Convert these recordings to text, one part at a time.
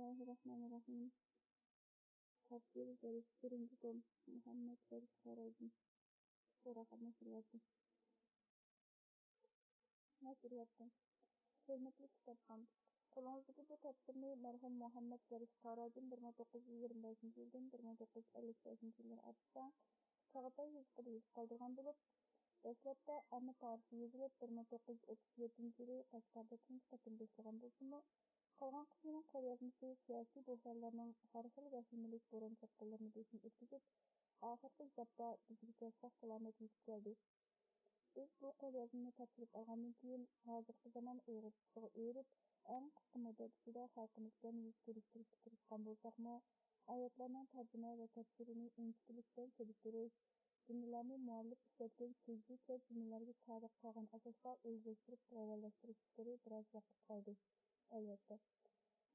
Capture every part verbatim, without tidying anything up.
بىسمىللاھىررەھمانىررەھىم. تەپسىر دەرس، بىرىنچى توم، مۇھەممەد فەرىد قارايدىن. سوراق نەشرىياتى. نەشرىياتتىن. ھۆرمەتلىك كىتابخان، قولىڭىزدىكى بۇ تەپسىرنى مەرھۇم مۇھەممەد فەرىد قارايدىن بىر مىڭ توققۇز يۈز يىگىرمە بەشىنچى يىلدىن بىر مىڭ توققۇز يۈز ئەللىك بەشىنچى يىللار ئارىسىدا چاغاتاي يېزىقىدا يېزىپ قالدۇرغان بولۇپ، دەسلەپتە ئەمما تارىخى يېزىلىپ، بىر مىڭ توققۇز يۈز ئوتتۇز يەتتىنچى يىلى قەشقەردە تۇنجى قېتىم بېسىلغان بولسىمۇ، قالغان قىسمىنىڭ قوليازمىسى سىياسىي بوھرانلارنىڭ ھەر خىل ۋەھىمىلىك بوران-چاپقۇنلىرىنى بېشىدىن ئۆتكۈزۈپ، ئاخىرقى ئېتاپتا بىزگىچە ساق-سالامەت يېتىپ كەلدى. بىز بۇ قوليازمىنى تاپشۇرۇپ ئالغاندىن كېيىن، ھازىرقى زامان ئۇيغۇرچىسىغا ئۆرۈپ، ئەڭ قىسقا مۇددەت ئىچىدە خەلقىمىز بىلەن يۈز كۆرۈشتۈرۈشكە تىرىشقان بولساقمۇ، ئايەتلەرنىڭ تەرجىمە ۋە تەپسىرىنى ئىنچىكىلىك بىلەن سېلىشتۇرۇش، جۈملىلەرنى مۇئەللىپ ئىشلەتكەن سۆزلۈك ۋە جۈملىلەرگە سادىق قالغان ئاساستا ئۆزلەشتۈرۈپ راۋانلاشتۇرۇش ئىشلىرى بىراز ۋاقىت ئالدى. ئەلۋەتتە،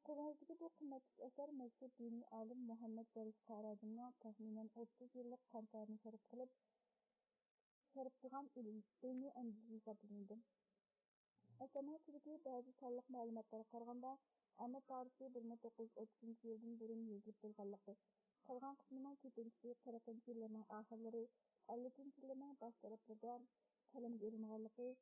قولىڭىزدىكى بۇ قىممەتلىك ئەسەر مەشھۇر دىنىي ئالىم مۇھەممەد فەرىد قارادىننىڭ تەخمىنەن ئوتتۇز يىللىق قانتەرنى سەرپ قىلىپ، سەرپ قىلغان ئىلم-، ئىلمىي ئەندىزىسى ھېسابلىنىدۇ. ئەسەرنىڭ ئىچىدىكى بەزى سانلىق مەلۇماتلارغا قارىغاندا، ئەمما تارىخى بىر مىڭ توققۇز يۈز ئوتتۇزىنچى يىلدىن بۇرۇن يېزىلىپ بولغانلىقى، قالغان قىسمىنىڭ كۆپىنچىسى قىرىقىنچى يىللارنىڭ ئاخىرلىرى، ئەللىكىنچى يىللارنىڭ باش تەرەپلىرىدە قەلەمگە ئېلىنغانلىقى،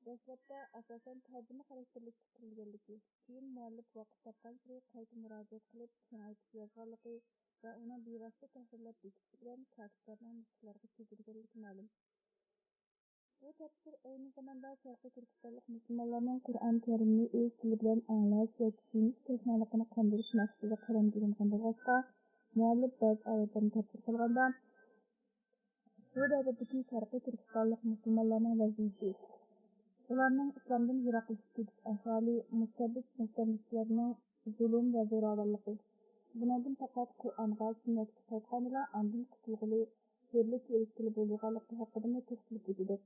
دەسلەپتە ئاساسەن تەرجىمە خاراكتېرلىك پىكىرلىگەنلىكى، كېيىن مۇئەللىپ ۋاقىت تاپقانسېرى قايتا مۇراجىئەت قىلىپ، كېڭەيتىپ يازغانلىقى ۋە ئۇنىڭ بىۋاسىتە تەھرىرلەپ بېكىتىشى بىلەن كاتىپلارنىڭ نۇسخىلىرىغا كىرگۈزگەنلىكى مەلۇم. بۇ تەپسىر ئەينى زاماندا شەرقىي تۈركىستانلىق مۇسۇلمانلارنىڭ قۇرئان كەرىمنى ئۆز تىلى بىلەن ئاڭلاش ۋە چۈشىنىش تەشنالىقىنى قاندۇرۇش مەقسىتىدە قەلەمگە ئېلىنغان بولغاچقا، مۇئەللىپ بەزى ئايەتلەرنى تەپسىر قىلغاندا، بۇ دەۋردىكى شەرقىي تۈركىستانلىق مۇسۇلمانلارنىڭ ۋەزىيىتى، ئۇلارنىڭ ئىسلامدىن يىراقلىشىپ كېتىش ئەھۋالى، مۇستەبىت مۇستەملىكىچىلەرنىڭ زۇلۇم ۋە زوراۋانلىقى، بۇنىڭدىن پەقەت قۇرئانغا، سۈننەتكە قايتقاندىلا ئاندىن قۇتۇلغىلى، ھۆرلۈككە ئېرىشكىلى بولىدىغانلىقى ھەققىدىمۇ توختىلىپ ئۆتىدۇ.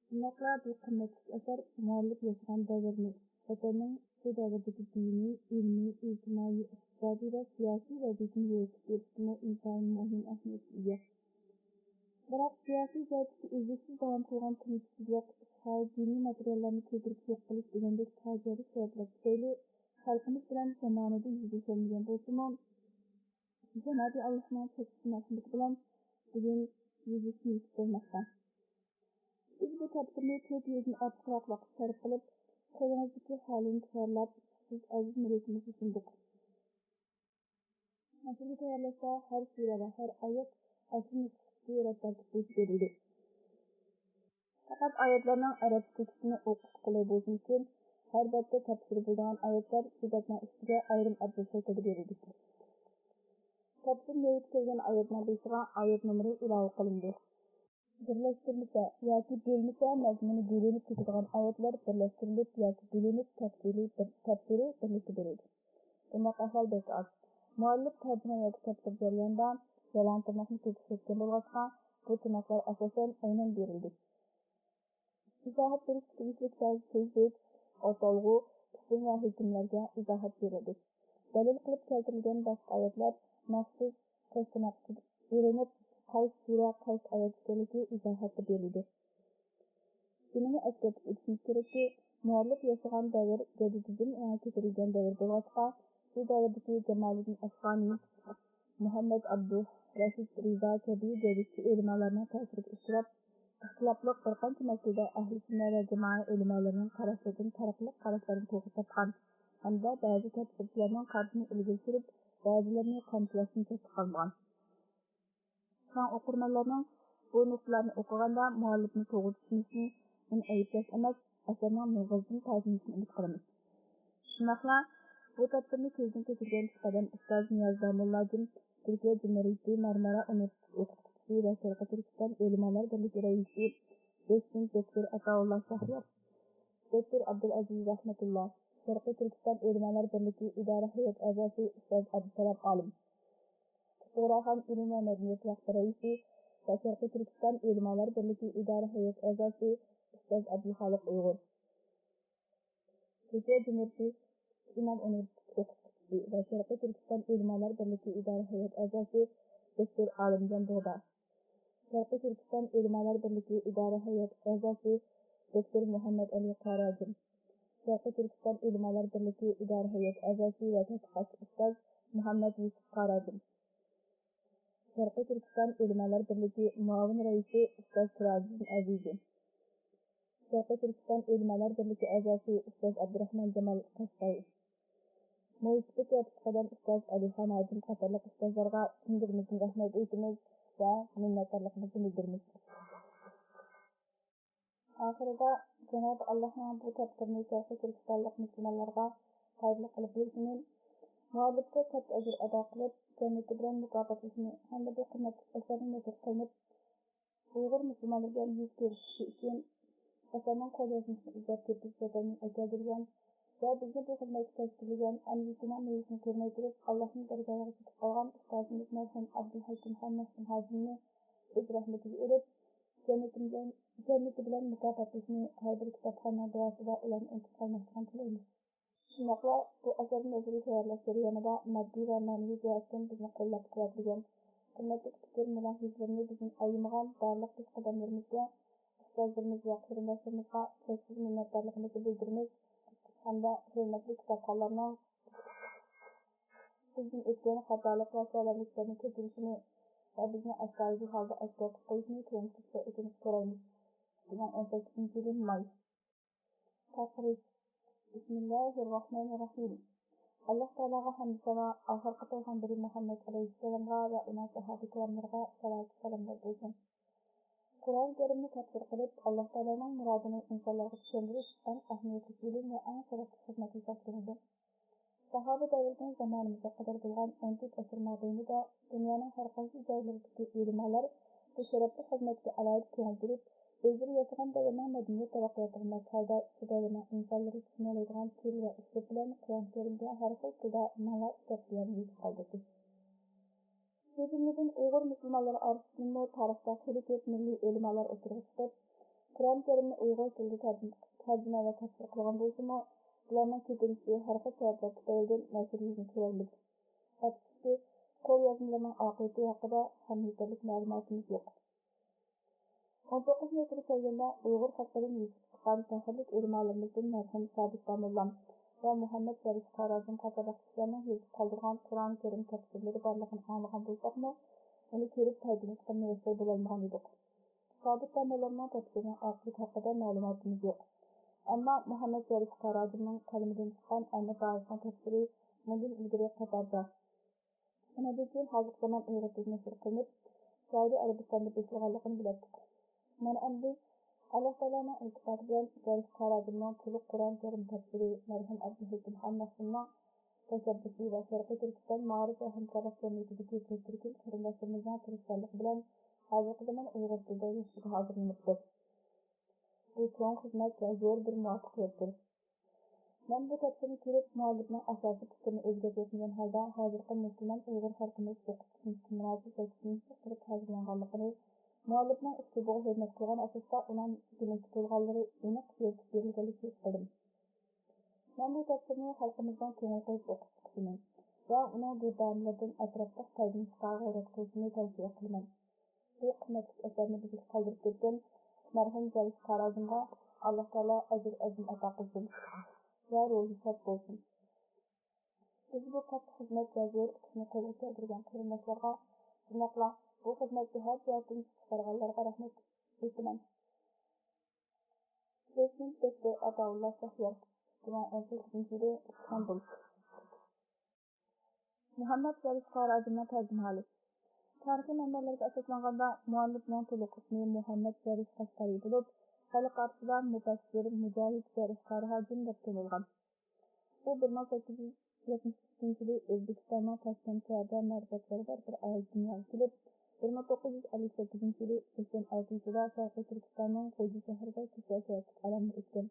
شۇنداقلا بۇ قىممەتلىك ئەسەر مۇئەللىپ ياشىغان دەۋرنى، ۋەتەننىڭ شۇ دەۋردىكى دىنىي، ئىلمىي، ئىجتىمائىي، ئىقتىسادىي ۋە سىياسىي ۋەزىيىتىنى يورۇتۇپ بېرىشتىمۇ ئىنتايىن مۇھىم ئەھمىيەتكە ئىگە. بىراق، سىياسىي جەھەتتىكى ئۈزلۈكسىز داۋام قىلغان تىنچسىزلىق، ئىشغال، دىنىي ماتېرىياللارنى كۆيدۈرۈپ يوق قىلىش دېگەندەك پاجىئەلىك سەۋەبلەر تۈپەيلى خەلقىمىز بىلەن زامانىدا يۈزلىشەلمىگەن بولسىمۇ، جانابى ئاللاھنىڭ چەكسىز مەرھىمىتى بىلەن بۈگۈن يۈزلىشىش نېسىپ بولماقتا. بىز بۇ تەپسىرنى تۆت يىلدىن ئارتۇقراق ۋاقىت سەرپ قىلىپ، قولىڭىزدىكى ھالىنى تەييارلاپ، سىز ئەزىز مىللىتىمىزگە سۇندۇق. نەشرنى تەييارلاشتا ھەر سۈرە ۋە ھەر ئايەت ئەسلى نۇسخىسىدىكى رەت تەرتىپ بويىچە بېرىلدى. پەقەت ئايەتلەرنىڭ ئەرەبچە تېكىستىنى ئوقۇش قولاي بولسۇن ئۈچۈن، ھەر بەتتە تەپسىر بولىدىغان ئايەتلەر شۇ بەتنىڭ ئۈستىگە ئايرىم ئەبزەل شەكىلدە بېرىلدى. تەپسىر نۆۋىتى كەلگەن ئايەتنىڭ بېشىغا ئايەت نومۇرى ئىلاۋە قىلىندى. بىرلەشتۈرمىسە ياكى بۆلمىسە، مەزمۇنى بۆلۈنۈپ كېتىدىغان ئايەتلەر بىرلەشتۈرۈلۈپ ياكى بۆلۈنۈپ، تەپسىلى بىر، تەپسىرى بىرلىكتە بېرىلدى. بۇنداق ئەھۋال بەك ئاز. مۇئەللىپ تەرجىمە ياكى تەپسىر جەريانىدا يالان تىرناقنى كۆپ ئىشلەتكەن بولغاچقا، بۇ تىرناقلار ئاساسەن ئەينەن بېرىلدى. ئىزاھات بېرىشكە تېگىشلىك بەزى سۆزلۈك، ئاتالغۇ، ئىسىم ۋە ھۆكۈملەرگە ئىزاھات بېرىلدى. دەلىل قىلىپ كەلتۈرۈلگەن باشقا ئايەتلەر مەخسۇس قوش تىرناق ئىچىدە ئېلىنىپ، قايسى سۈرە، قايسى ئايەت ئىكەنلىكى ئىزاھاتتا بېرىلدى. شۇنىمۇ ئەسكەرتىپ ئۆتۈشىمىز كېرەككى، مۇئەللىپ ياشىغان دەۋر جەدىدىزم ئېڭى كۆتۈرۈلگەن دەۋر بولغاچقا، شۇ دەۋردىكى جامالىدىن ئەفغانى، مۇھەممەد ئابدۇھ، رەشىد رىزا كەبى دەرىجىدىكى ئۆلىمالارنىڭ تەسىرىگە ئۇچراپ، ئىختىلاپلىق بىر قانچە مەسىلىدە ئەھلى سۈننە ۋە جامائە ئۆلىمالىرىنىڭ قاراشلىرىدىن پەرقلىق قاراشلارنى توغرا تاپقان ھەمدە بەزى تەپسىرچىلەرنىڭ قارىشىنى ئىلگىرى سۈرۈپ، بەزىلىرىنى قامچىلاشتىن چەتتە قالمىغان. شۇڭا ئوقۇرمەنلەرنىڭ بۇ نۇقتىلارنى ئوقۇغاندا مۇئەللىپنى توغرا چۈشىنىشىنى، ئۇنى ئەيىبلەش ئەمەس، ئەسەرنىڭ مېغىزىدىن پايدىلىنىشىنى ئۈمىد قىلىمىز. شۇنداقلا بۇ تەپسىرنى كۆزدىن كەچۈرگەن پېشقەدەم ئۇستاز نىياز داموللاجىم تۈركىيە جۇمھۇرىيىتى مارمارا ئۇنىۋېرسىتېتى ئوقۇتقۇچىسى ۋە شەرقىي تۈركىستان ئۆلىمالار بىرلىكى رەئىسى، دوستۇم دوكتور ئاتائۇللا شەھرىيار، دوكتور ئابدۇلئەزىز رەھمەتۇللا، شەرقىي تۈركىستان ئۆلىمالار بىرلىكى ئىدارە ھەيئەت ئەزاسى ئۇستاز ئابدۇسالام ئالىم، پۇقراخان ئىلىم ۋە مەدەنىيەت ۋاقتى رەئىسى ۋە شەرقىي تۈركىستان ئۆلىمالار بىرلىكى ئىدارە ھەيئەت ئەزاسى ئۇستاز ئابدۇخالىق ئۇيغۇر، تۈركىيە جۇمھۇرىيىتى ئىمام ئۇنىۋېرسىتېتى ئوقۇتقۇچىسى ۋە شەرقىي تۈركىستان ئۆلىمالار بىرلىكى ئىدارە ھەيئەت ئەزاسى دوكتور ئالىمجان بۇغدا، شەرقىي تۈركىستان ئۆلىمالار بىرلىكى ئىدارە ھەيئەت ئەزاسى دوكتور مۇھەممەد ئەلى قاراجىم، شەرقىي تۈركىستان ئۆلىمالار بىرلىكى ئىدارە ھەيئەت ئەزاسى ۋە تەتقىقاتچى ئۇستاز مۇھەممەد يۈسۈپ قارادىم. شەرقىي تۈركىستان ئۆلىمالار بىرلىكى مۇئاۋىن رەئىسى ئۇستاز سىراجىدىن ئەزىزى. شەرقىي تۈركىستان ئۆلىمالار بىرلىكى ئەزاسى ئۇستاز ئابدۇراخمان جامال قەشقەرى. مويسىپىت ۋە پېشقەدەم ئۇستاز ئەلىخان ھاجىم قاتارلىق ئۇستازلارغا چىن دىلىمىزدىن رەھمەت ئېيتىمىز ۋە مىننەتدارلىقىمىزنى بىلدۈرىمىز. ئاخىرىدا جانابى ئاللاھنىڭ بۇ تەپسىرىنى شەرقىي تۈركىستانلىق مۇسۇلمانلارغا پايدىلىق قىلىپ بېرىشىنى، مۇئەللىپكە كاتتا ئەجىر ئادا قىلىپ، جەننىتى بىلەن مۇكاپاتلىشىنى ھەمدە بۇ قىممەتلىك ئەسەرنى نەشر قىلىپ، ئۇيغۇر مۇسۇلمانلىرى بىلەن يۈز كۆرۈشۈشى ئۈچۈن ئەسەرنىڭ قوليازمىسىنى ئىزدەپ تېپىپ، زەپەرنى ئەكەلدۈرگەن ۋە بىزنى بۇ خىزمەتكە تەشكىللىگەن ئەمدى شۇنىڭ مېۋىسىنى كۆرمەي تۇرۇپ، ئاللاھنىڭ دەرگاھىغا چېتىپ قالغان ئۇستازىمىز مەرھۇم ئابدۇلھەكىم خان مەخسۇم ھاجىمنى ئۆز رەھمىتىگە ئېلىپ، جەننىتى بىلەن، جەننىتى بىلەن مۇكاپاتلىشىنى ھەر بىر كىتابخاننىڭ دۇئاسىدا ئۇلارنى ئۇنتۇپ قالماسلىقىنى تىلەيمىز. شۇنداقلا بۇ ئەسەرنى نەشرىي تەييارلاش جەريانىدا ماددىي ۋە مەنىۋى جەھەتتىن بىزنى قوللاپ-قۇۋۋەتلىگەن، قىممەتلىك پىكىر مۇلاھىزىلىرىنى بىزدىن ئايىمىغان بارلىق پېشقەدەملىرىمىزگە، ئۇستازلىرىمىز ۋە قېرىنداشلىرىمىزغا چەكسىز مىننەتدارلىقىمىزنى بىلدۈرىمىز ھەمدە ھۆرمەتلىك كىتابخانلارنىڭ بىزدىن ئۆتكەن خاتالىق ۋە سەۋەنلىكلەرنى كەچۈرۈشىنى ۋە بىزنى ئەستايىدىل ھالدا ئەسكەرتىپ قويۇشىنى كۆڭۈل ئېچىشقا ئۆتۈنۈپ سورايمىز. بىزنىڭ ئون سەككىزىنچى يىلى ماي. تەقرىر. بىسمىللاھىررەھمانىررەھىم. ئاللاھ تائالاغا ھەمدۇ سانا، ئاخىرقى پەيغەمبىرى مۇھەممەد ئەلەيھىسسالامغا ۋە ئۇنىڭ ساھابە كىراملىرىغا سالاتۇ سالاملار بولسۇن. قۇرئان كەرىمنى تەپسىر قىلىپ، ئاللاھ تائالانىڭ مۇرادىنى ئىنسانلارغا چۈشەندۈرۈش ئەڭ ئەھمىيەتلىك ئىلىم ۋە ئەڭ شەرەپلىك خىزمەت ھېسابلىنىدۇ. ساھابە دەۋرىدىن زامانىمىزغا قەدەر بولغان ئون تۆت ئەسىر مابەينىدە دۇنيانىڭ ھەر قايسى جايلىرىدىكى ئۆلىمالار بۇ شەرەپلىك خىزمەتكە ئالاھىدە كۆڭۈل بۆلۈپ، ئۆزلىرى ياشىغان دەۋرنىڭ مەدەنىيەت تەرەققىياتىغا ماس ھالدا شۇ دەۋرنىڭ ئىنسانلىرى چۈشىنەلەيدىغان تىل ۋە ئۇسلۇب بىلەن قۇرئان كەرىمگە ھەر خىل تىلدا مىڭلار كىتاب بىلەن يېزىپ قالدۇردى. شۇ جۈملىدىن ئۇيغۇر مۇسۇلمانلىرى ئارىسىدىنمۇ تارىختا خېلى كۆپ مىللىي ئۆلىمالار ئوتتۇرىغا چىقىپ، قۇرئان كەرىمنى ئۇيغۇر تىلىدا تەرجىمە، تەرجىمە ۋە تەپسىر قىلغان بولسىمۇ، بۇلارنىڭ كۆپىنچىسى ھەر خىل سەۋەبلەر تۈپەيلىدىن نەشر يۈزىنى كۆرەلمىدى. ئەپسۇسكى، قول يازمىلىرىنىڭ ئاقىۋىتى ھەققىدە ھەم يېتەرلىك مەلۇماتىمىز يوق. ئون توققۇزىنچى ئەسىرگە كەلگەندە ئۇيغۇر خەقلىرىدىن يېتىشىپ چىققان پەخىرلىك ئۆلىمالىرىمىزدىن مەرھۇم سابىت داموللام ۋە مۇھەممەد شەرىپ خارازىم قاتارلىق كىشىلەرنىڭ يېزىپ قالدۇرغان قۇرئان كەرىم تەپسىرلىرى بارلىقىنى ئاڭلىغان بولساقمۇ، ئۇنى كۆرۈپ پايدىلىنىشقا مۇيەسسەر بولالمىغان ئىدۇق. سابىت داموللامنىڭ تەپسىرىنىڭ ئاقىۋىتى ھەققىدە مەلۇماتىمىز يوق. ئەمما مۇھەممەد شەرىپ خارازىمنىڭ قەلىمىدىن چىققان ئەلمۇتاھىرنىڭ تەپسىرى مۇندىن ئىلگىرى قاتاردا ئۇنىڭدىن كېيىن ھازىرقى زامان ئۇيغۇر تىلىدا نەشر قىلىنىپ، سەئۇدى ئەرەبىستاندا بېسىلغانلىقىنى بىلەتتۇق. مانا ئەمدى ئاللاھ تائالانىڭ ئىلتىپاتى بىلەن شەرىف خارازىمنىڭ تولۇق قۇرئان كەرىم تەپسىرى مەرھۇم ئابدۇلھېكىم خان مەخسۇمنىڭ تەشەببۇسى ۋە شەرقىي تۈركىستان مائارىپ ۋە ھەمكارلىق جەمئىيىتىدىكى كۆپتىن كۆپ قېرىنداشلىرىمىزنىڭ تىرىشچانلىقى بىلەن ھازىرقى زامان ئۇيغۇر تىلىدا نەشرىگە ھازىرلىنىپتۇ. بۇ چوڭ خىزمەت ۋە زور بىر مۇۋەپپەقىيەتتۇر. مەن بۇ تەپسىرنى كۆرۈپ، مۇئەللىپنىڭ ئاساسىي پىكرىنى ئۆزگەرتىۋەتمىگەن ھالدا، ھازىرقى مۇسۇلمان ئۇيغۇر خەلقىمىز ئوقۇتۇش مۇناسىۋىتى سەككىزىنچى تەقدىرى تەييارلانغانلىقىنى، مۇئەللىپنىڭ ئۇسلۇبىغا ھۆرمەت قىلغان ئاساستا ئۇنىڭ دېمەكچى بولغانلىرى ئېنىق يەتكۈزۈپ بېرىلگەنلىكىنى ھېس قىلدىم. مەن بۇ تەپسىرنى خەلقىمىزنىڭ كۆڭۈل قويۇپ ئوقۇپ چىقىشىنى ۋە ئۇنىڭ دۇردانىلىرىدىن ئەتراپلىق پايدىلىنىشقا غەيرەت قىلىشىنى تەۋسىيە قىلىمەن. بۇ قىممەتلىك ئەسەرنى بىزگە قالدۇرۇپ كەتكەن مەرھۇم زەرىف خارازىمغا ئاللاھ تائالا ئەجىر ئەزىم ئاتا قىلسۇن ۋە روھى شاد بولسۇن. بىز بۇ كاتتا خىزمەت ۋە زور ئۇتۇقنى قولغا كەلتۈرگەن قېرىنداشلارغا، شۇنداقلا بۇ خىزمەتكە ھەر جەھەتتىن كۈچ چىقارغانلارغا رەھمەت ئېيتىمەن. پرېزىدېنت دوكتور ئاتاۋۇللا شەھرىيار، ئىككى مىڭ ئون سەككىزىنچى يىلى ئىستانبۇل. مۇھەممەد شەرىپ خارازىمنىڭ تەرجىمىھالى. تارىخىي مەنبەلەرگە ئاساسلانغاندا، مۇئەللىپنىڭ تولۇق ئىسمى مۇھەممەد شەرىپ قەشقەرى بولۇپ، خەلق ئارىسىدا مۇپەسسىر، مۇجاھىد شەرىپ خارازىم دەپ تونۇلغان. ئۇ بىر مىڭ سەككىز يۈز يەتمىش ئۈچىنچى يىلى ئۆزبېكىستاننىڭ تاشكەنت شەھىرىدە مەرىپەتپەرۋەر بىر ئائىلىدە دۇنياغا كېلىپ، بىر مىڭ توققۇز يۈز ئەللىك سەككىزىنچى يىلى ئۆتكەن ئالتىنچى ئايدا شەرقىي تۈركىستاننىڭ غۇلجا شەھىرىدە كېسەل سەۋەبلىك ئالەمدىن ئۆتكەن.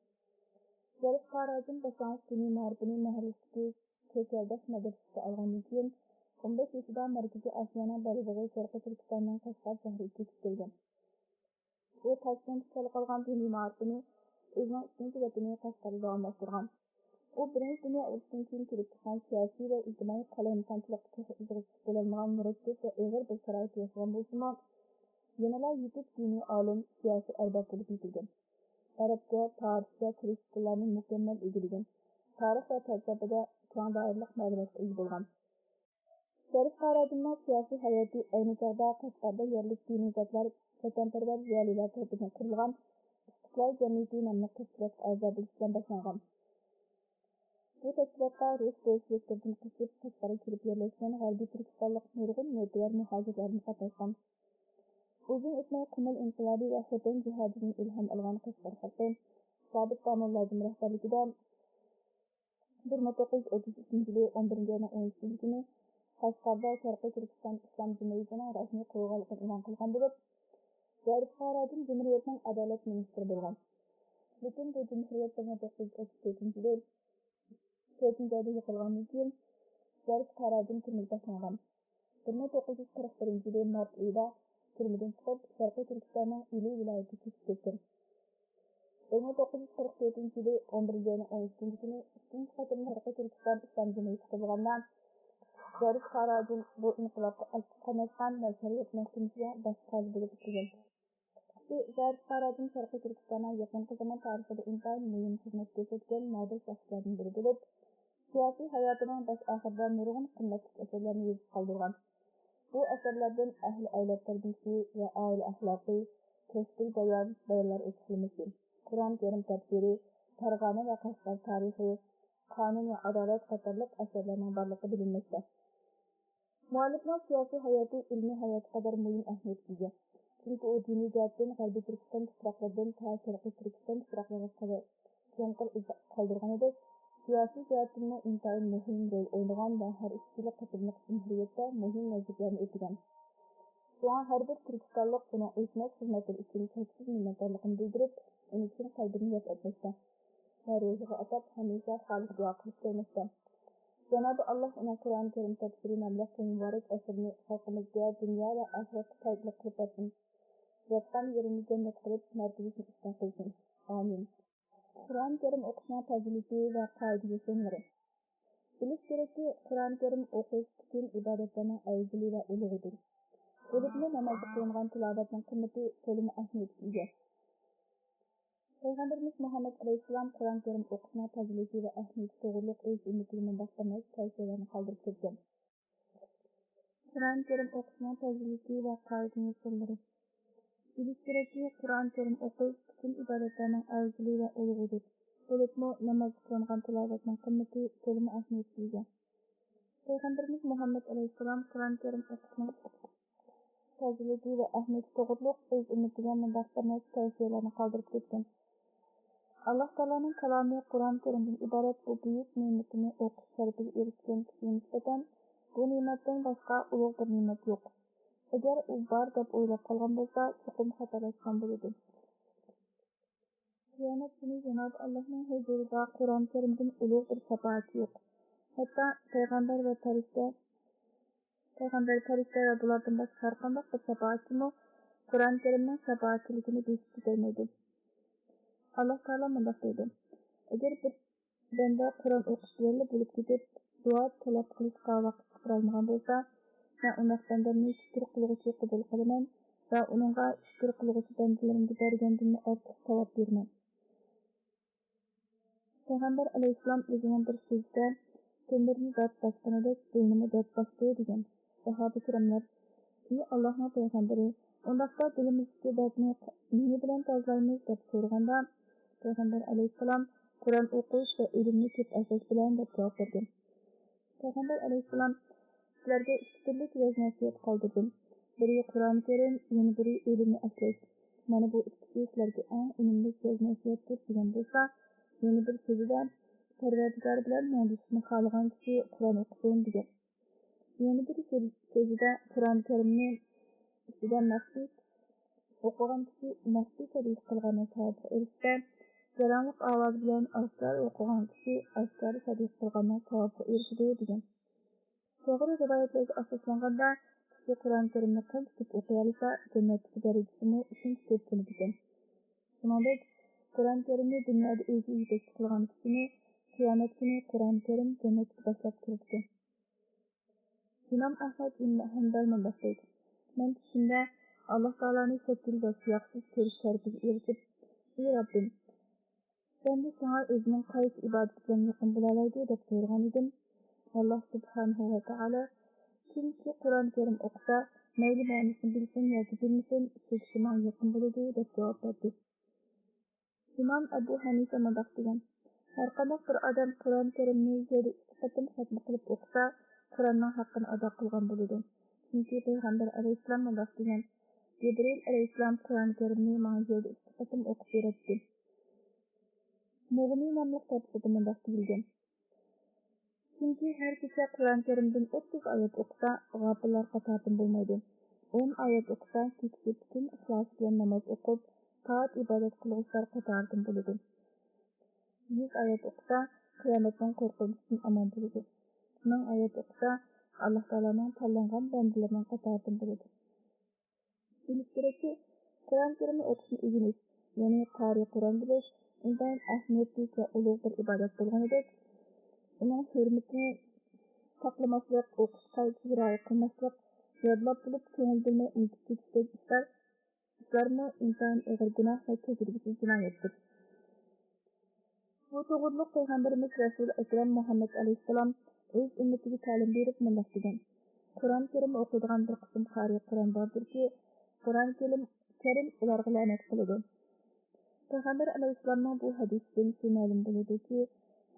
شەرىپ خارازىم باشلانغۇچ دىنىي مائارىپىنى مەھەللىسىدىكى كۆكەرداش مەدرىسىسىدە ئالغاندىن كېيىن، ئون بەش يېشىدا مەركىزىي ئاسىيانىڭ بايرىقى شەرقىي تۈركىستاننىڭ قەشقەر شەھىرىگە كۆچۈپ كەلگەن. ئۇ تاشكەنتتە تولۇق ئالغان دىنىي مائارىپىنى ئۆزىنىڭ ئىككىنچى ۋەتىنى قەشقەردە داۋاملاشتۇرغان. ئۇ بىرىنچى دۇنيا ئۇرۇشىدىن كېيىن كېلىپ چىققان سىياسىي ۋە ئىجتىمائىي قالايمىقانچىلىققا تېخى ئىزغا چىقىپ بولالمىغان مۇرەككەپ ۋە ئېغىر بىر شارائىتتا ياشىغان بولسىمۇ، يەنىلا يېتىپ دىنىي ئالىم، سىياسىي ئەرباب بولۇپ يېتىلگەن. ئەرەبچە، پارسچە، كىرىچ تىللارنى مۇكەممەل ئىگىلىگەن. تارىخ ۋە پەلسەپىدە كەڭ دائىرىلىق مەلۇماتقا ئىگە بولغان. زەرىپ خارىجىننىڭ سىياسىي ھاياتى ئەينى چاغدا قەشقەردە يەرلىك دىنىي زاتلار، ۋەتەنپەرۋەر زىيالىيلار تەرىپىدىن قۇرۇلغان ئىستىقلال جەمئىيىتى ناملىق تەشكىلاتقا ئەزا بولۇش بىلەن باشلانغان. بۇ تەشكىلاتقا رۇس بولشېۋىكلىرىدىن قېچىپ، قەشقەرگە كېلىپ يەرلەشكەن غەربىي تۈركىستانلىق نۇرغۇن مۆتىۋەر مۇھاجىرلاردىن قاتناشقان. ئۇزۇن ئۆتمەي قۇمۇل ئىنقىلابى ۋە خوتەن جىھادىدىن ئىلھام ئالغان قەشقەر خەلقى سابىت داموللازىم رەھبەرلىكىدە بىر مىڭ توققۇز يۈز ئوتتۇز ئۈچىنچى يىلى ئون بىرىنچى ئاينىڭ ئون ئىككىنچى كۈنى قەشقەردە شەرقىي تۈركىستان ئىسلام جۇمھۇرىيىتىنىڭ رەسمىي قۇرۇلغانلىقىنى ئېلان قىلغان بولۇپ، زەرىپ خارىجىن جۇمھۇرىيەتنىڭ ئادالەت مىنىستىرى بولغان. لېكىن بۇ جۇمھۇرىيەت بىر مىڭ توققۇز يۈز ئوتتۇز تۆتىنچى يىلى تۆتىنچى ئايدا يىقىلغاندىن كېيىن، زەرىپ خارىجىن تۈرمىدە ساقلانغان. بىر مىڭ توققۇز يۈز قىرىق بىرىنچى يىلى مارت ئېيىدا تۈرمىدىن چىقىپ، شەرقىي تۈركىستاننىڭ ئىلى ۋىلايىتىگە كۆچۈپ كەتكەن. بىر مىڭ توققۇز يۈز قىرىق تۆتىنچى يىلى ئون بىرىنچى ئاينىڭ ئون ئىككىنچى كۈنى ئىككىنچى قېتىم شەرقىي تۈركىستان ئىسلام جۇمھۇرىيىتى قۇرۇلغاندا، زەرىپ خارىجىن بۇ ئىنقىلابقا ئاكتىپ قاتناشقان ۋە شەرىئەت مەھكىمىسىگە باش قازى بولۇپ ئىشلىگەن. زەرىپ خارىجىن شەرقىي تۈركىستاننىڭ يېقىنقى زامان تارىخىدا ئىنتايىن مۇھىم خىزمەت كۆرسەتكەن نادىر شەخسلەردىن بىرى بولۇپ، سىياسىي ھاياتىنىڭ باش ئاخىرىدا نۇرغۇن قىممەتلىك ئەسەرلەرنى يېزىپ قالدۇرغان. بۇ ئەسەرلەردىن ئەھلى ئەۋلاد تەربىيىسى ۋە ئائىلە ئەخلاقى، كەسپىي بايان، بايانلار ئېيتىش نېمىسى، قۇرئان كەرىم تەپسىرى، پەرغانە ۋە قەشقەر تارىخى، قانۇن ۋە ئادالەت قاتارلىق ئەسەرلەرنىڭ بارلىقى بىلىنمەكتە. مۇئەللىپنىڭ سىياسىي ھاياتى ئىلمىي ھاياتقا قەدەر مۇھىم ئەھمىيەتكە ئىگە. چۈنكى ئۇ دىنىي جەھەتتىن غەربىي تۈركىستان تۇپراقلىرىدىن تا شەرقىي تۈركىستان تۇپراقلىرىغا قەدەر چوڭقۇر ئىز قالدۇرغىنىدەك، سىياسىي جەھەتتىنمۇ ئىنتايىن مۇھىم رول ئوينىغان ۋە ھەر ئىككىلا قېتىملىق جۇمھۇرىيەتتە مۇھىم ۋەزىپىلەرنى ئۆتىگەن. شۇڭا ھەر بىر تۈركىستانلىق ئۇنىڭ ئۆچمەس خىزمەتلىرى ئۈچۈن چەكسىز مىننەتدارلىقىنى بىلدۈرۈپ، ئۇنى چىن قەلبىدىن ياد ئەتمەكتە ۋە روھىغا ئاتاپ ھەمىشە خالىس دۇئا قىلىپ كەلمەكتە. جانابى ئاللاھ ئۇنىڭ قۇرئان كەرىم تەپسىرى ناملىق بۇ مۇبارەك ئەسىرىنى خەلقىمىزگە دۇنيا ۋە ئاخىرەتتە پايدىلىق قىلىپ بەرسۇن. ياتقان يېرىنى جەننەت قىلىپ، مەرتىۋىسىنى ئۈستۈن قىلسۇن. ئامىن. قۇرئان كەرىم ئوقۇشنىڭ پەزىلىتى ۋە قائىدە يوسۇنلىرى. بىلىش كېرەككى، قۇرئان كەرىم ئوقۇش پۈتۈن ئىبادەتلەرنىڭ ئەۋزىلى ۋە ئۇلۇغىدۇر. بولۇپمۇ نامازدا قىلىنغان تىلاۋەتنىڭ قىممىتى تولىمۇ ئەھمىيەتكە ئىگە. پەيغەمبىرىمىز مۇھەممەد ئەلەيھىسسالام قۇرئان كەرىم ئوقۇشنىڭ پەزىلىتى ۋە ئەھمىيىتى توغرۇلۇق ئۆز ئۈممىتىگە مۇنداق بىر نەچچە تەۋسىيەلەرنى قالدۇرۇپ كەتكەن. قۇرئان كەرىم ئوقۇشنىڭ پەزىلىتى ۋە قائىدە يوسۇنلىرى. بىلىش كېرەككى، قۇرئان كەرىم ئوقۇش پۈتۈن ئىبادەتلەرنىڭ ئەۋزىلى ۋە ئۇلۇغىدۇر. بولۇپمۇ نامازدا قىلىنغان تىلاۋەتنىڭ قىممىتى تولىمۇ ئەھمىيەتكە ئىگە. پەيغەمبىرىمىز مۇھەممەد ئەلەيھىسسالام قۇرئان كەرىم ئوقۇشنىڭ پەزىلىتى ۋە ئەھمىيىتى توغرۇلۇق ئۆز ئۈممىتىگە مۇنداق بىر نەچچە تەۋسىيەلەرنى قالدۇرۇپ كەتكەن. ئاللاھ تائالانىڭ كالامى قۇرئان كەرىمدىن ئىبارەت بۇ بۈيۈك نېمىتىنى ئوقۇش شەرىپىگە ئېرىشكەن كىشىگە نىسبەتەن بۇ نېمەتتىن باشقا ئۇلۇغ بىر نېمەت يوق. ئەگەر ئۇ بار دەپ ئويلاپ قالغان بولسا، چوقۇم خاتالاشقان بولىدۇ. قىيامەت كۈنى جانابى ئاللاھنىڭ ھۇزۇرىدا قۇرئان كەرىمدىن ئۇلۇغ بىر شاپائەتچى يوق. ھەتتا پەيغەمبەر ۋە پەرىشتە، پەيغەمبەر، پەرىشتە ۋە بۇلاردىن باشقا ھەر قانداق بىر شاپائەتچىمۇ قۇرئان كەرىمنىڭ شاپائەتچىلىكىنى بېسىپ چىدايمايدۇ. ئاللاھ تائالا مۇنداق دەيدۇ: ئەگەر بىر بەندە قۇرئان ئوقۇش بىلەنلا بولۇپ كېتىپ، دۇئا تەلەپ قىلىشقا ۋاقىت چىقىرالمىغان بولسا، مەن ئۇنداق بەندەمنى شۈكۈر قىلغۇچى قوبۇل قىلىمەن ۋە ئۇنىڭغا شۈكۈر قىلغۇچى بەندىلىرىمگە بەرگەندىنمۇ ئارتۇق ساۋاب بېرىمەن. پەيغەمبەر ئەلەيھىسسالام ئۆزىنىڭ بىر سۆزىدە، «تۆمۈرنى دەرد باسقىنىدەك دىلنىمۇ دەرد باستى» دېگەن. ساھابە كىراملار، «ئى ئاللاھنىڭ پەيغەمبىرى، ئۇنداقتا دىلىمىزدىكى دەردنى نېمە بىلەن تازىلايمىز؟» دەپ سورىغاندا، پەيغەمبەر ئەلەيھىسسالام، «قۇرئان ئوقۇش ۋە ئىلىمنى كۆپ ئەسلەش بىلەن» دەپ جاۋاب بەرگەن. پەيغەمبەر ئەلەيھىسسالام، «سىلەرگە ئىككى تۈرلۈك ۋەز-نەسىھەت قالدۇردۇم. بىرى قۇرئان كەرىم، يەنە بىرى ئىلىمنى ئەسلەش. مانا بۇ ئىككىسى سىلەرگە ئەڭ ئۈنۈملۈك ۋەز-نەسىھەتتۇر» دېگەن بولسا، يەنە بىر سۆزىدە، «پەرۋەردىگارى بىلەن مۇڭدىشىشنى خالىغان كىشى قۇرئان ئوقۇسۇن» دېگەن. يەنە بىر سۆز-، سۆزىدە، «قۇرئان كەرىمنى ئىچىدە مەخپىي ئوقۇغان كىشى مەخپىي تەبىئەت قىلغاننىڭ ساۋابىغا ئېرىشسە، جاراڭلىق ئاۋازى بىلەن ئاشكارا ئوقۇغان كىشى ئاشكارا تەبىئەت قىلغاننىڭ ساۋابىغا ئېرىشىدۇ» دېگەن. توغرا رىۋايەتلەرگە ئاساسلانغاندا، كىشى قۇرئان كەرىمنى قانچە كۆپ ئوقۇيالىسا، جەننەتتىكى دەرىجىسىمۇ شۇنچە كۆپ بولىدىكەن. شۇنىڭدەك، قۇرئان كەرىمنى دۇنيادا ئۆزى يېتەكچى قىلغان كىشىنى قىيامەت كۈنى قۇرئان كەرىم جەننەتكە باشلاپ كىرىدىكەن. ئىمام ئەھمەد ئىبن ھەنبەل مۇنداق دەيدۇ: مەن چۈشۈمدە ئاللاھ تائالانى شەكىل ۋە سىياقسىز كۆرۈش شەرىپىگە ئېرىشىپ، ئى رەببىم، بەندە شۇڭا ئۆزىنىڭ قايسى ئىبادىتى بىلەن يېقىن بولالايدۇ دەپ سورىغانىدىم. ئاللا سۇبھانەھۇ ۋە تائالا، كىمكى قۇرئان كەرىم ئوقۇسا، مەيلى مەنىسىنى بىلسۇن ياكى بىلمىسۇن، شۇ كىشى ماڭا يېقىن بولىدۇ دەپ جاۋاب بەردى. ئىمام ئەبۇ ھەنىفە مۇنداق دېگەن: ھەرقانداق بىر ئادەم قۇرئان كەرىمنى يىلدا ئىككى قېتىم خەتمە قىلىپ ئوقۇسا، قۇرئاننىڭ ھەققىنى ئادا قىلغان بولىدۇ. چۈنكى پەيغەمبەر ئەلەيھىسسالام مۇنداق دېگەن: جىبرىل ئەلەيھىسسالام قۇرئان كەرىمنى ماڭا يىلدا ئىككى قېتىم ئوقۇپ بېرەتتى. مۇغنى ناملىق تەپسىردە مۇنداق دېيىلگەن: چۈنكى ھەر كېچە قۇرئان كەرىمدىن ئوتتۇز ئايەت ئوقۇسا، غاپىللار قاتارىدىن بولمايدۇ. ئون ئايەت ئوقۇسا، كېچىسى پۈتۈن ئىخلاسى بىلەن ناماز ئوقۇپ، تائەت ئىبادەت قىلغۇچىلار قاتارىدىن بولىدۇ. يۈز ئايەت ئوقۇسا، قىيامەتنىڭ قورقۇنچىدىن ئامان بولىدۇ. مىڭ ئايەت ئوقۇسا، ئاللا تائالانىڭ تاللانغان بەندىلىرىنىڭ قاتارىدىن بولىدۇ. بىلىش كېرەككى، قۇرئان كەرىمنى ئوقۇشنى ئۆگىنىش، يەنى قارىي قۇرئان بولۇش ئىنتايىن ئەھمىيەتلىك ۋە ئۇلۇغ بىر ئىبادەت بولغىنىدەك، ئۇنىڭ ھۆرمىتىنى ساقلىماسلىق، ئوقۇش قائىدىسىگە رىئايە قىلماسلىق، يادلاپ بولۇپ كۆڭۈل بۆلمەي ئۇنتۇپ كېتىش دېگەن ئىشلار، ئىشلارمۇ ئىنتايىن ئېغىر گۇناھ ۋە كەچۈرگۈسىز جىنايەتتۇر. بۇ توغرۇلۇق پەيغەمبىرىمىز رەسۇلى ئەكرەم مۇھەممەد ئەلەيھىسسالام ئۆز ئۈممىتىگە تەلىم بېرىپ مۇنداق دېگەن: قۇرئان كەرىم ئوقۇيدىغان بىر قىسىم قارىي قۇرئان باردۇركى، قۇرئان كەرىم، كەرىم ئۇلارغا لەنەت قىلىدۇ. پەيغەمبەر ئەلەيھىسسالامنىڭ بۇ ھەدىسىدىن شۇ مەلۇم بولىدۇكى،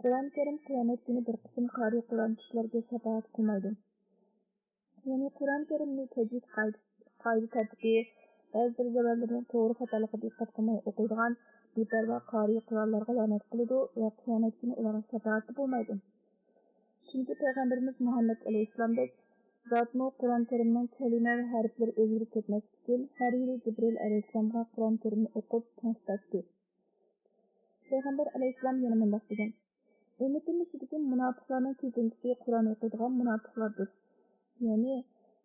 قۇرئان كەرىم قىيامەت كۈنى بىر قىسىم قارىي قۇرئان كىشىلەرگە شاپائەت قىلمايدۇ. يەنى قۇرئان كەرىمنى تەجۋىد قائىدە-، قائىدە تەرتىپى، بەزى بىر زاۋاللىرىنىڭ توغرا خاتالىقىغا دىققەت قىلماي ئوقۇيدىغان بىپەرۋا قارىي قۇرئانلارغا لەنەت قىلىدۇ ۋە قىيامەت كۈنى ئۇلارغا شاپائەتتە بولمايدۇ. چۈنكى پەيغەمبىرىمىز مۇھەممەد ئەلەيھىسسالامدەك زاتمۇ قۇرئان كەرىمنىڭ كەلىمە ۋە ھەرپلىرى ئۆزگىرىپ كەتمەسلىك ئۈچۈن ھەر يىلى جىبرىل ئەلەيھىسسالامغا قۇرئان كەرىمنى ئوقۇپ تىڭشىتاتتى. پەيغەمبەر ئەلەيھىسسالام يەنە مۇنداق دېگەن: ئۈممىتىم ئىچىدىكى مۇناپىقلارنىڭ كۆپىنچىسى قۇرئان ئوقۇيدىغان مۇناپىقلاردۇر. يەنى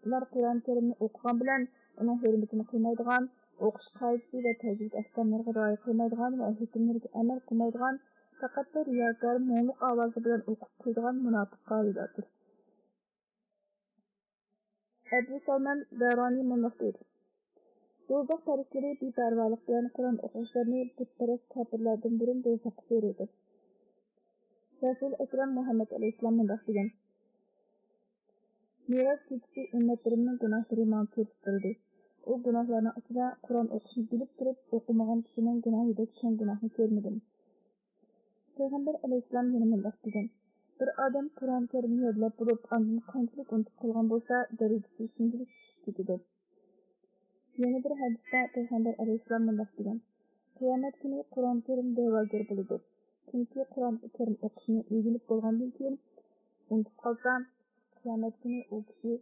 ئۇلار قۇرئان كەرىمنى ئوقۇغان بىلەن ئۇنىڭ ھۆرمىتىنى قىلمايدىغان، ئوقۇش قائىدىسى ۋە تەجۋىد ئەھكاملىرىغا رىئايە قىلمايدىغان ۋە ھۆكۈملىرىگە ئەمەل قىلمايدىغان، پەقەت بىر رىياكار، مۇڭلۇق ئاۋازى بىلەن ئوقۇپ قويىدىغان مۇناپىق قارىيلاردۇر. ئەبۇ سالمان دارانى مۇنداق دەيدۇ: دوزاخ پەرىشتىلىرى بىپەرۋالىق بىلەن قۇرئان ئوقۇغۇچىلارنى بۇتپەرەس كاپىرلاردىن بۇرۇن دوزاخقا سۆرەيدۇ. رەسۇلى ئەكرەم مۇھەممەد ئەلەيھىسسالام مۇنداق دېگەن: مىراج كېچىسى ئۈممەتلىرىمنىڭ گۇناھلىرى ماڭا كۆرسىتىلدى. ئۇ گۇناھلارنىڭ ئىچىدە قۇرئان ئوقۇشنى بىلىپ تۇرۇپ ئوقۇمىغان كىشىنىڭ گۇناھىدەك چوڭ گۇناھنى كۆرمىدىم. پەيغەمبەر ئەلەيھىسسالام يەنە مۇنداق دېگەن: بىر ئادەم قۇرئان كەرىمنى يادلاپ بولۇپ، ئاندىن قانچىلىك ئۇنتۇپ قالغان بولسا، دەرىجىسى شۇنچىلىك چۈشۈپ كېتىدۇ. يەنە بىر ھەدىستە پەيغەمبەر ئەلەيھىسسالام مۇنداق دېگەن: قىيامەت كۈنى قۇرئان كەرىم دەۋاگەر بولىدۇ. كىمكى قۇرئان كەرىم ئوقۇشنى ئۆگىنىپ بولغاندىن كېيىن ئۇنتۇپ قالسا، قىيامەت كۈنى ئۇ كىشى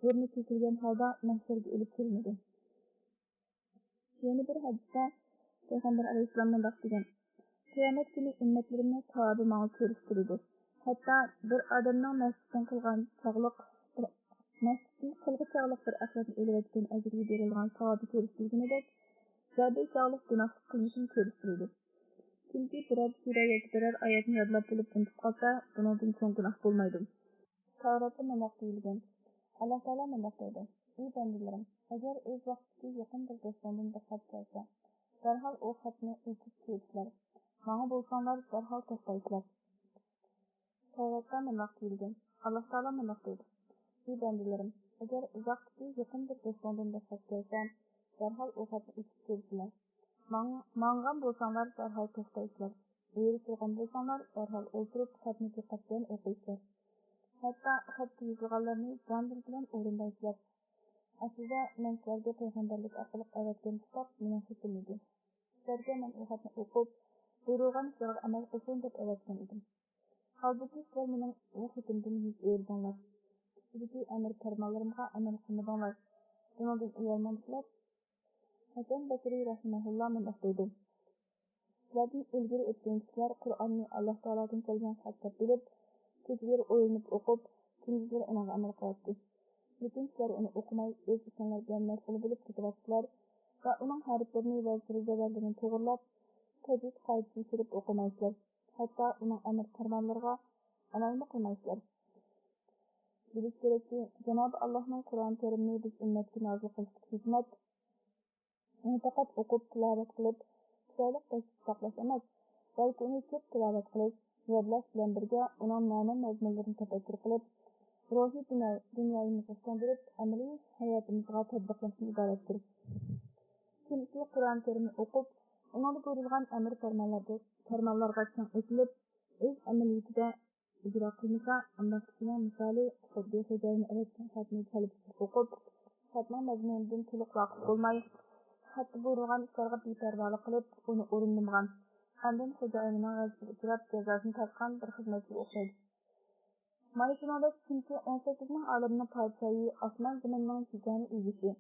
بۇرنى كېسىلگەن ھالدا مەھشەرگە ئېلىپ كېلىنىدۇ. يەنە بىر ھەدىستە پەيغەمبەر ئەلەيھىسسالام مۇنداق دېگەن: قىيامەت كۈنى ئۈممەتلىرىمنىڭ ساۋابى ماڭا كۆرسىتىلىدۇ. ھەتتا بىر ئادەمنىڭ مەسچىتتىن قىلغان چاغلىق، مەسچىتتىن قىلغۇ چاغلىق بىر ئەخلەتنى ئېلىۋەتكەن ئەجرىگە بېرىلغان ساۋابى كۆرسىتىلگىنىدەك، زادى چاغلىق گۇناھلىق قىلمىشىمۇ كۆرسىتىلىدۇ. كىمكى بىرەر سۈرە ياكى بىرەر ئايەتنى يادلاپ بولۇپ ئۇنتۇپ قالسا، بۇنىڭدىن چوڭ گۇناھ بولمايدۇ. تەۋراتتا مۇنداق دېيىلگەن: ئاللا تائالا مۇنداق دەيدۇ: ئى بەندىلىرىم، ئەگەر ئۆز ۋاقتىدىكى يېقىن بىر دوستۇڭدىن بىر خەت كەلسە، دەرھال ئۇ خەتنى ئېچىپ كۆرۈشلەر. ماڭا بولساڭلار، دەرھال توختايسىلەر. تەۋراتتا مۇنداق دېيىلگەن: ئاللا تائالا مۇنداق دەيدۇ: ئى بەندىلىرىم، ئەگەر ئۇزاقتىكى يېقىن بىر دوستۇڭدىن بىر خەت كەلسە، دەرھال ئۇ خەتنى ئېچىپ كۆرۈشلەر. ماڭ-، ماڭغان بولساڭلار، دەرھال توختايسىلەر. ئېرىشىدىغان بولساڭلار، دەرھال ئولتۇرۇپ خەتنى دىققەت بىلەن ئوقۇيسىلەر. ھەتتا خەتتە يېزىلغانلارنى جان-دىل بىلەن ئورۇندايسىلەر. ئەسلىدە مەن سىلەرگە پەيغەمبەرلىك ئارقىلىق ئەۋەتكەن كىتاب مېنىڭ خېتىم ئىدى. سىلەرگە مەن ئۇ خەتنى ئوقۇپ، بۇيرۇلغان ئىشلارغا ئەمەل قىلسۇن دەپ ئەۋەتكەن ئىدىم. ھالبۇكى، سىلەر مېنىڭ ئۇ خېتىمدىن يۈز ئۆرۈدۈڭلار. ئىچىدىكى ئەمىر پەرمانلىرىمغا ئەمەل قىلمىدىڭلار. شۇنىڭدىن ئۇيالماڭلار. ھەسەن بەسرى رەھىمەھۇللا مۇنداق دەيدۇ: سىلەردىن ئىلگىرى ئۆتكەن كىشىلەر قۇرئاننى ئاللا تائالادىن كەلگەن خەت دەپ بىلىپ، كېچىلىرى ئويلىنىپ ئوقۇپ، كۈندۈزلىرى ئۇنىڭغا ئەمەل قىلاتتى. لېكىن سىلەر ئۇنى ئوقۇماي، ئۆز ئىشىڭلار بىلەن مەشغۇل بولۇپ كېتىۋاتىسىلەر ۋە ئۇنىڭ ھەرپلىرىنى ۋە زىرزەۋەلىرىنى توغرىلاپ، تەجۋىد قائىدىسىنى سۈرۈپ ئوقۇمايسىلەر. ھەتتا ئۇنىڭ ئەمر پەرمانلىرىغا ئەمەلمۇ قىلمايسىلەر. بىلىش كېرەككى، جانابى ئاللاھنىڭ قۇرئان كەرىمنى بىز ئۈممەتكە نازىل قىلىشتىكى ھېكمەت، ئۇنى پەقەت ئوقۇپ، تىلاۋەت قىلىپ، چىرايلىق تەسبىھ ساقلاش ئەمەس، بەلكى ئۇنى كۆپ تىلاۋەت قىلىش، يادلاش بىلەن بىرگە ئۇنىڭ مەنە مەزمۇنلىرىنى تەپەككۇر قىلىپ، روھىي دۇنيا-، دۇنيايىمىزنى ئىشلەندۈرۈپ، ئەمەلىي ھاياتىمىزغا تەتبىقلاشتىن ئىبارەتتۇر. كىمكى قۇرئان كەرىمنى ئوقۇپ، ئۇنىڭدا بۇيرۇلغان ئەمر پەرمانلارغا، پەرمانلارغا چىڭ ئېسىلىپ، ئۆز ئەمەلىيىتىدە ئىجرا قىلمىسا، ئۇنداق كىشىنىڭ مىسالى خۇددى خوجايىنى ئەۋەتكەن خەتنى كەلگۈسىگە ئوقۇپ، خەتنىڭ مەزمۇنىدىن تولۇق ۋاقىپ بولماي، خەتتە بۇيرۇلغان ئىشلارغا بىپەرۋالىق قىلىپ، ئۇنى ئورۇندىمىغان، ئاندىن خوجايىنىنىڭ غەزىپىگە ئۇچراپ، جازاسىنى تارتقان بىر خىزمەتچىگە ئوخشايدۇ. مانا شۇنىڭدەك، چۈنكى ئون سەككىز مىڭ ئالەمنىڭ پادىشاھى، ئاسمان زېمىننىڭ يېگانە ئىگىسى،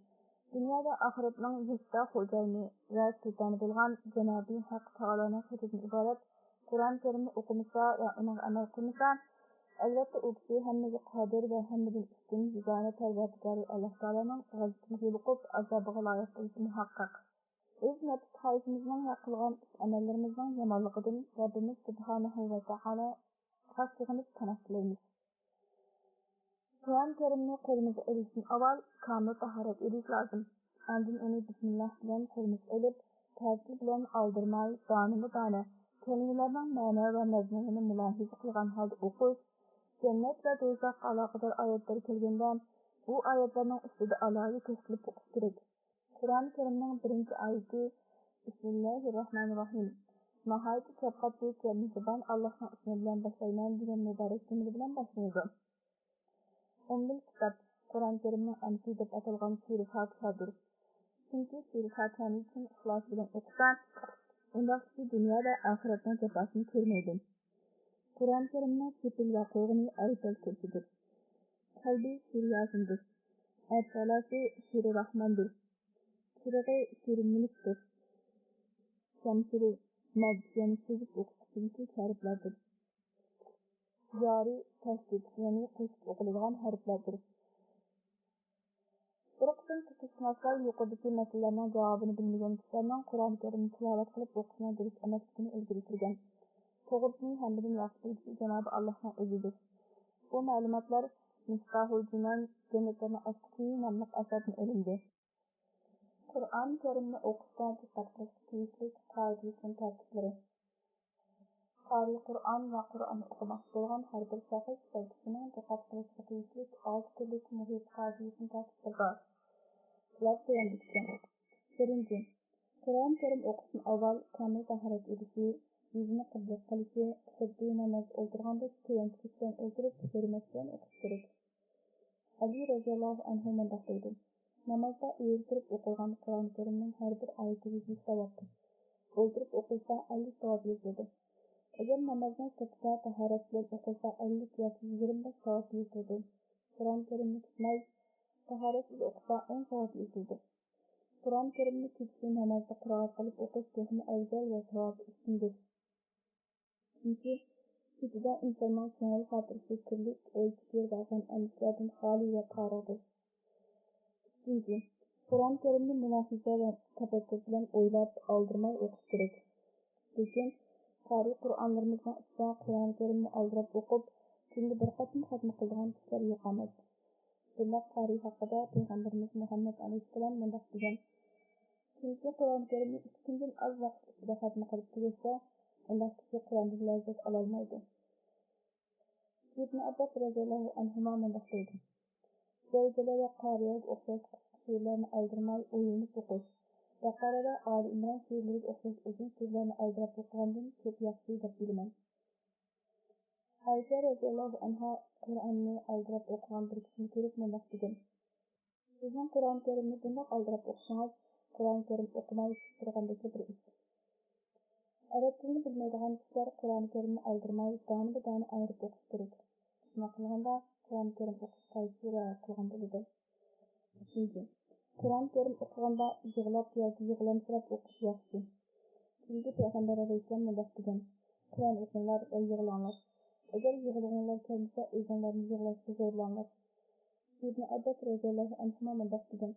دۇنيا ۋە ئاخىرەتنىڭ يەكتا خوجايىنى ۋە سۇلتانى بولغان جانابى ھەق تائالانىڭ خېتىدىن ئىبارەت قۇرئان كەرىمنى ئوقۇمىسا ۋە ئۇنىڭغا ئەمەل قىلمىسا، ئەلۋەتتە، ئۇ كىشى ھەممىگە قادىر ۋە ھەممىدىن ئۈستۈن يېگانە پەرۋەردىگارى ئاللاھ تائالانىڭ غەزىپىگە يولۇقۇپ، ئازابىغا لايىق بولۇشى مۇھەققەق. ئۆز نەپس خاھىشىمىزنىڭ ۋە قىلغان ئىش-ئەمەللىرىمىزنىڭ يامانلىقىدىن رەببىمىز سۇبھانەھۇ ۋە تائالاغا سېغىنىپ پاناھ تىلەيمىز. قۇرئان كەرىمنى قولىمىزغا ئېلىشتىن ئاۋۋال كامىل تاھارەت ئېلىش لازىم. ئاندىن ئۇنى بىسمىللاھ بىلەن قولىمىزغا ئېلىپ، تەرتىپ بىلەن ئالدىرىماي، دانىمۇ دانە كەلىمىلەرنىڭ مەنە ۋە مەزمۇنىنى مۇلاھىزە قىلغان ھالدا ئوقۇش، جەننەت ۋە دوزاخقا ئالاقىدار ئايەتلەر كەلگەندە، ئۇ ئايەتلەرنىڭ ئۈستىدە ئالاھىدە توختىلىپ ئوقۇش كېرەك. قۇرئان كەرىمنىڭ بىرىنچى ئايىتى، بىسمىللاھىررەھمانىررەھىم، ناھايىتى شەپقەتلىك ۋە مېھرىبان ئاللاھنىڭ ئىسمى بىلەن باشلايمەن دېگەن مۇبارەك جۈملە بىلەن باشلىنىدۇ. ئۇممۇل كىتاب، قۇرئان كەرىمنىڭ ئانىسى دەپ ئاتالغان سۈرە فاتىھەدۇر. كىمكى سۈرە فاتىھەنى چىن ئىخلاس بىلەن ئوقۇسا، ئۇنداق كىشى دۇنيا ۋە ئاخىرەتنىڭ جاپاسىنى كۆرمەيدۇ. قۇرئان كەرىمنىڭ سېپىل ۋە قوغۇنى ئايەتۇل كۇرسىدۇر. قەلبى سۈرە ياسىندۇر. ئەتالاسى سۈرە راھماندۇر. چىرىغى سۈرە مۈلۈكتۇر. شەمشىرى مەد، يەنى سۈزۈپ ئوقۇش ئۈچۈنكى ھەرپلەردۇر. جارى تەشدىد، يەنى قوشۇپ ئوقۇلىدىغان ھەرپلەردۇر. بىر قىسىم پىقىھشۇناسلار يۇقىرىدىكى مەسىلىلەرنىڭ جاۋابىنى بىلمىگەن كىشىلەرنىڭ قۇرئان كەرىمنى تىلاۋەت قىلىپ ئوقۇشىنىڭ دۇرۇس ئەمەسلىكىنى ئىلگىرى سۈرگەن. توغرىسىنى ھەممىدىن ياخشى بىلگۈچى جانابى ئاللاھنىڭ ئۆزىدۇر. بۇ مەلۇماتلار مىفتاھۇل جىنان، جەننەتلەرنىڭ ئاچقۇچى ناملىق ئەسەردىن ئېلىندى. قۇرئان كەرىمنى ئوقۇشتا دىققەت قىلىشقا تېگىشلىك قائىدىلىك كۈن تەرتىپلىرى. قارىي قۇرئان ۋە قۇرئاننى ئوقۇماقچى بولغان ھەر بىر شەخس ۋە كىشىنىڭ دىققەت قىلىشقا تېگىشلىك ئالتە تۈرلۈك مۇھىت قائىدىلىك كۈن تەرتىپلىرى بار. بۇلار تۆۋەندىكىدەك. بىرىنچى، قۇرئان كەرىم ئوقۇشتىن ئاۋۋال كامىل تاھارەت ئېلىشى، يۈزىنى قىبلىگە قىلىشى، خۇددى نامازدا ئولتۇرغاندەك تۆۋەن تىكىش بىلەن ئولتۇرۇپ، ھۆرمەت بىلەن ئوقۇش كېرەك. ئەلى رەزىياللاھۇ ئەنھۇ مۇنداق دەيدۇ: نامازدا ئېرىن تۇرۇپ ئوقۇلغان قۇرئان كەرىمنىڭ ھەر بىر ئايىتى يۈز ساۋابتۇر. ئولتۇرۇپ ئوقۇلسا ئەللىك ساۋاب يېزىلىدۇ. ئەگەر نامازنىڭ سىرتىدا تاھارەت بىلەن ئوقۇلسا ئەللىك ياكى يىگىرمە بەش ساۋاب يېزىلىدۇ. قۇرئان كەرىمنى تۇتماي، تاھارەتسىز ئوقۇسا ئون ساۋاب يېزىلىدۇ. قۇرئان كەرىمنى كېچىسى نامازدا قىرائەت قىلىپ ئوقۇش تېخىمۇ ئەۋزەل ۋە ساۋابى ئۈستۈندۇر. ئۈچىنچى، كېچىدە ئىنساننىڭ كۆڭۈل خاتىرىسى كىرلىك، ئۆي پىكىر ۋە غەم ئەندىشىلەردىن خالىي ۋە پارىغدۇر. ئۈچىنچى، قۇرئان كەرىمنى مۇلاھىزە ۋە تەپەككۇر بىلەن ئويلاپ، ئالدىرىماي ئوقۇش كېرەك. لېكىن قارىي قۇرئانلىرىمىزنىڭ ئىچىدە قۇرئان كەرىمنى ئالدىراپ ئوقۇپ، كۈندە بىر قېتىم خەتمە قىلىدىغان كىشىلەر يوق ئەمەس. بۇنداق قارىي ھەققىدە پەيغەمبىرىمىز مۇھەممەد ئەلەيھىسسالام مۇنداق دېگەن: كىمكى قۇرئان كەرىمنى ئىككى كۈندىن ئاز ۋاقىت ئىچىدە خەتمە قىلىپ تۈگەتسە، ئۇنداق كىشى قۇرئاندىن لەززەت ئالالمايدۇ. ئىبن ئابباس رەزىياللاھۇ ئەنھۇما مۇنداق دەيدۇ: زەلزەلە ۋە قارىيەگە ئوخشاش قىسقا سۈرىلەرنى ئالدىرىماي ئويلىنىپ ئوقۇش، بەقەرە ۋە ئالى ئىمران سۈرىلىرىگە ئوخشاش ئۇزۇن سۈرىلەرنى ئالدىراپ ئوقۇغاندىن كۆپ ياخشى دەپ بىلىمەن. ئائىشە رەزىياللاھۇ ئەنھا قۇرئاننى ئالدىراپ ئوقۇغان بىر كىشىنى كۆرۈپ مۇنداق دېگەن: سىزنىڭ قۇرئان كەرىمنى بۇنداق ئالدىراپ ئوقۇشىڭىز قۇرئان كەرىم ئوقۇماي كۈتۈپ تۇرغاندەكلا بىر ئىش. ئەرەب تىلىنى بىلمەيدىغان كىشىلەر قۇرئان كەرىمنى ئالدىرىماي دانىمۇ دانە ئايرىپ ئوقۇشى كېرەك. شۇنداق قىلغاندا قۇرئان كەرىم ئوقۇش قائىدىسى رىئايە قىلغان بولىدۇ. ئۈچىنچى، قۇرئان كەرىم ئوقۇغاندا يىغلاپ ياكى يىغلامسىراپ ئوقۇش ياخشى. چۈنكى پەيغەمبەر ئەلەيھىسسالام مۇنداق دېگەن: قۇرئان ئوقۇڭلار ۋە يىغلاڭلار. ئەگەر يىغلىغۇڭلار كەلمىسە، ئۆزۈڭلارنى يىغلاشقا زورلاڭلار. ئىبن ئابباس رەزىياللاھۇ ئەنھۇما مۇنداق دېگەن: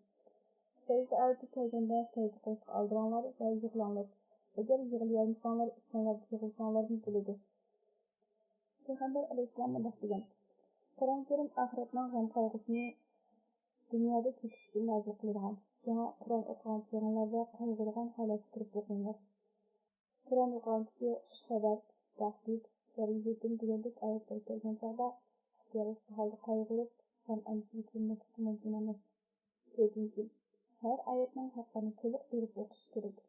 سەجدە ئايىتى كەلگەندە سەجدە قىلىشقا ئالدىراڭلار ۋە يىغلاڭلار. ئەگەر يىغلىيالمىساڭلار، ئىچىڭلاردا يىغلىساڭلارمۇ بولىدۇ. پەيغەمبەر ئەلەيھىسسالام مۇنداق دېگەن: قۇرئان كەرىم ئاخىرەتنىڭ غەم قايغۇسىنى دۇنيادا چېكىش ئۈچۈن نازىل قىلىنغان. شۇڭا قۇرئان ئوقۇغان چېغىڭلاردا قايغۇرغان ھالەتتە تۇرۇپ ئوقۇڭلار. قۇرئان ئوقۇغان كىشى خۇشخەۋەر، تەھدىت، دەرىجىدىن دېگەندەك ئايەتلەر كەلگەن چاغدا ئىختىيارسىز ھالدا قايغۇرۇپ، غەم ئەندىشىگە چۆممەسلىكى مۇمكىن ئەمەس. تۆتىنچى، ھەر ئايەتنىڭ ھەققىنى تولۇق بىلىپ ئوقۇش كېرەك.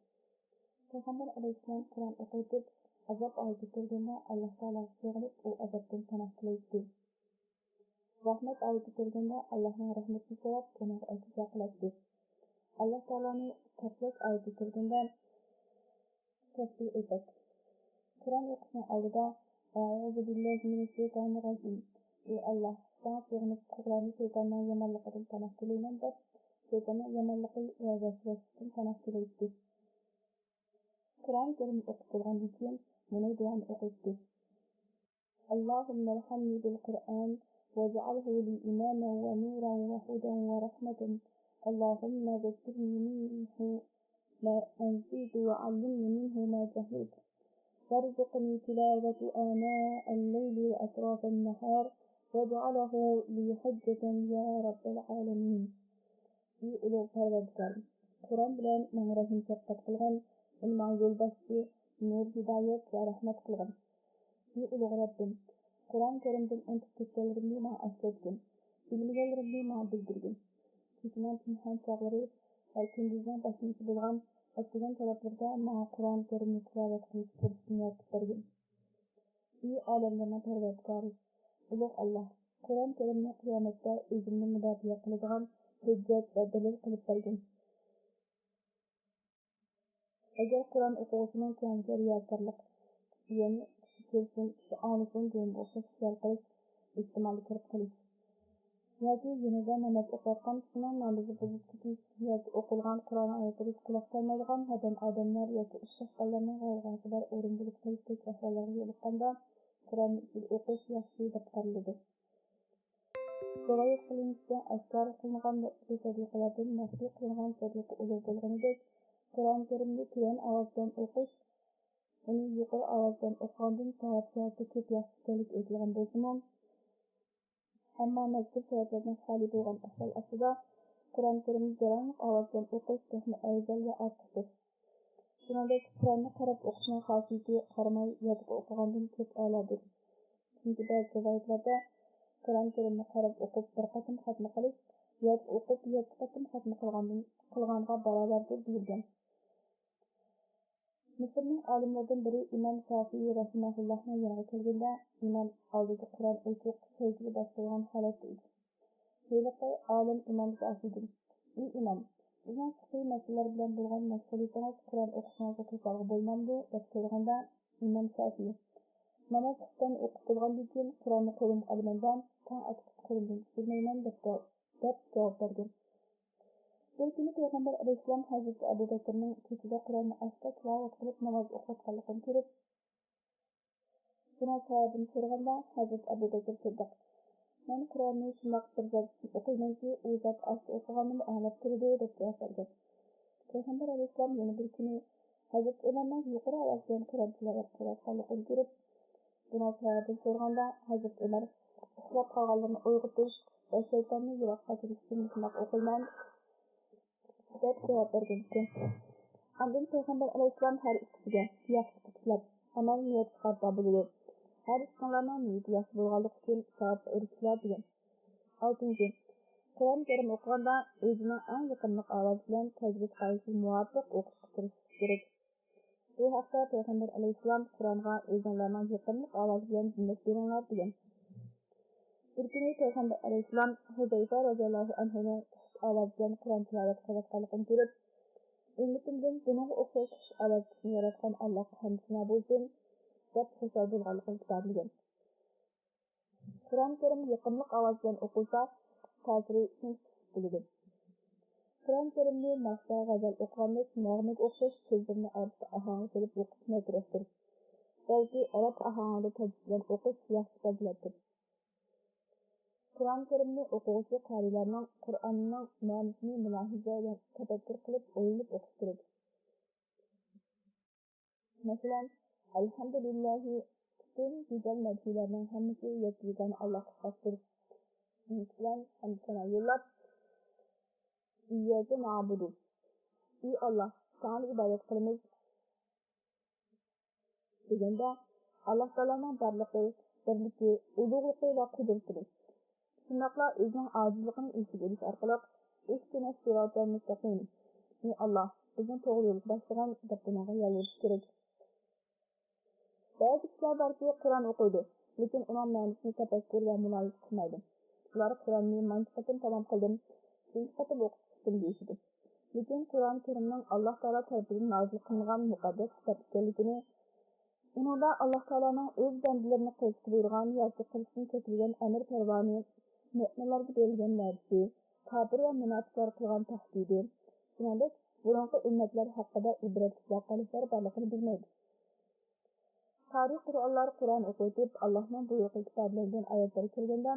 پەيغەمبەر ئەلەيھىسسالام قۇرئان ئوقۇۋېتىپ، ئازاب ئايىتى كەلگەندە، ئاللاھ تائالاغا سېغىنىپ، ئۇ ئازابتىن پاناھ تىلەيتتى. رەھمەت ئايىتى كەلگەندە، ئاللاھنىڭ رەھمىتىنى سوراپ، ئۇنىڭغا ئىلتىجا قىلاتتى. ئاللاھ تائالانى تەسبىھ ئايىتى كەلگەندە، تەسبىھ ئېيتاتتى. قۇرئان ئوقۇشنىڭ ئالدىدا، «ئەئۇزۇ بىللاھى مىنەششەيتانىررەجىم. ئى ئاللاھ، ساڭا سېغىنىپ، قۇرئاننى شەيتاننىڭ يامانلىقىدىن پاناھ تىلەيمەن» دەپ، شەيتاننىڭ يامانلىقى ۋە ۋەسۋەسىسىدىن پاناھ تىلەيتتى. قۇرئان كەرىمنى ئوقۇپ بولغاندىن كېيىن، مۇنۇ دۇئانى ئوقۇيتتى. اللهم ارحمني بالقرآن واجعله لي إماما ونورا وهدى ورحمة. اللهم ذكرني منه ما نسيت وعلمني منه ما جهلت. وارزقني تلاوته آناء الليل وأطراف النهار واجعله لي حجة يا رب العالمين. ئى ئۇلۇغ پەرۋەردىگارىم، قۇرئان بىلەن ماڭا رەھىم شەپقەت قىلغىن، ئىلمىڭ يولباشچى، نۇر ھىدايەت ۋە رەھمەت قىلغىن. ئى ئۇلۇغ رەببىم، قۇرئان كەرىمدىن ئۇنتۇپ كەتكەنلىرىمنى ماڭا ئەسلەتكىن، بىلمىگەنلىرىمنى ماڭا بىلدۈرگىن. كېچىنىڭ پىنھان چاغلىرى ۋە كۈندۈزنىڭ باشلىنىشى بولغان ئەتىگەن تەرەپلىرىدە ماڭا قۇرئان كەرىمنى تىلاۋەت قىلىش پۇرسىتىنى يارىتىپ بەرگىن. ئى ئالەملەرنىڭ پەرۋەردىگارى، ئۇلۇغ ئاللاھ، قۇرئان كەرىمنى قىيامەتتە ئۆزۈمنى مۇداپىئە قىلىدىغان ھۆججەت ۋە دەلىل قىلىپ بەرگىن. ئەگەر قۇرئان ئوقۇغۇچىنىڭ كۆڭلىگە رىياكارلىق، يەنى كىشى كۆرسۇن، كىشى ئاڭلىسۇن دېگەنگە ئوخشاش خىيال قىلىش، ئېھتىمالدا كىرىپ قېلىش ياكى يېنىدا ناماز ئوقۇۋاتقان كىشىنىڭ نامىزى بۇزۇلۇپ كېتىش ياكى ئوقۇلغان قۇرئان ئايەتلىرىگە قۇلاق سالمايدىغان نادان ئادەملەر ياكى ئۇششاق بالىلارنىڭ غەيرىئەتىبار ئورۇن بولۇپ قېلىشتەك ئەھۋاللارغا يولۇققاندا، قۇرئاننى ئۈچىدە ئوقۇش ياخشى دەپ قارىلىدۇ. رىۋايەت قىلىنىشىچە، ئاشكارا قىلىنغان مەسئۇل سەدىقىلەردىن مەخپىي قىلىنغان سەدىقە ئۇلۇغ بولغىنىدەك، قۇرئان كەرىمنى تۆۋەن ئاۋاز بىلەن ئوقۇش، ئۇنى يۇقىرى ئاۋاز بىلەن ئوقۇغاندىن ساۋاب جەھەتتە كۆپ ياخشى ئىكەنلىكى ئېيتىلغان بولسىمۇ، ئەمما مەزكۇر سەۋەبلەردىن خالىي بولغان ئەھۋال ئاستىدا، قۇرئان كەرىمنى جاراڭلىق ئاۋاز بىلەن ئوقۇش تېخىمۇ ئەۋزەل ۋە ئارتۇقتۇر. شۇنىڭدەك، قۇرئاننى قاراپ ئوقۇشنىڭ خاسىيىتى قارىماي يادقا ئوقۇغاندىن كۆپ ئەلادۇر. چۈنكى بەزى رىۋايەتلەردە، قۇرئان كەرىمنى قاراپ ئوقۇپ بىر قېتىم خەتمە قىلىش، يادقا ئوقۇپ يەتتە قېتىم خەتمە قىلغاندىن، قىلغانغا باراۋەردۇر دېيىلگەن. مىسىرنىڭ ئالىملىرىدىن بىرى ئىمام شافىئى رەھىمەھۇللاھنىڭ يېنىغا كەلگەندە، ئىمام ئالدىدا قۇرئان ئېچىق، سەجدىگە باش قويغان ھالەتتە ئىدى. ھېلىقى ئالىم ئىمام شافىئىدىن، «ئى ئىمام، سىزنىڭ پىقھىي مەسىلىلەر بىلەن بولغان مەشغۇلىيىتىڭىز قۇرئان ئوقۇشىڭىزغا توسالغۇ بولمامدۇ؟» دەپ سورىغاندا، ئىمام شافىئى، «ناماز ئىككى تەن ئوقۇپ بولغاندىن كېيىن قۇرئاننى قولۇمغا ئالىمەن-دە، تاڭ ئاتقۇچە قولۇمدىن چۈشۈرمەيمەن» دەپ جاۋاب، دەپ جاۋاب بەرگەن. بىر كۈنى پەيغەمبەر ئەلەيھىسسالام ھەزرىتى ئەبۇ بەكرىنىڭ كېچىدە قۇرئاننى ئاستا تىلاۋەت قىلىپ ناماز ئوقۇۋاتقانلىقىنى كۆرۈپ، بۇنىڭ سەۋەبىنى سورىغاندا، ھەزرىتى ئەبۇ بەكرى سىددىق، «مەن قۇرئاننى شۇنداق بىر زات ئۈچۈن ئوقۇيمەنكى، ئۇ زات ئاستا ئوقۇغاندىمۇ ئاڭلاپ تۇرىدۇ» دەپ جاۋاب بەرگەن. پەيغەمبەر ئەلەيھىسسالام يەنە بىر كۈنى ھەزرىتى ئۆمەرنىڭ يۇقىرى ئاۋاز بىلەن قۇرئان تىلاۋەت قىلىۋاتقانلىقىنى كۆرۈپ، بۇنىڭ سەۋەبىنى سورىغاندا، ھەزرىتى ئۆمەر، «ئۇخلاپ قالغانلارنى ئويغىتىش ۋە شەيتاننى يىراققا چېكىش ئۈچۈن مۇشۇنداق ئوقۇيمەن» دەپ جاۋاب بەرگەنىكەن. ئاندىن پەيغەمبەر ئەلەيھىسسالام ھەر ئىككىسىگە، «ياخشىلىققا تىلەپ، ئامال نىيەتكە قارىتا بولىدۇ. ھەر ئىككىڭلارنىڭ نىيىتى ياخشى بولغانلىقى ئۈچۈن ساۋابقا ئېرىشىسىلەر» دېگەن. ئالتىنچى، قۇرئان كەرىم ئوقۇغاندا ئۆزىنىڭ ئەڭ يېقىملىق ئاۋازى بىلەن تەجۋىز قائىدىسىگە مۇۋاپىق ئوقۇشقا تىرىشىش كېرەك. بۇ ھەقتە پەيغەمبەر ئەلەيھىسسالام قۇرئانغا «ئۆزۈڭلارنىڭ يېقىملىق ئاۋازى بىلەن زىننەت بېرىڭلار» دېگەن. بىر كۈنى پەيغەمبەر ئەلەيھىسسالام ھۇزەيفە رەزىياللاھۇ ئەنھۇنى خۇش ئاۋاز بىلەن قۇرئان تىلاۋەت قىلىۋاتقانلىقىنى كۆرۈپ، «ئۈممىتىمدىن بۇنىڭغا ئوخشاش خۇش ئاۋاز چىقىشنى ياراتقان ئاللاھقا ھەمدۇ سانا بولسۇن» دەپ خۇشال بولغانلىقىنى ئىپادىلىگەن. قۇرئان كەرىم يېقىملىق ئاۋاز بىلەن ئوقۇلسا، تەسىرى شۇنچە كۈچلۈك بولىدۇ. قۇرئان كەرىمنى ناخشا، غەزەل ئوقۇغاندەك نەغمىگە ئوخشاش سۆزلىرىنى ئارتۇق ئاھاڭغا سېلىپ ئوقۇش نادىرەكتۇر. بەلكى ئەرەب ئاھاڭىدا تەجۋىز بىلەن ئوقۇش ياخشى پەزىلەتتۇر. قۇرئان كەرىمنى ئوقۇغۇچى قارىيلارنىڭ قۇرئاننىڭ مەنىسىنى مۇلاھىزە ۋە تەپەككۇر قىلىپ ئويلىنىپ ئوقۇش كېرەك. مەسىلەن، ئەلھەمدۇلىللاھى، پۈتۈن گۈزەل مەدھىيەلەرنىڭ ھەممىسى يەككە يېگانە ئاللاھقا خاستۇر دېيىش بىلەن ھەمدۇ سانا يوللاپ، ئىيياكە نەئبۇدۇ، ئى ئاللاھ، ساڭىلا ئىبادەت قىلىمىز، دېگەندە، ئاللاھ تائالانىڭ بارلىقى، بىرلىكى، ئۇلۇغلۇقى ۋە قۇدرىتىنى، شۇنداقلا ئۆزىنىڭ ئاجىزلىقىنى ئېسىگە ئېلىش ئارقىلىق ئىھتىنەس سىراتەل مۇستەقىم، ئى ئاللاھ، بىزنى توغرا يولغا باشلىغىن، دەپ ئۇنىڭغا يالۋۇرۇش كېرەك. بەزى كىشىلەر باركى، قۇرئان ئوقۇيدۇ، لېكىن ئۇنىڭ مەنىسىنى تەپەككۇر ۋە مۇلاھىزە قىلمايدۇ. ئۇلار قۇرئاننى مانچە قېتىم تامام قىلدىم، شۇنچە قېتىم ئوقۇپ چىقتىم دېيىشىدۇ. لېكىن قۇرئان كەرىمنىڭ ئاللاھ تائالا تەرىپىدىن نازىل قىلىنغان مۇقەددەس كىتاب ئىكەنلىكىنى، ئۇنىڭدا ئاللاھ تائالانىڭ ئۆز بەندىلىرىنى قىلىشقا بۇيرۇغان ياكى قىلىشتىن چەكلىگەن ئەمر پەرمانى، مۆمىنلەرگە بېرىلگەن ۋەدىسى، كاپىر ۋە مۇناپىقلار قىلغان تەھدىتى، شۇنىڭدەك بۇرۇنقى ئۈممەتلەر ھەققىدە ئىبرەتلىك ۋەقەلىكلەر بارلىقىنى بىلمەيدۇ. قارىي قۇرئانلار قۇرئان ئوقۇۋېتىپ، ئاللاھنىڭ بۇيرۇقى كىتابلانغان ئايەتلەر كەلگەندە،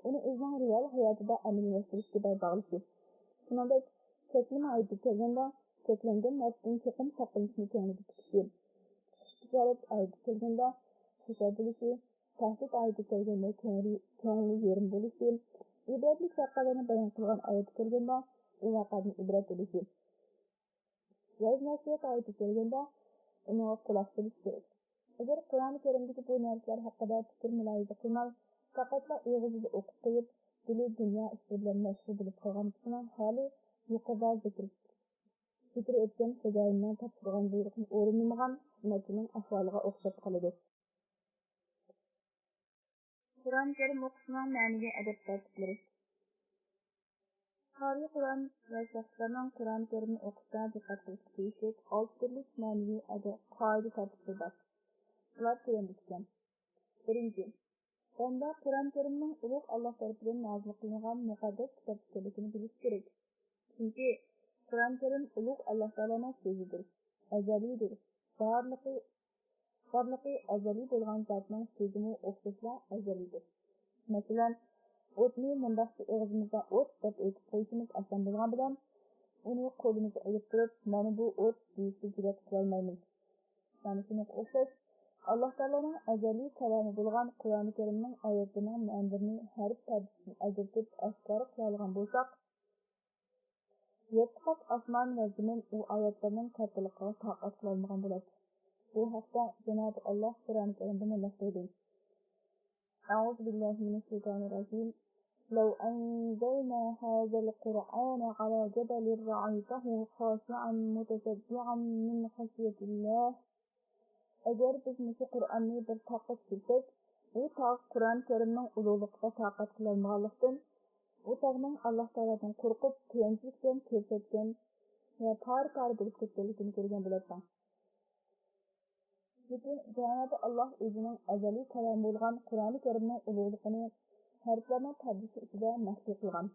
ئۇنى ئۆزىنىڭ رېئال ھاياتىدا ئەمەلىيلەشتۈرۈشكە بەل باغلىشى، شۇنىڭدەك چەكلىمە ئايىتى كەلگەندە، چەكلەنگەن نەرسىدىن چوقۇم ساقلىنىشنى كۆڭلىدە تۇتۇشى، تىجارەت ئايىتى كەلگەندە، خۇشال بولۇشى، تەھدىت ئايىتى كەلگەندە، كۆڭلى، كۆڭلى يېرىم بولۇشى، ئىبرەتلىك ۋەقەلەرنى بايان قىلغان ئايەت كەلگەندە، ئۇ ۋەقەدىن ئىبرەت ئېلىشى. ۋەز-نەسىھەت ئايىتى كەلگەندە، ئۇنىڭغا قۇلاق سېلىش كېرەك. ئەگەر قۇرئان كەرىمدىكى بۇ نەرسىلەر ھەققىدە پىكىر مۇلاھىزە قىلماي، پەقەتلا ئېغىزىدا ئوقۇپ قويۇپ، دىلى دۇنيا ئىشلىرى بىلەن مەشغۇل بولۇپ قالغان كىشىنىڭ ھالى يۇقىرىدا زىكىر، زىكىر ئۆتكەن خوجايىننىڭ تاپشۇرغان بۇيرۇقىنى ئورۇنلىمىغان خىزمەتچىنىڭ ئەھۋالىغا ئوخشاپ قالىدۇ. قۇرئان كەرىم ئوقۇشنىڭ مەنىۋى ئەدەپ تەرتىپلىرى. قارىي قۇرئان ۋە شەخسلەرنىڭ قۇرئان كەرىمنى ئوقۇشتا دىققەت قىلىشقا تېگىشلىك ئالتە تۈرلۈك مەنىۋى ئەدەپ قائىدە تەرتىپلىرى بار. ئۇلار تۆۋەندىكى. بىرىنچى، بەندە قۇرئان كەرىمنىڭ ئۇلۇغ ئاللاھ تەرىپىدىن نازىل قىلىنغان مۇقەددەس كىتاب ئىكەنلىكىنى بىلىشى كېرەك. چۈنكى قۇرئان كەرىم ئۇلۇغ ئاللاھ تائالانىڭ سۆزىدۇر، ئەزەلىيدۇر، بارلىقى، بارلىقى ئەزەلىي بولغان زاتنىڭ سۆزىمۇ ئوخشاشلا ئەزەلىيدۇر. مەسىلەن، ئوتنى مۇنداقچە ئېغىزىمىزدا ئوت دەپ ئېيتىپ قويۇشىمىز ئاسان بولغان بىلەن، ئۇنى قولىمىزغا ئېلىپ تۇرۇپ، مانا بۇ ئوت دېيىشكە جۈرئەت قىلالمايمىز. مانا شۇنىڭغا ئوخشاش، ئاللاھ تائالانىڭ ئەزەلىي كالامى بولغان قۇرئان كەرىمنىڭ ئايەتلىرىنىڭ مەنىلىرىنى ھەرپ تەرتىپىدىن ئاجرىتىپ ئاشكارا قىلالىغان بولساق، يەتتە قات ئاسمان ۋە زېمىن ئۇ ئايەتلەرنىڭ كاتتىلىقىغا تاقەت قىلالمىغان بولاتتى. بۇ ھەقتە جانابى ئاللاھ قۇرئان كەرىمدە مۇنداق دەيدۇ: أعوذ بالله من الشيطان الرجيم. لو أنزلنا هذا القرآن على جبل لرأيته خاشعا متصدعا من خشية الله. ئەگەر بىز مۇشۇ قۇرئاننى بىر تاغقا چۈشۈرسەك، بۇ تاغ قۇرئان كەرىمنىڭ ئۇلۇغلۇقىغا تاقەت قىلالمىغانلىقتىن، ئۇ تاغنىڭ ئاللاھ تائالادىن قورقۇپ، تۆۋەنچىلىك بىلەن كۆرسەتكەن ۋە پارە-پارە بولۇپ كەتكەنلىكىنى كۆرگەن بولاتتىڭ. لېكىن جانابى ئاللاھ ئۆزىنىڭ ئەزەلىي كالامى بولغان قۇرئان كەرىمنىڭ ئۇلۇغلۇقىنى ھەرپلەرنىڭ پەردىسى ئىچىدە مەخپىي قىلغان.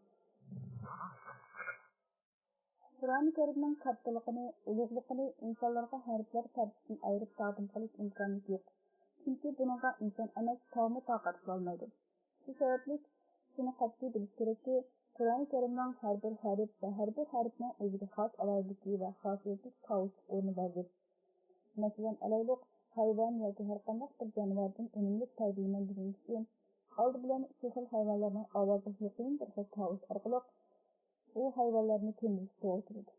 قۇرئان كەرىمنىڭ كاتتىلىقىنى، ئۇلۇغلۇقىنى ئىنسانلارغا ھەرپلەر پەردىسىدىن ئايرىپ تەقدىم قىلىش ئىمكانىيىتى يوق. چۈنكى بۇنىڭغا ئىنسان ئەمەس، تاغمۇ تاقەت قىلالمايدۇ. شۇ سەۋەبلىك شۇنى قەتئىي بىلىش كېرەككى، قۇرئان كەرىمنىڭ ھەر بىر ھەرپ ۋە ھەر بىر ھەرپنىڭ ئۆزىگە خاس ئالاھىدىلىكى ۋە خاسىيەتلىك تاۋۇشلۇق ئورنى باردۇر. مەسىلەن ئالايلۇق، ھايۋان ياكى ھەرقانداق بىر جانىۋاردىن ئۈنۈملۈك پايدىلىنىدىغان كىشى ئالدى بىلەن شۇ خىل ھايۋانلارنىڭ ئاۋازىغا يېقىن بىر خىل تاۋۇش ئارقىلىق ئۇ ھايۋانلارنى كۆندۈرۈشكە توغرا كېلىدۇ.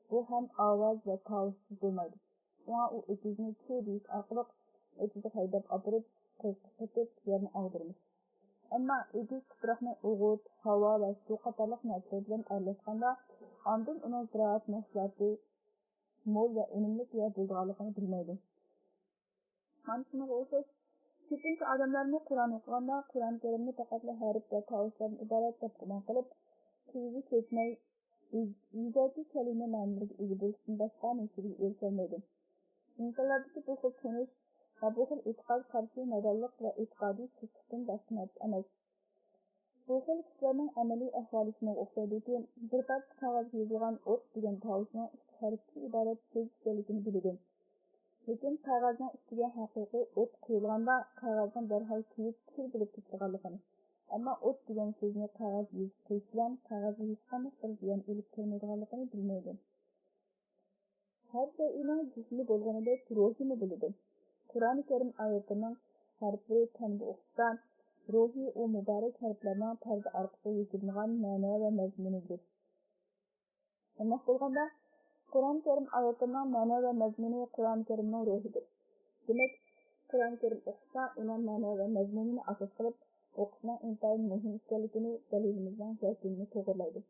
بۇ ھەم ئاۋاز ۋە تاۋۇشسىز بولمايدۇ. شۇڭا ئۇ ئېتىزنى چۇ دېيىش ئارقىلىق ئېتىزغا ھەيدەپ ئاپىرىپ، قويۇققا سېتىپ، يەرنى ئاغدۇرىمىز. ئەمما ئېگىز تۇپراقنى ئوغۇت، ھاۋا ۋە سۇ قاتارلىق نەرسىلەر بىلەن ئارىلاشقاندا، ئاندىن ئۇنىڭ زىرائەت مەھسۇلاتى مول ۋە ئۈنۈملۈك يەر بولىدىغانلىقىنى بىلمەيدۇ. مانا شۇنىڭغا ئوخشاش، كۆپىنچە ئادەملەرمۇ قۇرئان ئوقۇغاندا قۇرئان كەرىمنى پەقەتلا ھەرپ ۋە تاۋۇشلاردىن ئىبارەت دەپ گۇمان قىلىپ، تۈۋىگە كەتمەي، يۈز-، يۈزەكى كەلىمە مەنىلىرىگە ئىگە بولۇشتىن باشقا نەتىجىگە ئېرىشەلمەيدۇ. ئىنسانلاردىكى بۇ خىل چۈشىنىش ۋە بۇ خىل ئېتىقاد قارىشى نادانلىق ۋە ئېتىقادىي سۇسلۇقتىن باشقا نەرسە ئەمەس. بۇ خىل كىشىلەرنىڭ ئەمەلىي ئەھۋالى شۇنىڭغا ئوخشايدۇكى، بىر پارچە قەغەزگە يېزىلغان ئوت دېگەن تاۋۇشنىڭ ئىككى ھەرپتىن ئىبارەت سۆز ئىكەنلىكىنى بىلىدۇ. لېكىن قەغەزنىڭ ئۈستىگە ھەقىقىي ئوت قويۇلغاندا، قەغەزنىڭ دەرھال كۆيۈپ، كۈل بولۇپ كېتىدىغانلىقىنى، ئەمما ئوت دېگەن سۆزنى قەغەزگە يېزىپ قويۇش بىلەن قەغەزگە ھېچقانداق بىر زىيان ئېلىپ كەلمەيدىغانلىقىنى بىلمەيدۇ. ھەر شەيئىنىڭ جىسمى بولغىنىدەك روھىمۇ بولىدۇ. قۇرئان كەرىم ئايەتلىرىنىڭ ھەرپلىرى تەندە ئوقۇلسا، روھى ئۇ مۇبارەك ھەرپلەرنىڭ پەردە ئارقىسىغا يوشۇرۇنغان مەنە ۋە مەزمۇنىدۇر. شۇنداق بولغاندا، قۇرئان كەرىم ئايەتلىرىنىڭ مەنە ۋە مەزمۇنى قۇرئان كەرىمنىڭ روھىدۇر. دېمەك، قۇرئان كەرىم ئوقۇسا، ئۇنىڭ مەنە ۋە مەزمۇنىنى ئاساس قىلىپ ئوقۇشنىڭ ئىنتايىن مۇھىم ئىكەنلىكىنى دەلىلىمىزنىڭ يەكۈنىنى توغرىلايدۇ.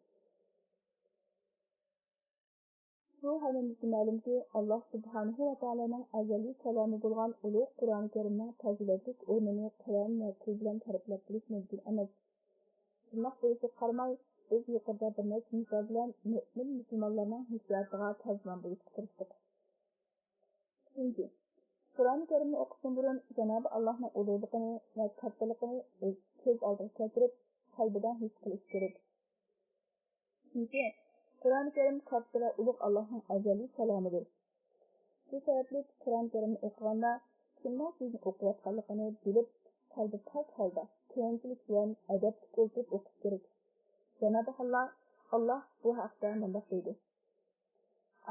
بۇ ھەممىمىزگە مەلۇمكى، ئاللاھ سۇبھانەھۇ ۋە تائالانىڭ ئەزەلىي كالامى بولغان ئۇلۇغ قۇرئان كەرىمنىڭ پەزىلەتلىك ئورنىنى قەلەم ۋە تىل بىلەن تەرىپلەپ بېرىش مۇمكىن ئەمەس. شۇنداق بولۇشىغا قارىماي، بىز يۇقىرىدا بىر نەچچە مىسال بىلەن مۆمىن مۇسۇلمانلارنىڭ ھېسسىياتىغا تەرجىمان بولۇشقا تىرىشتۇق. ئۈچىنچى، قۇرئان كەرىمنى ئوقۇشتىن بۇرۇن جانابى ئاللاھنىڭ ئۇلۇغلۇقىنى ۋە كاتتىلىقىنى كۆز ئالدىغا كەلتۈرۈپ، قەلبىدە ھېس قىلىش كېرەك. ئۈچىنچى، قۇرئان كەرىم كاتتا ۋە ئۇلۇغ ئاللاھنىڭ ئەزەلىي كالامىدۇر. شۇ سەۋەبلىك قۇرئان كەرىمنى ئوقۇغاندا، كىمنىڭ سۆزىنى ئوقۇۋاتقانلىقىنى بىلىپ، قەلبى پاك ھالدا، كۆڭۈلچىلىك بىلەن ئەدەپلىك ئولتۇرۇپ ئوقۇش كېرەك. جانابى ئاللا، ئاللا بۇ ھەقتە مۇنداق دەيدۇ: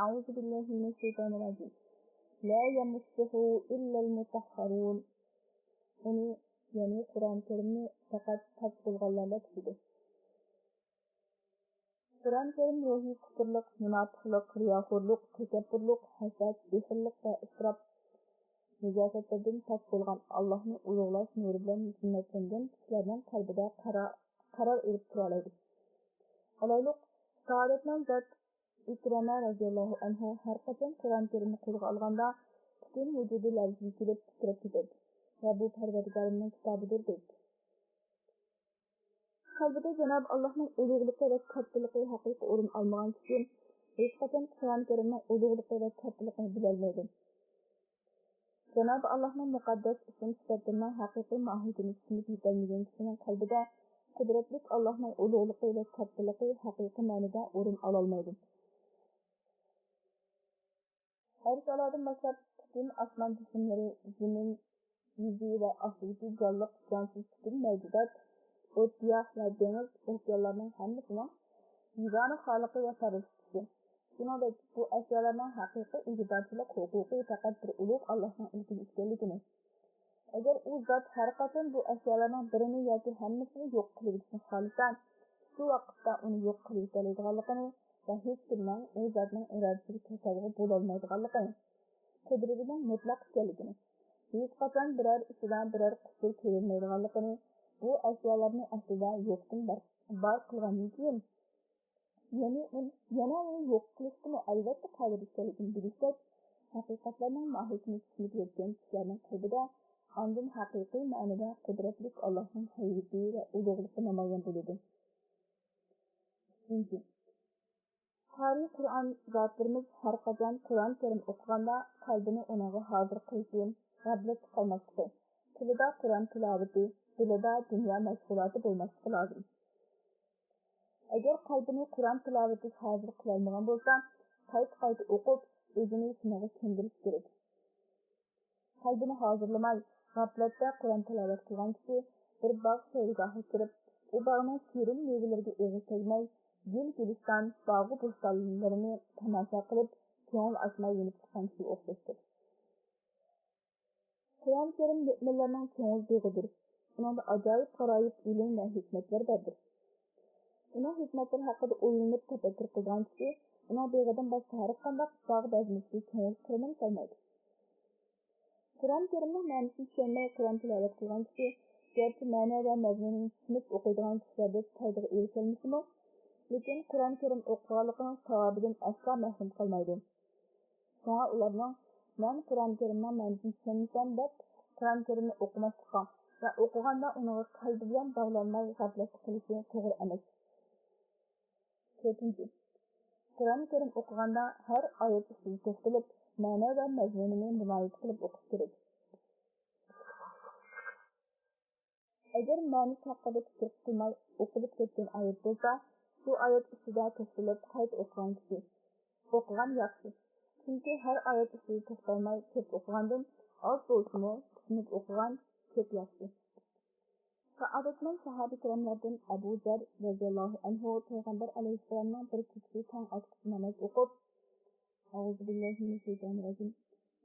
أعوذ بالله من الشيطان الرجيم. لا يمسه إلا المطهرون. ئۇنى، يەنى قۇرئان كەرىمنى پەقەت پاك بولغانلارلا تۇتىدۇ. قۇرئان كەرىم روھىي قۇسۇرلۇق، مۇناپىقلىق، رىياخورلۇق، تەكەببۇرلۇق، ھەسەت، بېخىللىق ۋە ئىسراپ نىجاسەتلىرىدىن پاك بولغان، ئاللاھنى ئۇلۇغلاش نۇرى بىلەن زىننەتلەنگەن كىشىلەرنىڭ قەلبىدە قارا-، قارار ئېلىپ تۇرالايدۇ. ئالايلۇق، سائادەتمەن زات ئىكرامە رەزىياللاھۇ ئەنھۇ ھەر قاچان قۇرئان كەرىمنى قولىغا ئالغاندا، پۈتۈن ۋۇجۇدى لەرزىگە كېلىپ تىترەپ كېتەتتى ۋە بۇ پەرۋەردىگارىمنىڭ كىتابىدۇر دەيتتى. قەلبىدە جانابى ئاللاھنىڭ ئۇلۇغلۇقى ۋە كاتتىلىقى ھەقىقىي ئورۇن ئالمىغان كىشى ھېچقاچان قۇرئان كەرىمنىڭ ئۇلۇغلۇقى ۋە كاتتىلىقىنى بىلەلمەيدۇ. جانابى ئاللاھنىڭ مۇقەددەس ئىسىم سۈپەتلىرىنىڭ ھەقىقىي ماھىيىتىنى چۈشىنىپ يېتەلمىگەن كىشىنىڭ قەلبىدە قۇدرەتلىك ئاللاھنىڭ ئۇلۇغلۇقى ۋە كاتتىلىقى ھەقىقىي مەنىدە ئورۇن ئالالمايدۇ. ئەرش ئالادىن باشلاپ پۈتۈن ئاسمان جىسىملىرى، زېمىن يۈزى ۋە ئاستىدىكى جانلىق جانسىز پۈتۈن مەۋجۇدات، ئوت، گىياھ ۋە دېڭىز، ئوكيانلارنىڭ ھەممىسىنىڭ يېگانە خالىقى ۋە پەرۋىشچىسى. شۇنىڭدەك، بۇ ئەشيالارنىڭ ھەقىقىي ئىگىدارچىلىق ھوقۇقى پەقەت بىر ئۇلۇغ ئاللاھنىڭ ئىلكىدە ئىكەنلىكىنى، ئەگەر ئۇ زات ھەر قاچان بۇ ئەشيالارنىڭ بىرىنى ياكى ھەممىسىنى يوق قىلىۋېتىشنى خالىسا، شۇ ۋاقىتتا ئۇنى يوق قىلىۋېتەلەيدىغانلىقىنى ۋە ھېچكىمنىڭ ئۇ زاتنىڭ ئىرادىسىگە تاسادىغۇ بولالمايدىغانلىقىنى، قۇدرىتىنىڭ مۇتلەق ئىكەنلىكىنى، ھېچقاچان بىرەر ئىشىدا بىرەر قۇسۇر كۆرۈلمەيدىغانلىقىنى، بۇ ئەشيالارنى ئەسلىدە يوقتىن بار، بار قىلغاندىن كېيىن، يەنى ئۇن-، يەنە ئۇنى يوق قىلىشقىمۇ ئەلۋەتتە قادىر ئىكەنلىكىنى بىلىشتەك، ھەقىقەتلەرنىڭ ماھىيىتىنى چۈشىنىپ يەتكەن كىشىلەرنىڭ قەلبىدە ئاندىن ھەقىقىي مەنىدە قۇدرەتلىك ئاللاھنىڭ ھەيۋىتى ۋە ئۇلۇغلۇقى نامايان بولىدۇ. ئۈچىنچى، قارىي قۇرئان زاتلىرىمىز ھەر قاچان قۇرئان كەرىم ئوقۇغاندا قەلبىنى ئۇنىڭغا ھازىر قىلىشى، غەپلەتتە قالماسلىقى، تىلىدا قۇرئان تىلاۋىتى، دىلىدا دۇنيا مەشغۇلاتى بولماسلىقى لازىم. ئەگەر قەلبىنى قۇرئان تىلاۋىتىگە ھازىر قىلالمىغان بولسا، قايتا-قايتا ئوقۇپ، ئۆزىنى شۇنىڭغا كۆندۈرۈش كېرەك. قەلبىنى ھازىرلىماي، غەپلەتتە قۇرئان تىلاۋەت قىلغان كىشى بىر باغ سەيلىگاھىغا كىرىپ، ئۇ باغنىڭ شېرىن مېۋىلىرىگە ئېغىز تەگمەي، گۈل-گۈلىستان، باغۇ بوستانلىرىنى تاماشا قىلىپ، كۆڭۈل ئاچماي يېنىپ چىققان كىشىگە ئوخشاشتۇر. قۇرئان كەرىم مۆمىنلەرنىڭ كۆڭۈل بېغىدۇر. ئۇنىڭدا ئاجايىپ-غارايىپ ئىلىم ۋە ھېكمەتلەر باردۇر. ئۇنىڭ ھېكمەتلىرى ھەققىدە ئويلىنىپ تەپەككۇر قىلغان كىشى ئۇنىڭ بېغىدىن باشقا ھەر قانداق باغ بەزمىسىگە كۆڭۈل قىرىنىمۇ سالمايدۇ. قۇرئان كەرىمنىڭ مەنىسىنى چۈشەنمەي قۇرئان تىلاۋەت قىلغان كىشى گەرچە مەنە ۋە مەزمۇنىنى چۈشىنىپ ئوقۇيدىغان كىشىلەردەك پايدىغا ئېرىشەلمىسىمۇ، لېكىن قۇرئان كەرىم ئوقۇغانلىقىنىڭ ساۋابىدىن ئەسلا مەھرۇم قالمايدۇ. شۇڭا ئۇلارنىڭ، مەن قۇرئان كەرىمنىڭ مەنىسىنى چۈشەنمىسەم دەپ، قۇرئان كەرىمنى ئوقۇماسلىققا ۋە ئوقۇغاندا ئۇنىڭغا قەلبى بىلەن باغلانماي غەپلەتتە قېلىشى توغرا ئەمەس. تۆتىنچى، قۇرئان كەرىم ئوقۇغاندا ھەر ئايەت ئۈستىدە توختىلىپ، مەنە ۋە مەزمۇنىنى مۇلاھىزە قىلىپ ئوقۇش كېرەك. ئەگەر مەنىسى ھەققىدە پىكىر قىلماي ئوقۇلۇپ كەتكەن ئايەت بولسا، شۇ ئايەت ئۈستىدە توختىلىپ قايتا ئوقۇغان كىشى، ئوقۇغان ياخشى. چۈنكى ھەر ئايەت ئۈستىدە توختالماي كۆپ ئوقۇغاندىن ئاز بولسىمۇ چۈشىنىپ ئوقۇغان كۆپ ياخشى. سائادەتمەن ساھابە كىراملاردىن ئەبۇ زەر رەزىياللاھۇ ئەنھۇ پەيغەمبەر ئەلەيھىسسالامنىڭ بىر كېچىسى تاڭ ئاتقۇچە ناماز ئوقۇپ، أعوذ بالله من الشيطان الرجيم.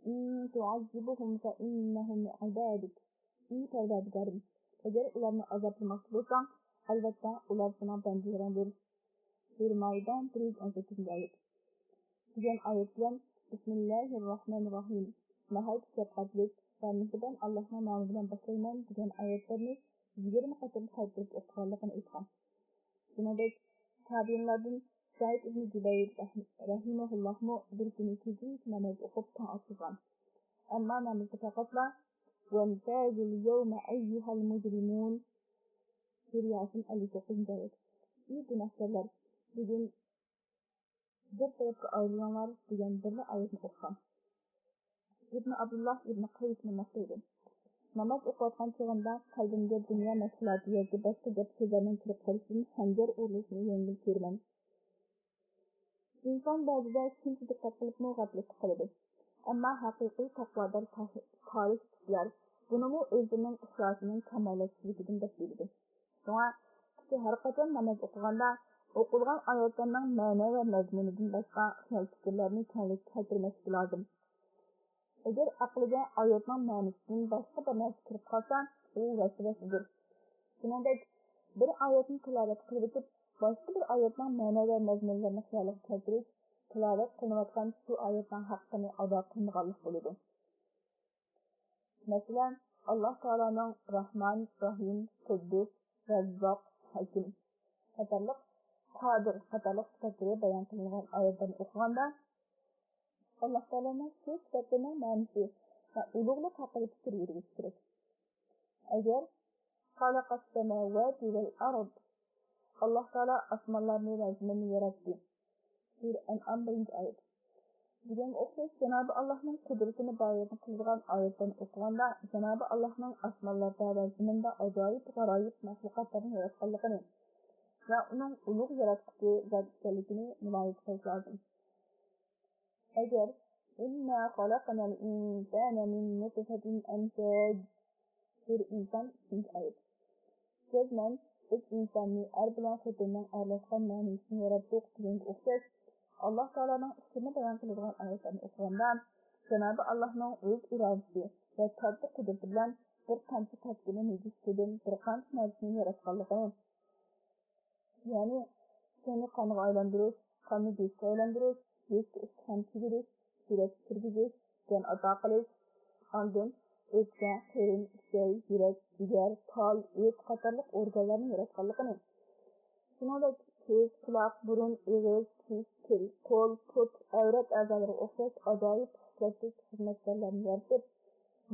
إن تعذبهم فإنهم عبادك. ئى پەرۋەردىگارىم، ئەگەر ئۇلارنى ئازابلىماقچى بولساڭ، ئەلۋەتتە ئۇلار سېنىڭ بەندىلىرىڭدۇر. سۈرە مائىدە، بىر يۈز ئون سەككىزىنچى ئايەت. دېگەن ئايەت بىلەن، بىسمىللاھىررەھمانىررەھىم. ناھايىتى شەپقەتلىك ۋە مېھرىبان ئاللاھنىڭ نامى بىلەن باشلايمەن» دېگەن ئايەتلەرنى يىگىرمە قېتىم قايتۇرۇپ ئوقۇغانلىقىنى ئېيتقان. شۇنىڭدەك تابىئىنلاردىن سەئىد ئىبنى جۇبەير رەھىمەھۇللاھمۇ بىر كۈنى كېچىچە ناماز ئوقۇپ تاڭ ئاتقۇزغان. ئەمما نامىزىدا پەقەتلا «وامتازوا اليوم أيها المجرمون» سۈرە ياسىن، ئەللىك توققۇزىنچى ئايەت. «ئى گۇناھكارلار، بۈگۈن بىر تەرەپكە ئايرىلىڭلار» دېگەن بىرلا ئايەتنى ئوقۇغان. ئىبن ئابدۇللا ئىبن قەيس مۇنداق دەيدۇ: ناماز ئوقۇۋاتقان چېغىمدا قەلبىمگە دۇنيا مەشغۇلاتى ياكى باشقا گەپ سۆزلەرنىڭ كىرىپ قېلىشىدىن خەنجەر ئۇرۇلۇشىنى يەڭگىل كۆرىمەن. ئىنسان بەزىدە شۇنچە دىققەت قىلىپمۇ غەپلەتتە قالىدۇ. ئەمما ھەقىقىي تەقۋادار سالىھ كىشىلەر بۇنىمۇ ئۆزلىرىنىڭ ئىخلاسىنىڭ كامالەتسىزلىكىدىن دەپ بىلىدۇ. شۇڭا كىشى ھەرقاچان ناماز ئوقۇغاندا ئوقۇلغان ئايەتلەرنىڭ مەنە ۋە مەزمۇنىدىن باشقا خىيال پىكىرلەرنى كەڭلىككە كەلتۈرمەسلىكى لازىم. ئەگەر ئەقلىگە ئايەتنىڭ مەنىسىدىن باشقا بىر نەرسە كىرىپ قالسا، ئۇ ۋەسۋەسىدۇر. شۇنىڭدەك، بىر ئايەتنى تىلاۋەت قىلىۋېتىپ، باشقا بىر ئايەتنىڭ مەنە ۋە مەزمۇنلىرىنى خىيالغا كەلتۈرۈش تىلاۋەت قىلىنىۋاتقان شۇ ئايەتنىڭ ھەققىنى ئادا قىلمىغانلىق بولىدۇ. مەسىلەن، ئاللاھ تائالانىڭ راھمان، راھىم، قۇددۇس، رەززاق، ھەكىم قاتارلىق، قادىر قاتارلىق سۈپەتلىرى بايان قىلىنغان ئايەتلەرنى ئوقۇغاندا، ئاللاھ تائالانىڭ شۇ سۈپەتلىرىنىڭ مەنىسى ۋە ئۇلۇغلۇق ھەققىدە پىكىر يۈرگۈزۈش كېرەك. ئەگەر «خلق السماوات والأرض»، ئاللاھ تائالا ئاسمانلارنى ۋە زېمىننى ياراتتى، سۈرە ئەنئام، بىرىنچى ئايەت، دېگەنگە ئوخشاش، جانابى ئاللاھنىڭ قۇدرىتىنى بايان قىلىدىغان ئايەتلەرنى ئوقۇغاندا، جانابى ئاللاھنىڭ ئاسمانلاردا ۋە زېمىندا ئاجايىپ غارايىپ مەخلۇقاتلارنى ياراتقانلىقىنى ۋە ئۇنىڭ ئۇلۇغ ياراتقۇچى زات ئىكەنلىكىنى مۇلاھىزە قىلىش لازىم. ئەگەر «إنا خلقنا الإنسان من نطفة أمشاج» سۈرە ئىنسان، ئۈچىنچى ئايەت. «جەزمەن، بىز ئىنساننى ئەر بىلەن خوتۇننىڭ ئارىلاشقان مەنىسىدىن ياراتتۇق» دېگەنگە ئوخشاش، ئاللاھ تائالانىڭ ئىشلىرىنى بايان قىلىدىغان ئايەتلەرنى ئوقۇغاندا، جانابى ئاللاھنىڭ ئۆز ئىرادىسى ۋە كاتتا قۇدرىتى بىلەن بىر تامچە تەپكىنى نىجىس سۇدىن بىر قانچە نەرسىنى ياراتقانلىقىنى، يەنى سۇنى قانغا ئايلاندۇرۇش، قاننى گۆشكە ئايلاندۇرۇش، گۆشكە ئىستىخان كىيدۈرۈش، سۈرەتكە كىرگۈزۈش، جان ئاتا قىلىش، ئاندىن ئۆپكە، قېرىن، ئۈچەي، يۈرەك، جىگەر، تال، ئۆت قاتارلىق ئورگانلارنى ياراتقانلىقىنى، شۇنىڭدەك كۆز، قۇلاق، بۇرۇن، ئېغىز، چىش، تىل، قول، پۇت، ئەۋرەت ئەزالىرىغا ئوخشاش ئاجايىپ خىسلەتلىك خىزمەتكارلارنى يارىتىپ،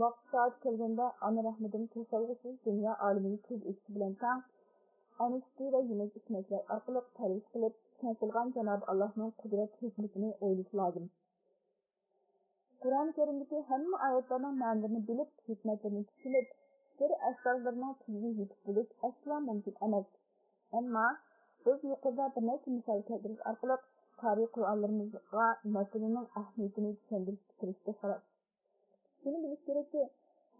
ۋاقىت سائەت كەلگەندە ئانا رەھمىدىن توسالغۇسىز دۇنيا ئالىمىگە كۆز ئېچىشى بىلەن تەڭ، ئانا سۈتى ۋە يېمەك ئىچمەكلەر ئارقىلىق پەرۋىش قىلىپ، چوڭ قىلغان جانابى ئاللاھنىڭ قۇدرەت ھېكمىتىنى ئويلىشى لازىم. قۇرئان كەرىمدىكى ھەممە ئايەتلەرنىڭ مەنىلىرىنى بىلىپ، ھېكمەتلىرىنى چۈشىنىپ، سىر ئەسرارلىرىنىڭ تۈۋىگە يېتىپ بولۇش ئەسلا مۇمكىن ئەمەس. ئەمما بىز يۇقىرىدا بىر نەچچە مىسال كەلتۈرۈش ئارقىلىق قارىي قۇرئانلىرىمىزغا مەتنىنىڭ ئەھمىيىتىنى چۈشەندۈرۈشكە تىرىشتۇق، خالاس. شۇنى بىلىش كېرەككى،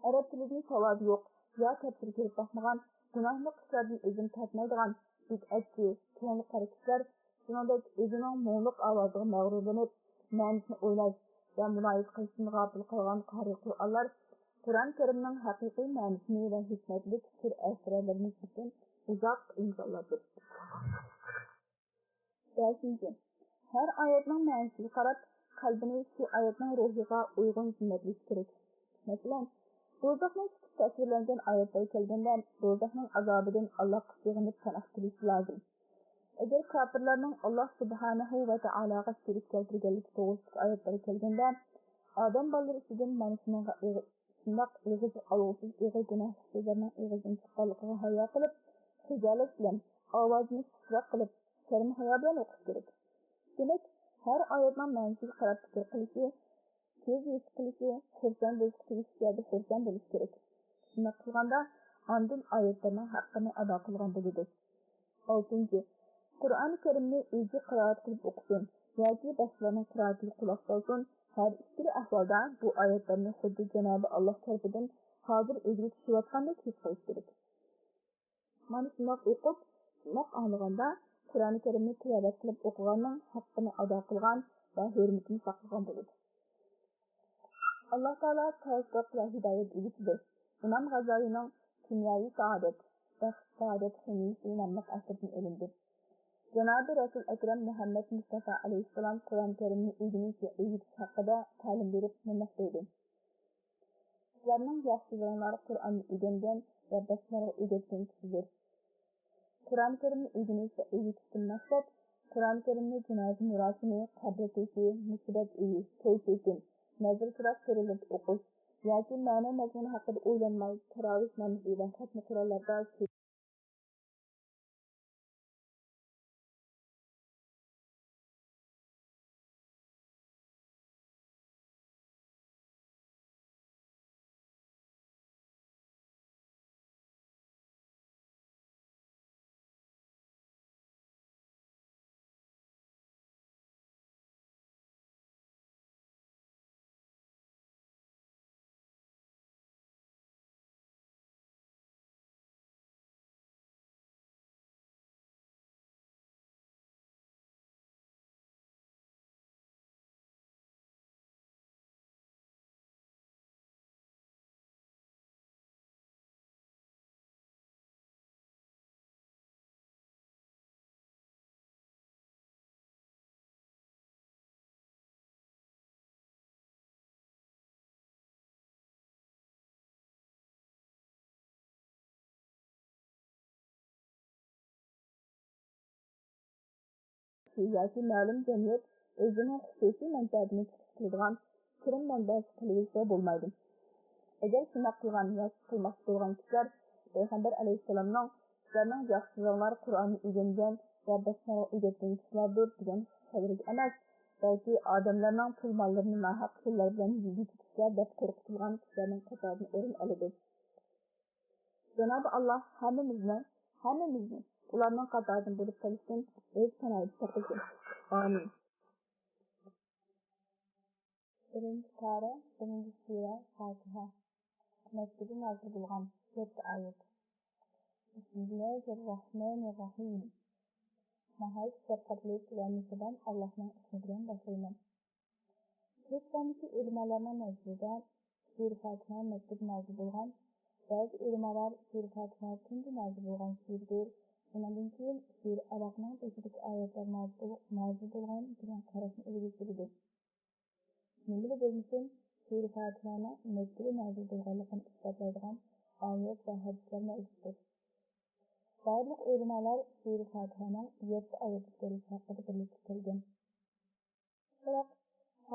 ئەرەب تىلىدىن ساۋادى يوق يا تەپسىر كۆرۈپ باقمىغان گۇناھلىق ئىشلاردىن ئۆزىنى تارتمايدىغان بىدئەتچى، كۆڭلى قارا كىشىلەر، شۇنىڭدەك ئۆزىنىڭ مۇڭلۇق ئاۋازىغا مەغرۇرلىنىپ، مەنىسىنى ئويلاش ۋە مۇلاھىزە قىلىشتىن غاپىل قالغان قارىي قۇرئانلار قۇرئان كەرىمنىڭ ھەقىقىي مەنىسىنى ۋە ھېكمەتلىك سىر ئەسرارلىرىنى چۈشىنىشتىن ئۇزاق ئىنسانلاردۇر. بەشىنچى، ھەر ئايەتنىڭ مەنىسىگە قاراپ، قەلبىنى شۇ ئايەتنىڭ روھىغا ئۇيغۇن زىننەتلىشى كېرەك. مەسىلەن، دوزاخنىڭ سۈپىتى تەسۋىرلەنگەن ئايەتلەر كەلگەندە، دوزاخنىڭ ئازابىدىن ئاللاھقا سېغىنىپ پاناھ تىلىشى لازىم. ئەگەر كاپىرلارنىڭ ئاللاھ سۇبھانەھۇ ۋە تائالاغا شېرىك كەلتۈرگەنلىكى توغرىسىدىكى ئايەتلەر كەلگەندە، ئادەم بالىلىرى ئىچىدىن مانا شۇنىڭغا ئېغىر، شۇنداق ئېغىز ئالغۇسىز، ئېغىر گۇناھلىق سۆزلەرنىڭ ئېغىزدىن چىققانلىقىغا ھايا قىلىپ، خىجالەت بىلەن، ئاۋازىنى تىترەك قىلىپ، شەرم-ھايا بىلەن ئوقۇش كېرەك. دېمەك، ھەر ئايەتنىڭ مەنىسىگە قاراپ پىكىر قىلىشى، كۆز يېشى قىلىشى، خۇرسەن بولۇشقا تېگىشلىك يەردە خۇرسەن بولۇش كېرەك. شۇنداق قىلغاندا، ئاندىن ئايەتلەرنىڭ ھەققىنى ئادا قىلغان بولىدۇ. ئالتىنچى، قۇرئان كەرىمنى ئۆزى قىرائەت قىلىپ ئوقۇسۇن ياكى باشقىلارنىڭ قىرائىتىگە قۇلاق سالسۇن، ھەر ئىككىلا ئەھۋالدا بۇ ئايەتلەرنى خۇددى جانابى ئاللاھ تەرىپىدىن ھازىر ئۆزىگە چۈشۈۋاتقاندەك ھېس قىلىش كېرەك. مانا شۇنداق ئوقۇپ، شۇنداق ئاڭلىغاندا، قۇرئان كەرىمنى تىلاۋەت قىلىپ ئوقۇغاننىڭ ھەققىنى ئادا قىلغان ۋە ھۆرمىتىنى ساقلىغان بولىدۇ. ئاللاھ تائالا تەۋپىق ۋە ھىدايەت ئىگىسىدۇر. ئىمام غازالىنىڭ كىمياۋى سائادەت، بەخت سائادەت خىمىيسى ناملىق ئەسىرىدىن ئېلىندى. جانابى رەسۇل ئەكرەم مۇھەممەد مۇستافا ئەلەيھىسسالام قۇرئان كەرىمنى ئۆگىنىش ۋە ئۆگىتىش ھەققىدە تەلىم بېرىپ مۇنداق دەيدۇ: سىلەرنىڭ ياخشىلىرىڭلار قۇرئاننى ئۆگەنگەن ۋە باشقىلارغا ئۆگەتكەن كىشىلەر. قۇرئان كەرىمنى ئۆگىنىش ۋە ئۆگىتىشتىن مەقسەت، قۇرئان كەرىمنى جانازا مۇراسىمى، قەبرە توشى، مۇسىبەت ئۆيى، توي تېتىم، نەزىر-سوراق سۈرىلىرىدە ئوقۇش ياكى مەنە-مەزمۇن ھەققىدە ئويلانماي تاراۋىھ نامىزى ۋە خەتمە قۇرئانلاردا ياكى مەلۇم جەمئىيەت ئۆزىنىڭ خۇسۇسىي مەنپەئەتىنى چىقىش قىلىدىغان كىرىم مەنبەسى قىلىۋېلىشىغا بولمايدۇ. ئەگەر شۇنداق قىلغان ياكى قىلماقچى بولغان كىشىلەر پەيغەمبەر ئەلەيھىسسالامنىڭ «سىلەرنىڭ ياخشىلىرىڭلار قۇرئاننى ئۆگەنگەن ۋە باشقىلارغا ئۆگەتكەن كىشىلەردۇر» دېگەن خەۋىرىگە ئەمەس، بەلكى ئادەملەرنىڭ پۇل-ماللىرىنى ناھەق يوللار بىلەن يېگۈچى كىشىلەر دەپ قورقۇتۇلغان كىشىلەرنىڭ قاتارىدىن ئورۇن ئالىدۇ. جانابى ئاللا ھەممىمىزنى، ھەممىمىزنى ئۇلارنىڭ قاتارىدىن بولۇپ قېلىشتىن ئۆز پاناھىدا ساقلىسۇن. ئامىن. بىرىنچى پارە، بىرىنچى سۈرە، فاتىھە. مەككىدە نازىل بولغان، يەتتە ئايەت. بىسمىللاھىررەھمانىررەھىم. ناھايىتى شەپقەتلىك ۋە مېھرىبان ئاللاھنىڭ ئىسمى بىلەن باشلايمەن. كۆپ ساندىكى ئۆلىمالارنىڭ نەزىرىدە سۈرە فاتىھە مەككىدە نازىل بولغان، بەزى ئۆلىمالار سۈرە فاتىھە تۇنجى نازىل بولغان سۈرىدۇر، ئۇنىڭدىن كېيىن سۈرە ئالاقنىڭ بېشىدىكى ئايەتلەر نازىل بول-، نازىل بولغان دېگەن قاراشنى ئىلگىرى سۈرىدۇ. نېمىلا بولمىسۇن، سۈرە فاتىھەنىڭ مەككىدە نازىل بولغانلىقىنى ئىسپاتلايدىغان ئايەت ۋە ھەدىسلەر مەۋجۇتتۇر. بارلىق ئۆلىمالار سۈرە فاتىھەنىڭ يەتتە ئايەت ئىكەنلىكى ھەققىدە بىرلىككە كەلگەن. بىراق،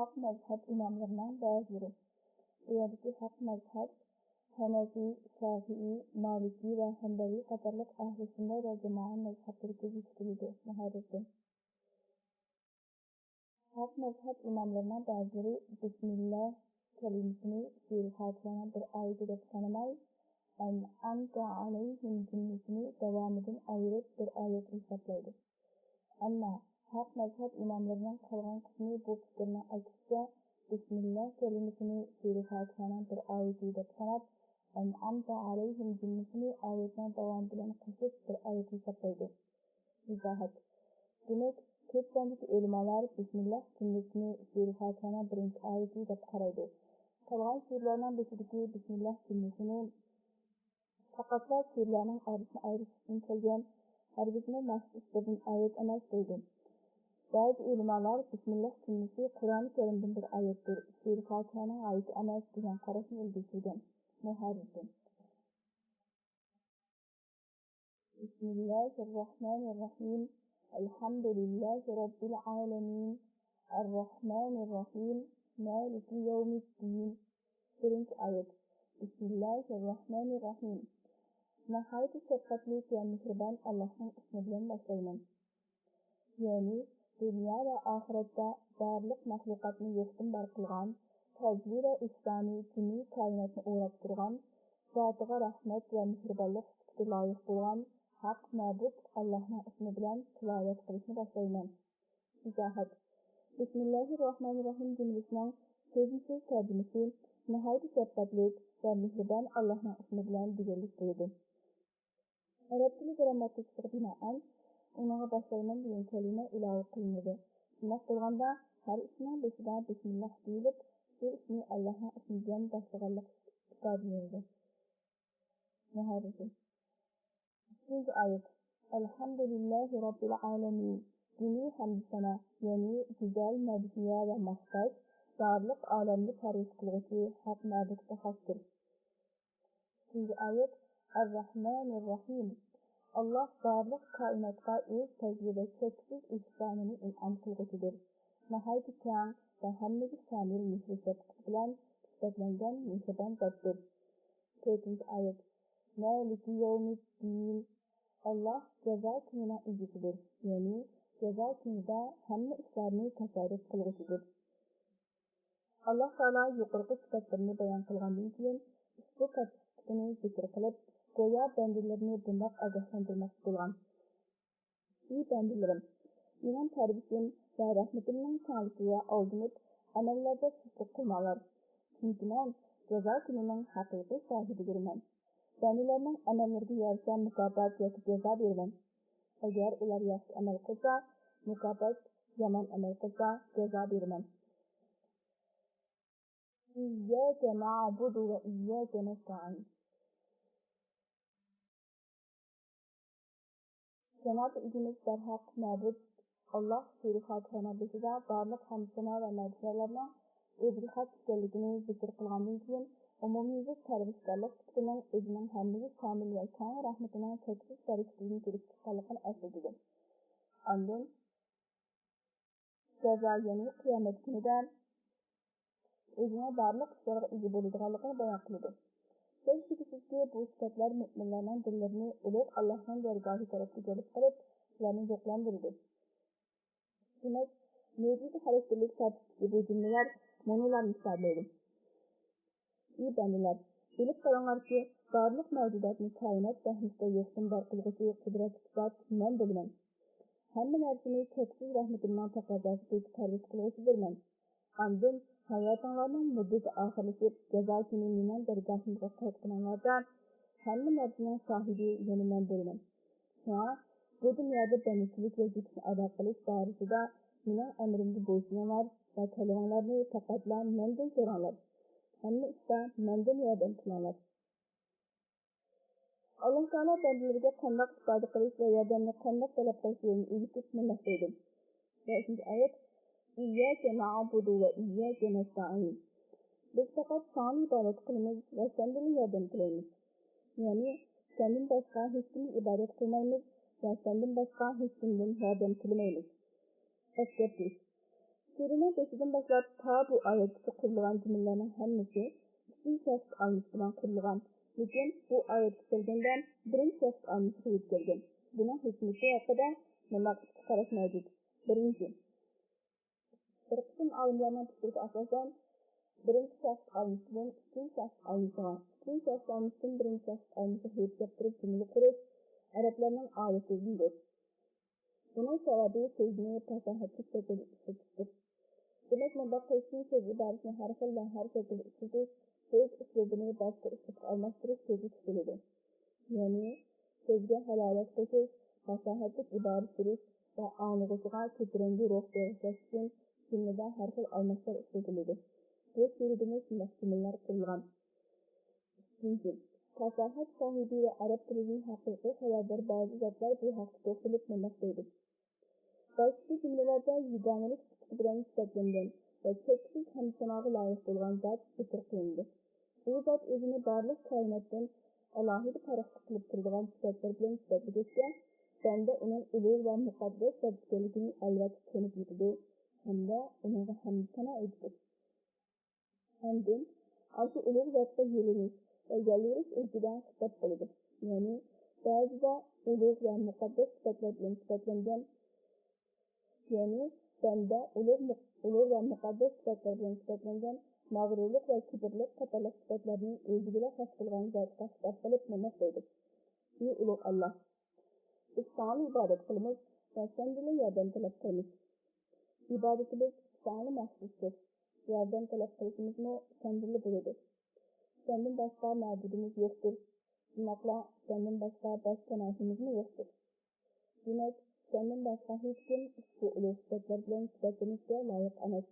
ھەق مەزھەپ ئىماملىرىنىڭ بەزىلىرى، بۇ يەردىكى ھەق مەزھەپ ھەنەفىي، شافىئىي، مالىكىي ۋە ھەنبەلىي قاتارلىق ئەھلى سۈننە ۋە جامائە مەزھەپلىرى كۆزدە تۇتۇلىدۇ. مۇھەررىردىن. ھەق مەزھەپ ئىماملىرىنىڭ بەزىلىرى بىسمىللا كەلىمىسىنى سۈرە فاتىھەنىڭ بىر ئايىتى دەپ سانىماي، ئەنئەمتە ئەلەيھىم جۈملىسىنى داۋامىدىن ئايرىپ بىر ئايەت ھېسابلايدۇ. ئەمما ھەق مەزھەپ ئىماملىرىنىڭ قالغان قىسمى بۇ پىكىرنىڭ ئەكسىچە، بىسمىللا كەلىمىسىنى سۈرە فاتىھەنىڭ بىر ئايىتى دەپ ساناپ، ئەنئەمتە ئەلەيھىم جۈملىسىنى ئايەتنىڭ داۋامى بىلەن قوشۇپ بىر ئايەت ھېسابلايدۇ. ئىزاھات. دېمەك، كۆپ ساندىكى ئۆلىمالار بىسمىللا جۈملىسىنى سۈرە فاتىھەنىڭ بىرىنچى ئايىتى دەپ قارايدۇ. قالغان سۈرىلەرنىڭ بېشىدىكى بىسمىللا جۈملىسىنى پەقەتلا سۈرىلەرنىڭ ئارىسىنى ئايرىش ئۈچۈن كەلگەن، ھەرگىزمۇ مەخسۇس بىردىن ئايەت ئەمەس دەيدۇ. بەزى ئۆلىمالار بىسمىللا جۈملىسى قۇرئانى كەرىمدىن بىر ئايەتتۇر، سۈرە فاتىھەنىڭ ئايىتى ئەمەس دېگەن قاراشنى ئىلگىرى سۈرگەن. مۇھەررىردىن. بسم الله الرحمن الرحيم. الحمد لله رب العالمين. الرحمن الرحيم. مالك يوم الدين. بىرىنچى ئايەت. بسم الله الرحمن الرحيم. ناھايىتى شەپقەتلىك ۋە مېھرىبان ئاللاھنىڭ ئىسمى بىلەن باشلايمەن. يەنى دۇنيا ۋە ئاخىرەتتە بارلىق مەخلۇقاتنى يوقتىن بار قىلغان، پەزلى ۋە ئېھسانى جىمى كائىناتنى ئوراپ تۇرغان، زاتىغا رەھمەت ۋە مېھرىبانلىق سۈپىتى لايىق بولغان ھەق مەبۇد ئاللاھنىڭ ئىسمى بىلەن تىلاۋەت قىلىشنى باشلايمەن. ئىزاھات. بىسمىللاھىررەھمانىررەھىم جۈملىسىنىڭ سۆزمۇسۆز تەرجىمىسى ناھايىتى شەپقەتلىك ۋە مېھرىبان ئاللاھنىڭ ئىسمى بىلەن دېگەنلىك بولىدۇ. ئەرەب تىلى گىرامماتىكىسىغا بىنائەن، ئۇنىڭغا باشلايمەن دېگەن كەلىمە ئىلاۋە قىلىنىدۇ. شۇنداق بولغاندا، ھەر ئىشنىڭ بېشىدا بىسمىللاھ دېيىلىپ، بىر ئىشنى ئاللاھنىڭ ئىسمى بىلەن باشلىغانلىق ئىپادىلىنىدۇ. مۇھەررىردىن. ئىككىنچى ئايەت. ئەلھەمدۇلىللاھى رەببىل ئالەمىن. جىمى ھەمدۇسانا، يەنى گۈزەل مەدھىيە ۋە ماختاش، بارلىق ئالەمنى پەرۋىش قىلغۇچى ھەق مەبۇدقا خاستۇر. ئىككىنچى ئايەت، ئەررەھمانىررەھىم. ئاللاھ بارلىق كائىناتقا ئۆز پەزلى ۋە چەكسىز ئېھسانىنى ئىنئام قىلغۇچىدۇر. ناھايىتى كەڭ ۋە ھەممىگە شامىل مېھرى شەپقىتى بىلەن سۈپەتلەنگەن مېھرىبان زاتتۇر. تۆتىنچى ئايەت، مالىكى يەۋمىددىن. ئاللاھ جازا كۈنىنىڭ ئىگىسىدۇر، يەنى جازا كۈنىدە ھەممە ئىشلارنى تاساررۇپ قىلغۇچىدۇر. ئاللاھ تائالا يۇقىرىقى سۈپەتلىرىنى بايان قىلغاندىن كېيىن، ئۇشبۇ كاتتا سۈپىتىنى زىكىر قىلىپ، گويا بەندىلىرىنى بۇنداق ئاگاھلاندۇرماقچى بولغان، ئى بەندىلىرىم، مېنىڭ پەرۋىشىم ۋە رەھمىتىمنىڭ كەڭلىكىگە ئالدىنىپ، ئەمەللەردە سۇسلۇق قىلماڭلار، چۈنكى مەن جازا كۈنىنىڭ ھەقىقىي شاھىدىدۇرمەن. بەندىلەرنىڭ ئەمەللىرىگە يارىشا مۇكاپات ياكى جازا بېرىمەن. ئەگەر ئۇلار ياخشى ئەمەل قىلسا، مۇكاپات، يامان ئەمەل قىلسا، جازا بېرىمەن. إياك نعبد وإياك نستعين. جانابى ئىگىمىز بەرھەق مەبۇد ئاللاھ سۈرە فاتىھەنىڭ بېشىدا بارلىق ھەمدۇسانا ۋە مەدھىيەلەرنىڭ ئۆزىگە خاس ئىكەنلىكىنى زىكىر قىلغاندىن كېيىن، ئومۇميۈزلۈك پەرۋىشكارلىق سۈپىتىنىڭ ئۆزىنىڭ ھەممىگە شامىل ۋە كەڭ رەھمىتىنىڭ چەكسىز بەرىكىتىدىن كېلىپ چىققانلىقىنى ئەسلىتىدۇ. ئاندىن جازا، يەنى قىيامەت كۈنىدە ئۆزىنىڭ بارلىق ئىشلارغا ئىگە بولىدىغانلىقىنى بايان قىلىدۇ. شەك-شۈبھىسىزكى، بۇ سۈپەتلەر مۆمىنلەرنىڭ دىللىرىنى ئۇلۇغ ئاللاھنىڭ دەرگاھى تەرەپكە جەلپ قىلىپ، ئۇلارنى روھلاندۇرىدۇ. دېمەك، مۆجىزە خاراكتېرلىك تارتىشتىكى بۇ جۈملىلەر مۇنۇلارنى ئىپادىلەيدۇ. ئى بەندىلەر، بىلىپ قېلىڭلاركى، بارلىق مەۋجۇداتنى كائىنات سەھنىسىدە يوقتىن بار قىلغۇچى قۇدرەتلىك زات مەن بولىمەن. ھەممە نەرسىنى چەكسىز رەھمىتىمنىڭ تەقەززاسىدەك پەرۋىش قىلغۇچىدۇرمەن. ئاندىن ھاياتىڭلارنىڭ مۇددىتى ئاخىرلىشىپ، جازا كۈنى مېنىڭ دەرگاھىمغا قايتقىنىڭلاردا، ھەممە نەرسىنىڭ شاھىدى يەنە مەن بولىمەن. شۇڭا، بۇ دۇنيادا بەندىچىلىك ۋەزىپىسىنى ئادا قىلىش بارىسىدا مېنىڭ ئەمرىمگە بويسۇنۇڭلار ۋە تەلىپىڭلارنى پەقەتلا مەندىن سوراڭلار. ھەممە ئىشتا مەندىن ياردەم تىلەڭلار. ئاللاھ تائالا بەندىلىرىگە قانداق ئىپادە قىلىش ۋە ياردەمنى قانداق تەلەپ قىلىشلىرىنى ئۆگىتىپ مۇنداق دەيدۇ. بەشىنچى ئايەت، إياك نعبد وإياك نستعين. بىز پەقەت ساڭا ئىبادەت قىلىمىز ۋە سەندىنلا ياردەم تىلەيمىز. يەنى، سەندىن باشقا ھېچكىمگە ئىبادەت قىلمايمىز ۋە سەندىن باشقا ھېچكىمدىن ياردەم تىلىمەيمىز. ئەسكەرتىش. سۈرىنىڭ بېشىدىن باشلاپ تا بۇ ئايەتكىچە قۇرۇلغان جۈملىلەرنىڭ ھەممىسى ئىككىنچى شەخس ئالمىشى بىلەن قۇرۇلغان، لېكىن بۇ ئايەتكە كەلگەندە بىرىنچى شەخس ئالمىشىغا يۆتكەلگەن. بۇنىڭ ھېكمىتى ھەققىدە مۇنداق ئىككى قاراش مەۋجۇت. بىرىنچى، بىر قىسىم ئالىملارنىڭ پىكرىگە ئاساسەن، بىرىنچى شەخس ئالمىشىدىن ئىككىنچى شەخس ئالمىشىغا، ئىككىنچى شەخس ئالمىشىدىن بىرىنچى شەخس ئالمىشىغا يۆتكەپ تۇرۇپ جۈملە قۇرۇش ئەرەبلەرنىڭ ئادىتىدىندۇر. بۇنىڭ سەۋەبى سۆزنى پاساھەتلىك شەكىلدە ئىشلىتىشتۇر. دېمەك، مۇنداق قىلىشتىن سۆز ئىبارىسىنى ھەر خىل ۋە ھەر شەكىلدە ئىشلىتىش، سۆز ئۇسلۇبىنى باشقا ئۇسلۇبقا ئالماشتۇرۇش كۆزدە تۇتۇلىدۇ. يەنى، سۆزگە ھالاۋەت قوشۇش، پاساھەتلىك ئىبارە سۈرۈش ۋە ئاڭلىغۇچىغا كۆتۈرەڭگۈ روھ بېغىشلاش ئۈچۈن جۈملىدە ھەر خىل ئالماشلار ئىشلىتىلىدۇ. بۇ سۈرىدىمۇ شۇنداق جۈملىلەر قۇرۇلغان. ئۈچىنچى، پاساھەت ساھىبى ۋە ئەرەب تىلىدىن ھەقىقىي خەۋەردار بەزى زاتلار بۇ ھەقتە توختىلىپ مۇنداق دەيدۇ. باشتىكى جۈملىلەردە يېگانىلىك سۈپىتى بىلەن سۈپەتلەنگەن ۋە چەكسىز ھەمدۇساناغا لايىق بولغان زات زىكىر قىلىنىدۇ. ئۇ زات ئۆزىنى بارلىق كائىناتتىن ئالاھىدە پەرق قىلىپ تۇرىدىغان سۈپەتلەر بىلەن سۈپەتلىگەچكە، بەندە ئۇنىڭ ئۇلۇغ ۋە مۇقەددەس زات ئىكەنلىكىنى ئەلۋەتتە تونۇپ يېتىدۇ ھەمدە ئۇنىڭغا ھەمدۇسانا ئېيتىدۇ. ئاندىن ئاشۇ ئۇلۇغ زاتقا يېلىنىش ۋە يالۋۇرۇش ئىلكىدە خىتاب قىلىدۇ. يەنى بەزىدە ئۇلۇغ ۋە مۇقەددەس سۈپەتلەر بىلەن سۈپەتلەنگەن، يەنى بەندە ئۇلۇغ مۇ-، ئۇلۇغ ۋە مۇقەددەس سۈپەتلەر بىلەن سۈپەتلەنگەن مەغرۇرلۇق ۋە كىبىرلىك قاتارلىق سۈپەتلەرنى ئۆزىگىلا خاس قىلغان زاتقا خىتاب قىلىپ مۇنداق دەيدۇ: ئى ئۇلۇغ ئاللاھ! بىز ساڭىلا ئىبادەت قىلىمىز ۋە سەندىنلا ياردەم تەلەپ قىلىمىز. ئىبادىتىمىز ساڭىلا مەخسۇستۇر. ياردەم تەلەپ قىلىشىمىزمۇ سەندىنلا بولىدۇ. سەندىن باشقا مەبۇدىمىز يوقتۇر. شۇنداقلا سەندىن باشقا باش پاناھىمىزمۇ يوقتۇر. دېمەك، سەندىن باشقا ھېچكىم ئۇشبۇ ئۇلۇغ سۈپەتلەر بىلەن سۈپەتلىنىشكە لايىق ئەمەس.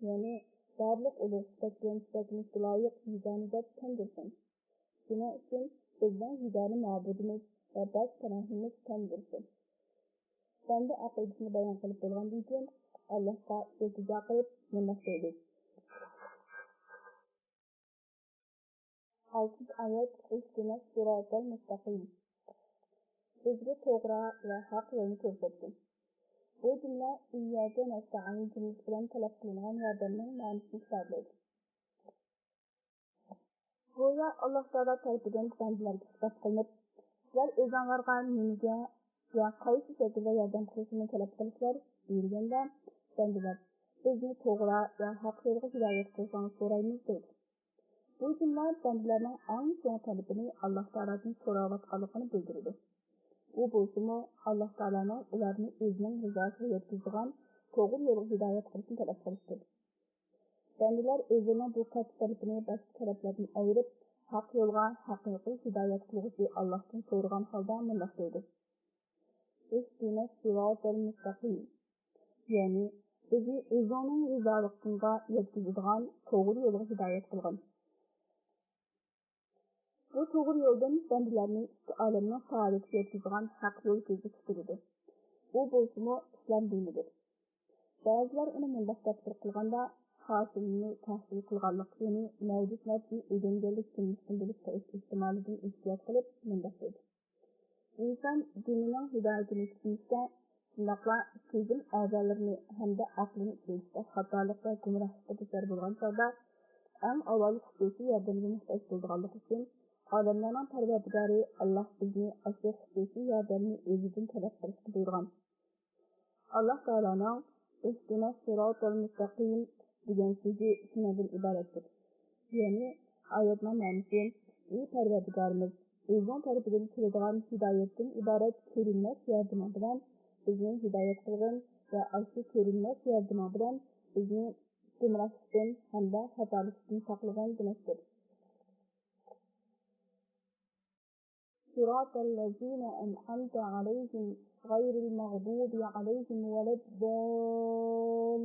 يەنى بارلىق ئۇلۇغ سۈپەت بىلەن سۈپەتلىنىشكە لايىق يېگانە زات سەندۇرسەن. شۇنىڭ ئۈچۈن بىزنىڭ يېگانە مەبۇدىمىز ۋە باش پاناھىمىز سەندۇرسەن. بەندە ئەقىدىسىنى بايان قىلىپ بولغاندىن كېيىن، ئاللاھقا ئىلتىجا قىلىپ مۇنداق دەيدۇ: ئالتىنچى ئايەت، اھدىنەس سىراتەل مۇستەقىم. بىزگە توغرا ۋە ھەق يولنى كۆرسەتكىن. بۇ جۈملە ئىيياكە نەستەئىن جۈملىسى بىلەن تەلەپ قىلىنغان ياردەمنىڭ مەنىسىنى ئىپادىلەيدۇ. گويا ئاللاھ تائالا تەرىپىدىن بەندىلەرگە خىتاب قىلىنىپ، سىلەر ئۆزۈڭلارغا نېمىگە ۋە قايسى شەكىلدە ياردەم قىلىشىمنى تەلەپ قىلىسىلەر؟ دېيىلگەندە، بەندىلەر، بىزنى توغرا ۋە ھەق يولغا ھىدايەت قىلسىڭىز سورايمىز، دەيدۇ. بۇ جۈملە بەندىلەرنىڭ ئەڭ چوڭ تەلىپىنى ئاللاھ تائالادىن سوراۋاتقانلىقىنى بىلدۈرىدۇ. ئۇ بولسىمۇ ئاللاھ تائالانىڭ ئۇلارنى ئۆزىنىڭ رىزاسىغا يەتكۈزىدىغان توغرا يولغا ھىدايەت قىلىشنى تەلەپ قىلىشتۇر. بەندىلەر ئۆزلىرىنىڭ بۇ كاتتا تەلىپىنى باشقا تەلەپلەردىن ئايرىپ، ھەق يولغا ھەقىقىي ھىدايەت قىلغۇچى ئاللاھتىن سورىغان ھالدا مۇنداق دەيدۇ: اھدنا الصراط المستقيم. يەنى، بىزنى ئۆزۈڭنىڭ رىزالىقىڭغا يەتكۈزىدىغان توغرا يولغا ھىدايەت قىلغىن. بۇ توغرا يولدىن بەندىلەرنى ئىككى ئالەمنىڭ سائادىتىگە يەتكۈزىدىغان ھەق يول كۆزدە تۇتۇلىدۇ. ئۇ بولسىمۇ ئىسلام دىنىدۇر. بەزىلەر ئۇنى مۇنداق تەپسىر قىلغاندا، ھاسىلنى تەھسىل قىلغانلىق، يەنى مەۋجۇت نەرسىنى ئۆگەنگەنلىك جۈملىسىنى بىلىپ قېلىش ئېھتىمالىدىن ئېھتىيات قىلىپ مۇنداق دېدى: ئىنسان دىنىنىڭ ھىدايىتىنى چۈشىنىشتە، شۇنداقلا سېزىم ئەزالىرىنى ھەمدە ئەقلىنى ئىشلىتىشتە خاتالىق ۋە گۇمراھلىققا دۇچار بولغان چاغدا، ئەڭ ئاۋۋال خۇسۇسىي ياردەمگە موھتاج بولىدىغانلىقى ئۈچۈن، ئالەملەرنىڭ پەرۋەردىگارى ئاللاھ بىزنى ئاشۇ خۇسۇسىي ياردەمنى ئۆزىدىن تەلەپ قىلىشقا بۇيرۇغان. ئاللاھ تائالانىڭ ئىھدىنەس سىراتەل مۇستەقىم دېگەن سۆزى شۇنىڭدىن ئىبارەتتۇر. يەنى ئايەتنىڭ مەنىسى، ئى پەرۋەردىگارىمىز، ئۆزۈڭ تەرىپىدىن كېلىدىغان ھىدايەتتىن ئىبارەت كۆرۈنمەس ياردىمىڭ بىلەن بىزنى ھىدايەت قىلغىن ۋە ئاشۇ كۆرۈنمەس ياردىمىڭ بىلەن بىزنى گۇمراھلىقتىن ھەمدە خاتالىقتىن ساقلىغىن دېمەكتۇر. صراط الذين أنعمت عليهم غير المغضوب عليهم ولا الضالين.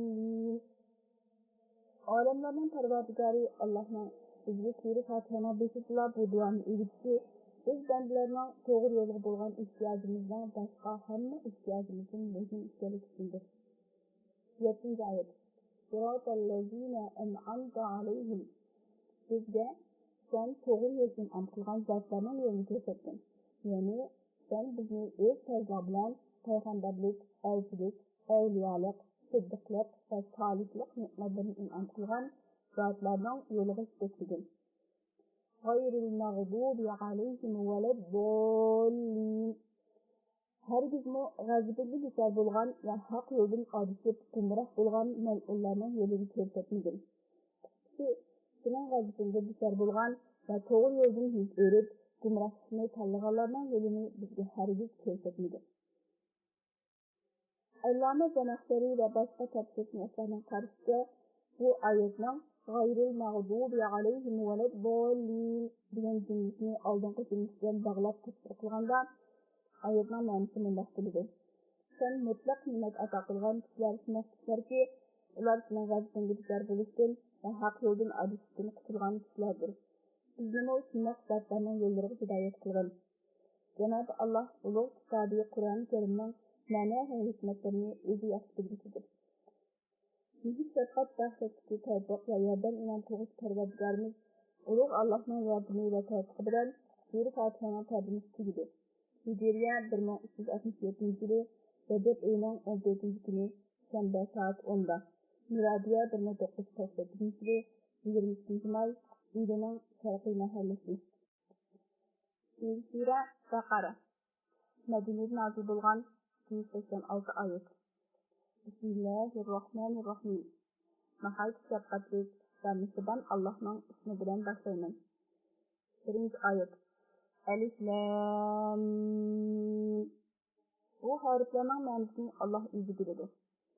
ئالەملەرنىڭ پەرۋەردىگارى ئاللاھنىڭ بىزگە سۈرە فاتىھەنىڭ بېشىدىلا بۇ دۇئانى ئۆگىتىشى، بىز بەندىلەرنىڭ توغرا يولغا بولغان ئېھتىياجىمىزنىڭ باشقا ھەممە ئېھتىياجىمىزدىن مۇھىم ئىكەنلىكى ئۈچۈندۇر. يەتتىنچى ئايەت. صراط الذين أنعمت عليهم. بىزگە سەن توغرا يول ئىنئام قىلغان زاتلارنىڭ يولىنى كۆرسەتكىن. يەنى سەن بىزنى ئۆز پەزلىڭ بىلەن پەيغەمبەرلىك، ئەلچىلىك، ئەۋلىيالىق، سىددىقلىق ۋە سالىھلىق نېمەتلىرىنى ئىنئام قىلغان زاتلارنىڭ يولىغا يېتەكلىگىن. غير المغضوب عليهم ولا الضالين. ھەرگىزمۇ غەزىپىڭگە دۇچار بولغان ۋە ھەق يولدىن ئادىشىپ گۇمراھ بولغان مەلئۇنلارنىڭ يولىنى كۆرسەتمىگىن. قىسقىسى، سېنىڭ غەزىپىڭگە دۇچار بولغان ۋە توغرا يولدىن يۈز ئۆرۈپ، گۇمراھلىقنى تاللىغانلارنىڭ يولىنى بىزگە ھەرگىز كۆرسەتمىگىن. ئەللامە زەمەخشەرى ۋە باشقا تەپسىرشۇناسلارنىڭ قارىشىچە، بۇ ئايەتنىڭ غەيرىل مەغدۇبى ئەلەيھىم ۋەلەدداللىن دېگەن جۈملىسىنى ئالدىنقى جۈملىسى بىلەن باغلاپ تەپسىر قىلغاندا، ئايەتنىڭ مەنىسى مۇنداق بولىدۇ: سەن مۇتلەق نېمەت ئاتا قىلغان كىشىلەر شۇنداق كىشىلەركى، ئۇلار سېنىڭ غەزىپىڭگە دۇچار بولۇشتىن ۋە ھەق يولدىن ئادىشىشتىن قۇتۇلغان كىشىلەردۇر. بىزنىمۇ شۇنداق زاتلارنىڭ يوللىرىغا ھىدايەت قىلغىن. جانابى ئاللاھ ئۇلۇغ كىتابى قۇرئان كەرىمنىڭ مەنە ھەم ھېكمەتلىرىنى ئۆزى ياخشى بىلگۈچىدۇر. مېھىر شەپقەت بەخشەتكۈچى تەۋپىق ۋە ياردەم ئىنئام قىلغۇچى پەرۋەردىگارىمىز ئۇلۇغ ئاللاھنىڭ ياردىمى ۋە تەۋپىقى بىلەن سۈرە فاتىھەنىڭ تەرجىمىسى تۈگىدى. ھىجرىيە بىر مىڭ ئۈچ يۈز ئاتمىش يەتتىنچى يىلى رەجەب ئېيىنىڭ ئون تۆتىنچى كۈنى شەنبە سائەت ئوندا، مىلادىيە بىر مىڭ توققۇز يۈز قىرىق سەككىزىنچى يىلى يىگىرمە ئىككىنچى ماي ئىلىنىڭ شەرقىي مەھەللىسى. سۈرە بەقەرە. مەدىنىدە نازىل بولغان، ئىككى يۈز سەكسەن ئالتە ئايەت. بىسمىللاھىررەھمانىررەھىم. ناھايىتى شەپقەتلىك ۋە مېھرىبان ئاللاھنىڭ ئىسمى بىلەن باشلايمەن. بىرىنچى ئايەت. ئەلىف لام مىم. بۇ ھەرپلەرنىڭ مەنىسىنى ئاللاھ ئۆزى بىلىدۇ.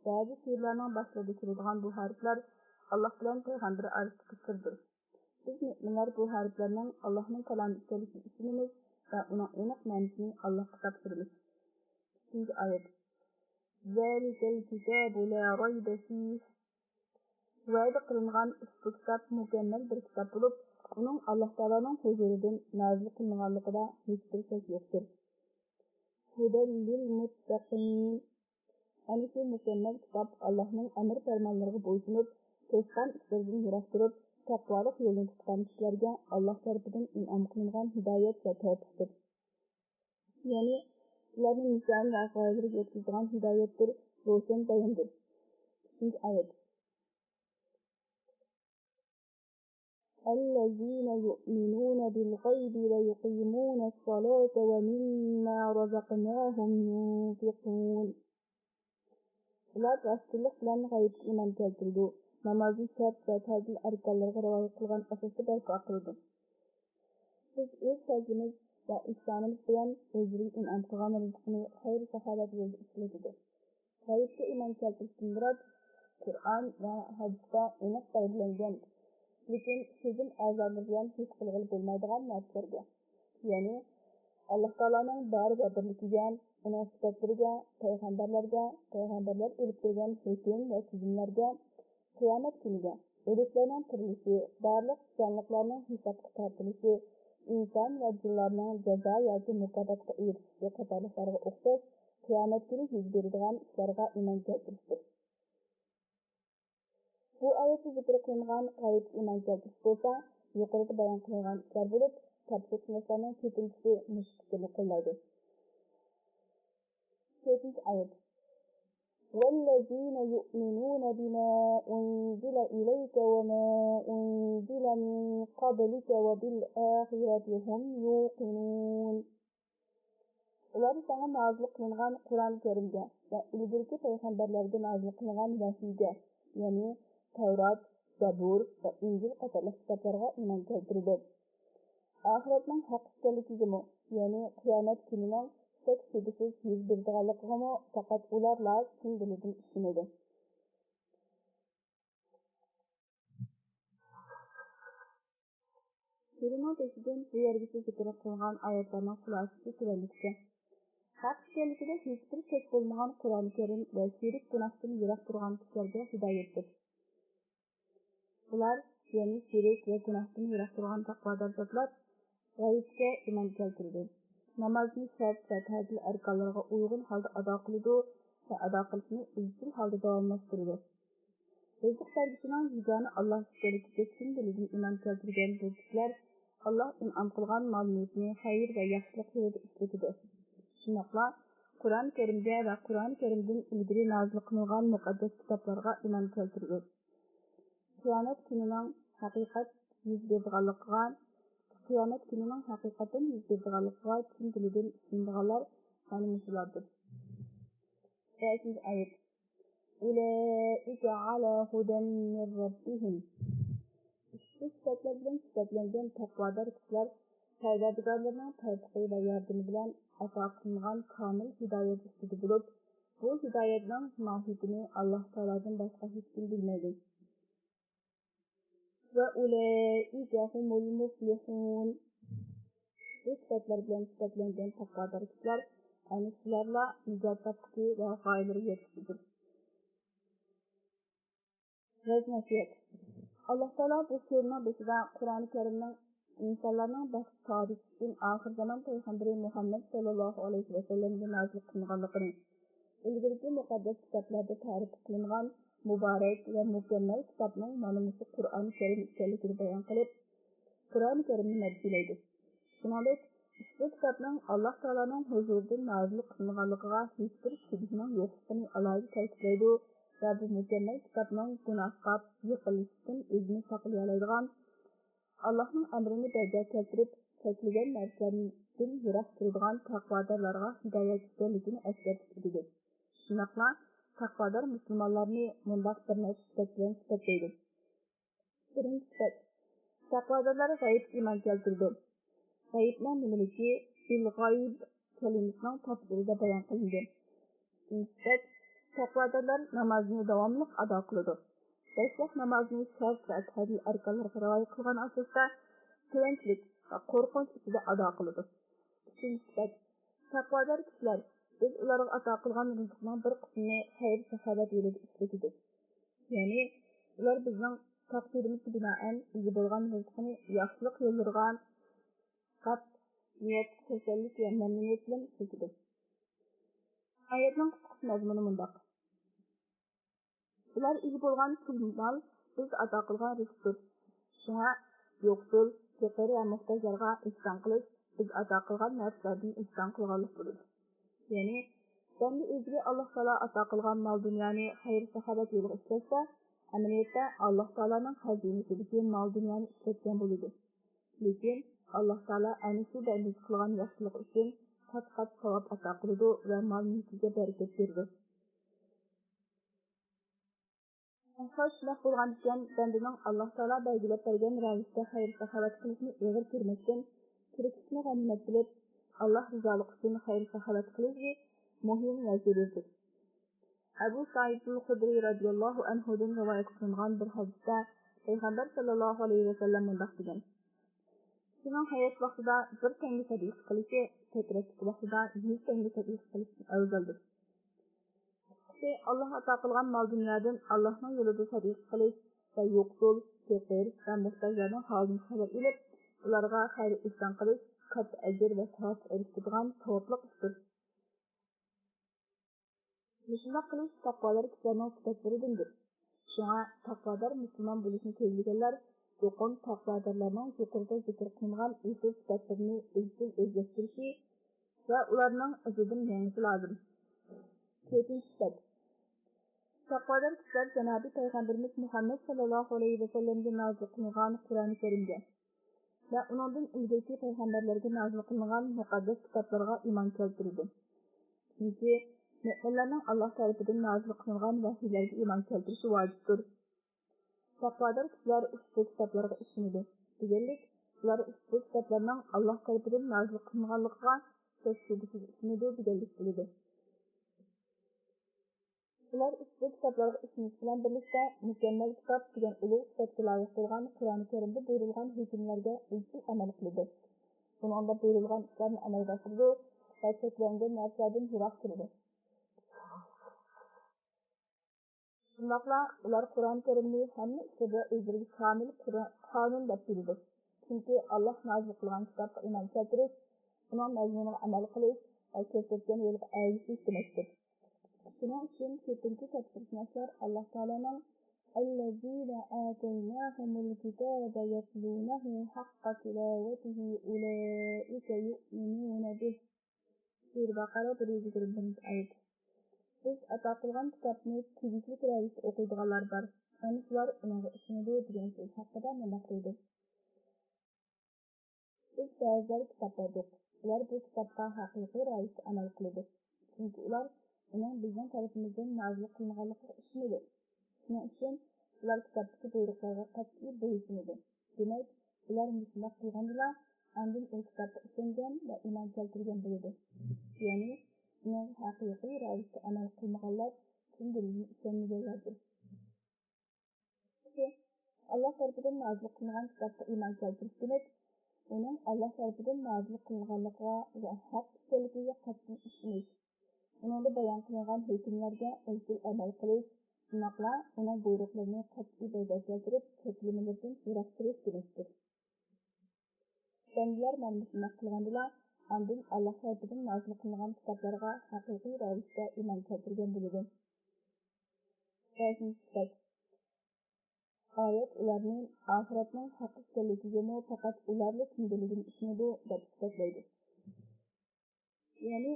بەزى سۈرىلەرنىڭ باشلىرىدا كېلىدىغان بۇ ھەرپلەر ئاللاھ بىلەن پەيغەمبەر ئارىسىدىكى سىردۇر. بىز مۆمىنلەر بۇ ھەرپلەرنىڭ ئاللاھنىڭ كالامى ئىكەنلىكىگە ئىشىنىمىز ۋە ئۇنىڭ ئېنىق مەنىسىنى ئاللاھقا تاپشۇرىمىز. ئىككىنچى ئايەت. ذلك الكتاب لا ريب فيه. ۋەدە قىلىنغان ئۇشبۇ كىتاب مۇكەممەل بىر كىتاب بولۇپ، ئۇنىڭ ئاللاھ تائالانىڭ ھۇزۇرىدىن نازىل قىلىنغانلىقىدا ھېچبىر شەك يوقتۇر. ھۇدەل لىل مۇتتەقىن. ئەنە شۇ مۇكەممەل كىتاب ئاللاھنىڭ ئەمر پەرمانلىرىغا بويسۇنۇپ، توسقان ئىشلىرىدىن يىراق تۇرۇپ، تەقۋالىق يولىنى تۇتقان كىشىلەرگە ئاللاھ تەرىپىدىن ئىنئام قىلىنغان ھىدايەت ۋە تەۋپىقتۇر. يەنى ئۇلارنى نىشان ۋە غايىلىرىگە يەتكۈزىدىغان ھىدايەتتۇر، روشەن باياندۇر. ئۈچىنچى ئايەت. الذين يؤمنون بالغيب ويقيمون الصلاة ومما رزقناهم ينفقون. ئۇلار راستچىللىق بىلەن غەيىبكە ئىمان كەلتۈرىدۇ، نامازنى شەرت ۋە تەجىل ئەركانلىرىغا رىئايە قىلغان ئاساستا بەرپا قىلىدۇ. بىز ئۆز پەزلىمىز ۋە ئېھسانىمىز بىلەن ئۆزلىرىگە ئىنئام قىلغان رىزقىنى خەير-ساخاۋەت يولىدا ئىشلىتىدۇ. غەيىبكە ئىمان كەلتۈرۈشتىن مۇراد قۇرئان ۋە ھەدىستە ئېنىق بەلگىلەنگەن، لېكىن سېزىم ئەزالىرى بىلەن ھېس قىلغىلى بولمايدىغان نەرسىلەرگە، يەنى ئاللاھ تائالانىڭ بار ۋە بىرلىكىگە، ئۇنىڭ سۈپەتلىرىگە، پەيغەمبەرلەرگە، پەيغەمبەرلەر ئېلىپ كەلگەن ھۆكۈم ۋە تۈزۈملەرگە، قىيامەت كۈنىگە، ئۆلۈكلەرنىڭ تىرىلىشى، بارلىق جانلىقلارنىڭ ھېسابقا تارتىلىشى، ئىنسان ۋە جىنلارنىڭ جازا ياكى مۇكاپاتقا ئېرىشىشى قاتارلىقلارغا ئوخشاش قىيامەت كۈنى يۈز بېرىدىغان ئىشلارغا ئىمان كەلتۈرۈشتۇر. بۇ ئايەتتە زىكىر قىلىنغان غەيىبكە ئىمان كەلتۈرۈش بولسا، يۇقىرىدا بايان قىلىنغان ئىشلار بولۇپ، تەپسىرشۇناسلارنىڭ كۆپىنچىسى مۇشۇ پىكىرنى قوللايدۇ. تۆتىنچى ئايەت. والذين يؤمنون بما أنزل إليك وما أنزل من قبلك وبالآخرة هم يوقنون. ئۇلار ساڭا نازىل قىلىنغان قۇرئان كەرىمگە ۋە ئىلگىرىكى پەيغەمبەرلەرگە نازىل قىلىنغان ۋەھىيگە، يەنى تەۋرات، زەبۇر ۋە ئىنجىل قاتارلىق كىتابلارغا ئىمان كەلتۈرىدۇ. ئاخىرەتنىڭ ھەق ئىكەنلىكىگىمۇ، يەنى قىيامەت كۈنىنىڭ شەك-شۈبھىسىز يۈز بېرىدىغانلىقىغىمۇ پەقەت ئۇلارلا چىن دىلىدىن ئىشىنىدۇ. سۈرىنىڭ بېشىدىن بۇ يەرگىچە زىكىر قىلغان ئايەتلەرنىڭ خۇلاسىسى تۆۋەندىكىچە. ھەق ئىكەنلىكىدە ھېچبىر شەك بولمىغان قۇرئان كەرىم ۋە شېرىك گۇناھتىن يىراق تۇرغان كىشىلەرگە ھىدايەتتۇر. ئۇلار، يەنى شېرىك ۋە گۇناھتىن يىراق تۇرغان تەقۋادار زاتلار غەيىبكە ئىمان كەلتۈرىدۇ. نامازنى شەرت ۋە تەجىل ئەركانلىرىغا ئۇيغۇن ھالدا ئادا قىلىدۇ ۋە ئادا قىلىشنى ئىزچىل ھالدا داۋاملاشتۇرىدۇ. رىزىق بەرگۈچىنىڭ يېگانە ئاللاھ ئىكەنلىكىگە چىن دىلىدىن ئىمان كەلتۈرگەن بۇ كىشىلەر ئاللاھ ئىنئام قىلغان مال-مۈلۈكنى خەير ۋە ياخشىلىق يولىدا ئىشلىتىدۇ. شۇنداقلا قۇرئان كەرىمگە ۋە قۇرئان كەرىمدىن ئىلگىرى نازىل قىلىنغان مۇقەددەس كىتابلارغا ئىمان كەلتۈرىدۇ. قىيامەت كۈنىنىڭ ھەقىقەت يۈز بېرىدىغانلىقىغا، قىيامەت كۈنىنىڭ ھەقىقەتەن يۈز بېرىدىغانلىقىغا چىن دىلىدىن ئىشىنىدىغانلار مانا مۇشۇلاردۇر. بەشىنچى ئايەت. أولئك على هدى من ربهم. ئۇشبۇ سۈپەتلەر بىلەن سۈپەتلەنگەن تەقۋادار كىشىلەر پەرۋەردىگارلىرىنىڭ تەۋپىقى ۋە ياردىمى بىلەن ئاتا قىلىنغان كامىل ھىدايەت ئۈستىدە بولۇپ، بۇ ھىدايەتنىڭ ماھىيىتىنى ئاللاھ تائالادىن باشقا ھېچكىم بىلمەيدۇ. وأولئك هم المفلحون. بۇ سۈپەتلەر بىلەن سۈپەتلەنگەن تەقۋادار كىشىلەر ئەنە شۇلارلا نىجات تاپقۇچى ۋە غايىلىرىگە يەتكۈچىدۇر. ۋەز نەسىھەت. ئاللاھ تائالا بۇ سۈرىنىڭ بېشىدا قۇرئان كەرىمنىڭ ئىنسانلارنىڭ بەخت سائادىتى ئۈچۈن ئاخىر زامان پەيغەمبىرى مۇھەممەد ساللاللاھۇ ئەلەيھى ۋەسەللەمگە نازىل قىلىنغانلىقىنى، ئىلگىرىكى مۇقەددەس كىتابلاردا تەرىپى قىلىنغان مۇبارەك ۋە مۇكەممەل كىتابنىڭ مانا مۇشۇ قۇرئان كەرىم ئىكەنلىكىنى بايان قىلىپ، قۇرئان كەرىمنى مەدھىيلەيدۇ. شۇنىڭدەك، ئۇشبۇ كىتابنىڭ ئاللاھ تائالانىڭ ھۇزۇرىدىن نازىل قىلىنغانلىقىغا ھېچبىر شۈبھىنىڭ يوقلۇقىنى ئالاھىدە تەكىتلەيدۇ ۋە بۇ مۇكەممەل كىتابنىڭ گۇناھقا يېقىلىشتىن ئۆزىنى ساقلىيالايدىغان، ئاللاھنىڭ ئەمرىنى بەجا كەلتۈرۈپ، چەكلىگەن نەرسىلەردىن يىراق تۇرىدىغان تەقۋادارلارغا ھىدايەت ئىكەنلىكىنى ئەسكەرتىپ ئۆتىدۇ. شۇنداقلا تەقۋادار مۇسۇلمانلارنى مۇنداق بىر نەچچە سۈپەت بىلەن سۈپەتلەيدۇ. بىرىنچى سۈپەت، تەقۋادارلار غەيىبكە ئىمان كەلتۈرىدۇ. غەيىبنىڭ نېمىلىكى بىل غەيب كەلىمىسىنىڭ تەپسىرىدە بايان قىلىندى. ئىككىنچى سۈپەت، تەقۋادارلار نامازنى داۋاملىق ئادا قىلىدۇ. بەش ۋاق نامازنى شەرت ۋە تەجىل ئەركانلىرىغا رىئايە قىلغان ئاساستا تىنچلىق ۋە قورقۇنچ ئىچىدە ئادا قىلىدۇ. ئۈچىنچى سۈپەت، تەقۋادار كىشىلەر بىز ئۇلارغا ئاتا قىلغان رىزقنىڭ بىر قىسمىنى خەير-ساخاۋەت يولىدا ئىشلىتىدۇ. يەنى ئۇلار بىزنىڭ تەقدىرىمىزگە بىنائەن ئىگە بولغان رىزقىنى ياخشىلىق يوللىرىغا قاپ نىيەت، خۇشاللىق ۋە مەمنۇنىيەت بىلەن ئىشلىتىدۇ. ئايەتنىڭ قىسقىچە مەزمۇنى مۇنداق. ئۇلار ئىگە بولغان پۇل مال بىز ئاتا قىلغان رىزىقتۇر. شۇڭا يوقسۇل، پېقىر ۋە موھتاجلارغا ئېھسان قىلىش بىز ئاتا قىلغان نەرسىلەردىن ئېھسان قىلغانلىق بولىدۇ. يەنى بەندە ئۆزىگە ئاللاھ تائالا ئاتا قىلغان مال دۇنيانى خەير ساخاۋەت يولىغا ئىشلەتسە، ئەمەلىيەتتە ئاللاھ تائالانىڭ خەزىنىسىدىكى مال دۇنيانى ئىشلەتكەن بولىدۇ. لېكىن ئاللاھ تائالا ئەنە شۇ بەندىسى قىلغان ياخشىلىقى ئۈچۈن قات-قات ساۋاب ئاتا قىلىدۇ ۋە مال مۈلكىگە بەرىكەت بېرىدۇ. ئەھۋال شۇنداق بولغاندىكىن، بەندىنىڭ ئاللاھ تائالا بەلگىلەپ بەرگەن رەۋىشتە خەير ساخاۋەت قىلىشنى ئېغىر كۆرمەستىن، تىرىكلىكنى غەنىيمەت بىلىپ، ئاللاھ رىزالىقى ئۈچۈن خەير ساخاۋەت قىلىشى مۇھىم ۋە زۆرۈردۇر. ئەبۇ سەئىد ئەل خۇدرى رەزىياللاھۇ ئەنھۇدىن رىۋايەت قىلىنغان بىر ھەدىستە پەيغەمبەر سەللەللاھۇ ئەلەيھى ۋەسەللەم مۇنداق دېگەن: كىشىنىڭ ھايات ۋاقتىدا بىر تەڭگە سەدىقە قىلىشى، سەكرەتلىك ۋاقتىدا يۈز تەڭگە سەدىقە قىلىشتىن ئەۋزەلدۇر. قىسقىسى، ئاللاھ ئاتا قىلغان مال دۇنيادىن ئاللاھنىڭ يولىدا سەدىقە قىلىش ۋە يوقسۇل، پېقىر ۋە موھتاجلارنىڭ ھالىدىن خەۋەر ئېلىپ، ئۇلارغا خەير ئېھسان قىلىش كاتتا ئەجىر ۋە ساۋابقا ئېرىشىدىغان ساۋابلىق ئىشتۇر. مۇشۇنداق قىلىش تەقۋادار كىشىلەرنىڭ سۈپەتلىرىدىندۇر. شۇڭا تەقۋادار مۇسۇلمان بولۇشنى كۆزلىگەنلەر چوقۇم تەقۋادارلارنىڭ يۇقىرىدا زىكىر قىلىنغان ئېسىل سۈپەتلىرىنى ئىزچىل ئۆزلەشتۈرۈشى ۋە ئۇلارنىڭ ئىزىدىن مېڭىشى لازىم. تۆتىنچى سۈپەت. تەقۋادار كىشىلەر جانابىي پەيغەمبىرىمىز مۇھەممەد سەللەللاھۇ ئەلەيھى ۋەسەللەمگە نازىل قىلىنغان قۇرئان كەرىمگە ۋە ئۇنىڭدىن ئىلگىرىكى پەيغەمبەرلەرگە نازىل قىلىنغان مۇقەددەس كىتابلارغا ئىمان كەلتۈرىدۇ. چۈنكى مۆمىنلەرنىڭ ئاللاھ تەرىپىدىن نازىل قىلىنغان ۋەھىيلەرگە ئىمان كەلتۈرۈشى ۋاجىپتۇر. تەقۋادار كىشىلەر ئۇشبۇ كىتابلارغا ئىشىنىدۇ دېگەنلىك، ئۇلار ئۇشبۇ كىتابلارنىڭ ئاللاھ تەرىپىدىن نازىل قىلىنغانلىقىغا شەك-شۈبھىسىز ئىشىنىدۇ دېگەنلىك بولىدۇ. ئۇلار ئۇشبۇ كىتابلارغا ئىشىنىش بىلەن بىرلىكتە، مۇكەممەل كىتاب دېگەن ئۇلۇغ سۈپەتكە لايىق بولغان قۇرئان كەرىمدە بۇيرۇلغان ھۆكۈملەرگە ئىزچىل ئەمەل قىلىدۇ. ئۇنىڭدا بۇيرۇلغان ئىشلارنى ئەمەلگە ئاشۇرىدۇ ۋە چەكلەنگەن نەرسىلەردىن يىراق تۇرىدۇ. شۇنداقلا ئۇلار قۇرئان كەرىمنى ھەممە ئىشلىرىدا ئۆزلىرىگە كامىل قۇرئان، قانۇن دەپ بىلىدۇ. چۈنكى ئاللاھ نازىل قىلغان كىتابقا ئىمان كەلتۈرۈش، ئۇنىڭ مەزمۇنىغا ئەمەل قىلىش ۋە كۆرسەتكەن يولغا ئەگىشىش دېمەكتۇر. شۇنىڭ ئۈچۈن كۆپىنچە تەپسىرشۇناسلار ئاللاھ تائالانىڭ «الذين آتيناهم الكتاب يتلونه حق تلاوته أولئك يؤمنون به» سۈرە بەقەرە بىر يۈز يىگىرمە بىرىنچى ئايەت. بىز ئاتا قىلغان كىتابنى تېگىشلىك رەۋىشتە ئوقۇيدىغانلار بار. ئەنە شۇلار ئۇنىڭغا ئىشىنىدۇ دېگەن سۆز ھەققىدە مۇنداق دەيدۇ: بىز بەزىلەرگە كىتاب بەردۇق. ئۇلار بۇ كىتابقا ھەقىقىي رەۋىشتە ئەمەل قىلىدۇ. چۈنكى ئۇلار ئۇنىڭ بىزنىڭ تەرىپىمىزدىن نازىل قىلىنغانلىقىغا ئىشىنىدۇ. شۇنىڭ ئۈچۈن ئۇلار كىتابتىكى بۇيرۇقلارغا قەتئىي بويسۇنىدۇ. دېمەك، ئۇلار مۇشۇنداق قىلغاندىلا، ئاندىن ئۇ كىتابقا ئىشەنگەن ۋە ئىمان كەلتۈرگەن بولىدۇ. يەنى، ئۇنىڭغا ھەقىقىي رەۋىشتە ئەمەل قىلمىغانلار چىن دىلىدىن ئىشەنمىگەنلەردۇر. ئاللاھ تەرىپىدىن نازىل قىلىنغان كىتابقا ئىمان كەلتۈرۈش دېمەك، ئۇنىڭ ئاللاھ تەرىپىدىن نازىل قىلىنغانلىقىغا ۋە ھەق ئىكەنلىكىگە قەتئىي ئىشىنىش، ئۇنىڭدا بايان قىلىنغان ھۆكۈملەرگە ئىزچىل ئەمەل قىلىش، شۇنداقلا ئۇنىڭ بۇيرۇقلىرىنى قەتئىي بەرىبەر كەلتۈرۈپ، چەكلىمىلىرىدىن يىراق تۇرۇش دېمەكتۇر. بەندىلەر مانا مۇشۇنداق قىلغاندىلا، ئاندىن ئاللاھ تەرىپىدىن نازىل قىلىنغان كىتابلارغا ھەقىقىي رەۋىشتە ئىمان كەلتۈرگەن بولىدۇ. بەشىنچى سۈپەت. ئايەت ئۇلارنى ئاخىرەتنىڭ ھەق ئىكەنلىكىگىمۇ پەقەت ئۇلارلا چىن دىلىدىن ئىشىنىدۇ، دەپ ئىسپاتلايدۇ. يەنى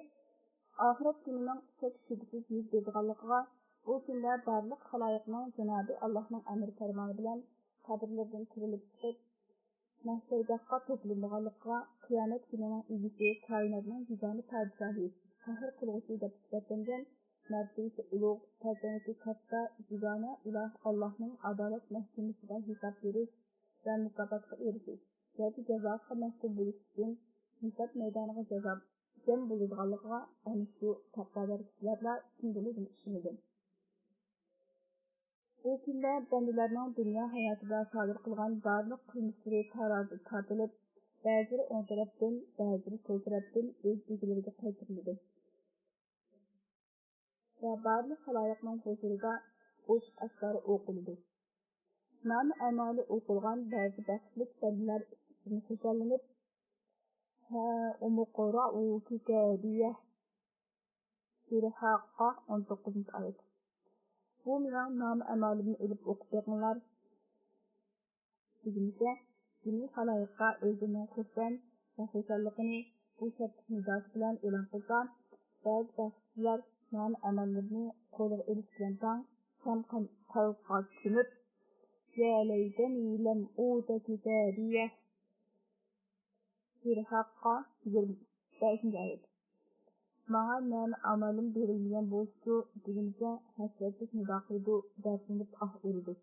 ئاخىرەت كۈنىنىڭ شەك-شۈبھىسىز يۈز بېرىدىغانلىقىغا، ئۇ كۈندە بارلىق خالايىقنىڭ جانابى ئاللاھنىڭ ئەمر پەرمانى بىلەن قەبرىلىرىدىن تىرىلىپ چىقىپ، مەھشەرگاھقا توپلىنىدىغانلىقىغا، قىيامەت كۈنىنىڭ ئىگىسى، كائىناتنىڭ يېگانە پادىشاھى، قەھر قىلغۇچى دەپ سۈپەتلەنگەن، مەرتىۋىسى ئۇلۇغ، سەلتەنىتى كاتتا، يېگانە ئىلاھ ئاللاھنىڭ ئادالەت مەھكىمىسىدە ھېساب بېرىش ۋە مۇكاپاتقا ئېرىشىش ياكى جازاسىغا مەھكۇم بولۇش ئۈچۈن ھېساب مەيدانىغا جازا جەم بولىدىغانلىقىغا ئەنە شۇ تەقۋادار كىشىلەرلا چىن دىلىدىن ئىشىنىدۇ. ئۇ كۈندە بەندىلەرنىڭ دۇنيا ھاياتىدا سادىر قىلغان بارلىق قىلمىشلىرى تارازىدا تارتىلىپ، بەزىلىرى ئوڭ تەرەپتىن، بەزىلىرى سول تەرەپتىن ئۆز ئىگىلىرىگە قايتۇرۇلىدۇ ۋە بارلىق خالايىقنىڭ ھۇزۇرىدا ئوچۇق ئاشكارا ئوقۇلىدۇ. نامە ئەمالى ئوقۇلغان بەزى بەختلىك بەندىلەر ئىچىدىن خۇشاللىنىپ، ھە، ئومۇقرائۇ كىتابىيە. سۈرە ھاققا، ئون توققۇزىنچى ئايەت. بۇ مېنىڭ نامە ئەمالىمنى ئېلىپ ئوقۇپ بېقىڭلار. دېگىنىچە، جىمى خالايىققا ئۆزىنىڭ خۇرسەن ۋە خۇشاللىقىنى بۇ شادلىق نىداسى بىلەن ئېلان قىلسا، بەزى بەختسىزلەر نامە ئاماللىرىنى قولىغا ئېلىش بىلەن تەڭ، غەم قايغۇغا چۆمۈپ، يا لەيتەنى لەم ئۇتە كىتابىيە. بىرھەققە يىگىرمە بەشىنچى ئايەت. ماڭا نامە ئامالىم بېرىلمىگەن بولسىچۇ دېگىنىچە ھەسرەتلىك نىدا قىلىدۇ، دەردلىنىپ ئاھ ئۇرىدۇ.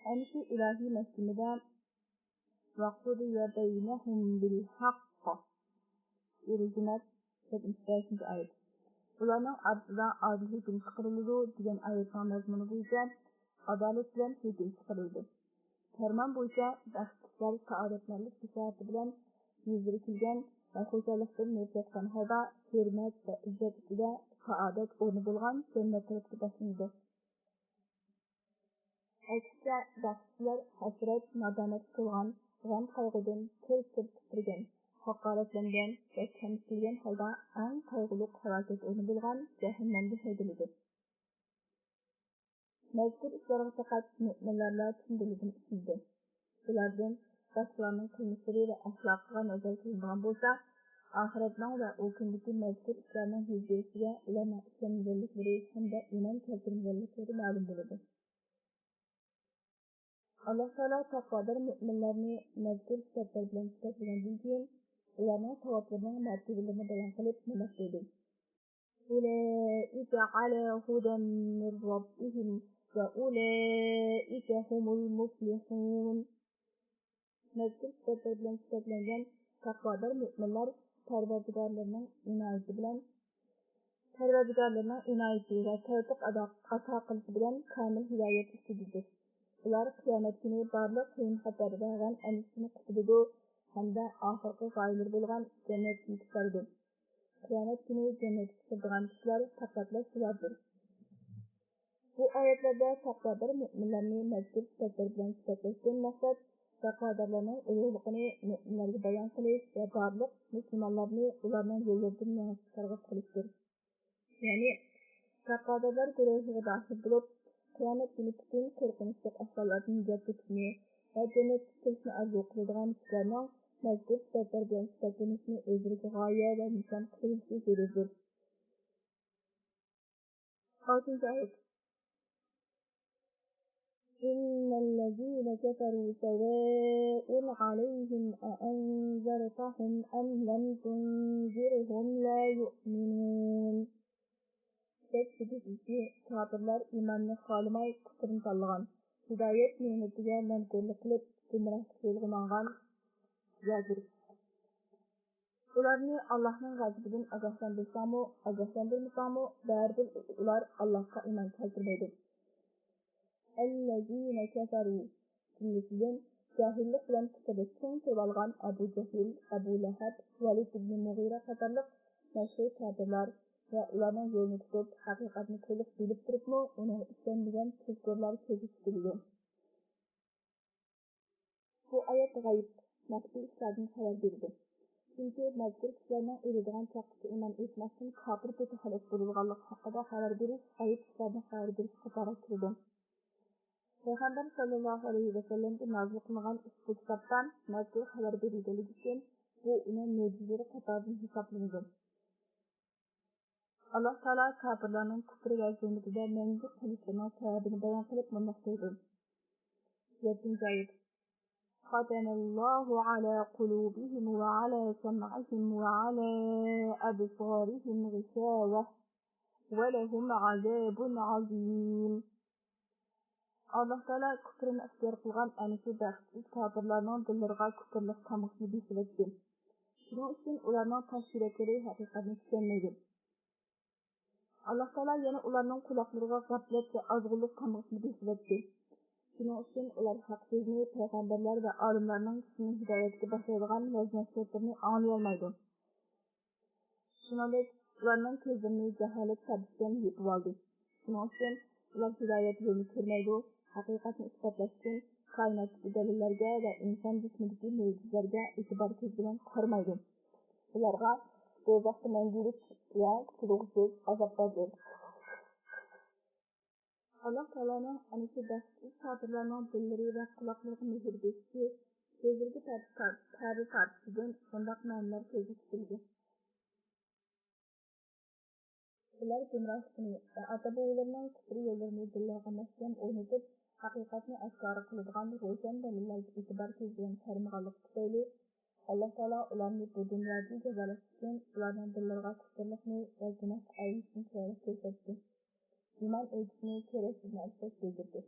ئەنە شۇ ئىلاھىي مەھكىمىدە، ۋەقۇدىيە بەينەھۇم بىل ھەقق. سۈرە زۇمەر، يەتمىش بەشىنچى ئايەت. ئۇلارنىڭ ئارىسىدا ئادىل ھۆكۈم چىقىرىلىدۇ دېگەن ئايەتنىڭ مەزمۇنى بويىچە ئادالەت بىلەن ھۆكۈم چىقىرىلىدۇ. پەرمان بويىچە بەختلىكلەر سائادەتمەنلىك بېشارىتى بىلەن يۈزلىرى كۈلگەن ۋە خۇشاللىقتىن نۇر چاچقان ھالدا ھۆرمەت ۋە ئىززەت ئىچىدە سائادەت ئورنى بولغان جەننەت تەرەپكە باشلىنىدۇ. ئەكسىچە، بەختسىزلەر ھەسرەت، نادامەتكە تولغان، غەم-قايغۇدىن تىر-تىر تىترىگەن، ھاقارەتلەنگەن ۋە كەمسىتىلگەن ھالدا ئەڭ قايغۇلۇق ھالاكەت ئورنى بولغان جەھەننەمدە ھەيدىلىدۇ. مەزكۇر ئىشلارغا پەقەت مۆمىنلەرلا چىن دىلىدىن ئىشىنىدۇ. بۇلاردىن باشقىلارنىڭ قىلمىشلىرى ۋە ئەخلاقىغا نەزەر سېلىنىدىغان بولسا، ئاخىرەتنىڭ ۋە ئۇ كۈندىكى مەزكۇر ئىشلارنىڭ يۈز بېرىشىگە ئۇلارنىڭ ئىشەنمىگەنلىكلىرى ھەمدە ئىمان كەلتۈرمىگەنلىكلىرى مەلۇم بولىدۇ. ئاللاھ تائالا تەقۋادار مۆمىنلەرنى مەزكۇر سۈپەتلەر بىلەن سۈپەتلىگەندىن كېيىن، ئۇلارنىڭ ساۋابلىرىنىڭ مەرتىۋىلىرىنى بايان قىلىپ مۇنداق دېدى: أولئك على هدى من ربهم وأولئك هم المفلحون. مەزكۇر سۈپەتلەر بىلەن سۈپەتلەنگەن تەقۋادار مۆمىنلەر پەرۋەردىگارلىرىنىڭ ئىنايىتى بىلەن، پەرۋەردىگارلىرىنىڭ ئىنايىتى ۋە تەۋپىق ئاتا، ئاتا قىلىشى بىلەن كامىل ھىدايەت ئۈستىدىدۇر. ئۇلار قىيامەت كۈنى بارلىق قىيىن خەتەر ۋە غەم ئەندىشىدىن قۇتۇلىدۇ ھەمدە ئاخىرقى غايىلىرى بولغان جەننەتكە يېتىپ بارىدۇ. قىيامەت كۈنى جەننەتكە كىرىدىغان كىشىلەر پەقەتلا شۇلاردۇر. بۇ ئايەتلەردە تەقۋادار مۆمىنلەرنى مەزكۇر سۈپەتلەر بىلەن سۈپەتلەشتىن مەقسەت، تەقۋادارلارنىڭ ئۇلۇغلۇقىنى مۆمىنلەرگە بايان قىلىش ۋە بارلىق مۇسۇلمانلارنى ئۇلارنىڭ يوللىرىدىن مېڭىشقا تەرغىب قىلىشتۇر. يەنى، تەقۋادارلار گۇرۇھىغا داخىل بولۇپ، قىيامەت كۈنى پۈتۈن قورقۇنچلۇق ئەھۋاللاردىن نىجات تېپىشنى ۋە جەننەتكە كىرىشنى ئارزۇ قىلىدىغان كىشىلەرنىڭ مەزكۇر سۈپەتلەر بىلەن سۈپەتلىنىشنى ئۆزلىرىگە غايە ۋە نىشان قىلىۋېلىشى زۆرۈردۇر. ئالتىنچى ئايەت. إن الذين كفروا سواء عليهم أأنذرتهم أم لم تنذرهم لا يؤمنون. شەك-شۈبھىسىزكى، كاپىرلار ئىماننى خالىماي كۇپرىنى تاللىغان، ھىدايەت نېمىتىگە نانكورلۇق قىلىپ، گۇمراھلىق يولىغا ماڭغان كىشىلەردۇر. ئۇلارنى ئاللاھنىڭ غەزىپىدىن ئاگاھلاندۇرساڭمۇ، ئاگاھلاندۇرمىساڭمۇ، بەرىبىر ئۇلار ئاللاھقا ئىمان كەلتۈرمەيدۇ. الذين كفروا جۈملىسىدىن جاھىللىق بىلەن كۇپۇردا چىڭ تۇرۇۋالغان ئەبۇ جەھىل، ئەبۇ لەھەب، ۋەلىد ئىبنى مۇغىرە قاتارلىق مەشھۇر كاپىرلار ۋە ئۇلارنىڭ يولىنى تۇتۇپ، ھەقىقەتنى تولۇق بىلىپ تۇرۇپمۇ ئۇنىڭغا ئىشەنمىگەن تۇزكورلار كۆزگە چېلىنىدۇ. بۇ ئايەت غەيىب، مەخپىي ئىشلاردىن خەۋەر بېرىدۇ. چۈنكى مەزكۇر كىشىلەرنىڭ ئۆلىدىغان چاغقىچە ئىمان ئېيتماستىن كاپىر پېتى ھالاك بولىدىغانلىقى ھەققىدە خەۋەر بېرىش غەيىب ئىشلاردىن خەۋەر بېرىش قاتارىغا كىرىدۇ. پەيغەمبەر ساللاللاھۇ ئەلەيھى ۋەسەللەمگە نازىل قىلىنغان ئۇشبۇ كىتابتا مەزكۇر خەۋەر بېرىلگەنلىكى ئۈچۈن، بۇ ئۇنىڭ مۆجىزىلىرى قاتارىدىن ھېسابلىنىدۇ. ئاللاھ تائالا كاپىرلارنىڭ كۇپرى ۋە زۇلمىتىدە مەڭگۈ قېلىشلىرىنىڭ سەۋەبىنى بايان قىلىپ مۇنداق دەيدۇ: يەتتىنچى ئايەت. ختم الله على قلوبهم وعلى سمعهم وعلى أبصارهم غشاوة ولهم عذاب عظيم. ئاللاھ تائالا كۇپرىنى ئىختىيار قىلغان ئەنە شۇ بەختسىز كاپىرلارنىڭ دىللىرىغا كۇپرىلىق تامغىسىنى بېسىۋەتتى. شۇنىڭ ئۈچۈن ئۇلارنىڭ تاش يۈرەكلىرى ھەقىقەتنى چۈشەنمەيدۇ. ئاللاھ تائالا يەنە ئۇلارنىڭ قۇلاقلىرىغا غەپلەت ۋە ئازغۇنلۇق تامغىسىنى بېسىۋەتتى. شۇنىڭ ئۈچۈن ئۇلار ھەق سۆزنى، پەيغەمبەرلەر ۋە ئالىملارنىڭ كىشىنى ھىدايەتكە باشلايدىغان ۋەز-نەسىھەتلىرىنى ئاڭلىيالمايدۇ. شۇنىڭدەك، ئۇلارنىڭ كۆزلىرىنى جاھالەت پەردىسى بىلەن يېپىۋالدى. شۇنىڭ ئۈچۈن ئۇلار ھىدايەت يولىنى كۆرمەيدۇ، ھەقىقەتنى ئىسپاتلاش ئۈچۈن كائىناتتىكى دەلىللەرگە ۋە ئىنسان جىسمىدىكى مۆجىزىلەرگە ئېتىبار كۆزى بىلەن قارىمايدۇ. ئۇلارغا دوزاختا مەڭگۈلۈك ۋە تولۇقسىز ئازاب باردۇر. ئاللاھ تائالانىڭ ئەنە شۇ بەختسىز كاپىرلارنىڭ دىللىرى ۋە قۇلاقلىرىغا مۆھۈر بېسىشى، كۆزلىرىگە پەردە تار-، پەردە تارتىشىدىن بۇنداق مەنىلەر كۆزگە چېلىندى. ئۇلار گۇمراھلىقىنى ۋە ئاتا-بوۋىلىرىنىڭ كۇپۇر يوللىرىنى دىللىرىغا مەھكەم ئورنىتىپ، ھەقىقەتنى ئاشكارا قىلىدىغان روشەن دەلىللەرگە ئېتىبار كۆزى بىلەن قارىمىغانلىقى تۈپەيلى، ئاللاھ تائالا ئۇلارنى بۇ دۇنيادا جازالاش ئۈچۈن، ئۇلارنىڭ دىللىرىغا كۇپۇرلۇقنى ۋە گۇناھقا ئەگىشىشنى چىرايلىق كۆرسەتتى. ئىمان ئېيتىشنى كېرەكلىك ئەسلەپ بىلدۈردى.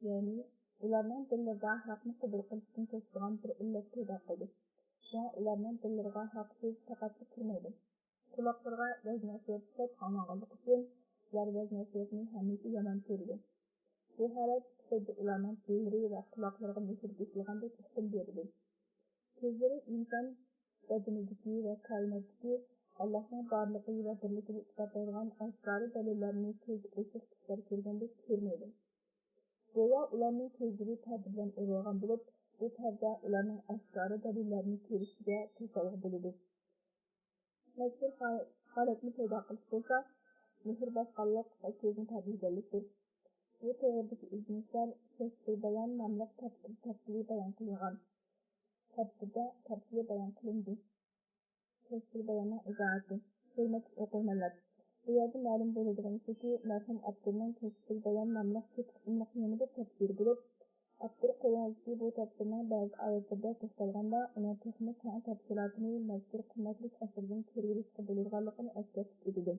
يەنى ئۇلارنىڭ دىللىرىدا ھەقنى قوبۇل قىلىشتىن توسىدىغان بىر ئىللەت پەيدا قىلدى. شۇڭا ئۇلارنىڭ دىللىرىغا ھەق سۆز پەقەتلا كىرمەيدۇ. قۇلاقلىرىغا ۋەز-نەسىھەت پەس ئاڭلانغانلىقى ئۈچۈن، ئۇلار ۋەز-نەسىھەتنى ھەمىشە يامان كۆرىدۇ. بۇ ھالەت خۇددى ئۇلارنىڭ دىللىرى ۋە قۇلاقلىرىغا مۆھۈر بېسىلغاندەك ئۇقۇم بېرىدۇ. كۆزلىرى ئىنسان بەدىنىدىكى ۋە كائىناتتىكى ئاللاھنىڭ بارلىقى ۋە بىرلىكىنى ئىسپاتلايدىغان ئاشكارا دەلىللەرنى كۆزى ئوچۇق كىشىلەر كۆرگەندەك كۆرمەيدۇ. گويا ئۇلارنىڭ كۆزلىرى پەردە بىلەن ئورالغان بولۇپ، بۇ پەردە ئۇلارنىڭ ئاشكارا دەلىللەرنى كۆرۈشىگە توسالغۇ بولىدۇ. مەزكۇر ھال-، ھالەتنى پەيدا قىلىش بولسا، مۆھۈر باسقانلىق ۋە كۆزنى پەردىلىگەنلىكتۇر. بۇ توغرىدىكى ئىزدىنىشلەر كەشفۇل بايان ناملىق تەپسىر تەپسىلىي بايان قىلىنغان. تەپسىردە تەپسىلىي بايان قىلىندى. كەشفۇل باياننىڭ ئىزاھاتى. ھۆرمەتلىك ئوقۇرمەنلەر! بۇ يەردە مەلۇم بولىدىغىنى شۇكى، مەرھۇم ئاپتورنىڭ كەشفۇل بايان ناملىق كۆپ قىسىملىق يەنە بىر تەپسىرى بولۇپ، ئاپتور قولىڭىزدىكى بۇ تەپسىرنىڭ بەزى ئايەتلىرىدە توختالغاندا، ئۇنىڭ تېخىمۇ كەڭ تەپسىلاتىنى مەزكۇر قىممەتلىك ئەسەردىن كۆرۈۋېلىشقا بولىدىغانلىقىنى ئەسكەرتىپ ئۆتىدۇ.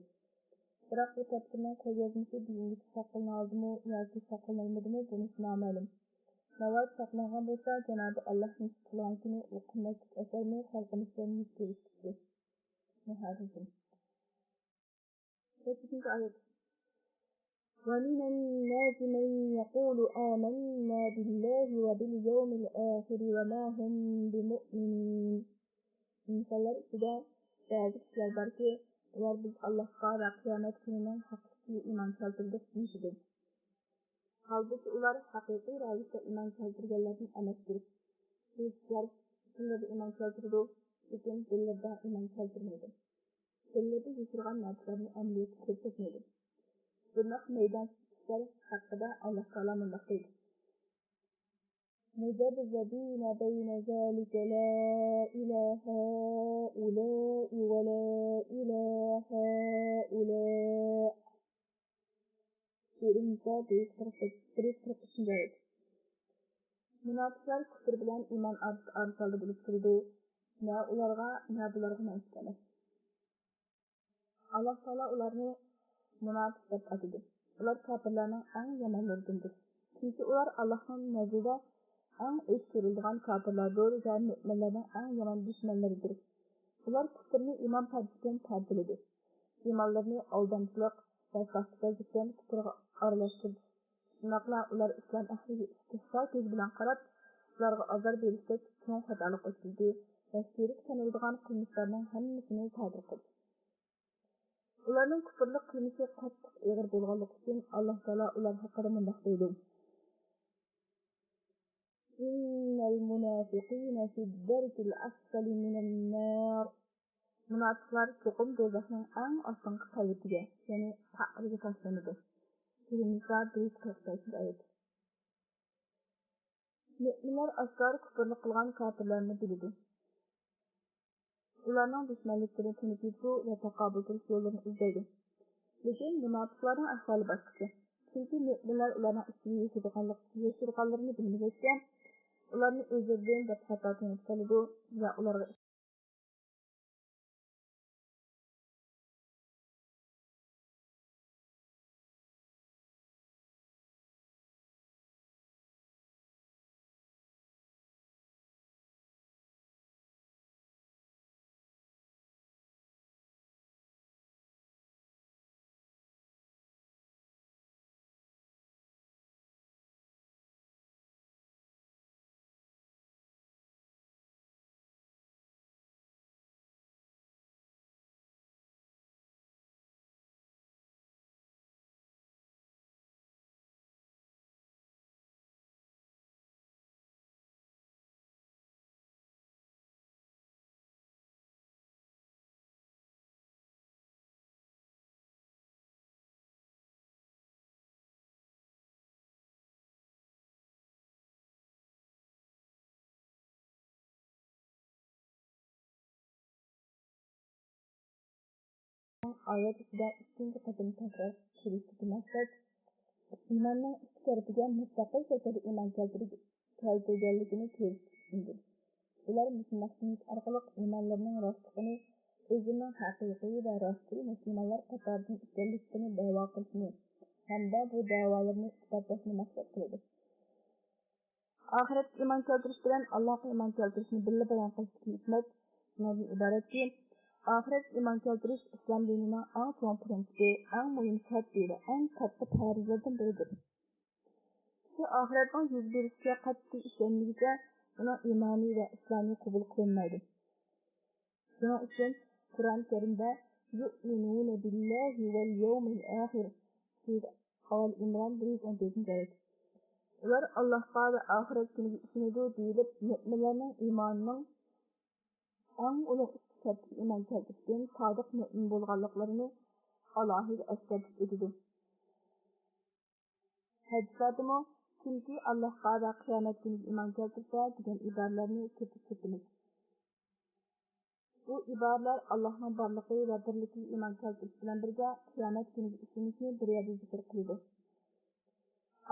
بىراق بۇ تەپسىرنىڭ قولجەزمىسى بۈگۈنگىچە ساقلىنالدىمۇ ياكى ساقلىنالمىدىمۇ، بۇنىسى نامەلۇم. ناۋادا ساقلانغان بولسا، جانابى ئاللاھ نېسىپ قىلغان كۈنى ئۇ قىممەتلىك ئەسەرنى خەلقىمىز بىلەن يۈز كۆرۈشتۈرىدۇ. نىھايىتى. يەتتىنچى ئايەت. ومن الناس من يقول آمنا بالله وباليوم الآخر وما هم بمؤمنين. ئىنسانلار ئىچىدە بەزى كىشىلەر باركى، ئۇلار بىز ئاللاھقا ۋە قىيامەت كۈنىنىڭ ھەقلىقىگە ئىمان كەلتۈردۇق دېيىشىدۇ. ھالبۇكى، ئۇلار ھەقىقىي رەۋىشتە ئىمان كەلتۈرگەنلەردىن ئەمەستۇر. بۇ كىشىلەر تىللىرىدا ئىمان كەلتۈرىدۇ، لېكىن دىللىرىدا ئىمان كەلتۈرمەيدۇ. دىللىرىدا يوشۇرغان نەرسىلەرنى ئەمەلىيەتتە كۆرسەتمەيدۇ. بۇنداق مەيدانسىز كىشىلەر ھەققىدە ئاللاھ تائالا مۇنداق دەيدۇ: مذبذبين بين ذلك لا إلى هؤلاء ولا إلى هؤلاء. سۈرە نىسا، بىر يۈز قىرىق، بىر يۈز قىرىق ئۈچىنچى ئايەت. مۇناپىقلار كۇپۇر بىلەن ئىمان ئارىسىدا ئارىسالدى بولۇپ تۇرىدۇ. نە ئۇلارغا، نە بۇلارغا مەنسۇپ ئەمەس. ئاللاھ تائالا ئۇلارنى مۇناپىق دەپ ئاتىدى. ئۇلار كاپىرلارنىڭ ئەڭ يامانلىرىدىندۇر. چۈنكى ئۇلار ئاللاھنىڭ نەزىرىدە ئەڭ ئۆچ كۆرۈلىدىغان كاپىرلاردۇر ۋە مۆمىنلەرنىڭ ئەڭ يامان دۈشمەنلىرىدۇر. ئۇلار كۇپۇرنى ئىمان پەردىسى بىلەن پەردىلىدى. ئىمانلىرىنى ئالدامچىلىق ۋە ساختىپەزلىك بىلەن كۇپۇرغا ئارىلاشتۇردى. شۇنداقلا ئۇلار ئىسلام ئەھلىگە ئىستېھزا كۆزى بىلەن قاراپ، ئۇلارغا ئازار بېرىشتەك چوڭ خاتالىق ئۆتكۈزدى ۋە شېرىك سانىلىدىغان قىلمىشلارنىڭ ھەممىسىنى سادىر قىلدى. ئۇلارنىڭ كۇپۇرلۇق قىلمىشى قاتتىق ئېغىر بولغانلىقى ئۈچۈن، ئاللاھ تائالا ئۇلار ھەققىدە مۇنداق دەيدۇ: إن المنافقين في الدرك الأسفل من النار. مۇناپىقلار چوقۇم دوزاخنىڭ ئەڭ ئاستىنقى قەۋىتىگە، يەنى قەئرىگە تاشلىنىدۇ. سۈرە نىسا، بىر يۈز قىرىق بەشىنچى ئايەت. مۆمىنلەر ئاشكارا كۇپۇرلۇق قىلغان كاپىرلارنى بىلىدۇ. ئۇلارنىڭ دۈشمەنلىكلىرىنى تونۇپ يېتىدۇ ۋە تاقابىل تۇرۇش يوللىرىنى ئىزدەيدۇ. لېكىن مۇناپىقلارنىڭ ئەھۋالى باشقىچە. چۈنكى مۆمىنلەر ئۇلارنىڭ ئىچىگە يوشۇرغانلىق-، يوشۇرغانلىرىنى بىلمىگەچكە، ئۇلارنى ئۆزلىرىدىن دەپ خاتا تونۇپ قالىدۇ ۋە ئۇلارغا ئايەت ئىچىدە ئىككىنچى قېتىم تەكرار قىلىشتىكى مەقسەت، ئىماننىڭ ئىككى تەرىپىگە مۇستەقىل شەكىلدە ئىمان كەلتۈرۈش، كەلتۈرگەنلىكىنى كۆرسىتىش ئىدى. ئۇلار مۇشۇ مەخسۇمىيەت ئارقىلىق ئىمانلىرىنىڭ راستلىقىنى، ئۆزىنىڭ ھەقىقىي ۋە راستچىل مۇسۇلمانلار قاتارىدىن ئىكەنلىكىنى دەۋا قىلىشنى ھەمدە بۇ دەۋالىرىنى ئىسپاتلاشنى مەقسەت قىلىدۇ. ئاخىرەتكە ئىمان كەلتۈرۈش بىلەن ئاللاھقا ئىمان كەلتۈرۈشنى بىللە بايان قىلىشتىكى ھېكمەت شۇنىڭدىن ئىبارەتكى، ئاخىرەتكە ئىمان كەلتۈرۈش ئىسلام دىنىنىڭ ئەڭ چوڭ پىرىنسىپى، ئەڭ مۇھىم شەرتى ۋە ئەڭ كاتتا پەرزلىرىدىن بىرىدۇر. كىشى ئاخىرەتنىڭ يۈز بېرىشىگە قەتئىي ئىشەنمىگۈچە، ئۇنىڭ ئىمانى ۋە ئىسلامى قوبۇل قىلىنمايدۇ. شۇنىڭ ئۈچۈن قۇرئان كەرىمدە يؤمنون بالله واليوم الآخر، سۈرە ئال ئىمران، بىر يۈز ئون تۆتىنچى ئايەت. ئۇلار ئاللاھقا ۋە ئاخىرەت كۈنىگە ئىشىنىدۇ دېيىلىپ، مۆمىنلەرنىڭ ئىمانىنىڭ ئەڭ ئۇلۇغ ئىككى شەرتكە ئىمان كەلتۈرۈشتىن سادىق مۆمىن بولغانلىقلىرىنى ئالاھىدە ئەسكەرتىپ ئۆتىدۇ. ھەدىسلەردىمۇ «كىمكى ئاللاھقا ۋە قىيامەت كۈنىگە ئىمان كەلتۈرسە» دېگەن ئىبارىلەرنى كۆپ ئۇچرىتىمىز. بۇ ئىبارىلەر ئاللاھنىڭ بارلىقى ۋە بىرلىكىگە ئىمان كەلتۈرۈش بىلەن بىرگە، قىيامەت كۈنىگە ئىشىنىشنى بىر يەردە زىكىر قىلىدۇ.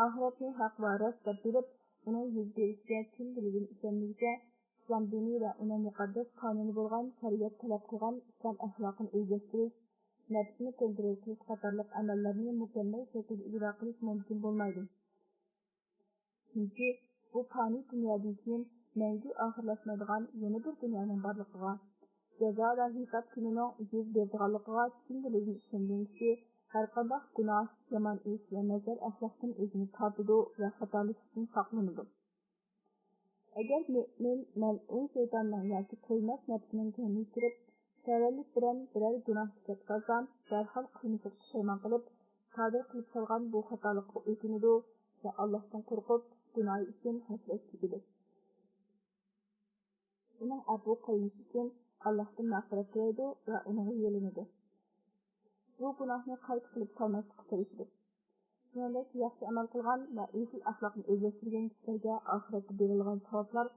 ئاخىرەتنى ھەق ۋە راست دەپ بىلىپ، ئۇنىڭ يۈز بېرىشىگە چىن دىلىدىن ئىشەنمىگۈچە، ئىسلام دىنى ۋە ئۇنىڭ مۇقەددەس قانۇنى بولغان شەرىئەت تەلەپ قىلغان ئىسلام ئەخلاقىنى ئۆزلەشتۈرۈش، نەپسىنى كونترول قىلىش قاتارلىق ئەمەللەرنى مۇكەممەل شەكىلدە ئىجرا قىلىش مۇمكىن بولمايدۇ. چۈنكى بۇ پانىي دۇنيادىن كېيىن مەڭگۈ ئاخىرلاشمايدىغان يەنە بىر دۇنيانىڭ بارلىقىغا، جازا ۋە ھېساب كۈنىنىڭ يۈز بېرىدىغانلىقىغا چىن دىلىدىن ئىشەنگەن كىشى ھەرقانداق گۇناھ، يامان ئىش ۋە ناچار ئەخلاقتىن ئۆزىنى تارتىدۇ ۋە خاتالىشىشتىن ساقلىنىدۇ. ئەگەر مۆمىن مەلئۇن شەيتاننىڭ ياكى تويماس نەپسىنىڭ كەينىگە كىرىپ، سەۋەنلىك بىلەن بىرەر گۇناھ ئىشلەپ قالسا، دەرھال قىلمىشىغا پۇشايمان قىلىپ، سادىر قىلىپ سالغان بۇ خاتالىققا ئۆكۈنىدۇ ۋە ئاللاھتىن قورقۇپ، گۇناھى ئۈچۈن ھەسرەت چېكىدۇ. ئۇنىڭ ئەپۇ قىلىنىشى ئۈچۈن ئاللاھتىن مەغپىرەت تىلەيدۇ ۋە ئۇنىڭغا يېلىنىدۇ. بۇ گۇناھنى قايتا قىلىپ قالماسلىققا تىرىشىدۇ. شۇنىڭدەك ياخشى ئەمەل قىلغان ۋە ئېسىل ئەخلاقنى ئۆزلەشتۈرگەن كىشىلەرگە ئاخىرەتتە بېرىلىدىغان ساۋابلار،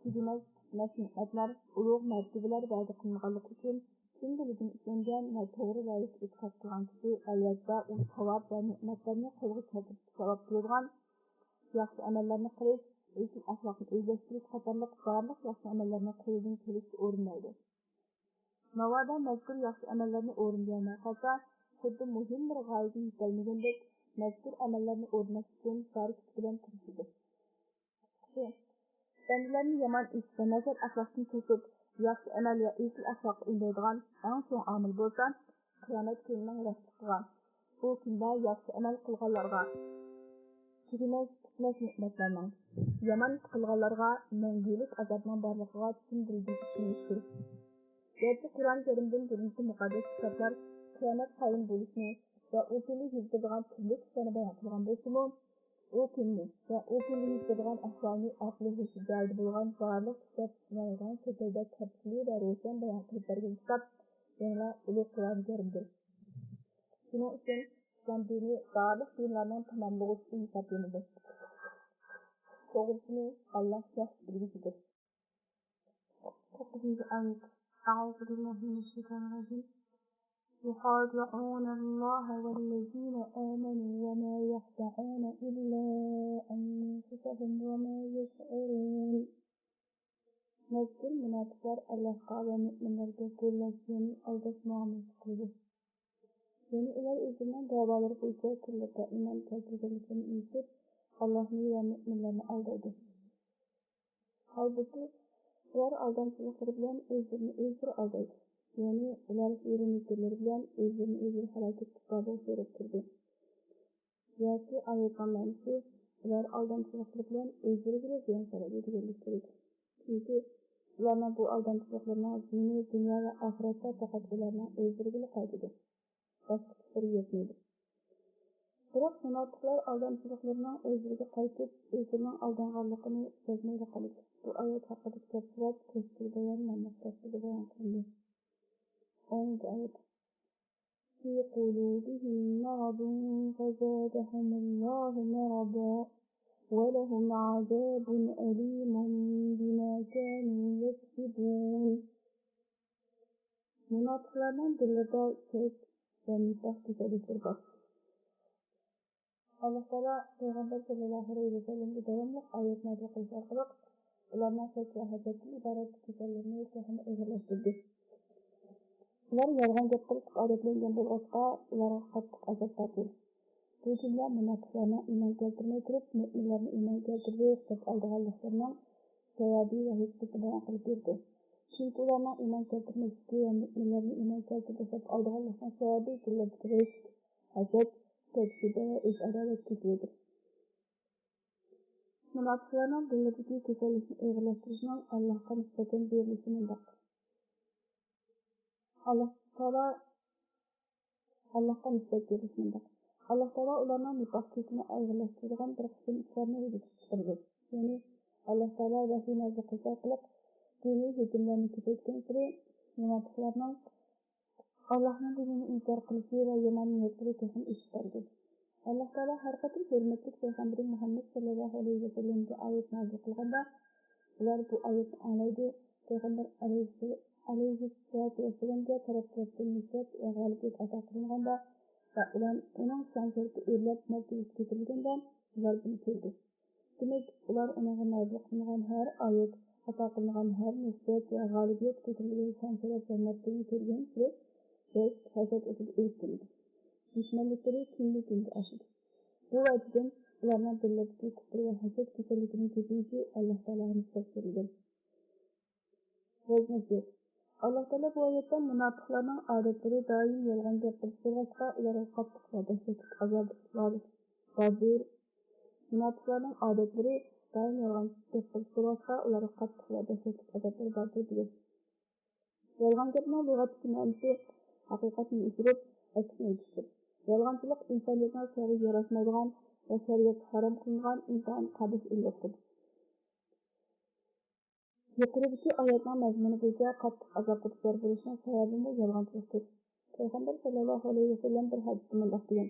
تۈگىمەس، پۈتمەس نېمەتلەر، ئۇلۇغ مەرتىۋىلەر ۋەدە قىلىنغانلىقى ئۈچۈن چىن دىلىدىن ئىشەنگەن ۋە توغرا راۋۇشتا ئېتىقاد قىلغان كىشى، ئەلۋەتتە، ئۇ ساۋاب ۋە نېمەتلەرنى قولغا كەلتۈرۈشكە سەۋەب بولىدىغان ياخشى ئەمەللەرنى قىلىش، ئېسىل ئەخلاقنى ئۆزلەشتۈرۈش قاتارلىق بارلىق ياخشى ئەمەللەرنى قولىدىن كېلىشىچە ئورۇنلايدۇ. ناۋادا مەزكۇر ياخشى ئەمەللەرنى ئورۇنلىيالماي قالسا، خۇددى مۇھىم بىر غايىگە يېتەلمىگەندەك، مەزكۇر ئەمەللەرنى ئورۇنلاش ئۈچۈن بار كۈچى بىلەن تىرىشىدۇ. بەندىلەرنى يامان ئىش ۋە ناچار ئەخلاقتىن توسۇپ، ياخشى ئەمەل ۋە ئېسىل ئەخلاققا ئۈندەيدىغان ئەڭ چوڭ ئامىل بولسا، قىيامەت كۈنىنىڭ راستلىقىغا، بۇ كۈندە ياخشى ئەمەل قىلغانلارغا تۈگىمەس، پۈتمەس نېمەتلەرنىڭ، يامان ئىش قىلغانلارغا مەڭگۈلۈك ئازابنىڭ بارلىقىغا چىن دىلدىن ئىشىنىشتۇر. گەرچە قۇرئان كەرىمدىن بۇرۇنقى مۇقەددەس كىتابلار قىيامەت قايىم بولۇشنى ۋە ئۇ كۈنى يۈز بېرىدىغان تۈرلۈك ئىشلارنى بايان قىلغان بولسىمۇ، ئۇ كۈننى ۋە ئۇ كۈندە يۈز بېرىدىغان ئەھۋالنى ئەقلى ھوشى جايىدا بولغان بارلىق كىشىلەر چۈشىنەلىگەن شەكىلدە تەپسىلىي ۋە روشەن بايان قىلىپ بەرگەن كىتاب يەنىلا ئۇلۇغ قۇرئان كەرىمدۇر. شۇنىڭ ئۈچۈن ئىسلام دىنى بارلىق دىنلارنىڭ تاماملىغۇچىسى ھېسابلىنىدۇ. توغرىسىنى ئاللاھ ياخشى بىلگۈچىدۇر. توققۇزىنچى ئايەت. أعوذ بالله من الشيطان الرجيم. يخادعون الله والذين آمنوا وما يخدعون إلا أنفسهم وما يشعرون. مەزكۇر مۇناپىقلار ئاللاھقا ۋە مۆمىنلەرگە گوللاش، يەنى ئالداش مۇئامىلىسى قىلىدۇ. يەنى ئۇلار ئۆزلىرىنىڭ دەۋالىرى بويىچە تىللىرىدا ئىمان كەلتۈرگەنلىكىنى ئېيتىپ، ئاللاھنى ۋە مۆمىنلەرنى ئالدايدۇ. ھالبۇكى، ئۇلار ئالدامچىلىقلىرى بىلەن ئۆزلىرىنى ئۆزلىرى ئالدايدۇ. يەنى ئۇلار ھىيلە-مىكىرلىرى بىلەن ئۆزلىرىنى ئۆزلىرى ھالاك ئېتىشقا بولۇش ياراتتۇردى. ياكى ئايەتنىڭ مەنىسى، ئۇلار ئالدامچىلىقلىرى بىلەن ئۆزلىرىگىلا زىيان سالىدۇ دېگەنلىكتۇر. چۈنكى ئۇلارنىڭ بۇ ئالدامچىلىقلىرىنىڭ زىيىنى دۇنيا ۋە ئاخىرەتتە پەقەت ئۇلارنىڭ ئۆزلىرىگىلا قايتىدۇ. باشقا تۈرى يەتمەيدۇ. بىراق مۇناپىقلار ئالدامچىلىقلىرىنىڭ ئۆزلىرىگە قايتىپ، ئۆزلىرىنىڭ ئالدانغانلىقىنى سەزمەيلا قالىدۇ. بۇ ئايەت ھەققىدىكى تەپسىلات تەفسىر بايان ناملىق تەپسىردە بايان قىلىندى. ئونىنچى ئايەت. في قلوبهم مرض فزادهم الله مرضا ولهم عذاب أليم بما كانوا يكذبون. مۇناپىقلارنىڭ دىللىرىدا شەك ۋە نىفاق كېسەللىكلىرى بار. ئاللاھ تائالا پەيغەمبەر سەللەللاھۇ ئەلەيھى ۋەسەللەمگە داۋاملىق ئايەت نازىل قىلىش ئارقىلىق ئۇلارنىڭ شەك ۋە ھەسەتتىن ئىبارەت كېسەللىرىنى تېخىمۇ ئېغىرلاشتۇردى. ئۇلار يالغان گەپ قىلىشقا ئادەتلەنگەن بولغاچقا، ئۇلارغا قاتتىق ئازاب باردى. بۇ جۈملە مۇناپىقلارنىڭ ئىمان كەلتۈرمەي تۇرۇپ، مۆمىنلەرنى ئىمان كەلتۈردى دەپ ئالدىغانلىقلىرىنىڭ سەۋەبى ۋە ھېكمىتىنى بايان قىلىپ بەردى. چۈنكى ئۇلارنىڭ ئىمان كەلتۈرمەسلىكى ۋە مۆمىنلەرنى ئىمان كەلتۈردى دەپ ئالدىغانلىقنىڭ سەۋەبى دىللىرىدىكى رىشك، ھەسەت، تەكشى ۋە ئۆز ئاداۋەت كېسىلىدۇر. مۇناپىقلارنىڭ دىللىرىدىكى كېسەللىكنى ئېغىرلاشتۇرۇشنىڭ ئاللاھقا نىسبەتەن بېرىلىشى مۇنداق. ئاللاھ تائالا، ئاللاھقا نىسبەت بېرىش مۇنداق. ئاللاھ تائالا ئۇلارنىڭ نىپاق كېسىلىنى ئايىغلاشتۇرىدىغان بىر قىسىم ئىشلارنى ۋۇجۇدقا چىقىرىدۇ. يەنى ئاللاھ تائالا ۋەھىي نازىل قىلىش ئارقىلىق دىنىي ھۆكۈملەرنى كۈچەيتكەنسېرى، مۇناپىقلارنىڭ ئاللاھنىڭ دىنىنى ئىنكار قىلىشى ۋە يامان نىيەتلىرى تېخىمۇ ئېشىپ بارىدۇ. ئاللاھ تائالا ھەر قېتىم ھۆرمەتلىك پەيغەمبىرى مۇھەممەد سەللەللاھۇ ئەلەيھى ۋەسەللەمگە ئايەت نازىل قىلغاندا، ئۇلار بۇ ئايەتنى ئاڭلايدۇ، پەيغەمبەر ئەلەيھىسسالاتۇ ۋەسسالامغا تەرەپ تەرەپتىن نۇسرەت ۋە غالىبىيەت ئاتا قىلىنغاندا ۋە ئۇلار ئۇنىڭ شان شەرىپى ئۆرلەپ مەرتىۋىسى كۆتۈرۈلگەندە، ئۇلار بۇنى كۆردى. دېمەك، ئۇلار ئۇنىڭغا نازىل قىلىنغان ھەر ئايەت، ئاتا قىلىنغان ھەر نۇسرەت ۋە غالىبىيەت كۆتۈرۈلگەن شان شەرەپ ۋە مەرتىۋىنى كۆرگەنسېرى، شەك، ھەسەت ئىچىدە ئۆلۈپ كېتىدۇ. دۈشمەنلىكلىرى كۈندىن كۈنگە ئاشىدۇ. بۇ ۋەجىدىن ئۇلارنىڭ دىللىرىدىكى كۇپۇر ۋە ھەسەت كېسەللىكىنىڭ كۆپىيىشى ئاللاھ تائالاغا نىسبەت بېرىلگەن. ۋەز نەسىھەت. ئاللاھ تائالا بۇ ئايەتتە مۇناپىقلارنىڭ ئادەتلىرى دائىم يالغان گەپ قىلىش بولغاچقا، ئۇلارغا قاتتىق ۋە دەھشەتلىك ئازابلار باردۇر. مۇناپىقلارنىڭ ئادەتلىرى دائىم يالغان گەپ قىلىش بولغاچقا، ئۇلارغا قاتتىق ۋە دەھشەتلىك ئازابلار باردۇر، دېگەن. يالغان گەپنىڭ لۇغەتتىكى مەنىسى ھەقىقەتنى ئۆچۈرۈپ، ئەكسىنى ئېيتىشتۇر. يالغانچىلىق ئىنسانىيەتنىڭ شەرئىگە ياراشمايدىغان ۋە شەرىئەتتە ھارام قىلىنغان ئىنتايىن قەبىھ ئىللەتتۇر. يۇقىرىدىكى ئايەتنىڭ مەزمۇنى بويىچە قاتتىق ئازابقا دۇچار بولۇشنىڭ سەۋەبىمۇ يالغانچىلىقتۇر. پەيغەمبەر سەللەللاھۇ ئەلەيھى ۋەسەللەم بىر ھەدىستە مۇنداق دېگەن: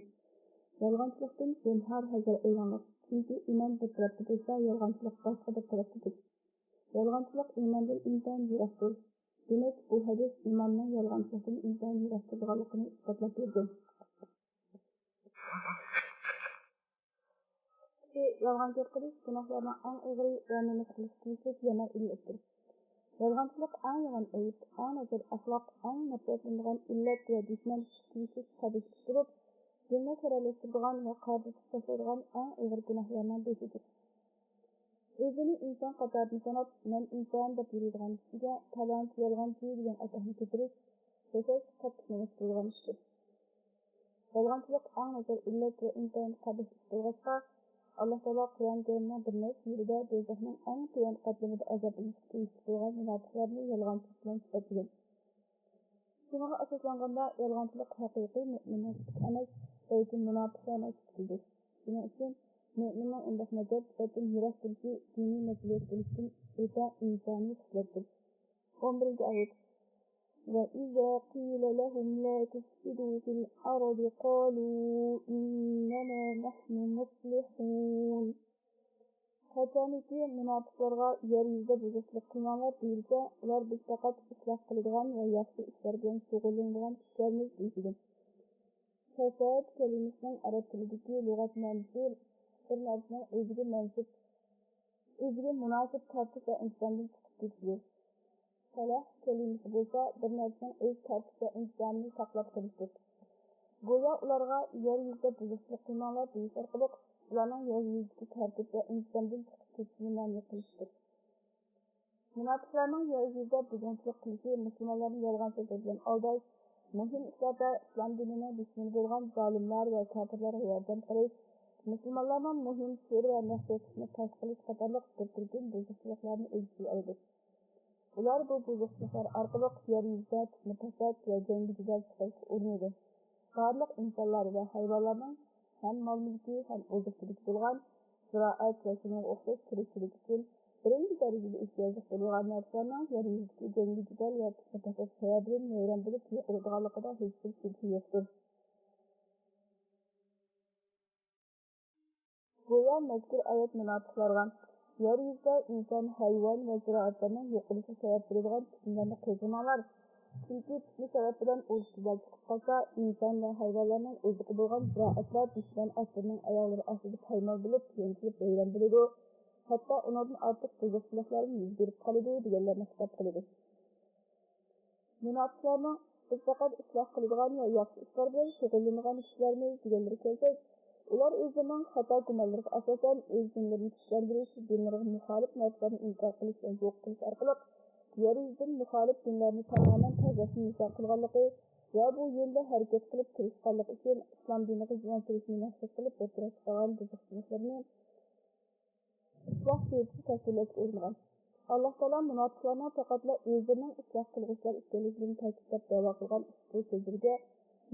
يالغانچىلىقتىن زىنھار ھەزەر ئەيلەڭلار، چۈنكى ئىمان بىر تەرەپتە بولسا، يالغانچىلىق باشقا بىر تەرەپتىدۇر. يالغانچىلىق ئىماندىن ئىنتايىن يىراقتۇر. دېمەك، بۇ ھەدىس ئىماننىڭ يالغانچىلىقتىن ئىنتايىن يىراق تۇرىدىغانلىقىنى ئىسپاتلاپ بېرىدۇ. يالغان گەپ قىلىش گۇناھلارنىڭ ئەڭ ئېغىرى ۋە نومۇس قىلىشقا تېگىشلىك يامان ئىللەتتۇر. يالغانچىلىق ئەڭ يامان ئەيىب، ئەڭ ناچار ئەخلاق، ئەڭ نەپرەتلىنىدىغان ئىللەت ۋە دۈشمەن تىكىشلىك قەبىھ ئىش بولۇپ، دىننى خىرەلەشتۈرىدىغان ۋە قارىدىتىپ تاشلايدىغان ئەڭ ئېغىر گۇناھلارنىڭ بېشىدۇر. ئۆزىنى ئىنسان قاتارىدىن ساناپ، مەن ئىنسان دەپ يۈرىدىغان كىشىگە پالانچى يالغانچى دېگەن ئاتاقنى كۆتۈرۈش، ياشاش قاتتىق نومۇس قىلىدىغان ئىشتۇر. يالغانچىلىق ئەڭ ناچار ئىللەت ۋە ئىنتايىن قەبىھ ئىش بولغاچقا، ئاللاھ تائالا قۇرئان كەرىمنىڭ بىر نەچچە يېرىدە دوزاخنىڭ ئەڭ تۆۋەن قاتلىمىدا ئازابلىنىشقا تېگىشلىك بولغان مۇناپىقلارنى يالغانچىلىق بىلەن سۈپەتلىگەن. شۇنىڭغا ئاساسلانغاندا، يالغانچىلىق ھەقىقىي مۆمىننىڭ سۈپىتى ئەمەس، بەلكى مۇناپىقلارنىڭ سۈپىتىدۇر. شۇنىڭ ئۈچۈن مۆمىننىڭ ئۇنداق ناچار سۈپەتتىن يىراق تۇرۇشى دىنىي مەسئۇلىيەت بىلىشتىن ئۆتە ئىنسانىي خىسلەتتۇر. ئون بىرىنچى ئايەت. وَإِذَا قِيلَ لَهُمْ لَا تُفْسِدُوا فِي الْأَرْضِ قَالُوا إِنَّمَا نَحْنُ مُصْلِحُونَ. قاچانكى مۇناپىقلارغا يەر يۈزىدە بۇزۇقچىلىق قىلماڭلار دېيىلسە، ئۇلار بىز پەقەت ئىسلاھ قىلىدىغان ۋە ياخشى ئىشلار بىلەن شۇغۇللىنىدىغان كىشىلەرمىز دېيىشىدۇ. فەساد كەلىمىسىنىڭ ئەرەب تىلىدىكى لۇغەت مەنىسى بىر نەرسىنىڭ ئۆزىگە مەنسۇپ، ئۆزىگە مۇناسىپ تارتىپ ۋە ئىنتىزامدىن چىقىپ كېتىشى. سەلاھ كەلىمىسى بولسا بىر نەرسىنىڭ ئۆز تەرتىپ ۋە ئىنتىزامىنى ساقلاپ قېلىشتۇر. گويا ئۇلارغا يەر يۈزىدە بۇزۇقچىلىق قىلماڭلار دېيىش ئارقىلىق ئۇلارنىڭ يەر يۈزىدىكى تەرتىپ ۋە ئىنتىزامدىن چىقىپ كېتىشىنى مەنئى قىلىشتۇر. مۇناپىقلارنىڭ يەر يۈزىدە بۇزغۇنچىلىق قىلىشى، مۇسۇلمانلارنى يالغان سۆزلەر بىلەن ئالداش، مۇھىم ئىشلاردا ئىسلام دىنىنىڭ دۈشمىنى بولغان زالىملار ۋە كاپىرلارغا ياردەم قىلىش، مۇسۇلمانلارنىڭ مۇھىم سىر ۋە مەخپىي قىسمىنى پاش قىلىش قاتارلىق بىر تۈركۈم بۇزۇقچىلىقلارنى ئۆز ئىچىگە ئالىدۇ. ئۇلار بۇ بۇزۇقچىلىقلار ئارقىلىق يەر يۈزىدە پىتنە-پاسات ۋە جەڭگى-جېدەل چىقىرىشقا ئۇرۇنىدۇ. بارلىق ئىنسانلار ۋە ھايۋانلارنىڭ ھەم مال-مۈلكى، ھەم ئوزۇق-تۈلۈكى بولغان زىرائەت ۋە شۇنىڭغا ئوخشاش تىرىكچىلىك ئۈچۈن بىرىنچى دەرىجىلىك ئېھتىياجلىق بولىدىغان نەرسىلەرنىڭ يەر يۈزىدىكى جەڭگى-جېدەل ۋە پىتنە-پاسات سەۋەبىدىن ۋەيران بولۇپ يوقىلىدىغانلىقىدا ھېچبىر شۈبھە يوقتۇر. گويا مەزكۇر ئايەت مۇناپىقلارغا، يەر يۈزىدە ئىنسان، ھايۋان ۋە زىرائەتلەرنىڭ يوقىلىشىغا سەۋەب بولىدىغان پىتنىلەرنى قوزغىماڭلار، چۈنكى پىتنە سەۋەب بىلەن ئۇرۇش-جېدەل چىقىپ قالسا، ئىنسان ۋە ھايۋانلارنىڭ ئۆزىقى بولغان زىرائەتلەر دۈشمەن ئەسكىرىنىڭ ئاياغلىرى ئاستىدا پايمال بولۇپ، يەنچۈرۈپ ۋەيران بولىدۇ. ھەتتا ئۇنىڭدىن ئارتۇق بۇزۇقچىلىقلارمۇ يۈز بېرىپ قالىدۇ، دېگەنلەرنى خىتاب قىلىدۇ. مۇناپىقلارنىڭ «بىز پەقەت ئىسلاھ قىلىدىغان ۋە ياخشى ئىشلار بىلەن شۇغۇللىنىدىغان كىشىلەرمىز» دېگەنلىرى كەلسەك، ئۇلار ئۆزلىرىنىڭ خاتا گۇمانلىرىغا ئاساسەن ئۆز دىنلىرىنى كۈچلەندۈرۈش، دىنلىرىغا مۇخالىپ نەرسىلەرنى ئىنكار قىلىش ۋە يوق قىلىش ئارقىلىق يەر يۈزىدىن مۇخالىپ دىنلارنى تامامەن تازىلاشنى نىشان قىلغانلىقى ۋە بۇ يولدا ھەرىكەت قىلىپ تىرىشقانلىقى ئۈچۈن ئىسلام دىنىغا زىيان سېلىشنى مەقسەت قىلىپ ئوتتۇرىغا چىقارغان بۇزۇقچىلىقلىرىنى ئىسلاھ سۈپىتىدە تەسۋىرلەشكە ئۇرۇنغان. ئاللاھ تائالا مۇناپىقلارنىڭ پەقەتلا ئۆزلىرىنىڭ ئىسلاھ قىلغۇچىلار ئىكەنلىكىنى تەكىتلەپ دەۋا قىلغان ئۇشبۇ سۆزلىرىگە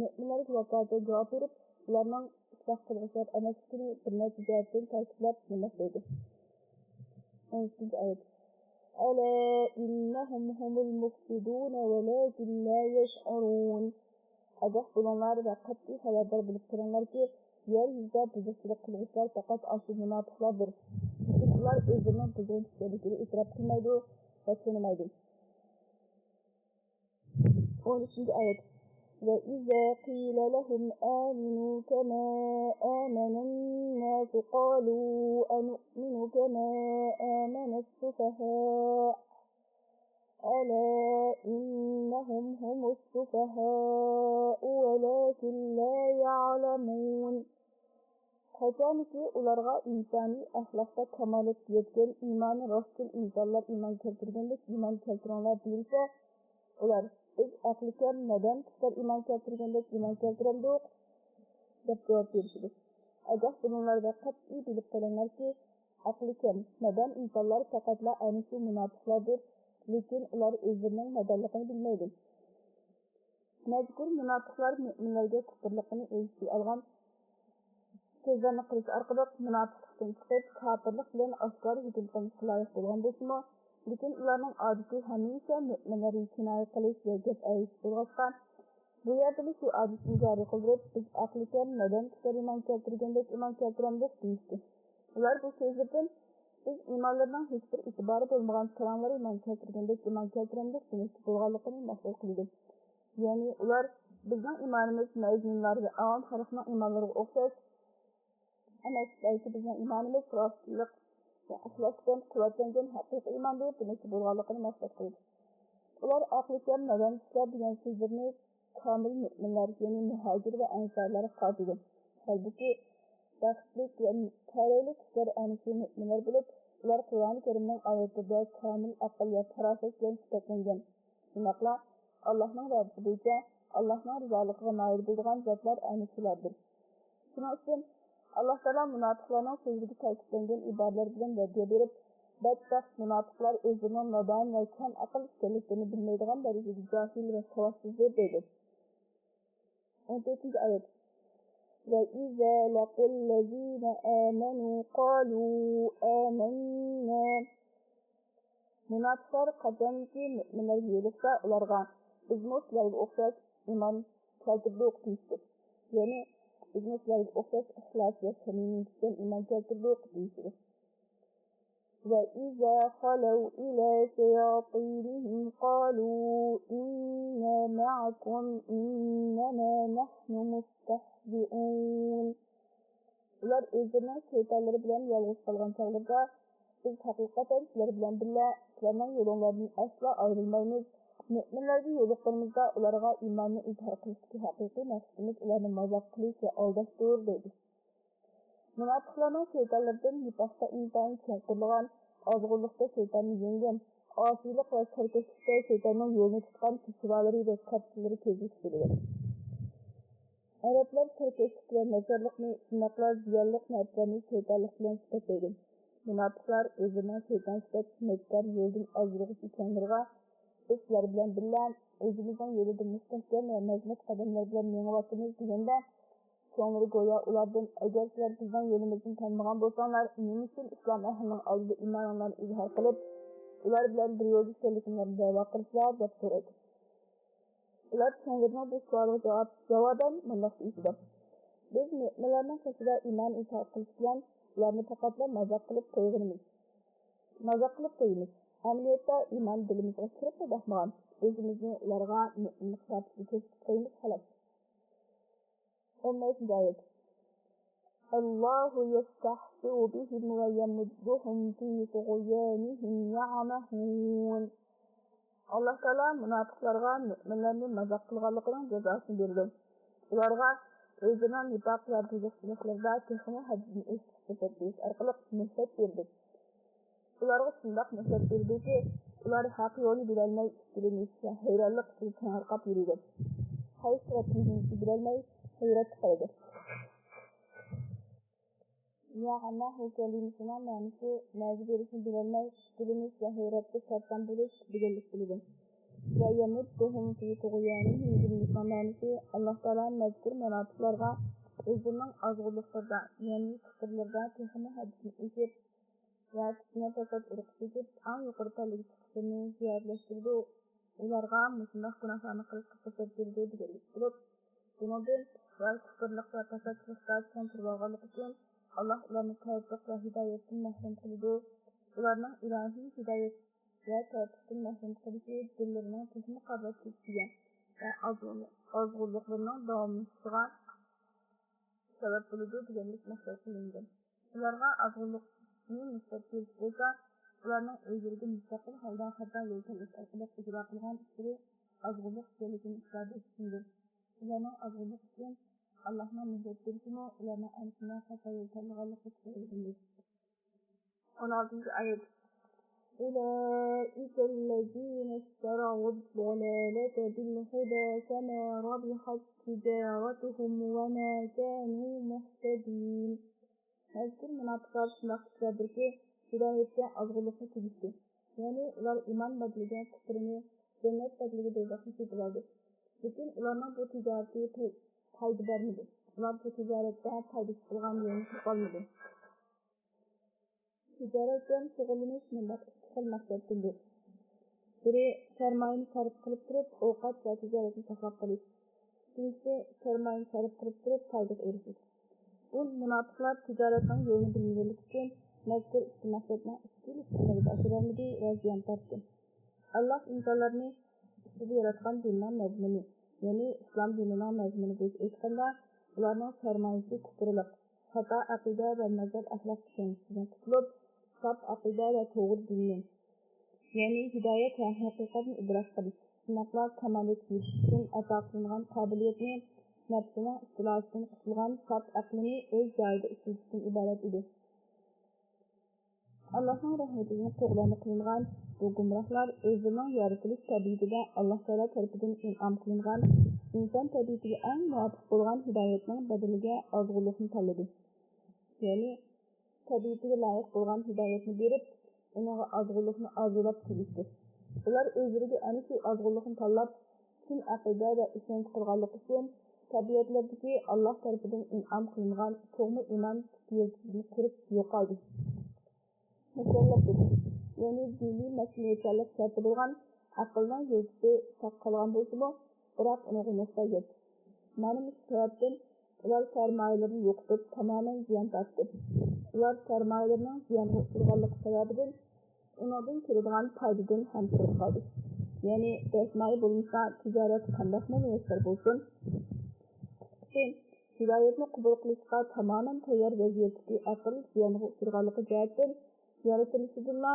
مۆمىنلەرگە ۋەقەدە جاۋاب بېرىپ، ئۇلارنىڭ ئىسلاھ قىلغۇچىلار ئەمەسلىكىنى بىر نەچچە جەھەتتىن تەكىتلەپ مۇنداق دەيدۇ. ئون ئىككىنچى ئايەت. ألا إنهم هم المفسدون ولكن لا يشعرون. ئاگاھ بولۇڭلار ۋە قەتئىي خەۋەردار بولۇپ تۇرۇڭلاركى، يەر يۈزىدە بۇزۇقچىلىق قىلغۇچىلار پەقەت ئاشۇ مۇناپىقلاردۇر. لېكىن ئۇلار ئۆزلىرىنىڭ بۇزغۇن ئىكەنلىكىنى ئېتىراپ قىلمايدۇ ۋە تونۇمايدۇ. ئون ئۈچىنچى ئايەت. وإذا قيل لهم آمنوا كما آمن الناس قالوا أنؤمن كما آمن السفهاء ألا إنهم هم السفهاء ولكن لا يعلمون. قاچانكى ئۇلارغا ئىنسانىي ئەخلاقتا كامالەتكە يەتكەن ئىمانى راستچىل ئىنسانلار ئىمان كەلتۈرگەندەك ئىمان كەلتۈرۈڭلار دېيىلسە، ئۇلار، بىز ئەقلى كەم، نادان كىشىلەر ئىمان كەلتۈرگەندەك ئىمان كەلتۈرەمدۇق؟ دەپ جاۋاب بېرىشىدۇ. ئاگاھ بولۇڭلار ۋە قەتئىي بىلىپ قېلىڭلاركى، ئەقلى كەم، نادان ئىنسانلار پەقەتلا ئەنە شۇ مۇناپىقلاردۇر، لېكىن ئۇلار ئۆزلىرىنىڭ نادانلىقىنى بىلمەيدۇ. مەزكۇر مۇناپىقلار مۆمىنلەرگە كۇپۇرلۇقىنى ئۆز ئۈستىگە ئالغان سۆزلەرنى قىلىش ئارقىلىق مۇناپىقلىقتىن چىقىپ، كاپىرلىق بىلەن ئاشكارا ھۆكۈم قىلىنىشقا لايىق بولغان بولسىمۇ، لېكىن ئۇلارنىڭ ئادىتى ھەمىشە مۆمىنلەرگە كىنايە قىلىش ۋە گەپ ئەگىشىش بولغاچقا، بۇ يەردىمۇ شۇ ئادىتىنى جارى قىلدۇرۇپ، بىز ئەقلى كەم، نادان كىشىلەر ئىمان كەلتۈرگەندەك ئىمان كەلتۈرەمدۇق دېيىشتى. ئۇلار بۇ سۆزلىرىدىن بىز ئىمانلىرىنىڭ ھېچبىر ئېتىبارى بولمىغان پىراڭلار ئىمان كەلتۈرگەندەك ئىمان كەلتۈرەمدۇق دېمەكچى بولغانلىقىنى مەقۇل قىلىدۇ. يەنى ئۇلار بىزنىڭ ئىمانىمىز مەجنۇنلار ۋە ئاۋام خەلقنىڭ ئىمانلىرىغا ئوخشاش ئەمەس، بەلكى بىزنىڭ ئىمانىمىز راستچىللىق ۋە ئىخلاس بىلەن قۇۋۋەتلەنگەن ھەقىقىي ئىماندۇر دېمەكچى بولغانلىقىنى مەقسەت قىلىدۇ. ئۇلار ئەقلى كەم، نادان كىشىلەر دېگەن سۆزلىرىنى كامىل مۆمىنلەر، يەنى مۇھاجىر ۋە ئەنسارلارغا قارىتىدۇ. ھالبۇكى، بەختلىك ۋە تەلەيلىك كىشىلەر ئەنە شۇ مۆمىنلەر بولۇپ، ئۇلار قۇرئانى كەرىمنىڭ ئايەتلىرىدە كامىل ئەقىل ۋە پاراسەت بىلەن سۈپەتلەنگەن. شۇنداقلا ئاللاھنىڭ ۋەدىسى بويىچە ئاللاھنىڭ رىزالىقىغا نائىل بولىدىغان زاتلار ئەنە شۇلاردۇر. شۇنىڭ ئۈچۈن ئاللاھ تائالا مۇناپىقلارنىڭ سۆزىدە تەكىتلەنگەن ئىبارىلەر بىلەن رەددىيە بېرىپ، بەتبەخت مۇناپىقلار ئۆزلىرىنىڭ نادان ۋە كەم ئەقىل ئىكەنلىكلىرىنى بىلمەيدىغان دەرىجىدە جاھىل ۋە ساۋاتسىزدۇر دەيدۇ. ئون تۆتىنچى ئايەت. وإذا لقوا الذين آمنوا قالوا آمنا. مۇناپىقلار قاچانكى مۆمىنلەرگە يولۇقسا، ئۇلارغا، بىزمۇ سىلەرگە ئوخشاش ئىمان كەلتۈردۇق دېيىشتى. يەنى، بىزمۇ سىلەرگە ئوخشاش ئىخلاس ۋە سەمىمىيلىك بىلەن ئىمان كەلتۈردۇق دېيىشىدۇ. وإذا خلوا إلى شياطينهم قالوا إنا معكم إنما نحن مستهزئون. ئۇلار ئۆزلىرىنىڭ شەيتانلىرى بىلەن يالغۇز قالغان چاغلىرىدا، بىز ھەقىقەتەن سىلەر بىلەن بىللە، سىلەرنىڭ يولۇڭلاردىن ئەسلا ئايرىلمايمىز. مۆمىنلەرگە يولۇققىنىمىزدا ئۇلارغا ئىماننى ئىزھار قىلىشتىكى ھەقىقىي مەقسىتىمىز ئۇلارنى مازاق قىلىش ۋە ئالداشتۇر، دەيدۇ. مۇناپىقلارنىڭ شەيتانلىرىدىن نىپاقتا ئىنتايىن چوڭقۇرلىغان، ئازغۇنلۇقتا شەيتاننى يەڭگەن، ئاسىيلىق ۋە سەركەشلىكتە شەيتاننىڭ يولىنى تۇتقان پېشۋالىرى ۋە كارتىلىرى كۆزگە چېلىنىدۇ. ئەرەبلەر سەركەشلىك ۋە ناچارلىقنى، شۇنداقلا زىيانلىق نەرسىلەرنى شەيتانلىق بىلەن سۈپەتلەيدۇ. مۇناپىقلار ئۆزلىرىنىڭ شەيتان سۈپەتلىك نەچچار يولدىن ئازدۇرغۇچى چوڭلىرىغا، بىز سىلەر بىلەن بىللە، ئۆزىمىزنىڭ يولىدا مۇستەھكەم ۋە مەزمۇت قەدەملەر بىلەن مېڭىۋاتىمىز دېگەندە، چوڭلىرى گويا ئۇلاردىن، ئەگەر سىلەر بىزنىڭ يولىمىزنى تانىمىغان بولساڭلار، نېمە ئۈچۈن ئىسلام ئەھلىنىڭ ئالدىدا ئىمانىڭلارنى ئىزھار قىلىپ، ئۇلار بىلەن بىر يولدا ئىكەنلىكىڭلارنى دەۋا قىلىسىلەر؟ دەپ سورايدۇ. ئۇلار چوڭلىرىنىڭ بۇ سوئالىغا جاۋاب، جاۋابەن مۇنداق دېيىشىدۇ: بىز مۆمىنلەرنىڭ قېشىدا ئىمان ئىزھار قىلىش بىلەن ئۇلارنى پەقەتلا مازاق قىلىپ قويغىنىمىز. مازاق قىلىپ قويىمىز. ئەمەلىيەتتە ئىمان دىلىمىزغا كىرىپلا باقمىغان. ئۆزىمىزنى ئۇلارغا مۆمىنلىك شەرتىگە كۆرسىتىپ قويىمىز، خالاس. ئون بەشىنچى ئايەت. الله يستهزئ بهم ويمدهم في طغيانهم يعمهون. ئاللاھ تائالا مۇناپىقلارغا مۆمىنلەرنى مازاق قىلغانلىقىنىڭ جازاسىنى بېرىدۇ. ئۇلارغا ئۆزىنىڭ نىپاق ۋە بۇزۇقچىلىقلىرىدا تېخىمۇ ھەددىدىن ئېشىپ پۇرسەت بېرىش ئارقىلىق مۆھلەت بېرىدۇ. ئۇلارغا شۇنداق مۆھلەت بېرىدۇكى، ئۇلار ھەق يولنى بىلەلمەي ئىككىلىنىش ۋە ھەيرانلىق ئىچىدە تېڭىرقاپ يۈرىدۇ. قايسى تەرەپكە يۈرۈشنى بىلەلمەي ھەيران قالىدۇ. يعمه كەلىمىسىنىڭ مەنىسى نەزىر بېرىشنى بىلەلمەي ئىككىلىنىش ۋە ھەيرەتكە سەرسان بولۇش دېگەنلىك بولىدۇ. ويمدهم في طغيانهم كەلىمىسىنىڭ مەنىسى، ئاللاھ تائالا مەزكۇر مۇناپىقلارغا ئۆزلىرىنىڭ ئازغۇنلۇقلىرىدا، يەنى كۇفرلىرىدا تېخىمۇ ھەددىدىن ئېشىپ، ۋە پىتنە-پاسات ئۇرۇقى چېكىپ، ئەڭ يۇقىرى پەللىگە چىقىشلىرىنى زىيادىلەشتۈرىدۇ. ئۇلارغا مۇشۇنداق گۇناھلارنى قىلىشقا پۇرسەت بېرىدۇ دېگەنلىك بولۇپ، بۇنىڭدىن ئۇلار كۇفرلۇق ۋە پاساتچىلىقتا چىڭ تۇرۇۋالغانلىقى ئۈچۈن، ئاللاھ ئۇلارنى تەۋپىق ۋە ھىدايەتتىن مەھرۇم قىلىدۇ. ئۇلارنىڭ ئىلاھىي ھىدايەت ۋە تەۋپىقتىن مەھرۇم قىلىشى دىللىرىنىڭ تېخىمۇ قابات كېتىشىگە ۋە ئازغۇن-، ئازغۇنلۇقلىرىنىڭ داۋاملىشىشىغا سەۋەب بولىدۇ دېگەنلىك مەقسەت قىلىنىدۇ. ئۇلارغا ئازغۇنلۇقنى نىسبەت بېرىش بولسا، ئۇلارنىڭ ئۆزلىرىگە مۇستەقىل ھالدا خاتا يول تاللاش ئارقىلىق ئىجرا قىلغان ئىشلىرى ئازغۇنلۇق ئىكەنلىكىنى ئىپادىلەش ئۈچۈندۇر. ئۇلارنىڭ ئازغۇنلۇق ئۈچۈن ئاللاھنىڭ مۆھلەت بېرىشىمۇ ئۇلارنىڭ ئەنە شۇنداق خاتا يول تاللىغانلىقى تۈپەيلىدىندۇر. ئون ئالتىنچى ئايەت. أولئك الذين اشتروا الضلالة بالهدى فما ربحت تجارتهم وما كانوا مهتدين. مەزكۇر مۇناپىقلار شۇنداق كىشىلەردۇركى، ھىدايەتكە ئازغۇنلۇقنى تېگىشتى. يەنى ئۇلار ئىمان بەدىلىگە كۇپرىنى، جەننەت بەدىلىگە دوزاخنى سېتىۋالدى. لېكىن ئۇلارنىڭ بۇ تىجارىتى پاي-، پايدا بەرمىدى. ئۇلار بۇ تىجارەتتە پايدا چىقىرغان يولنى تاپالمىدى. تىجارەت بىلەن شۇغۇللىنىش مۇنداق ئىككى خىل مەقسەتتىندۇر. بىرى، سەرمايىنى سەرپ قىلىپ تۇرۇپ، ئوقەت ۋە تىجارەتنى ساقلاپ قېلىش. ئىككىنچىسى، سەرمايىنى سەرپ قىلىپ تۇرۇپ، پايدىغا ئېرىشىش. بۇ مۇناپىقلار تىجارەتنىڭ يولىنى بىلمىگەنلىكى ئۈچۈن، مەزكۇر ئىككى مەقسەتنىڭ ئىككىلىسىنى ئەمەلگە ئاشۇرالمىدى ۋە زىيان تارتتى. ئاللاھ ئىنسانلارنى ئىچىدە ياراتقان دىننىڭ مەزمۇنى، يەنى ئىسلام دىنىنىڭ مەزمۇنى بويىچە ئېيتقاندا، ئۇلارنىڭ سەرمايىسى كۇپرىلىق، خاتا ئەقىدە ۋە نادان ئەخلاق چۈشەنچىسىدىن قۇتۇلۇپ، ساپ ئەقىدە ۋە توغرا دىننى، يەنى ھىدايەت ۋە ھەقىقەتنى ئىدراك قىلىش، شۇنداقلا كامالىيەتكە يېتىش ئۈچۈن ئاتا قىلىنغان قابىلىيەتنى نەپسىنىڭ ئىستىلاسىدىن قۇتۇلغان ساپ ئەقلىنى ئۆز جايىدا ئىشلىتىشتىن ئىبارەت ئىدى. ئاللاھنىڭ رەھمىتىدىن قوغلاندى قىلىنغان بۇ گۇمراھلار ئۆزلىرىنىڭ يارىتىلىش تەبىئىتىدە ئاللاھ تائالا تەرىپىدىن ئىنئام قىلىنغان ئىنسان تەبىئىتىگە ئەڭ مۇۋاپىق بولغان ھىدايەتنىڭ بەدىلىگە ئازغۇنلۇقنى تاللىدى. يەنى تەبىئىتىگە لايىق بولغان ھىدايەتنى بېرىپ، ئۇنىڭغا ئازغۇنلۇقنى ئارزۇلاپ تېگىشتى. ئۇلار ئۆزلىرىگە ئەنە شۇ ئازغۇنلۇقنى تاللاپ، چىن ئەقىدە ۋە ئىشەنچ قىلغانلىقى ئۈچۈن، تەبىئەتلىرىدىكى ئاللاھ تەرىپىدىن ئىنئام قىلىنغان تۇغما ئىمان تىك يىلتىزىدىن قۇرۇپ يوقالدى. مۇكەللەپ بولۇش، يەنى دىنىي مەسئۇلىيەتچانلىق شەرتى بولغان ئەقىلنىڭ يىلتىزى ساق قالغان بولسىمۇ، بىراق ئۇنىڭغا موھتاج ئىدى. مانا مۇشۇ سەۋەبتىن ئۇلار سەرمايىلىرىنى يوقىتىپ، تامامەن زىيان تارتتى. ئۇلار سەرمايىلىرىنىڭ زىيانغا ئۇچرىغانلىقى سەۋەبىدىن، ئۇنىڭدىن كېلىدىغان پايدىدىن ھەم قۇرۇق قالدى. يەنى دەسمايە بولمىسا، تىجارەت قانداقمۇ مۇيەسسەر بولسۇن؟ ھىدايەتنى قوبۇل قىلىشقا تامامەن تەييار ۋەزىيەتتىكى ئەقىل زىيانغا ئۇچرىغانلىقى جەھەتتىن، يارىتىلىشىدىنلا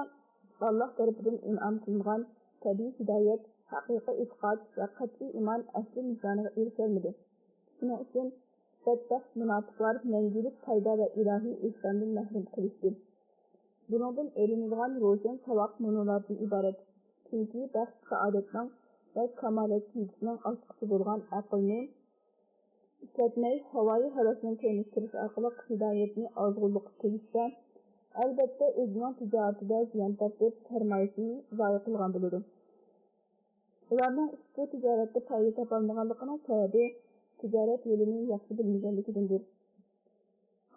ئاللاھ تەرىپىدىن ئىنئام قىلىنغان تەبىئىي ھىدايەت ھەقىقىي ئېتىقاد ۋە قەتئىي ئىمان ئەسلى نىشانىغا ئېرىشەلمىدى. شۇنىڭ ئۈچۈن بەتبەخت مۇناپىقلار مەڭگۈلۈك پايدا ۋە ئىلاھىي ئېھساندىن مەھرۇم قېلىشتى. بۇنىڭدىن ئېلىنىدىغان روشەن ساۋاق مۇنۇلاردىن ئىبارەت. چۈنكى بەخت-سائادەتنىڭ ۋە كامالەتكە يېتىشنىڭ ئاچقۇچى بولغان ئەقىلنى ئىشلەتمەي، ھاۋايى ھەۋەسنىڭ كەينىگە كىرىش ئارقىلىق ھىدايەتنى ئازغۇنلۇققا تېگىشسە، ئەلۋەتتە ئۆزىنىڭ تىجارىتىدە زىيان تارتىپ، سەرمايىسىنى زايە قىلغان بولىدۇ. ئۇلارنىڭ ئۇشبۇ تىجارەتتە پايدا تاپالمىغانلىقىنىڭ سەۋەبى تىجارەت يولىنى ياخشى بىلمىگەنلىكىدىندۇر.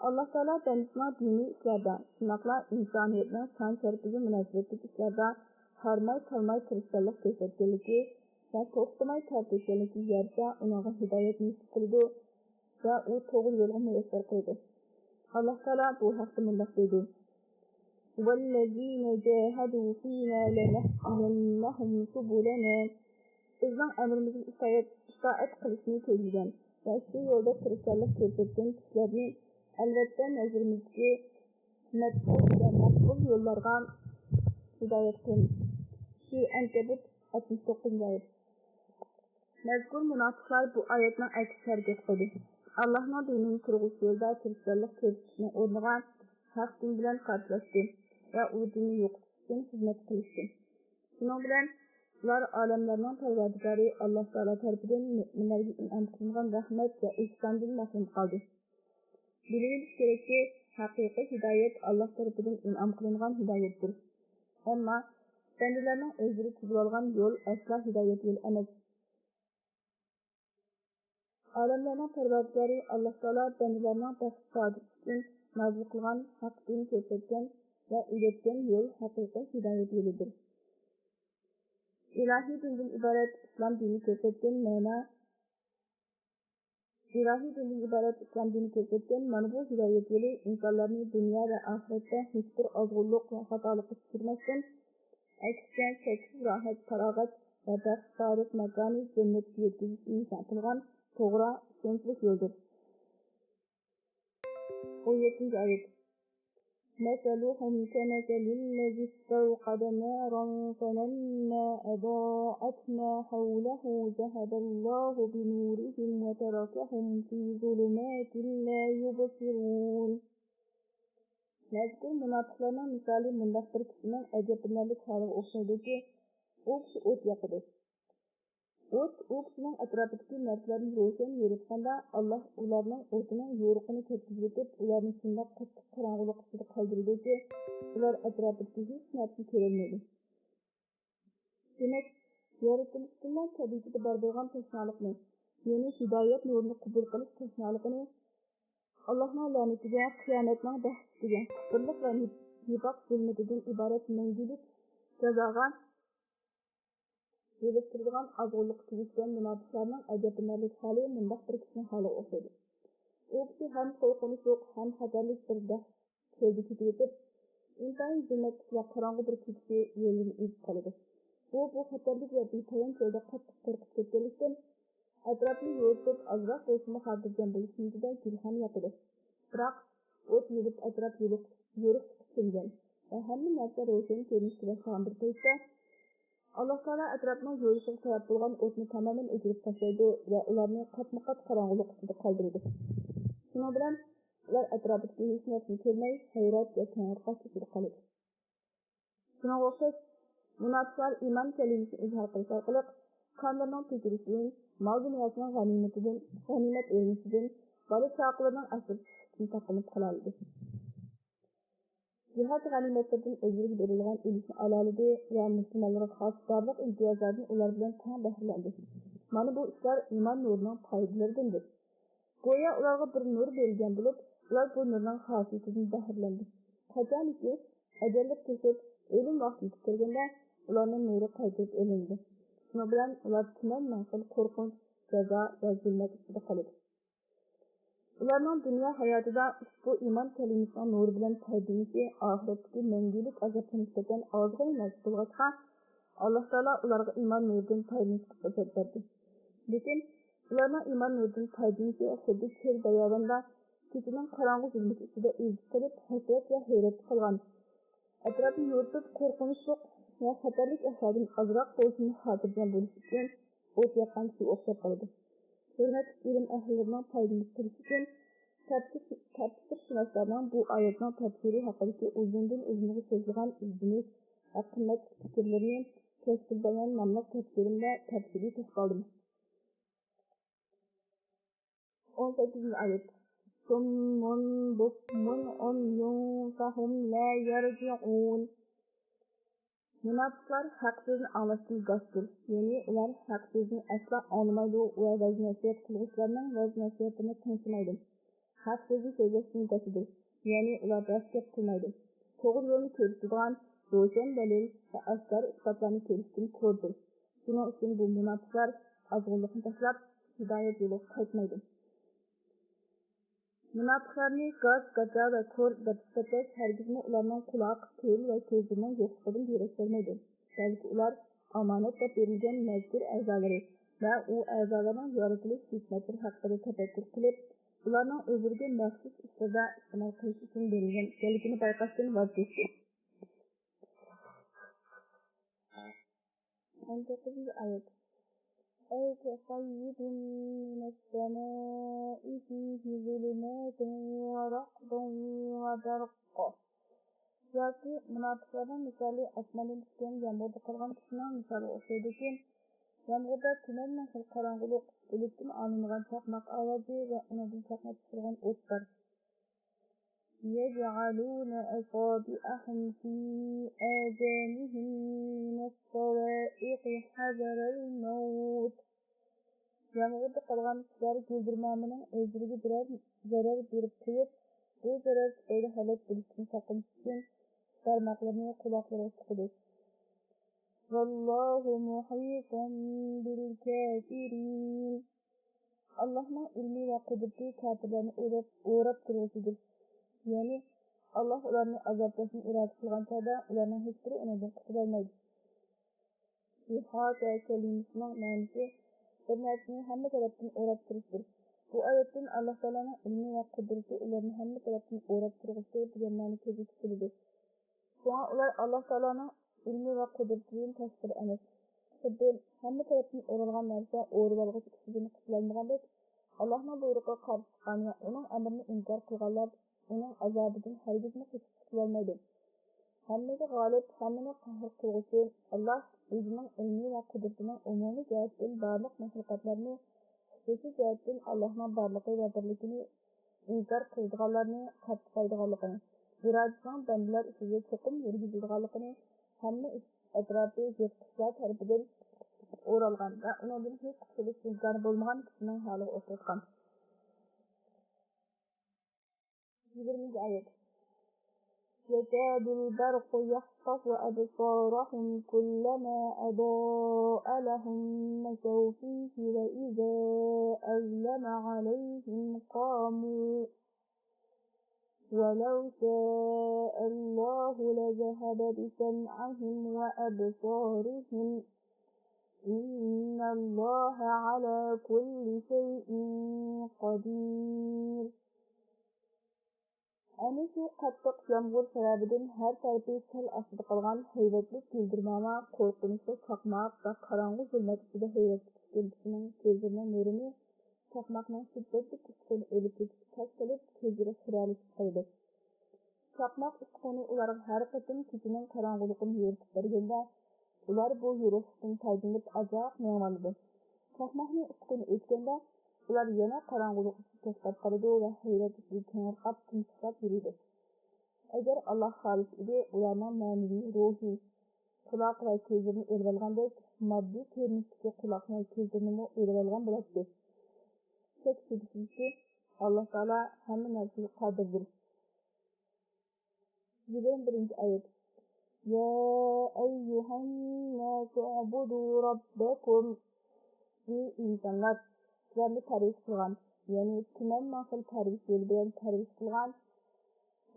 ئاللاھ تائالا بەندىسىنىڭ دىنىي ئىشلاردا، شۇنداقلا ئىنسانىيەتنىڭ شان-شەرىپىگە مۇناسىۋەتلىك ئىشلاردا ھارماي-تالماي تىرىشچانلىق كۆرسەتكەنلىكى ۋە توختىماي تەر تۆككەنلىكىگە يارىشا ئۇنىڭغا ھىدايەت نېسىپ قىلىدۇ ۋە ئۇ توغرا يولغا مۇيەسسەر قىلىدۇ. ئاللاھ تائالا بۇ ھەقتە مۇنداق دەيدۇ: والذين جاهدوا فينا لنهدينهم سبلنا بىزنىڭ ئەمرىمىزگە ئىتائەت، ئىتائەت قىلىشنى كۆزلىگەن ۋە شۇ يولدا تىرىشچانلىق كۆرسەتكەن كىشىلەرنى، ئەلۋەتتە، نەزىرىمىزدىكى مەتبۇئ ۋە مەقبۇل يوللارغا ھىدايەت قىلىمىز. سۈرە ئەنكەبۇت، ئاتمىش توققۇزىنچى ئايەت. مەزكۇر مۇناپىقلار بۇ ئايەتنىڭ ئەكسىچە ھەرىكەت قىلدى. ئاللاھنىڭ دىنىنى تۇرغۇزۇش يولىدا تىرىشچانلىق كۆرسىتىشنىڭ ئورنىغا ھەق دىن بىلەن قارشىلاشتى ۋە ئۇ دىننى يوقىتىش ئۈچۈن خىزمەت قىلىشتى. شۇنىڭ بىلەن ئۇلار ئالەملەرنىڭ پەرۋەردىگارى ئاللاھ تائالا تەرىپىدىن مۆمىنلەرگە ئىنئام قىلىنغان رەھمەت ۋە ئېھساندىن مەھرۇم قالدى. بىلىۋېلىش كېرەككى، ھەقىقىي ھىدايەت ئاللاھ تەرىپىدىن ئىنئام قىلىنغان ھىدايەتتۇر. ئەمما بەندىلەرنىڭ ئۆزلىرى تۈزۈۋالغان يول ئەسلا ھىدايەت يولى ئەمەس. ئالەملەرنىڭ پەرۋەردىگارى ئاللاھ تائالا بەندىلەرنىڭ بەخت سائادىتى ئۈچۈن نازىل قىلغان ھەق دىن كۆرسەتكەن ۋە ئۆگەتكەن يول ھەقىقىي ھىدايەت يولىدۇر. ئىلاھىي دىندىن ئىبارەت ئىسلام دىنى كۆرسەتكەن مەنە، ئىلاھىي دىندىن ئىبارەت ئىسلام دىنى كۆرسەتكەن مانا بۇ ھىدايەت يولى ئىنسانلارنى دۇنيا ۋە ئاخىرەتتە ھېچبىر ئازغۇنلۇق ۋە خاتالىققا چۈشۈرمەستىن، ئەكسىچە، چەكسىز راھەت، پاراغەت ۋە بەخت سائادەت ماكانى جەننەتكە يەتكۈزۈشنى نىشان قىلغان توغرا، ئىشەنچلىك يولدۇر. ئون يەتتىنچى ئايەت. مثلهم كمثل الذي استوقد نارا فلما أضاءت ما حوله ذهب الله بنورهم وتركهم في ظلمات لا يبصرون. مەزكۇر مۇناپىقلارنىڭ مىسالى مۇنداق بىر كىشىنىڭ ئەجەبلىنەرلىك ھالىغا ئوخشايدۇكى، ئۇ كىشى ئوت ياقىدۇ. ئوت ئۇ كىشىنىڭ ئەتراپىدىكى نەرسىلەرنى روشەن يورۇتقاندا، ئاللاھ ئۇلارنىڭ ئوتىنىڭ يورۇقىنى كەتكۈزۈۋېتىپ، ئۇلارنى شۇنداق قاتتىق قاراڭغۇلۇق ئىچىدە قالدۇرىدۇكى، ئۇلار ئەتراپىدىكى ھېچ نەرسىنى كۆرەلمەيدۇ. دېمەك، يارىتىلىشتىنلا تەبىئىتىدە بار بولغان تەشنالىقنى، يەنى ھىدايەت نۇرىنى قوبۇل قىلىش تەشنالىقىنى، ئاللاھنىڭ لەنىتىگە، قىيامەتنىڭ دەھشىتىگە، كۇفرلۇق ۋە نىپ-، نىپاق زۇلمىتىدىن ئىبارەت مەڭگۈلۈك جازاغا يولۇقتۇرىدىغان ئازغۇنلۇققا تېگىشكەن مۇناپىقلارنىڭ ئەجەبلىنەرلىك ھالى مۇنداق بىر كىشىنىڭ ھالىغا ئوخشايدۇ. ئۇ كىشى ھەم قورقۇنچلۇق، ھەم خەتەرلىك بىر دەھ-، چۆلدە كېتىۋېتىپ، ئىنتايىن زۇلمەتلىك ۋە قاراڭغۇ بىر كېچىسى يولىنى ئۈزۈپ قالىدۇ. ئۇ بۇ خەتەرلىك ۋە بىپايان چۆلدە قاتتىق قورقۇپ كەتكەنلىكتىن، ئەتراپنى يورۇتۇپ، ئازراق بولسىمۇ خاتىرجەم بولۇش نىيىتىدە گۈلخان ياقىدۇ. بىراق، ئوت يېنىپ ئەتراپ يورۇق-، يورۇقلۇققا چۆمگەن ۋە ھەممە نەرسە روشەن كۆرۈنۈشكە باشلىغان بىر پەيتتە، ئاللاھ تائالا ئەتراپنىڭ يورۇشىغا سەۋەب بولغان ئوتنى تامامەن ئۆچۈرۈپ تاشلايدۇ ۋە ئۇلارنى قاپمۇقات قاراڭغۇلۇق ئىچىدە قالدۇرىدۇ. شۇنىڭ بىلەن ئۇلار ئەتراپىدىكى ھېچ نەرسىنى كۆرمەي، ھەيرەت ۋە تەڭرىقاش ئىچىدە قالىدۇ. شۇنىڭغا ئوخشاش، مۇناپىقلار ئىمان كەلىمىسىنى ئىزھار قىلىش ئارقىلىق كانلىرىنىڭ تۆكۈلۈشىدىن، مال-دۇنياسىنىڭ غەنىيمىتىدىن، غەنىيمەت ئېلىنىشىدىن، بالا-چاقىلىرىنىڭ ئەسىر چۈشۈشىدىن ساقلىنىپ قالالىدى. جىھاد غەنىيمەتلىرىدىن ئۆزلىرىگە بېرىلغان ئۈلۈشنى ئالالىدى ۋە مۇسۇلمانلارغا خاس بارلىق ئىمتىيازلاردىن ئۇلار بىلەن تەڭ بەھرىلەندى. مانا بۇ ئىشلار ئىمان نۇرىنىڭ پايدىلىرىدىندۇر. گويا ئۇلارغا بىر نۇر بېرىلگەن بولۇپ، ئۇلار بۇ نۇرنىڭ خاسىيىتىدىن بەھرىلەندى. قاچانكى ئەجەللىك توشۇپ، ئۆلۈم ۋاقتى يېتىپ كەلگەندە، ئۇلارنىڭ نۇرى قايتۇرۇپ ئېلىندى. شۇنىڭ بىلەن ئۇلار تۈمەن مىڭ خىل قورقۇنچ، جازا ۋە زۇلمەت ئىچىدە قالىدۇ. ئۇلارنىڭ دۇنيا ھاياتىدا ئۇشبۇ ئىمان كەلىمىسىنىڭ نۇرى بىلەن پايدىلىنىشى ئاخىرەتتىكى مەڭگۈلۈك ئازابقا نىسبەتەن ئازغىنە نەرسە بولغاچقا، ئاللاھ تائالا ئۇلارغا ئىمان نۇرىدىن پايدىلىنىشقا پۇرسەت بەردى. لېكىن ئۇلارنىڭ ئىمان نۇرىدىن پايدىلىنىشى خۇددى چۆل باياۋاندا كېچىنىڭ قاراڭغۇ زۇلمىتى ئىچىدە ئېزىپ قېلىپ، ھەسرەت ۋە ھەيرەتتە قالغان، ئەتراپنى يورۇتۇپ، قورقۇنچلۇق ۋە خەتەرلىك ئەھۋالدىن ئازراق بولسىمۇ خاتىرجەم بولۇش ئۈچۈن ئوت ياققان كىشىگە ئوخشاپ قالىدۇ. ھۆرمەتلىك ئىلىم ئەھلىلىرىنىڭ پايدىلىنىپ تۇرۇشى ئۈچۈن تەپسىر-، تەپسىرشۇناسلارنىڭ بۇ ئايەتنىڭ تەپسىرى ھەققىدىكى ئۇزۇندىن ئۇزۇنغا سوزۇلغان ئىزدىنىش ۋە قىممەتلىك پىكىرلىرىنى كەشفۇل بايان ناملىق تەپسىرىمدە تەپسىلىي توختالدىم. ئون سەككىزىنچى ئايەت. صم بكم عمي فهم لا يرجعون. مۇناپىقلار ھەق سۆزنى ئاڭلاشتىن گاستۇر، يەنى ئۇلار ھەق سۆزنى ئەسلا ئاڭلىمايدۇ ۋە ۋەز-نەسىھەت قىلغۇچىلارنىڭ ۋەز-نەسىھەتلىرىنى تىڭشىمايدۇ. ھەق سۆزنى سۆزلەشتىن گاچىدۇ، يەنى ئۇلار راست گەپ قىلمايدۇ. توغرا يولنى كۆرسىتىدىغان روشەن دەلىل ۋە ئاشكارا ئىسپاتلارنى كۆرۈشتىن كوردۇر. شۇنىڭ ئۈچۈن بۇ مۇناپىقلار ئازغۇنلۇقنى تاشلاپ، ھىدايەت يولىغا قايتمايدۇ. مۇناپىقلارنى گاس، گاچا ۋە كور دەپ سۈپەتلەش ھەرگىزمۇ ئۇلارنىڭ قۇلاق، تىل ۋە كۆزلىرىنىڭ يوقلۇقىدىن دېرەك بەرمەيدۇ. بەلكى ئۇلار ئامانەت دەپ بېرىلگەن مەزكۇر ئەزالىرى ۋە ئۇ ئەزالارنىڭ يارىتىلىش ھېكمەتلىرى ھەققىدە تەپەككۇر قىلىپ، ئۇلارنىڭ ئۆزلىرىگە مەخسۇس ئۇسۇلدا ئىستېمال قىلىش ئۈچۈن بېرىلگەن ئىكەنلىكىنى بايقاشتىن ۋاز كەچتى. ئون توققۇزىنچى ئايەت. أو كصيب من السماء فيه ظلمات ورعد وبرق. ياكى مۇناپىقلارنىڭ مىسالى ئاسماندىن چۈشكەن يامغۇردا قالغان قۇشنىڭ مىسالىغا ئوخشايدىكەن. يامغۇردا تۈمەن مىڭ خىل قاراڭغۇلۇق، بۇلۇتتىن ئاڭلىنىدىغان چاقماق ئاۋازى ۋە ئۇنىڭدىن چاقناپ چىقىدىغان ئوت بار. يجعلون أصابعهم في آذانهم من الصواعق حذر الموت. يامغۇردا قالغان قۇشلار گۈلدۈرمامىنىڭ ئۆزلىرىگە بىرەر زەرەر بېرىپ قويۇپ، بۇ زەرەر تۈپەيلى ھالاك بولۇشتىن ساقلىنىش ئۈچۈن بارماقلىرىنى قۇلاقلىرىغا تىقىدۇ. والله محيط بالكافرين. ئاللاھنىڭ ئىلمى ۋە قۇدرىتى كاپىرلارنى ئوراپ، ئوراپ تۇرغۇسىدۇر. يەنى، ئاللاھ ئۇلارنى ئازابلاشنى ئىرادە قىلغان چاغدا، ئۇلارنىڭ ھېچبىرى ئۇنىڭدىن قۇتۇلالمايدۇ. ئىھاتە كەلىمىسىنىڭ مەنىسى بىر نەرسىنى ھەممە تەرەپتىن ئوراپ تۇرۇشتۇر. بۇ ئايەتتىن ئاللاھ تائالانىڭ ئىلمى ۋە قۇدرىتى ئۇلارنى ھەممە تەرەپتىن ئوراپ تۇرغۇسىدۇر دېگەن مەنە كۆزگە چېلىنىدۇ. شۇڭا ئۇلار ئاللاھ تائالانىڭ ئىلمى ۋە قۇدرىتىدىن تاشقىرى ئەمەس. خۇددى ھەممە تەرەپتىن ئورالغان نەرسە ئورىۋالغۇچ ئىچىدىن قۇتۇلالمىغاندەك، ئاللاھنىڭ بۇيرۇقىغا قارشى چىققان ۋە ئۇنىڭ ئەمرىنى ئىنكار قىلغانلار ئۇنىڭ ئازابىدىن ھەرگىزمۇ قېچىپ قۇتۇلالمايدۇ. ھەممىگە غالىب، ھەممىنى قەھر قىلغۇچى ئاللاھ ئۆزىنىڭ ئىلمى ۋە قۇدرىتىنىڭ ئومۇمىي جەھەتتىن بارلىق مەخلۇقاتلارنى خۇسۇسىي جەھەتتىن ئاللاھنىڭ بارلىقى ۋە بىرلىكىنى ئىنكار قىلىدىغانلارنى قاتتىقلايدىغانلىقىنى، ئىرادىسىنىڭ بەندىلەر ئىچىگە چوقۇم يۈرگۈزىدىغانلىقىنى، ھەممە ئىش ئەتراپى يىرتقۇچلار تەرىپىدىن ئورالغان ۋە ئۇنىڭدىن ھېچ قۇتۇلۇش ئىمكانى بولمىغان كىشىنىڭ ھالىغا ئوخشاتقان. يىگىرمىنچى ئايەت. يكاد البرق يخطف أبصارهم كلما أضاء لهم مشوا فيه وإذا أظلم عليهم قاموا ولو شاء الله لذهب بسمعهم وأبصارهم إن الله على كل شيء قدير. ئەنە شۇ قاتتىق يامغۇر سەۋەبىدىن ھەر تەرىپى سەل ئاستىدا قالغان ھەيۋەتلىك گۈلدۈرماما، قورقۇنچلۇق چاقماق ۋە قاراڭغۇ زۇلمەت ئىچىدە ھەيۋەتلىك كىشىنىڭ كۆزلىرىنىڭ نۇرىنى چاقماقنىڭ شىددەتلىك ئۇچقۇنى ئېلىپ كېتىپ، تاس قىلىپ، كۆزلىرى خىرەلىشىپ قالىدۇ. چاقماق ئۇچقۇنى ئۇلارغا ھەر قېتىم كېچىنىڭ قاراڭغۇلۇقىنى يورۇتۇپ بەرگەندە، ئۇلار بۇ يورۇقلۇقتىن پايدىلىنىپ ئازراق مېڭىۋالىدۇ. چاقماقنىڭ ئۇچقۇنى ئۆچكەندە، ئۇلار يەنە قاراڭغۇلۇق ئىچىدە توختاپ قالىدۇ ۋە ھەيۋەت ئىچىدە تېڭىرقاپ، تىمسىقلاپ يۈرىدۇ. ئەگەر ئاللاھ خالىسا ئىدى، ئۇلارنىڭ مەنىۋى، روھىي، قۇلاق ۋە كۆزلىرىنى ئېلىۋالغاندەك، ماددىي كۆرۈنۈشتىكى قۇلاق ۋە كۆزلىرىنىمۇ ئېلىۋالغان بولاتتى. شەك-شۈبھىسىزكى، ئاللاھ تائالا ھەممە نەرسىگە قادىردۇر. يىگىرمە بىرىنچى ئايەت. يا أيها الناس اعبدوا ربكم. ئى ئىنسانلار، سىلەرنى پەرۋىش قىلغان، يەنى تۈمەن مىڭ خىل پەرۋىش يولى بىلەن پەرۋىش قىلغان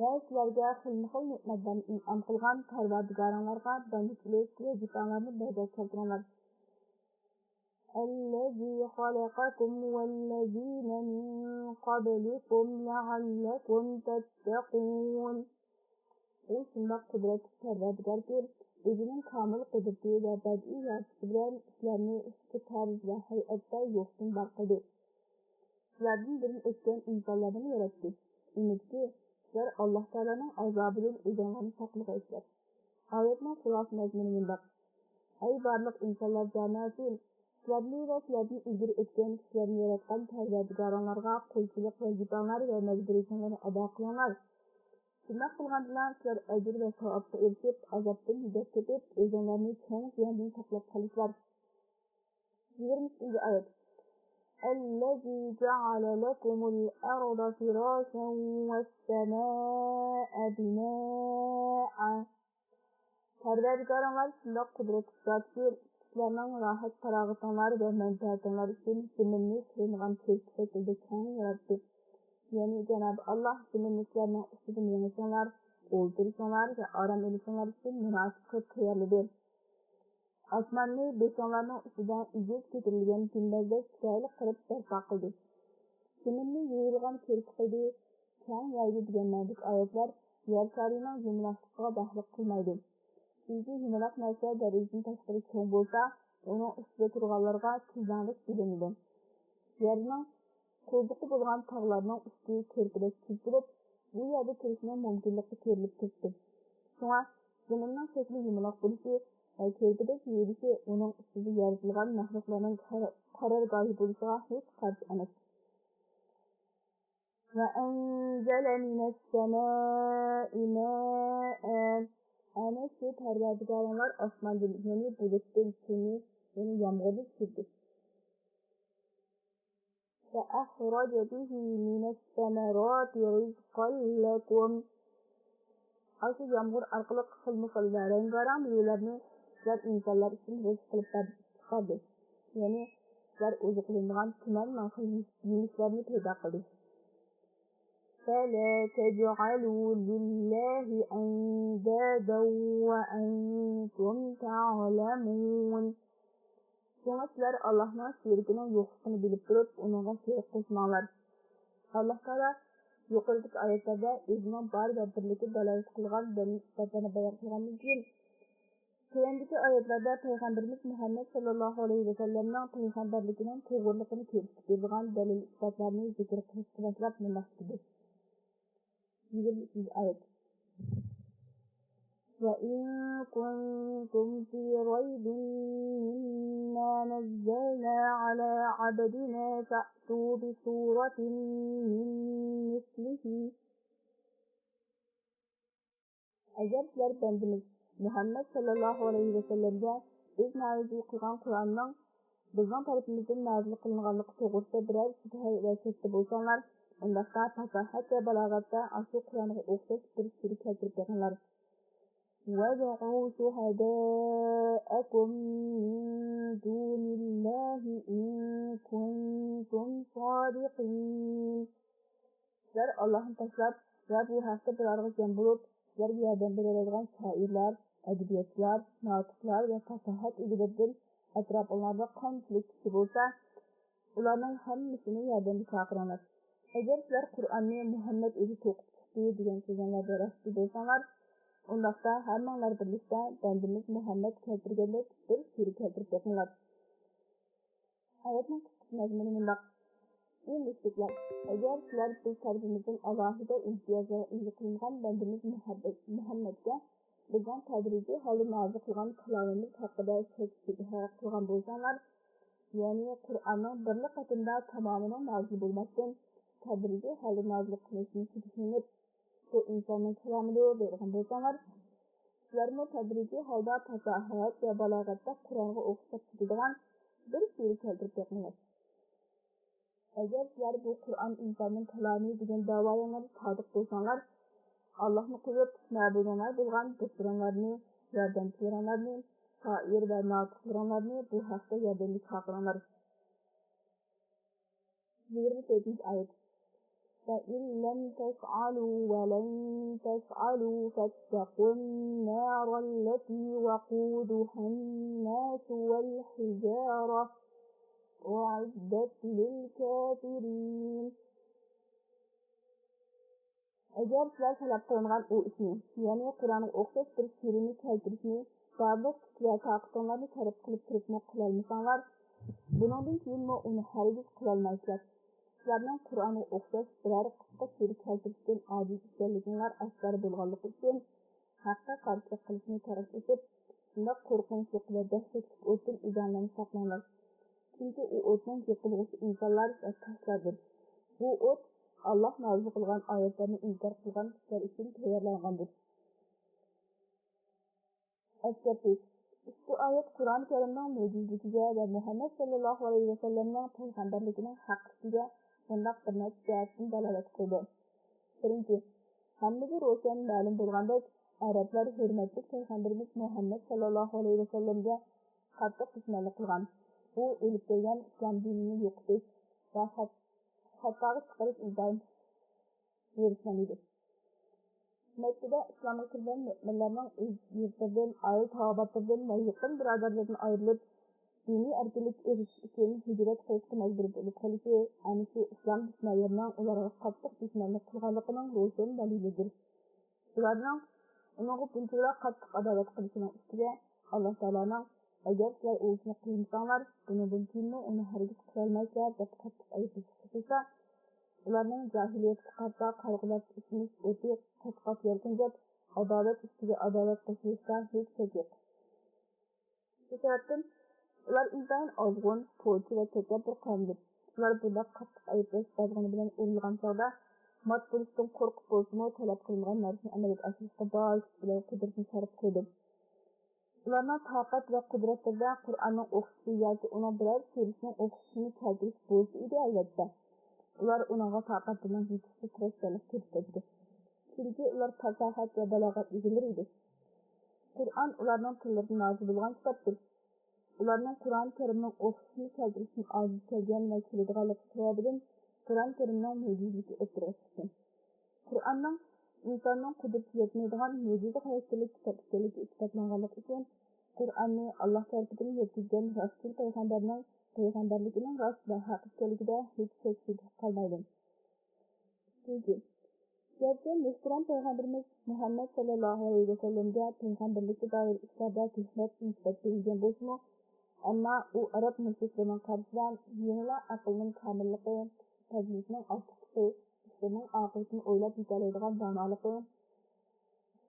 ۋە سىلەرگە خىلمۇ خىل نېمەتلەرنى ئىنئام قىلغان پەرۋەردىگارىڭلارغا بەندىچىلىك ۋەزىپەڭلارنى بەرىبەت كەلتۈرۈڭلار. الذي خلقكم والذين من قبلكم لعلكم تتقون. ئۇ شۇنداق قۇدرەتلىك پەرۋەردىگاركى، ئۆزىنىڭ كامىل قۇدرىتى ۋە بەدىئىي يارىتىشى بىلەن سىلەرنى ئىككى تەرز ۋە ھەيئەتتە يوقتىن بار قىلدى. سىلەردىن بۇرۇن ئۆتكەن ئىنسانلارنىمۇ ياراتتى. ئۈمىدكى، سىلەر ئاللاھ تائالانىڭ ئازابىدىن ئۆزۈڭلارنى ساقلىغايسىلەر. ئايەتنىڭ خۇلاسە مەزمۇنى مۇنداق: ئەي بارلىق ئىنسانلار جامائىتى، سىلەرنى ۋە سىلەردىن ئىلگىرى ئۆتكەن كىشىلەرنى ياراتقان پەرۋەردىگارىڭلارغا قۇلچىلىق ۋەزىپەڭلار ۋە مەجبۇرىيىتىڭلارنى ئادا قىلىڭلار. شۇنداق قىلغاندىلا، سىلەر ئەجىر ۋە ساۋابقا ئېرىشىپ، ئازابتىن نىجات تېپىپ، ئۆزۈڭلارنى چوڭ زىياندىن ساقلاپ قالىسىلەر. يىگىرمە ئىككىنچى ئايەت. الذي جعل لكم الأرض فراشا والسماء بناء. پەرۋەردىگارىڭلار شۇنداق قۇدرەتلىك زاتكى، سىلەرنىڭ راھەت-پاراغىتىڭلار ۋە مەنپەئەتىڭلار ئۈچۈن زېمىننى سېلىنغان كۆرپە شەكلىدە چوڭ ياراتتى. يەنى جانابى ئاللاھ زېمىننى سىلەرنىڭ ئۈستىدە مېڭىشىڭلار، ئولتۇرۇشۇڭلار ۋە ئارام ئېلىشىڭلار ئۈچۈن مۇناسىپ قىلىپ تەييارلىدى. ئاسماننى بېشىڭلارنىڭ ئۈستىدە ئېگىز كۆتۈرۈلگەن گۈمبەزدەك چىرايلىق قىلىپ بەرپا قىلدى. زېمىننى يۇيۇلغان كۆرپە قىلدى، كەڭ يايدى دېگەن مەنىدىكى ئايەتلەر يەر شارىنىڭ يۇمىلاقلىقىغا دەخلى قىلمايدۇ. چۈنكى يۇمىلاق نەرسە دەرىجىدىن تاشقىرى چوڭ بولسا، ئۇنىڭ ئۈستىدە تۇرغانلارغا تۈزلەڭلىك بىلىنىدۇ. يەرنىڭ قوزۇقى بولغان تاغلارنىڭ ئۈستى كۆرپىدەك تۈز بولۇپ، بۇ يەردە تۇرۇشنىڭ مۇمكىنلىقى كۆرۈلۈپ تۇرۇپتۇ. شۇڭا زېمىننىڭ شەكلى يۇمىلاق بولۇشى ۋە كۆرپىدەك يېيىلىشى ئۇنىڭ ئۈستىدە يارىتىلغان مەخلۇقلارنىڭ قارا-، قارارگاھى بولۇشىغا ھېچ قارشى ئەمەس. وأنزل من السماء ماء. ئەنە شۇ پەرۋەردىگارىڭلار ئاسماندىن، يەنى بۇلۇتتىن سۇنى، يەنى يامغۇرنى چۈشۈردى. وأخرج به من الثمرات رزقا لكم. ئاشۇ يامغۇر ئارقىلىق خىلمۇخىل ۋە رەڭگارەڭ مېۋىلەرنى سىلەر ئىنسانلار ئۈچۈن رىزىق قىلىپ بەردى، چىقاردى. يەنى سىلەر ئوزۇقلىنىدىغان تۈمەن مىڭ خىل يېمىشلەرنى پەيدا قىلدى. فلا تجعلوا لله أندادا وأنتم تعلمون. شۇڭا سىلەر ئاللاھنىڭ شېرىكىنىڭ يوقلۇقىنى بىلىپ تۇرۇپ، ئۇنىڭغا شېرىك قوشماڭلار. ئاللاھ تائالا يۇقىرىدىكى ئايەتلەردە ئۆزىنىڭ بار ۋە بىرلىكىگە دالالەت قىلغان دەلىل-ئىسپاتلارنى بايان قىلغاندىن كېيىن، تۆۋەندىكى ئايەتلەردە پەيغەمبىرىمىز مۇھەممەد ساللاللاھۇ ئەلەيھى ۋەسەللەمنىڭ پەيغەمبەرلىكىنىڭ توغرىلىقىنى كۆرسىتىپ بېرىدىغان دەلىل-ئىسپاتلارنى زىكىر قىلىشقا باشلاپ مۇنداق دېدى. يىگىرمە ئۈچىنچى ئايەت. وإن كنتم في ريب مما نزلنا على عبدنا فأتوا بسورة من مثله. ئەگەر سىلەر بەندىمىز مۇھەممەد ساللاللاھۇ ئەلەيھى ۋەسەللەمگە بىز نازىل قىلغان قۇرئاننىڭ بىزنىڭ تەرىپىمىزدىن نازىل قىلىنغانلىقى توغرىسىدا بىرەر شۈبھە ۋە شەكتە بولساڭلار، ئۇنداقتا پاساھەت ۋە بالاغەتتە ئاشۇ قۇرئانغا ئوخشاش بىر سۈرە كەلتۈرۈپ بېقىڭلار. وادعوا شهداءكم من دون الله إن كنتم صادقين. سىلەر ئاللاھنى تاشلاپ ۋە بۇ ھەقتە بىراۋغا جەم بولۇپ، سىلەرگە ياردەم بېرەلەيدىغان شائىرلار، ئەدەبىياتچىلار، ناتىقلار ۋە پاساھەت ئىگىلىرىدىن ئەتراپىڭلاردا قانچىلىك كىشى بولسا، ئۇلارنىڭ ھەممىسىنى ياردەمگە چاقىرىڭلار. ئەگەر سىلەر قۇرئاننى مۇھەممەد ئۆزى توقۇپ چىقتى دېگەن سۆزۈڭلەردە راستچىل بولساڭلار، ئۇنداقتا ھەممىڭلار بىرلىكتە بەندىمىز مۇھەممەد كەلتۈرگەندەك بىر سۈرە كەلتۈرۈپ بېقىڭلار. ئايەتنىڭ قىسقىچە مەزمۇنى مۇنداق: ئى مۇشرىكلار، ئەگەر سىلەر بىز تەرىپىمىزدىن ئالاھىدە ئىمتىيازغا ئىگە قىلىنغان بەندىمىز مۇھەببەت، مۇھەممەدكە بىزنىڭ تەدرىجىي ھالدا نازىل قىلغان كالامىمىز ھەققىدە شەك-شۈبھە قىلغان بولساڭلار، يەنى قۇرئاننىڭ بىرلا قېتىمدا تامامىنىڭ نازىل بولماستىن، تەدرىجىي ھالدا نازىل قىلىنىشىنى شۈبھىلىنىپ، بۇ ئىنساننىڭ كالامىدۇر دەيدىغان بولساڭلار، سىلەرمۇ تەدرىجىي ھالدا پاساھەت ۋە بالاغەتتە قۇرئانغا ئوخشاپ كېتىدىغان بىر سۈرە كەلتۈرۈپ بېقىڭلار. ئەگەر سىلەر بۇ قۇرئان ئىنساننىڭ كالامى دېگەن دەۋايىڭلاردا سادىق بولساڭلار، ئاللاھنى قويۇپ، مەبۇدۇڭلار بولغان بۇتلىرىڭلارنى، ياردەمچىلىرىڭلارنى، شائىر ۋە ناتىقلىرىڭلارنى بۇ ھەقتە ياردەمگە چاقىرىڭلار. يىگىرمە تۆتىنچى ئايەت. فإن لم تفعلوا ولن تفعلوا فاتقوا النار التي وقودها الناس والحجارة أعدت للكافرين. ئەگەر سىلەر تەلەپ قىلىنغان ئۇ ئىشنى، يەنى قۇرئانغا ئوخشاش بىر سۈرىنى كەلتۈرۈشنى بارلىق كۈچ ۋە تاقىتىڭلارنى سەرپ قىلىپ تۇرۇپمۇ قىلالمىساڭلار، بۇنىڭدىن كېيىنمۇ ئۇنى ھەرگىز قىلالمايسىلەر. سىلەرنىڭ قۇرئانغا ئوخشاش بىرەر قىسقا سۈرە كەلتۈرۈشتىن ئاجىز ئىكەنلىكىڭلار ئاشكارا بولغانلىقى ئۈچۈن، ھەققە قارشىلىق قىلىشنى تەرك ئېتىپ، شۇنداق قورقۇنچلۇق ۋە دەھشەتلىك ئوتتىن ئۆزۈڭلارنى ساقلاڭلار. چۈنكى ئۇ ئوتنىڭ يېقىلغۇسى ئىنسانلار ۋە تاشلاردۇر. بۇ ئوت ئاللاھ نازىل قىلغان ئايەتلەرنى ئىنكار قىلغان كىشىلەر ئۈچۈن تەييارلانغاندۇر. ئەسكەرتىش. ئۇشبۇ ئايەت قۇرئان كەرىمنىڭ مۆجىزىلىكىگە ۋە مۇھەممەد ساللاللاھۇ ئەلەيھى ۋەسەللەمنىڭ پەيغەمبەرلىكىنىڭ ھەقلىكىگە مۇنداق بىر نەچچە جەھەتتىن دالالەت قىلىدۇ. بىرىنچى، ھەممىگە روشەن مەلۇم بولغاندەك، ئەرەبلەر ھۆرمەتلىك پەيغەمبىرىمىز مۇھەممەد ساللاللاھۇ ئەلەيھى ۋەسەللەمگە قاتتىق دۈشمەنلىك قىلغان. ئۇ ئېلىپ كەلگەن ئىسلام دىنىنى يوقىتىش ۋە خەت-، خاتاغا چىقىرىش ئىنتايىن ھېرىسمەن ئىدى. مەككىدە ئىسلامغا كىرگەن مۆمىنلەرنىڭ ئۆز يۇرتلىرىدىن، ئائىلە تاۋابىئاتلىرىدىن ۋە يېقىن بۇرادەرلىرىدىن ئايرىلىپ، دىنىي ئەركىنلىككە ئېرىشىش ئۈچۈن ھىجرەت قىلىشقا مەجبۇر بولۇپ قېلىشى، ئەنە شۇ ئىسلام دۈشمەنلىرىنىڭ ئۇلارغا قاتتىق دۈشمەنلىك قىلغانلىقىنىڭ روشەن دەلىلىدۇر. ئۇلارنىڭ ئۇنىڭغا بۇنچىلا قاتتىق ئاداۋەت قىلىشىنىڭ ئۈستىگە، ئاللاھ تائالانىڭ، ئەگەر سىلەر ئۇ ئىشنى قىلمىساڭلار، بۇنىڭدىن كېيىنمۇ ئۇنى ھەرگىز قىلالمايسىلەر، دەپ قاتتىق ئەيىبلىشى قىلسا، ئۇلارنىڭ جاھىلىيەتكە قارىتا قارىغۇلار ئىچمىش ئوتى قات-قات يارقىن دەپ، ئاداۋەت ئۈستىگە ئاداۋەت قوشۇلۇشىدا ھېچ شەك يوق. شۇ سەۋەبتىن ئۇلار ئىنتايىن ئازغۇن، پوچى ۋە تەكەببۇر قەۋمدۇر. ئۇلار بۇنداق قاتتىق ئەيىبلەش بازغىنى بىلەن ئۇرۇلغان چاغدا، مات بولۇشتىن قورقۇپ بولسىمۇ، تەلەپ قىلىنغان نەرسىنى ئەمەلگە ئاشۇرۇشقا بار كۈچ بىلەن قۇدرىتىنى سەرپ قىلىدۇ. ئۇلارنىڭ تاقەت ۋە قۇدرەتلىرىدە قۇرئاننىڭ ئوقۇشى ياكى ئۇنىڭ بىرەر سۈرىسىنىڭ ئوقۇشىنى كەلتۈرۈش بولسا ئىدى، ئەلۋەتتە. ئۇلار ئۇنىڭغا تاقەتلىرىنىڭ يېتىشىچە تىرىشچانلىق كۆرسىتەتتى. چۈنكى ئۇلار پاساھەت ۋە بالاغەت ئىگىلىرى ئىدى. قۇرئان ئۇلارنىڭ تىللىرىدا نازىل بولغان كىتابتۇر. ئۇلارنىڭ قۇرئان كەرىمنىڭ ئوقۇشىنى كەلتۈرۈشتىن ئاجىز كەلگەن ۋە كېلىدىغانلىقى سەۋەبىدىن قۇرئان كەرىمنىڭ مۆجىزىلىكى ئوتتۇرىغا چىقتى. قۇرئاننىڭ ئىنساننىڭ قۇدرىتى يەتمەيدىغان مۆجىزە خاراكتېرلىك كىتاب ئىكەنلىكى ئىسپاتلانغانلىقى ئۈچۈن، قۇرئاننى ئاللاھ تەرىپىدىن يەتكۈزگەن راستچىل پەيغەمبەرنىڭ پەيغەمبەرلىكىنىڭ راست ۋە ھەق ئىكەنلىكىدە ھېچ شەك شۈبھە قالمايدۇ. چۈنكى، گەرچە مۆھتەرەم پەيغەمبىرىمىز مۇھەممەد ساللاللاھۇ ئەلەيھى ۋەسەللەمگە پەيغەمبەرلىككە دائىر ئىشلاردا تۆھمەت نىسبەت بېرىلگەن بولسىمۇ، ئەمما ئۇ ئەرەب مۇشرىكلىرىنىڭ قارىشىدا يەنىلا ئەقلىنىڭ كامىللىقى، پەزىلىتىنىڭ ئارتۇقلۇقى، ئىشلىرىنىڭ ئاقىۋىتىنى ئويلاپ يېتەلەيدىغان دانالىقى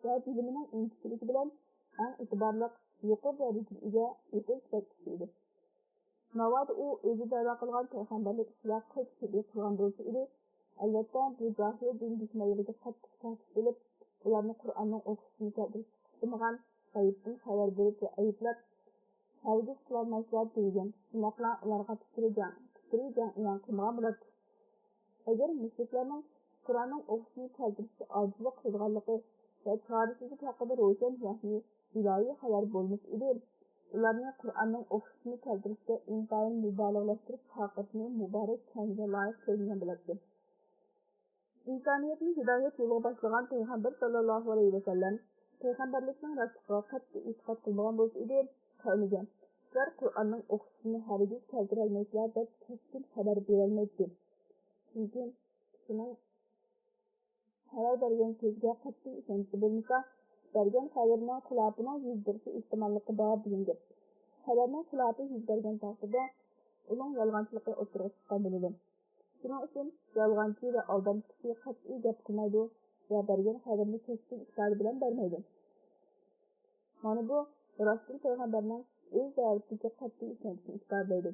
ۋە بىلىمىنىڭ ئىنچىكىلىكى بىلەن ئەڭ ئېتىبارلىق، يۇقىرى دەرىجىگە ئىگە ئېسىل كىشى ئىدى. ناۋادا ئۇ ئۆزى دەۋا قىلغان پەيغەمبەرلىك ئىچىدە قىلچە خىلى قىلغان بولسا ئىدى، ئەلۋەتتە، بۇ جاھىل دىن دۈشمەنلىرىگە قاتتىق تەھدىت بولۇپ، ئۇلارنى قۇرئاننىڭ ئوقۇشىنى كەلتۈرۈشكە قىستىمىغان، غەيىبتىن خەۋەر بېرىپ ۋە ئەيىبلەپ، ھەرگىز قىلالمايسىلەر دېگەن، شۇنداقلا ئۇلارغا پىكرى جەڭ، پىكرى جەڭ ئېلان قىلمىغان بولاتتى. ئەگەر مۇشرىكلارنىڭ قۇرئاننىڭ ئوقۇشىنى كەلتۈرۈشكە ئاجىزلىق قىلىدىغانلىقى ۋە چارىسىزلىكى ھەققىدە روشەن ۋەھىي، ئىلاھىي خەۋەر بولمىسا ئىدى، ئۇلارنى قۇرئاننىڭ ئوقۇشىنى كەلتۈرۈشكە ئىنتايىن مۇبالىغىلەشتۈرۈپ چاقىرىشنى مۇبارەك كەنزىگە لايىق كۆرمىگەن بولاتتى. ئىنسانىيەتنى ھىدايەت يولىغا باشلىغان پەيغەمبەر ساللاللاھۇ ئەلەيھى ۋەسەللەم پەيغەمبەرلىكنىڭ راستلىقىغا قەتئىي ئېتىقاد قىلمىغان بولسا ئىدى، قەۋمىگە، سىلەر قۇرئاننىڭ ئوقۇشىنى ھەرگىز كەلتۈرەلمەيسىلەر، دەپ كەسكىن خەۋەر بېرەلمەيتتى. چۈنكى كىشىنىڭ خەۋەر بەرگەن سۆزىگە قەتئىي ئىشەنچى بولمىسا، بەرگەن خەۋىرىنىڭ خىلاپىنىڭ يۈز بېرىشى ئېھتىماللىقى بار دېگەن گەپ. خەۋەرنىڭ خىلاپى يۈز بەرگەن تەقدىردە، ئۇنىڭ يالغانچىلىقى ئوتتۇرىغا چىققان بولىدۇ. شۇنىڭ ئۈچۈن يالغانچى ۋە ئالدامچى كىشى قەتئىي گەپ قىلمايدۇ ۋە بەرگەن خەۋىرىنى كەسكىن ئىپادە بىلەن بەرمەيدۇ. مانا بۇ راستىن پەيغەمبەرنىڭ ئۆز دەۋەتىدىكى قەتئىي ئىشەنچىنى ئىپادىلەيدۇ.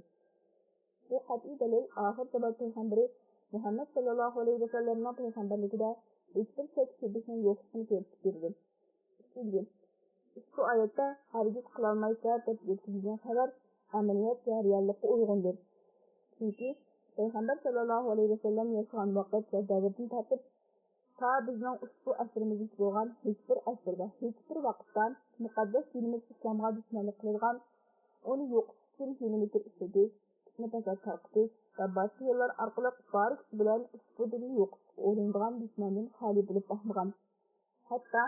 بۇ قەتئىي دەلىل ئاخىر زامان پەيغەمبىرى مۇھەممەد ساللاللاھۇ ئەلەيھى ۋەسەللەمنىڭ پەيغەمبەرلىكىدە ھېچبىر شەك شۈبھىسىنىڭ يوقلۇقىنى كۆرسىتىپ بېرىدۇ. ئىككىنچى، ئۇشبۇ ئايەتتە ھەرگىز قىلالمايسىلەر دەپ يەتكۈزۈلگەن خەۋەر ئەمەلىيەت ۋە رېئاللىققا ئۇيغۇندۇر. چۈنكى پەيغەمبەر ساللاللاھۇ ئەلەيھى ۋەسەللەم ياشىغان ۋاقىت ۋە دەۋردىن تارتىپ، تا بىزنىڭ ئۇشبۇ ئەسرىمىزگىچە بولغان ھېچبىر ئەسىردە، ھېچبىر ۋاقىتتا مۇقەددەس دىنىمىز ئىسلامغا دۈشمەنلىك قىلىدىغان، ئۇنى يوقىتىش ئۈچۈن ھىيلە-مىكىر ئىشلىتىش، پىتنە-پاسات تارقىتىش ۋە باشقا يوللار ئارقىلىق بار كۈچى بىلەن ئۇشبۇ دىننى يوقىتىشقا ئۇرۇنىدىغان دۈشمەندىن خالىي بولۇپ باقمىغان. ھەتتا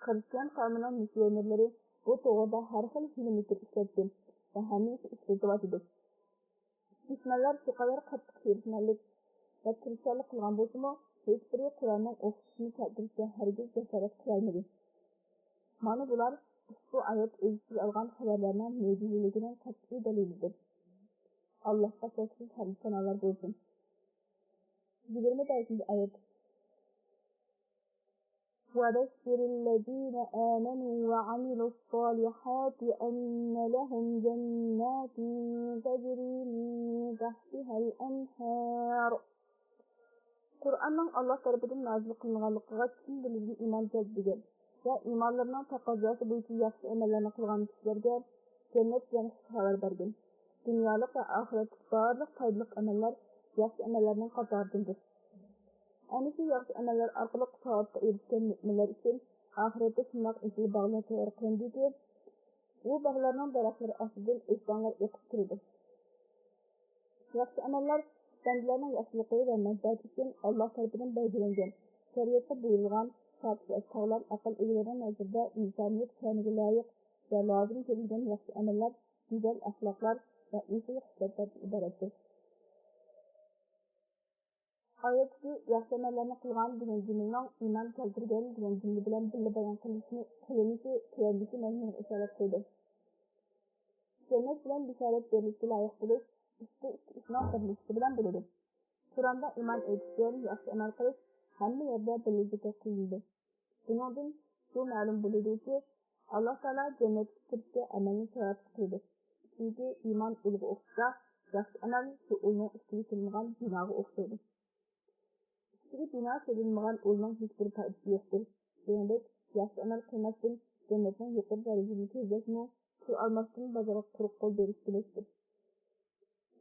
خىرىستىيان قەۋمىنىڭ مىسسىيونېرلىرى بۇ توغرىدا ھەر خىل ھىيلە-مىكىر ئىشلەتتى ۋە ھەمىشە ئىشلىتىۋاتىدۇ. دۈشمەنلەر شۇ قەدەر قاتتىق ھېرىسمەنلىك ۋە تىرىشچانلىق قىلغان بولسىمۇ، ھېچبىرى قۇرئاننىڭ ئوقۇشىنى كەلتۈرۈشكە ھەرگىز جاسارەت قىلالمىدى. مانا بۇلار ئۇشبۇ ئايەت ئۆز ئىچىگە ئالغان خەۋەرلەرنىڭ مۆجىزىلىكىنىڭ قەتئىي دەلىلىدۇر. ئاللاھقا شەكسىز ھەمدۇ سانالار بولسۇن. يىگىرمە بەشىنچى ئايەت. وبشر الذين آمنوا وعملوا الصالحات أن لهم جنات تجري من تحتها الأنهار. قۇرئاننىڭ ئاللاھ تەرىپىدىن نازىل قىلىنغانلىقىغا چىن دىلىدىن ئىمان كەلتۈرگەن ۋە ئىمانلىرىنىڭ تەقەززاسى بويىچە ياخشى ئەمەللەرنى قىلغان كىشىلەرگە جەننەت بىلەن خۇش خەۋەر بەرگىن. دۇنيالىق ۋە ئاخىرەتلىك بارلىق پايدىلىق ئەمەللەر ياخشى ئەمەللەرنىڭ قاتارىدىندۇر. ئەنە شۇ ياخشى ئەمەللەر ئارقىلىق ساۋابقا ئېرىشكەن مۆمىنلەر ئۈچۈن ئاخىرەتتە شۇنداق ئېسىل باغلار تەييار قىلىندىكى، ئۇ باغلارنىڭ دەرەخلىرى ئاستىدىن ئۆستەڭلەر ئېقىپ تۇرىدۇ. ياخشى ئەمەللەر بەندىلەرنىڭ ياخشىلىقى ۋە مەنپەئەتى ئۈچۈن ئاللاھ تەرىپىدىن بەلگىلەنگەن، شەرىئەتتە بۇيرۇلغان ساپ ۋە ساغلام ئەقىل ئىگىلىرىنىڭ نەزىرىدە ئىنسانىيەت شەنىگە لايىق ۋە لازىم كۆرۈلگەن ياخشى ئەمەللەر، گۈزەل ئەخلاقلار ۋە ئېسىل خىسلەتلەردىن ئىبارەتتۇر. ئايەتتىكى ياخشى ئەمەللەرنى قىلغان دېگەن جۈملىنىڭ ئىمان كەلتۈرگەن دېگەن جۈملە بىلەن بىللە بايان قىلىنىشى، قىلىنىشى تۆۋەندىكى مەزمۇنغا ئىشارەت قىلىدۇ. جەننەت بىلەن بېشارەت بېرىلىشكە لايىق بولۇش ئۇشبۇ ئىككى ئىشنىڭ بىرلىشىشى بىلەن بولىدۇ. قۇرئاندا ئىمان ئېيتىش بىلەن ياخشى ئەمەل قىلىش ھەممە يەردە بىللە زىكىر قىلىنىدۇ. بۇنىڭدىن شۇ مەلۇم بولىدۇكى، ئاللا تائالا جەننەتكە كىرىشكە ئەمەلنى شارائىت قىلىدۇ. چۈنكى ئىمان ئۇلغا ئوخشىسا، ياخشى ئەمەل شۇ ئۇلنىڭ ئۈستىگە سېلىنغان بىناغا ئوخشايدۇ. ئۈستىگە بىنا سېلىنمىغان ئۇلنىڭ ھېچبىر پايدىسى يوقتۇر. شۇنىڭدەك، ياخشى ئەمەل قىلماستىن جەننەتنىڭ يۇقىرى دەرىجىسىنى كۆزلەشمۇ، پۇل ئالماستىن بازارغا قۇرۇق قول بېرىش دېمەكتۇر.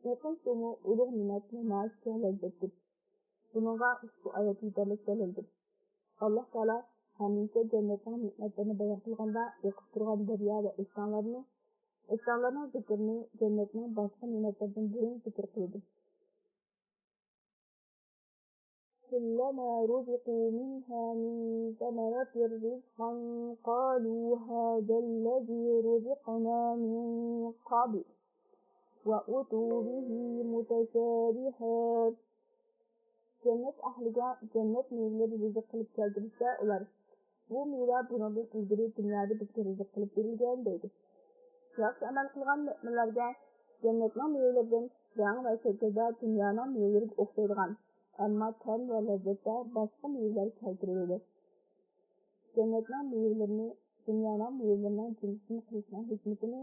ئېقىن سۇمۇ ئۇلۇغ نېمەت ۋە ناھايىتى چوڭ لەززەتتۇر. بۇنىڭغا ئۇشبۇ ئايەت يېتەرلىك دەلىلدۇر. ئاللا تائالا ھەمىشە جەننەتنىڭ نېمەتلىرىنى بايان قىلغاندا ئېقىپ تۇرغان دەريا ۋە ئۆستەڭلەرنى، ئۆستەڭلەرنىڭ زىكرىنى جەننەتنىڭ باشقا نېمەتلىرىدىن بۇرۇن زىكىر قىلىدۇ. كلما رزقوا منها من ثمرة رزقا قالوا هذا الذي رزقنا من قبل وأتوا به متشابها. جەننەت ئەھلىگە جەننەت مېۋىلىرى رىزىق قىلىپ كەلتۈرۈلسە، ئۇلار، بۇ مېۋە بۇنىڭدىن ئىلگىرى دۇنيادا بىزگە رىزىق قىلىپ بېرىلگەن، دەيدۇ. ياخشى ئەمەل قىلغان مۆمىنلەرگە جەننەتنىڭ مېۋىلىرىدىن رەڭ ۋە شەكىلدە دۇنيانىڭ مېۋىلىرىگە ئوخشايدىغان، ئەمما تەم ۋە لەززەتتە باشقا مېۋىلەر كەلتۈرۈلىدۇ. جەننەتنىڭ مېۋىلىرىنى دۇنيانىڭ مېۋىلىرىنىڭ جىنسىدىن قىلىشنىڭ ھېكمىتىنى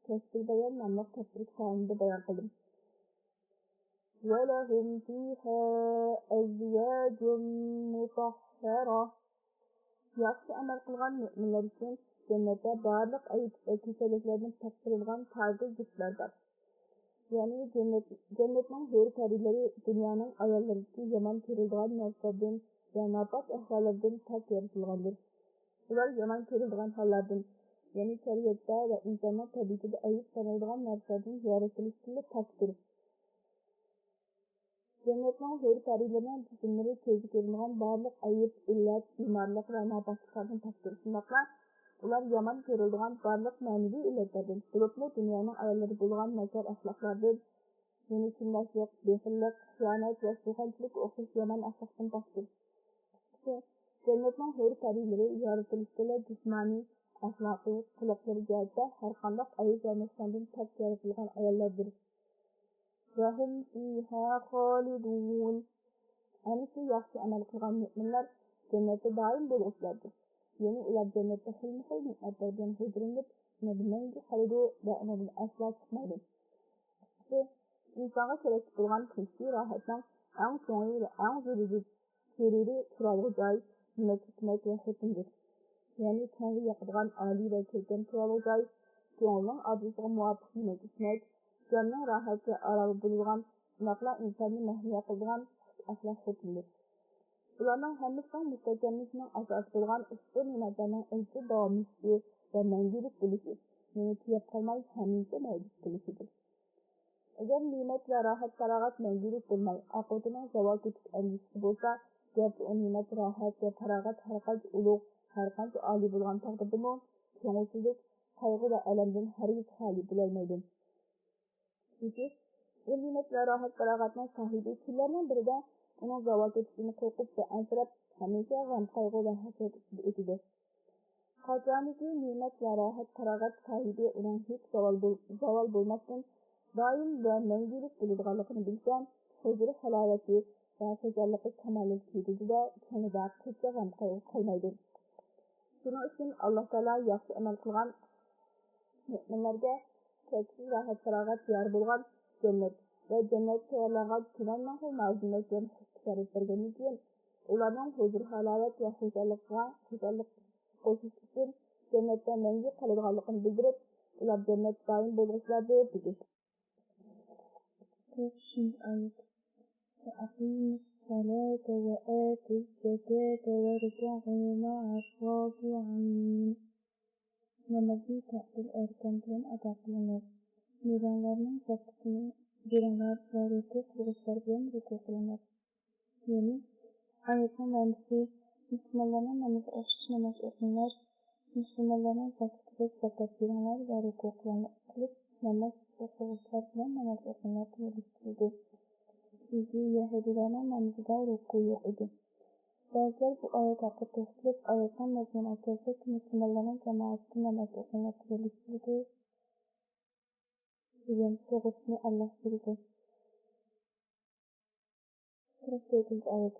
تەفسىر بايان ناملىق تەپسىر كىتابىمدا بايان قىلدىم. ولهم فيها أزواج مطهرة. ياخشى ئەمەل قىلغان مۆمىنلەر ئۈچۈن جەننەتتە بارلىق ئەيىب ۋە كېسەللىكلەردىن پاك قىلىنغان پاكىز جۇپلار بار. يەنى جەننەت، جەننەتنىڭ ھۆر پەرىلىرى دۇنيانىڭ ئاياللىرىدىكى يامان كۆرۈلىدىغان نەرسىلەردىن ۋە ناپاك ئەھۋاللاردىن پاك يارىتىلغاندۇر. ئۇلار يامان كۆرۈلىدىغان ھاللاردىن، يەنى شەرىئەتتە ۋە ئىنساننىڭ تەبىئىتىدە ئەيىب سانىلىدىغان نەرسىلەردىن يارىتىلىشتىنلا پاكتۇر. جەننەتنىڭ ھۆر پەرىلىرىنىڭ جىسىملىرى كۆزگە كۆرۈنىدىغان بارلىق ئەيىب، ئىللەت، بىمارلىق ۋە ناپاكلىقلاردىن پاكتۇر. شۇنداقلا ئۇلار يامان كۆرۈلىدىغان بارلىق مەنىۋى ئىللەتلەردىن، بولۇپمۇ دۇنيانىڭ ئاياللىرى بولغان ناچار ئەخلاقلاردىن، يەنى چىنلاشلىق، بېخىللىق، خىيانەت ۋە سۇخەنچىلىككە ئوخشاش يامان ئەخلاقتىن پاكتۇر. جەننەتنىڭ ھۆر پەرىلىرى يارىتىلىشتىلا جىسمانىي، ئەخلاقىي، قىلىقلىرى جەھەتتە ھەرقانداق ئەيىب ۋە نۇقساندىن پاك يارىتىلغان ئاياللاردۇر. وهم فيها خالدون. ئەنە شۇ ياخشى ئەمەل قىلغان مۆمىنلەر جەننەتتە دائىم بولغۇچىلاردۇر. يەنى ئۇلار جەننەتتە خىلمۇ خىل نېمەتلەر بىلەن ھۇزۇرلىنىپ، ئۇنىڭدا مەڭگۈ قالىدۇ ۋە ئۇنىڭدىن ئەسلا چىقمايدۇ. ئىككىنچىسى، ئىنسانغا كېرەكلىك بولغان كۆڭۈل راھەتنىڭ ئەڭ چوڭى ۋە ئەڭ زۆرۈرى، زۆرۈرى تۇرالغۇ جاي، يېمەك-ئىچمەك ۋە خوتۇندۇر. يەنى كۆڭۈل ياقىدىغان ئالىي ۋە كۆركەم تۇرالغۇ جاي، كۆڭۈلنىڭ ئارزۇسىغا مۇۋاپىق يېمەك-ئىچمەك، جاننىڭ راھەت ۋە ئارامى بولىدىغان، شۇنداقلا ئىنساننى مەھلىيا قىلىدىغان خۇش ئەخلاق خوتۇندۇر. بۇلارنىڭ ھەممىسىنىڭ مۇستەھكەملىشىشىنىڭ ئاساسى بولغان ئۇشبۇ نېمەتلەرنىڭ ئىزچىل داۋاملىشىشى ۋە مەڭگۈلۈك بولۇشى، يەنى تۈگەپ قالماي، ھەمىشە مەۋجۇت بولۇشىدۇر. ئەگەر نېمەت ۋە راھەت-پاراغەت مەڭگۈلۈك بولماي، ئاقىۋىتىنىڭ زاۋال تېپىش ئەندىشىسى بولسا، گەرچە ئۇ نېمەت، راھەت ۋە پاراغەت ھەرقانچە ئۇلۇغ، ھەرقانچە ئالىي بولغان تەقدىردىمۇ، كۆڭۈلسىزلىك، قايغۇ ۋە ئەلەمدىن ھەرگىز خالىي بولالمايدۇ. چۈنكى بۇ نېمەت ۋە راھەت-پاراغەتنىڭ ساھىبى كۈنلەرنىڭ بىرىدە ئۇنىڭ زاۋال تېپىشىدىن قورقۇپ ۋە ئەنسىرەپ، ھەمىشە غەم-قايغۇ ۋە ھەسرەت ئىچىدە ئۆتىدۇ. قاچانكى نېمەت ۋە راھەت-پاراغەت ساھىبى ئۇنىڭ ھېچ زاۋال بول-، زاۋال بولماستىن، دائىم ۋە مەڭگۈلۈك بولىدىغانلىقىنى بىلسە، ھۇزۇر-ھالاۋىتى ۋە خۇشاللىقى كامالىيەتكە يېتىدۇ-دە، كۆڭلىدە قىلچە غەم-قايغۇ قالمايدۇ. شۇنىڭ ئۈچۈن ئاللا تائالا ياخشى ئەمەل قىلغان مۆمىنلەرگە چەكسىز راھەت-پاراغەت يار بولغان جەننەت ۋە جەننەتتە تەييارلانغان تۆۋەن مىڭ خىل نازۇنەت بىلەن خۇش بېشارەت بەرگەندىن كېيىن، ئۇلارنىڭ ھۇزۇر-ھالاۋەت ۋە خۇشاللىقىغا خۇشاللىق قوشۇش ئۈچۈن جەننەتتە مەڭگۈ قالىدىغانلىقىنى بىلدۈرۈپ، ئۇلار جەننەتتە دائىم بولغۇچىلاردۇر، دېدى. قىرىق ئۈچىنچى ئايەت. وأقيموا الصلاة وآتوا الزكاة واركعوا مع الراكعين. نامازنى تەئدىل ئەركان بىلەن ئادا قىلىڭلار. بېرىڭلارنىڭ زاكىتىنى بېرىڭلار ۋە رۇكۇ قىلغۇچىلار بىلەن رۇكۇ قىلىڭلار. يەنى ئايەتنىڭ مەنىسى، مۇسۇلمانلارنىڭ نامىزىغا ئوخشاش ناماز ئوقۇڭلار، مۇسۇلمانلارنىڭ زاكىتىدەك زاكات بېرىڭلار ۋە رۇكۇ قىلىڭلار، قىلىپ ناماز ئوقۇغۇچىلار بىلەن ناماز ئوقۇڭلار دېيىلىشتۈرۈلدى. چۈنكى يەھۇدىيلارنىڭ نامىزىدا رۇكۇ يوق ئىدى. بەزىلەر بۇ ئايەت ھەققىدە توختىلىپ، ئايەتنىڭ مەزمۇنىغا كەلسەك، مۇسۇلمانلارنىڭ جامائەتتە ناماز ئوقۇڭلار دېيىلىشتۈرۈلدى دېگەن توغرىسىنى ئاللاھ بىلىدۇ. قىرىق تۆتىنچى ئايەت.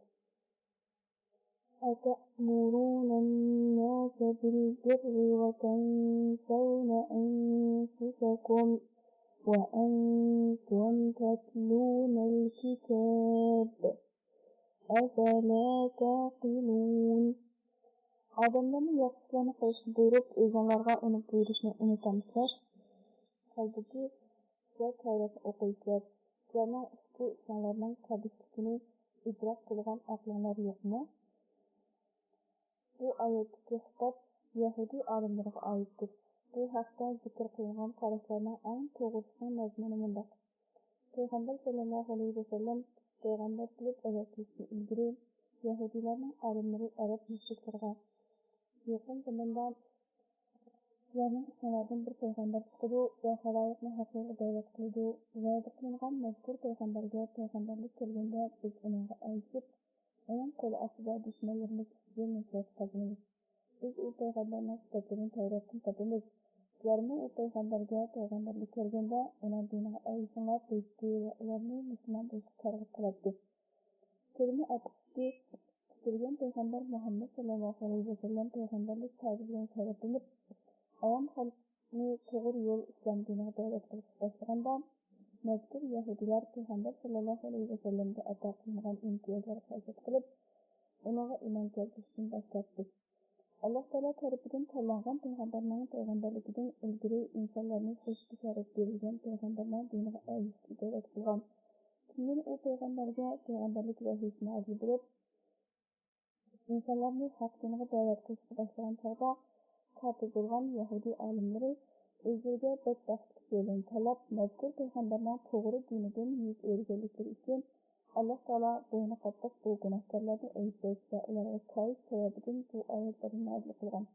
أتأمرون الناس بالبر وتنسون أنفسكم وأنتم تتلون الكتاب أفلا تعقلون. ئادەملەرنى ياخشى ئىشلارنى قىلىشنى بۇيرۇپ، ئۆزۈڭلارغا ئۇنى بۇيرۇشنى ئۇنتامسىلەر؟ ھالبۇكى، سىلەر تەۋراتنى ئوقۇيسىلەر. سىلەرنىڭ ئۇشبۇ ئىشىڭلارنىڭ كەبىستىكىنى ئىدراك قىلىدىغان ئەقلىڭلار يوقمۇ؟ بۇ ئايەتتىكى خىتاب يەھۇدىي ئالىملىرىغا ئائىتتۇر. بۇ ھەقتە زىكىر قىلىنغان قاراشلارنىڭ ئەڭ توغرىسىنىڭ مەزمۇنى مۇنداق: پەيغەمبەر سەللەللاھۇ ئەلەيھى ۋەسەللەم پەيغەمبەر بولۇپ ئەۋەتىلىشتىن ئىلگىرى، يەھۇدىيلارنىڭ ئالىملىرى ئەرەب مۇشرىكلىرىغا، يېقىن زېمىندا سىلەرنىڭ ئىچىڭلاردىن بىر پەيغەمبەر چىقىدۇ ۋە خالايىقنى ھەققىگە دەۋەت قىلىدۇ. ۋەدە قىلىنغان مەزكۇر پەيغەمبەرگە پەيغەمبەرلىك كەلگەندە، بىز ئۇنىڭغا ئەگىشىپ، ئۇنىڭ قولى ئاستىدا دۈشمەنلىرىمىز ئۈستىدىن نۇسرەت قازىنىمىز. بىز ئۇ پەيغەمبەرنىڭ سۈپەتلىرىنى تەۋراتتىن تاپىمىز. سىلەرمۇ ئۇ پەيغەمبەرگە پەيغەمبەرلىك كەلگەندە، ئۇنىڭ دىنىغا ئەگىشىڭلار دەيتتى ۋە ئۇلارنى مۇسۇلمان بولۇشقا تەرغىب قىلاتتى. كېلىمە ئاتىقىسى كۈتۈلگەن پەيغەمبەر مۇھەممەد سەللەللاھۇ ئەلەيھى ۋەسەللەم پەيغەمبەرلىك تاجى بىلەن شەرەپلىنىپ، ئاۋام خەلقنى توغرا يول ئىسلام دىنىغا دەۋەت قىلىشقا باشلىغاندا، مەزكۇر يەھۇدىيلار پەيغەمبەر سەللەللاھۇ ئەلەيھى ۋەسەللەمگە ئاتا قىلىنغان ئىمتىيازلارغا ھەسەت قىلىپ، ئۇنىڭغا ئىمان كەلتۈرۈشتىن باش تارتتى. ئاللاھ تائالا تەرىپىدىن تاللانغان پەيغەمبەرنىڭ پەيغەمبەرلىكىدىن ئىلگىرى ئىنسانلارنى خۇش بېشارەت بېرىلگەن پەيغەمبەرنىڭ دىنىغا ئەگىشىشكە دەۋەت قىلغان، كېيىن ئۇ پەيغەمبەرگە پەيغەمبەرلىك ۋەھىيسى نازىل بولۇپ، ئىنسانلارنى ھەق دىنىغا دەۋەت قىلىشقا باشلىغان چاغدا، كاپىر بولغان يەھۇدىي ئالىملىرى ئۆزلىرىگە بەدبەختلىك يولىنى تاللاپ، مەزكۇر پەيغەمبەرنىڭ توغرا دىنىدىن يۈز ئۆرۈگەنلىكلىرى ئۈچۈن، ئاللاھ تائالا بوينى قاتتىق بۇ گۇناھكارلارنى ئەيىبلەش ۋە ئۇلارغا كايىش سەۋەبىدىن بۇ ئايەتلەرنى نازىل قىلغان.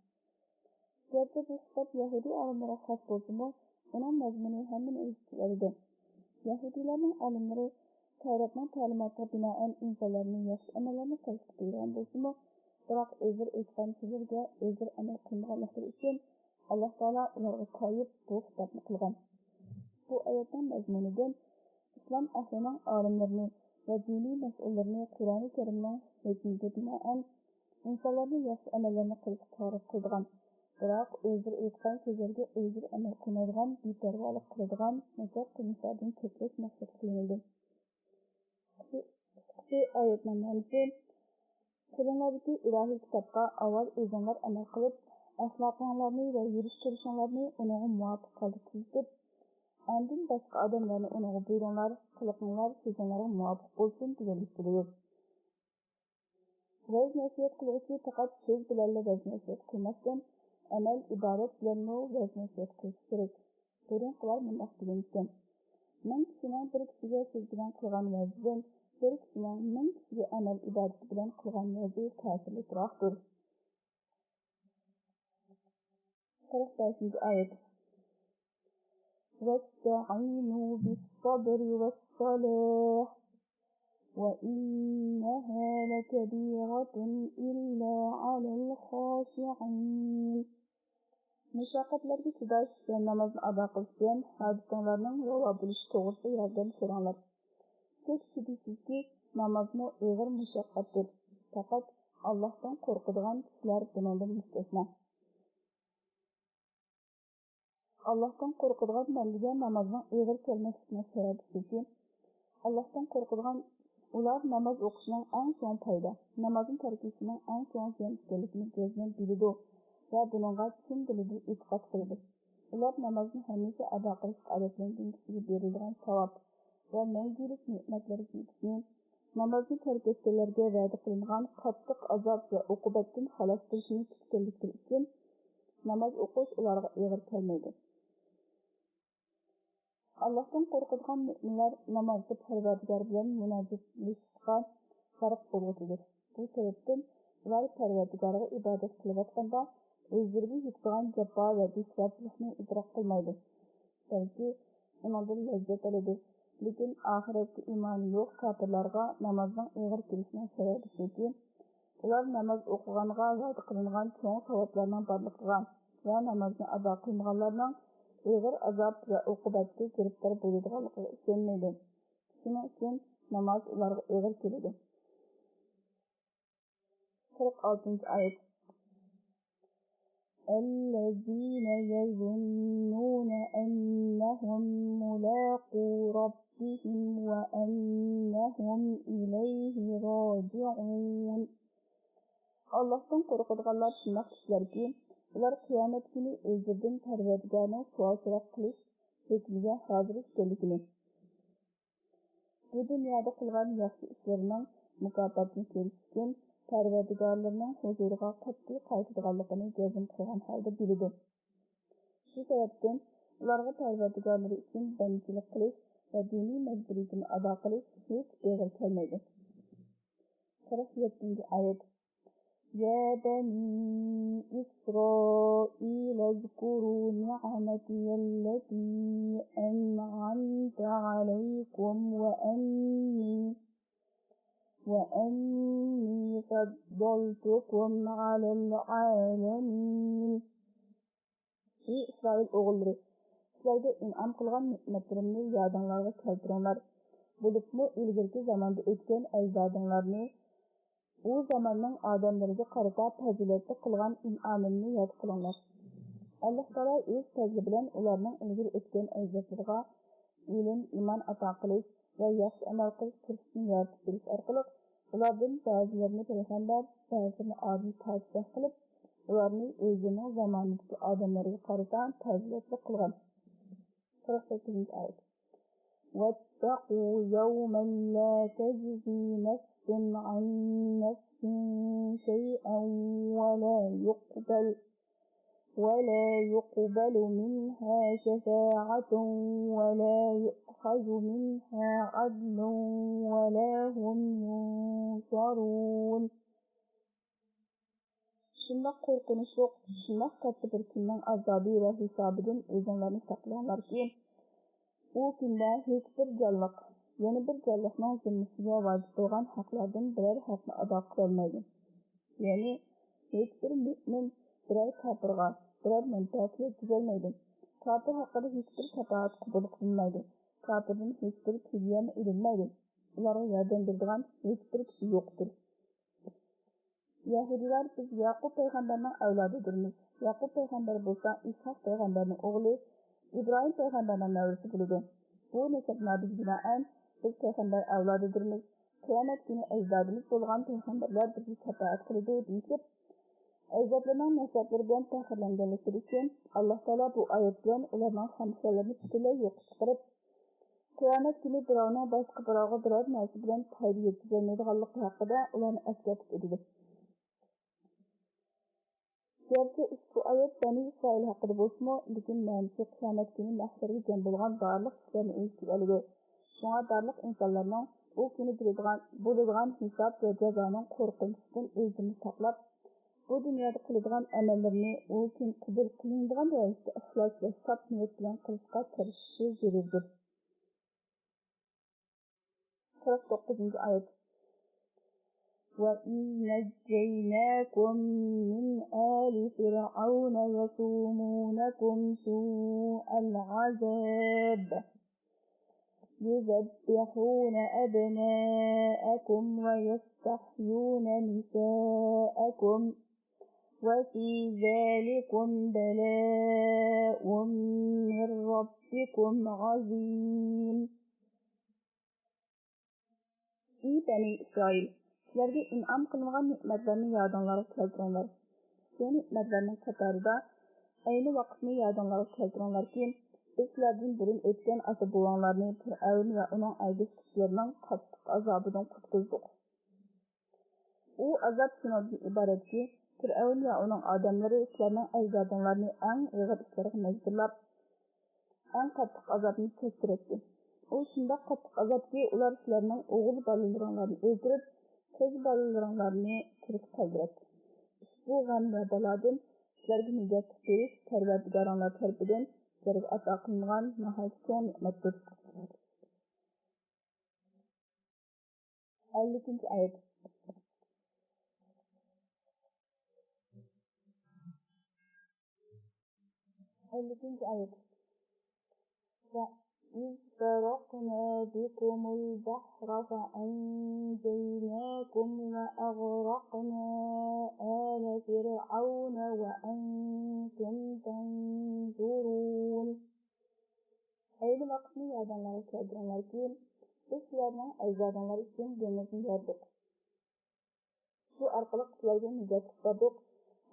گەرچە بۇ خىتاب يەھۇدىي ئالىملىرىغا خاس بولسىمۇ، ئۇنىڭ مەزمۇنى ھەممىنى ئۆز ئىچىگە ئالىدۇ. يەھۇدىيلارنىڭ ئالىملىرى تەۋراتنىڭ تەلىماتىغا بىنائەن ئىنسانلارنى ياخشى ئەمەللەرنى قىلىشقا بۇيرۇغان بولسىمۇ، بىراق ئۆزلىرى ئېيتقان سۆزلىرىگە ئۆزلىرى ئەمەل قىلمىغانلىقلىرى ئۈچۈن، ئاللاھ تائالا ئۇلارغا كايىپ بۇ خىتابنى قىلغان. بۇ ئايەتنىڭ مەزمۇنىدىن ئىسلام ئەھلىنىڭ ئالىملىرىنى ۋە دىنىي مەسئۇللىرىنى قۇرئانى كەرىمنىڭ ھۆكمىگە بىنائەن، ئىنسانلارنى ياخشى ئەمەللەرنى قىلىشقا چاقىرىپ قىلىدىغان، بىراق ئۆزلىرى ئېيتقان سۆزلەرگە ئۆزلىرى ئەمەل قىلمايدىغان، بىپەرۋالىق قىلىدىغان ناچار قىلمىشلاردىن چەكلەش مەقسەت قىلىنىدۇ. قىسقىسى، ئايەتنىڭ مەنىسى: قولۇڭلاردىكى ئىلاھىي كىتابقا ئاۋۋال ئۆزۈڭلار ئەمەل قىلىپ، ئەخلاقىڭلارنى ۋە يۈرۈش تۇرۇشۇڭلارنى ئۇنىڭغا مۇۋاپىق ھالدا تۈزىتىپ، ئاندىن باشقا ئادەملەرنى ئۇنىڭغا بۇيرۇڭلار، قىلىقىڭلار سۆزۈڭلارغا مۇۋاپىق بولسۇن دېگەنلىك بولىدۇ. ۋەز نەسىھەت قىلغۇچى پەقەت سۆز بىلەنلا ۋەز نەسىھەت قىلماستىن، ئەمەل ئىبادەت بىلەنمۇ ۋەز نەسىھەت قىلىشى كېرەك. بۇرۇنقىلار مۇنداق دېگەنىكەن: مىڭ كىشىنىڭ بىر كىشىگە سۆز بىلەن قىلغان ۋەزىدىن بىر كىشىنىڭ مىڭ كىشىگە ئەمەل ئىبادىتى بىلەن قىلغان ۋەزى تەسىرلىكراقتۇر. قىرىق بەشىنچى ئايەت. واستعينوا بالصبر والصلاة وإنها لكبيرة إلا على الخاشعين. مۇشەققەتلەرگە چىداش ۋە نامازنى ئادا قىلىش بىلەن ھاجىتىڭلارنىڭ راۋا بولۇشى توغرىسىدا ياردەم سوراڭلار. تېخى شۈبھىسىزكى، نامازمۇ ئېغىر مۇشەققەتتۇر. پەقەت ئاللاھتىن قورقىدىغان كىشىلەر بۇنىڭدىن مۇستەسنا. ئاللاھتىن قورقىدىغان بەندىگە نامازنىڭ ئېغىر كەلمەسلىكىنىڭ سەۋەبى شۇكى، ئاللاھتىن قورقىدىغان ئۇلار ناماز ئوقۇشنىڭ ئەڭ چوڭ پايدا، نامازنى تەرك ئېتىشنىڭ ئەڭ چوڭ زىيان ئىكەنلىكىنى جەزمەن بىلىدۇ ۋە بۇنىڭغا چىن دىلىدىن ئېتىقاد قىلىدۇ. ئۇلار نامازنى ھەمىشە ئادا قىلىشقا ئادەتلەنگەن كىشىگە بېرىلىدىغان ساۋاب ۋە مەڭگۈلۈك نېمەتلەرگە يېتىشنى، نامازنى تەرك ئەتكەنلەرگە ۋەدە قىلىنغان قاتتىق ئازاب ۋە ئوقۇبەتتىن خالاس بولۇشنى كۈتكەنلىكلىرى ئۈچۈن، ناماز ئوقۇش ئۇلارغا ئېغىر كەلمەيدۇ. ئاللاھتىن قورقىدىغان مۆمىنلەر نامازدا پەرۋەردىگار بىلەن مۇناجاتلىشىشقا غەرق بولغۇچىدۇر. بۇ سەۋەبتىن ئۇلار پەرۋەردىگارىغا ئىبادەت قىلىۋاتقاندا، ئۆزلىرىگە يېتىدىغان جاپا ۋە دۈشۋەرچىلىكنى ئىدراك قىلمايدۇ، بەلكى ئۇنىڭدىن لەززەت ئالىدۇ. لېكىن ئاخىرەتكە ئىمانى يوق كاپىرلارغا نامازنىڭ ئېغىر كېلىشىنىڭ سەۋەبى شۇكى، ئۇلار ناماز ئوقۇغانغا ۋەدە قىلىنغان چوڭ ساۋابلارنىڭ بارلىقىغا ۋە نامازنى ئادا قىلمىغانلارنىڭ ئېغىر ئازاب ۋە ئوقۇبەتكە گىرىپتار بولىدىغانلىقىغا ئىشەنمەيدۇ. شۇنىڭ ئۈچۈن ناماز ئۇلارغا ئېغىر كېلىدۇ. قىرىق ئالتىنچى ئايەت. الذين يظنون أنهم ملاقو ربهم وأنهم إليه راجعون. ئاللاھتىن قورقىدىغانلار شۇنداق كىشىلەركى، ئۇلار قىيامەت كۈنى ئۆزلىرىدىن پەرۋەردىگارىنىڭ سوئال-سوراق قىلىش ھۆكمىگە ھازىر ئىكەنلىكىنى، بۇ دۇنيادا قىلغان ياخشى ئىشلىرىنىڭ مۇكاپاتىنى كۆرۈش ئۈچۈن پەرۋەردىگارلىرىنىڭ ھۇزۇرىغا قەتئىي قايتىدىغانلىقىنى جەزم قىلغان ھالدا بىلىدۇ. شۇ سەۋەبتىن ئۇلارغا پەرۋەردىگارلىرى ئۈچۈن بەندىچىلىك قىلىش ۋە دىنىي مەجبۇرىيىتىنى ئادا قىلىش ھېچ ئېغىر كەلمەيدۇ. قىرىق يەتتىنچى ئايەت. يا بني إسرائيل اذكروا نعمتي التي أنعمت عليكم وأني وأني فضلتكم على العالمين. ئى ئىسرائىل ئوغۇللىرى، سىلەرگە ئىنئام قىلغان نېمەتلىرىمنى يادىڭلارغا كەلتۈرۈڭلار. بولۇپمۇ ئىلگىرىكى زاماندا ئۆتكەن ئەجدادىڭلارنى، ئۇ زاماننىڭ ئادەملىرىگە قارىتا پەزىلەتلىك قىلغان ئىنئامىمنى ياد قىلىڭلار. ئاللاھ تائالا ئۆز پەزلى بىلەن ئۇلارنىڭ ئىلگىرى ئۆتكەن ئەجدادلىرىغا ئىلىم، ئىمان ئاتا قىلىش ۋە ياخشى ئەمەل قىلىش پۇرسىتىنى يارىتىپ بېرىش ئارقىلىق، ئۇلاردىن بەزىلىرىنى پەيغەمبەر، بەزىلىرىنى ئادىل پادىشاھ قىلىپ، ئۇلارنى ئۆزىنىڭ زامانىدىكى ئادەملەرگە قارىتا پەزىلەتلىك قىلغان. قىرىق سەككىزىنچى ئايەت. واتقوا يوما لا تجزي نفس عن نفس شيئا ولا يقبل ولا يقبل منها شفاعة ولا يؤخذ منها عدل ولا هم ينصرون. شۇنداق قورقۇنچلۇق، شۇنداق كاتتا بىر كۈننىڭ ئازابى ۋە ھېسابىدىن ئۆزۈڭلارنى ساقلاڭلاركى، ئۇ كۈندە ھېچبىر جانلىق يەنە بىر جانلىقنىڭ زىممىسىگە ۋاجىپ بولغان ھەقلەردىن بىرەر ھەقنى ئادا قىلالمايدۇ. يەنى ھېچبىر مۆمىن بىرەر كاپىرغا بىرەر مەنپەئەت يەتكۈزەلمەيدۇ. كاپىر ھەققىدە ھېچبىر شاپائەت قوبۇل قىلىنمايدۇ. كاپىردىن ھېچبىر پىدىيەمۇ ئېلىنمايدۇ. ئۇلارغا ياردەم بېرىدىغان ھېچبىر كىشى يوقتۇر. يەھۇدىيلار، بىز يەقۇب پەيغەمبەرنىڭ ئەۋلادىدۇرمىز. يەقۇب پەيغەمبەر بولسا ئىسھاق پەيغەمبەرنىڭ ئوغلى، ئىبراھىم پەيغەمبەرنىڭ نەۋرىسى بولىدۇ. بۇ نەسەبنامىگە بىنائەن، بىز پەيغەمبەر ئەۋلادىدۇرمىز. قىيامەت كۈنى ئەجدادىمىز بولغان پەيغەمبەرلەر بىزگە شاپائەت قىلىدۇ، دېيىشىپ، ئەجدادلىرىنىڭ نەسەبلىرى بىلەن پەخىرلەنگەنلىكلىرى ئۈچۈن، ئاللاھ تائالا بۇ ئايەت بىلەن ئۇلارنىڭ خام-خىياللىرىنى پۈتۈنلەي يوققا چىقىرىپ، قىيامەت كۈنى بىراۋنىڭ باشقا بىراۋغا بىرەر نەرسە بىلەن پايدا يەتكۈزەلمەيدىغانلىقى ھەققىدە ئۇلارنى ئەسكەرتىپ ئۆتىدۇ. گەرچە ئۇشبۇ ئايەت بەنى ئىسرائىل ھەققىدە بولسىمۇ، لېكىن مەنىسى قىيامەت كۈنى مەھشەرگە جەم بولغان بارلىق كىشىلەرنى ئۆز ئىچىگە ئالىدۇ. شۇڭا بارلىق ئىنسانلارنىڭ ئۇ كۈنى بولىدىغان، بولىدىغان ھېساب ۋە جازانىڭ قورقۇنچىدىن ئۆزلىرىنى ساقلاپ، بۇ دۇنيادا قىلىدىغان ئەمەللىرىنى ئۇ كۈن قوبۇل قىلىنىدىغان دەرىجىدە ئىخلاس ۋە ساپ نىيەت بىلەن قىلىشقا تىرىشىشى زۆرۈردۇر. قىرىق توققۇزىنچى ئايەت. وإذ نجيناكم من آل فرعون يسومونكم سوء العذاب يذبحون أبناءكم ويستحيون نساءكم وفي ذلكم بلاء من ربكم عظيم. ئى بەنى ئىسرائىل، سىلەرگە ئىنئام قىلىنغان نېمەتلەرنى يادىڭلارغا كەلتۈرۈڭلار. شۇ نېمەتلەرنىڭ قاتارىدا ئەينى ۋاقىتنى يادىڭلارغا كەلتۈرۈڭلاركى، بىز سىلەردىن بۇرۇن ئۆتكەن ئاتا-بوۋاڭلارنى پىرئەۋن ۋە ئۇنىڭ ئەگىشكۈچىلىرىنىڭ قاتتىق ئازابىدىن قۇتقۇزدۇق. ئۇ ئازاب شۇنىڭدىن ئىبارەتكى، پىرئەۋن ۋە ئۇنىڭ ئادەملىرى سىلەرنىڭ ئەجدادىڭلارنى ئەڭ ئېغىر ئىشلارغا مەجبۇرلاپ، ئەڭ قاتتىق ئازابنى چەكتۈرەتتى. ئۇ شۇنداق قاتتىق ئازابكى، ئۇلار سىلەرنىڭ ئوغۇل بالىلىرىڭلارنى ئۆلتۈرۈپ، قىز بالىلىرىڭلارنى تىرىك قالدۇرۇپ، ئۇشبۇ غەم ۋە بالادىن سىلەرگە نىجاتلىق بېرىش پەرۋەردىگارىڭلار تەرىپىدىن سىلەرگە ئاتا قىلىنغان ناھايىتى چوڭ نېمەتتۇر. ئەللىكىنچى ئايەت. ئەللىكىنچى ئايەت. وإذ فرقنا بكم البحر فأنجيناكم وأغرقنا آل فرعون وأنتم تنظرون. ئەينى ۋاقىتنى يادىڭلارغا كەلتۈرۈڭلاركى، بىز سىلەرنىڭ ئەجدادىڭلار ئۈچۈن دېڭىزنى يارىدۇق. شۇ ئارقىلىق سىلەرگە نىجاتلىق بەردۇق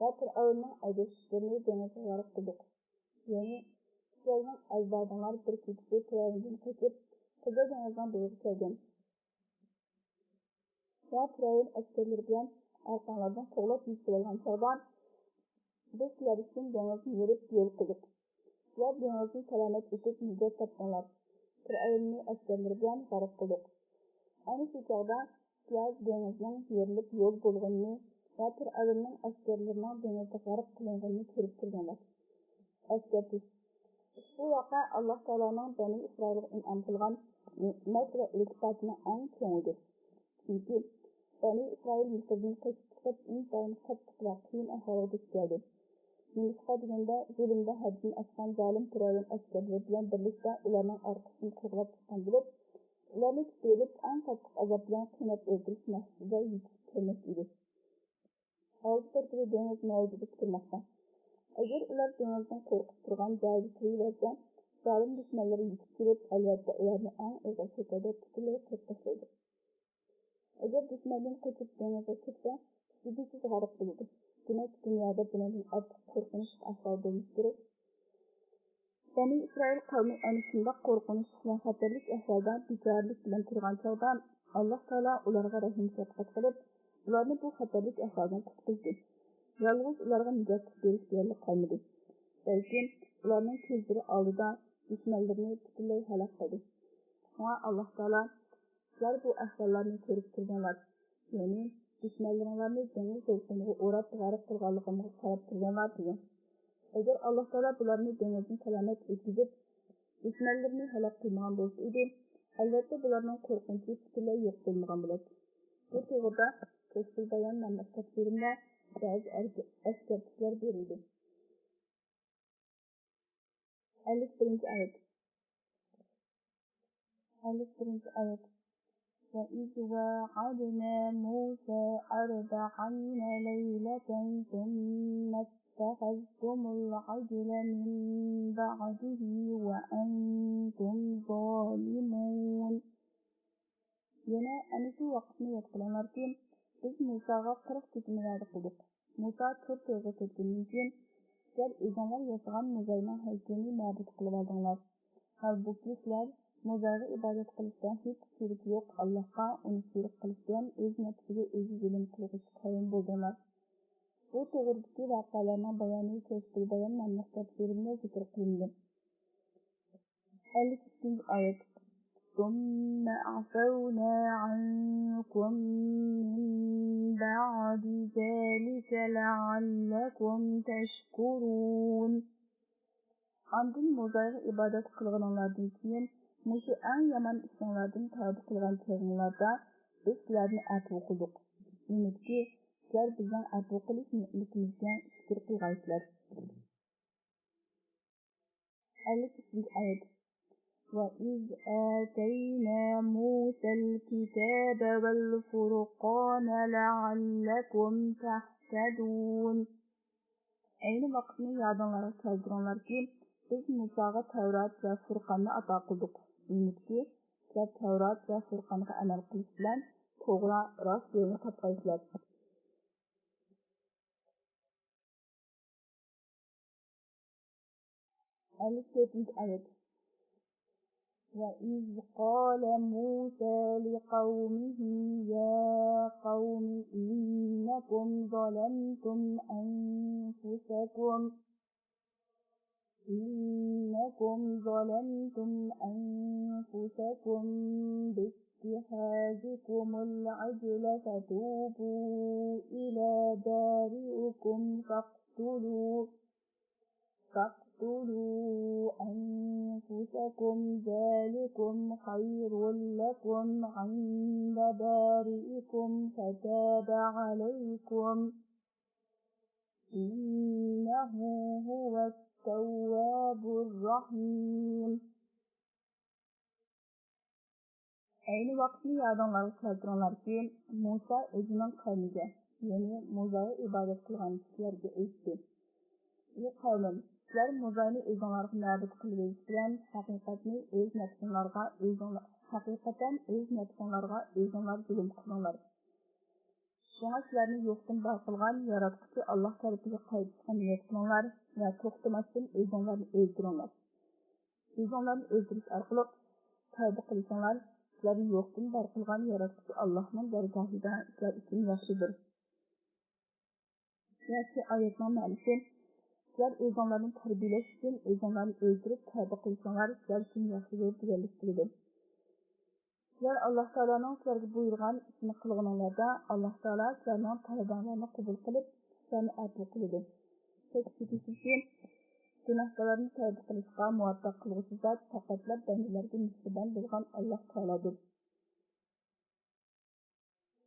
ۋە پىرئەۋننىڭ ئەگەشكۈچىلىرىنى دېڭىزغا غەرق قىلدۇق. يەنى سىلەرنىڭ ئەجدادىڭلار بىر كېچىسى پىرئەۋندىن قېچىپ، قىزىل دېڭىزنىڭ بويىغا كەلگەن. ۋە پىرئەۋن ئەسكەرلىرى بىلەن ئارقاڭلاردىن قوغلاپ يېتىۋالغان چاغدا، بىز سىلەر ئۈچۈن دېڭىزنى يېرىپ يول قىلدۇق. سىلەر دېڭىزدىن سالامەت ئۆتۈپ نىجات تاپتىڭلار. پىرئەۋننى ئەسكەرلىرى بىلەن غەرق قىلدۇق. ئەنە شۇ چاغدا سىلەر دېڭىزنىڭ يېرىلىپ يول بولغىنىنى ۋە پىرئەۋننىڭ ئەسكەرلىرىنىڭ دېڭىزدا غەرق قىلىنغىنىنى كۆرۈپ تۇردۇڭلار. ئەسكەرتىش. ئۇشبۇ ۋەقە ئاللاھ تائالانىڭ بەنى ئىسرائىلغا ئىنئام قىلغان نېمەت ۋە ئىلتىپاتىنىڭ ئەڭ چوڭىدۇر. چۈنكى بەنى ئىسرائىل مىسىردىن قېچىپ چىقىپ، ئىنتايىن قاتتىق ۋە قىيىن ئەھۋالغا دۇچ كەلدى. نېمىشقا دېگەندە، زۇلۇمدا ھەددىدىن ئاشقان زالىم پىرئەۋن ئەسكەرلىرى بىلەن بىرلىكتە ئۇلارنىڭ ئارقىسىدىن قوغلاپ چىققان بولۇپ، ئۇلارنى تۇتۇۋېلىپ، ئەڭ قاتتىق ئازاب بىلەن قىيناپ ئۆلتۈرۈش مەقسىتىدە يېتىشىپ كەلمەكتە ئىدى. ئالدى تەرىپىدە دېڭىز مەۋجۇت تۇرماقتا. ئەگەر ئۇلار دېڭىزدىن قورقۇپ تۇرغان جايىدا تۇرۇۋەرسە، زالىم دۈشمەنلىرى يېتىپ كېلىپ، ئەلۋەتتە ئۇلارنى ئەڭ ئېغىر شەكىلدە پۈتۈنلەي قىرىپ تاشلايدۇ. ئەگەر دۈشمەندىن قېچىپ دېڭىزغا كىرسە، ئۈستىدىن سىز غەرق بولىدۇ. دېمەك، دۇنيادا بۇنىڭدىن ئارتۇق قورقۇنچلۇق ئەھۋال بولمىسا كېرەك. بەنى ئىسرائىل قەۋمى ئەنە شۇنداق قورقۇنچلۇق ۋە خەتەرلىك ئەھۋالدا بىچارىلىك بىلەن تۇرغان چاغدا، ئاللاھ تائالا ئۇلارغا رەھىم-شەپقەت قىلىپ، ئۇلارنى بۇ خەتەرلىك ئەھۋالدىن قۇتقۇزدى. يالغۇز ئۇلارغا نىجاتلىق بېرىش دېيەرلىك قالمىدى. بەلكى ئۇلارنىڭ كۆزلىرى ئالدىدا دۈشمەنلىرىنى پۈتۈنلەي ھالاك قىلدى. شۇڭا ئاللاھ تائالا، سىلەر بۇ ئەھۋاللارنى كۆرۈپ تۇردۇڭلار. يەنى دۈشمەنلىرىڭلارنى دېڭىز دولقۇنىغا ئۇراپ غەرق قىلغانلىقىمغا قاراپ تۇردۇڭلار، دېگەن. ئەگەر ئاللاھ تائالا بۇلارنى دېڭىزدىن سالامەت ئۆتكۈزۈپ، دۈشمەنلىرىنى ھالاك قىلمىغان بولسا ئىدى، ئەلۋەتتە بۇلارنىڭ قورقۇنچى پۈتۈنلەي يوق بولمىغان بولاتتى. بۇ توغرىدا كەشفۇل بايان ناملىق تەپسىرىمدە بەزى ئەسكەرتىشلەر بېرىلدى. ئەللىك بىرىنچى ئايەت. ئەللىك بىرىنچى ئايەت. وإذ واعدنا موسى أربعين ليلة ثم اتخذتم العجل من بعده وأنتم ظالمون. يەنە ئەنە شۇ ۋاقىتنى ياد قىلىڭلاركى، بىز مۇساغا قىرىق كېچىنى ۋەدە قىلدۇق. مۇسا تۇر تېغىغا كەتكەندىن كېيىن، سىلەر ئۆزۈڭلار ياسىغان مۇزاينىڭ ھەيكىلىنى مەبۇد قىلىۋالدىڭلار. ھالبۇكى، سىلەر مۇزايغا ئىبادەت قىلىشتا ھېچ شېرىكى يوق ئاللاھقا ئۇنى شېرىك قىلىش بىلەن ئۆز نەپسىگە ئۆزى زۇلۇم قىلغۇچى قەۋم بولدۇڭلار. بۇ توغرىدىكى ۋەقەلەرنىڭ بايانى كەشفۇل بايان ناملىق تەپسىرىمدە زىكىر قىلىندى. ئەللىك ئىككىنچى ئايەت. ثم عفونا عنكم من بعد ذلك لعلكم تشكرون. ئاندىن مۇزايغا ئىبادەت قىلغىنىڭلاردىن كېيىن، مۇشۇ ئەڭ يامان ئىشىڭلاردىن تەۋبە قىلغان چېغىڭلاردا، بىز سىلەرنى ئەپۇ قىلدۇق. ئۈمىدكى، سىلەر بىزنىڭ ئەپۇ قىلىش نېمىتىمىزگە شۈكۈر قىلغايسىلەر. ئەللىك ئۈچىنچى ئايەت. وإذ آتينا موسى الكتاب والفرقان لعلكم تهتدون. ئەينى ۋاقىتنى يادىڭلارغا كەلتۈرۈڭلاركى، بىز مۇساغا تەۋرات ۋە فۇرقاننى ئاتا قىلدۇق. ئۈمىدكى، سىلەر تەۋرات ۋە فۇرقانغا ئەمەل قىلىش بىلەن توغرا، راست يولنى تاپقايسىلەر. ئەللىك تۆتىنچى ئايەت. وإذ قال موسى لقومه يا قوم إنكم ظلمتم أنفسكم إنكم ظلمتم أنفسكم هذكم العجل فتوبوا إلى بارئكم فاقتلوا، فاقتلوا أنفسكم ذلكم خير لكم عند بارئكم فتاب عليكم، إنه هو التواب الرحيم. ئەينى ۋاقىتنى يادىڭلارغا كەلتۈرۈڭلاركى، مۇسا ئۆزىنىڭ قەۋمىگە، يەنى مۇزاغا ئىبادەت قىلغان كىشىلەرگە ئېيتتى: ئى قەۋمىم، سىلەر مۇزانى ئۆزۈڭلارغا مەبۇد قىلىۋېلىش بىلەن ھەقىقەتنى ئۆز نەپسىڭلارغا ئۆزۈڭلار، ھەقىقەتەن ئۆز نەپسىڭلارغا ئۆزۈڭلار زۇلۇم قىلدىڭلار. شۇڭا سىلەرنى يوقتىن بار قىلغان ياراتقۇچى ئاللاھ تەرىپىگە قايتىشقا نىيەت قىلىڭلار ۋە توختىماستىن ئۆزۈڭلارنى ئۆلتۈرۈڭلار. ئۆزۈڭلارنى ئۆلتۈرۈش ئارقىلىق تەۋبە قىلساڭلار، سىلەرنى يوقتىن بار قىلغان ياراتقۇچى ئاللاھنىڭ دەرگاھىدا سىلەر ئۈچۈن ياخشىدۇر. ياكى ئايەتنىڭ مەنىسى، سىلەر ئۆزۈڭلارنى تەربىيەلەش ئۈچۈن ئۆزۈڭلارنى ئۆلتۈرۈپ تەۋبە قىلساڭلار، سىلەر ئۈچۈن ياخشىدۇر دېگەنلىك بولىدۇ. سىلەر ئاللاھ تائالانىڭ سىلەرگە بۇيرۇغان ئىشنى قىلغىنىڭلاردا، ئاللاھ تائالا سىلەرنىڭ تەۋبەڭلارنى قوبۇل قىلىپ، سىلەرنى ئەپۇ قىلىدۇ. شەك-شۈبھىسىزكى، گۇناھكارلارنى تەۋبە قىلىشقا مۇۋەپپەق قىلغۇچى زات پەقەتلا بەندىلەرگە مېھرىبان بولغان ئاللاھ تائالاdır.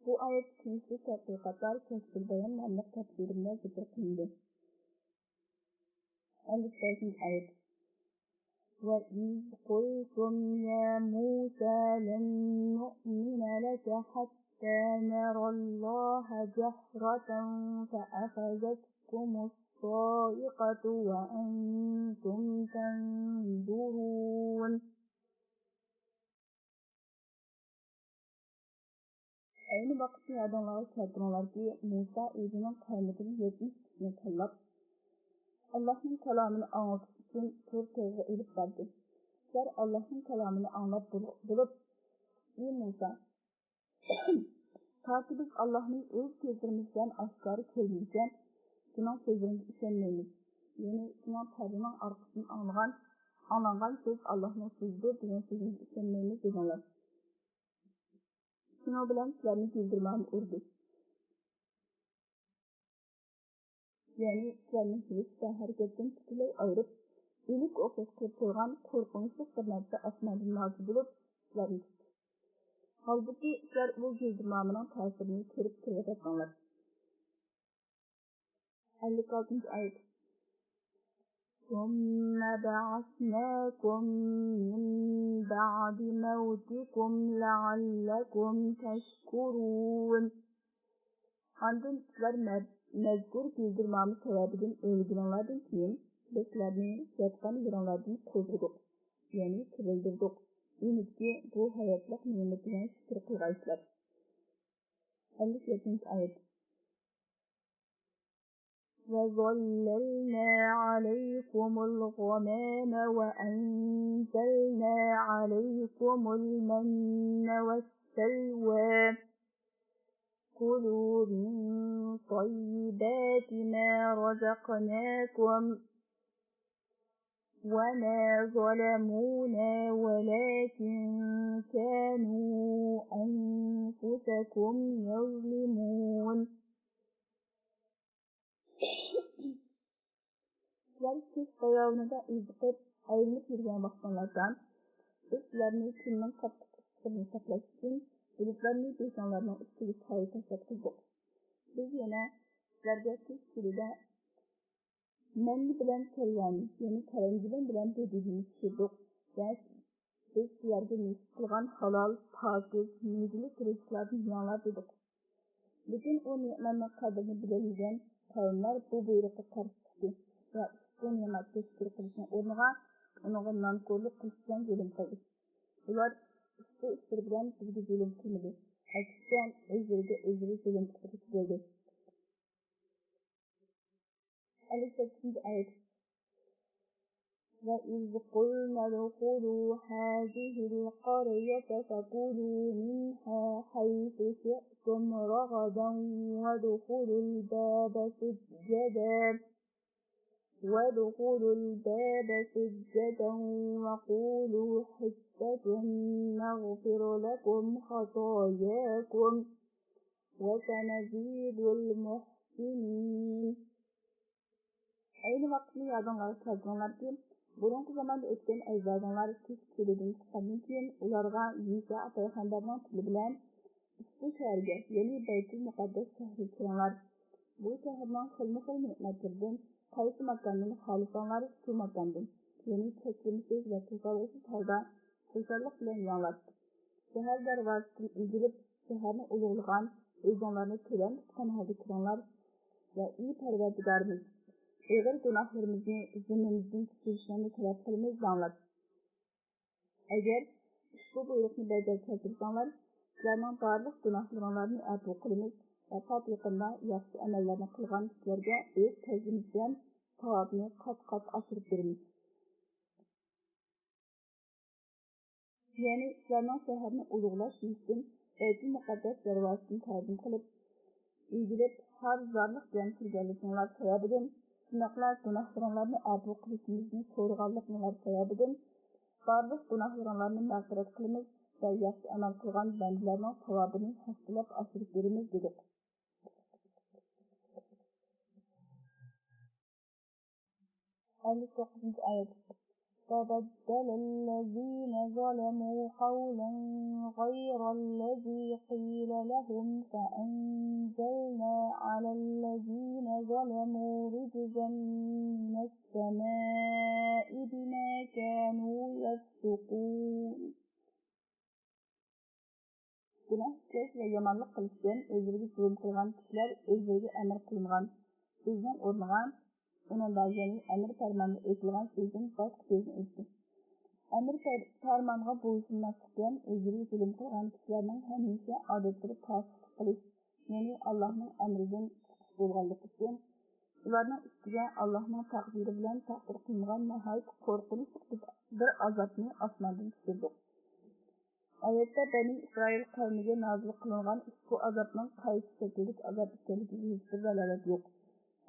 بۇ ئايەت تىنچلىق تەتقىقاتلار كەشفۇل بايان ناملىق تەپسىرىمدە زىكىر قىلىندى. ئەللىك بەشىنچى ئايەت. وإذ قلتم يا موسى لن نؤمن لك حتى نرى الله جهرة فأخذتكم الصاعقة وأنتم تنظرون. ئەينى ۋاقىتنى يادىڭلارغا كەلتۈرۈڭلاركى، مۇسا ئۆزىنىڭ قەۋمىدىن يەتمىش كىشىنى تاللاپ، ئاللاھنىڭ كالامىنى ئاڭلىتىش ئۈچۈن تۇر تېغىغا ئېلىپ باردى. سىلەر ئاللاھنىڭ كالامىنى ئاڭلاپ بول-، بولۇپ، ئى مۇسا، تاكى بىز ئاللاھنى ئۆز كۆزلىرىمىز بىلەن ئاشكارا كۆرمىگۈچە، سېنىڭ سۆزلىرىڭگە ئىشەنمەيمىز. يەنى سېنىڭ پەردىنىڭ ئارقىسىدىن ئاڭلىغان، ئاڭلانغان سۆز ئاللاھنىڭ سۆزىدۇر دېگەن سۆزىمىزگە ئىشەنمەيمىز دېدىڭلار. شۇنىڭ بىلەن سىلەرنى گۈلدۈرمامە ئۇردى. يەنى سىلەرنى ھېس ۋە ھەرىكەتتىن پۈتۈنلەي ئايرىپ، ئۆلۈككە ئوخشاش قىلىپ قويغان قورقۇنچلۇق بىر نەرسە ئاسماندىن نازىل بولۇپ، سىلەرنى تۇتتى. ھالبۇكى، سىلەر ئۇ گۈلدۈرمامىنىڭ تەسىرىنى كۆرۈپ تۇرۇۋاتاتتىڭلار. ئەللىك ئالتىنچى ئايەت. ثم بعثناكم من بعد موتكم لعلكم تشكرون. ئاندىن سىلەر مە-، مەزكۇر گۈلدۈرمامە سەۋەبىدىن ئۆلگىنىڭلاردىن كېيىن، بىز سىلەرنى ياتقان يېرىڭلاردىن قوزغىدۇق، يەنى تىرىلدۈردۇق. ئۈمىدكى، بۇ ھاياتلىق نېمىتى بىلەن شۈكۈر قىلغايسىلەر. ئەللىك يەتتىنچى ئايەت. وظللنا عليكم الغمام وأنزلنا عليكم المن والسلوى. كلوا من طيبات ما رزقناكم وما ظلمونا ولكن كانوا أنفسكم يظلمون. سىلەر كۈز باياۋىنىدا ئېزىقىپ، ئايلىنىپ يۈرگەن ۋاقتىڭلاردا، بىز سىلەرنى كۈننىڭ قاتتىق ئىسسىقىدىن ساقلاش ئۈچۈن، بۇلۇتلارنى بېشىڭلارنىڭ ئۈستىگە سايە تاشلاتقۇزدۇق. بىز يەنە سىلەرگە كۈز كۈنىدە مەننى بىلەن سەلۋانى، يەنى كەلەنجىدىن بىلەن بۆبۈجىنى چۈشۈردۇق ۋە بىز سىلەرگە نېسىپ قىلغان ھالال، پاكىز، مېۋىلىك رىزىقلاردىن يېڭىڭلار دېدۇق. لېكىن ئۇ نېمەتنىڭ قەدرىنى بىلەلمىگەن قەۋملەر بۇ بۇيرۇققا قارشى چىقتى ۋە ئۇشبۇ نېمەتكە شۈكۈر قىلىشنىڭ ئورنىغا ئۇنىڭغا نانكورلۇق قىلىش بىلەن زۇلۇم قىلدى. ئۇلار ئۇشبۇ ئىشلىرى بىلەن بىزگە زۇلۇم قىلمىدى، ئەكسىچە ئۆزلىرىگە ئۆزلىرى زۇلۇم قىلغۇچى بولدى. ئەللىك سەككىزىنچى ئايەت. وإذ قلنا ادخلوا هذه القرية فكلوا منها حيث شئتم رغدا وادخلوا الباب سجدا وادخلوا الباب سجدا وقولوا حطة نغفر لكم خطاياكم وسنزيد المحسنين. ئەينى ۋاقىتنى يادىڭلارغا كەلتۈرۈڭلاركى، بۇرۇنقى زاماندا ئۆتكەن ئەجدادىڭلار كېسىك چۆلىدىن چىققاندىن كېيىن، ئۇلارغا يىسا پەيغەمبەرنىڭ تىلى بىلەن، ئۇشبۇ شەھەرگە، يەنى بەيتۇل مۇقەددەس شەھەرگە كىرىڭلار. بۇ شەھەرنىڭ خىلمۇ خىل نېمەتلىرىدىن قايسى ماكاندىن خالىساڭلار، شۇ ماكاندىن، يەنى چەكلىمىسىز ۋە توسالغۇسىز ھالدا خۇشاللىق بىلەن يېڭىلار. شەھەر دەرۋازىسىدىن ئېگىلىپ، شەھەرنى ئۇلۇغلىغان ئۆزۈڭلارنى تۆۋەن تۇتقان ھالدا كىرىڭلار ۋە ئى پەرۋەردىگارىمىز، ئېغىر گۇناھلىرىمىزنى زىممىمىزدىن كەچۈرۈشۈڭنى تەلەپ قىلىمىز دەڭلار. ئەگەر ئۇشبۇ بۇيرۇقنى بەجا كەلتۈرسەڭلار، سىلەرنىڭ بارلىق گۇناھلىرىڭلارنى ئەپۇ قىلىمىز ۋە پات يېقىندا ياخشى ئەمەللەرنى قىلغان كىشىلەرگە ئۆز پەزلىمىز بىلەن ساۋابنى قات-قات ئاشۇرۇپ بېرىمىز. يەنى سىلەرنىڭ شەھەرنى ئۇلۇغلاش يۈزىسىدىن بەيتۇل مۇقەددەس دەرۋازىسىنى تەزىم قىلىپ، ئېگىلىپ، خار زارلىق بىلەن كىرگەنلىكىڭلار سەۋەبىدىن، شۇنداقلا گۇناھلىرىڭلارنى ئەپۇ قىلىشىمىزنى سورىغانلىقىڭلار سەۋەبىدىن، بارلىق گۇناھلىرىڭلارنى مەغپىرەت قىلىمىز ۋە ياخشى ئەمەل قىلغان بەندىلەرنىڭ ساۋابىنى ھەققىدەپ ئاشۇرۇپ بېرىمىز، دېدۇق. ئەللىك توققۇزىنچى ئايەت. فبدل الذين ظلموا قولا غير الذي قيل لهم فأنزلنا على الذين ظلموا رجزا من السماء بما كانوا يفسقون. گۇناھ ئىشلەش ۋە يامانلىق قىلىش بىلەن ئۆزلىرىگە زۇلۇم قىلغان كىشىلەر ئۆزلىرىگە ئەمىر قىلىنغان سۆزنىڭ ئورنىغا، ئۇنىڭدا، يەنى ئەمىر پەرماندا ئېيتىلغان سۆزدىن باشقا سۆزنى ئېيتتى. ئەمىر پەر-، پەرمانغا بويسۇنماسلىق بىلەن ئۆزلىرىگە زۇلۇم قىلغان كىشىلەرنىڭ ھەمىشە ئادەتلىرى پاسىقلىق قىلىش، يەنى ئاللاھنىڭ ئەمرىدىن چىقىش بولغانلىقى ئۈچۈن، ئۇلارنىڭ ئۈستىگە ئاللاھنىڭ تەقدىرى بىلەن تەقدىر قىلىنغان ناھايىتى قورقۇنچلۇق بىر، بىر ئازابنى ئاسماندىن چۈشۈردۇق. ئايەتتە بەنى ئىسرائىل قەۋمىگە نازىل قىلىنغان ئۇشبۇ ئازابنىڭ قايسى شەكىلدىكى ئازاب ئىكەنلىكىگە ھېچبىر دالالەت يوق.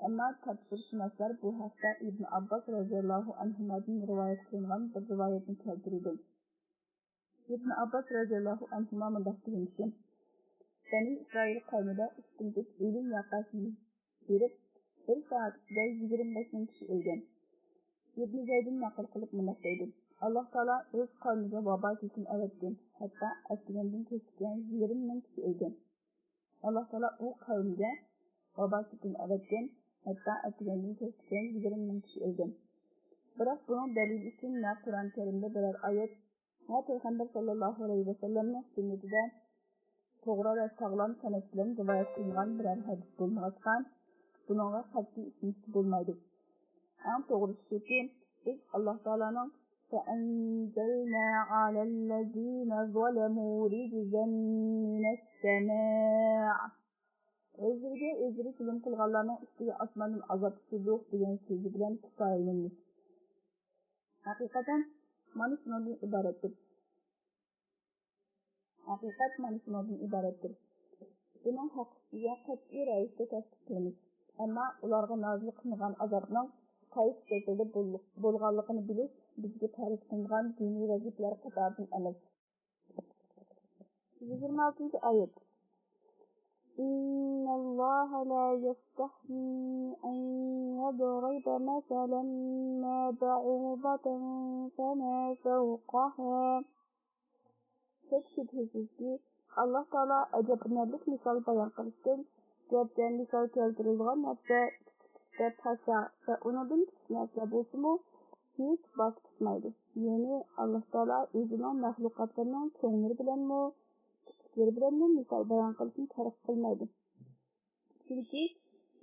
ئەمما تەپسىرشۇناسلار بۇ ھەقتە ئىبن ئابباس رەزىياللاھۇ ئەنھۇمادىن رىۋايەت قىلىنغان بىر رىۋايەتنى كەلتۈرىدۇ. ئىبن ئابباس رەزىياللاھۇ ئەنھۇما مۇنداق دېگەنكى، بەنى ئىسرائىل قەۋمىدە ئۈچ كۈندىن ئۆلۈم ۋەقەسى يۈز بېرىپ، بىر سائەت ئىچىدە يىگىرمە بەش مىڭ كىشى ئۆلگەن. ئىبن زەيدىن نەقىل قىلىپ مۇنداق دەيدۇ، ئاللاھ تائالا ئۆز قەۋمىگە ۋابا كېسىلى ئەۋەتكەن، ھەتتا ئەتىگەندىن كەچكىچە يىگىرمە مىڭ كىشى ئۆلگەن. ئاللاھ تائالا ئۇ قەۋمگە ۋابا كېسىلى ئەۋەتكەن، ھەتتا ئەتىگەندىن كەچكىچە يىگىرمە مىڭ كىشى ئۆلگەن. بىراق بۇنىڭ دەلىلى ئۈچۈن نە قۇرئان كەرىمدە بىرەر ئايەت، ۋە پەيغەمبەر ساللاللاھۇ ئەلەيھى ۋەسەللەمنىڭ سۈننىتىدە توغرا ۋە ساغلام سەنەد بىلەن رىۋايەت قىلىنغان بىرەر ھەدىس بولمىغاچقا، بۇنىڭغا قەتئىي ئىشىنىشكە بولمايدۇ. ئەڭ توغرىسى شۇكى، بىز ئاللاھ تائالانىڭ فأنزلنا على الذين ظلموا رجزا من السماء، ئۆزلىرىگە ئۆزلىرى زۇلۇم قىلغانلارنىڭ ئۈستىگە ئاسماندىن ئازاب چۈشۈردۇق دېگەن سۆزى بىلەن كۇپايىلىنىمىز. ھەقىقەتەن، مانا شۇنىڭدىن ئىبارەتتۇر. ھەقىقەت مانا شۇنىڭدىن ئىبارەتتۇر. بۇنىڭ ھەققىدە قەتئىي رەۋىشتە تەستىق قىلىمىز. ئەمما ئۇلارغا نازىل قىلىنغان ئازابنىڭ قايسى شەكىلدە بول-، بولغانلىقىنى بىلىش بىزگە پەرز قىلىنغان دىنىي ۋەزىپىلەر قاتارىدىن ئەمەس. يىگىرمە ئالتىنچى ئايەت. إن الله لا يستحيي أن يضرب مثلا ما بعوضة فما فوقها. شەك-شۈبھىسىزكى، ئاللاھ تائالا ئەجەبلىنەرلىك مىسال بايان قىلىشتىن، گەرچە مىسال كەلتۈرۈلىدىغان نەرسە كىچىكلىكتە پاسا ۋە ئۇنىڭدىن كىچىك نەرسىلەر بولسىمۇ، ھېچ باش تۇتمايدۇ. يەنى ئاللاھ تائالا ئۆزىنىڭ مەخلۇقاتلىرىنىڭ چوڭلىرى بىلەنمۇ، كىچىكلىرى بىلەنمۇ مىسال بايان قىلىشنى تەرك قىلمايدۇ. چۈنكى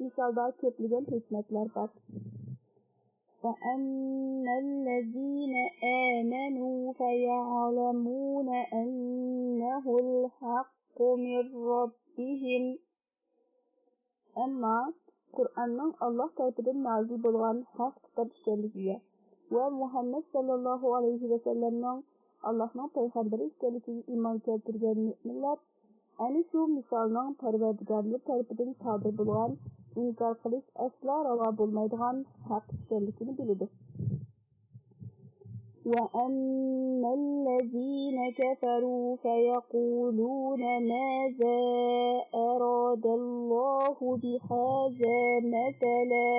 مىسالدا كۆپلىگەن ھېكمەتلەر بار. فأما الذين آمنوا فيعلمون أنه الحق من ربهم. ئەمما قۇرئاننىڭ ئاللاھ تەرىپىدىن نازىل بولغان ھەق كىتاب ئىكەنلىكىگە ۋە مۇھەممەد ساللاللاھۇ ئەلەيھى ۋەسەللەمنىڭ ئاللاھنىڭ پەيغەمبىرى ئىكەنلىكىگە ئىمان كەلتۈرگەن مۆمىنلەر ئەنە شۇ مىسالنىڭ پەرۋەردىگارلىرى تەرىپىدىن سادىر بولغان ئىنكار قىلىش ئەسلا راۋا بولمايدىغان ھەق ئىكەنلىكىنى بىلىدۇ. وَأَمَّا الَّذِينَ كَفَرُوا فَيَقُولُونَ مَاذَا أَرَادَ اللَّهُ بِهَذَا مَثَلًا.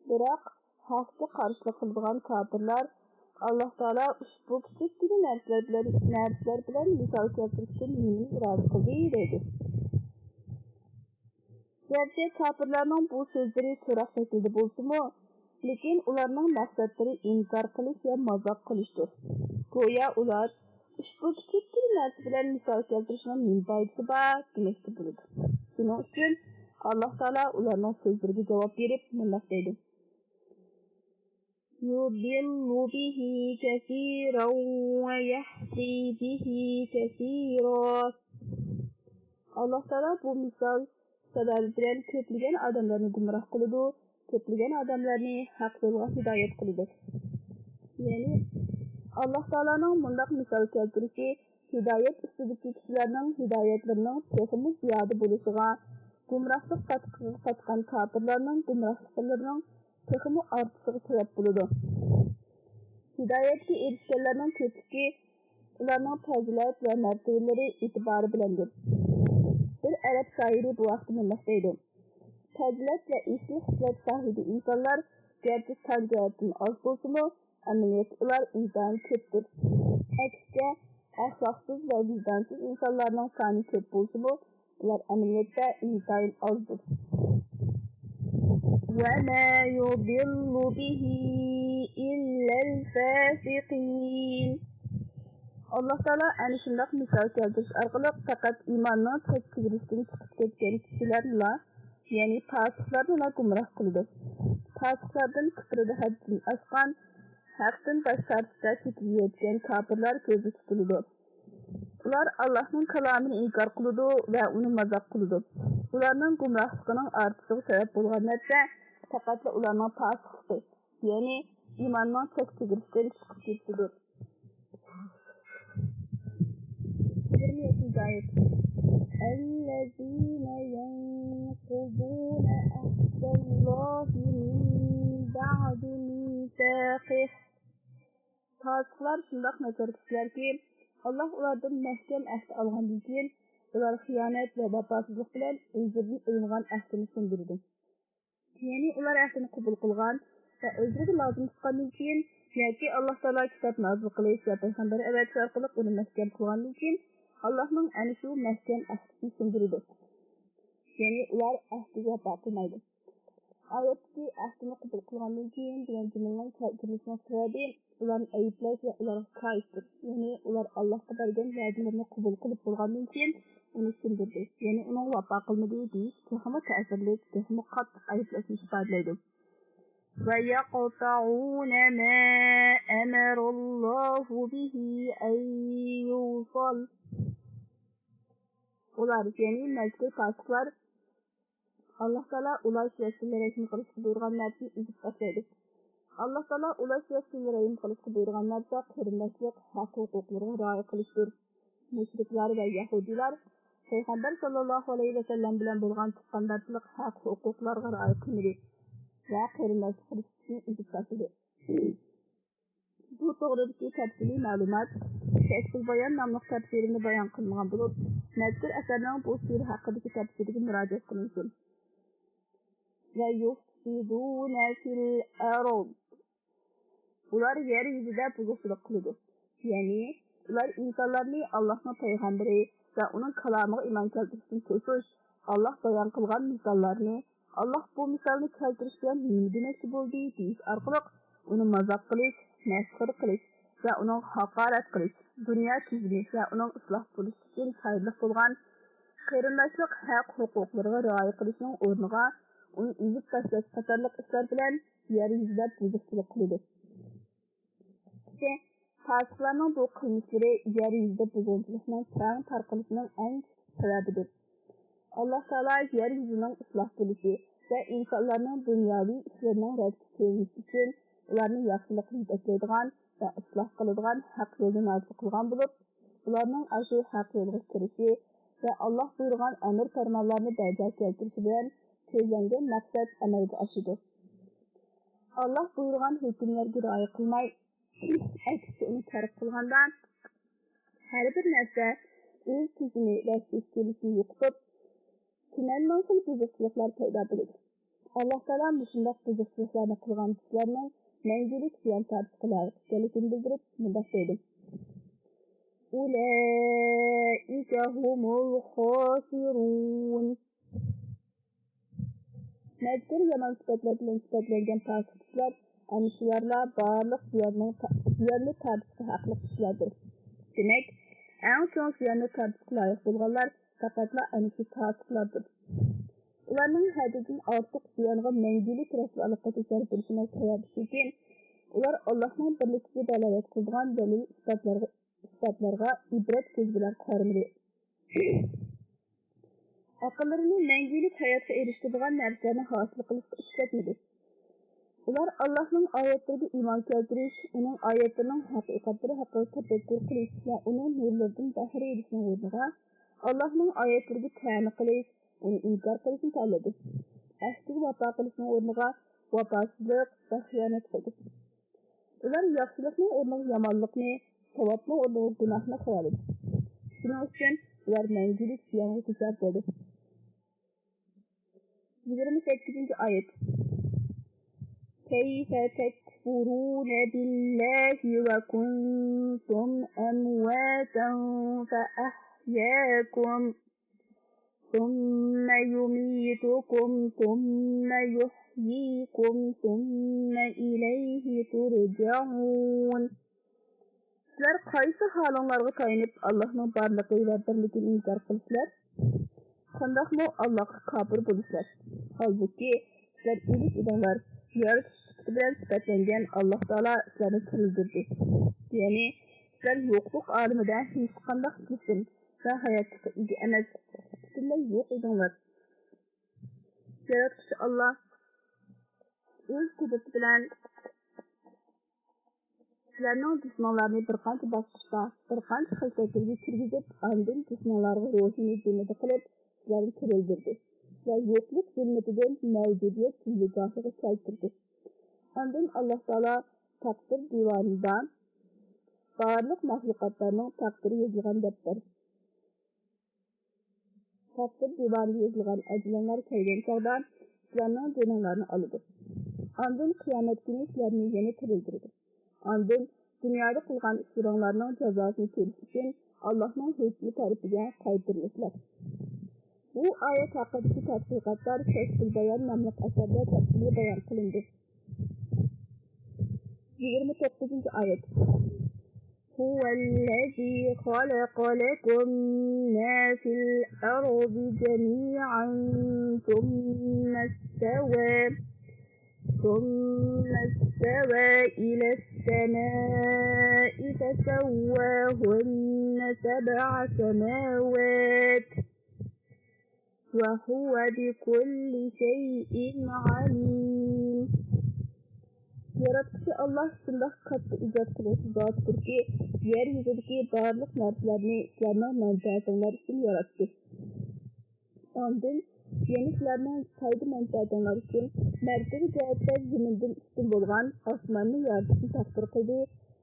بىراق ھەقكە قارشىلىق قىلىدىغان كاپىرلار، ئاللاھ تائالا ئۇشبۇ كىچىككىنە نەرسىلەر بىلەن، نەرسىلەر بىلەن مىسال كەلتۈرۈشتىن نېمىنى ئىرادە قىلدى دەيدۇ. گەرچە كاپىرلارنىڭ بۇ سۆزلىرى سوراق شەكلىدە بولسىمۇ، لېكىن ئۇلارنىڭ مەقسەتلىرى ئىنكار قىلىش ۋە مازاق قىلىشتۇر. گويا ئۇلار ئۇشبۇ كىچىككىنە نەرسە بىلەن مىسال كەلتۈرۈشنىڭ نېمە پايدىسى بار دېمەكچى بولىدۇ. شۇنىڭ ئۈچۈن ئاللاھ تائالا ئۇلارنىڭ سۆزلىرىگە جاۋاب بېرىپ مۇنداق دەيدۇ: يضل به كثيرا ويهدي به كثيرا. ئاللاھ تائالا بۇ مىسال سەۋەبى بىلەن كۆپلىگەن ئادەملەرنى گۇمراھ قىلىدۇ، كۆپلىگەن ئادەملەرنى ھەق يولغا ھىدايەت قىلىدۇ. يەنى ئاللاھ تائالانىڭ مۇنداق مىسال كەلتۈرۈشى ھىدايەت ئۈستىدىكى كىشىلەرنىڭ ھىدايەتلىرىنىڭ تېخىمۇ زىيادە بولۇشىغا، گۇمراھلىق پاتقىقىغا پاتقان كاپىرلارنىڭ گۇمراھلىقلىرىنىڭ تېخىمۇ ئارتىشىغا سەۋەب بولىدۇ. ھىدايەتكە ئېرىشكەنلەرنىڭ كۆپلۈكى ئۇلارنىڭ پەزىلەت ۋە مەرتىۋىلىرى ئېتىبارى بىلەندۇر. بىر ئەرەب شائىرى بۇ ھەقتە مۇنداق دەيدۇ: پەزىلەت ۋە ئېسىل خىسلەت ساھىبى ئىنسانلار گەرچە سان جەھەتتىن ئاز بولسىمۇ، ئەمەلىيەتتە ئۇلار ئىنتايىن كۆپتۇر. ئەكسىچە، ئەخلاقسىز ۋە ۋىجدانسىز ئىنسانلارنىڭ سانى كۆپ بولسىمۇ، ئۇلار ئەمەلىيەتتە ئىنتايىن ئازدۇر. وما يضل به إلا الفاسقين. ئاللاھ تائالا ئەنە شۇنداق مىسال كەلتۈرۈش ئارقىلىق پەقەت ئىماننىڭ چەك چېگرىسىدىن چىقىپ كەتكەن كىشىلەرنىلا، يەنى پاسىقلارنىلا گۇمراھ قىلىدۇ. پاسىقلاردىن كۇپرىدا ھەددىدىن ئاشقان، ھەقتىن باش تارتىشتا چېكىگە يەتكەن كاپىرلار كۆزدە تۇتۇلىدۇ. ئۇلار ئاللاھنىڭ كالامىنى ئىنكار قىلىدۇ ۋە ئۇنى مازاق قىلىدۇ. ئۇلارنىڭ گۇمراھلىقىنىڭ ئارتىشىغا سەۋەب بولغان نەرسە پەقەتلا ئۇلارنىڭ پاسىقلىقى، يەنى ئىماننىڭ چەك چېگرىسىدىن چىقىپ كېتىشىدۇر. يىگىرمە يەتتىنچى ئايەت. الذين ينقضون عهد الله من بعد ميثاقه. پاسىقلار شۇنداق ناچار كىشىلەركى، ئاللاھ ئۇلاردىن مەھكەم ئەھدى ئالغاندىن كېيىن، ئۇلار خىيانەت ۋە ۋاپاسىزلىق بىلەن ئۆزلىرىدىن ئېلىنغان ئەھدىنى سۇندۇرىدۇ. يەنى ئۇلار ئەھدىنى قوبۇل قىلغان ۋە ئۆزلىرىگە لازىم تۇتقاندىن كېيىن ياكى ئاللاھ تائالا كىتاب نازىل قىلىش ۋە پەيغەمبەر ئەۋەتىش ئارقىلىق ئۇنى مەھكەم قىلغاندىن كېيىن، ئاللاھنىڭ ئەنە شۇ مەھكەم ئەھدىسىنى سۇندۇرىدۇ. يەنى ئۇلار ئەھدىگە ۋاپا قىلمايدۇ. ئايەتتىكى ئەھدىنى قوبۇل قىلغاندىن كېيىن دېگەن جۈملىنىڭ كەلتۈرۈلۈشىنىڭ سەۋەبى ئۇلارنى ئەيىبلەش ۋە ئۇلارغا كايىپتۇر. يەنى ئۇلار ئاللاھقا بەرگەن ۋەدىلىرىنى قوبۇل قىلىپ بولغاندىن كېيىن ئۇنى سۇندۇردى. يەنى ئۇنىڭغا ۋاپا قىلمىدى دېيىش تېخىمۇ تەسىرلىك، تېخىمۇ قاتتىق ئەيىبلەشنى ئىپادىلەيدۇ. ويقطعون ما أمر الله به أن يوصل. ئۇلار، يەنى مەزكۇر پاسىقلار، ئاللاھ تائالا ئۇلاش ۋە سىلە رەھىم قىلىشقا بۇيرۇغان نەرسىنى ئۈزۈپ تاشلايدۇ. ئاللاھ تائالا ئۇلاش ۋە سىلە رەھىم قىلىشقا بۇيرۇغان نەرسە قېرىنداشلىق، ھەق ھوقۇقلىرىغا رىئايە قىلىشتۇر. مۇشرىكلار ۋە يەھۇدىيلار پەيغەمبەر ساللاللاھۇ ئەلەيھى ۋەسەللەم بىلەن بولغان تۇغقاندارچىلىق، ھەق ھوقۇقلارغا رىئايە قىلمىدى ۋە قېرىنداشلىق رىشتىسىنى ئۈزۈپ تاشلىدى. بۇ توغرىدىكى تەپسىلىي مەلۇمات كەشفۇل بايان ناملىق تەپسىرىمدە بايان قىلىنغان بولۇپ، مەزكۇر ئەسەرنىڭ بۇ سۈرە ھەققىدىكى تەپسىرىگە مۇراجىئەت قىلىنسۇن. ويفسدون في الأرض. ئۇلار يەر يۈزىدە بۇزۇقچىلىق قىلىدۇ. يەنى ئۇلار ئىنسانلارنى ئاللاھنىڭ پەيغەمبىرى ۋە ئۇنىڭ كالامىغا ئىمان كەلتۈرۈشتىن توسۇش، ئاللاھ بايان قىلغان مىساللارنى، ئاللاھ بۇ مىسالنى كەلتۈرۈش بىلەن نېمە دېمەكچى بولدى دېيىش ئارقىلىق ئۇنى مازاق قىلىش، مەسخىرە قىلىش ۋە ئۇنىڭغا ھاقارەت قىلىش، دۇنيا تۈزۈمى ۋە ئۇنىڭ ئىسلاھ بولۇشى ئۈچۈن پايدىلىق بولغان قېرىنداشلىق ھەق ھوقۇقلىرىغا رىئايە قىلىشنىڭ ئورنىغا ئۇنى ئېزىپ تاشلاش قاتارلىق ئىشلار بىلەن يەر يۈزىدە بۇزۇقچىلىق قىلىدۇ. پاسىقلارنىڭ بۇ قىلمىشلىرى يەر يۈزىدە بۇزغۇنچىلىقنىڭ كەڭ تارقىلىشىنىڭ ئەڭ كۈچلۈك سەۋەبىدۇر. ئاللاھ تائالا يەر يۈزىنىڭ ئىسلاھ بولۇشى ۋە ئىنسانلارنىڭ دۇنياۋى ئىشلىرىنىڭ رەتكە كېلىنىشى ئۈچۈن ئۇلارنى ياخشىلىققا يېتەكلەيدىغان ۋە ئىسلاھ قىلىدىغان ھەق يولنى نازىل قىلغان بولۇپ، ئۇلارنىڭ ئاشۇ ھەق يولغا كىرىشى ۋە ئاللاھ بۇيرۇغان ئەمر پەرمانلارنى بەرجا كەلتۈرۈشى بىلەن كۆزلەنگەن مەقسەت ئەمەلگە ئاشىدۇ. ئاللاھ بۇيرۇغان ھۆكۈملەرگە رىئايە قىلماي، ئەكسىچە ئۇنى تەرك قىلغاندا، ھەر بىر نەرسە ئۆز تۈزۈمى ۋە سىستېمىسىنى يوقىتىپ، تۈمەن مىڭ خىل بۇزۇقچىلىقلار پەيدا بولىدۇ. ئاللاھ تائالا مۇشۇنداق بۇزۇقچىلىقلارنى قىلغان كىشىلەرنىڭ مەڭگۈلۈك زىيان تارتىشقا لايىق ئىكەنلىكىنى بىلدۈرۈپ، مۇنداق دەيدۇ: أولئك هم الخاسرون. مەزكۇر يامان سۈپەتلەر بىلەن سۈپەتلەنگەن پاسىق كىشىلەر، ئەنە شۇلارلا بارلىق زىياننىڭ تا-، زىياننى تارتىشقا ھەقلىق كىشىلەردۇر. دېمەك، ئەڭ چوڭ زىياننى تارتىشقا لايىق بولغانلار پەقەتلا ئەنە شۇ پاسىقلاردۇر. ئۇلارنىڭ ھەددىدىن ئارتۇق زىيانغا مەڭگۈلۈك رەسۋالىققا دۇچار بولۇشىنىڭ سەۋەبى شۇكى، ئۇلار ئاللاھنىڭ بىرلىكىگە دالالەت قىلىدىغان دەلىل ئىسپاتلارغا، ئىسپاتلارغا ئىبرەت كۆزى بىلەن قارىمىدى. ئەقىللىرىنى مەڭگۈلۈك ھاياتقا ئېرىشتۈرىدىغان نەرسىلەرنى ھاسىل قىلىشقا ئىشلەتمىدى. ئۇلار ئاللاھنىڭ ئايەتلىرىگە ئىمان كەلتۈرۈش، ئۇنىڭ ئايەتلىرىنىڭ ھەقىقەتلىرى ھەققىدە تەپەككۇر قىلىش ۋە ئۇنىڭ نۇرلىرىدىن بەھرە ئېلىشنىڭ ئورنىغا، ئاللاھنىڭ ئايەتلىرىگە تەنە قىلىش، ئۇنى ئىنكار قىلىشنى تاللىدى. ئەھدىگە ۋاپا قىلىشنىڭ ئورنىغا ۋاپاسىزلىق ۋە خىيانەت قىلدى. ئۇلار ياخشىلىقنىڭ ئورنىغا يامانلىقنى، ساۋابنىڭ ئورنىغا گۇناھنى خىيالىدى. شۇنىڭ ئۈچۈن ئۇلار مەڭگۈلۈك زىيانغا دۇچار بولدى. يىگىرمە سەككىزىنچى ئايەت. كيف تكفرون بالله وكنتم أمواتا فأحياكم ثم يميتكم ثم يحييكم ثم إليه ترجعون. سىلەر قايسى ھالىڭلارغا تايىنىپ ئاللاھنىڭ بارلىقى ۋە بىرلىكىنى ئىنكار قىلىسىلەر؟ قانداقمۇ ئاللاھقا كاپىر بولىسىلەر؟ ھالبۇكى، سىلەر ئۆلۈك ئىدىڭلار، يارىتىش سۈپىتى بىلەن سۈپەتلەنگەن ئاللاھ تائالا سىلەرنى تىرىلدۈردى. يەنى، سىلەر يوقلۇق ئالىمىدە ھېچقانداق جىسىم ۋە ھاياتلىققا ئىگە ئەمەس، پۈتۈنلەي يوق ئىدىڭلار. ياراتقۇچى ئاللاھ ئۆز قۇدرىتى بىلەن سىلەرنىڭ جىسمىڭلارنى بىر قانچە باسقۇچتا، بىر قانچە خىل شەكىلگە كىرگۈزۈپ، ئاندىن جىسمىڭلارغا روھىنى زىممىدە قىلىپ، سىلەرنى تىرىلدۈردى ۋە يوقلۇق زۇلمىتىدىن مەۋجۇدىيەت زىندىگاھىغا كەلتۈردى. ئاندىن ئاللاھ تائالا تەقدىر دىۋانىدا بارلىق مەخلۇقاتلارنىڭ تەقدىرى يېزىلغان دەپتەر، تەقدىر دىۋانىدا يېزىلغان ئەجىلىڭلار كەلگەن چاغدا سىلەرنىڭ جېنىڭلارنى ئالىدۇ. ئاندىن قىيامەت كۈنى سىلەرنى يەنە تىرىلدۈرىدۇ. ئاندىن دۇنيادا قىلغان ئىشلىرىڭلارنىڭ جازاسىنى كۆرۈش ئۈچۈن ئاللاھنىڭ ھۆكمى تەرىپىگە قايتۇرۇلىسىلەر. بۇ ئايەت ھەققىدىكى تەپسىلاتلار كەشفۇل بايان ناملىق ئەسەردە تەپسىلىي بايان قىلىندى. يىگىرمە توققۇزىنچى ئايەت. هو الذي خلق لكم ما في الأرض جميعا ثم استوى ثم استوى إلى السماء فسواهن سبع سماوات وهو بكل شيء عليم. ياراتقۇچى ئاللاھ شۇنداق كاتتا ئىجاد قىلغۇچى زاتتۇركى، يەر يۈزىدىكى بارلىق نەرسىلەرنى سىلەرنىڭ مەنپەئەتىڭلار ئۈچۈن ياراتتى. ئاندىن يەنە سىلەرنىڭ پايدا-مەنپەئەتىڭلار ئۈچۈن مەرتىۋە جەھەتتە زېمىندىن ئۈستۈن بولغان ئاسماننى يارىتىشنى تەقدىر قىلدى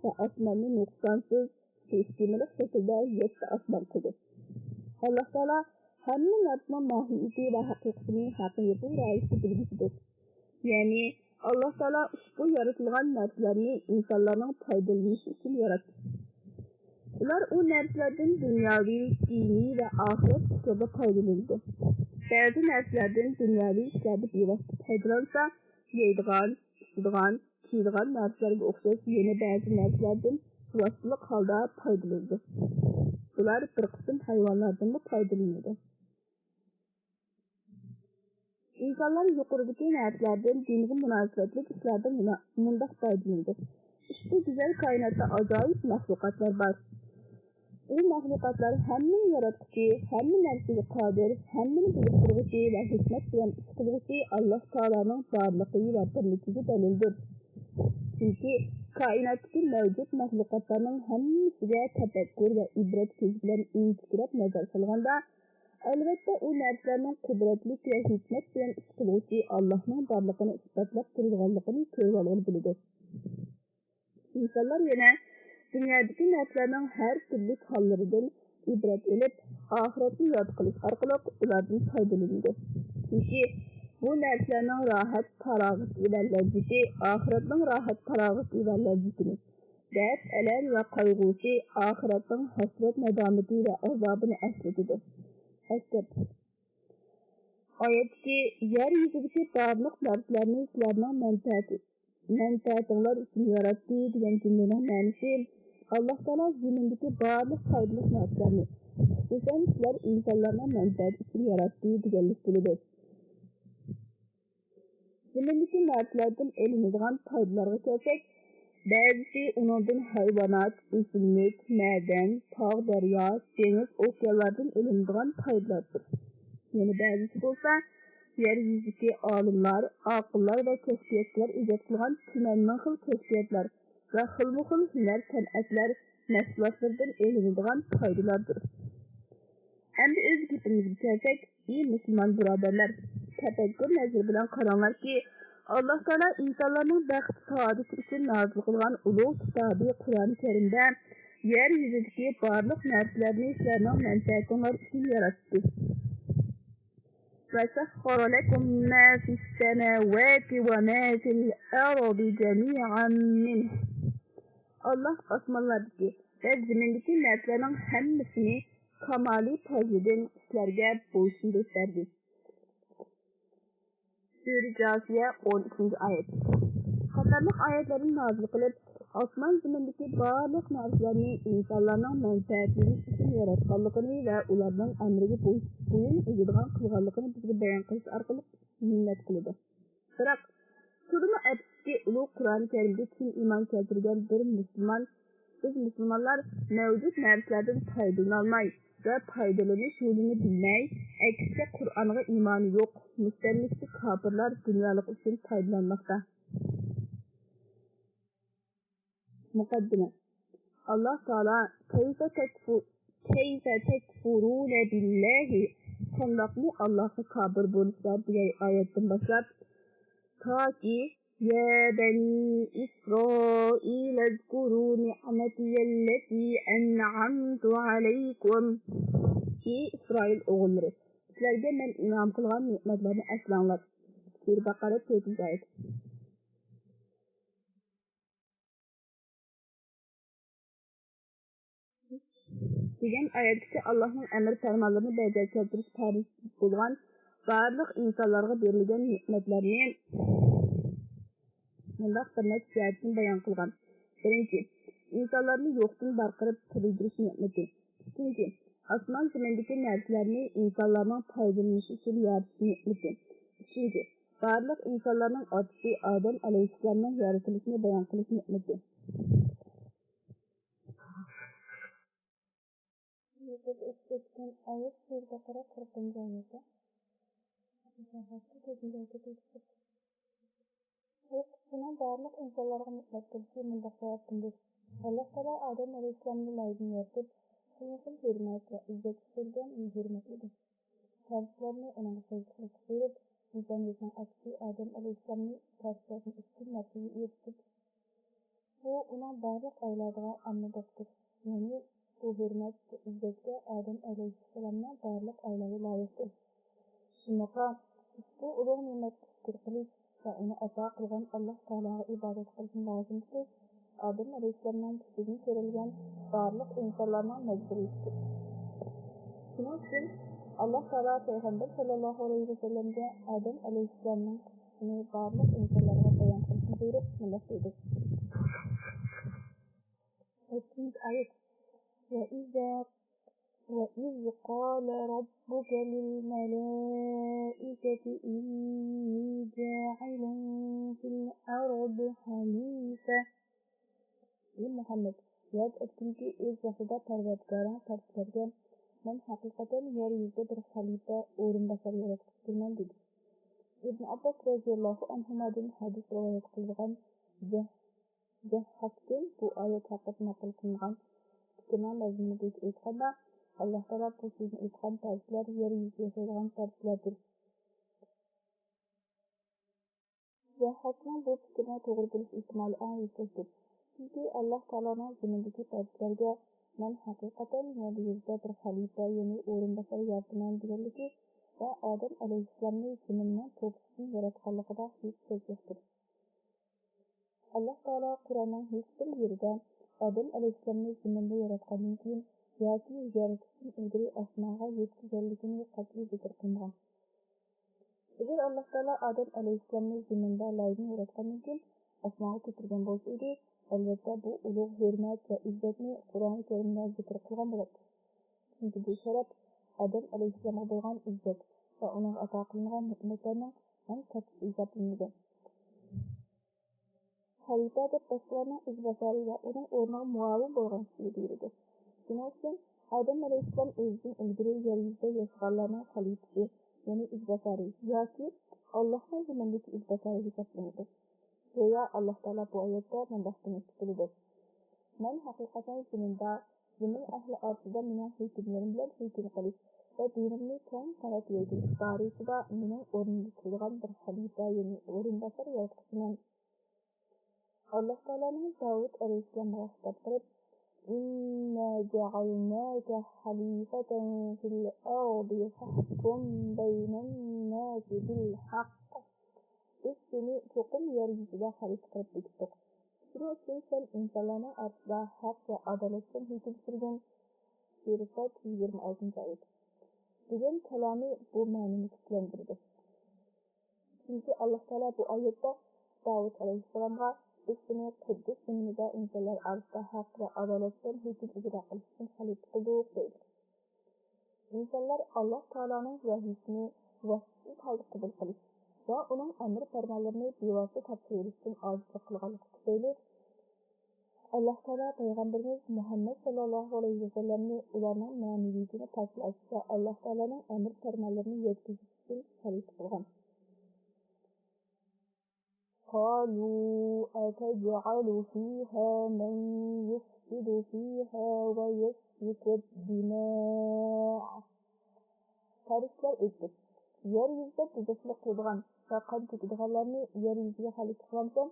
ۋە ئاسماننى نۇقسانسىز، سىستېمىلىق شەكىلدە يەتتە ئاسمان قىلدى. ئاللاھ تائالا ھەممە نەرسىنىڭ ماھىيىتى ۋە ھەقىقىتىنى ھەقىقىي راۋىشتە بىلگۈچىدۇر. يەنى، ئاللاھ تائالا ئۇشبۇ يارىتىلغان نەرسىلەرنى ئىنسانلارنىڭ پايدىلىنىشى ئۈچۈن ياراتتى. ئۇلار ئۇ نەرسىلەردىن دۇنياۋى، دىنىي ۋە ئاخىرەت ئىشلىرىدا پايدىلىنىدۇ. بەزى نەرسىلەردىن دۇنياۋى ئىشلاردا بىۋاسىتە پايدىلانسا، يەيدىغان، ئىچىدىغان، كىيىدىغان نەرسىلەرگە ئوخشاش يەنە بەزى نەرسىلەردىن ۋاسىتىلىق ھالدا پايدىلىنىدۇ. بۇلار بىر قىسىم ھايۋانلاردىنمۇ پايدىلىنىدۇ. ئىنسانلار يۇقىرىدىكى نەرسىلەردىن دىنغا مۇناسىۋەتلىك ئىشلاردا مۇنا-، مۇنداق پايدىلىنىدۇ. ئۇشبۇ گۈزەل كائىناتتا ئاجايىپ مەخلۇقاتلار بار. ئۇ مەخلۇقاتلار ھەممىنى ياراتقۇچى، ھەممە نەرسىگە قادىر، ھەممىنى بىلىپ تۇرغۇچى ۋە ھېكمەت بىلەن ئىش قىلغۇچى ئاللاھ تائالانىڭ بارلىقى ۋە بىرلىكىگە دەلىلدۇر. چۈنكى كائىناتتىكى مەۋجۇت مەخلۇقاتلارنىڭ ھەممىسىگە تەپەككۇر ۋە ئىبرەت كۆزى بىلەن ئىنچىكىلەپ نەزەر سالغاندا، ئەلۋەتتە، ئۇ نەرسىلەرنىڭ قۇدرەتلىك ۋە ھېكمەت بىلەن ئىش قىلغۇچى ئاللاھنىڭ بارلىقىنى ئىسپاتلاپ تۇرىدىغانلىقىنى كۆرۈۋالغىلى بولىدۇ. ئىنسانلار يەنە دۇنيادىكى نەرسىلەرنىڭ ھەر تۈرلۈك ھاللىرىدىن ئىبرەت ئېلىپ، ئاخىرەتنى ياد قىلىش ئارقىلىق ئۇلاردىن پايدىلىنىدۇ. چۈنكى بۇ نەرسىلەرنىڭ راھەت، پاراغىتى ۋە لەززىتى ئاخىرەتنىڭ راھەت، پاراغىتى ۋە لەززىتىنى، دەرد، ئەلەم ۋە قايغۇسى ئاخىرەتنىڭ ھەسرەت، نادامىتى ۋە ئازابىنى ئەسلىتىدۇ. ئەسكەر. ئايەتتىكى «يەر يۈزىدىكى بارلىق نەرسىلەرنى سىلەرنىڭ مەنپەئەتى، مەنپەئەتىڭلار ئۈچۈن ياراتتى» دېگەن جۈملىنىڭ مەنىسى، ئاللاھ تائالا زېمىندىكى بارلىق پايدىلىق نەرسىلەرنى، خۇسۇسەن، سىلەر ئىنسانلارنىڭ مەنپەئەتى ئۈچۈن ياراتتى دېگەنلىك بولىدۇ. زېمىندىكى نەرسىلەردىن ئېلىنىدىغان پايدىلارغا كەلسەك، بەزىسى ئۇنىڭدىن ھايۋانات، ئۆسۈملۈك، مەدەن، تاغ، دەريا، دېڭىز، ئوكيانلاردىن ئېلىنىدىغان پايدىلاردۇر. يەنە بەزىسى بولسا، يەر يۈزىدىكى ئالىملار، ئاقىللار ۋە كەشپىياتچىلار ئىجاد قىلغان تۈمەن مىڭ خىل كەشپىياتلار ۋە خىلمۇخىل ھۈنەر سەنئەتلەر مەھسۇلاتلىرىدىن ئېلىنىدىغان پايدىلاردۇر. ئەمدى ئۆز گېپىمىزگە كەلسەك، ئى مۇسۇلمان بۇرادەرلەر، تەپەككۇر نەزىرى بىلەن قاراڭلاركى، ئاللاھ تائالا ئىنسانلارنىڭ بەخت سائادىتى ئۈچۈن نازىل قىلغان ئۇلۇغ كىتابى قۇرئان كەرىمدە يەر يۈزىدىكى بارلىق نەرسىلەرنى سىلەرنىڭ مەنپەئەتىڭلار ئۈچۈن ياراتتى. وسخر لكم ما في السماوات وما في الأرض جميعا منه. ئاللاھ ئاسمانلاردىكى ۋە زېمىندىكى نەرسىلەرنىڭ ھەممىسىنى كامالىي پەزلىدىن سىلەرگە بويسۇندۇرۇپ بەردى. سۈرە جاسىيە، ئون ئۈچىنچى ئايەت قاتارلىق ئايەتلەرنى نازىل قىلىپ، ئاسمان زېمىندىكى بارلىق نەرسىلەرنى ئىنسانلارنىڭ مەنپەئەتلىرى ئۈچۈن ياراتقانلىقىنى ۋە ئۇلارنىڭ ئەمرىگە بوي-، بويۇن ئېگىدىغان قىلغانلىقىنى بىزگە بايان قىلىش ئارقىلىق مىننەت قىلىدۇ. بىراق، تولىمۇ ئەپسۇسكى، ئۇلۇغ قۇرئان كەرىمگە چىن ئىمان كەلتۈرگەن بىر مۇسۇلمان، بىز مۇسۇلمانلار مەۋجۇت نەرسىلەردىن پايدىلىنالماي ۋە پايدىلىنىش يولىنى بىلمەي، ئەكسىچە قۇرئانغا ئىمانى يوق، مۇستەملىكىچى كاپىرلار دۇنيالىق ئۈچۈن پايدىلانماقتا. مۇقەددىمە. ئاللاھ تائالا كەيفە تەكفۇ-، كەيفە تەكفۇرۇنە بىللاھى، قانداقمۇ ئاللاھقا كاپىر بولۇشلار دېگەن ئايەتتىن باشلاپ، تاكى يا بني إسرائيل اذكروا نعمتي التي أنعمت عليكم. ئى ئىسرائىل ئوغۇللىرى، سىلەرگە مەن ئىنئام قىلغان نېمەتلەرنى ئەسلەڭلار. سۈرە بەقەرە، تۆتىنچى ئايەت. دېگەن ئايەتتىكى ئاللاھنىڭ ئەمر پەرمانلىرىنى بەجا كەلتۈرۈش پەرز بولغان بارلىق ئىنسانلارغا بېرىلگەن نېمەتلەرنى مۇنداق بىر نەچچە جەھەتتىن بايان قىلغان. بىرىنچى، ئىنسانلارنى يوقتىن بار قىلىپ تىرىلدۈرۈش نېمىتى. ئىككىنچى، ئاسمان زېمىندىكى نەرسىلەرنى ئىنسانلارنىڭ پايدىلىنىشى ئۈچۈن يارىتىش نېمىتى. ئۈچىنچى، بارلىق ئىنسانلارنىڭ ئاتىسى ئادەم ئەلەيھىسسالامنىڭ يارىتىلىشىنى بايان قىلىش نېمىتى. يۇقىرىدا ئۆتۈپ ئۆتكەن ئايەت سۈرە بەقەرە قىرىقىنچى ئايەتتە. بۇ قىسسىنىڭ بارلىق ئىنسانلارغا نېمەت قىلىشى مۇنداق سەۋەبتىندۇر. ئاللاھ تائالا ئادەم ئەلەيھىسسالامنى لايدىن يارىتىپ، خىلمۇخىل ھۆرمەت ۋە ئىززەتكە سۆيگەن ۋە ھۆرمەتلىدى. پەرىشتىلەرنى ئۇنىڭغا سەجدە قىلىشقا بۇيرۇپ، ئىنسانىيەتنىڭ ئاتىسى ئادەم ئەلەيھىسسالامنى پەرىشتىلەردىن ئۈستۈن مەرتىۋىگە ئېرىشتۈرۈپ، بۇ ئۇنىڭ بارلىق ئاياللاردىغا ئاممىدۇردۇر. يەنى بۇ ھۆرمەت ۋە ئىززەتكە ئادەم ئەلەيھىسسالامنىڭ بارلىق ئاياللىرى لايىقتۇر. شۇنداقلا ئۇشبۇ ئۇلۇغ نېمەتكە شۈكۈر قىلىش ۋە ئۇنى ئاتا قىلغان ئاللاھ تائالاغا ئىبادەت قىلىشنى لازىم تۇتۇش ئادەم ئەلەيھىسسالامنىڭ كۈچىدىن كۆرۈلگەن بارلىق ئىنسانلارنىڭ مەجبۇرىيىتىدۇر. شۇنىڭ ئۈچۈن ئاللاھ تائالا پەيغەمبەر ساللاللاھۇ ئەلەيھى ۋەسەللەمگە ئادەم ئەلەيھىسسالامنىڭ قىسمىنى بارلىق ئىنسانلارغا بايان قىلىشنى بۇيرۇپ، مۇنداق دېدى. ئوتتۇزىنچى ئايەت. وإذا، وإذ قال ربك للملائكة إني جاعل في الأرض خليفة. ئى مۇھەممەد، ياد ئەتكىنكى ئۆز ۋاقتىدا پەرۋەردىگارىڭ پەرىشتىلەرگە، مەن ھەقىقەتەن يەر يۈزىدە بىر خەلىپە، ئورۇنباسار ياراتقۇچىدۇرمەن، دېدى. ئىبن ئابباس رەزىياللاھۇ ئەنھۇمادىن ھەدىس رىۋايەت قىلىدىغان زەھ-، زەھھاكتىن بۇ ئايەت ھەققىدە نەقىل قىلىنغان پىكىرنىڭ مەزمۇنى بويىچە ئېيتقاندا، ئاللاھ تائالا بۇ سۆزنى ئېيتقان پەرىشتىلەر يەر يۈزىدە ياشايدىغان پەرىشتىلەردۇر. زەھھاكنىڭ بۇ پىكرىنىڭ توغرا بولۇش ئېھتىمالى ئەڭ يۈكسەكتۇر. چۈنكى ئاللاھ تائالانىڭ زېمىندىكى پەرىشتىلەرگە «مەن ھەقىقەتەن يەر يۈزىدە بىر خەلىپە، يەنى ئورۇنباسار يارىتىمەن» دېگەنلىكى ۋە ئادەم ئەلەيھىسسالامنى زېمىننىڭ توپىسىدىن ياراتقانلىقىدا ھېچ شەك يوقتۇر. ئاللاھ تائالا قۇرئاننىڭ ھېچبىر يېرىدە ئادەم ئەلەيھىسسالامنى زېمىندا ياراتقاندىن كېيىن ياكى يارىتىشتىن ئىلگىرى ئاسمانغا يۆتكىگەنلىكىنى قەتئىي زىكىر قىلمىغان. ئەگەر ئاللاھ تائالا ئادەم ئەلەيھىسسالامنى زېمىندا لايدىن ياراتقاندىن كېيىن ئاسمانغا كۆتۈرگەن بولسا ئىدى، ئەلۋەتتە بۇ ئۇلۇغ ھۆرمەت ۋە ئىززەتنى قۇرئانى كەرىمدە زىكىر قىلغان بولاتتى. چۈنكى بۇ شەرەپ ئادەم ئەلەيھىسسالامغا بولغان ئىززەت ۋە ئۇنىڭغا ئاتا قىلىنغان نېمەتلەرنىڭ ئەڭ كاتتىسى ھېسابلىنىدۇ. خەلىپە دەپ باشقىلارنىڭ ئىزباسارى ۋە ئۇنىڭ ئورنىغا مۇئاۋىن بولغان كىشىگە دېيىلىدۇ. شۇنىڭ ئۈچۈن ئادەم ئەلەيھىسسالام ئۆزىدىن ئىلگىرى يەر يۈزىدە ياشىغانلارنىڭ خەلىپىسى، يەنى ئىزباسارى ياكى ئاللاھنىڭ زېمىندىكى ئىزباسارى ھېسابلىنىدۇ. گويا ئاللاھ تائالا بۇ ئايەتتە مۇنداق دېمەكچى بولىدۇ: «مەن ھەقىقەتەن زېمىندا، زېمىن ئەھلى ئارىسىدا مېنىڭ ھۆكۈملىرىم بىلەن ھۆكۈم قىلىش ۋە دىنىمنى كەڭ تارات يايدۇرۇش دائىرىسىدا مېنىڭ ئورنۇمدا تۇرىدىغان بىر خەلىپە، يەنى ئورۇنباسار ياراتقۇچىمەن.» ئاللاھ تائالانىڭ داۋۇت ئەلەيھىسسالامغا خىتاب قىلىپ، «إنا جعلناك خليفة في الأرض فاحكم بين الناس بالحق.» بىز سېنى چوقۇم يەر يۈزىدە خەلىپە قىلىپ بېكىتتۇق. شۇنىڭ ئۈچۈن سەن ئىنسانلارنىڭ ئارىسىدا ھەق ۋە ئادالەت بىلەن ھۆكۈم سۈرگىن. سۈرە سەد، يىگىرمە ئالتىنچى ئايەت. دېگەن كالامى بۇ مەنىنى كۈچلەندۈرىدۇ. چۈنكى ئاللاھ تائالا بۇ ئايەتتە داۋۇت ئەلەيھىسسالامغا، «بىز سېنى قۇددۇس زېمىنىدا ئىنسانلار ئارىسىدا ھەق ۋە ئادالەت بىلەن ھۆكۈم ئىجرا قىلىش ئۈچۈن خەلىپە قىلدۇق» دەيدۇ. ئىنسانلار ئاللاھ تائالانىڭ ۋەھىيسىنى ۋاسىتىسىز ھالدا قوبۇل قىلىش ۋە ئۇنىڭ ئەمر پەرمانلىرىنى بىۋاسىتە تاپشۇرۇۋېلىشتىن ئاجىزلىق قىلغانلىقى تۈپەيلى، ئاللاھ تائالا پەيغەمبىرىمىز مۇھەممەد ساللاللاھۇ ئەلەيھى ۋەسەللەمنى ئۇلارنىڭ مەنىۋىيىتىنى پاكلاش ۋە ئاللاھ تائالانىڭ ئەمر پەرمانلىرىنى يەتكۈزۈش ئۈچۈن خەلىپە قىلغان. قالوا أتجعل فيها من يفسد فيها ويسفك الدماء. پەرىشتىلەر ئېيتتى: «يەر يۈزىدە بۇزۇقچىلىق قىلىدىغان ۋە قان تۆكىدىغانلارنى يەر يۈزىگە خەلىپە قىلامسەن؟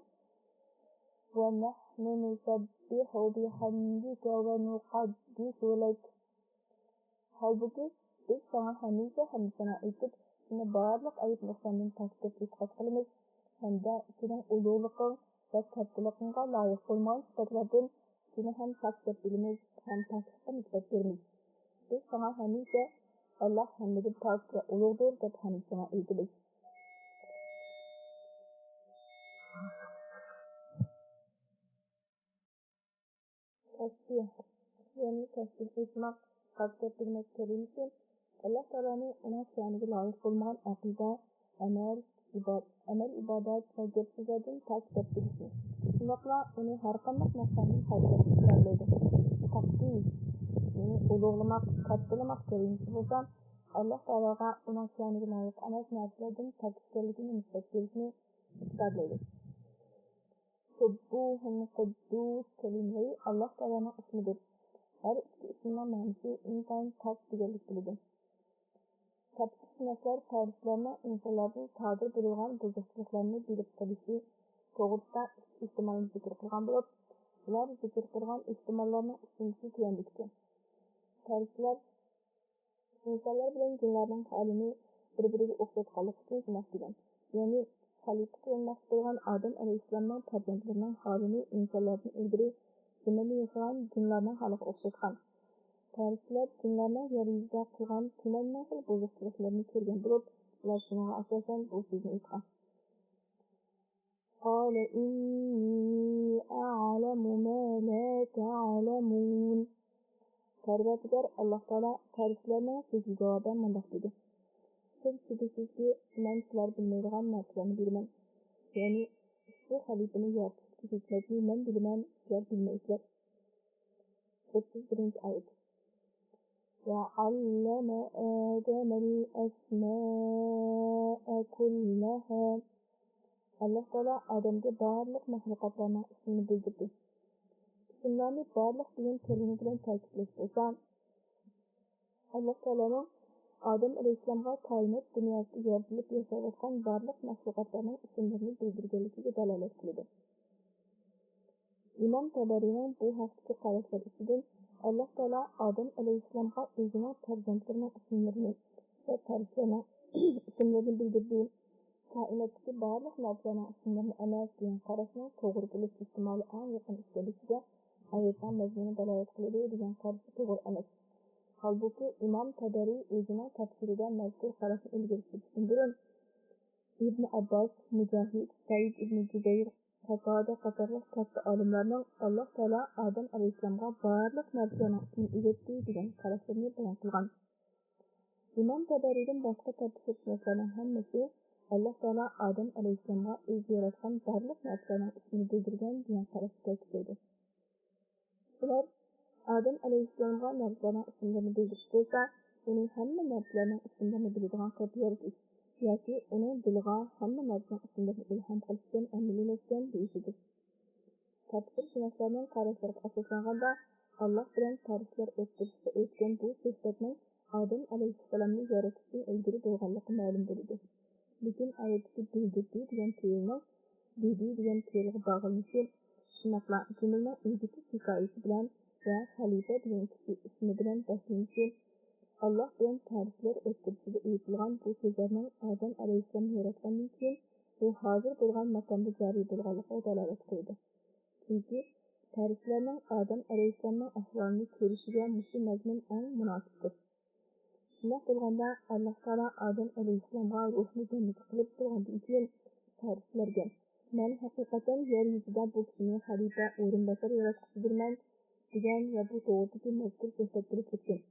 ونحن نسبح بحمدك ونقدس لك.» ھالبۇكى، بىز ساڭا ھەمىشە ھەمدۇسانا ئېيتىپ، سېنى بارلىق ئەيىب-نۇقساندىن پاك دەپ ئېتىقاد قىلىمىز ھەمدە سېنىڭ ئۇلۇغلۇقۇڭ ۋە كاتتىلىقىڭغا لايىق بولمىغان سۈپەتلەردىن سېنى ھەم پاك دەپ بىلىمىز ھەم پاكلىققا نىسبەت بېرىمىز. بىز ساڭا ھەمىشە «ئاللاھ ھەممىدىن پاك ۋە ئۇلۇغدۇر» دەپ ھەمدۇسانا ئېيتىمىز. تەسبىھ، يەنى تەسبىھ ئېيتماق، پاك دەپ بىلمەك كەلىمىسى ئاللاھ تائالانى ئۇنىڭ شەنىگە لايىق بولمىغان ئەقىدە، ئەمەل، ئىباد-، ئەمەل ئىبادەت ۋە گەپ سۆزلەردىن پاك دەپ بىلىشنى، شۇنداقلا ئۇنى ھەرقانداق نۇقساندىن خالىي دەپ ئىپادىلەيدۇ. تەقدىس، يەنى ئۇلۇغلىماق، كاتتىلىماق كەلىمىسى بولسا ئاللاھ تائالاغا ئۇنىڭ شەنىگە لايىق ئەمەس نەرسىلەردىن پاك ئىكەنلىكىنى نىسبەت بېرىشنى ئىپادىلەيدۇ. سبوح قدوس كەلىمىلىرى ئاللاھ تائالانىڭ ئىسمىدۇر. ھەر ئىككى ئىسىمنىڭ مەنىسى ئىنتايىن پاك دېگەنلىك بولىدۇ. تەپسىرشۇناسلار پەرىشتىلەرنىڭ ئىنسانلاردىن سادىر بولىدىغان بۇزۇقچىلىقلارنى بىلىپ قېلىشى توغرىسىدا ئىككى ئېھتىمالنى زىكىر قىلغان بولۇپ، ئۇلار زىكىر قىلغان ئېھتىماللارنىڭ ئۈچىنچىسى تۆۋەندىكىچە. پەرىشتىلەر ئىنسانلار بىلەن جىنلارنىڭ ھالىنى بىر-بىرىگە ئوخشاتقانلىقى ئۈچۈن شۇنداق دېگەن. يەنى خەلىپە قىلىنماقچى بولغان ئادەم ئەلەيھىسسالامنىڭ پەرزەنتلىرىنىڭ ھالىنى ئىنسانلاردىن ئىلگىرى زېمىندا ياشىغان جىنلارنىڭ ھالىغا ئوخشاتقان. پەرىشتىلەر جىنلارنىڭ يەر يۈزىدە قىلغان تۈمەن مىڭ خىل بۇزۇقچىلىقلىرىنى كۆرگەن بولۇپ، ئۇلار شۇنىڭغا ئاساسەن بۇ سۆزنى ئېيتقان. قال إني أعلم ما لا تعلمون. پەرۋەردىگار ئاللاھ تائالا پەرىشتىلەرنىڭ سۆزىگە جاۋابەن مۇنداق دېدى: سىر شۈبھىسىزكى، مەن سىلەر بىلمەيدىغان نەرسىلەرنى بىلىمەن. يەنى ئۇشبۇ خەلىپىنى يارىتىشتىكى ھېكمەتنى مەن بىلىمەن، سىلەر بىلمەيسىلەر. ئوتتۇز بىرىنچى ئايەت. وعلم آدم الأسماء كلها. ئاللاھ تائالا ئادەمگە بارلىق مەخلۇقاتلارنىڭ ئىسمىنى بىلدۈردى. ئىسىملارنى بارلىق دېگەن كەلىمە بىلەن تەكىتلەش بولسا، ئاللاھ تائالانىڭ ئادەم ئەلەيھىسسالامغا كائىنات دۇنياسىدا يارىتىلىپ ياشاۋاتقان بارلىق مەخلۇقاتلارنىڭ ئىسىملىرىنى بىلدۈرگەنلىكىگە دالالەت قىلىدۇ. ئىمام تەبەرىنىڭ بۇ ھەقتىكى قاراشلىرى ئىچىدىن، ئاللاھ تائالا ئادەم ئەلەيھىسسالامغا ئۆزىنىڭ پەرزەنتلىرىنىڭ ئىسىملىرىنى ۋە پەرىشتىلەرنىڭ ئىسىملىرىنى بىلدۈردى. كائىناتتىكى بارلىق نەرسىلەرنىڭ ئىسىملىرىنى ئەمەس دېگەن قاراشنىڭ توغرا بولۇش ئېھتىمالى ئەڭ يېقىن ئىكەنلىكىگە ئايەتنىڭ مەزمۇنى دالالەت قىلىدۇ دېگەن قارىشى توغرا ئەمەس. ھالبۇكى، ئىمام تەبەرى ئۆزىنىڭ تەپسىرىدە مەزكۇر قاراشنى ئىلگىرى سۈرۈشتىن بۇرۇن، ئىبن ئابباس، مۇجاھىد، سەئىد ئىبن جۇبەير، قاتادە قاتارلىق كاتتا ئالىملارنىڭ ئاللاھ تائالا ئادەم ئەلەيھىسسالامغا بارلىق نەرسىلەرنىڭ ئىسمىنى ئۆگەتتى دېگەن قاراشلىرىنى بايان قىلغان. ئىمام تەبەرىدىن باشقا تەپسىرشۇناسلارنىڭ ھەممىسى ئاللاھ تائالا ئادەم ئەلەيھىسسالامغا ئۆزى ياراتقان بارلىق نەرسىلەرنىڭ ئىسمىنى بىلدۈرگەن دېگەن قاراشتا تەكىتلەيدۇ. ئۇلار ئادەم ئەلەيھىسسالامغا نەرسىلەرنىڭ ئىسىملىرىنى بىلدۈرۈش بولسا، ئۇنى ھەممە نەرسىلەرنىڭ ئىسىملىرىنى بىلىدىغان قىلىپ يارىتىش ياكى ئۇنىڭ دىلىغا ھەممە نەرسىنىڭ ئىسىملىرىنى ئىلھام قىلىشتىن ئەمەلىيلەشكەن دېيىشىدۇ. تەپسىرشۇناسلارنىڭ قاراشلىرىغا ئاساسلانغاندا، ئاللاھ بىلەن پەرىشتىلەر ئوتتۇرىسىدا ئۆتكەن بۇ سۆھبەتنىڭ ئادەم ئەلەيھىسسالامنى يارىتىشتىن ئىلگىرى بولغانلىقى مەلۇم بولىدۇ. لېكىن ئايەتتىكى بىلدۈردى دېگەن پېئىلنىڭ دېدى دېگەن پېئىلغا باغلىنىشى، شۇنداقلا جۈملىنىڭ ئۆگىتىش ھېكايىسى بىلەن ۋە خەلىپە دېگەن كىشى ئىسمى بىلەن باشلىنىشى، ئاللاھ بىلەن پەرىشتىلەر ئوتتۇرىسىدا ئېيتىلغان بۇ سۆزلەرنىڭ ئادەم ئەلەيھىسسالامنى ياراتقاندىن كېيىن ئۇ ھازىر بولغان ماكاندا جارى بولغانلىقىغا دالالەت قىلىدۇ. چۈنكى پەرىشتىلەرنىڭ ئادەم ئەلەيھىسسالامنىڭ ئەھۋالىنى كۆرۈشىگە مۇشۇ مەزمۇن ئەڭ مۇناسىپتۇر. شۇنداق بولغاندا، ئاللاھ تائالا ئادەم ئەلەيھىسسالامغا روھنى بەندىگە قىلىپ بولغاندىن كېيىن، پەرىشتىلەرگە، مەن ھەقىقەتەن يەر يۈزىدە بۇ كىشىنى خەلىپە، ئورۇنباسار ياراتقۇچىدۇرمەن، دېگەن ۋە بۇ توغرىدىكى مەزكۇر سۆھبەت بولۇپ ئۆتكەن.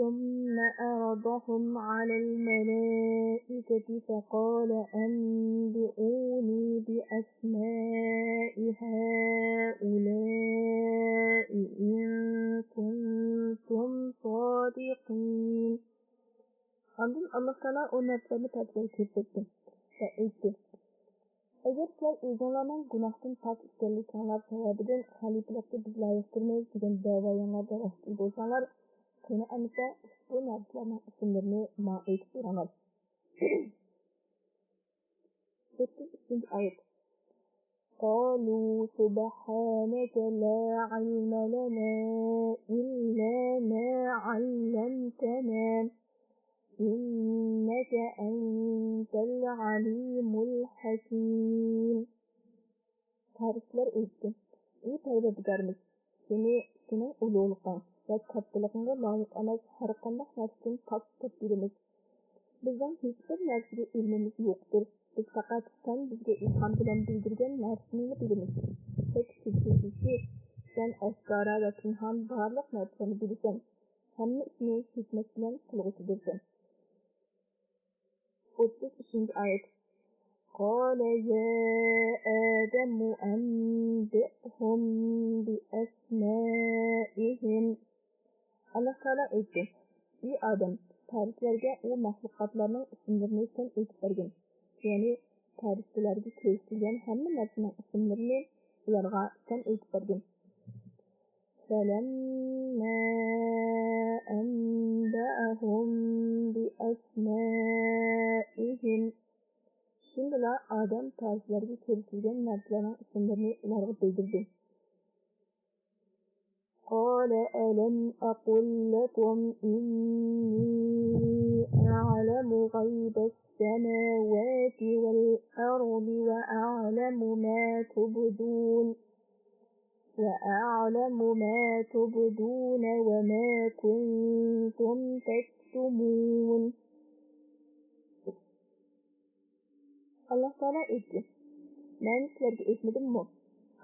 ثم عرضهم على الملائكة فقال أنبئوني بأسماء هؤلاء إن كنتم صادقين. ئاندىن ئاللاھ تائالا ئۇ نەرسىلەرنى پەرىشتىلەرگە كۆرسەتتى ۋە ئېيتتى، ئەگەر سىلەر ئۆزۈڭلارنىڭ گۇناھتىن پاك ئىكەنلىكىڭلار سەۋەبىدىن خەلىپىلىككە بىز لايىق تۇرمايمىز دېگەن دەۋايىڭلاردا راست بولساڭلار، قېنى ئەمىسە ئۇشبۇ نەرسىلەرنىڭ ئىسىملىرىنى ماڭا ئېيتىپ بېرىڭلار. ئوتتۇز ئۈچىنچى ئايەت. قالوا سبحانك لا علم لنا إلا ما علمتنا إنك أنت العليم الحكيم. پەرىشتىلەر ئېيتتى، ئى پەرۋەردىگارىمىز، سېنى، سېنىڭ ئۇلۇغلۇقۇڭ ۋە كاتتىلىقىڭغا لايىق ئەمەس ھەرقانداق نەرسىدىن پاك تۇتۇپ بىلىمىز. بىزنىڭ ھېچبىر نەرسىگە ئىلمىمىز يوقتۇر. بىز پەقەت سەن بىزگە ئىلھام بىلەن بىلدۈرگەن نەرسىنىلا بىلىمىز. شەك-شۈبھىسىزكى، سەن ئاشكارا ۋە پىنھان بارلىق نەرسىلەرنى بىلىسەن. ھەممە ئىشنى ھېكمەت بىلەن قىلغۇچىدۇرسەن. ئوتتۇز ئۈچىنچى ئايەت. قال يا آدم أنبئهم بأسمائهم. ئاللاھ تائالا ئېيتتى، ئى ئادەم، پەرىشتىلەرگە ئۇ مەخلۇقاتلارنىڭ ئىسىملىرىنى سەن ئېيتىپ بەرگىن. يەنى پەرىشتىلەرگە كۆرسىتىلگەن ھەممە نەرسىنىڭ ئىسىملىرىنى ئۇلارغا سەن ئېيتىپ بەرگىن. فلما أنبأهم بأسمائهم. شۇندىلا ئادەم پەرىشتىلەرگە كۆرسىتىلگەن نەرسىلەرنىڭ ئىسىملىرىنى ئۇلارغا بىلدۈردى. قال ألم أقل لكم إني أعلم غيب السماوات والأرض وأعلم ما تبدون وأعلم ما تبدون وما كنتم تكتمون. ئاللاھ تائالا ئېيتتى، مەن سىلەرگە ئېيتمىدىممۇ؟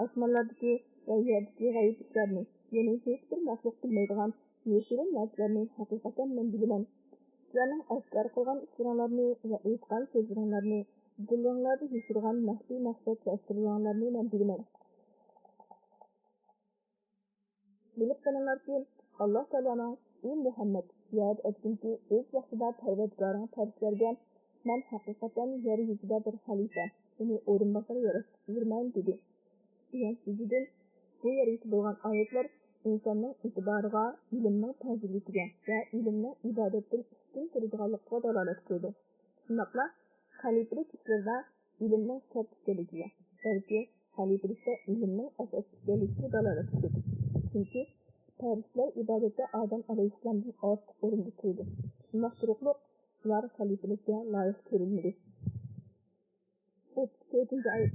ئاسمانلاردىكى ۋە يەردىكى غەيىب ئىشلارنى، يەنى ھېچبىر مەخلۇق بىلمەيدىغان يوشۇرۇن نەرسىلەرنى ھەقىقەتەن مەن بىلىمەن. سىلەرنىڭ ئاشكارا قىلغان ئىشلىرىڭلارنى ۋە ئېيتقان سۆزلىرىڭلارنى، دىلىڭلاردا يوشۇرغان مەخپىي مەقسەت ۋە سىرلىرىڭلارنى مەن بىلىمەن. بىلىپ قېلىڭلاركى، ئاللاھ تائالانىڭ، ئى مۇھەممەد، ياد ئەتكىنكى، ئۆز ۋاقتىدا پەرۋەردىگارىڭ پەرىشتىلەرگە، مەن ھەقىقەتەن يەر يۈزىدە بىر خەلىپە، يەنى ئورۇنباسار ياراتقۇچىدۇرمەن، دېدى، دېگەن سۆزىدىن بۇ يەرگىچە بولغان ئايەتلەر ئىنساننىڭ ئېتىبارىغا، ئىلىمنىڭ پەزىلىتىگە ۋە ئىلىمنىڭ ئىبادەتتىن ئۈستۈن تۇرىدىغانلىقىغا دالالەت قىلىدۇ. شۇنداقلا خەلىپىلىك ئىشلىرىدا ئىلىمنىڭ شەرت ئىكەنلىكىگە، بەلكى خەلىپىلىكتە ئىلىمنىڭ ئاساس ئىكەنلىكىگە دالالەت قىلىدۇ. چۈنكى پەرىشتىلەر ئىبادەتتە ئادەم ئەلەيھىسسالامدىن ئارتۇق ئورۇندا تۇرىدۇ. شۇنداق تۇرۇقلۇق ئۇلار خەلىپىلىككە لايىق كۆرۈلمىدى. ئوتتۇز تۆتىنچى ئايەت.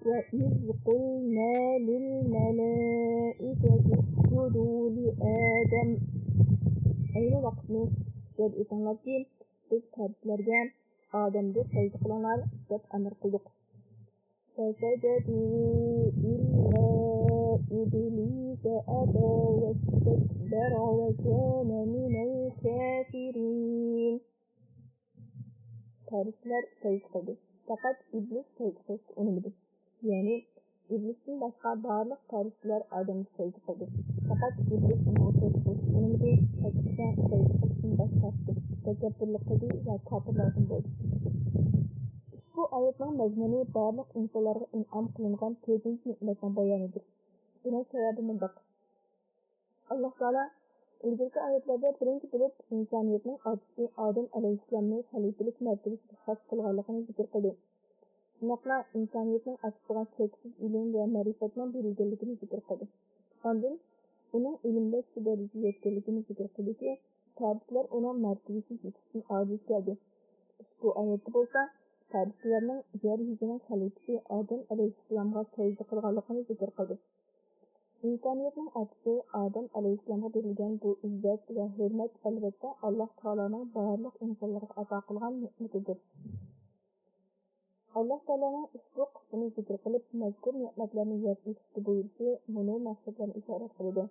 وَإِذْ قُلْنَا لِلْمَلَائِكَةِ اسْجُدُوا لِآدَمَ. ئەينى ۋاقىتنى ياد ئېتىڭلاركى، بىز پەرىشتىلەرگە ئادەمگە سەجدە قىلىڭلار دەپ ئەمر قىلدۇق. فَسَجَدُوا إِلَّا إِبْلِيسَ أَبَى وَاسْتَكْبَرَ وَكَانَ مِنَ الْكَافِرِينَ. پەرىشتىلەر سەجدە قىلدى، پەقەت ئىبلىس سەجدە قىلىشقا ئۇنىمىدى. يەنى ئىبلىستىن باشقا بارلىق پەرىشتىلەر ئادەمگە سەجدە قىلدى، پەقەت ئىبلىس ئۇنىڭغا سەجدە قىلىشقا ئۇنىمىدى، ئەكسىچە سەجدە قىلىشتىن باش تارتتى، تەكەببۇرلۇق قىلدى ۋە كاپىرلاردىن بولدى. ئۇشبۇ ئايەتنىڭ مەزمۇنى بارلىق ئىنسانلارغا ئىنئام قىلىنغان تۆتىنچى نېمەتنىڭ بايانىدۇر. بۇنىڭ سەۋەبى مۇنداق. ئاللاھ تائالا ئىلگىرىكى ئايەتلەردە بىرىنچى بولۇپ ئىنسانىيەتنىڭ ئاتىسى ئادەم ئەلەيھىسسالامنى خەلىپىلىك مەرتىۋىسىگە خاس قىلغانلىقىنى زىكىر قىلدى. شۇنداقلا ئىنسانىيەتنىڭ ئاتىسىغا چەكسىز ئىلىم ۋە مەرىپەتنىڭ بېرىلگەنلىكىنى زىكىر قىلدى. ئاندىن ئۇنىڭ ئىلىمدە شۇ دەرىجىگە يەتكەنلىكىنى زىكىر قىلدىكى، پەرىشتىلەر ئۇنىڭ مەرتىۋىسىگە يېتىشتىن ئاجىز كەلدى. ئۇشبۇ ئايەتتە بولسا پەرىشتىلەرنىڭ يەر يۈزىنىڭ خەلىپىسى ئادەم ئەلەيھىسسالامغا سەجدە قىلغانلىقىنى زىكىر قىلدى. ئىنسانىيەتنىڭ ئاتىسى ئادەم ئەلەيھىسسالامغا بېرىلگەن بۇ ئىززەت ۋە ھۆرمەت، ئەلۋەتتە، ئاللاھ تائالانىڭ بارلىق ئىنسانلارغا ئاتا قىلغان نېمىتىدۇر. ئاللاھ تائالانىڭ ئۇشبۇ قىسمىنى زىكىر قىلىپ، مەزكۇر نېمەتلەرنى ياد ئېتىشكە بۇيرۇشى مۇنۇ مەقسەتلەرنى ئىشارەت قىلىدۇ.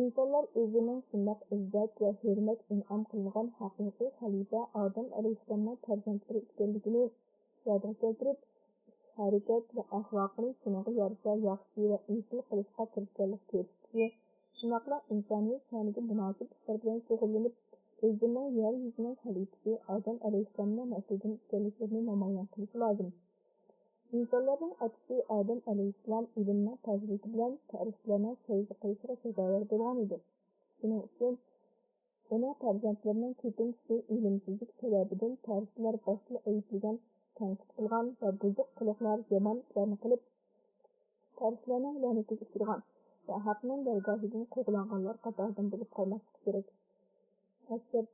ئىنسانلار ئۆزىنىڭ شۇنداق ئىززەت ۋە ھۆرمەت ئىنئام قىلىنغان ھەقىقىي خەلىپە ئادەم ئەلەيھىسسالامنىڭ پەرزەنتلىرى ئىكەنلىكىنى يادىغا كەلتۈرۈپ، ئىش-ھەرىكەت ۋە ئەخلاقىنى شۇنىڭغا يارىشا ياخشى ۋە ئېسىل قىلىشقا تىرىشچانلىق كۆرسىتىشى، شۇنداقلا ئىنسانىيەت شەنىگە مۇناسىپ ئىشلار بىلەن شۇغۇللىنىپ، ئۆزلىرىنىڭ يەر يۈزىنىڭ خەلىپىسى ئادەم ئەلەيھىسسالامنىڭ نەسلىدىن ئىكەنلىكلىرىنى نامايان قىلىشى لازىم. ئىنسانلارنىڭ ئاتىسى ئادەم ئەلەيھىسسالام ئىلىمنىڭ پەزىلىتى بىلەن پەرىشتىلەرنىڭ سەجدە قىلىشىغا سازاۋەر بولغان ئىدى. شۇنىڭ ئۈچۈن ئۇنىڭ پەرزەنتلىرىنىڭ كۆپىنچىسى ئىلىمسىزلىك سەۋەبىدىن پەرىشتىلەر باشتىلا ئەيىبلىگەن، تەنقىد قىلغان ۋە بۇزۇق قىلىقلار، يامان ئىشلارنى قىلىپ، پەرىشتىلەرنىڭ لەنىتىگە ئۇچرىغان ۋە ھەقنىڭ دەرگاھىدىن قوغلانغانلار قاتارىدىن بولۇپ قالماسلىقى كېرەك. ئەكسەر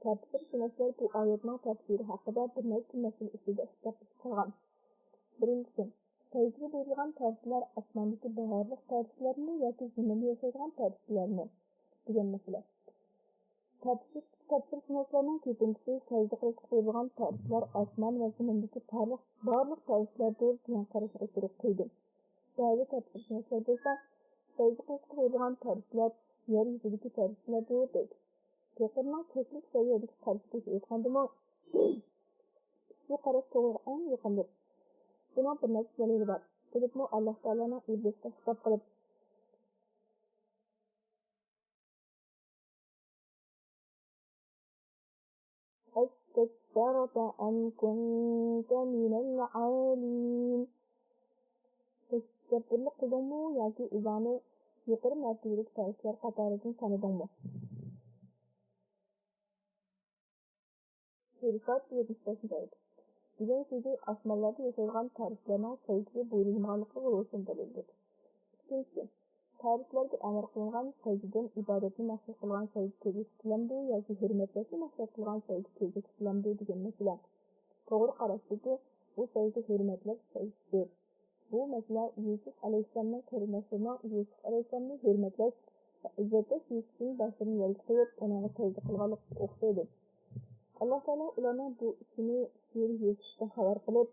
تەپسىرشۇناسلار بۇ ئايەتنىڭ تەپسىرى ھەققىدە بىر نەچچە مەسىلە ئۈستىدە ئىختىلاپلىشىپ قالغان. بىرىنچىسى، سەجدىگە بۇيرۇلغان پەرىشتىلەر ئاسماندىكى بارلىق پەرىشتىلەرمۇ ياكى زېمىندا ياشايدىغان پەرىشتىلەرمۇ دېگەن مەسىلە. تەپسىر-، تەپسىرشۇناسلارنىڭ كۆپىنچىسى سەجدە قىلىشقا بۇيرۇلغان پەرىشتىلەر ئاسمان ۋە زېمىندىكى بارلىق، بارلىق پەرىشتىلەردۇر دېگەن قاراشنى ئوتتۇرىغا قويدى. بەزى تەپسىرشۇناسلار بولسا سەجدە قىلىشقا بۇيرۇلغان پەرىشتىلەر يەر يۈزىدىكى پەرىشتىلەردۇر دەيدۇ. پېقىرنىڭ چەكلىك سەۋىيەدىكى قارىشى بويىچە ئېيتقاندىمۇ، بۇ قاراش توغرىغا ئەڭ يېقىندۇر. بۇنىڭ بىر نەچچە دەلىلى بار. بولۇپمۇ ئاللاھ تائالانىڭ ئىبلىسقا خىتاب قىلىپ، أَسْتَكْبَرْتَ أَمْ كُنْتَ مِنَ الْعَالِينَ؟ تەكەببۇرلۇق قىلدىڭمۇ ياكى ئۆزۈڭنى يۇقىرى مەرتىۋىلىك پەرىشتىلەر قاتارىدىن سانىدىڭمۇ؟ سۈرە ساد، يەتمىش بەشىنچى ئايەت. دېگەن سۆزى ئاسمانلاردا ياشايدىغان پەرىشتىلەرنىڭ سەجدىگە بۇيرۇلمىغانلىقىغا روشەن دەلىلدۇر. ئىككىنچىسى، پەرىشتىلەرگە ئەمر قىلىنغان سەجدىدىن ئىبادەتنى مەقسەت قىلغان سەجدە كۆزگە تۇتۇلامدۇ ياكى ھۆرمەتلەشنى مەقسەت قىلغان سەجدە كۆزگە تۇتۇلامدۇ دېگەن مەسىلە. توغرا قاراشتىكى، بۇ سەجدە ھۆرمەتلەش سەجدىسىدۇر. بۇ مەسىلە يۈسۈپ ئەلەيھىسسالامنىڭ قېرىنداشلىرىنىڭ يۈسۈپ ئەلەيھىسسالامنى ھۆرمەتلەش ۋە ئىززەتلەش يۈسۈپنىڭ باشلىرىنى يەرگە قويۇپ، ئۇنىڭغا سەجدە قىلغانلىقىغا ئوخشايدۇ. ئاللاھ تائالا ئۇلارنىڭ بۇ ئىشىنى سۈرە يۈسۈپتە خەۋەر قىلىپ،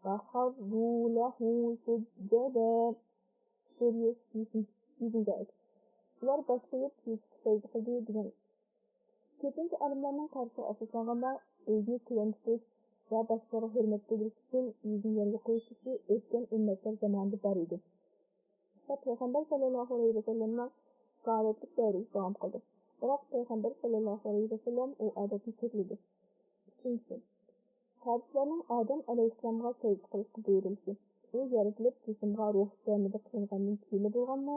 وَخَرُّوا لَهُ سُجَّدًا. سۈرە يۈسۈپ، يۈزىنچى ئايەت. ئۇلار باش قويۇپ يۈسۈپكە سەجدە قىلدى دېگەن. كۆپىنچە ئالىملارنىڭ قارىشىغا ئاساسلانغاندا، ئۆزىنى تۆۋەن تۇتۇش ۋە باشقىلارغا ھۆرمەت بىلدۈرۈش ئۈچۈن يۈزىنى يەرگە قويۇش ئىشى ئۆتكەن ئۈممەتلەر زامانىدا بار ئىدى. ھەتتا پەيغەمبەر سەللەللاھۇ ئەلەيھى ۋەسەللەمنىڭ ساھابىلىك دەۋرىگىچە داۋام قىلدى. بىراق پەيغەمبەر سەللەللاھۇ ئەلەيھى ۋەسەللەم ئۇ ئادەتنى چەكلىدى. ئۈچىنچىسى، پەرىشتىلەرنىڭ ئادەم ئەلەيھىسسالامغا سەجدە قىلىشقا بۇيرۇلۇشى، ئۇ يارىتىلىپ، جىسىمغا روھ بەرمىدە قىلىنغاندىن كېيىنلا بولغانمۇ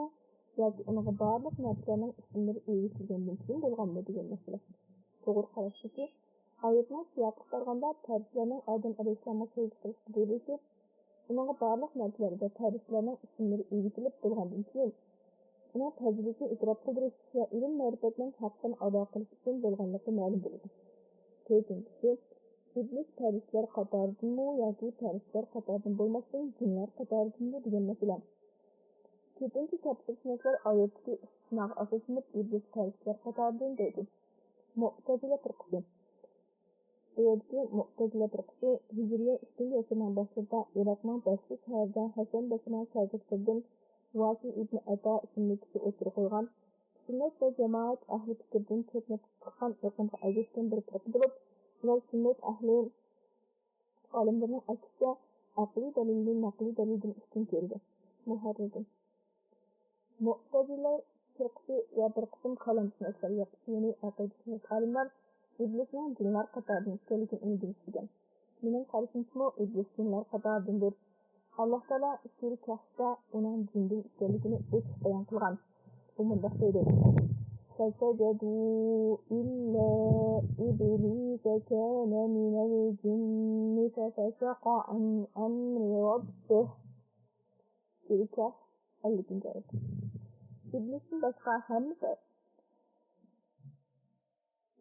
ياكى ئۇنىڭغا بارلىق نەرسىلەرنىڭ ئىسىملىرى ئېيتىلگەندىن كېيىن بولغانمۇ دېگەن مەسىلە. توغرا قاراش شۇكى، ئايەتنىڭ سىياقىغا قارىغاندا، پەرىشتىلەرنىڭ ئادەم ئەلەيھىسسالامغا سەجدە قىلىشقا بۇيرۇلۇشى، ئۇنىڭغا بارلىق نەرسىلەر ۋە پەرىشتىلەرنىڭ ئىسىملىرى ئېيتىلىپ بولغاندىن كېيىن، ئۇنىڭ پەزىلىتىنى ئېتىراپ قىلدۇرۇش ۋە ئىلىم-مەرىپەتنىڭ ھەققىنى ئادا قىلىش ئۈچۈن بولغانلىقى مەلۇم بولىدۇ. تۆتىنچىسى، ئىبلىس پەرىشتىلەر قاتارىدىنمۇ ياكى پەرىشتىلەر قاتارىدىن بولماستىن، جىنلار قاتارىدىنمۇ دېگەن مەسىلە. كۆپىنچە تەپسىرشۇناسلار ئايەتتىكى ئىستىسناغا ئاساسلىنىپ، ئىبلىس پەرىشتىلەر قاتارىدىن دەيدۇ. مۇئتەزىلە پىرقىسى. بۇ يەردىكى مۇئتەزىلە پىرقىسى ھىجرىيە ئىككىنچى ئەسىرنىڭ باشلىرىدا ئىراقنىڭ بەسرە شەھىرىدە ھەسەن بەسرىنىڭ شاگىرتلىرىدىن ۋاسىل ئىبنى ئەتا ئىسىملىك كىشى ئوتتۇرىغا قويغان سۈننەت ۋە جامائەت ئەھلى پىكرىدىن چەتنەپ چىققان ئېقىمغا ئەگەشكەن بىر پىرقە بولۇپ، ئۇلار سۈننەت ئەھلى ئالىملىرىنىڭ ئەكسىچە ئەقلىي دەلىلنى نەقلىي دەلىلدىن ئۈستۈن كۆرىدۇ. مۇھەررىردىن. مۇئتەزىلە پىرقىسى ۋە بىر قىسىم كالامشۇناسلار ياكى سۈنئىي ئەقىدىشۇناس ئالىملار ئىبلىسنىڭ جىنلار قاتارىدىن ئىكەنلىكىنى ئىلگىرى سۈرگەن. مېنىڭ قارىشىمچىمۇ، ئىبلىس جىنلار قاتارىدىندۇر. ئاللاھ تائالا سۈرە كەھفتە ئۇنىڭ جىندىن ئىكەنلىكىنى ئېچىق بايان قىلغان. ئۇ مۇنداق دەيدۇ: فسجدوا إلا إبليس كان من الجن ففسق عن أمر ربه. سۈرە كەھف، ئەللىكىنچى ئايەت. ئىبلىستىن باشقا ھەممە پەر-،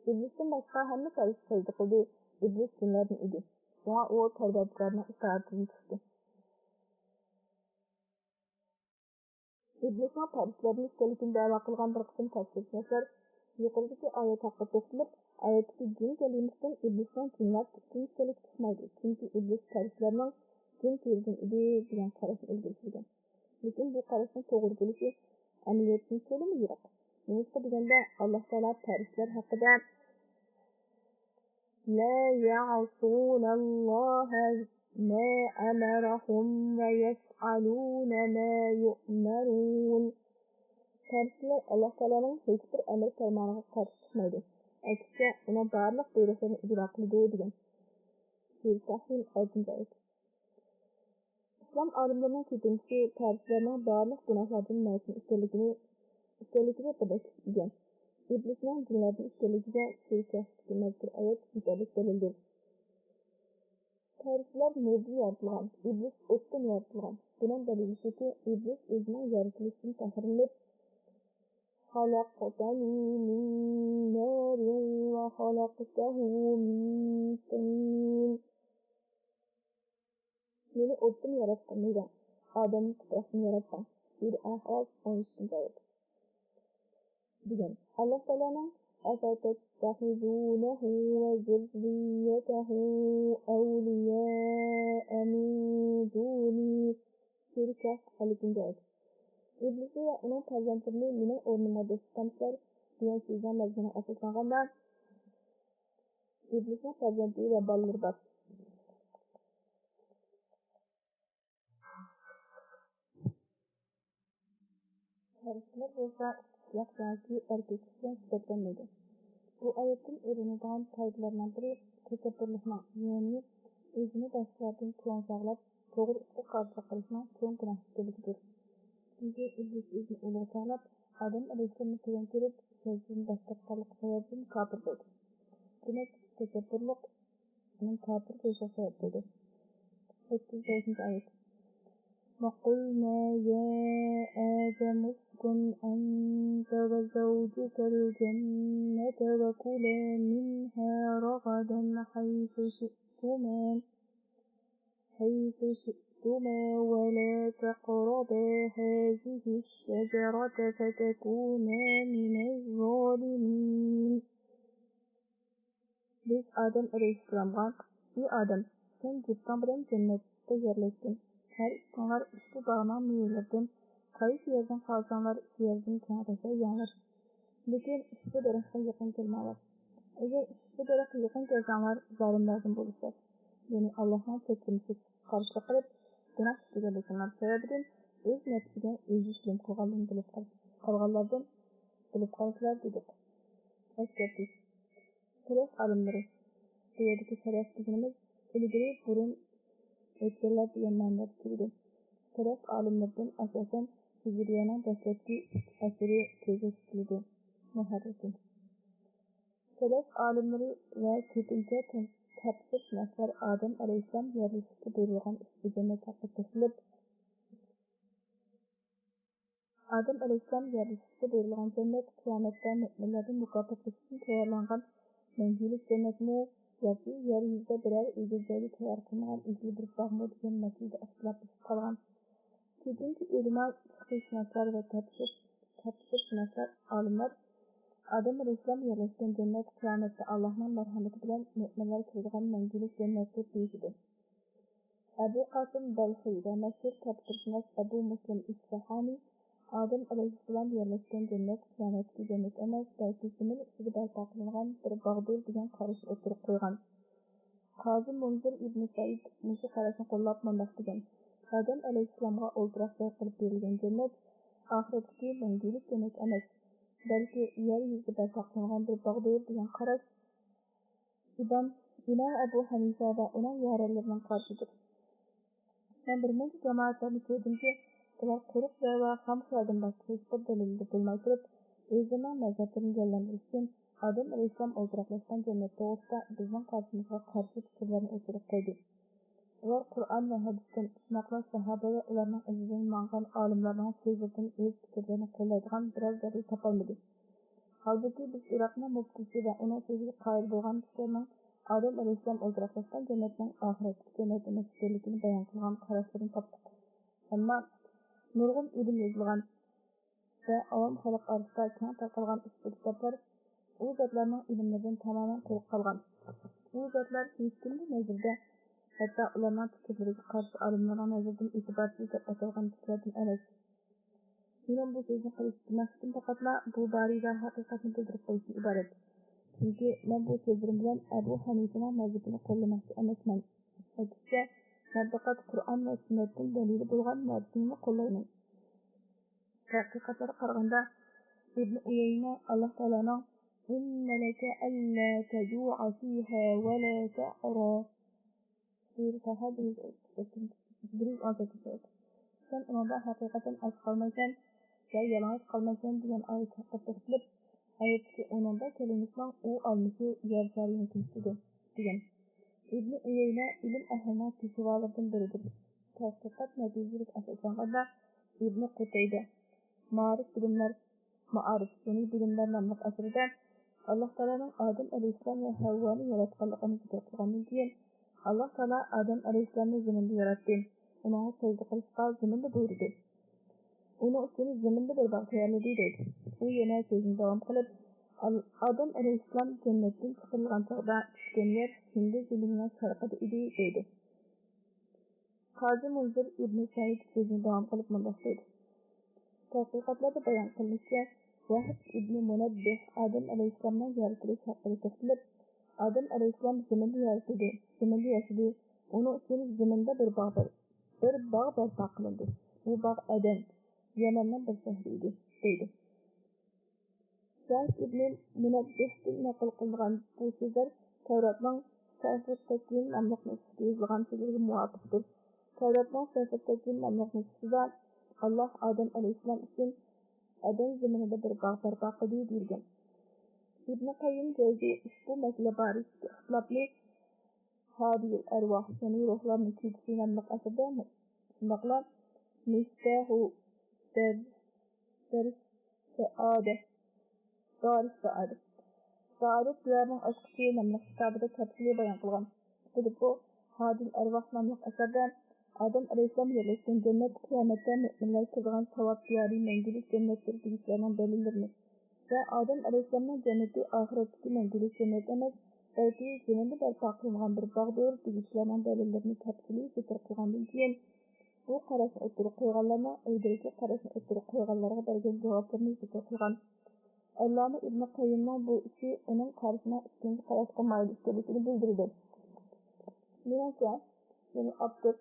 ئىبلىستىن باشقا ھەممە پەرىشتە سەجدە قىلدى. ئىبلىس جىنلاردىن ئىدى. شۇڭا ئۇ پەرۋەردىگارنىڭ ئىتائىتىدىن چىقتى. ئىبلىسنىڭ پەرىشتىلەردىن ئىكەنلىكىنى دەۋا قىلغان بىر قىسىم تەپسىرشۇناسلار يۇقىرىدىكى ئايەت ھەققىدە توختىلىپ، ئايەتتىكى جىن كەلىمىسىدىن ئىبلىسنىڭ جىنلار تىپىدىن ئىكەنلىكى چىقمايدۇ، چۈنكى ئىبلىس پەرىشتىلەرنىڭ جىن تۈرىدىن ئىدى، دېگەن قاراشنى ئىلگىرى سۈرگەن. لېكىن بۇ قاراشنىڭ توغرا بولۇشى ئەمەلىيەتتىن تولىمۇ يىراق. نېمىشقا دېگەندە، ئاللاھ تائالا پەرىشتىلەر ھەققىدە: لا يعصون الله ما أمرهم ويفعلون ما يؤمرون. پەرىشتىلەر ئاللاھ تائالانىڭ ھېچبىر ئەمر پەرمانىغا قارشى چىقمايدۇ، ئەكسىچە، ئۇنىڭ بارلىق بۇيرۇقلىرىنى ئىجرا قىلىدۇ، دېگەن. سۈرە تەھرىم، ئالتىنچى ئايەت. ئىسلام ئالىملىرىنىڭ كۆپىنچىسى پەرىشتىلەرنىڭ بارلىق گۇناھلاردىن مەسۇم ئىكەنلىكىنى، ئىكەنلىكىگە بىردەك ئىگە. ئىبلىسنىڭ جىنلاردىن ئىكەنلىكىگە سۈرە كەھفتىكى مەزكۇر ئايەت يېتەرلىك دەلىلدۇر. پەرىشتىلەر نۇردىن يارىتىلغان، ئىبلىس ئوتتىن يارىتىلغان. بۇنىڭ دەلىلى شۇكى، ئىبلىس ئۆزىنىڭ يارىتىلىشىدىن پەخىرلىنىپ، خلقتني من نار وخلقته من طين. مېنى ئوتتىن ياراتقىن دېگەن، ئادەمنى تۇپراقتىن ياراتقىن. سۈرە ئەھراف، ئون ئۈچىنچى ئايەت. دېگەن. ئاللاھ تائالانىڭ أفتتخذونه وذريته أولياء من دوني. سۈرە كەھف، ئەللىكىنچى ئايەت. ئىبلىسنى ۋە ئۇنىڭ پەرزەنتلىرىنى مېنىڭ ئورنۇمغا دوست تۇتامسىلەر؟ دېگەن سۆزنىڭ مەزمۇنىغا ئاساسلانغاندا، ئىبلىسنىڭ پەرزەنتى ۋە بالىلىرى بار. پەرىشتىلەر بولسا ئىككى كىشىلىك ياكى ئەركەكلىك بىلەن سۈپەتلەنمەيدۇ. بۇ ئايەتتىن ئۆگىنىدىغان پايدىلارنىڭ بىرى تەكەببۇرلۇقنىڭ، يەنى ئۆزىنى باشقىلاردىن چوڭ چاغلاپ، توغرا ئىشقا قارشىلىق قىلىشنىڭ چوڭ گۇناھ ئىكەنلىكىدۇر. چۈنكى ئىبلىس ئۆزىنى ئۇلۇغ چاغلاپ، ئادەم ئەلەيھىسسالامنى تۆۋەن كۆرۈپ، سەجدىدىن باش تارتقانلىقى سەۋەبىدىن كاپىر بولدى. دېمەك، تەكەببۇرلۇق ئۇنىڭ كاپىر بولۇشىغا سەۋەب بولدى. ئوتتۇز بەشىنچى ئايەت. وقلنا يا آدم اسكن أنت وزوجك الجنة وكلا منها رغدا حيث شئتما، حيث شئتما ولا تقربا هذه الشجرة فتكونا من الظالمين. بىز ئادەم ئەلەيھىسسالامغا: ئى ئادەم، سەن جۈپتۈڭ بىلەن جەننەتتە يەرلەشكىن. ھەر ئىككىڭلار ئۇشبۇ باغنىڭ مېۋىلىرىدىن قايسى يەردىن خالىساڭلار، شۇ يەردىن كەڭرەك يەڭلار. لېكىن ئۇشبۇ دەرەخكە يېقىن كەلمەڭلار. ئەگەر ئۇشبۇ دەرەخكە يېقىن كەلسەڭلار، زالىملاردىن بولىسىلەر. يەنى ئاللاھنىڭ چەكلىمىسىگە قارشىلىق قىلىپ، گۇناھ ئىشلىگەنلىكىڭلار سەۋەبىدىن ئۆز نەپسىگە ئۆزى زۇلۇم قىلغانلاردىن بولۇپ قال-، قالغانلاردىن بولۇپ قالىسىلەر، دېدۇق. ئەسكەرتىش. شەرىئەت ئالىملىرى. بۇ يەردىكى شەرىئەت دېگىنىمىز ئىلگىرى بۇرۇن ئۆتكەنلەر دېگەن مەنىدە كېلىدۇ. سەلەف ئالىملىرىدىن ئاساسەن ھىجرىيەنىڭ دەسلەپكى ئۈچ ئەسىرى كۆزدە تۇتۇلىدۇ. مۇھەررىرى. سەلەف ئالىملىرى ۋە كۆپىنچە تەپسىرشۇناسلار ئادەم ئەلەيھىسسالام يەرلىشىشكە بۇيرۇلغان ئىككى جەننەت ھەققىدە توختىلىپ، ئادەم ئەلەيھىسسالام يەرلىشىشكە بۇيرۇلغان جەننەت قىيامەتتە مۆمىنلەرنى مۇكاپاتلاش ئۈچۈن تەييارلانغان مەڭگۈلۈك جەننەتمۇ ياكى يەر يۈزىدە بىرەر ئىگىلىك جايى تەييار قىلىنغان ئىگىلىك بىر باغمۇ دېگەن مەسىلىدە ئىختىلاپلىشىپ قالغان. كۆپىنچە ئۆلىما، پىقىھشۇناسلار ۋە تەپسىر، تەپسىرشۇناسلار، ئالىملار ئادەم ئەلەيھىسسالام يەرلەشكەن جەننەت قىيامەتتە ئاللاھنىڭ مەرھەمىتى بىلەن مۆمىنلەر كىرىدىغان مەڭگۈلۈك جەننەت دەپ دېيىشىدۇ. ئەبۇ قاسىم بەلخىي ۋە مەشھۇر تەپسىرشۇناس ئەبۇ مۇسلىم ئىسپەھانى ئادەم ئەلەيھىسسالام يەرلەشكەن جەننەت قىيامەتتىكى جەننەت ئەمەس، بەلكى زېمىن ئۈستىدە بەرپا قىلىنغان بىر باغدۇر دېگەن قاراشنى ئوتتۇرىغا قويغان. قازى مۇنزىر ئىبنى سەئىد مۇشۇ قاراشنى قوللاپ مۇنداق دېگەن: ئادەم ئەلەيھىسسالامغا ئولتۇراق جاي قىلىپ بېرىلگەن جەننەت ئاخىرەتتىكى مەڭگۈلۈك جەننەت ئەمەس، بەلكى يەر يۈزىدە بەرپا قىلىنغان بىر باغدۇر دېگەن قاراش ئىمام، ئىمام ئەبۇ ھەنىفە ۋە ئۇنىڭ يارەنلىرىنىڭ قارىشىدۇر. مەن بىر مۇنچە جامائەتلەرنى كۆردۈمكى، ئۇلار قۇرۇق دەۋا، خام خىيالدىن باشقا ھېچبىر دەلىلدە بولماي تۇرۇپ، ئۆزلىرىنىڭ مەزھەپلىرىنى جانلاندۇرۇش ئۈچۈن ئادەم ئەلەيھىسسالام ئولتۇراقلاشقان جەننەت توغرىسىدا بىزنىڭ قارىشىمىزغا قارشى پىكىرلەرنى ئوتتۇرىغا قويدى. ئۇلار قۇرئان ۋە ھەدىستىن، شۇنداقلا ساھابە ۋە ئۇلارنىڭ ئىزىدىن ماڭغان ئالىملارنىڭ سۆزلىرىدىن ئۆز پىكىرلىرىنى قوللايدىغان بىرەر دەلىل تاپالمىدى. ھالبۇكى، بىز ئىراقنىڭ مۇپتىسى ۋە ئۇنىڭ سۆزىگە قايىل بولغان كىشىلەرنىڭ ئادەم ئەلەيھىسسالام ئولتۇراقلاشقان جەننەتنىڭ ئاخىرەتتىكى جەننەت ئەمەس ئىكەنلىكىنى بايان قىلغان قاراشلىرىنى تاپتۇق. ئەمما نۇرغۇن ئىلىم يېزىلغان ۋە ئاۋام خەلق ئارىسىدا كەڭ تارقالغان ئۇسسۇل كىتابلار ئۇ زاتلارنىڭ ئىلىملىرىدىن تامامەن قۇرۇق قالغان. ئۇ زاتلار ھېچكىمنىڭ نەزىرىدە، ھەتتا ئۇلارنىڭ پىكىرلىرىگە قارشى ئالىملارنىڭ نەزىرىدىن ئېتىبارسىز دەپ ئاتالغان كىشىلەردىن ئەمەس. مېنىڭ بۇ سۆزنى قىلىشتىكى مەقسىتىم پەقەتلا بۇ بارىدا ھەقىقەتنى بىلدۈرۈپ قويۇشتىن ئىبارەت. چۈنكى مەن بۇ سۆزلىرىم بىلەن ئەبۇ ھەنىفىنىڭ مەزھىپىنى قوللىماقچى ئەمەسمەن. ئەكسىچە، مەن پەقەت قۇرئان ۋە سۈننەتتىن دەلىلى بولغان مەزھىپىمنى قوللايمەن. تەتقىقاتلارغا قارىغاندا، ئىبن ئۇيەينە ئاللاھ تائالانىڭ «إن لك ألا تجوع فيها ولا تعرى» سۈرە تاھا بىر يۈز ئون سەككىزىنچى، بىر يۈز ئون سەككىزىنچى ئايەت. سەن ئۇنىڭدا ھەقىقەتەن ئاچ قالمايسەن ۋە يالىڭاچ قالمايسەن دېگەن ئايەت ھەققىدە توختىلىپ، ئايەتتىكى ئۇنىڭدا كەلىمىسىنىڭ ئۇ ئالمىشى يەر شارىنى كۆرسىتىدۇ، دېگەن. ئىبنى ئۇيەينە ئىلىم ئەھلىنىڭ پېشۋالىرىدىن بىرىدۇر. تەتقىقات نەتىجىلىرىگە ئاساسلانغاندا، ئىبنى قۇتەيبە مائارىپ بىلىملەر، مائارىپ، يەنى بىلىملەر ناملىق ئەسىرىدە ئاللاھ تائالانىڭ ئادەم ئەلەيھىسسالام ۋە ھەۋۋانى ياراتقانلىقىنى زىكىر قىلغاندىن كېيىن، ئاللاھ تائالا ئادەم ئەلەيھىسسالامنى زېمىندا ياراتتى، ئۇنىڭغا سەجدە قىلىشقا زېمىندا بۇيرۇدى. ئۇنىڭ ئۈچۈن زېمىندا بىر باغ تەييارلىدى، دەيدۇ. ئۇ يەنە سۆزىنى داۋام قىلىپ، ئال-، ئادەم ئەلەيھىسسالام جەننەتتىن چىقىرىلغان چاغدا چۈشكەن يەر ھىندى زېمىنىنىڭ شەرقىدە ئىدى، دەيدۇ. قازى مۇنزىر ئىبنى سەئىد سۆزىنى داۋام قىلىپ مۇنداق دەيدۇ: تەتقىقاتلاردا بايان قىلىنىشىچە، ۋەھب ئىبنى مۇنەببىھ ئادەم ئەلەيھىسسالامنىڭ يارىتىلىش ھەققىدە توختىلىپ، ئادەم ئەلەيھىسسالام زېمىندا يارىتىلدى، زېمىندا ياشىدى، ئۇنىڭ ئۈچۈن زېمىندا بىر باغ بەر-، بىر باغ بەرپا قىلىندى. بۇ باغ ئەدەن، يەمەننىڭ بىر شەھىرى ئىدى، دەيدۇ. سەئىد ئىبنى مۇنەببىھتىن نەقىل قىلىنغان بۇ سۆزلەر تەۋراتنىڭ سەھىفە تەكۋىن ناملىق نۇسخىسىدا يېزىلغان سۆزلەرگە مۇۋاپىقتۇر. تەۋراتنىڭ سەھىفە تەكۋىن ناملىق نۇسخىسىدا ئاللاھ ئادەم ئەلەيھىسسالام ئۈچۈن ئەدەن زېمىنىدا بىر باغ بەرپا قىلدى دېيىلگەن. ئىبنى قەييىم جەۋزى ئۇشبۇ مەسىلە بارىسىدىكى ئىختىلاپنى ھادىيۇل ئەرۋاھ، يەنى روھلارنىڭ كېچىسى ناملىق ئەسىرىدە، شۇنداقلا مىفتاھۇ دەر-، دەرس سائادە، دارىس سائادە، سائادەت دىيارىنىڭ ئاچقۇچى ناملىق كىتابىدا تەپسىلىي بايان قىلغان. بولۇپ بۇ ھادىل ئەرۋاھ ناملىق ئەسەردە ئادەم ئەلەيھىسسالام يەرلەشكەن جەننەت قىيامەتتە مۆمىنلەر كىرىدىغان ساۋاب دىيارى مەڭگۈلۈك جەننەتتۇر دېگۈچىلەرنىڭ دەلىللىرىنى ۋە ئادەم ئەلەيھىسسالامنىڭ جەننىتى ئاخىرەتتىكى مەڭگۈلۈك جەننەت ئەمەس، بەلكى زېمىندا بەرپا قىلىنغان بىر باغدۇر دېگۈچىلەرنىڭ دەلىللىرىنى تەپسىلىي زىكىر قىلغاندىن كېيىن، بۇ قاراشنى ئوتتۇرىغا قويغانلارنىڭ ئىلگىرىكى قاراشنى ئوتتۇرىغا قويغانلارغا بەرگەن جاۋابلىرىنى زىكىر قىلغان. ئاللامە ئىبنى قەييىمنىڭ بۇ ئىشى ئۇنىڭ قارىشىنىڭ ئىككىنچى قاراشقا مايىل ئىكەنلىكىنى بىلدۈرىدۇ. مېنىڭچە، يەنى ئاپتور،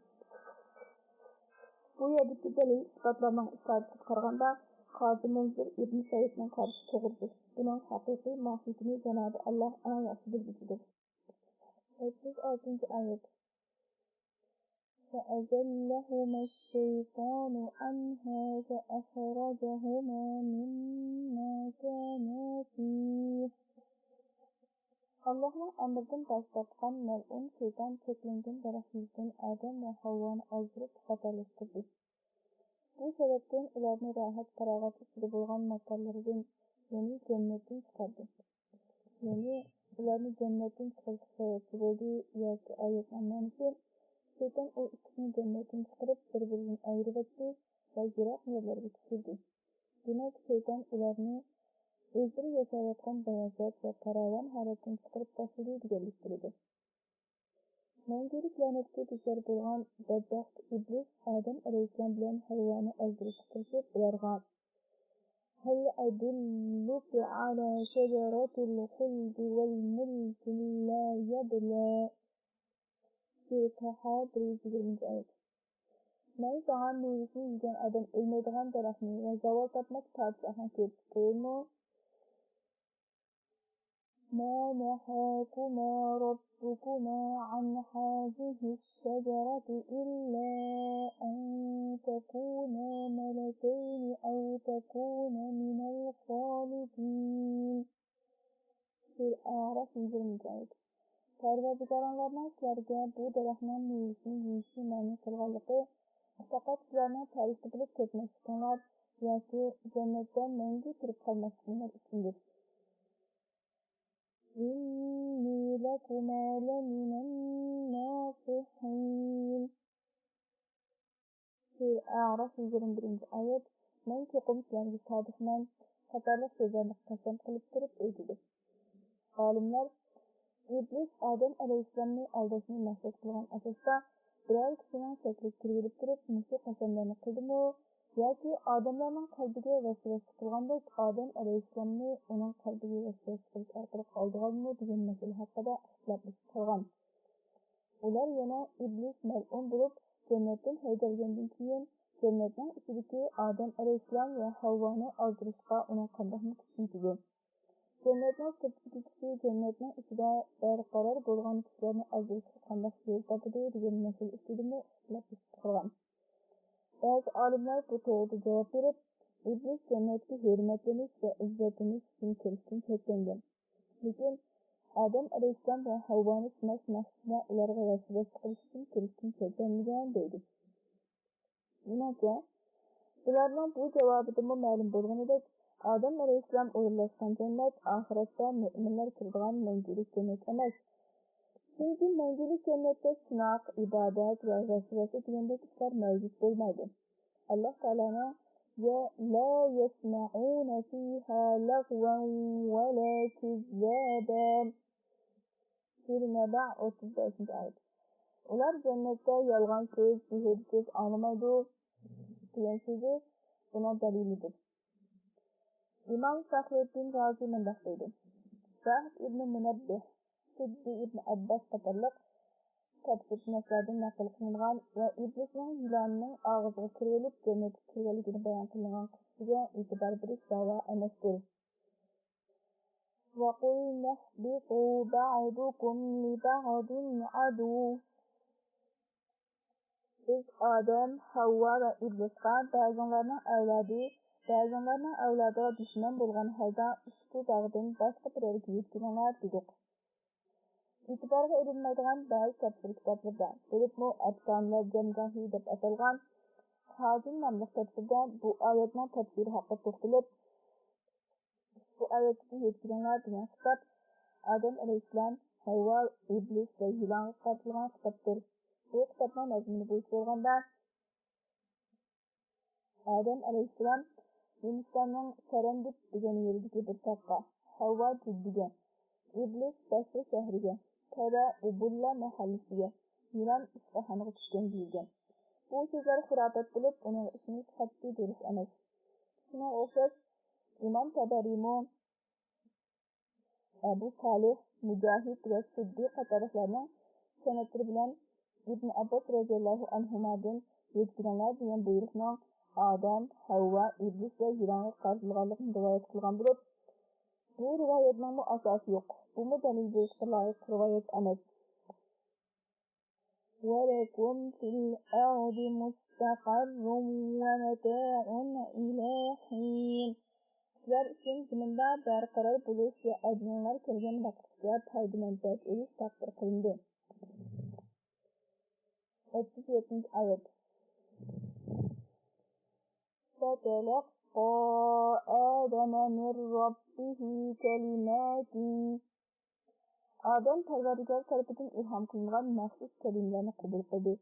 بۇ يەردىكى دەلىل ئىسپاتلارنىڭ ئىپادىسىگە قارىغاندا، قازى مۇنزىر ئىبنى سەئىدنىڭ قارىشى توغرىدۇر. بۇنىڭ ھەقىقىي ماھىيىتىنى جانابى ئاللاھ ئەڭ ياخشى بىلگۈچىدۇر. ئوتتۇز ئالتىنچى ئايەت. فأزلهما الشيطان عنها فأخرجهما مما كانا فيه. ئاللاھنىڭ ئەمرىدىن باش تارتقان مەلئۇن شەيتان چەكلەنگەن دەرەخ يۈزىدىن ئادەم ۋە ھاۋۋانى ئازدۇرۇپ خاتالاشتۇردى. بۇ سەۋەبتىن ئۇلارنى راھەت، پاراغەت ئىچىدە بولغان ماكانلىرىدىن، يەنى جەننەتتىن چىقاردى. يەنى ئۇلارنى جەننەتتىن چىقىرىشقا سەۋەبچى بولدى ياكى ئايەتنىڭ مەنىسى، شەيتان ئۇ ئىككىسىنى جەننەتتىن چىقىرىپ، بىر-بىرىدىن ئايرىۋەتتى ۋە يىراق يەرلەرگە چۈشۈردى. دېمەك، شەيتان ئۇلارنى ئۆزلىرى ياشاۋاتقان باياشات ۋە پاراۋان ھالەتتىن چىقىرىپ تاشلىدى دېگەنلىك بولىدۇ. مەڭگۈلۈك لەنەتكە دۇچار بولغان بەتبەخت ئىبلىس ئادەم ئەلەيھىسسالام بىلەن ھەۋۋانى ئازدۇرۇشقا تىرىشىپ، ئۇلارغا، هل أدلك على شجرة الخلد والملك لا يبلى؟ سۈرە تاھا، بىر يۈز يىگىرمىنچى ئايەت. مەن ساڭا مېۋىسىنى يېگەن ئادەم ئۆلمەيدىغان دەرەخنى ۋە زاۋال تاپماس پادىشاھنى كۆرسىتىپ قويايمۇ؟ ما نهاكما ربكما عن هذه الشجرة إلا أن تكونا ملكين أو تكونا من الخالدين. سۈرە ئەئراف، يىگىرمىنچى ئايەت. پەرۋەردىگارىڭلارنىڭ سىلەرگە بۇ دەرەخنىڭ مېۋىسىنى يېيىشنى مەنئى قىلغانلىقى، پەقەت سىلەرنىڭ پەرىشتە بولۇپ كەتمەسلىكىڭلار ياكى جەننەتتە مەڭگۈ تۇرۇپ قالماسلىقىڭلار ئۈچۈندۇر. إني لكما لمن الناصحين. سۈرە ئەئراف، يىگىرمە بىرىنچى ئايەت. مەن چوقۇم سىلەرگە سادىقمەن قاتارلىق سۆزلەرنى قەسەم قىلىپ تۇرۇپ ئېيتىدۇ. ئالىملار ئىبلىس ئادەم ئەلەيھىسسالامنى ئالداشنى مەقسەت قىلغان ئاساستا، بىرەر كىشىنىڭ شەكلىگە كىرىۋېلىپ تۇرۇپ مۇشۇ قەسەملەرنى قىلدىمۇ ياكى ئادەملەرنىڭ قەلبىگە ۋەسۋەسە قىلغاندەك ئادەم ئەلەيھىسسالامنى ئۇنىڭ قەلبىگە ۋەسۋەسە قىلىش ئارقىلىق ئالدىغانمۇ دېگەن مەسىلە ھەققىدە ئىختىلاپلىشىپ قالغان. ئۇلار يەنە ئىبلىس مەلئۇن بولۇپ، جەننەتتىن ھەيدەلگەندىن كېيىن، جەننەتنىڭ ئىچىدىكى ئادەم ئەلەيھىسسالام ۋە ھەۋۋانى ئازدۇرۇشقا ئۇنىڭ قانداقمۇ كۈچى يېتىدۇ؟ جەننەتنىڭ سىرتىدىكى كىشى جەننەتنىڭ ئىچىدە بەرقارار بولغان كىشىلەرنى ئازدۇرۇشقا قانداق يول تاپىدۇ دېگەن مەسىلە ئۈستىدىمۇ ئىختىلاپلىشىپ قالغان. بەزى ئالىملار بۇ توغرىدا جاۋاب بېرىپ، ئىبلىس جەننەتكە ھۆرمەتلىنىش ۋە ئىززەتلىنىش ئۈچۈن كىرىشتىن چەكلەنگەن. لېكىن ئادەم ئەلەيھىسسالام ۋە ھەۋۋانى سىناش مەقسىتىدە ئۇلارغا ۋەسۋەسە قىلىش ئۈچۈن كىرىشتىن چەكلەنمىگەن دەيدۇ. مېنىڭچە، بۇلارنىڭ بۇ جاۋابىدىنمۇ مەلۇم بولغىنىدەك، ئادەم ئەلەيھىسسالام ئورۇنلاشقان جەننەت ئاخىرەتتە مۆمىنلەر كىرىدىغان مەڭگۈلۈك جەننەت ئەمەس. چۈنكى مەڭگۈلۈك جەننەتتە سىناق، ئىبادەت ۋە ۋەسۋەسە دېگەندەك ئىشلار مەۋجۇت بولمايدۇ. ئاللاھ تائالانىڭ يە لا يەسمەئۇنە فىھا لاغۋەن ۋە لا كىززابا. سۈرە نەبە، ئوتتۇز بەشىنچى ئايەت. ئۇلار جەننەتتە يالغان سۆز، زىھىر سۆز ئاڭلىمايدۇ دېگەن سۆزى بۇنىڭ دەلىلىدۇر. ئىمام فەخرۇددىن رازى مۇنداق دەيدۇ: سەھل ئىبنى مۇنەببىھ، سۇددى ئىبنى ئابباس قاتارلىق تەپسىرشۇناسلاردىن نەقىل قىلىنغان ۋە ئىبلىسنىڭ يىلاننىڭ ئاغزىغا كىرىۋېلىپ جەننەتكە كىرگەنلىكىنى بايان قىلىنغان قىسسىگە ئېتىبار بېرىش دەۋا ئەمەستۇر. وقلنا اهبطوا بعضكم لبعض عدو. بىز ئادەم، ھەۋۋا ۋە ئىبلىسقا بەزىڭلارنىڭ ئەۋلادى، بەزىڭلارنىڭ ئەۋلادىغا دۈشمەن بولغان ھالدا ئۇشبۇ باغدىن باشقا بىر يەرگە يۆتكىلىڭلار دېدۇق. ئېتىبارغا ئېلىنمايدىغان بەزى تەپسىر كىتابلىرىدا، بولۇپمۇ ئەفسانىلەر جەمگاھى دەپ ئاتالغان خازىن ناملىق تەپسىردە بۇ ئايەتنىڭ تەپسىرى ھەققىدە توختىلىپ، بۇ ئايەتتىكى يۆتكىلىڭلار دېگەن خىتاب ئادەم ئەلەيھىسسالام، ھەۋۋا، ئىبلىس ۋە يىلانغا قارىتىلغان خىتابتۇر. بۇ خىتابنىڭ مەزمۇنى بويىچە بولغاندا، ئادەم ئەلەيھىسسالام ھىندىستاننىڭ سەرەندىپ دېگەن يېرىدىكى بىر تاغقا، ھەۋۋا جىددىگە، ئىبلىس بەسرە شەھىرىگە، تەۋە ئۇبۇللا مەھەللىسىگە، يىلان ئىسپاھانغا چۈشكەن دېيىلگەن. بۇ سۆزلەر خۇراپات بولۇپ، ئۇنىڭغا ئىشىنىش قەتئىي دۇرۇس ئەمەس. شۇنىڭغا ئوخشاش، ئىمام تەبەرىمۇ، ئەبۇ سالىھ، مۇجاھىد ۋە سۇددى قاتارلىقلارنىڭ سەنەدلىرى بىلەن ئىبن ئابباس رەزىياللاھۇ ئەنھۇمادىن يۆتكىلىڭلار دېگەن بۇيرۇقنىڭ ئادەم، ھەۋۋا، ئىبلىس ۋە يىلانغا قارىتىلغانلىقىنى رىۋايەت قىلغان بولۇپ، بۇ رىۋايەتنىڭمۇ ئاساسى يوق، بۇمۇ دەلىل بولۇشقا لايىق رىۋايەت ئەمەس. ولكم في الأرض مستقر ومتاع إلى حين. سىلەر ئۈچۈن زېمىندا بەرقارار بولۇش ۋە ئەجىلىڭلار كەلگەن ۋاقىتقىچە پايدا-مەنپەئەت ئېلىش تەقدىر قىلىندى. ئوتتۇز يەتتىنچى ئايەت. فتلقى آدم من ربه كلمات. ئادەم پەرۋەردىگار تەرىپىدىن ئىلھام قىلىنغان مەخسۇس كەلىمىلەرنى قوبۇل قىلدى.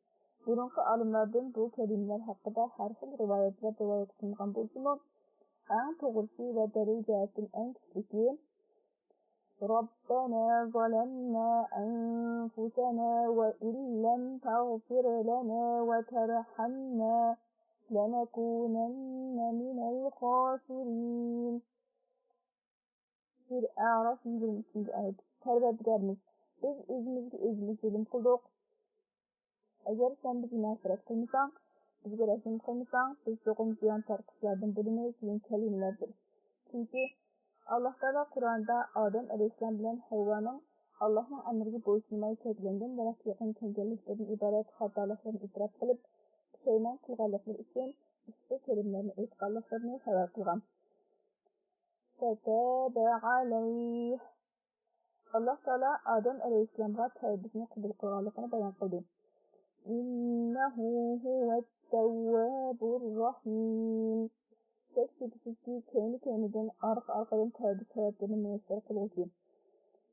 بۇرۇنقى ئالىملاردىن بۇ كەلىمىلەر ھەققىدە ھەر خىل رىۋايەتلەر رىۋايەت قىلىنغان بولسىمۇ، ئەڭ توغرىسى ۋە دەلىل جەھەتتىن ئەڭ كۈچلۈكى، ربنا ظلمنا أنفسنا وإن لم تغفر لنا وترحمنا لنكونن من الخاسرين. سۈرە ئەراف يىگىرمە ئۈچىنچى ئايەت. پەرۋەردىگارىمىز، بىز ئۆزىمىزگە ئۆزىمىز زۇلۇم قىلدۇق. ئەگەر سەن بىزگە مەغپىرەت قىلمىساڭ، بىزگە رەھىم قىلمىساڭ، بىز چوقۇم زىيان تارتقۇچىلاردىن بولىمىز دېگەن كەلىمىلەردۇر. چۈنكى ئاللاھ تائالا قۇرئاندا ئادەم ئەلەيھىسسالام بىلەن ھەۋۋانىڭ ئاللاھنىڭ ئەمرىگە بويسۇنماي چەكلەنگەن دەرەخكە يېقىن كەلگەنلىكلىرىدىن ئىبارەت خاتالىقلىرىنى ئېتىراپ قىلىپ، پۇشايمان قىلغانلىقلىرى ئۈچۈن ئۇشبۇ كەلىمىلەرنى ئېيتقانلىقلىرىنى خەۋەر قىلغان. فتاب عليه. ئاللاھ تائالا ئادەم ئەلەيھىسسالامغا تەۋبىسىنى قوبۇل قىلغانلىقىنى بايان قىلدى. إنه هو التواب الرحيم. شەك-شۈبھىسىزكى، كەينى-كەينىدىن، ئارقا-ئارقىدىن تەۋبە سەۋەبلىرىنى مۇيەسسەر قىلغۇچى،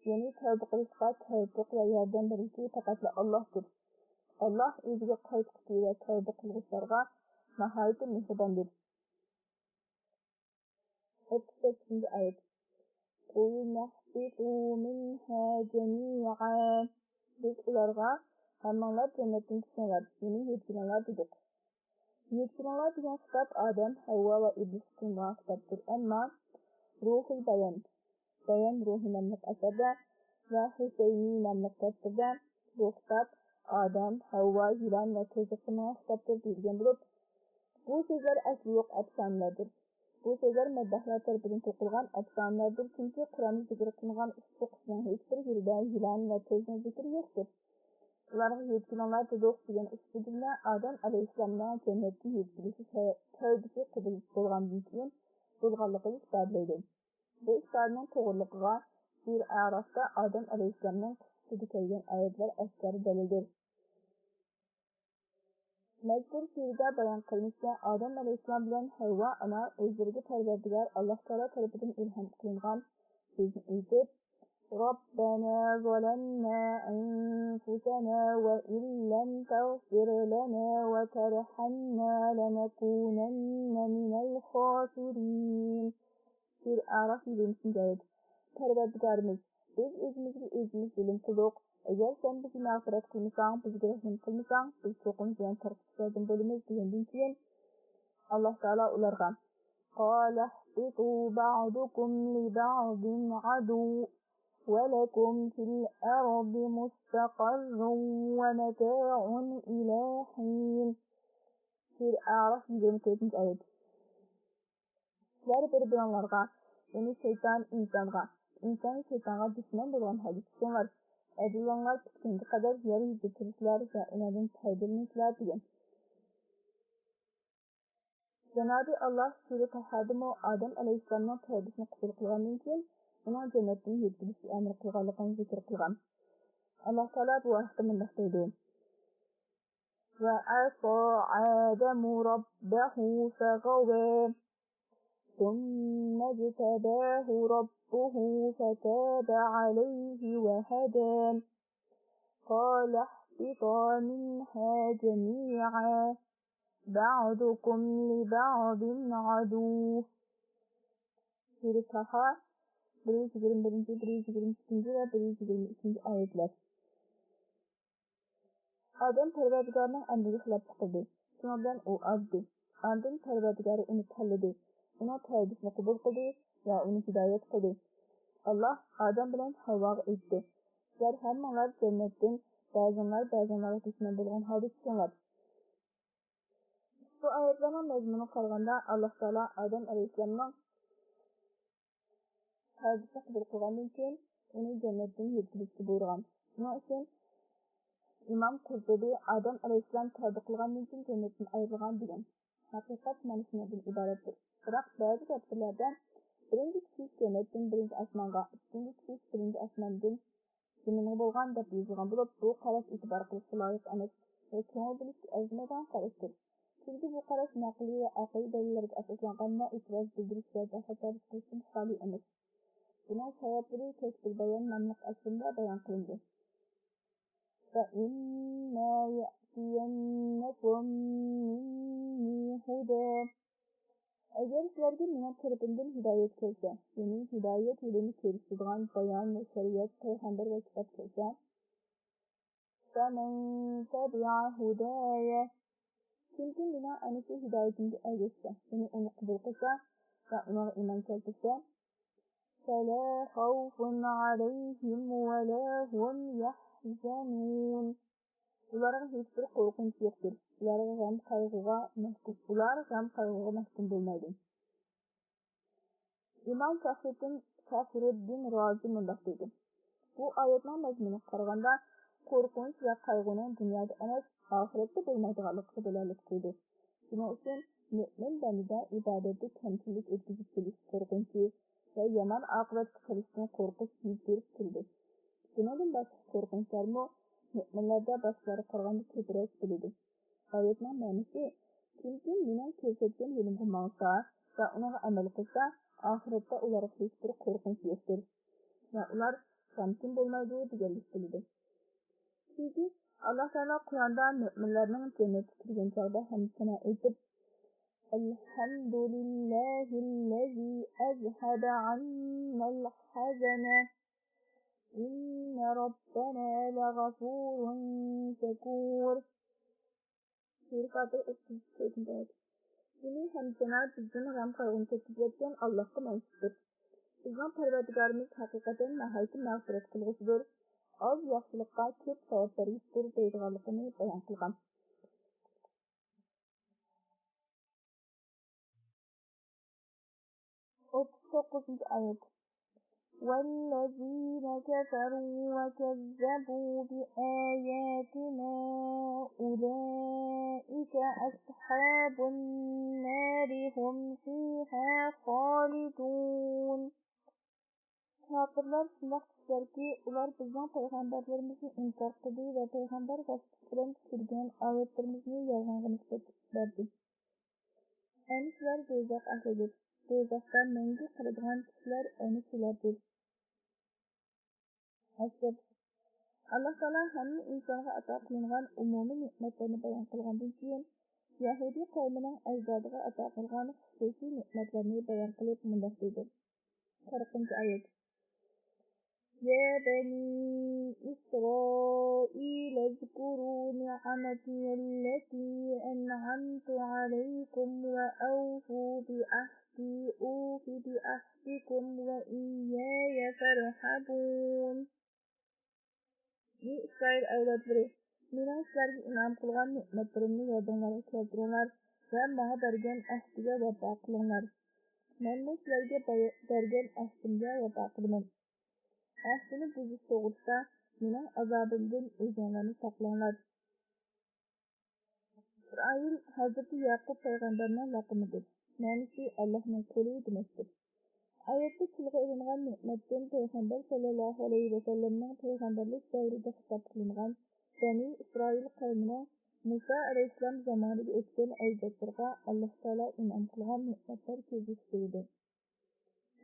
يەنى تەۋبە قىلىشقا تەۋپىق ۋە ياردەم بەرگۈچى پەقەتلا ئاللاھتۇر. ئاللاھ ئۆزىگە قايتقۇچى ۋە تەۋبە قىلغۇچىلارغا ناھايىتى مېھرىباندۇر. ئوتتۇز سەككىزىنچى ئايەت. قلنا اهبطوا منها جميعا. بىز ئۇلارغا، ھەممىڭلار جەننەتتىن چۈشۈڭلار، يەنى يۆتكىلىڭلار دېدۇق. يۆتكىلىڭلار دېگەن خىتاب ئادەم، ھەۋۋا ۋە ئىبلىسقا قىلىنغان خىتابتۇر. ئەمما روھۇل بايان، بايان روھى ناملىق ئەسەردە ۋە ھۇسەينى ناملىق تەپسىردە بۇ خىتاب ئادەم، ھەۋۋا، يىلان ۋە تۆزەككە ماڭغان خىتابتۇر دېيىلگەن بولۇپ، بۇ سۆزلەر ئەسلى يوق ئەپسانىلەردۇر. بۇ سۆزلەر مەدداھلار تەرىپىدىن توقۇلغان ئەپسانىلەردۇر، چۈنكى قۇرئاندا زىكىر قىلىنغان ئۇشبۇ قىسمىڭ ھېچبىر يېرىدە يىلان ۋە تۆزنىڭ زىكرى يوقتۇر. ئۇلارغا يۆتكىلىڭلار دېدۇق دېگەن ئۇشبۇ جۈملە ئادەم ئەلەيھىسسالامنىڭ جەننەتتىن يۆتكىلىشى سەۋەب تەۋبىسى قوبۇل بولغاندىن كېيىن بولغانلىقىنى ئىپادىلەيدۇ. بۇ ئىپادىنىڭ توغرىلىقىغا سۈرە ئەرافتا ئادەم ئەلەيھىسسالامنىڭ قىسسىسىدا كەلگەن ئايەتلەر ئەسكەرى دەلىلدۇر. مەزكۇر سۈرىدە بايان قىلىنىشىچە، ئادەم ئەلەيھىسسالام بىلەن ھەۋۋا ئانا ئۆزلىرىگە پەرۋەردىگار ئاللاھ تائالا تەرىپىدىن ئىلھام قىلىنغان سۆزنى ئېيتىپ، ربنا ظلمنا أنفسنا وإن لم تغفر لنا وترحمنا لنكونن من الخاسرين. سۈرە ئەراف يىگىرمە ئۈچىنچى ئايەت. پەرۋەردىگارىمىز، بىز ئۆزىمىزگە ئۆزىمىز زۇلۇم قىلدۇق. ئەگەر سەن بىزگە مەغپىرەت قىلمىساڭ، بىزگە رەھىم قىلمىساڭ، بىز چوقۇم زىيان تارتقۇچىلاردىن بولىمىز دېگەندىن كېيىن، ئاللاھ تائالا ئۇلارغا، قال اهبطوا بعضكم لبعض عدو ولكم في الأرض مستقر ومتاع إلى حين. سۈرە ئەراف يىگىرمە تۆتىنچى ئايەت. سىلەر بىر-بىرىڭلارغا، يەنى شەيتان ئىنسانغا، ئىنسان شەيتانغا دۈشمەن بولغان ھالدا چۈشۈڭلار. ئەجىلىڭلار پۈتكەنگە قەدەر يەر يۈزىدە تۇرۇشلار ۋە ئۇنىڭدىن پايدىلىنىشلار دېگەن. جانابى ئاللاھ سۈرە تاھادىمۇ ئادەم ئەلەيھىسسالامنىڭ تەۋبىسىنى قوبۇل قىلغاندىن كېيىن، ئۇنىڭ جەننەتتىن يۆتكىلىشكە ئەمر قىلغانلىقىنى زىكىر قىلغان. ئاللاھ تائالا بۇ ھەقتە مۇنداق دەيدۇ. وعصى آدم ربه فغوى ثم اجتباه ربه فتاب عليه وهدى. قال اهبطا منها جميعا بعضكم لبعض عدو. سۈرە تاھا، بىر يۈز يىگىرمە بىرىنچى، بىر يۈز يىگىرمە ئىككىنچى ۋە بىر يۈز يىگىرمە ئۈچىنچى ئايەتلەر. ئادەم پەرۋەردىگارىنىڭ ئەمرىگە خىلاپلىق قىلدى. شۇنىڭ بىلەن ئۇ ئازدى. ئاندىن پەرۋەردىگارى ئۇنى تاللىدى. ئۇنىڭ تەۋبىسىنى قوبۇل قىلدى ۋە ئۇنى ھىدايەت قىلدى. ئاللاھ ئادەم بىلەن ھەۋۋاغا ئېيتتى، سىلەر ھەممىڭلار جەننەتتىن بەزىڭلار بەزىڭلارغا دۈشمەن بولغان ھالدا چۈشۈڭلار. بۇ ئايەتلەرنىڭ مەزمۇنىغا قارىغاندا، ئاللاھ تائالا ئادەم ئەلەيھىسسالامنىڭ تەۋبىسىنى قوبۇل قىلغاندىن كېيىن، ئۇنى جەننەتتىن يۆتكىلىشكە بۇيرۇغان. شۇنىڭ ئۈچۈن ئىمام قۇرتۇبى ئادەم ئەلەيھىسسالام تەۋبە قىلغاندىن كېيىن جەننەتتىن ئايرىلغان دېگەن. ھەقىقەت مانا شۇنىڭدىن ئىبارەتتۇر. بىراق بەزى تەپسىرلەردە بىرىنچى كىشى جەننەتتىن بىرىنچى ئاسمانغا، ئىككىنچى كىشى بىرىنچى ئاسماندىن زېمىنغا بولغان دەپ يېزىلغان بولۇپ، بۇ قاراش ئېتىبار قىلىشقا لايىق ئەمەس ۋە كۆڭۈل بۆلۈشكە ئەرزىمەيدىغان قاراشتۇر. چۈنكى بۇ قاراش نەقلىي ۋە ئەقلىي دەلىللەرگە ئاساسلانغان ۋە ئېتىراز بىلدۈرۈش ۋە جاھالەت تەرىپى قىلىشتىن خالىي ئەمەس. بۇنىڭ سەۋەبلىرى كەشفۇل بايان ناملىق ئەسىرىمدە بايان قىلىندى. فَإِمَّا يَأْتِيَنَّكُم مِّنِّي هُدًى. ئەگەر سىلەرگە مېنىڭ تەرىپىمدىن ھىدايەت كەلسە، يەنى ھىدايەت يولىنى كۆرسىتىدىغان بايان ۋە شەرىئەت، پەيغەمبەر ۋە كىتاب كەلسە، فَمَن تَبِعَ هُدَايَ، كىمكى مېنىڭ ئەنە شۇ ھىدايىتىمگە ئەگەشسە، يەنى ئۇنى قوبۇل قىلسا ۋە ئۇنىڭغا ئىمان كەلتۈرسە، فَلَا خَوْفٌ عَلَيْهِمْ وَلَا هُمْ يَحْزَنُونَ. ئۇلارغا ھېچبىر قورقۇنچ يوقتۇر. ئۇلارغا غەم قايغۇغا مەھكۇم، ئۇلار غەم قايغۇغا مەھكۇم بولمايدۇ. ئىمام فەخرۇددىن، فەخرۇددىن رازى مۇنداق دېدى: بۇ ئايەتنىڭ مەزمۇنىغا قارىغاندا، قورقۇنچ ۋە قايغۇنىڭ دۇنيادا ئەمەس، ئاخىرەتتە بولمايدىغانلىقىغا دالالەت قىلىدۇ. شۇنىڭ ئۈچۈن مۆمىن بەندىدە ئىبادەتتە كەمچىلىك ئۆتكۈزۈپ كېلىش قورقۇنچى ۋە يامان ئاقىۋەتكە قېلىشتىن قورقۇش يۈز بېرىپ كېلىدۇ. بۇنىڭدىن باشقا قورقۇنچلارمۇ مۆمىنلەردە باشقىلارغا قارىغاندا كۆپرەك بولىدۇ. ئايەتنىڭ مەنىسى، كىمكى مېنىڭ كۆرسەتكەن يولۇمغا ماڭسا ۋە ئۇنىڭغا ئەمەل قىلسا، ئاخىرەتتە ئۇلارغا ھېچبىر قورقۇنچ يوقتۇر ۋە ئۇلار غەمكىن بولمايدۇ دېگەنلىك بولىدۇ. چۈنكى ئاللاھ تائالا قۇرئاندا مۆمىنلەرنىڭ جەننەتكە كىرگەن چاغدا ھەمدۇ سانا ئېيتىپ، الحمد لله الذي أذهب عنا الحزن إن ربنا لغفور شكور. سۈرە فاتىھە، ئوتتۇز تۆتىنچى ئايەت. شۈكرى ھەمدۇ سانا بىزدىن غەم قايغۇنى كەتكۈزۈۋەتكەن ئاللاھقا مەنسۇپتۇر. بىزنىڭ پەرۋەردىگارىمىز ھەقىقەتەن ناھايىتى مەغپىرەت قىلغۇچىدۇر، ئاز ياخشىلىققا كۆپ ساۋاب بەرگۈچىدۇر دەيدىغانلىقىنى بايان قىلغان. ئوتتۇز توققۇزىنچى ئايەت. والذين كفروا وكذبوا بآياتنا أولئك أصحاب النار هم فيها خالدون. كاپىرلار شۇنداق كىشىلەركى، ئۇلار بىزنىڭ پەيغەمبەرلىرىمىزنى ئىنكار قىلدى ۋە پەيغەمبەر ۋاسىتىسى بىلەن چۈشۈرگەن ئايەتلىرىمىزنى يالغانغا نىسبەت بەردى. ئەنە شۇلار دوزاخ ئەھلىدۇر. دوزاختا مەڭگۈ قالىدىغان كىشىلەر ئەنە شۇلاردۇر. ئەسكەر. ئاللاھ تائالا ھەممە ئىنسانغا ئاتا قىلىنغان ئومۇمىي نېمەتلەرنى بايان قىلغاندىن كېيىن، يەھۇدىي قەۋمىنىڭ ئەجدادىغا ئاتا قىلغان خۇسۇسىي نېمەتلەرنى بايان قىلىپ مۇنداق دېدى. قىرىقىنچى ئايەت. يا بني إسرائيل اذكروا نعمتي التي أنعمت عليكم وأوفوا بعهدي أوف بعهدكم وإياي فارهبون. ئى ئىسرائىل ئەۋلادلىرى، مېنىڭ سىلەرگە ئىنئام قىلغان نېمەتلىرىمنى يادىڭلارغا كەلتۈرۈڭلار ۋە ماڭا بەرگەن ئەھدىگە ۋاپا قىلىڭلار. مەنمۇ سىلەرگە باي-، بەرگەن ئەھدىمگە ۋاپا قىلىمەن. ئەھدىنى بۇزۇش توغرىسىدا مېنىڭ ئازابىمدىن ئۆزۈڭلارنى ساقلاڭلار. ئىسرائىل ھەزرىتى يەقۇب پەيغەمبەرنىڭ لەقىمىدۇر. مەنىسى ئاللاھنىڭ قۇلى دېمەكتۇر. ئايەتتە تىلغا ئېلىنغان نېمەتتىن پەيغەمبەر سەللەللاھۇ ئەلەيھى ۋەسەللەمنىڭ پەيغەمبەرلىك دەۋرىدە خىتاب قىلىنغان بەنى ئىسرائىل قەۋمىنىڭ مۇسا ئەلەيھىسسالام زامانىدا ئۆتكەن ئەجدادلىرىغا ئاللاھ تائالا ئىنئام قىلغان نېمەتلەر كۆزگە چېلىنىدۇ.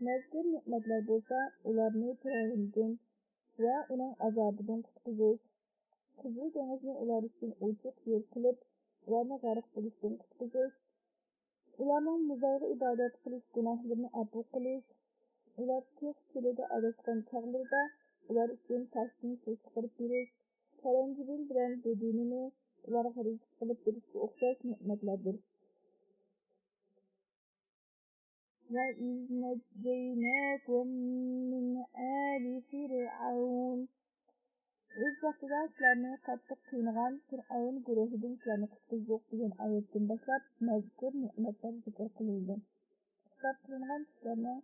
مەزكۇر نېمەتلەر بولسا ئۇلارنى پىرئەۋندىن ۋە ئۇنىڭ ئازابىدىن قۇتقۇزۇش، قىزىل دېڭىزنى ئۇلار ئۈچۈن ئوچۇق يول قىلىپ، ئۇلارنى غەرق بولۇشتىن قۇتقۇزۇش، ئۇلارنىڭ مۇزايغا ئىبادەت قىلىش گۇناھلىرىنى ئەپۇ قىلىش، ئۇلار تېخى چىلىدا ئاداشقان چاغلىرىدا ئۇلار ئۈچۈن تاشتىن سۇ چىقىرىپ بېرىش، سەرەنجىبىل بىلەن بېدىنىنى ئۇلارغا رىزىق قىلىپ بېرىشكە ئوخشاش نېمەتلەردۇر. وإذ نجيناكم من آل فرعون. ئۆز ۋاقتىدا سىلەرنى قاتتىق قىينىغان پىرئەۋن گۇرۇھىدىن سىلەرنى قۇتقۇزدۇق دېگەن ئايەتتىن باشلاپ مەزكۇر نېمەتلەر زىكىر قىلىنىدۇ. خىتاب قىلىنغان كىشىلەرنىڭ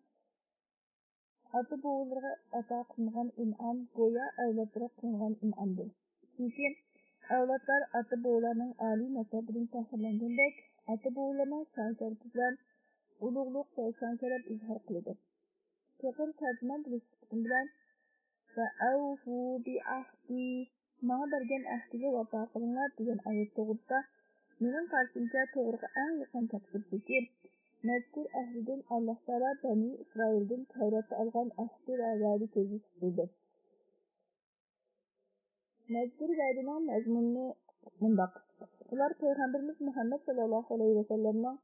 ئاتا-بوۋىلىرىغا ئاتا قىلىنغان ئىنئام گويا ئەۋلادلىرىغا قىلىنغان ئىنئامدۇر. چۈنكى ئەۋلادلار ئاتا-بوۋىلارنىڭ ئالىي مەرتەبىدىن پەخىرلەنگەندەك، ئاتا-بوۋىلىرىنىڭ شان-شەرىپى بىلەن ئۇلۇغلۇق ۋە شان-شەرەپ ئىزھار قىلىدۇ. چوقۇم تەرجىمان بولۇش سۈپىتىم بىلەن، «ۋە ئەۋفۇ بىئەھدى»، ماڭا بەرگەن ئەھدىگە ۋاپا قىلىڭلار دېگەن ئايەت توغرىسىدا مېنىڭ قارىشىمچە توغرىغا ئەڭ يېقىن تەپسىردىكى، مەزكۇر ئەھدىدىن ئاللاھ تائالا بەنى ئىسرائىلدىن تەۋراتتا ئالغان ئەھدى ۋە ۋەدە كۆزدە تۇتۇلىدۇ. مەزكۇر ۋەدىنىڭ مەزمۇنى مۇنداق: ئۇلار پەيغەمبىرىمىز مۇھەممەد ساللاللاھۇ ئەلەيھى ۋەسەللەمنىڭ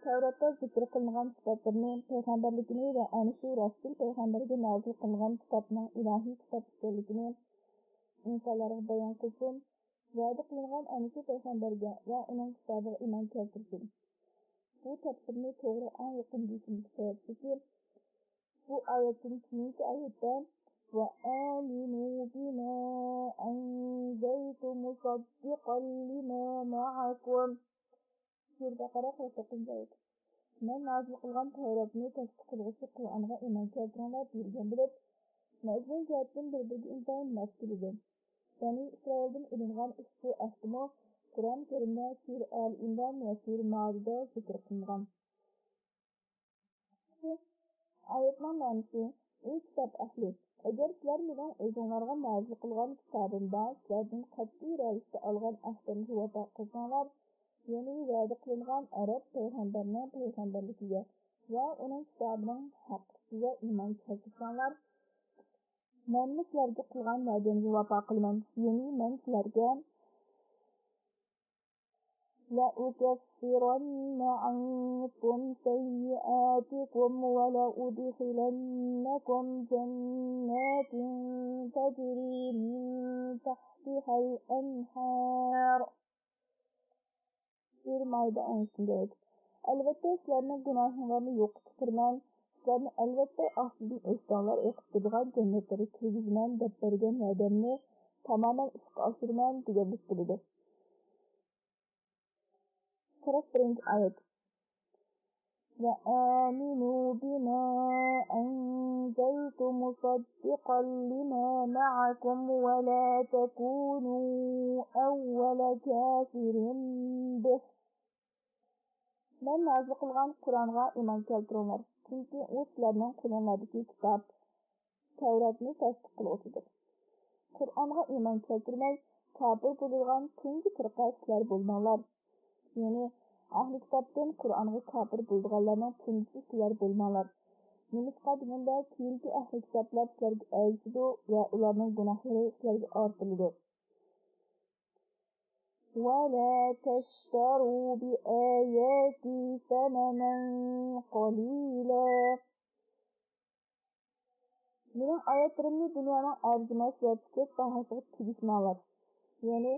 تەۋراتتا زىكىر قىلىنغان سۈپەتلىرىنى، پەيغەمبەرلىكىنى ۋە ئەنە شۇ راستچىل پەيغەمبەرگە نازىل قىلىنغان كىتابنىڭ ئىلاھىي كىتاب ئىكەنلىكىنى ئىنسانلارغا بايان قىلسۇن، ۋەدە قىلىنغان ئەنە شۇ پەيغەمبەرگە ۋە ئۇنىڭ كىتابىغا ئىمان كەلتۈرسۇن. بۇ تەپسىرنى توغرا ئەڭ يېقىن دېيىشىمدىكى سەۋەبتىكى، بۇ ئايەتتىن كېيىنكى ئايەتتە، «وآمنوا بما أنزلت مصدقا لما معكم» سۈرە بەقەرە قىرىق توققۇزىنچى ئايەت. مەن نازىل قىلغان تەۋراتنى تەستىق قىلغۇچى قۇرئانغا ئىمان كەلتۈرۈڭلار دېيىلگەن بولۇپ، مەزمۇن جەھەتتىن بىر-بىرىگە ئىنتايىن ماس كېلىدۇ. بەنى ئىسرائىلدىن ئېلىنغان ئۇشبۇ ئەھدىمۇ قۇرئان كەرىمدە سۈرە ئالى ئىمران ۋە سۈرە مائىدىدە زىكىر قىلىنغان. ئايەتنىڭ مەنىسى: ئەي كىتاب ئەھلى! ئەگەر سىلەر مېنىڭ ئۆزۈڭلارغا نازىل قىلغان كىتابىمدا سىلەردىن قەتئىي رەۋىشتە ئالغان ئەھدىمگە ۋاپا قىلساڭلار، يەنى ۋەدە قىلىنغان ئەرەب پەيغەمبەرنىڭ پەيغەمبەرلىكىگە ۋە ئۇنىڭ كىتابىنىڭ ھەقلىقىگە ئىمان كەلتۈرسەڭلار، مەنمۇ سىلەرگە قىلغان ۋەدەمگە ۋاپا قىلىمەن، يەنى مەن سىلەرگە لَأُكَفِّرَنَّ عَنكُمْ سَيِّئَاتِكُمْ وَلَأُدْخِلَنَّكُمْ جَنَّاتٍ تَجْرِي مِنْ تَحْتِهَا الْأَنْهَارُ. سۈرە مائىدە ئون ئۈچىنچى ئايەت. ئەلۋەتتە، سىلەرنىڭ گۇناھىڭلارنى يوققا چىقىرىمەن، سىلەرنى ئەلۋەتتە ئاستىدىن ئۆستەڭلار ئېقىپ تۇرىدىغان جەننەتلەرگە كىرگۈزىمەن دەپ بەرگەن ۋەدەمنى تامامەن ئىشقا ئاشۇرىمەن دېگەنلىك بولىدۇ. قىرىق بىرىنچى ئايەت. وآمنوا بما أنزلت مصدقا لما معكم ولا تكونوا أول كافر به. مەن نازىل قىلغان قۇرئانغا ئىمان كەلتۈرۈڭلار، چۈنكى ئۇ سىلەرنىڭ قولۇڭلاردىكى كىتاب، تەۋراتنى تەستىق قىلغۇچىدۇر. قۇرئانغا ئىمان كەلتۈرمەي، كاپىر بولىدىغان تۇنجى پىرقە سىلەر بولماڭلار. يەنى، ئەھلى كىتابتىن قۇرئانغا كاپىر بولىدىغانلارنىڭ تۇنجىسى سىلەر بولماڭلار. نېمىشقا دېگەندە، كېيىنكى ئەھلى كىتابلار سىلەرگە ئەگىشىدۇ ۋە ئۇلارنىڭ گۇناھلىرى سىلەرگە ئارتىلىدۇ. ولا تشتروا بآياتي ثمنا قليلا. مېنىڭ ئايەتلىرىمنى دۇنيانىڭ ئەرزىمەس ۋە پۈتۈك باھاسىغا تېگىشمەڭلار. يەنى،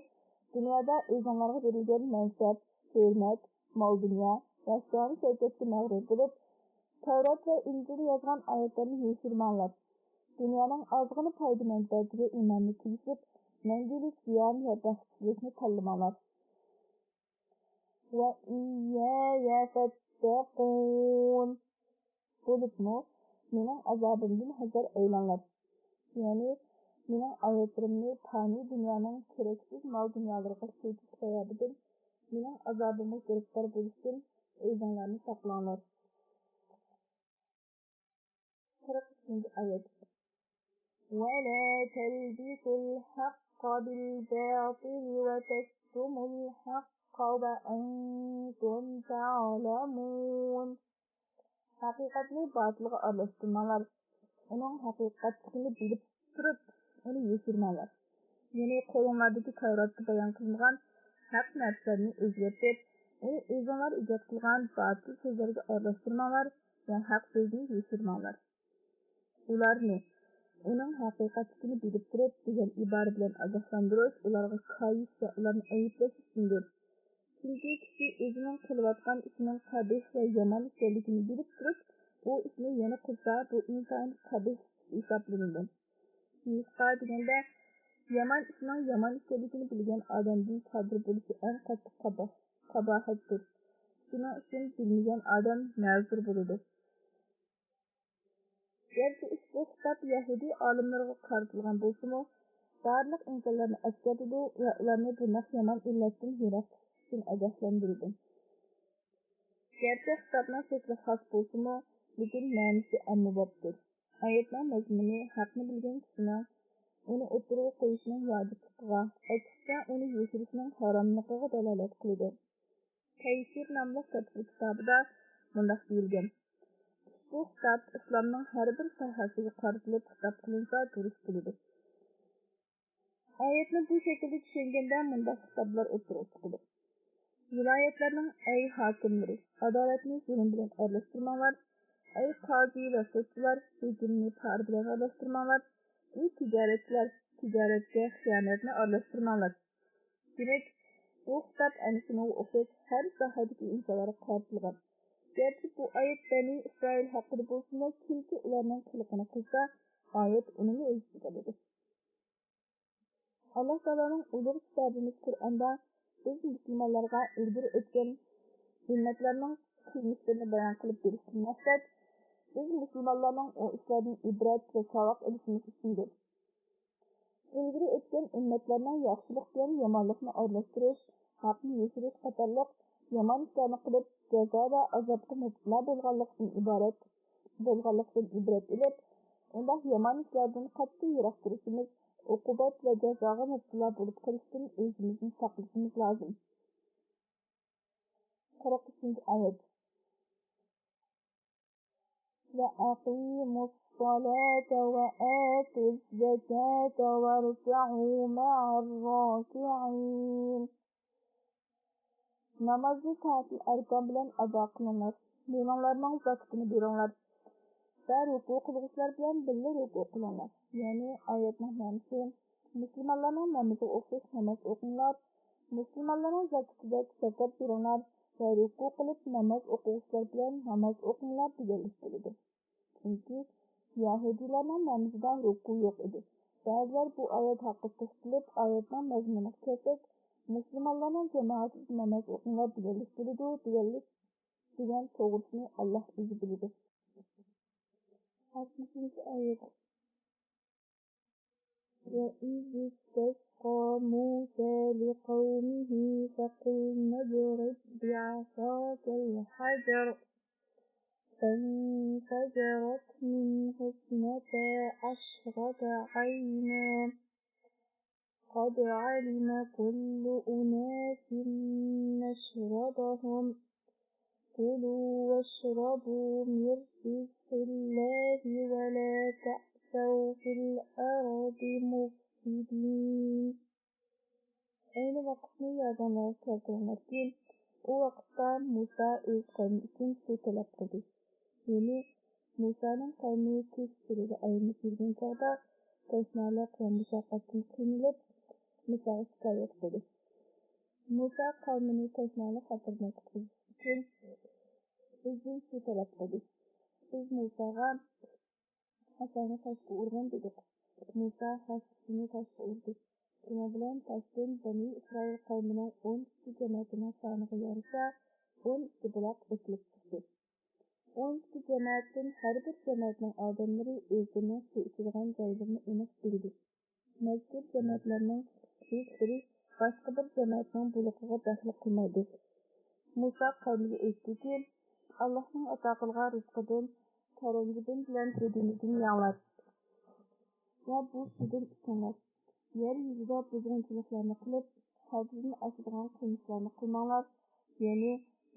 دۇنيادا ئۆزۈڭلارغا بېرىلگەن مەنسەپ، ھۆرمەت، مال-دۇنيا ۋە شان-شەۋكەتكە مەغرۇر بولۇپ، تەۋرات ۋە ئىنجىلدا يازغان ئايەتلەرنى يوشۇرماڭلار. دۇنيانىڭ ئازغىنە پايدا-مەنپەئەتىگە ئىماننى تېگىشىپ، مەڭگۈلۈك زىيان ۋە بەختسىزلىكنى تاللىماڭلار. وإياي فاتقون. بولۇپمۇ مېنىڭ ئازابىمدىن ھەزەر ئەيلەڭلار. يەنى، مېنىڭ ئايەتلىرىمنى پانىي دۇنيانىڭ كېرەكسىز مال-دۇنيالىرىغا سېتىش سەۋەبىدىن مېنىڭ ئازابىمغا گىرىپتار بولۇشتىن ئۆزۈڭلارنى ساقلاڭلار. قىرىق ئۈچىنچى ئايەت. ولا تلبسوا الحق بالباطل وتكتموا الحق وأنتم تعلمون. ھەقىقەتنى باتىلغا ئارىلاشتۇرماڭلار. ئۇنىڭ ھەقىقەتلىكىنى بىلىپ تۇرۇپ، ئۇنى يوشۇرماڭلار. يەنى قولۇڭلاردىكى تەۋراتتا بايان قىلىنغان ھەق نەرسىلەرنى ئۆزگەرتىپ، ئۇنى ئۆزۈڭلار ئىجاد قىلغان باتىل سۆزلەرگە ئارىلاشتۇرماڭلار ۋە ھەق سۆزنى يوشۇرماڭلار. ئۇلارنى، ئۇنىڭ ھەقىقەتلىكىنى بىلىپ تۇرۇپ دېگەن ئىبارە بىلەن ئاگاھلاندۇرۇش ئۇلارغا كايىش ۋە ئۇلارنى ئەيىبلەش ئۈچۈندۇر. چۈنكى كىشى ئۆزىنىڭ قىلىۋاتقان ئىشىنىڭ قەبىھ ۋە يامان ئىكەنلىكىنى بىلىپ تۇرۇپ، ئۇ ئىشنى يەنە قىلسا، بۇ ئىنتايىن قەبىھ ئىش ھېسابلىنىدۇ. نېمىشقا دېگەندە، يامان ئىشنىڭ يامان ئىكەنلىكىنى بىلگەن ئادەمدىن سادىر بولۇشى ئەڭ قاتتىق قابا-، قاباھەتتۇر. شۇنىڭ ئۈچۈن بىلمىگەن ئادەم مەزۇر بولىدۇ. گەرچە ئۇشبۇ خىتاب يەھۇدىي ئالىملىرىغا قارىتىلغان بولسىمۇ، بارلىق ئىنسانلارنى ئەسكەرتىدۇ ۋە ئۇلارنى بۇنداق يامان ئىللەتتىن يىراق تۇتۇش ئۈچۈن ئاگاھلاندۇرىدۇ. گەرچە خىتابنىڭ شەكلى خاس بولسىمۇ، لېكىن مەنىسى ئاممىبابتۇر. ئايەتنىڭ مەزمۇنى ھەقنى بىلگەن كىشىنىڭ ئۇنى ئوتتۇرىغا قويۇشنىڭ ۋاجىپلىقىغا، ئەكسىچە ئۇنى يوشۇرۇشنىڭ ھاراملىقىغا دالالەت قىلىدۇ. تەيسىر ناملىق تەپسىر كىتابىدا مۇنداق دېيىلگەن: «ئۇشبۇ خىتاب ئىسلامنىڭ ھەر بىر ساھەسىگە قارىتىلىپ خىتاب قىلىنسا دۇرۇس بولىدۇ.» ئايەتنى بۇ شەكىلدە چۈشەنگەندە مۇنداق خىتابلار ئوتتۇرىغا چىقىدۇ: ۋىلايەتلەرنىڭ ئەي ھاكىملىرى، ئادالەتنى زۇلۇم بىلەن ئارىلاشتۇرماڭلار. ئەي قازى ۋە سوتچىلار، ھۆكۈمنى پارا بىلەن ئارىلاشتۇرماڭلار. ئەي تىجارەتچىلەر، تىجارەتكە خىيانەتنى ئارىلاشتۇرماڭلار. دېمەك، بۇ خىتاب ئەنە شۇنىڭغا ئوخشاش ھەر ساھەدىكى ئىنسانلارغا قارىتىلغان. گەرچە بۇ ئايەت بەنى ئىسرائىل ھەققىدە بولسىمۇ، كىمكى ئۇلارنىڭ قىلىقىنى قىلسا، ئايەت ئۇنىمۇ ئۆز ئىچىگە ئالىدۇ. ئاللاھ تائالانىڭ ئۇلۇغ كىتابىمىز قۇرئاندا بىز مۇسۇلمانلارغا ئىلگىرى ئۆتكەن ئۈممەتلەرنىڭ قىلمىشلىرىنى بايان قىلىپ بېرىشتىن مەقسەت، بىز مۇسۇلمانلارنىڭ ئۇ ئىشلاردىن ئىبرەت ۋە ساۋاق ئېلىشىمىز ئۈچۈندۇر. ئىلگىرى ئۆتكەن ئۈممەتلەرنىڭ ياخشىلىق بىلەن يامانلىقنى ئارىلاشتۇرۇش، ھەقنى يوشۇرۇش قاتارلىق يامان ئىشلارنى قىلىپ، جازا ۋە ئازابقا مۇپتىلا بولغانلىقتىن ئىبارەت، بولغانلىقتىن ئىبرەت ئېلىپ، ئۇنداق يامان ئىشلاردىن قەتئىي يىراق تۇرۇشىمىز، ئوقۇبەت ۋە جازاغا مۇپتىلا بولۇپ قېلىشتىن ئۆزىمىزنى ساقلىشىمىز لازىم. قىرىق ئۈچىنچى ئايەت. وأقيموا الصلاة وآتوا الزكاة واركعوا مع الراكعين. نامازنى سائەتۇل ئەركان بىلەن ئادا قىلىڭلار. مېلىڭلارنىڭ زاكىتىنى بېرىڭلار ۋە رۇكۇ قىلغۇچىلار بىلەن بىللە رۇكۇ قىلىڭلار. يەنى ئايەتنىڭ مەنىسى، مۇسۇلمانلارنىڭ نامىزىغا ئوخشاش ناماز ئوقۇڭلار، مۇسۇلمانلارنىڭ زاكىتىدەك زاكات بېرىڭلار ۋە رۇكۇ قىلىپ ناماز ئوقۇغۇچىلار بىلەن ناماز ئوقۇڭلار دېگەنلىك بولىدۇ. چۈنكى يەھۇدىيلارنىڭ نامىزىدا رۇكۇ يوق ئىدى. بەزىلەر بۇ ئايەت ھەققىدە توختىلىپ، ئايەتنىڭ مەزمۇنىغا كەلسەك، مۇسۇلمانلارنىڭ جامائەتىدە ناماز ئوقۇڭلار دېگەنلىك بولىدۇ، دېگەنلىك، دېگەن توغرىسىنى ئاللاھ ئۆزى بىلىدۇ. ئاتمىشىنچى ئايەت. وإذ استسقى موسى لقومه فقلنا اضرب بعصاك الحجر فانفجرت منه اثنتا عشرة عينا قد علم كل أناس مشربهم كلوا واشربوا من رزق الله ولا تعثوا في الأرض مفسدين. ئەينى ۋاقىتنى يادىڭلارغا كەلتۈرۈڭلاركى، ئۇ ۋاقىتتا مۇسا ئۆز قەۋمى ئۈچۈن سۇ تەلەپ قىلدى. يەنى مۇسانىڭ قەۋمى كۈز چىلىدا ئايلىنىپ يۈرگەن چاغدا تەشنالىق ۋە مۇشەققەتتىن قىينىلىپ، مۇساغا شىكايەت قىلدى. مۇسا قەۋمىنى تەشنالىق خەتىرىدىن قۇتقۇزۇش ئۈچۈن بىزدىن سۇ تەلەپ قىلدى. بىز مۇساغا، «ئاساڭنى تاشقا ئۇرغىن» دېدۇق. مۇسا ھەسسىسىنى تاشقا ئۇردى. شۇنىڭ بىلەن تاشتىن بەنى ئىسرائىل قەۋمىنىڭ ئون ئىككى جەمەتىنىڭ سانىغا يارىشا ئون ئىككى بۇلاق ئېتىلىپ چىقتى. ئون ئىككى جەمەتتىن ھەر بىر جەمەتنىڭ ئادەملىرى ئۆزلىرىنىڭ سۇ ئىچىدىغان جايلىرىنى ئېنىق بىلدى. مەزكۇر جەمەتلەرنىڭ ھېچبىرى باشقا بىر جەمەتنىڭ بۇلىقىغا دەخلى قىلمايدۇ. مۇسا قەۋمىگە ئېيتتىكى، «ئاللاھنىڭ ئاتا قىلغان رىزقىدىن، كەرەنجىدىن بىلەن بۆدۈنىدىن يەڭلار ۋە بۇ سۇدىن ئىچىڭلار. يەر يۈزىدە بۇزغۇنچىلىقلارنى قىلىپ، ھەددىدىن ئاشىدىغان قىلمىشلارنى قىلماڭلار، يەنى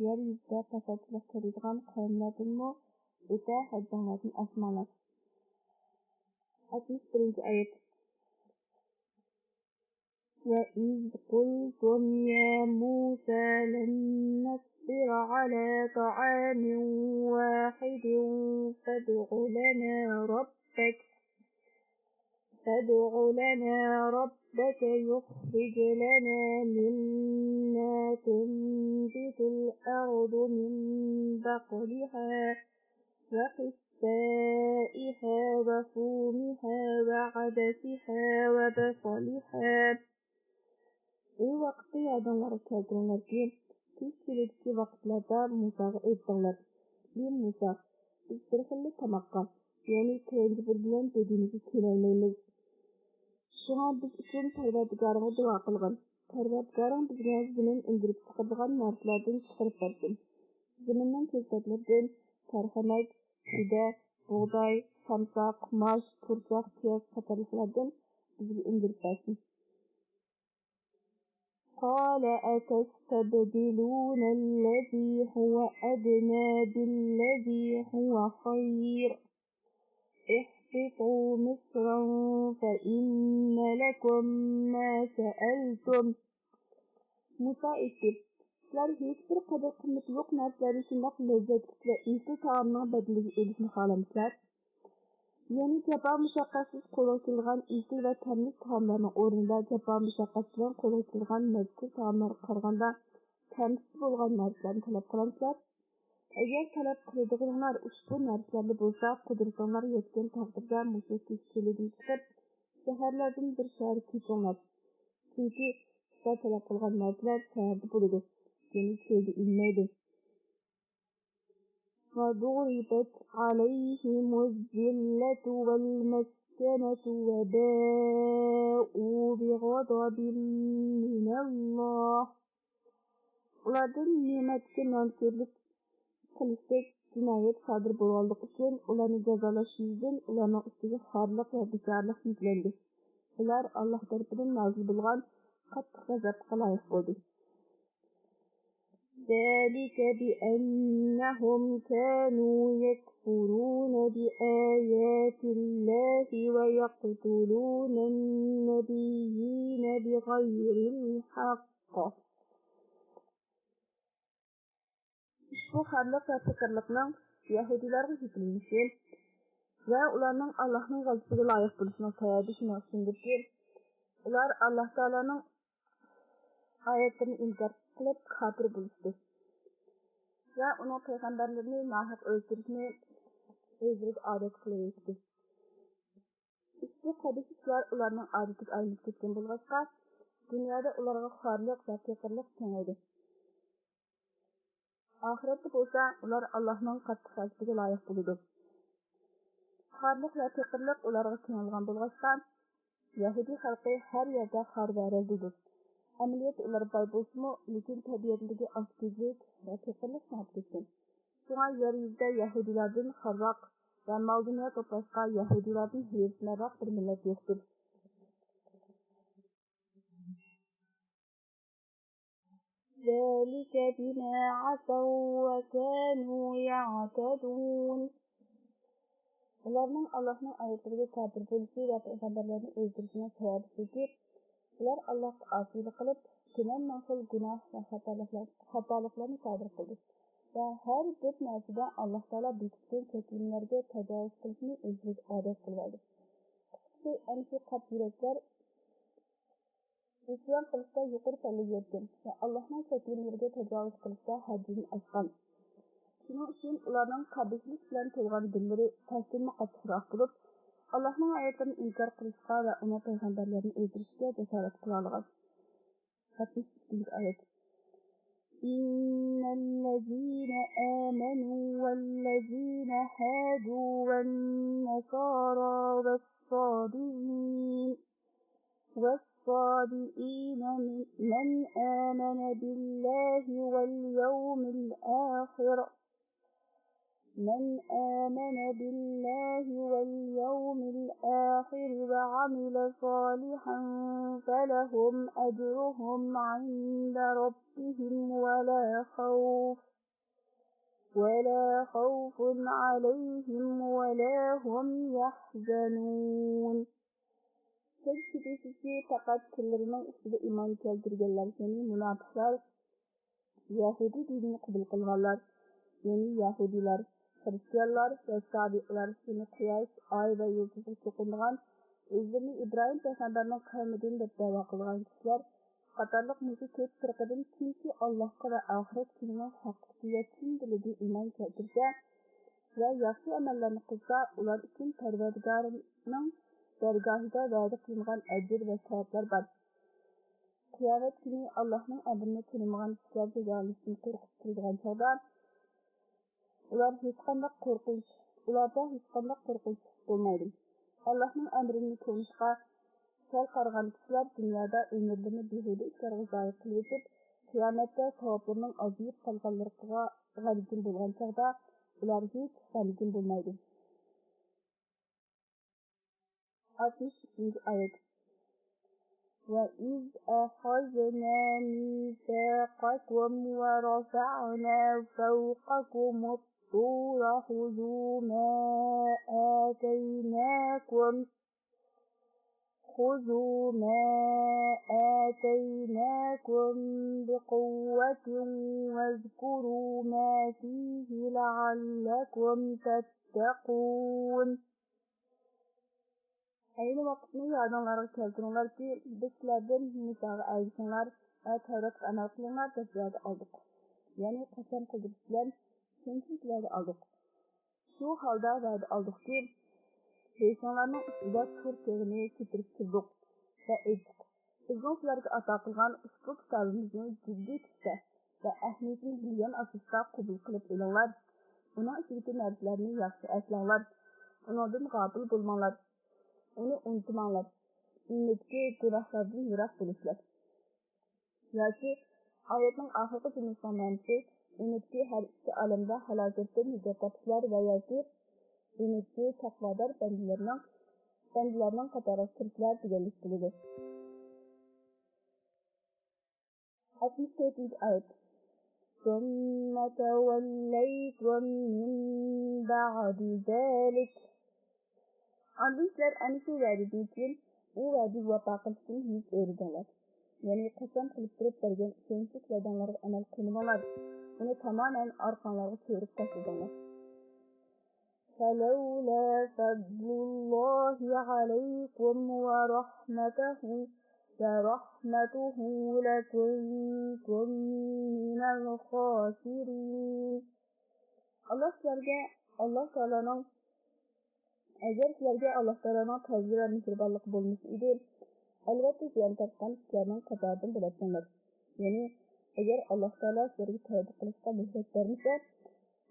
يەر يۈزىدە پاساتچىلىق كۆرىدىغان قەۋملەردىنمۇ ئۆتە ھەددىڭلاردىن ئاشماڭلار.» ئاتمىش بىرىنچى ئايەت. وإذ قلتم يا موسى لن نصبر على طعام واحد فادع لنا ربك، فادع لنا ربك يخرج لنا مما تنبت الأرض من بقلها وقثائها وفومها وعدسها وبصلها. ئۇ ۋاقىتتا يادىڭلارغا كەلتۈرۈڭلاركى، كۈز چىلىدىكى ۋاقىتلاردا مۇساغا ئېيتتىڭلار: «ئى مۇسا، بىز بىر خىللا تاماققا، يەنى كەنجىبۇر بىلەن بۆدۈنىگە كۆنەلمەيمىز. شۇڭا بىز ئۈچۈن پەرۋەردىگارىڭغا دۇئا قىلغىن. پەرۋەردىگارىڭ بىزگە زېمىن ئۈندۈرۈپ چىقىدىغان نەرسىلەردىن چىقىرىپ بەرسۇن. زېمىننىڭ كۆكتاتلىرىدىن تەرخەمەك، پىدە، بۇغداي، سامساق، ماش، پۇرچاق، پىياز قاتارلىقلاردىن بىزگە ئۈندۈرۈپ بەرسۇن. قال أتستبدلون الذي هو أدنى بالذي هو خير اهبطوا مصرا فإن لكم ما سألتم. مۇسا ئېيتتى، سىلەر ھېچبىر قەدىر قىممىتى يوق نەرسىلەرنى شۇنداق لەززەتلىك ۋە ئېسىل تائامنىڭ بەدىلىگە ئېلىشنى خالامسىلەر؟ يەنى جاپا مۇشەققەتسىز قولغا كېلىدىغان ئېسىل ۋە تەملىك تائاملارنىڭ ئورنىدا جاپا مۇشەققەت بىلەن قولغا كېلىدىغان مەززىسىز تائاملارغا قارىغاندا تەمسىز بولغان نەرسىلەرنى تەلەپ قىلامسىلەر؟ ئەگەر تەلەپ قىلىدىغىنىڭلار ئۇشبۇ نەرسىلەردە بولسا، قۇدرىتىڭلار يەتكەن تەقدىردە مۇشۇ تېشى چۆلىدىن چىقىپ، شەھەرلەردىن بىر شەھەرگە كۆچۈڭلار. چۈنكى سىلەر تەلەپ قىلغان نەرسىلەر شەھەردە بولىدۇ، يەنى چۆلدە ئۈنمەيدۇ. وضربت عليهم الذلة والمسكنة وباءوا بغضب من الله. ئۇلاردىن نېمەتكە نانكۆرلۈك قىلىشتەك جىنايەت سادىر بولغانلىقى ئۈچۈن، ئۇلارنى جازالاش يۈزىدىن ئۇلارنىڭ ئۈستىگە خارلىق ۋە بىكارلىق يۈكلەندى. ئۇلار ئاللاھ تەرىپىدىن نازىل بولغان قاتتىق غەزەپكە لايىق بولدى. ذلك بأنهم كانوا يكفرون بآيات الله ويقتلون النبيين بغير الحق. ئۇشبۇ خارلىق ۋە پېقىرلىقنىڭ يەھۇدىيلارغا يۈكلىنىشى ۋە ئۇلارنىڭ ئاللاھنىڭ غەزىپىگە لايىق بولۇشىنىڭ سەۋەبى شۇنىڭ ئۈچۈندۇركى، ئۇلار ئاللاھ تائالانىڭ ئايەتلىرىنى ئىنكار قىلىپ كاپىر بولۇشتى ۋە ئۇنىڭ پەيغەمبەرلىرىنى ناھەق ئۆلتۈرۈشنى ئۆزلىرىگە ئادەت قىلىۋېتىشتى. ئۇشبۇ قەبىھ ئىشلار ئۇلارنىڭ ئادىتىگە ئايلىنىپ كەتكەن بولغاچقا، دۇنيادا ئۇلارغا خارلىق ۋە پېقىرلىق كېڭەيدى. ئاخىرەتتە بولسا ئۇلار ئاللاھنىڭ قاتتىق غەزىپىگە لايىق بولىدۇ. خارلىق ۋە پېقىرلىق ئۇلارغا تېڭىلغان بولغاچقا، يەھۇدىي خەلقى ھەر يەردە خار ۋە رەزىلدۇر. ئەمەلىيەتتە ئۇلار باي بولسىمۇ، لېكىن تەبىئەتلىرىگە ئاچكۆزلۈك ۋە پېقىرلىق سىڭىپ كەتكەن. شۇڭا يەر يۈزىدە يەھۇدىيلاردىن خارراق ۋە مال-دۇنيا توپلاشقا يەھۇدىيلاردىن ھېرىسمەنراق بىر مىللەت يوقتۇر. ذلك بما عصوا وكانوا يعتدون. ئۇلارنىڭ ئاللاھنىڭ ئايەتلىرىگە كاپىر بولۇشى ۋە پەيغەمبەرلەرنى ئۆلتۈرۈشىنىڭ سەۋەبى شۇكى، ئۇلار ئاللاھقا ئاسىيلىق قىلىپ، تۈمەن مىڭ خىل گۇناھ ۋە خاتالىقلار-، خاتالىقلارنى سادىر قىلدى ۋە ھەر بىر نەرسىدە ئاللاھ تائالا بېكىتكەن چەكلىمىلەرگە تاجاۋۇز قىلىشنى ئۆزلىرىگە ئادەت قىلىۋالدى. قىسقىسى، ئەنە شۇ قاپ يۈرەكلەر ئىسيان قىلىشتا يۇقىرى پەللىگە يەتكەن ۋە ئاللاھنىڭ چەكلىمىلىرىگە تاجاۋۇز قىلىشتا ھەددىدىن ئاشقان. شۇنىڭ ئۈچۈن ئۇلارنىڭ قەبىھلىك بىلەن تولغان دىللىرى تاشتىنمۇ قاتتىقراق بولۇپ، ئاللاھنىڭ ئايەتلىرىنى ئىنكار قىلىشقا ۋە ئۇنىڭ پەيغەمبەرلىرىنى ئۆلتۈرۈشكە جاسارەت قىلالىغان. ئاتمىش ئىككىنچى ئايەت. إن الذين آمنوا والذين هادوا والنصارى والصابئين والصابئين من، من آمن بالله واليوم الآخر، من آمن بالله واليوم الآخر وعمل صالحا فلهم أجرهم عند ربهم ولا خوف، ولا خوف عليهم ولا هم يحزنون. سۆز كېلىشىچە، پەقەت تىللىرىنىڭ ئۈستىدە ئىمان كەلتۈرگەنلەر، يەنى مۇناپىقلار، يەھۇدىي دىنىنى قوبۇل قىلغانلار، يەنى يەھۇدىيلار، خرىستىيانلار ۋە سابىئلار، يەنى قۇياش، ئاي ۋە يۇلتۇزغا چوقۇنىدىغان، ئۆزلىرىنى ئىبراھىم پەيغەمبەرنىڭ قەۋمىدىن دەپ دەۋا قىلغان كىشىلەر قاتارلىق مۇشۇ تۆت پىرقىدىن كىمكى ئاللاھقا ۋە ئاخىرەت كۈنىنىڭ ھەقلىقىگە چىن دىلىدىن ئىمان كەلتۈرسە ۋە ياخشى ئەمەللەرنى قىلسا، ئۇلار ئۈچۈن پەرۋەردىگارىنىڭ دەرگاھىدا ۋەدە قىلىنغان ئەجىر ۋە ساۋابلار بار. قىيامەت كۈنى ئاللاھنىڭ ئەمرىنى تونۇمىغان كىشىلەر جازالىنىشتىن قورقۇپ تۇرىدىغان چاغدا، ئۇلار ھېچقانداق قورقۇنچ، ئۇلاردا ھېچقانداق قورقۇنچ بولمايدۇ. ئاللاھنىڭ ئەمرىنى تونۇشقا، سەل قارىغان كىشىلەر دۇنيادا ئۆمۈرلىرىنى بىھۇدە ئىشلارغا زايە قىلىۋېتىپ، قىيامەتتە ساۋابلىرىنىڭ ئازىيىپ قالغانلىقىغا غەمكىن بولغان چاغدا، ئۇلار ھېچ غەمكىن بولمايدۇ. ئاتمىش ئۈچىنچى ئايەت. وَإِذْ أَخَذْنَا مِيثَاقَكُمْ وَرَفَعْنَا فَوْقَكُمُ الطُّورَ خُذُوا مَا آتَيْنَاكُمْ خُذُوا مَا آتَيْنَاكُمْ بِقُوَّةٍ وَاذْكُرُوا مَا فِيهِ لَعَلَّكُمْ تَتَّقُونَ. ئەينى ۋاقىتنى يادىڭلارغا كەلتۈرۈڭلاركى، بىز سىلەردىن مۇساغا ئەگىشىڭلار ۋە تەۋراتقا ئەمەل قىلىڭلار دەپ ۋەدە ئالدۇق. يەنى قەسەم قىلدۇرۇش بىلەن شۇنچىلىك ۋەدە ئالدۇق. شۇ ھالدا ۋەدە ئالدۇقكى، بېشىڭلارنىڭ ئۈستىدە تۇر تېغىنى كۆتۈرۈپ تۇردۇق ۋە ئېيتتۇق، بىزنىڭ سىلەرگە ئاتا قىلغان ئۇشبۇ كىتابىمىزنى جىددىي تۇتۇشتا ۋە ئەھمىيىتىنى بىلگەن ئاساستا قوبۇل قىلىپ ئېلىڭلار. ئۇنىڭ ئىچىدىكى نەرسىلەرنى ياخشى ئەسلەڭلار. ئۇنىڭدىن غاپىل بولماڭلار. ئۇنى ئۇنتۇماڭلار. ئۈمىدكى گۇناھلاردىن يىراق بولۇشلار. ياكى ئايەتنىڭ ئاخىرقى جۈملىسىنىڭ مەنىسى ئۈمىدكى ھەر ئىككى ئالەمدە ھالاكەتتىن نىجات تاپىشلار ۋە ياكى ئۈمىدكى تەقۋادار بەندىلەرنىڭ، بەندىلەرنىڭ قاتارىغا كىرىشلەر دېگەنلىك بولىدۇ. ئاتمىش تۆتىنچى ئايەت. ثُمَّ تَوَلَّيْتُم مِّن بَعْدِ ذَٰلِكَ. ئاندىن سىلەر ئەنە شۇ ۋەدىدىن كېيىن ئۇ ۋەدىگە ۋاپا قىلىشتىن يۈز ئۆرۈدۈڭلار. يەنى قەسەم قىلىپ تۇرۇپ بەرگەن ئىشەنچلىك ۋەدەڭلارغا ئەمەل قىلمىدىڭلار. ئۇنى تامامەن ئارقاڭلارغا چېۋىرىپ تاشلىدىڭلار. فَلَوْلَا فَضْلُ اللَّهِ عَلَيْكُمْ وَرَحْمَتُهُ، وَرَحْمَتُهُ لَكُنتُم مِّنَ الْخَاسِرِينَ. ئاللا سىلەرگە، ئاللا تائالانىڭ، ئەگەر سىلەرگە ئاللا تائالانىڭ پەزلى ۋە مېھرىبانلىقى بولمىسا ئىدى، ئەلۋەتتە زىيان تارتقان كىشىلەرنىڭ قاتارىدىن بولاتتىڭلار. يەنى، ئەگەر ئاللا تائالا سىلەرگە تەۋبە قىلىشقا مۆھلەت بەرمىسە،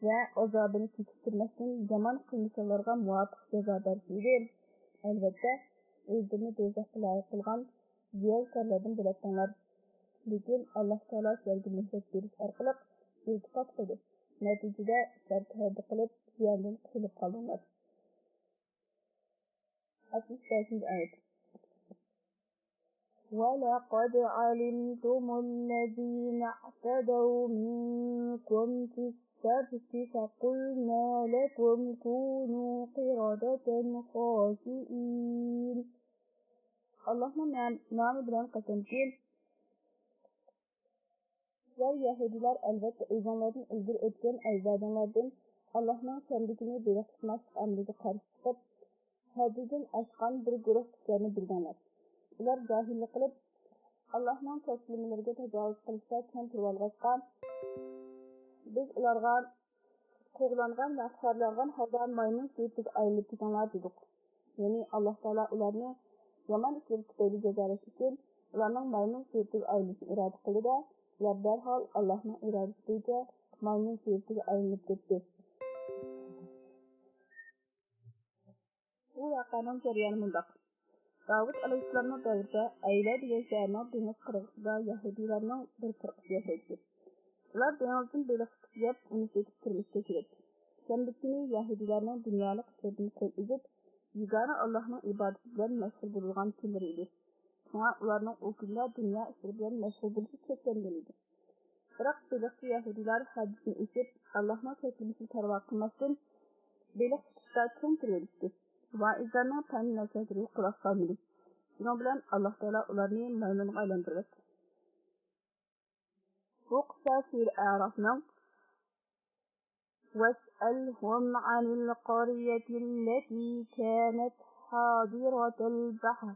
ۋە ئازابىنى كېچىكتۈرمەستىن يامان قىلمىشىڭلارغا مۇۋاپىق جازا بەرسە ئىدى، ئەلۋەتتە، ئۆزلىرىنى دوزاخقا لايىق قىلغان زىيانكارلاردىن بولاتتىڭلار. لېكىن ئاللا تائالا سىلەرگە مۆھلەت بېرىش ئارقىلىق ئىلتىپات قىلدى. نەتىجىدە، سىلەر تەۋبە قىلىپ، زىياندىن قۇتۇلۇپ قالدىڭلار. ئاتمىش بەشىنچى ئايەت. وَلَقَدْ عَلِمْتُمُ الَّذِينَ اعْتَدَوْا مِنْكُمْ فِي السَّبْتِ فَقُلْنَا لَهُمْ كُونُوا قِرَدَةً خَاسِئِينَ. ئاللاھنىڭ نام-، نامى بىلەن قەسەمكى، سىلەر يەھۇدىيلار ئەلۋەتتە ئۆزۈڭلاردىن ئىلگىرى ئۆتكەن ئەجدادىڭلاردىن ئاللاھنىڭ كەملىكىنى بېلىق تۇتماسلىق ئەمرىگە قارشى چىقىپ، ھەددىدىن ئاشقان بىر گۇرۇھ كىشىلەرنى بىلدىڭلار. ئۇلار جاھىللىق قىلىپ، ئاللاھنىڭ چەكلىمىلىرىگە تاجاۋۇز قىلىشتا چىڭ تۇرۇۋالغاچقا، بىز ئۇلارغا قوغلانغان ۋە خارلانغان ھالدا مايمۇن سۈرىتىگە ئايلىنىپ كېتىڭلار دېدۇق. يەنى ئاللا تائالا ئۇلارنى يامان ئىشلىرى تۈپەيلى جازالاش ئۈچۈن ئۇلارنىڭ مايمۇن سۈرىتىگە ئايلىنىشىنى ئىرادە قىلدى-دە، ئۇلار دەرھال ئاللانىڭ ئىرادىسى بويىچە مايمۇن سۈرىتىگە ئايلىنىپ كەتتى. بۇ ۋەقەنىڭ جەريانى مۇنداق. داۋۇت ئەلەيھىسسالامنىڭ دەۋرىدە ئەيلە دېگەن شەھەرنىڭ دېڭىز قىرغىقىدا يەھۇدىيلارنىڭ بىر پىرقىسى ياشايتتى. ئۇلار دېڭىزدىن بېلىق تۇتۇپ يەپ، ئۇنى سېتىپ تۇرمۇش كەچۈرەتتى. شەنبە كۈنى يەھۇدىيلارنىڭ دۇنيالىق ئىشلىرىدىن قول ئۈزۈپ، يېگانە ئاللاھنىڭ ئىبادىتى بىلەن مەشغۇل بولىدىغان كۈنلىرى ئىدى. شۇڭا ئۇلارنىڭ ئۇ كۈنلەر دۇنيا ئىشلىرى بىلەن مەشغۇل بولۇشى چەكلەنگەن ئىدى. بىراق بېلىقچى يەھۇدىيلار ھەددىدىن ئېشىپ، ئاللاھنىڭ چەكلىمىسىنى پەرۋا قىلماستىن، بېلىق تۇتۇشتا چىڭ تۇرۇۋېلىشتى. ۋائىزلارنىڭ پەند نەسىھەتلىرىگە قۇلاق سالمىدى. شۇنىڭ بىلەن ئاللاھ تائالا ئۇلارنى مايمۇنغا ئايلاندۇرۇۋەتتى. بۇ قىسسا سۈرە ئەئرافنىڭ وَاسْأَلْهُمْ عَنِ الْقَرْيَةِ الَّتِي كَانَتْ حَاضِرَةَ الْبَحْرِ.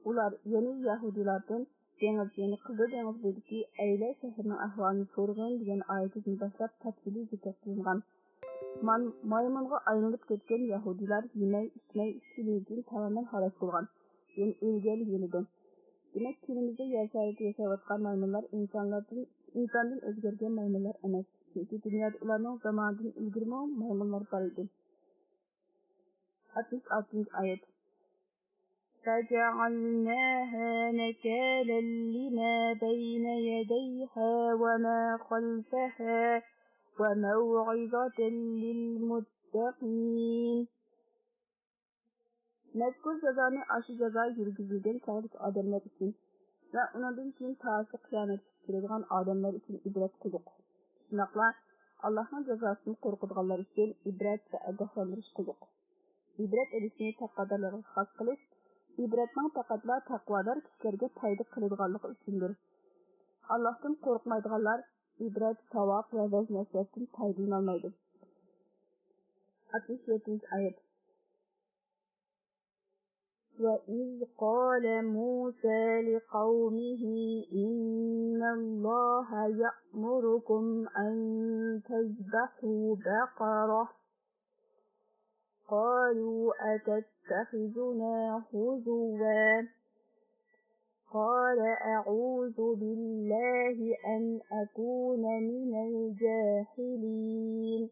ئۇلار، يەنى يەھۇدىيلاردىن دېڭىز، يەنى قىزىل دېڭىز بويىدىكى ئەيلە شەھىرىنىڭ ئەھۋالىنى سورىغىن دېگەن ئايىتىدىن باشلاپ تەپسىلىي زىكىر قىلىنغان. مان-، مايمۇنغا ئايلىنىپ كەتكەن يەھۇدىيلار يېمەي، ئىچمەي، ئۈچ كۈندىن كېيىن تامامەن ھالاك بولغان، يەنى ئۆلگەن دېيىلىدۇ. دېمەك، كۈنىمىزدە يەر شارىدا ياشاۋاتقان مايمۇنلار ئىنسانلاردىن، ئىنساندىن ئۆزگەرگەن مايمۇنلار ئەمەس، چۈنكى دۇنيادا ئۇلارنىڭ زامانىدىن ئىلگىرىمۇ مايمۇنلار بار ئىدى. ئاتمىش ئالتىنچى ئايەت. فجعلناها نكالا لما بين يديها وما خلفها وموعظة للمتقين. مەزكۇر جازانى ئاشۇ جازا يۈرگۈزۈلگەن چاغدىكى ئادەملەر ئۈچۈن ۋە ئۇنىڭدىن كېيىن تاسى قىيامەتكىچە كېلىدىغان ئادەملەر ئۈچۈن ئىبرەت قىلدۇق. شۇنداقلا ئاللاھنىڭ جازاسىدىن قورقىدىغانلار ئۈچۈن ئىبرەت ۋە ئاگاھلاندۇرۇش قىلدۇق. ئىبرەت ئېلىشنى تەقۋادارلارغا خاس قىلىش، ئىبرەتنىڭ پەقەتلا تەقۋادار كىشىلەرگە پايدا قىلىدىغانلىقى ئۈچۈندۇر. ئاللاھتىن قورقمايدىغانلار ئىبرەت، ساۋاق ۋە ۋەز-نەسىھەتتىن پايدىلىنالمايدۇ. ئاتمىش يەتتىنچى ئايەت. وإذ قال موسى لقومه إن الله يأمركم أن تذبحوا بقرة قالوا أتتخذنا هزوا قال أعوذ بالله أن أكون من الجاهلين.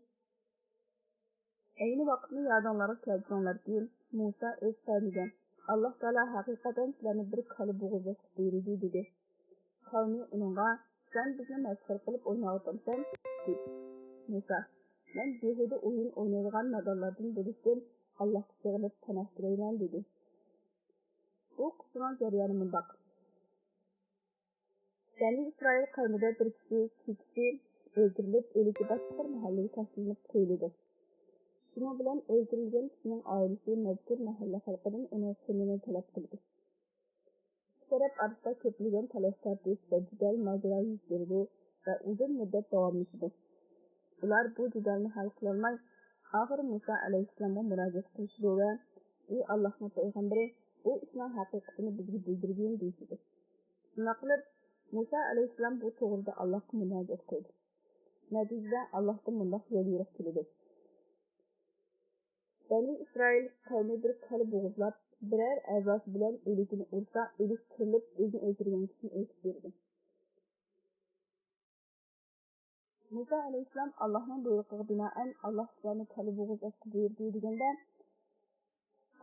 ئەينى ۋاقىتنى يادىڭلارغا كەلتۈرۈڭلاركى، مۇسا ئۆز قەۋمىگە، ئاللاھ تائالا ھەقىقەتەن سىلەرنى بىر كالا بوغۇزلاشقا بۇيرۇدى، دېدى. قەۋمى ئۇنىڭغا، سەن بىزنى مەسخىرە قىلىپ ئويناۋاتامسەن؟ دېدى. مۇسا، مەن بىھۇدە ئويۇن ئوينايدىغان نادانلاردىن بولۇشتىن ئاللاھقا سېغىنىپ پاناھ تىلەيمەن، دېدى. بۇ قىسسىنىڭ جەريانى مۇنداق. بەنى ئىسرائىل قەۋمىدە بىر كىشى كېچىسى ئۆلتۈرۈلۈپ، ئۆلۈكى باشقا بىر مەھەللىگە تاشلىنىپ قويۇلىدۇ. شۇنىڭ بىلەن ئۆلتۈرۈلگەن كىشىنىڭ ئائىلىسى مەزكۇر مەھەللە خەلقىدىن ئۇنىڭ قېنىنى تەلەپ قىلىدۇ. ئىككى تەرەپ ئارىسىدا كۆپلىگەن تالاش-تارتىش ۋە جېدەل ماجىرا يۈز بېرىدۇ ۋە ئۇزۇن مۇددەت داۋاملىشىدۇ. ئۇلار بۇ جېدەلنى ھەل قىلالماي، ئاخىرى مۇسا ئەلەيھىسسالامغا مۇراجىئەت قىلىشىدۇ ۋە، ئى ئاللاھنىڭ پەيغەمبىرى، بۇ ئىشنىڭ ھەقىقىتىنى بىزگە بىلدۈرگىن، دېيىشىدۇ. شۇنداق قىلىپ، مۇسا ئەلەيھىسسالام بۇ توغرىدا ئاللاھقا مۇراجىئەت قىلىدۇ. نەتىجىدە ئاللاھتىن مۇنداق يول يورۇق كېلىدۇ. بەنى ئىسرائىل قەۋمى بىر كالا بوغۇزلاپ، بىرەر ئەزاسى بىلەن ئۆلۈكىنى ئۇرسا، ئۆلۈك تىرىلىپ، ئۆزىنى ئۆلتۈرگەن كىشىنى ئېيتىپ بېرىدۇ. مۇسا ئەلەيھىسسالام ئاللاھنىڭ بۇيرۇقىغا بىنائەن، ئاللاھ سىلەرنى كالا بوغۇزلاشقا بۇيرۇدى، دېگەندە،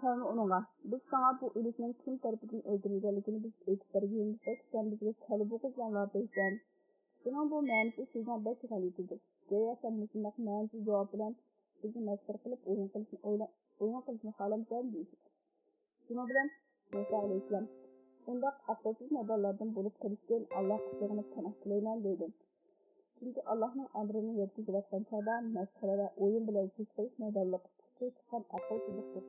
قەۋمى ئۇنىڭغا، بىز ساڭا بۇ ئۆلۈكنىڭ كىم تەرىپىدىن ئۆلتۈرۈلگەنلىكىنى بىز ئېيتىپ بەرگىن دېسەك، سەن بىزگە كالا بوغۇزلاڭلار دەيسەن. بۇنىڭ بۇ مەنىسى سىزنىڭ بەك غەلىتىدۇر. گويا سەن مۇشۇنداق مەنىسىز جاۋاب بىلەن بىزنى مەسخىرە قىلىپ ئويۇن قىلىشنى ئويلا-، ئويۇن قىلىشنى خالامسەن دېيىشىدۇ. شۇنىڭ بىلەن مۇسا ئەلەيھىسسالام، ئۇنداق ئەقىلسىز نادانلاردىن بولۇپ قېلىشتىن ئاللاھقا سېغىنىپ پاناھ تىلەيمەن دەيدۇ. چۈنكى ئاللاھنىڭ ئەمرىنى يەتكۈزۈۋاتقان چاغدا مەسخىرە ۋە ئويۇن بىلەن سۆز قىلىش نادانلىق، پۇتقا چىققان ئەقىلسىزلىقتۇر.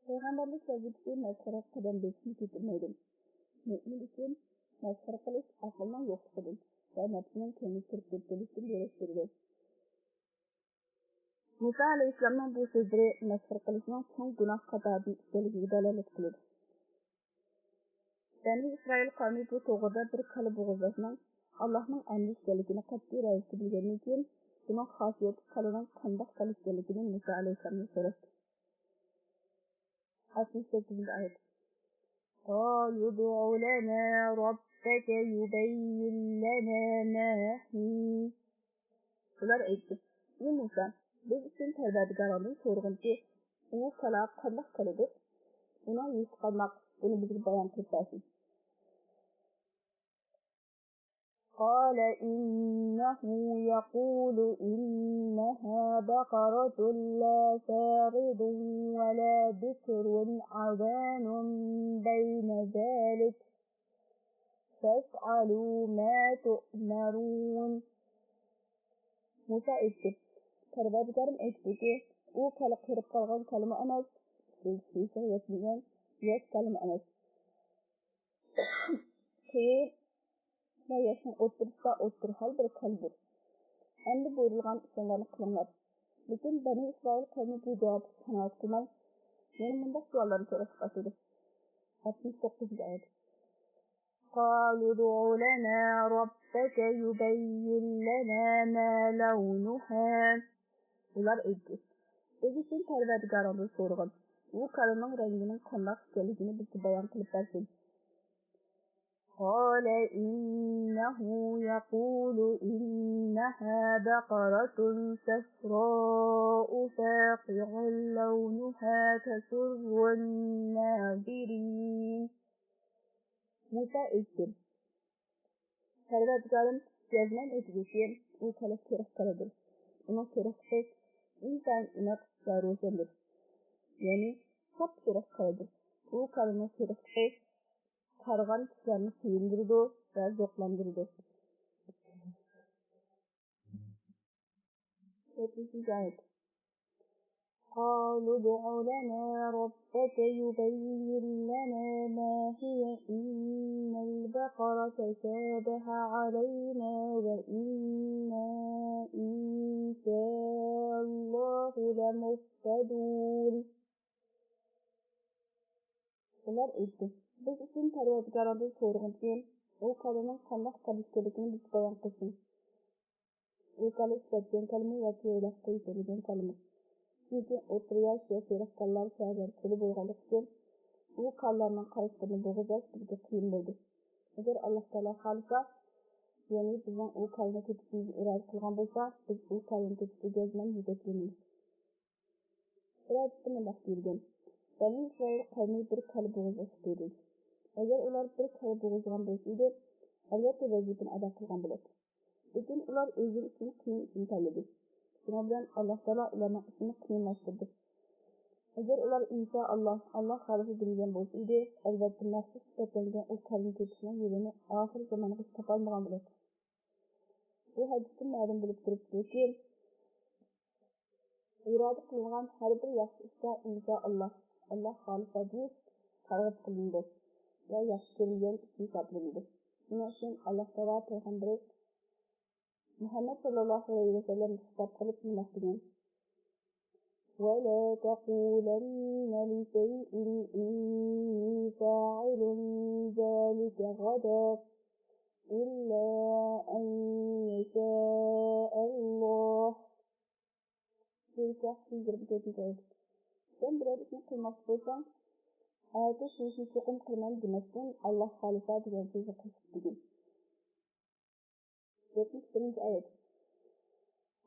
پەيغەمبەرلىك ۋەزىپىسى مەسخىرىگە قەدەم بېسىشنى كۆتۈرمەيدۇ. مۆمىن ئۈچۈن مەسخىرە قىلىش ئەقىلنىڭ يوقلۇقىدىن ۋە نەپسىنىڭ كۆڭلى سۈرۈپ كېتىۋېلىشتىن دېرەك بېرىدۇ. مۇسا ئەلەيھىسسالامنىڭ بۇ سۆزلىرى مەسخىرە قىلىشنىڭ چوڭ گۇناھ قاتارىدىن ئىكەنلىكىگە دالالەت قىلىدۇ. بەنى ئىسرائىل قەۋمى بۇ توغرىدا بىر كالا بوغۇزلاشنىڭ ئاللاھنىڭ ئەمرى ئىكەنلىكىنى قەتئىي رەۋىشتە بىلگەندىن كېيىن، بۇنىڭ خاسىيەتلىك كالىنىڭ قانداق كالا ئىكەنلىكىنى مۇسا ئەلەيھىسسالامدىن سوراشتى. ئاتمىش سەككىزىنچى ئايەت. قالوا ادع لنا ربك يبين لنا ما هي. ئۇلار ئېيتتى، ئى مۇسا، بىز ئۈچۈن پەرۋەردىگارىڭدىن سورىغىنكى، ئۇ كالا قانداق كالىدۇر؟ ئۇنىڭ يۈزى قانداق؟ بۇنى بىزگە بايان قىلىپ بەرسۇن. قال إنه يقول إنها بقرة لا فارض ولا بكر عوان بين ذلك فافعلوا ما تؤمرون. مۇسا ئېيتتى، پەرۋەردىگارىم ئېيتتىكى، ئۇ كالا قېرىپ قالغان كالىمۇ ئەمەس، بېسىشىغا يەتمىگەن ياش كالىمۇ ئەمەس. قېيىن ۋە ياشنىڭ ئوتتۇرىسىدا ئوتتۇرا ھال بىر كالىدۇر. ئەمدى بۇيرۇلغان ئىشىڭلارنى قىلىڭلار. لېكىن بەنى ئىسرائىل قەۋمى بۇ جاۋابقا قانائەت قىلماي، يەنە مۇنداق سوئاللارنى سوراشقا باشلىدى. ئاتمىش توققۇزىنچى ئايەت. قالوا ادع لنا ربك يبين لنا ما لونها. ئۇلار ئېيتتى، بىز ئۈچۈن پەرۋەردىگارىڭدىن سورىغىن، ئۇ كالىنىڭ رەڭگىنىڭ قانداق ئىكەنلىكىنى بىزگە بايان قىلىپ بەرسۇن. قال إنه يقول إنها بقرة صفراء فاقع فاقع لونها تسر الناظرين. مۇسا ئېيتتى: پەرۋەردىگارىم جەزمەن ئېيتىدۇكى، ئۇ كالا تېرىق كالىدۇر. ئۇنىڭ تېرىقلىقى ئىنتايىن ئېنىق ۋە روشەندۇر. يەنى ساپ تېرىق كالىدۇر. ئۇ كالىنىڭ تېرىقلىقى قارىغان كىشىلەرنى سۆيۈندۈرىدۇ ۋە زوقلاندۇرىدۇ. يەتمىشىنچى ئايەت. قالوا ادع لنا ربك يبين لنا ما هي إن البقر تشابه علينا وإنا إن شاء الله لمهتدون. ئۇلار ئېيتتى: بىز ئۈچۈن پەرۋەردىگارىڭدىن سورىغىنچى، ئۇ كالىنىڭ قانداق كالا ئىكەنلىكىنى بىز بايان قىلسۇن. ئۇ كالا ئىشلەتكەن كالىمۇ ياكى ھېلىقى يېتىلگەن كالىمۇ؟ چۈنكى ئوتتۇرا ياش ۋە سېرىق كالىلار شەھەرلەر تولا بولغانلىقى ئۈچۈن، ئۇ كالىلارنىڭ قارىشلىرىنى بوغۇزلاش بىزگە قىيىن بولدى. ئەگەر ئاللاھ تائالا خالىسا، يەنى بىزنىڭ ئۇ كالىنى تېپىشىمىزنى ئىرادە قىلغان بولسا، بىز ئۇ كالىنى تېپىشتا جەزمەن يېتەكلىنىمىز. ئايەتتە مۇنداق دېيىلگەن: بەنى ئىسرائىل قەۋمى بىر كالا بوغۇزلاشقا بۇيرۇلدى. ئەگەر ئۇلار بىر كالا بوغۇزلىغان بولسا ئىدى، ئەلۋەتتە ۋەزىپىنى ئادا قىلغان بولاتتى. لېكىن ئۇلار ئۆزلىرى ئۈچۈن قىيىن ئىشنى تاللىدى. شۇنىڭ بىلەن ئاللاھ تائالا ئۇلارنىڭ ئىشىنى قىيىنلاشتۇردى. ئەگەر ئۇلار ئىنشائاللاھ، ئاللاھ خالىسا دېمىگەن بولسا ئىدى، ئەلۋەتتە مەخسۇس سۈپەتلەنگەن ئۇ كالىنى تېپىشنىڭ يولىنى ئاخىر زامانغىچە تاپالمىغان بولاتتى. بۇ ھەدىستىن مەلۇم بولۇپ تۇرۇپتۇكى، ئىرادە قىلىنغان ھەر بىر ياخشى ئىشتا ئىنشائاللاھ، ئاللاھ خالىسا دېيىش تەرغىب قىلىنىدۇ ۋە ياخشى كۆرۈلگەن ئىش ھېسابلىنىدۇ. شۇنىڭ ئۈچۈن ئاللاھ تائالا پەيغەمبىرى مۇھەممەد ساللاللاھۇ ئەلەيھى ۋەسەللەمگە خىتاب قىلىپ مۇنداق دېگەن: ولا تقولن لشيء إني فاعل ذلك غدا إلا أن يشاء الله. سۈرە كەھف، يىگىرمە تۆتىنچى ئايەت. سەن بىرەر ئىشنى قىلماقچى بولساڭ، ئەتە شۇ ئىشنى چوقۇم قىلىمەن دېمەستىن، ئاللاھ خالىسا دېگەن سۆزنى قوشۇپ دېگىن. يەتمىش بىرىنچى ئايەت.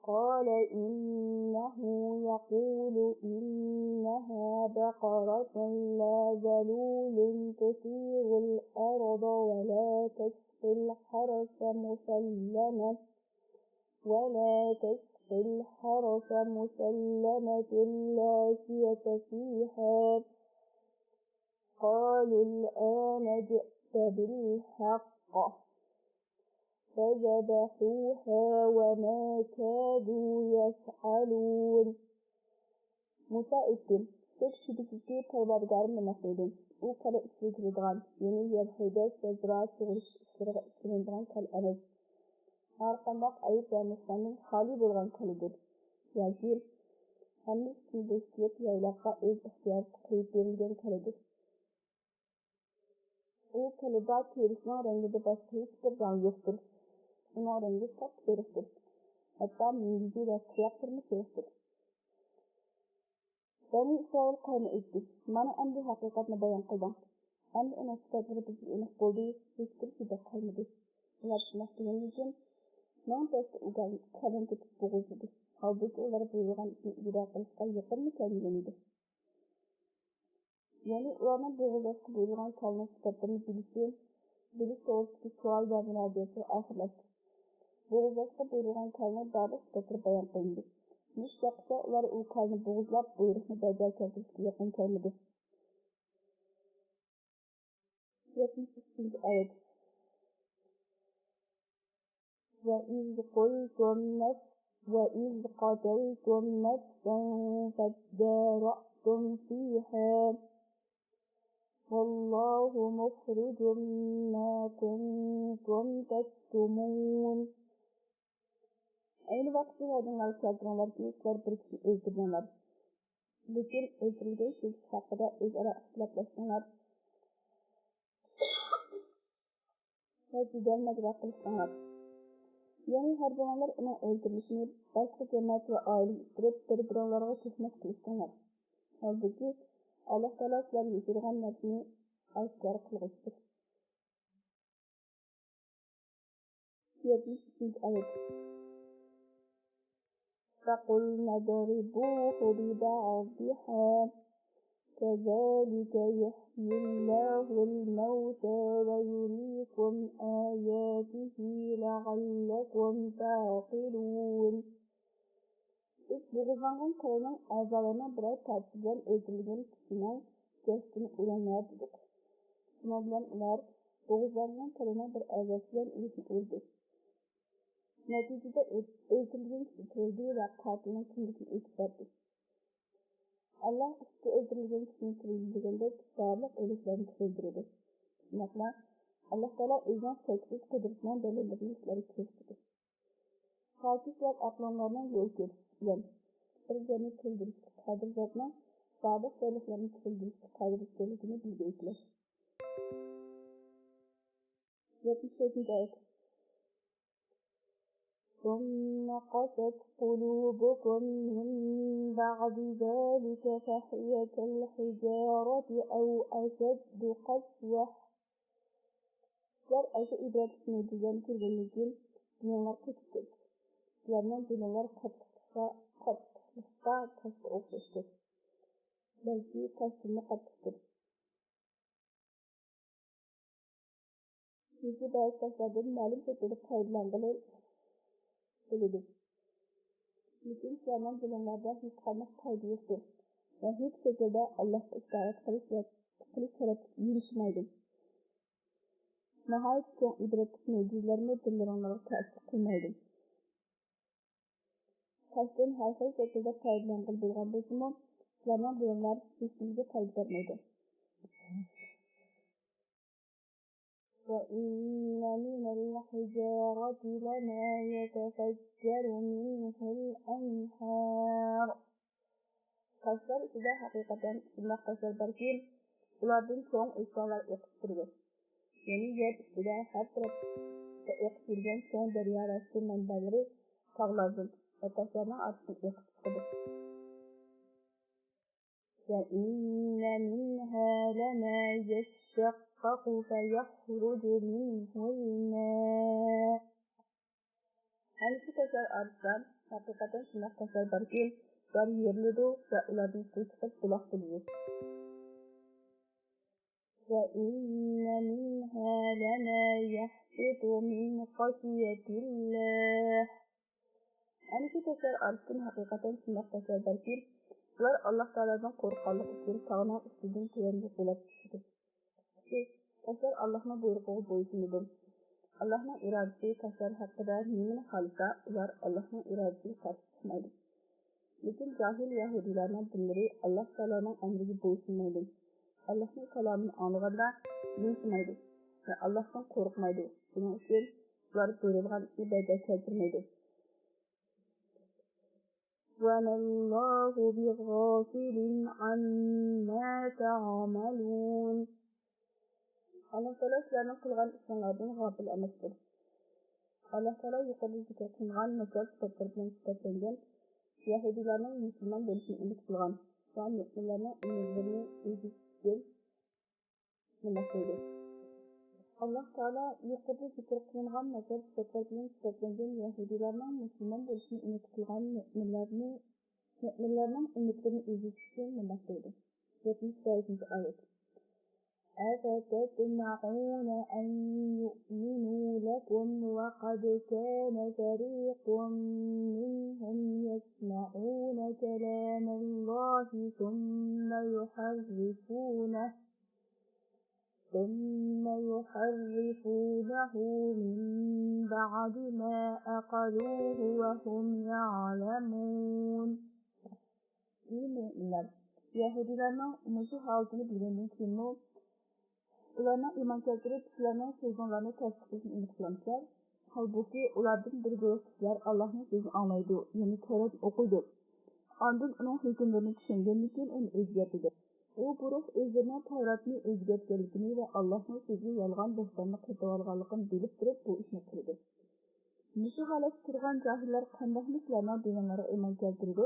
قال إنه يقول إنها بقرة لا ذلول تثير الأرض ولا تسقي الحرث مسلمة ولا تسقي الحرث مسلمة لا شية فيها. قالوا الآن جئت بالحق فذبحوها وما كادوا يفعلون. مۇسا ئېيتتى: شەك-شۈبھىسىزكى، پەرۋەردىگارىم نېمە دېدى؟ ئۇ كالا ئىچىگە كىرىدىغان، يەنى يەر ھەيدەش ۋە زىرائەت سۇغىرىش ئىشلىرىغا ئىشلىنىدىغان كالا ئەمەس. ھەرقانداق ئەيىب ۋە نۇقساندىن خالىي بولغان كالىدۇر. ياكى ھەممە ئىشتىن بوشىتىلىپ، يايلاققا ئۆز ئىختىيارىدا قويۇپ بېرىلگەن كالىدۇر. ئۇ كالىدا تېرىسىنىڭ رەڭگىدە باشقا ھېچبىر رەڭ يوقتۇر. ئۇنىڭ رەڭگى ساپ سېرىقتۇر. ھەتتا مۈڭگۈزى ۋە تۇياقلىرىمۇ سېرىقتۇر. بەنى ئىسرائىل قەۋمى ئېيتتى: مانا ئەمدى ھەقىقەتنى بايان قىلدىڭ. ئەمدى ئۇنىڭ سۈپەتلىرى بىزگە ئېنىق بولدى، ھېچبىر شۈبھە قالمىدى. ئۇلار شۇنداق دېگەندىن كېيىن، مىڭ تەستە ئۇ كالىنى تېپىپ بوغۇزلىدى. ھالبۇكى، ئۇلار بۇيرۇلغان ئىشنى ئىجرا قىلىشقا يېقىنمۇ كەلمىگەن ئىدى. يەنى ئۇلارنىڭ بوغۇزلاشقا بۇيرۇلغان كالىنىڭ سۈپەتلىرىنى بىلىشى، بىلىش توغرىسىدىكى سوئال ۋە مۇنازىرىسى ئاخىرلاشتى. بوغۇزلاشقا بۇيرۇلغان كالىنىڭ بارلىق سۈپەتلىرى بايان قىلىندى. مۇشۇ چاغقىچە ئۇلار ئۇ كالىنى بوغۇزلاپ، بۇيرۇقنى بەرجا كەلتۈرۈشكە يېقىن كەلمىدى. يەتمىش ئۈچىنچى ئايەت. وإذ قلتم نف-، وإذ قتلتم نفسا فادارأتم فيها والله مخرج ما كنتم تكتمون. ئەينى ۋاقىتتا يادىڭلارغا كەلتۈرۈڭلاركى، سىلەر بىر كىشىنى ئۆلتۈردۈڭلار. لېكىن ئۆلتۈرۈلگەن كىشى ھەققىدە ئۆزئارا ئىختىلاپلاشتىڭلار ۋە جېدەل ماجىرا قىلىشتىڭلار. يەنى ھەر بىرىڭلار ئۇنىڭ ئۆلتۈرۈلۈشىنى باشقا جەمەت ۋە ئائىلىگە ئىتتىرىپ، بىر-بىرىڭلارغا تۆھمەت قىلىشتىڭلار. ھالبۇكى، ئاللاھ تائالا سىلەر يوشۇرغان نەرسىنى ئاشكارا قىلغۇچىدۇر. يەتمىش ئۈچىنچى ئايەت. فقلنا اضربوه ببعضها كذلك يحيي الله الموتى ويريكم آياته لعلكم تعقلون. بىز بوغۇزلانغان قېرىنىڭ ئەزالىرىنىڭ بىرەر پارچىسى بىلەن ئۆلتۈرۈلگەن كىشىنىڭ جەسىتىنى ئۇرۇڭلار دېدۇق. شۇنىڭ بىلەن ئۇلار بوغۇزلانغان قېرىنىڭ بىر ئەزاسى بىلەن ئۆلۈشنى ئۇردى. نەتىجىدە ئۆت-، ئۆلتۈرۈلگەن كىشى تىرىلدى ۋە قاتىلنىڭ كىملىكىنى ئېيتىپ بەردى. ئاللاھ ئىككى ئۆلتۈرۈلگەن كىشىنى تىرىلدۈرگەندەك بارلىق ئۆلۈكلەرنى تىرىلدۈرىدۇ. شۇنداقلا ئاللاھ تائالا ئۆزىنىڭ چەكسىز قۇدرىتىنىڭ دەلىللىرىنى سىلەرگە كۆرسىتىدۇ. تاكى سىلەر ئەقلىڭلارنىڭ يول كۆرسىتىشى بىلەن بىر زاتنى تىرىلدۈرۈشكە قادىر زاتنىڭ بارلىق جانلىقلارنى تىرىلدۈرۈشكە قادىر ئىكەنلىكىنى بىلگەيسىلەر. يەتمىش تۆتىنچى ئايەت. ثم قست قلوبكم من بعد ذلك فهي كالحجارة أو أشد قسوة. سىلەر ئاشۇ ئىبرەتلىك مۆجىزىلەرنى كۆرگەندىن كېيىن دىلىڭلار قېتىپ كەتتى. سىلەرنىڭ دىلىڭلار قاتتىقلىققا، قاتتىقلىقتا تاشقا ئوخشاشتى. بەلكى تاشتىنمۇ قاتتىقتۇر. چۈنكى بەزى تاشلاردىن مەلۇم شەكىلدە پايدىلانغىلى بولىدۇ. لېكىن سىلەرنىڭ دىلىڭلاردا ھېچقانداق پايدا يوقتۇر ۋە ھېچ شەكىلدە ئاللاھقا ئىتائەت قىلىش ۋە قىلىش تەرەپكە يۈرۈشمەيدۇ. ناھايىتى چوڭ ئىبرەتلىك مۆجىزىلەرمۇ دىللىرىڭلارغا تەسىر قىلمايدۇ. تاشتىن ھەر خىل شەكىلدە پايدىلانغىلى بولغان بولسىمۇ، سىلەرنىڭ دىلىڭلار ھېچنېمىگە پايدا بەرمەيدۇ. وإن من الحجارة لما يتفجر منه الأنهار. تاشلار ئىچىدە ھەقىقەتەن شۇنداق تاشلار باركى، ئۇلاردىن چوڭ ئۆچكەڭلەر ئېقىپ تۇرىدۇ. يەنى يەر ئۈستىدە ھەر تەرەپتە ئېقىپ يۈرگەن چوڭ دەريا راستى مەنبەلىرى تاغلاردىن ۋە تاشلارنىڭ ئارىسىدىن ئېقىپ چىقىدۇ. وإن منها لما يشقق فيخرج منه الماء. ئەنە شۇ تاشلار ئارىسىدا ھەقىقەتەن شۇنداق تاشلار باركى، ئۇلار يېرىلىدۇ ۋە ئۇلاردىن سۇ چىقىپ بۇلاق بولىدۇ. وإن منها لما يهبط من خشية الله. ئەنە شۇ تاشلار ئارىسىدىن ھەقىقەتەن شۇنداق تاشلار باركى، ئۇلار ئاللاھ تائالادىن قورققانلىقى ئۈچۈن تاغنىڭ ئۈستىدىن تۆۋەنگە بۇلاپ چۈشىدۇ. چۈنكى تاشلار ئاللاھنىڭ بۇيرۇقىغا بويسۇنىدۇ. ئاللاھنىڭ ئىرادىسى تاشلار ھەققىدە نېمىنى خالىسا، ئۇلار ئاللاھنىڭ ئىرادىسىگە قارشى چىقمايدۇ. لېكىن جاھىل يەھۇدىيلارنىڭ دىللىرى ئاللاھ تائالانىڭ ئەمرىگە بويسۇنمايدۇ. ئاللاھنىڭ كالامىنى ئاڭلىغاندا يىلتىمايدۇ ۋە ئاللاھتىن قورقمايدۇ. شۇنىڭ ئۈچۈن ئۇلار بۇيرۇلغان ئىشنى بەجا كەلتۈرمەيدۇ. وما الله بغافل عما تعملون. ئاللاھ تائالا سىلەرنىڭ قىلغان ئىشىڭلاردىن غاپىل ئەمەستۇر. ئاللاھ تائالا يۇقىرىدا زىكىر قىلىنغان ناچار سۈپەتلەر بىلەن سۈپەتلەنگەن يەھۇدىيلارنىڭ مۇسۇلمان بولۇشىنى ئۈمىد قىلغان ۋە مۆمىنلەرنىڭ ئۈمىدلىرىنى ئۈزۈشتىن نېمە قىلدى؟ ئاللاھ تائالا يۇقىرىدا زىكىر قىلىنغان ناچار سۈپەتلەر بىلەن سۈپەتلەنگەن يەھۇدىيلارنىڭ مۇسۇلمان بولۇشىنى ئۈمىد قىلغان مۆمىنلەرنى، مۆمىنلەرنىڭ ئۈمىدلىرىنى ئۈزۈش ئۈچۈن نېمە قىلدى؟ يەتمىش تۆتىنچى ئايەت. أفتطمعون أن يؤمنوا لكم وقد كان فريق منهم يسمعون كلام الله ثم يحرفونه ثم يحرفونه من بعد ما عقلوه وهم يعلمون. ئى مۆمىنلەر، يەھۇدىيلارنىڭ مۇشۇ ھالىتىنى بىلگەندىن كېيىنمۇ، ئۇلارنىڭ ئىمان كەلتۈرۈپ، سىلەرنىڭ سۆزۈڭلارنى تەستىقلىشىنى ئۈمىد قىلامسىلەر؟ ھالبۇكى، ئۇلاردىن بىر گۇرۇھ كىشىلەر ئاللاھنىڭ سۆزىنى ئاڭلايدۇ، يەنى تەۋرات ئوقۇيدۇ. ئاندىن ئۇنىڭ ھۆكۈملىرىنى چۈشەنگەندىن كېيىن ئۇنى ئۆزگەرتىدۇ. ئۇ گۇرۇھ ئۆزلىرىنىڭ تەۋراتنى ئۆزگەرتكەنلىكىنى ۋە ئاللاھنىڭ سۆزىگە يالغان بوھتاننى قېتىۋالغانلىقىنى بىلىپ تۇرۇپ بۇ ئىشنى قىلىدۇ. مۇشۇ ھالەتتە تۇرغان جاھىللار قانداقمۇ سىلەرنىڭ دىنىڭلارغا ئىمان كەلتۈرىدۇ؟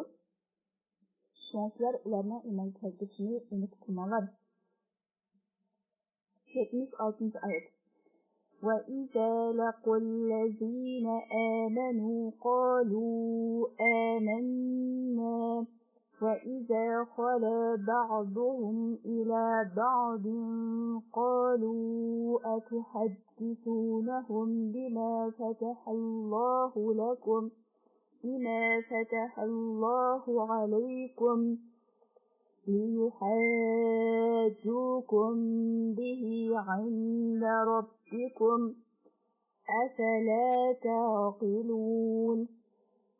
شۇڭا سىلەر ئۇلارنىڭ ئىمان كەلتۈرۈشىنى ئۈمىد قىلماڭلار. يەتمىش ئالتىنچى ئايەت. وإذا لقوا الذين آمنوا قالوا آمنا وإذا خلا بعضهم إلى بعض قالوا أتحدثونهم بما فتح الله لكم بما فتح الله عليكم ليحاجوكم به عند ربكم أفلا تعقلون.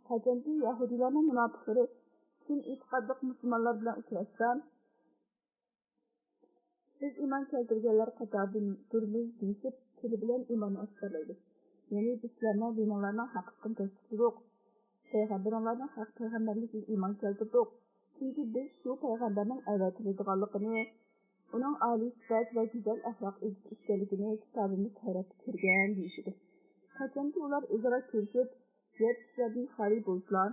قاچانكى يەھۇدىيلارنىڭ مۇناپىقلىرى چىن ئېتىقادلىق مۇسۇلمانلار بىلەن ئۇچراشسا، بىز ئىمان كەلتۈرگەنلەر قاتارىدىندۇرمىز دېيىشىپ، تىلى بىلەن ئىماننى ئاشكارىلايدۇ. يەنى بىز سىلەرنىڭ دىنىڭلارنىڭ ھەقلىقىنى تەستىقلىدۇق. پەيغەمبىرىڭلارنىڭ ھەق پەيغەمبەرلىكىگە ئىمان كەلتۈردۇق. چۈنكى بىز شۇ پەيغەمبەرنىڭ ئەۋەتىلىدىغانلىقىنى، ئۇنىڭ ئالىي سۈپەت ۋە گۈزەل ئەخلاق ئىگىسى ئىكەنلىكىنى كىتابىمىز تەۋراتتا كۆرگەن دېيىشىدۇ. قاچانكى ئۇلار ئۆزئارا كۆرۈشۈپ، يەر چۈشلەردىن خالىي بولسىلا،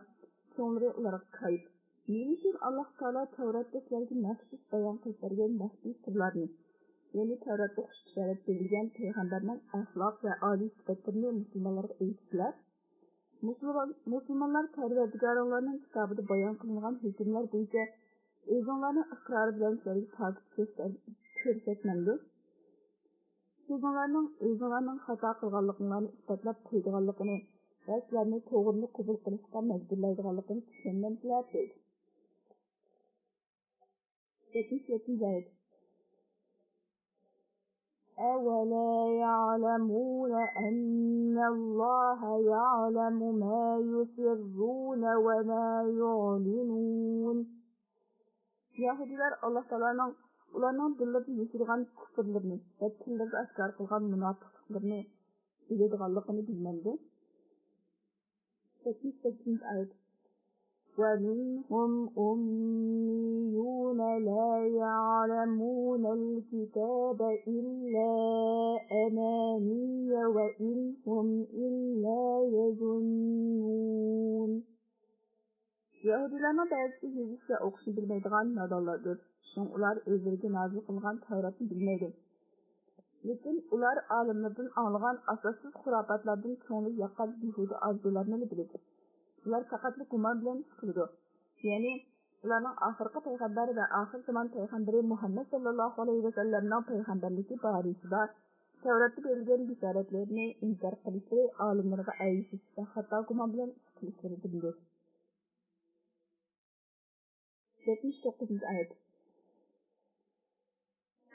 كۆڭۈللىرى ئۇلارغا كايىپ. نېمە ئۈچۈن ئاللاھ تائالا تەۋراتتا سىلەرگە مەخسۇس بايان قىلىپ بەرگەن مەخپىي سىرلارنى، يەنى تەۋراتتا خۇش بېشارەت بېرىلگەن پەيغەمبەرنىڭ ئەخلاق ۋە ئالىي سۈپەتلىرىنى مۇسۇلمانلارغا ئېيتىپسىلەر؟ مۇسۇلمان، مۇسۇلمانلار پەرۋەردىگارىڭلارنىڭ كىتابىدا بايان قىلىنغان ھۆكۈملەر بويىچە ئۆزۈڭلارنىڭ ئىقرارى بىلەن سىلەرگە پاكىت كۆرسەت-، كۆرسەتمەمدۇ؟ سۆزۈڭلارنىڭ ئۆزۈڭلارنىڭ خاتا قىلغانلىقىڭلارنى ئىسپاتلاپ قويىدىغانلىقىنى ۋە سىلەرنى توغرىنى قوبۇل قىلىشقا مەجبۇرلايدىغانلىقىنى چۈشەنمەمسىلەر؟ دەيدۇ. يەتمىش يەتتىنچى ئايەت. أولا يعلمون أن الله يعلم ما يسرون وما يعلنون. يەھۇدىيلار ئاللاھ تائالانىڭ ئۇلارنىڭ دىللىرىدا يوشۇرغان كۇفرلىرىنى ۋە تىللىرىدا ئاشكارا قىلغان مۇناپىقلىقلىرىنى بىلىدىغانلىقىنى بىلمەمدۇ؟ يەتمىش سەككىزىنچى ئايەت. ومنهم أميون لا يعلمون الكتاب إلا أماني وإن هم إلا يظنون. يەھۇدىيلارنىڭ بەزىسى يېزىش ۋە ئوقۇشنى بىلمەيدىغان نادانلاردۇر. شۇڭا ئۇلار ئۆزلىرىگە نازىل قىلىنغان تەۋراتنى بىلمەيدۇ. لېكىن ئۇلار ئالىملىرىدىن ئاڭلىغان ئاساسسىز خۇراپاتلاردىن كۆڭلى ياققان بىھۇدە ئارزۇلارنىلا بىلىدۇ. ئۇلار پەقەتلا گۇمان بىلەن ئىش قىلىدۇ. يەنى ئۇلارنىڭ ئاخىرقى پەيغەمبەر ۋە ئاخىر زامان پەيغەمبىرى مۇھەممەد ساللاللاھۇ ئەلەيھى ۋەسەللەمنىڭ پەيغەمبەرلىكى بارىسىدا تەۋراتتا بېرىلگەن بېشارەتلەرنى ئىنكار قىلىشلىرى، ئالىملىرىغا ئەگىشىش ۋە خاتا گۇمان بىلەن ئىش قىلىشلىرىدىندۇر. يەتمىش توققۇزىنچى ئايەت.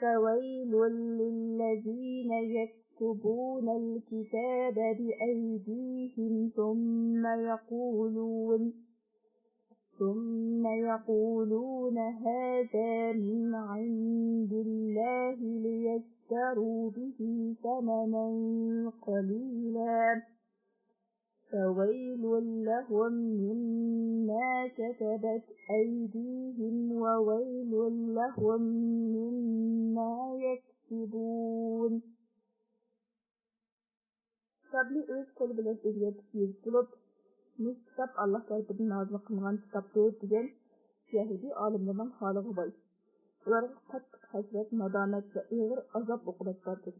فويل للذين يكتبون الكتاب بأيديهم ثم يقولون ثم يقولون هذا من عند الله ليشتروا به ثمنا قليلا فويل لهم مما كتبت أيديهم وويل لهم مما يكسبون. كىتابنى ئۆز قولى بىلەن ئۆزگەرتىپ يېزىپ بولۇپ، مۇشۇ كىتاب ئاللاھ تەرىپىدىن نازىل قىلىنغان كىتابتۇر دېگەن يەھۇدىي ئالىملىرىنىڭ ھالىغا ۋاي! ئۇلارغا قاتتىق ھەسرەت، نادامەت ۋە ئېغىر ئازاب-ئوقۇبەت باردۇر.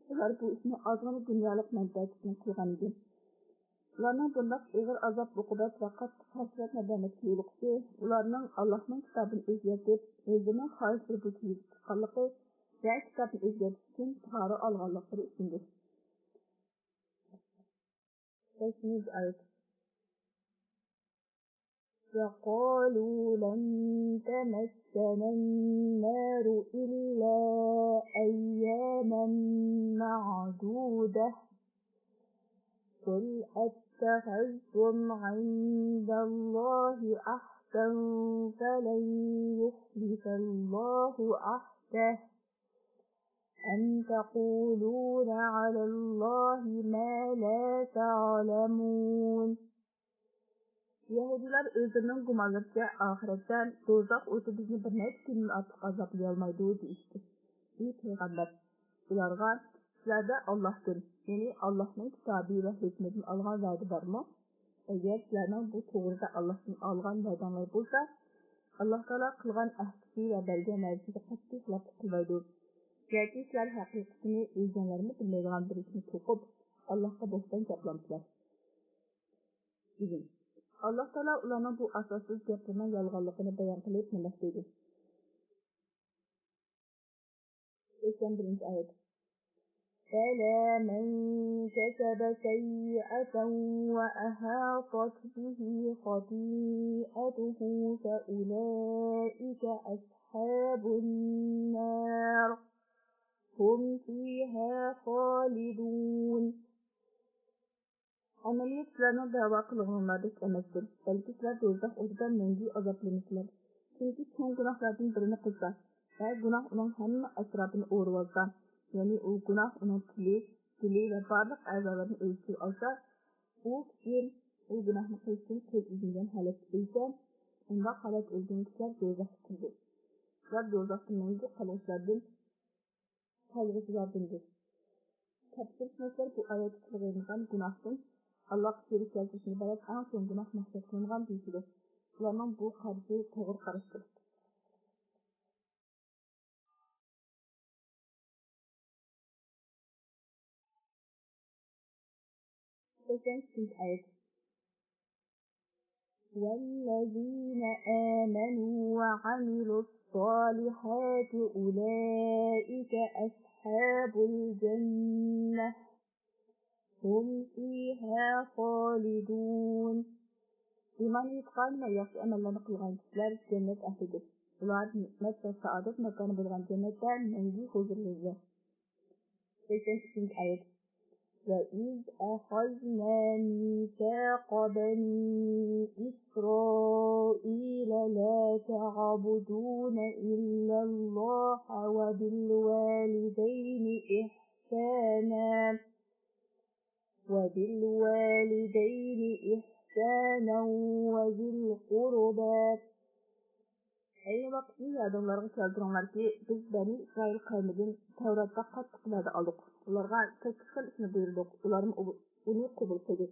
ئۇلار بۇ ئىشنى ئازغىنە دۇنيالىق مەنپەئەت ئۈچۈن قىلغانىدى. ئۇلارنىڭ بۇنداق ئېغىر ئازاب-ئوقۇبەت ۋە قاتتىق ھەسرەت-نادامەتكە يولۇقۇشى ئۇلارنىڭ ئاللاھنىڭ كىتابىنى ئۆزگەرتىپ، ئۆزلىرىنىڭ خاھىشلىرى بويىچە يېزىپ چىققانلىقى ۋە كىتابنى ئۆزگەرتىش ئۈچۈن پارا ئالغانلىقلىرى ئۈچۈندۇر. بەشىنچى ئايەت. وقالوا لن تمسنا النار إلا أياما معدودة قل أتخذتم عند الله عهدا فلن يخلف الله عهده أم تقولون على الله ما لا تعلمون. يەھۇدىيلار ئۆزلىرىنىڭ گۇمانلىرىچە ئاخىرەتتە دوزاخ ئوتى بىزنى بىر نەچچە كۈندىن ئارتۇق ئازابلىيالمايدۇ دېيىشتى. ئى پەيغەمبەر، ئۇلارغا سىلەردە ئاللاھتىن، يەنى ئاللاھنىڭ كىتابى ۋە ھۆكمىدىن ئالغان ۋەدە بارمۇ؟ ئەگەر سىلەرنىڭ بۇ توغرىدا ئاللاھتىن ئالغان ۋەدەڭلار بولسا، ئاللاھ تائالا قىلغان ئەھدىسى ۋە بەرگەن ۋەدىسىگە قەتئىي خىلاپلىق قىلمايدۇ. ياكى سىلەر ھەقىقىتىنى ئۆزۈڭلارمۇ بىلمەيدىغان بىر ئىشنى توقۇپ، ئاللاھقا بوھتان چاپلامسىلەر؟ دېگىن. ئاللاھ تائالا ئۇلارنىڭ بۇ ئاساسسىز گەپلىرىنىڭ يالغانلىقىنى بايان قىلىپ نېمە دېدى؟ سەكسەن بىرىنچى ئايەت. بلى من كسب سيئة وأحاطت به خطيئته فأولئك أصحاب النار هم فيها خالدون. ئەمەلىيەت سىلەرنىڭ دەۋا قىلغىنىڭلاردەك ئەمەستۇر، بەلكى سىلەر دوزاخ ئوتىدا مەڭگۈ ئازابلىنىسىلەر. كىمكى چوڭ گۇناھلاردىن بىرىنى قىلسا ۋە گۇناھ ئۇنىڭ ھەممە ئەتراپىنى ئورىۋالسا، يەنى ئۇ گۇناھ ئۇنىڭ تىلى، دىلى ۋە بارلىق ئەزالىرىنى ئۆز ئىچىگە ئالسا، ئۇ كىشى ئۇ گۇناھنى قىلىشتىن قول ئۈزمىگەن ھالەتتە ئۆلسە، ئۇنداق ھالەتتە ئۆلگەن كىشىلەر دوزاخقا كىرىدۇ. ئۇلار دوزاختا مەڭگۈ قالغۇچىلاردىن قالغۇچىلاردىندۇر. تەپسىرشۇناسلار بۇ ئايەتتە تىلغا ئېلىنغان گۇناھتىن ئاللاھقا شېرىك كەلتۈرۈشتىن ئىبارەت ئەڭ چوڭ گۇناھ مەقسەت قىلىنغان دېيىشىدۇ. ئۇلارنىڭ بۇ قارىشى توغرا قاراشتۇر. سەكسەن ئۈچىنچى ئايەت. والذين آمنوا وعملوا الصالحات أولئك أصحاب الجنة هم فيها خالدون. ئىمان ئېيتقان ۋە ياخشى ئەمەللەرنى قىلغان كىشىلەر جەننەت ئەھلىدۇر. ئۇلار نېمەت ۋە سائادەت ماكانى بولغان جەننەتتە مەڭگۈ ھۇزۇرلىنىدۇ. سەكسەن ئۈچىنچى ئايەت. وإذ أخذنا ميثاق بني إسرائيل لا تعبدون إلا الله وبالوالدين إحسانا وبالوالدين إحسانا وذي القربى. ئەينى ۋاقىتنى يادىڭلارغا كەلتۈرۈڭلاركى، بىز بەنى ئىسرائىل قەۋمىدىن تەۋراتتا قاتتىق ۋەدە ئالدۇق. ئۇلارغا سەككىز خىل ئىشنى بۇيرۇدۇق، ئۇلارمۇ ئۇ-، ئۇنى قوبۇل قىلدى.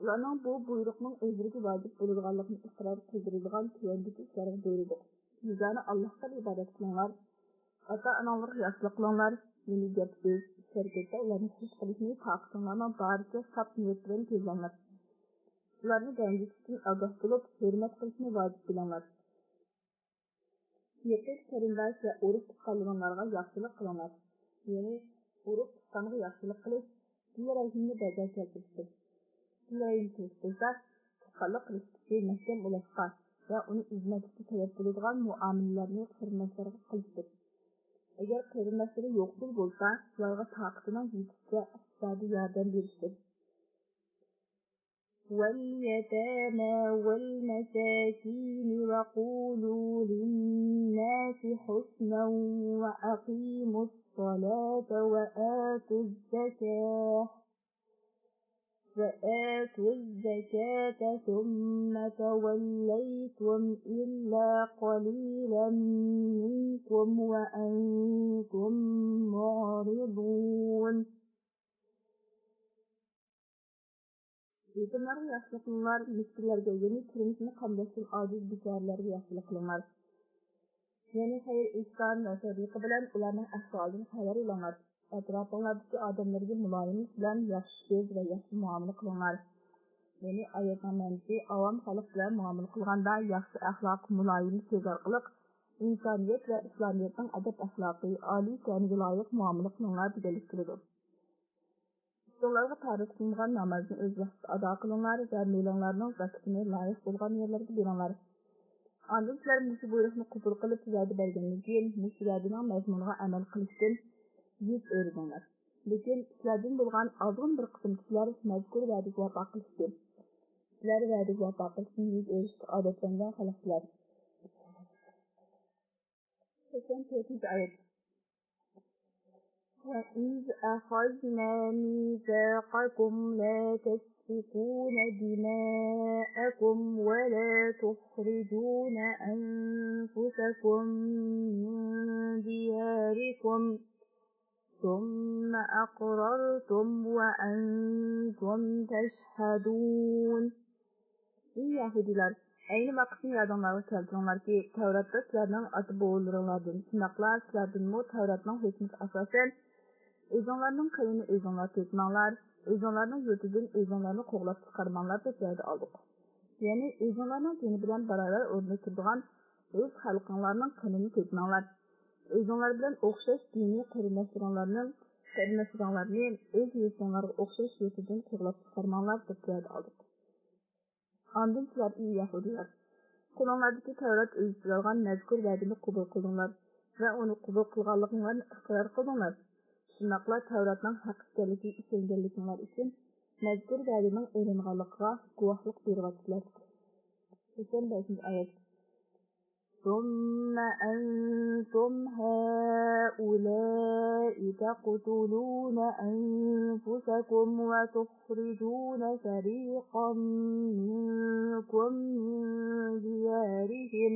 ئۇلارنىڭ بۇ بۇيرۇقنىڭ ئۆزلىرىگە ۋاجىپ بولىدىغانلىقىنى ئىقرار قىلدۇرىدىغان تۆۋەندىكى ئىشلارغا بۇيرۇدۇق. بىزانە ئاللاھقىلا ئىبادەت قىلىڭلار. ئاتا-ئاناڭلارغا ياخشىلىق قىلىڭلار. يەنى گەپ-سۆز، ئىش-ھەرىكەتتە ئۇلارنى خۇش قىلىشنى تاقىتىڭلارنىڭ بارىچە ساپ نىيەت بىلەن كۆزلەڭلار. ئۇلارنى رەنجىتىشتىن ئاگاھ بولۇپ، ھۆرمەت قىلىشنى ۋاجىپ بىلىڭلار. يېقىن قېرىنداش ۋە ئۇرۇق-تۇغقانلىرىڭلارغا ياخشىلىق قىلىڭلار. يەنى ئۇرۇق-تۇغقانغا ياخشىلىق قىلىش سىلە رەھىمنى بەرجەم كەلتۈرۈشتۇر. سىلە رەھىم قىلىش بولسا، تۇغقانلىق قىلىشتىكى مەھكەم ئۇلاشقا ۋە ئۇنى ئۈزمەسلىككە سەۋەب بولىدىغان مۇئامىلىلەرنى قېرىنداشلارغا قىلىشتۇر. ئەگەر قېرىنداشلىرى يوقسۇل بولسا، ئۇلارغا تاقىتىنىڭ يېتىشىچە ئىقتىسادىي ياردەم بېرىشتۇر. واليتامى والمساكين وقولوا للناس حسنا وأقيموا الصلاة وآتوا الزكاة وآتوا الزكاة ثم توليتم إلا قليلا منكم وأنتم معرضون. يېتىملارغا ياخشىلىق قىلىڭلار، مىسكىنلەرگە، يەنى تۇرمۇشىنى قامداشتىن ئاجىز بىچارىلەرگە ياخشىلىق قىلىڭلار. يەنى خەير-ئېھسان ۋە سەدىقە بىلەن ئۇلارنىڭ ئەھۋالىدىن خەۋەر ئېلىڭلار. ئەتراپىڭلاردىكى ئادەملەرگە مۇلايىملىق بىلەن ياخشى سۆز ۋە ياخشى مۇئامىلە قىلىڭلار. يەنى ئايەتنىڭ مەنىسى ئاۋام خەلق بىلەن مۇئامىلە قىلغاندا ياخشى ئەخلاق، مۇلايىم سۆز ئارقىلىق ئىنسانىيەت ۋە ئىسلامىيەتنىڭ ئەدەپ-ئەخلاقى، ئالىي شەنىگە لايىق مۇئامىلە قىلىڭلار دېگەنلىك كېلىدۇ. ئۈستۈڭلارغا پەرز قىلىنغان نامازنى ئۆز ۋاقتىدا ئادا قىلىڭلار ۋە مېلىڭلارنىڭ زاكىتىنى لايىق بولغان يەرلەرگە بېرىڭلار. ئاندىن سىلەر مۇشۇ بۇيرۇقنى قوبۇل قىلىپ، ۋەدە بەرگەندىن كېيىن، مۇشۇ ۋەدىنىڭ مەزمۇنىغا ئەمەل قىلىشتىن يۈز ئۆرۈگۈڭلار. لېكىن سىلەردىن بولغان ئازغىن بىر قىسىم كىشىلەر مەزكۇر ۋەدىگە ۋاپا قىلىشتى. سىلەر ۋەدىگە ۋاپا قىلىشتىن يۈز ئۆرۈشكە ئادەتلەنگەن خەلقسىلەر. سەكسەن تۆتىنچى ئايەت. وإذ أخذنا ميثاقكم لا تسفكون دماءكم ولا تخرجون أنفسكم من دياركم ثم أقررتم وأنتم تشهدون. ئەي يەھۇدىيلار! ئەينى ۋاقىتنى يادىڭلارغا كەلتۈرۈڭلاركى، تەۋراتتا سىلەرنىڭ ئاتا-بوۋىلىرىڭلاردىن، شۇنداقلا سىلەردىنمۇ تەۋراتنىڭ ھۆكمىگە ئاساسەن، ئۆزۈڭلارنىڭ قېنىنى ئۆزۈڭلار تېپىماڭلار، ئۆزۈڭلارنىڭ يۇرتىدىن ئۆزۈڭلارنى قوغلاپ چىقارماڭلار دەپ ۋەدە ئالدۇق. يەنى ئۆزۈڭلارنىڭ قېنى بىلەن باراۋەر ئورنىدا تۇرىدىغان ئۆز خەلقىڭلارنىڭ قېنىنى تېپىماڭلار. ئۆزۈڭلار بىلەن ئوخشاش دىنىي قېرىنداشلىرىڭلارنىڭ، قېرىنداشلىرىڭلارنى ئۆز يۇرتۇڭلارغا ئوخشاش يۇرتىدىن قوغلاپ چىقارماڭلار دەپ ۋەدە ئالدۇق. ئاندىن سىلەر، ئى يەھۇدىيلار، قولۇڭلاردىكى تەۋرات ئۆز ئىچىگە ئالغان مەزكۇر ۋەدىنى قوبۇل قىلدىڭلار ۋە ئۇنى قوبۇل قىلغانلىقىڭلارنى ئىقرار قىلدىڭلار. شۇنداقلا تەۋراتنىڭ ھەق ئىكەنلىكىگە ئىشەنگەنلىكىڭلار ئۈچۈن مەزكۇر ۋەدىنىڭ ئېلىنغانلىقىغا گۇۋاھلىق بېرىۋاتىسىلەر. سەكسەن بەشىنچى ئايەت. ثم أنتم هؤلاء تقتلون أنفسكم وتخرجون فريقا منكم من ديارهم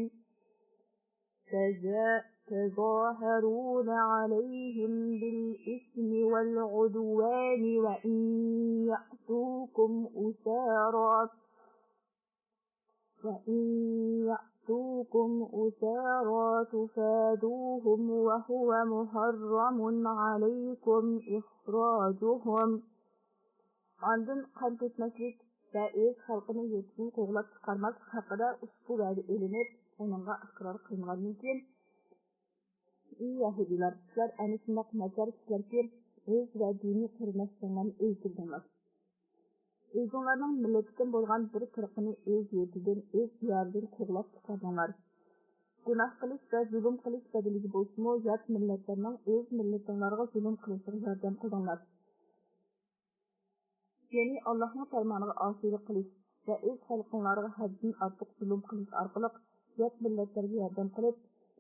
تظا- تظاهرون عليهم بالإثم والعدوان وإن يأتوكم أسارى وإن يأتوكم أسارى تفادوهم وهو محرم عليكم إخراجهم. ئاندىن قان تۆكمەسلىك ۋە ئۆز خەلقىنى يۇرتىدىن قوغلاپ چىقارماسلىق ھەققىدە ئۇشبۇ ۋەدە ئېلىنىپ، ئۇنىڭغا ئىقرار قىلىنغاندىن كېيىن، ئى يەھۇدىيلار، سىلەر ئەنە شۇنداق ناچار كىشىلەركى، ئۆز ۋە دىنىي قېرىنداشلىرىڭلارنى ئۆلتۈردۈڭلار. ئۆزۈڭلارنىڭ مىللىتىدىن بولغان بىر پىرقىنى ئۆز يۇرتىدىن، ئۆز دىيارىدىن قوغلاپ چىقاردىڭلار. گۇناھ قىلىش ۋە زۇلۇم قىلىش بەدىلىگە بولسىمۇ، يات مىللەتلەرنىڭ ئۆز مىللىتىڭلارغا زۇلۇم قىلىشىغا ياردەم قىلدىڭلار. يەنى ئاللاھنىڭ پەرمانىغا ئاسىيلىق قىلىش ۋە ئۆز خەلقىڭلارغا ھەددىدىن ئارتۇق زۇلۇم قىلىش ئارقىلىق يات مىللەتلەرگە ياردەم قىلىپ،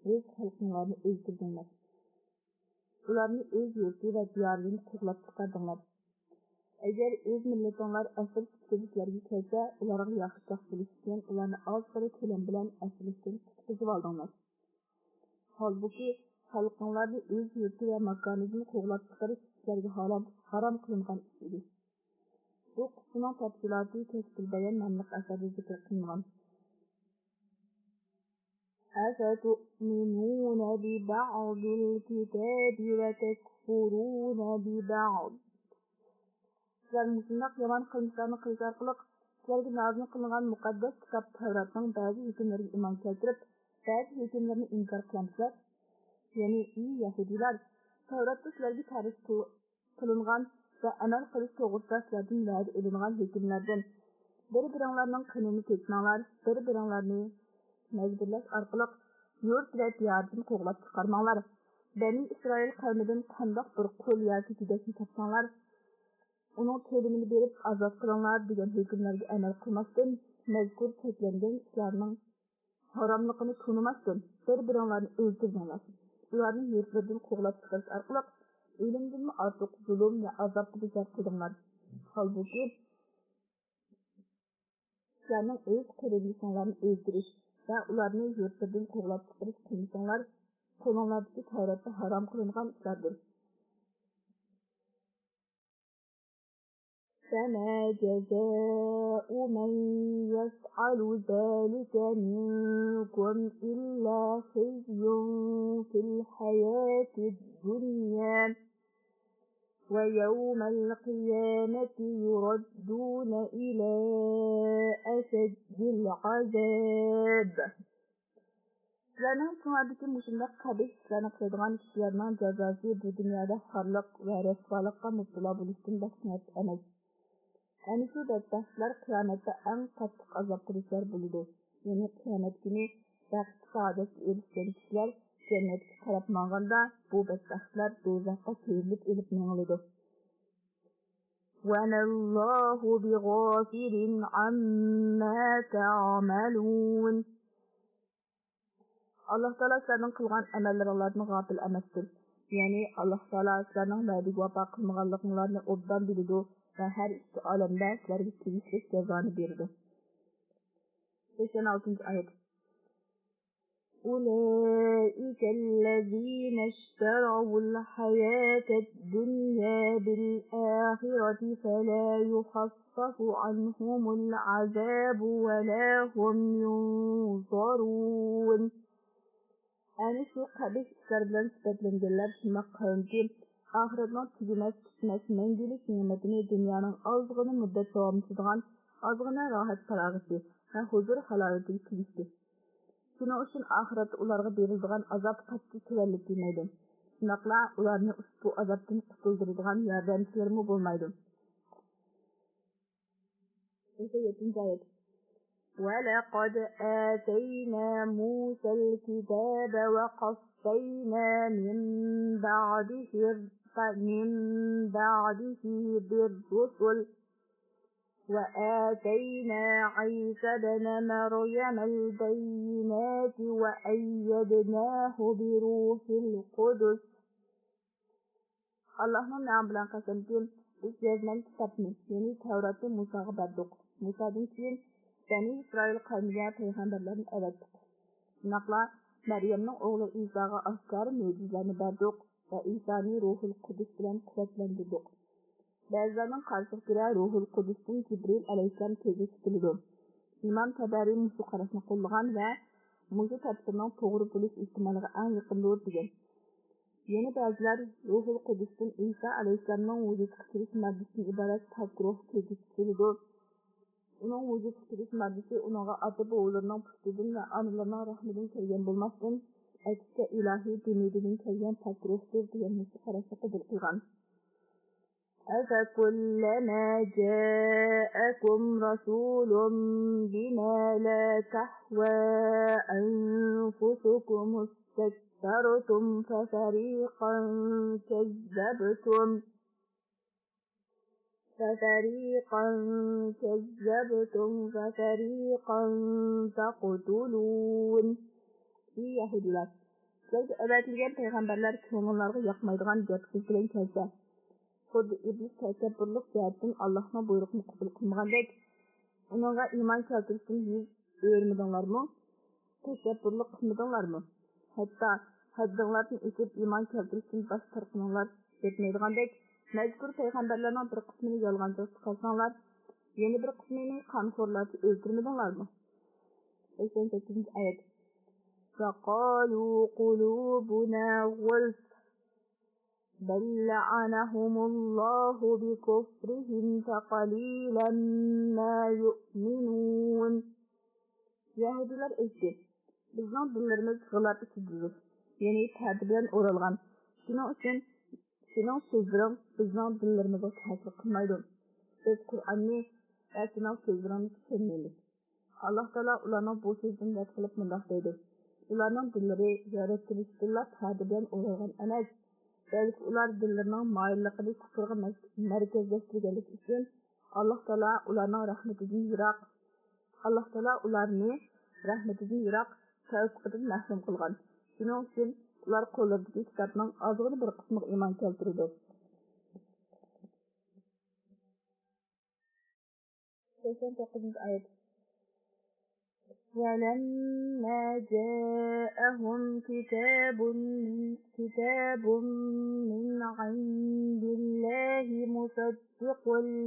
ئۆز خەلقىڭلارنى ئۆلتۈردۈڭلار. ئۇلارنى ئۆز يۇرتى ۋە دىيارىدىن قوغلاپ چىقاردىڭلار. ئەگەر ئۆز مىللىتىڭلار ئەسىر سۈپىتىدە سىلەرگە كەلسە، ئۇلارغا ياخشىچاق بولۇش ئۈچۈن ئۇلارنى ئازغىنە تۆلەم بىلەن ئەسىرلىكتىن قۇتقۇزۇۋالدىڭلار. ھالبۇكى، خەلقىڭلارنى ئۆز يۇرتى ۋە ماكانىدىن قوغلاپ چىقىرىش سىلەرگە ھارام، ھارام قىلىنغان ئىش ئىدى. بۇ قىسسىنىڭ تەپسىلاتى كەشفۇل بايان ناملىق ئەسەردە زىكىر قىلىنغان. أفتؤمنون ببعض الكتاب وتكفرون ببعض. سىلەر مۇشۇنداق يامان قىلمىشلارنى قىلىش ئارقىلىق سىلەرگە نازىل قىلىنغان مۇقەددەس كىتاب تەۋراتنىڭ بەزى ھۆكۈملىرىگە ئىمان كەلتۈرۈپ، بەزى ھۆكۈملىرىنى ئىنكار قىلامسىلەر؟ يەنى، ئى يەھۇدىيلار، تەۋراتتا سىلەرگە پەرز قىل-، قىلىنغان ۋە ئەمەل قىلىش توغرىسىدا سىلەردىن ۋەدە ئېلىنغان ھۆكۈملەردىن بىر-بىرىڭلارنىڭ قېنىنى تۆكمەڭلار، بىر-بىرىڭلارنى مەجبۇرلاش ئارقىلىق يۇرت ۋە دىياردىن قوغلاپ چىقارماڭلار. بەنى ئىسرائىل قەۋمىدىن قانداق بىر قۇل ياكى دېگەكنى تاپساڭلار، ئۇنىڭ تۆلىمىنى بېرىپ ئازاد قىلىڭلار دېگەن ھۆكۈملەرگە ئەمەل قىلماستىن، مەزكۇر چەكلەنگەن ئىشلارنىڭ ھاراملىقىنى تونۇماستىن، بىر-بىرىڭلارنى ئۆلتۈردۈڭلار. ئۇلارنى يۇرتلىرىدىن قوغلاپ چىقىرىش ئارقىلىق ئۆلۈمدىنمۇ ئارتۇق زۇلۇم ۋە ئازابقا دۇچار قىلدىڭلار. ھالبۇكى، سىلەرنىڭ ئۆز قېرىندىشىڭلارنى ئۆلتۈرۈش ۋە ئۇلارنى يۇرتلىرىدىن قوغلاپ چىقىرىش قىلمىشىڭلار قولۇڭلاردىكى تەۋراتتا ھارام قىلىنغان ئىشلاردۇر. فما جزاء من يفعل ذلك منكم إلا خزي في الحياة الدنيا ويوم القيامة يردون إلى أشد العذاب. سىلەرنىڭ ئىچىڭلاردىكى مۇشۇنداق قەبىھ ئىشلارنى قىلىدىغان كىشىلەرنىڭ جازاسى بۇ دۇنيادا خارلىق ۋە رەسۋالىققا مۇپتىلا بولۇشتىن باشقا نەرسە ئەمەس. ئەنە شۇ بەتبەختلەر قىيامەتتە ئەڭ قاتتىق ئازابقا دۇچار بولىدۇ. يەنى قىيامەت كۈنى بەخت-سائادەتكە ئېرىشكەن كىشىلەر جەننەتكە قاراپ ماڭغاندا، بۇ بەتبەختلەر دوزاخقا كۆرۈلۈپ ئېلىپ مېڭىلىدۇ. وما الله بغافل عما تعملون. ئاللاھ تائالا سىلەرنىڭ قىلغان ئەمەللىرىڭلاردىن غاپىل ئەمەستۇر. يەنى ئاللاھ تائالا سىلەرنىڭ ۋەدىگە ۋاپا قىلمىغانلىقىڭلارنى ئوبدان بىلىدۇ ۋە ھەر ئىككى ئالەمدە سىلەرگە تېگىشلىك جازانى بېرىدۇ. سەكسەن ئالتىنچى ئايەت. أولئك الذين اشتروا الحياة الدنيا بالآخرة فلا يخفف عنهم العذاب ولا هم ينظرون. ئەنە شۇ قەبىھ ئىشلار بىلەن سۈپەتلەنگەنلەر شۇنداق قەۋمكى، ئاخىرەتنىڭ تۈگىمەس، پۈتمەس، مەڭگۈلۈك نېمىتىنى دۇنيانىڭ ئازغىنە مۇددەت داۋاملىشىدىغان ئازغىنە راھەت-پاراغىتى ۋە ھۇزۇر-ھالاۋىتىگە تېگىشتى. شۇنىڭ ئۈچۈن ئاخىرەتتە ئۇلارغا بېرىلىدىغان ئازاب قەتئىي تۆۋەنلىتىلمەيدۇ. شۇنداقلا ئۇلارنى ئۇشبۇ ئازابتىن قۇتۇلدۇرىدىغان ياردەمچىلىرىمۇ بولمايدۇ. يەتتىنچى ئايەت. ولقد آتينا موسى الكتاب وقفينا من بعده، من بعده بالرسل وآتينا عيسى ابن مريم البينات وأيدناه بروح القدس. ئاللاھنىڭ نامى بىلەن قەسەمكى، بىز يازمىغان كىتابنى، يەنى تەۋراتنى مۇساغا بەردۇق. مۇسادىن كېيىن بەنى ئىسرائىل قەۋمىگە پەيغەمبەرلەرنى ئەۋەتتۇق. شۇنداقلا مەريەمنىڭ ئوغلى ئىساغا ئاشكارا مۆجىزىلەرنى بەردۇق ۋە ئىسانى روھۇل قۇدۇس بىلەن قۇۋۋەتلەندۈردۇق. بەزىلەرنىڭ قارىشىغا كۆرە، روھۇل قۇدۇستىن جىبرىل ئەلەيھىسسالام كۆزگە چېكىلىدۇ. ئىمام تەبەرى مۇشۇ قاراشنى قوللىغان ۋە مۇشۇ تەپسىرنىڭ توغرا بولۇش ئېھتىمالىغا ئەڭ يېقىندۇر، دېگەن. يەنە بەزىلەر روھۇل قۇدۇستىن ئىسا ئەلەيھىسسالامنىڭ ۋۇجۇدقا كېلىش ماددىسىدىن ئىبارەت پاك روھ كۆزگە چېكىلىدۇ. ئۇنىڭ ۋۇجۇدقا كېلىش ماددىسى ئۇنىڭغا ئاتا-بوۋىلىرىنىڭ پۇتىدىن ۋە ئانىلىرىنىڭ رەھمىدىن كەلگەن بولماستىن، ئەكسىچە ئىلاھىي دېمىدىن كەلگەن پاك روھتۇر، دېگەن مۇشۇ قاراشنى قوبۇل قىلغان. أفكلما جاءكم رسول بما لا تهوى أنفسكم استكبرتم ففريقا كذبتم ففريقا كذبتم وفريقا تقتلون. ئى يەھۇدىيلار! سىلەرگە ئەۋەتىلگەن پەيغەمبەرلەر كۆڭۈللەرگە ياقمايدىغان گەپ-سۆز بىلەن كەلسە، خۇددى ئىبلىس تەكەببۇرلۇق جەھەتتىن ئاللاھنىڭ بۇيرۇقىنى قوبۇل قىلمىغاندەك، ئۇنىڭغا ئىمان كەلتۈرۈشتىن يۈز ئۆرۈمىدىڭلارمۇ؟ تەكەببۇرلۇق قىلمىدىڭلارمۇ؟ ھەتتا ھەددىڭلاردىن ئېشىپ ئىمان كەلتۈرۈشتىن باش تارتقىنىڭلار يەتمەيدىغاندەك، مەزكۇر پەيغەمبەرلەرنىڭ بىر قىسمىنى يالغانچىغا چىقارساڭلار، يەنە بىر قىسمىنى قانخورلارچە ئۆلتۈرمىدىڭلارمۇ؟ سەكسەن سەككىزىنچى ئايەت. وقالوا قلوبنا غلف بل لعنهم الله بكفرهم فقليلا ما يؤمنون. يەھۇدىيلار ئېيتتى، بىزنىڭ دىللىرىمىز غىلاپ ئىچىدىدۇر، يەنى پەردە بىلەن ئورالغان. شۇنىڭ ئۈچۈن سېنىڭ سۆزلىرىڭ بىزنىڭ دىللىرىمىزغا تەسىر قىلمايدۇ. بىز قۇرئاننى ۋە سېنىڭ سۆزلىرىڭنى چۈشەنمەيمىز. ئاللاھ تائالا ئۇلارنىڭ بۇ سۆزىدىن رەت قىلىپ مۇنداق دەيدۇ، ئۇلارنىڭ دىللىرى يارەتكۈچىسىدىنلا پەردە بىلەن ئورالغان ئەمەس، بەلكى ئۇلار دىللىرىنىڭ مايىللىقىنى كۇپرغا مەس-، مەركەزلەشتۈرگەنلىكى ئۈچۈن، ئاللاھ تائالا ئۇلارنىڭ رەھمىتىدىن يىراق، ئاللاھ تائالا ئۇلارنى رەھمىتىدىن يىراق، تەۋپىقىدىن مەھرۇم قىلغان. شۇنىڭ ئۈچۈن ئۇلار قوللىرىدىكى كىتابنىڭ ئازغىنە بىر قىسمىغا ئىمان كەلتۈرىدۇ. سەكسەن توققۇزىنچى ئايەت. ولما جاءهم كتاب من، كتاب من عند الله مصدق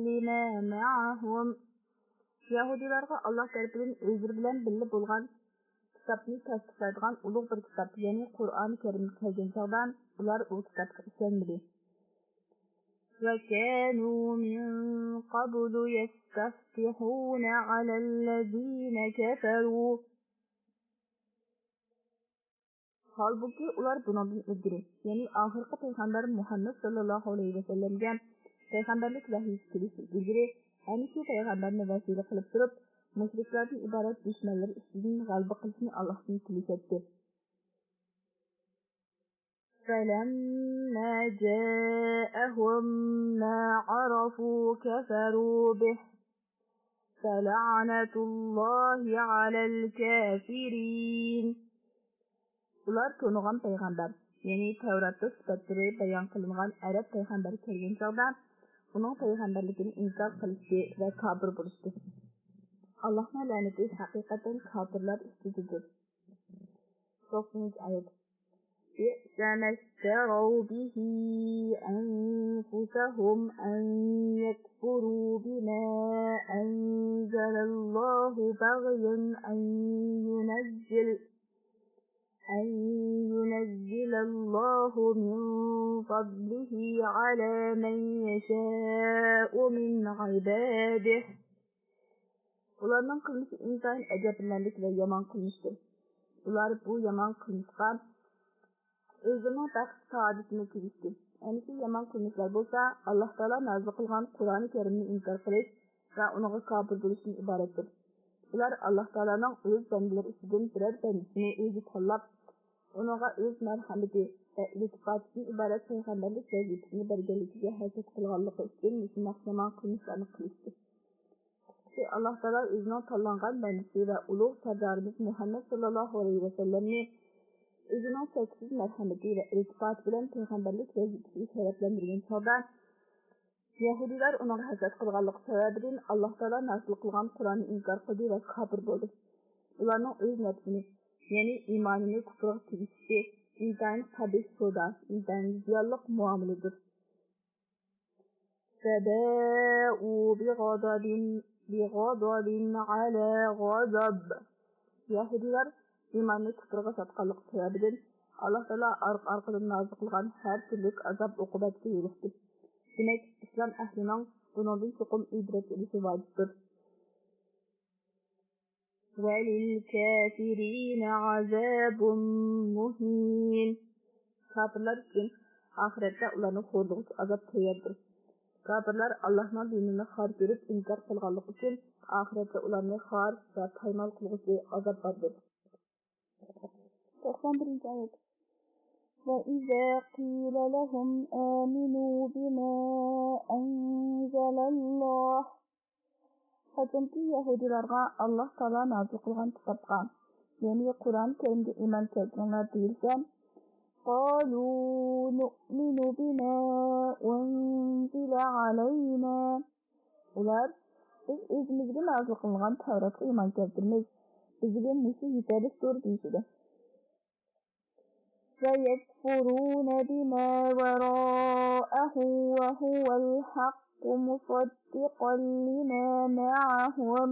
لما معهم. يەھۇدىيلارغا ئاللاھ تەرىپىدىن ئۆزلىرى بىلەن بىللە بولغان كىتابنى تەستىقلايدىغان ئۇلۇغ بىر كىتاب، يەنى قۇرئانى كەرىم كەلگەن چاغدا ئۇلار ئۇ كىتابقا ئىشەنمىدى. وكانوا من قبل يستفتحون على الذين كفروا. ھالبۇكى، ئۇلار بۇنىڭدىن ئىلگىرى، يەنى ئاخىرقى پەيغەمبەر مۇھەممەد ساللاللاھۇ ئەلەيھى ۋەسەللەمگە پەيغەمبەرلىك ۋەھىيسى كېلىشتىن ئىلگىرى، ئەنە شۇ پەيغەمبەرنى ۋەسىلە قىلىپ تۇرۇپ، مۇشرىكلاردىن ئىبارەت دۈشمەنلىرى ئۈستىدىن غەلىبە قىلىشنى ئاللاھتىن تىلىشەتتى. فلما جاءهم ما عرفوا كفروا به فلعنة الله على الكافرين. ئۇلار تونۇغان پەيغەمبەر، يەنى تەۋراتتا سۈپەتلىرى بايان قىلىنغان ئەرەب پەيغەمبەر كەلگەن چاغدا، ئۇنىڭ پەيغەمبەرلىكىنى ئىنكار قىلىشتى ۋە كاپىر بولۇشتى. ئاللاھنىڭ لەنىتى ھەقىقەتەن كاپىرلار ئۈستىدىدۇر. توقسىنىنچى ئايەت. بئس ما اشتروا به أنفسهم أن يكفروا بما أنزل الله بغيا أن ينزل أن ينزل الله من فضله على من يشاء من عباده. ئۇلارنىڭ قىلمىشى ئىنتايىن ئەجەبلىنەرلىك ۋە يامان قىلمىشتۇر. ئۇلار بۇ يامان قىلمىشقا ئۆزلىرىنىڭ بەخت سائادىتىنى تېگىشتى. ئەنە شۇ يامان قىلمىشلار بولسا، ئاللاھ تائالا نازىل قىلغان قۇرئان كەرىمنى ئىنكار قىلىش ۋە ئۇنىڭغا كاپىر بولۇشتىن ئىبارەتتۇر. ئۇلار ئاللاھ تائالانىڭ ئۆز بەندىلىرى ئىچىدىن بىرەر بەندىسىنى ئۆزى تاللاپ، ئۇنىڭغا ئۆز مەرھەمىتى ۋە ئىلتىپاتىدىن ئىبارەت پەيغەمبەرلىك ۋەزىپىسىنى بەرگەنلىكىگە ھەسەت قىلغانلىقى ئۈچۈن مۇشۇنداق يامان قىلمىشلارنى قىلىشتى. ئاللاھ تائالا ئۆزىنىڭ تاللانغان بەندىسى ۋە ئۇلۇغ سەردارىمىز مۇھەممەد ساللاللاھۇ ئەلەيھى ۋەسەللەمنى ئۆزىنىڭ چەكسىز مەرھەمىتى ۋە ئىلتىپاتى بىلەن پەيغەمبەرلىك ۋەزىپىسىگە شەرەپلەندۈرگەن چاغدا، يەھۇدىيلار ئۇنىڭغا ھەسەت قىلغانلىقى سەۋەبىدىن، ئاللاھ تائالا نازىل قىلغان قۇرئاننى ئىنكار قىلدى ۋە كاپىر بولدى. ئۇلارنىڭ ئۆز نەپسىنى، يەنى ئىمانىنى كۇپرغا تېگىشىشى ئىنتايىن قەبىھ سودا، ئىنتايىن زىيانلىق مۇئامىلىدۇر. فباءوا بغضب بغضب على غضب. يەھۇدىيلار ئىماننى كۇپرغا ساتقانلىقى سەۋەبىدىن، ئاللاھ تائالا ئارقا-ئارقىدىن نازىل قىلغان ھەر تۈرلۈك ئازاب-ئوقۇبەتكە يولۇقتى. دېمەك، ئىسلام ئەھلىنىڭ بۇنىڭدىن چوقۇم ئىبرەت ئېلىشى ۋاجىپتۇر. وللكافرين عذاب مهين. كاپىرلار ئۈچۈن ئاخىرەتتە ئۇلارنى خورلىغۇچى ئازاب تەيياردۇر. كاپىرلار ئاللاھنىڭ دىنىنى خار كۆرۈپ ئىنكار قىلغانلىقى ئۈچۈن ئاخىرەتتە ئۇلارنى خار ۋە پايمال قىلغۇچى ئازاب باردۇر. توقسان بىرىنچى ئايەت. وإذا قيل لهم آمنوا بما أنزل الله. قاچانكى يەھۇدىيلارغا ئاللاھ تائالا نازىل قىلغان كىتابقا، يەنى قۇرئان كەرىمگە ئىمان كەلتۈرۈڭلار دېيىلسە، قالوا نؤمن بما أنزل علينا. ئۇلار، بىز ئۆزىمىزگە نازىل قىلىنغان تەۋراتقا ئىمان كەلتۈرىمىز، بىزگە مۇشۇ يېتەرلىكتۇر دېيىشىدۇ. ويكفرون بما وراءه وهو الحق مصدقا لما معهم.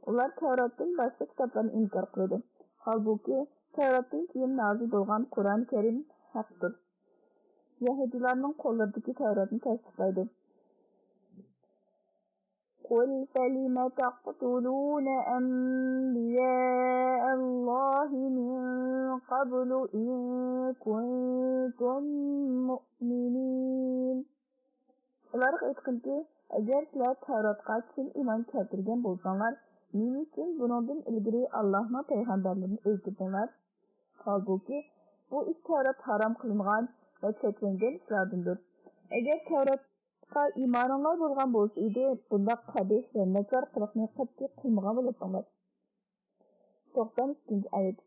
ئۇلار تەۋراتتىن باشقا كىتابلارنى ئىنكار قىلىدۇ. ھالبۇكى، تەۋراتتىن كېيىن نازىل بولغان قۇرئان كەرىم ھەقتۇر. يەھۇدىيلارنىڭ قوللىرىدىكى تەۋراتنى تەستىقلايدۇ. قل فلم تقتلون أنبياء الله من قبل إن كنتم مؤمنين. ئۇلارغا ئېيتقىنكى، ئەگەر سىلەر تەۋراتقا چىن ئىمان كەلتۈرگەن بولساڭلار، نېمە ئۈچۈن بۇنىڭدىن ئىلگىرى ئاللاھنىڭ پەيغەمبەرلىرىنى ئۆلتۈردۈڭلار؟ ھالبۇكى، بۇ ئىش تەۋرات ھارام قىلىنغان ۋە چەكلەنگەن ئىشلاردىندۇر. ئەگەر تەۋراتقا ئىمانىڭلار بولغان بولسا ئىدى، بۇنداق قەبىھ ۋە ناچار قىلىقنى قەتئىي قىلمىغان بولاتتىڭلار. توقسان ئىككىنچى ئايەت.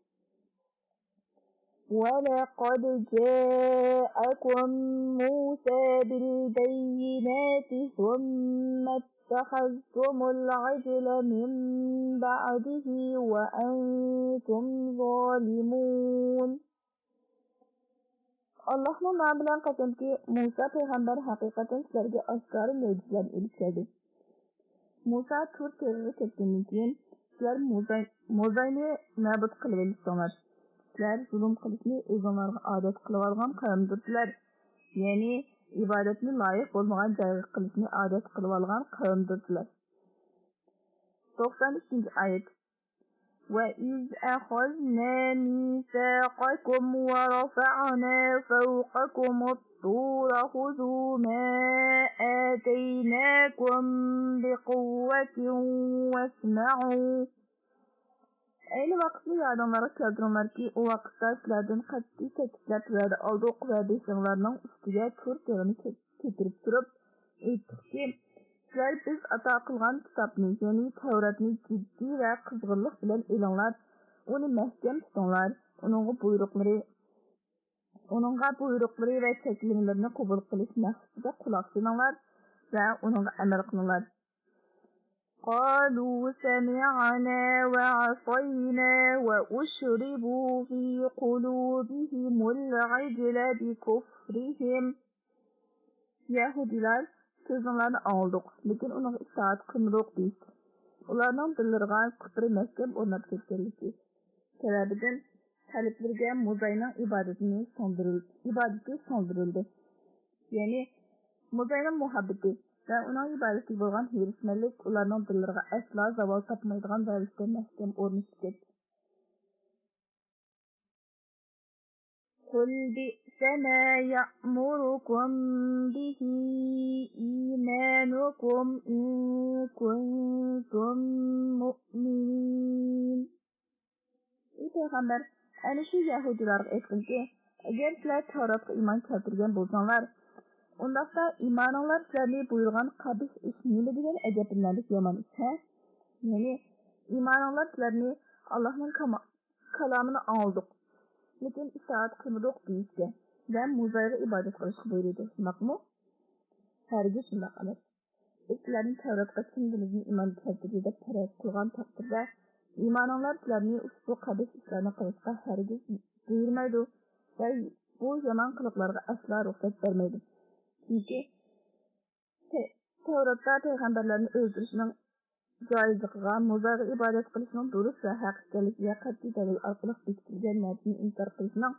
ولقد جاءكم موسى بالبينات ثم اتخذتم العجل من بعده وأنتم ظالمون. ئاللاھنىڭ نامى بىلەن قەسەمكى، مۇسا پەيغەمبەر ھەقىقەتەن سىلەرگە ئاشكارا مۆجىزىلەرنى ئېلىپ كەلدى. مۇسا تۇر تېغىغا كەتكەندىن كېيىن، سىلەر موزاي-، موزاينى نابۇت قىلىۋېلىشتىڭلار. سىلەر زۇلۇم قىلىشنى ئۆزۈڭلارغا ئادەت قىلىۋالغان قەۋمدۇر سىلەر. يەنى، ئىبادەتنى لايىق بولمىغان جايغا قىلىشنى ئادەت قىلىۋالغان قەۋمدۇر سىلەر. توقسان ئۈچىنچى ئايەت. وإذ أخذنا ميثاقكم ورفعنا فوقكم الطور خذوا ما آتيناكم بقوة واسمعوا. ئەينى ۋاقىتنى يادىڭلارغا كەلتۈرۈڭلاركى، ئۇ ۋاقىتتا سىلەردىن قەتئىي تەكىتلەپ ۋەدە ئالدۇق ۋە بېشىڭلارنىڭ ئۈستىگە تۇر تېغىنى كۆتۈرۈپ تۇرۇپ ئېيتتۇقكى، سىلەر بىز ئاتا قىلغان كىتابنى، يەنى تەۋراتنى جىددىي ۋە قىزغىنلىق بىلەن ئېلىڭلار، ئۇنى مەھكەم تۇتۇڭلار، ئۇنىڭغا بۇيرۇقلىرى، ئۇنىڭغا بۇيرۇقلىرى ۋە چەكلىمىلىرىنى قوبۇل قىلىش مەقسىتىدە قۇلاق سېلىڭلار ۋە ئۇنىڭغا ئەمەل قىلىڭلار. قالوا سمعنا وعصينا وأشربوا في قلوبهم العجل بكفرهم. يەھۇدىيلار، سۆزۈڭلارنى ئاڭلىدۇق، لېكىن ئۇنىڭغا ئىتائەت قىلمىدۇق دېيىشتى. ئۇلارنىڭ دىللىرىغا كۇپرى مەھكەم ئورناپ كەتكەنلىكى سەۋەبىدىن قەلبلىرىگە مۇزاينىڭ ئىبادىتىنى سىڭدۈرۈل-، ئىبادىتى سىڭدۈرۈلدى. يەنى مۇزاينىڭ مۇھەببىتى ۋە ئۇنىڭ ئىبادىتىگە بولغان ھېرىسمەنلىك ئۇلارنىڭ دىللىرىغا ئەسلا زاۋال تاپمايدىغان رەۋىشتە مەھكەم ئورنىشىپ كەتتى. قل بئس ما يأمركم به إيمانكم إن كنتم مؤمنين. ئى پەيغەمبەر، ئەنە شۇ يەھۇدىيلارغا ئېيتقىنكى، ئەگەر سىلەر تەۋراتقا ئىمان كەلتۈرگەن بولساڭلار، ئۇنداقتا ئىمانىڭلار سىلەرنى بۇيرۇغان قەبىھ ئىش نېمە دېگەن ئەجەبلىنەرلىك يامان ئىش، ھە؟ يەنى ئىمانىڭلار سىلەرنى ئاللاھنىڭ كاما-، كالامىنى ئاڭلىدۇق، لېكىن ئىتائەت قىلمىدۇق دېيىشكە ۋە مۇزايغا ئىبادەت قىلىشقا بۇيرۇيدۇ، شۇنداقمۇ؟ ھەرگىز شۇنداق ئەمەس. بىز سىلەرنى تەۋراتقا چىن دىلىدىن ئىمان كەلتۈردى دەپ پەرەز قىلغان تەقدىردە، ئىمانىڭلار سىلەرنى ئۇشبۇ قەبىھ ئىشلارنى قىلىشقا ھەرگىز بۇيرۇمايدۇ ۋە بۇ يامان قىلىقلارغا ئەسلا رۇخسەت بەرمەيدۇ. چۈنكى تە-، تەۋراتتا پەيغەمبەرلەرنى ئۆلتۈرۈشنىڭ جائىزلىقىغا، مۇزايغا ئىبادەت قىلىشنىڭ دۇرۇس ۋە ھەق ئىكەنلىكىگە قەتئىي دەلىل ئارقىلىق بېكىتىلگەن نەرسىنى ئىنكار قىلىشنىڭ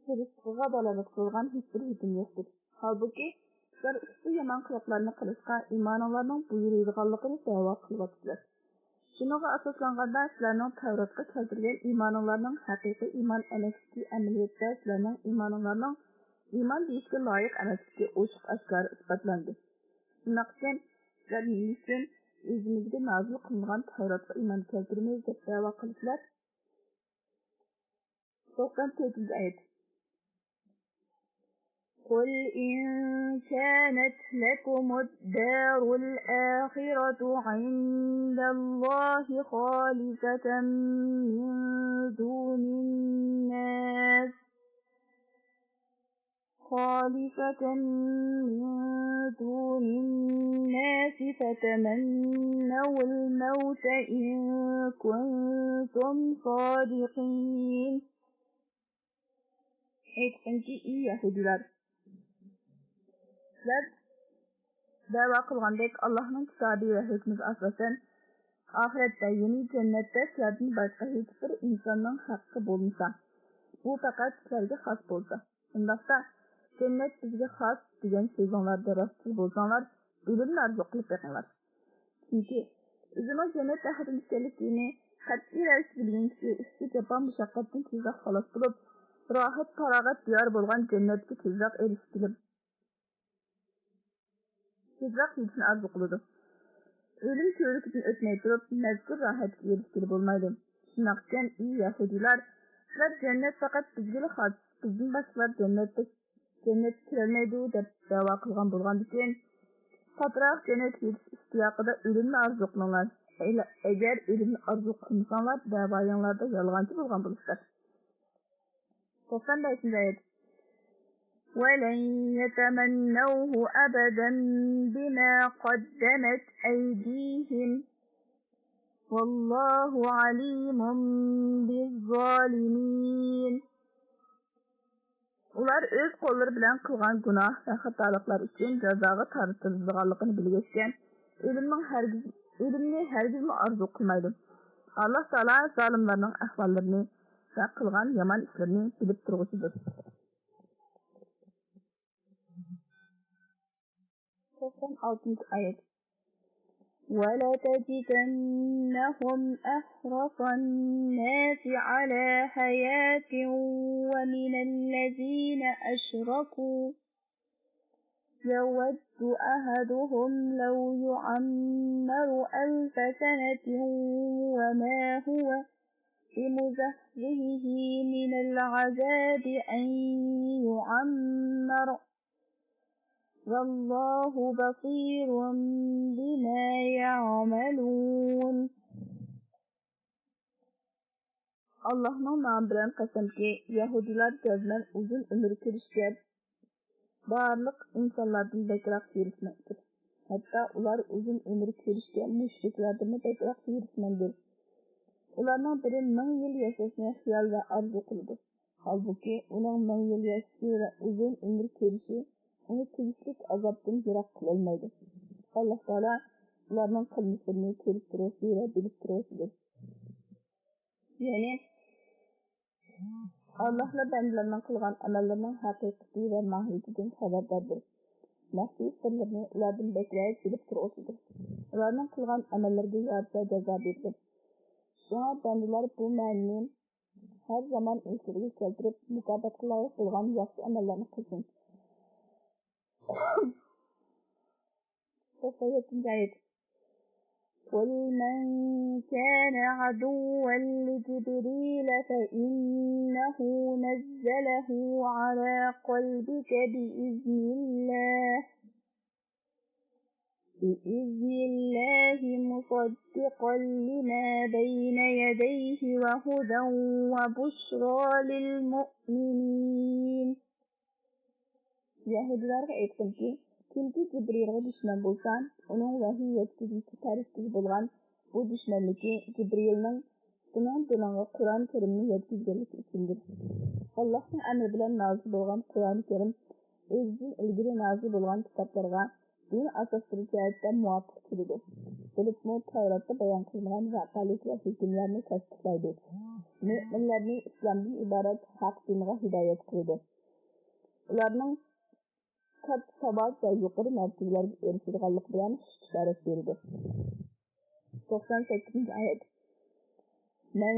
تىرىشقىغا دالالەت قىلىدىغان ھېچبىر ھۆكۈم يوقتۇر. ھالبۇكى، سىلەر ئۇشبۇ يامان قىلىقلارنى قىلىشقا ئىمانىڭلارنىڭ بۇيرۇيدىغانلىقىنى دەۋا قىلىۋاتىسىلەر. شۇنىڭغا ئاساسلانغاندا، سىلەرنىڭ تەۋراتقا كەلتۈرگەن ئىمانىڭلارنىڭ ھەقىقىي ئىمان ئەمەسلىكى ئەمەلىيەتتە سىلەرنىڭ ئىمانىڭلارنىڭ ئىمان دېيىشكە لايىق ئەمەسلىكى ئوچۇق ئاشكارا ئىسپاتلاندى. شۇنداق ئىكەن، سىلەر نېمە ئۈچۈن ئۆزىمىزگە نازىل قىلىنغان تەۋراتقا ئىمان كەلتۈرىمىز دەپ دەۋا قىلىسىلەر؟ توقسان تۆتىنچى ئايەت. قل إن كانت لكم الدار الآخرة عند الله خالصة من دون الناس خالصة من دون الناس فتمنوا الموت إن كنتم صادقين. ئېيتقىنكى، ئى يەھۇدىيلار، سىلەر دەۋا قىلغاندەك، ئاللاھنىڭ كىتابى ۋە ھۆكمىگە ئاساسەن، ئاخىرەتتە، يەنى جەننەتتە سىلەردىن باشقا ھېچبىر ئىنساننىڭ ھەققى بولمىسا، بۇ پەقەت سىلەرگە خاس بولسا، ئۇنداقتا، جەننەت بىزگە خاس دېگەن سۆزۈڭلاردا راستچىل بولساڭلار، ئۆلۈمنى ئارزۇ قىلىپ بېقىڭلار. چۈنكى ئۆزىنىڭ جەننەت ئەھلىدىن ئىكەنلىكىنى قەتئىي رەۋىشتە بىلگەن كىشى ئۇشبۇ جاپا مۇشەققەتتىن تېزلا خالاس بولۇپ، راھەت، پاراغەت دىيارى بولغان جەننەتكە تېزراق ئېرىشكىلى، تېزراق يېتىشنى ئارزۇ قىلىدۇ. ئۆلۈم كۆۋرۈكىدىن ئۆتمەي تۇرۇپ، مەزكۇر راھەتكە ئېرىشكىلى بولمايدۇ. شۇنداق ئىكەن، ئى يەھۇدىيلار، سىلەر جەننەت پەقەت بىزگىلا خاس، بىزدىن باشقىلار جەننەتتە جەننەتكە كىرەلمەيدۇ دەپ دەۋا قىلغان بولغاندىكىن، پاتراق جەننەتكە يېتىش ئىشتىياقىدا ئۆلۈمنى ئارزۇ قىلىڭلار. ئەگەر ئۆلۈمنى ئارزۇ قىلمىساڭلار، دەۋايىڭلاردا يالغانچى بولغان بولىسىلەر. توقسان بەشىنچى ئايەت. ولن يتمنوه أبدا بما قدمت أيديهم والله عليم بالظالمين. ئۇلار ئۆز قوللىرى بىلەن قىلغان گۇناھ ۋە خاتالىقلار ئۈچۈن جازاغا تارتىلىدىغانلىقىنى بىلگەچكە، ئۆلۈمنىڭ ھەرگىز، ئۆلۈمنى ھەرگىزمۇ ئارزۇ قىلمايدۇ. ئاللاھ تائالا زالىملارنىڭ ئەھۋاللىرىنى ۋە قىلغان يامان ئىشلىرىنى بىلىپ تۇرغۇچىدۇر. توقسان ئالتىنچى ئايەت. ولتجدنهم أحرص الناس على حياة ومن الذين أشركوا يود أحدهم لو يعمر ألف سنة وما هو بمزحزحه من العذاب أن يعمر والله بصير بما يعملون. ئاللاھنىڭ نامى بىلەن قەسەمكى، يەھۇدىيلار جەزمەن ئۇزۇن ئۆمۈر كۆرۈشكە بارلىق ئىنسانلاردىن بەكرەك ھېرىسمەندۇر. ھەتتا ئۇلار ئۇزۇن ئۆمۈر كۆرۈشكە مۇشرىكلاردىنمۇ بەكرەك ھېرىسمەندۇر. ئۇلارنىڭ بىرى مىڭ يىل ياشاشنى خىيال ۋە ئارزۇ قىلىدۇ. ھالبۇكى، ئۇنىڭ مىڭ يىل ياشىشى ۋە ئۇزۇن ئۆمۈر كۆرۈشى ئۇنى تېگىشلىك ئازابتىن يىراق قىلالمايدۇ. ئاللاھ تائالا ئۇلارنىڭ قىلمىشلىرىنى كۆرۈپ تۇرغۇچى ۋە بىلىپ تۇرغۇچىدۇر. يەنى، ئاللاھلا بەندىلەرنىڭ قىلغان ئەمەللىرىنىڭ ھەقىقىتى ۋە ماھىيىتىدىن خەۋەرداردۇر. مەخپىي سىرلىرىنى ئۇلاردىن بەكرەك بىلىپ تۇرغۇچىدۇر. ئۇلارنىڭ قىلغان ئەمەللىرىگە يارىشا جازا بېرىدۇ. شۇڭا بەندىلەر بۇ مەنىنى ھەر زامان ئېسلىرىگە كەلتۈرۈپ، مۇكاپاتقا لايىق بولغان ياخشى ئەمەللەرنى قىلسۇن. توقسان يەتتىنچى ئايەت. قل من كان عدوا لجبريل فإنه نزله على قلبك بإذن الله، بإذن الله مصدقا لما بين يديه وهدى وبشرى للمؤمنين. يەھۇدىيلارغا ئېيتقىنكى، كىمكى جىبرىلغا دۈشمەن بولسا، ئۇنىڭ ۋەھىي يەتكۈزۈشى تەرسىگە بولغان بۇ دۈشمەنلىكى جىبرىلنىڭ ئۇنىڭ دىلىغا قۇرئان كەرىمنى يەتكۈزگەنلىكى ئۈچۈندۇر. ئاللاھنىڭ ئەمرى بىلەن نازىل بولغان قۇرئان كەرىم ئۆزىدىن ئىلگىرى نازىل بولغان كىتابلارغا دىن ئاساسلىرى جەھەتتە مۇۋاپىق كېلىدۇ. بولۇپمۇ تەۋراتتا بايان قىلىنغان ۋەقەلىك ۋە ھۆكۈملەرنى تەستىقلايدۇ. مۆمىنلەرنى ئىسلامدىن ئىبارەت ھەق دىنغا ھىدايەت قىلىدۇ. ئۇلارنىڭ كاتتا ساۋاب ۋە يۇقىرى مەرتىۋىلەرگە ئېرىشىدىغانلىقى بىلەن خۇش بېشارەت بېرىدۇ. توقسان سەككىزىنچى ئايەت. من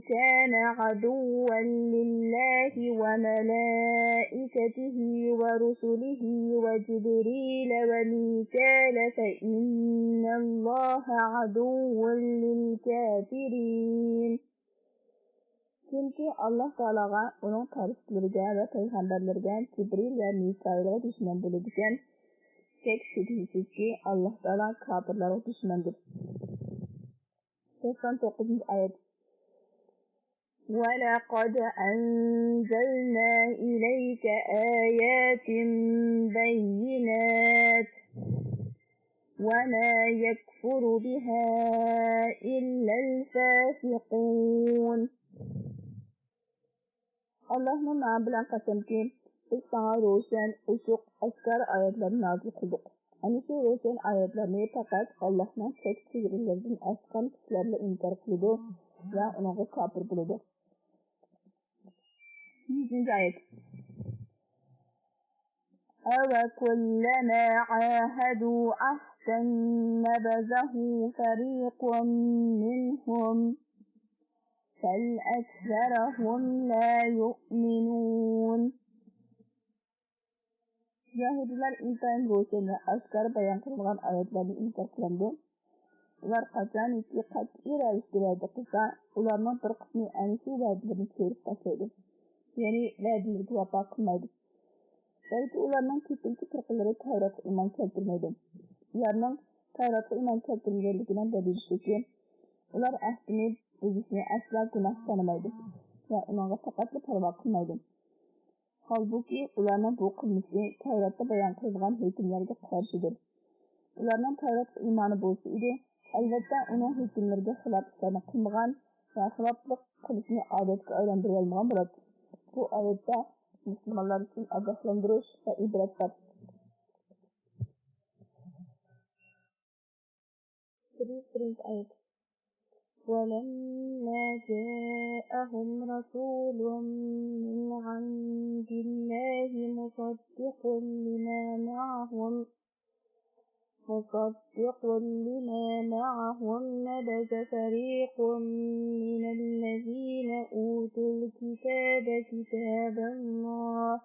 كان عدوا لله وملائكته ورسله وجبريل وميكال فإن الله عدو للكافرين. كىمكى ئاللاھ تائالاغا، ئۇنىڭ پەرىشتىلىرىگە ۋە پەيغەمبەرلىرىگە، جىبرىل ۋە مىكائىلغا دۈشمەن بولىدىكەن، شەك-شۈبھىسىزكى، ئاللاھ تائالا كاپىرلارغا دۈشمەندۇر. توقسان توققۇزىنچى ئايەت. ولقد أنزلنا إليك آيات بينات وما يكفر بها إلا الفاسقون. ئاللاھنىڭ نامى بىلەن قەسەمكى، بىز ساڭا روشەن، ئوچۇق، ئاشكارا ئايەتلەرنى نازىل قىلدۇق. ئەنە شۇ روشەن ئايەتلەرنى پەقەت ئاللاھنىڭ چەك-چېگرىلىرىدىن ئاشقان كىشىلەرلا ئىنكار قىلىدۇ ۋە ئۇنىڭغا كاپىر بولىدۇ. يۈزىنچى ئايەت. أوكلما عاهدوا عهدا نبذه فريق منهم بل أكثرهم لا يؤمنون. يەھۇدىيلار ئىنتايىن روشەن ۋە ئاشكارا بايان قىلىنغان ئايەتلەرنى ئىنكار قىلامدۇ؟ ئۇلار قاچانكى قەتئىي رەۋىشتە ۋەدە قىلسا، ئۇلارنىڭ بىر قىسمى ئەنە شۇ ۋەدىلىرىنى چۆرۈپ تاشلايدۇ. يەنى ۋەدىلىرىگە ۋاپا قىلمايدۇ. بەلكى ئۇلارنىڭ كۆپىنچە پىرقىلىرى تەۋراتقا ئىمان كەلتۈرمەيدۇ. ئۇلارنىڭ تەۋراتقا ئىمان كەلتۈرمىگەنلىكىنىڭ دەلىلى شۇكى، ئۇلار ئەھدىنى بۇزۇشنى ئەسلا گۇناھ سانىمايدۇ ۋە ئۇنىڭغا پەقەتلا پەرۋا قىلمايدۇ. ھالبۇكى، ئۇلارنىڭ بۇ قىلمىشى تەۋراتتا بايان قىلىنغان ھۆكۈملەرگە قارشىدۇر. ئۇلارنىڭ تەۋراتقا ئىمانى بولسا ئىدى، ئەلۋەتتە، ئۇنىڭ ھۆكۈملىرىگە خىلاپ ئىشلارنى قىلمىغان ۋە خىلاپلىق قىلىشنى ئادەتكە ئايلاندۇرۇۋالمىغان بولاتتى. بۇ ئايەتتە مۇسۇلمانلار ئۈچۈن ئاگاھلاندۇرۇش ۋە ئىبرەت بار. يۈز بىرىنچى ئايەت. ولما جاءهم رسول من عند الله مصدق لما معهم، مصدق لما معهم نبذ فريق من الذين أوتوا الكتاب كتاب الله،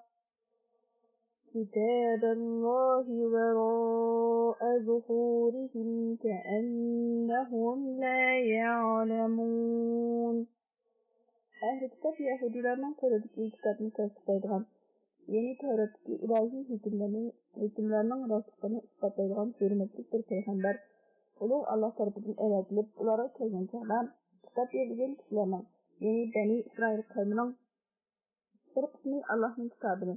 كتاب الله وراء ظهورهم كأنهم لا يعلمون. ئەھلى كىتاب يەھۇدىيلارنىڭ قولىدىكى كىتابنى تەستىقلايدىغان، يەنى تەۋراتتىكى ئىلاھىي ھۆكۈملەرنى، ھۆكۈملەرنىڭ راستلىقىنى ئىسپاتلايدىغان ھۆرمەتلىك بىر پەيغەمبەر، ئۇلۇغ ئاللاھ تەرىپىدىن ئەۋەتىلىپ، ئۇلارغا كەلگەن چاغدا، كىتاب بېرىلگەن كىشىلەرنىڭ، يەنى بەنى ئىسرائىل قەۋمىنىڭ بىر قىسمى ئاللاھنىڭ كىتابىنى،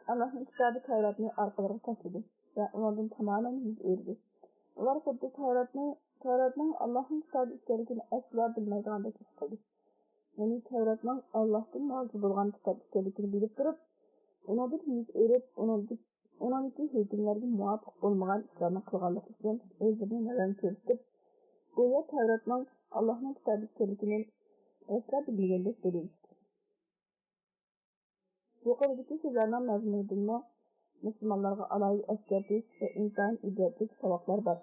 ئاللاھنىڭ كىتابى تەۋراتنى ئارقىلىرىغا تاشلىدى ۋە ئۇنىڭدىن تامامەن يۈز ئۆرۈدى. ئۇلار خۇددى تەۋراتنى، تەۋراتنىڭ ئاللاھنىڭ كىتابى ئىكەنلىكىنى ئەسلا بىلمەيدىغاندەك ھېس قىلدى. يەنى تەۋراتنىڭ ئاللاھتىن نازىل بولغان كىتاب ئىكەنلىكىنى بىلىپ تۇرۇپ، ئۇنىڭدىن يۈز ئۆرۈپ، ئۇنىڭدىكى، ئۇنىڭدىكى ھۆكۈملەرگە مۇۋاپىق بولمىغان ئىشلارنى قىلغانلىقى ئۈچۈن ئۆزلىرىنى نادان كۆرسىتىپ، گويا تەۋراتنىڭ ئاللاھنىڭ كىتابى ئىكەنلىكىنى ئەسلا بىلمىگەندەك بىلىنىشتى. يۇقىرىدىكى سۆزلەرنىڭ مەزمۇنىدىنمۇ مۇسۇلمانلارغا ئالاھىدە ئەسكەرتىش ۋە ئىنتايىن ئىبرەتلىك ساۋاقلار بار.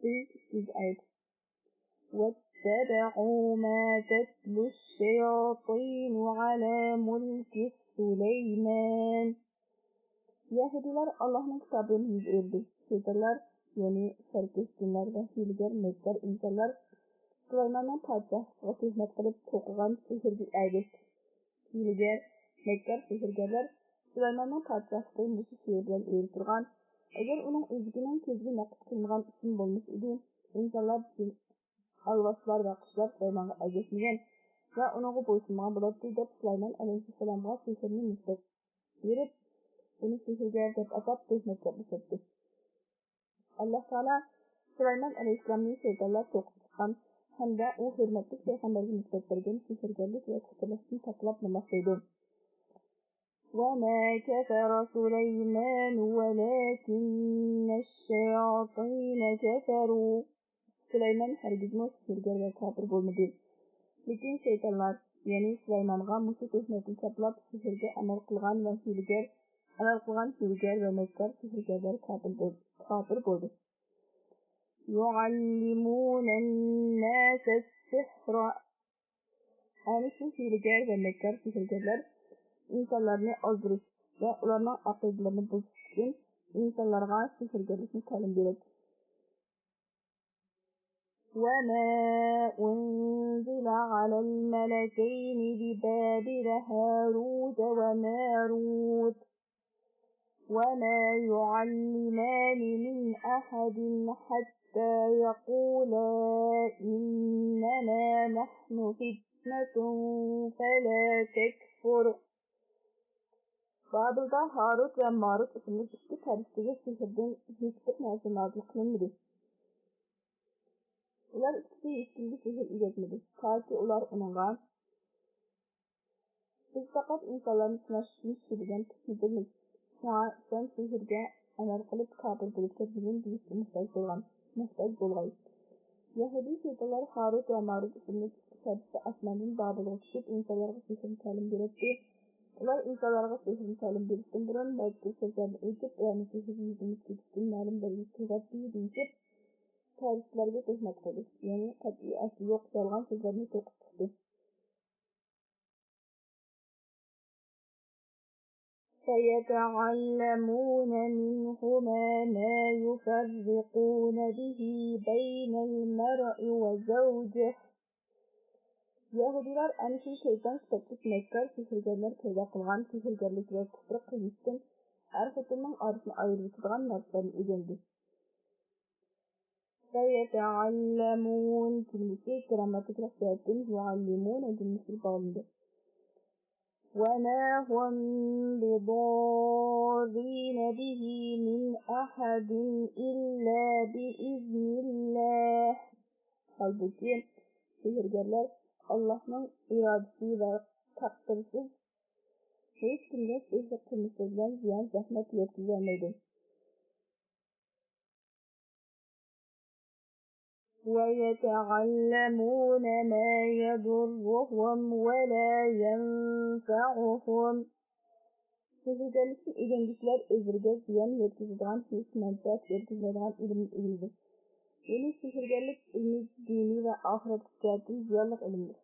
ئىككىنچى ئايەت. واتبعوا ما تتلو الشياطين على ملك سليمان. يەھۇدىيلار ئاللاھنىڭ كىتابىدىن يۈز ئۆرۈدى. شەيتانلار، يەنى سەركەش جىنلار ۋە ھىيلىگەر، مەككار ئىنسانلار سۇلايماننىڭ پادىشاھلىقىغا تۆھمەت قىلىپ توقۇغان سېھىرگە ئەگەشتى. ھىيلىگەر، مەككار سېھىرگەرلەر سۇلايماننىڭ پادىشاھلىقى مۇشۇ شېئىر بىلەن ئېلىپ تۇرغان. ئەگەر ئۇنىڭ ئۆزىگىنىڭ كۆزىگە نەقىش كېلىدىغان ئىشىم بولمىسا ئىدى، ئىنسانلار، جىن، ئالۋاستىلار ۋە قۇشلار سۇلايمانغا ئەگەشمىگەن ۋە ئۇنىڭغا بويسۇنمىغان بولاتتى، دەپ سۇلايمان ئەلەيھىسسالامغا سېھىرنى نىسبەت بېرىپ، ئۇنى سېھىرگەر دەپ ئاتاپ، تۆھمەتكە ئۇچراتتى. ئاللاھ تائالا سۇلايمان ئەلەيھىسسالامنى شەيتانلار توقۇپ چىققان ھەمدە ئۇ ھۆرمەتلىك پەيغەمبەرگە نىسبەت بەرگەن سېھىرگەرلىك ۋە كۇپۇرلۇقتىن ساقلاپ مۇنداق دەيدۇ: وما كفر سليمان ولكن الشياطين كفروا. سۇلايمان ھەرگىزمۇ سېھىرگەر ۋە كاپىر بولمىدى. لېكىن شەيتانلار، يەنى سۇلايمانغا مۇشۇ تۆھمەتنى چاپلاپ، سېھىرگە ئەمەل قىلغان ۋە ھىيلىگەر، ئەمەل قىلغان ھىيلىگەر ۋە مەككار سېھىرگەرلەر كاپىر بول-، كاپىر بولدى. يعلمون الناس السحر. ئەنە شۇ ھىيلىگەر ۋە مەككار سېھىرگەرلەر ئىنسانلارنى ئازدۇرۇش ۋە ئۇلارنىڭ ئەقىدىلىرىنى بۇزۇش ئۈچۈن ئىنسانلارغا سېھىرگەرلىكنى تەلىم بېرىدۇ. وما أنزل على الملكين ببابل هاروت وماروت وما يعلمان من أحد حتى يقولا إنما نحن فتنة فلا تكفر. بابىلدا ھاروت ۋە ماروت ئىسىملىك ئىككى پەرىشتىگە سېھىردىن ھېچبىر نەرسە نازىل قىلىنمىدى. ئۇلار ئىككىسى ھېچكىمگە سېھىر ئۆگەتمىدى، تاكى ئۇلار ئۇنىڭغا، بىز پەقەت ئىنسانلارنى سىناش ئۈچۈن چۈشۈرگەن پىتنىدۇرمىز. شۇڭا سەن سېھىرگە ئەمەل قىلىپ كاپىر بولۇپ كەتمىگىن دېيىشكە موھتاج بولغان، موھتاج بولغاي. يەھۇدىي شەيتانلار ھاروت ۋە ماروت ئىسىملىك پەرىشتە ئاسماندىن بابىلغا چۈشۈپ، ئىنسانلارغا سېھىرنى تەلىم بېرەتتى. ئۇلار ئىنسانلارغا سېھىرنى تەلىم بېرىشتىن بۇرۇن مەلىكە سۆزلەرنى ئېيتىپ، ئۇلارنىڭ سېھىرى يۈزدىن چۈشۈپ كېتىشتىن مەلۇم دەرىجىگە چىقاتتى دېيىشىپ، پەرىشتىلەرگە تۆھمەت قىلدى. يەنى قەتئىي ئەسلى يوق يالغان سۆزلەرنى توقۇپ چىقتى. فيتعلمون منهما ما يفرقون به بين المرء وزوجه. يەھۇدىيلار ئەنە شۇ شەيتان سۈپەتلىك مەككار سېھىرگەرلەر پەيدا قىلغان سېھىرگەرلىك ۋە كۇپۇر قىلمىشتىن ئەر-خوتۇننىڭ ئارىسىنى ئايرىۋېتىدىغان نەرسىلەرنى ئۆگەندى. فيتعلمون جۈملىسى گىرامماتىكىلىق جەھەتتىن يۇئەللىمۇنە جۈملىسىگە باغلىنىدۇ. وما هم بضارين به من أحد إلا بإذن الله. ھالبۇكى، سېھىرگەرلەر ئاللاھنىڭ ئىرادىسى ۋە تەقدىرىسىز ھېچكىمگە سېھىر قىلمىشى بىلەن زىيان-زەخمەت يەتكۈزەلمەيدۇ. ويتعلمون ما يضرهم ولا ينفعهم. سېھىرگەرلىكنى ئۆگەنگۈچىلەر ئۆزلىرىگە زىيان يەتكۈزىدىغان، ھېچ مەنپەئەت يەتكۈزمەيدىغان ئىلىمنى ئۆگىنىدۇ. يەنى سېھىرگەرلىك ئىلمى دىنىي ۋە ئاخىرەتلىك جەھەتتىن زىيانلىق ئىلىمدۇر.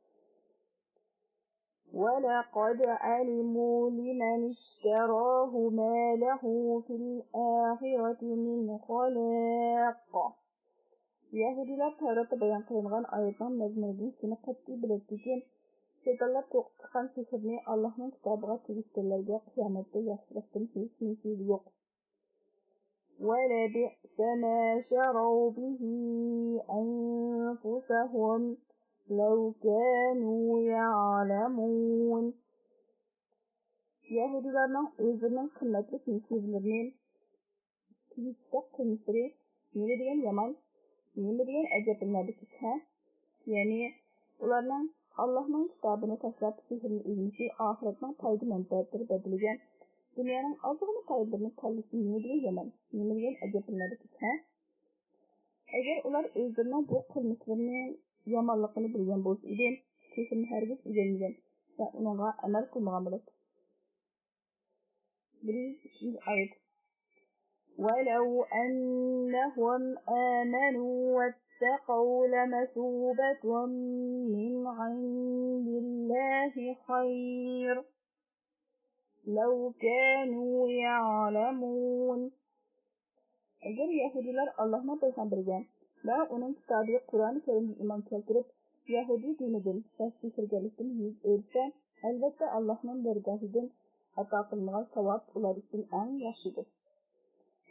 ولقد علموا لمن اشتراه ما له في الآخرة من خلاق. يەھۇدىيلار تەۋراتتا بايان قىلىنغان ئايەتنىڭ مەزمۇنىدىن شۇنى قەتئىي بىلەتتىكى، شەيتانلار توقۇپ چىققان سېھىرنى ئاللاھنىڭ كىتابىغا تېگىشكەنلەرگە قىيامەتتە ياخشىلىقتىن ھېچ نېسىۋى يوق. ولبئس ما شروا به أنفسهم. لو كانوا يعلمون. يەھۇدىيلارنىڭ ئۆزلىرىنىڭ قىممەتلىك نېمىلىرىنى تېگىشلىك قىلمىشلىرى نېمە دېگەن يامان، نېمە دېگەن ئەجەبلىنەرلىك ئىش، ھە؟ يەنى ئۇلارنىڭ ئاللاھنىڭ كىتابىنى تاشلاپ سېھىرنى ئۆگىنىشى ئاخىرەتنىڭ پايدا مەنپەئەتلىرى بەدىلىگە دۇنيانىڭ ئازغىنا پايدىلىرىنى تاللىشى نېمە دېگەن يامان، نېمە دېگەن ئەجەبلىنەرلىك ئىش، ھە؟ ئەگەر ئۇلار ئۆزلىرىنىڭ بۇ قىلمىشلىرىنى يامانلىقىنى بىلگەن بولسا ئىدى، سېھىرنى ھەرگىز ئۆگەنمىگەن ۋە ئۇنىڭغا ئەمەل قىلمىغان بولاتتى. بىر يۈز ئۈچىنچى ئايەت. ولو أنهم آمنوا واتقوا لمثوبة من عند الله خير لو كانوا يعلمون. ئەگەر يەھۇدىيلار ئاللاھنىڭ پەيغەمبىرىگە ۋە ئۇنىڭ كىتابى قۇرئان كەرىمگە ئىمان كەلتۈرۈپ، يەھۇدىي دىنىدىن ۋە سېھىرگەرلىكتىن يۈز ئۆرۈسە، ئەلۋەتتە ئاللاھنىڭ دەرگاھىدىن ئاتا قىلىنغان ساۋاب ئۇلار ئۈچۈن ئەڭ ياخشىدۇر.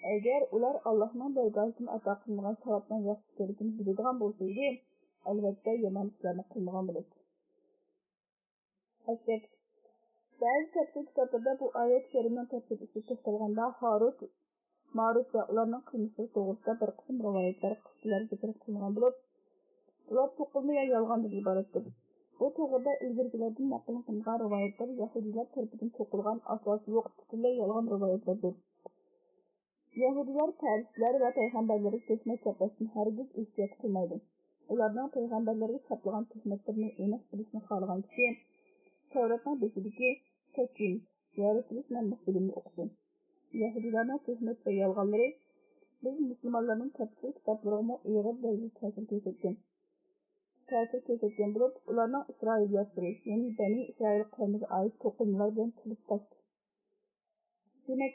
ئەگەر ئۇلار ئاللاھنىڭ دەرگاھىدىن ئاتا قىلىنغان ساۋابنىڭ ياخشى ئىكەنلىكىنى بىلىدىغان بولسا ئىدى، ئەلۋەتتە يامان ئىشلارنى قىلمىغان بولاتتى. ئەسكەرتىش. بەزى تەپسىر كىتابلىرىدا بۇ ئايەت كەرىمىنىڭ تەپسىرى ئۈستىدە توختالغاندا، ھاروت، ماروت ۋە ئۇلارنىڭ قىلمىشلىرى توغرىسىدا بىر قىسىم رىۋايەتلەر، قىسسىلەر زىكىر قىلىنغان بولۇپ، ئۇلار توقۇلما يا يالغاندىن ئىبارەتتۇر. بۇ توغرىدا ئىلگىرىكىلەردىن نەقىل قىلىنغان رىۋايەتلەر يەھۇدىيلار تەرىپىدىن توقۇلغان، ئاساسى يوق، پۈتۈنلەي يالغان رىۋايەتلەردۇر. يەھۇدىيلار پەرىسىلەر ۋە پەيغەمبەرلەرگە تۆھمەت چاپلاشتىن ھەرگىز ئېھتىيات قىلمايدۇ. ئۇلارنىڭ پەيغەمبەرلەرگە چاپلىغان تۆھمەتلىرىنى ئېنىق بىلىشنى خالىغان كىشى تەۋراتنىڭ بېشىدىكى تەكۋىن، يارىتىلىش ناملىق بۆلۈمنى ئوقۇسۇن. يەھۇدىيلارنىڭ تۆھمەت ۋە يالغانلىرى بىز مۇسۇلمانلارنىڭ تەپسىر كىتابلىرىغىمۇ ئېغىر دەرىجىدە تەسىر كۆرسەتكەن. تەسىر كۆرسەتكەن بولۇپ، ئۇلارنىڭ ئىسرائىلىياتلىرى، يەنى بەنى ئىسرائىل قەۋمىگە ئائىت توقۇلمىلار بىلەن تولۇپ تاشتى. دېمەك،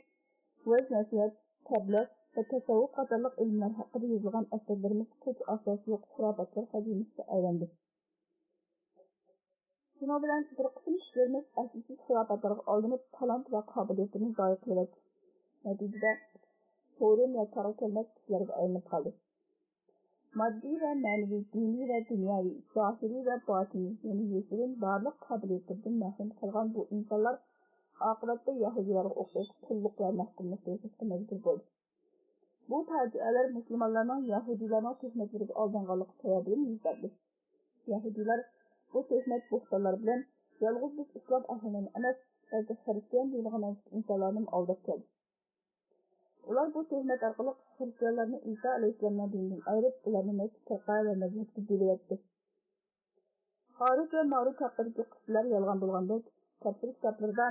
ۋەز-نەسىھەت، تەبلىغ ۋە تەسەۋۋۇپ قاتارلىق ئىلىملەر ھەققىدە يېزىلغان ئەسەرلىرىمىز قىلچە ئاساسى يوق خۇراپاتلار خەزىنىسىگە ئايلاندى. شۇنىڭ بىلەن بىر قىسىم كىشىلىرىمىز ئەسلىسىز خۇراپاتلارغا ئالدىنىپ، تالانت ۋە قابىلىيەتلىرىنى زايە قىلىۋەتتى. نەتىجىدە، ھۇرۇن ۋە تارا كەلمەس كىشىلەرگە ئايلىنىپ قالدى. ماددىي ۋە مەنىۋى، دىنىي ۋە دۇنياۋى، زاھىرىي ۋە پاتىنىي، يەنى يوشۇرۇن بارلىق قابىلىيەتلىرىدىن مەھرۇم قالغان بۇ ئىنسانلار ئاقىۋەتتە يەھۇدىيلارغا ئوخشاش قۇللۇق ۋە مەھكۇملۇق ياشاشقا مەجبۇر بولدى. بۇ پاجىئەلەر مۇسۇلمانلارنىڭ يەھۇدىيلارنىڭ تۆھمەتلىرىگە ئالدانغانلىقى سەۋەبىدىن يۈز بەردى. يەھۇدىيلار بۇ تۆھمەت بوھتانلار بىلەن يالغۇز بىز ئىسلام ئەھلىنىلا ئەمەس، بەلكى خىرىستىيان دىنىغا مەنسۇپ ئىنسانلارنىمۇ ئالداپ كەلدى. ئۇلار بۇ تۆھمەت ئارقىلىق خىرىستىيانلارنى ئەيسا ئەلەيھىسسالامنىڭ دىنىدىن ئايرىپ، ئۇلارنى نەچچە پىرقە ۋە مەزھەپكە بۆلۈۋەتتى. ھاروت ۋە ماروت ھەققىدىكى قىسسىلەر يالغان بولغاندەك، تەپسىر كىتابلىرىدا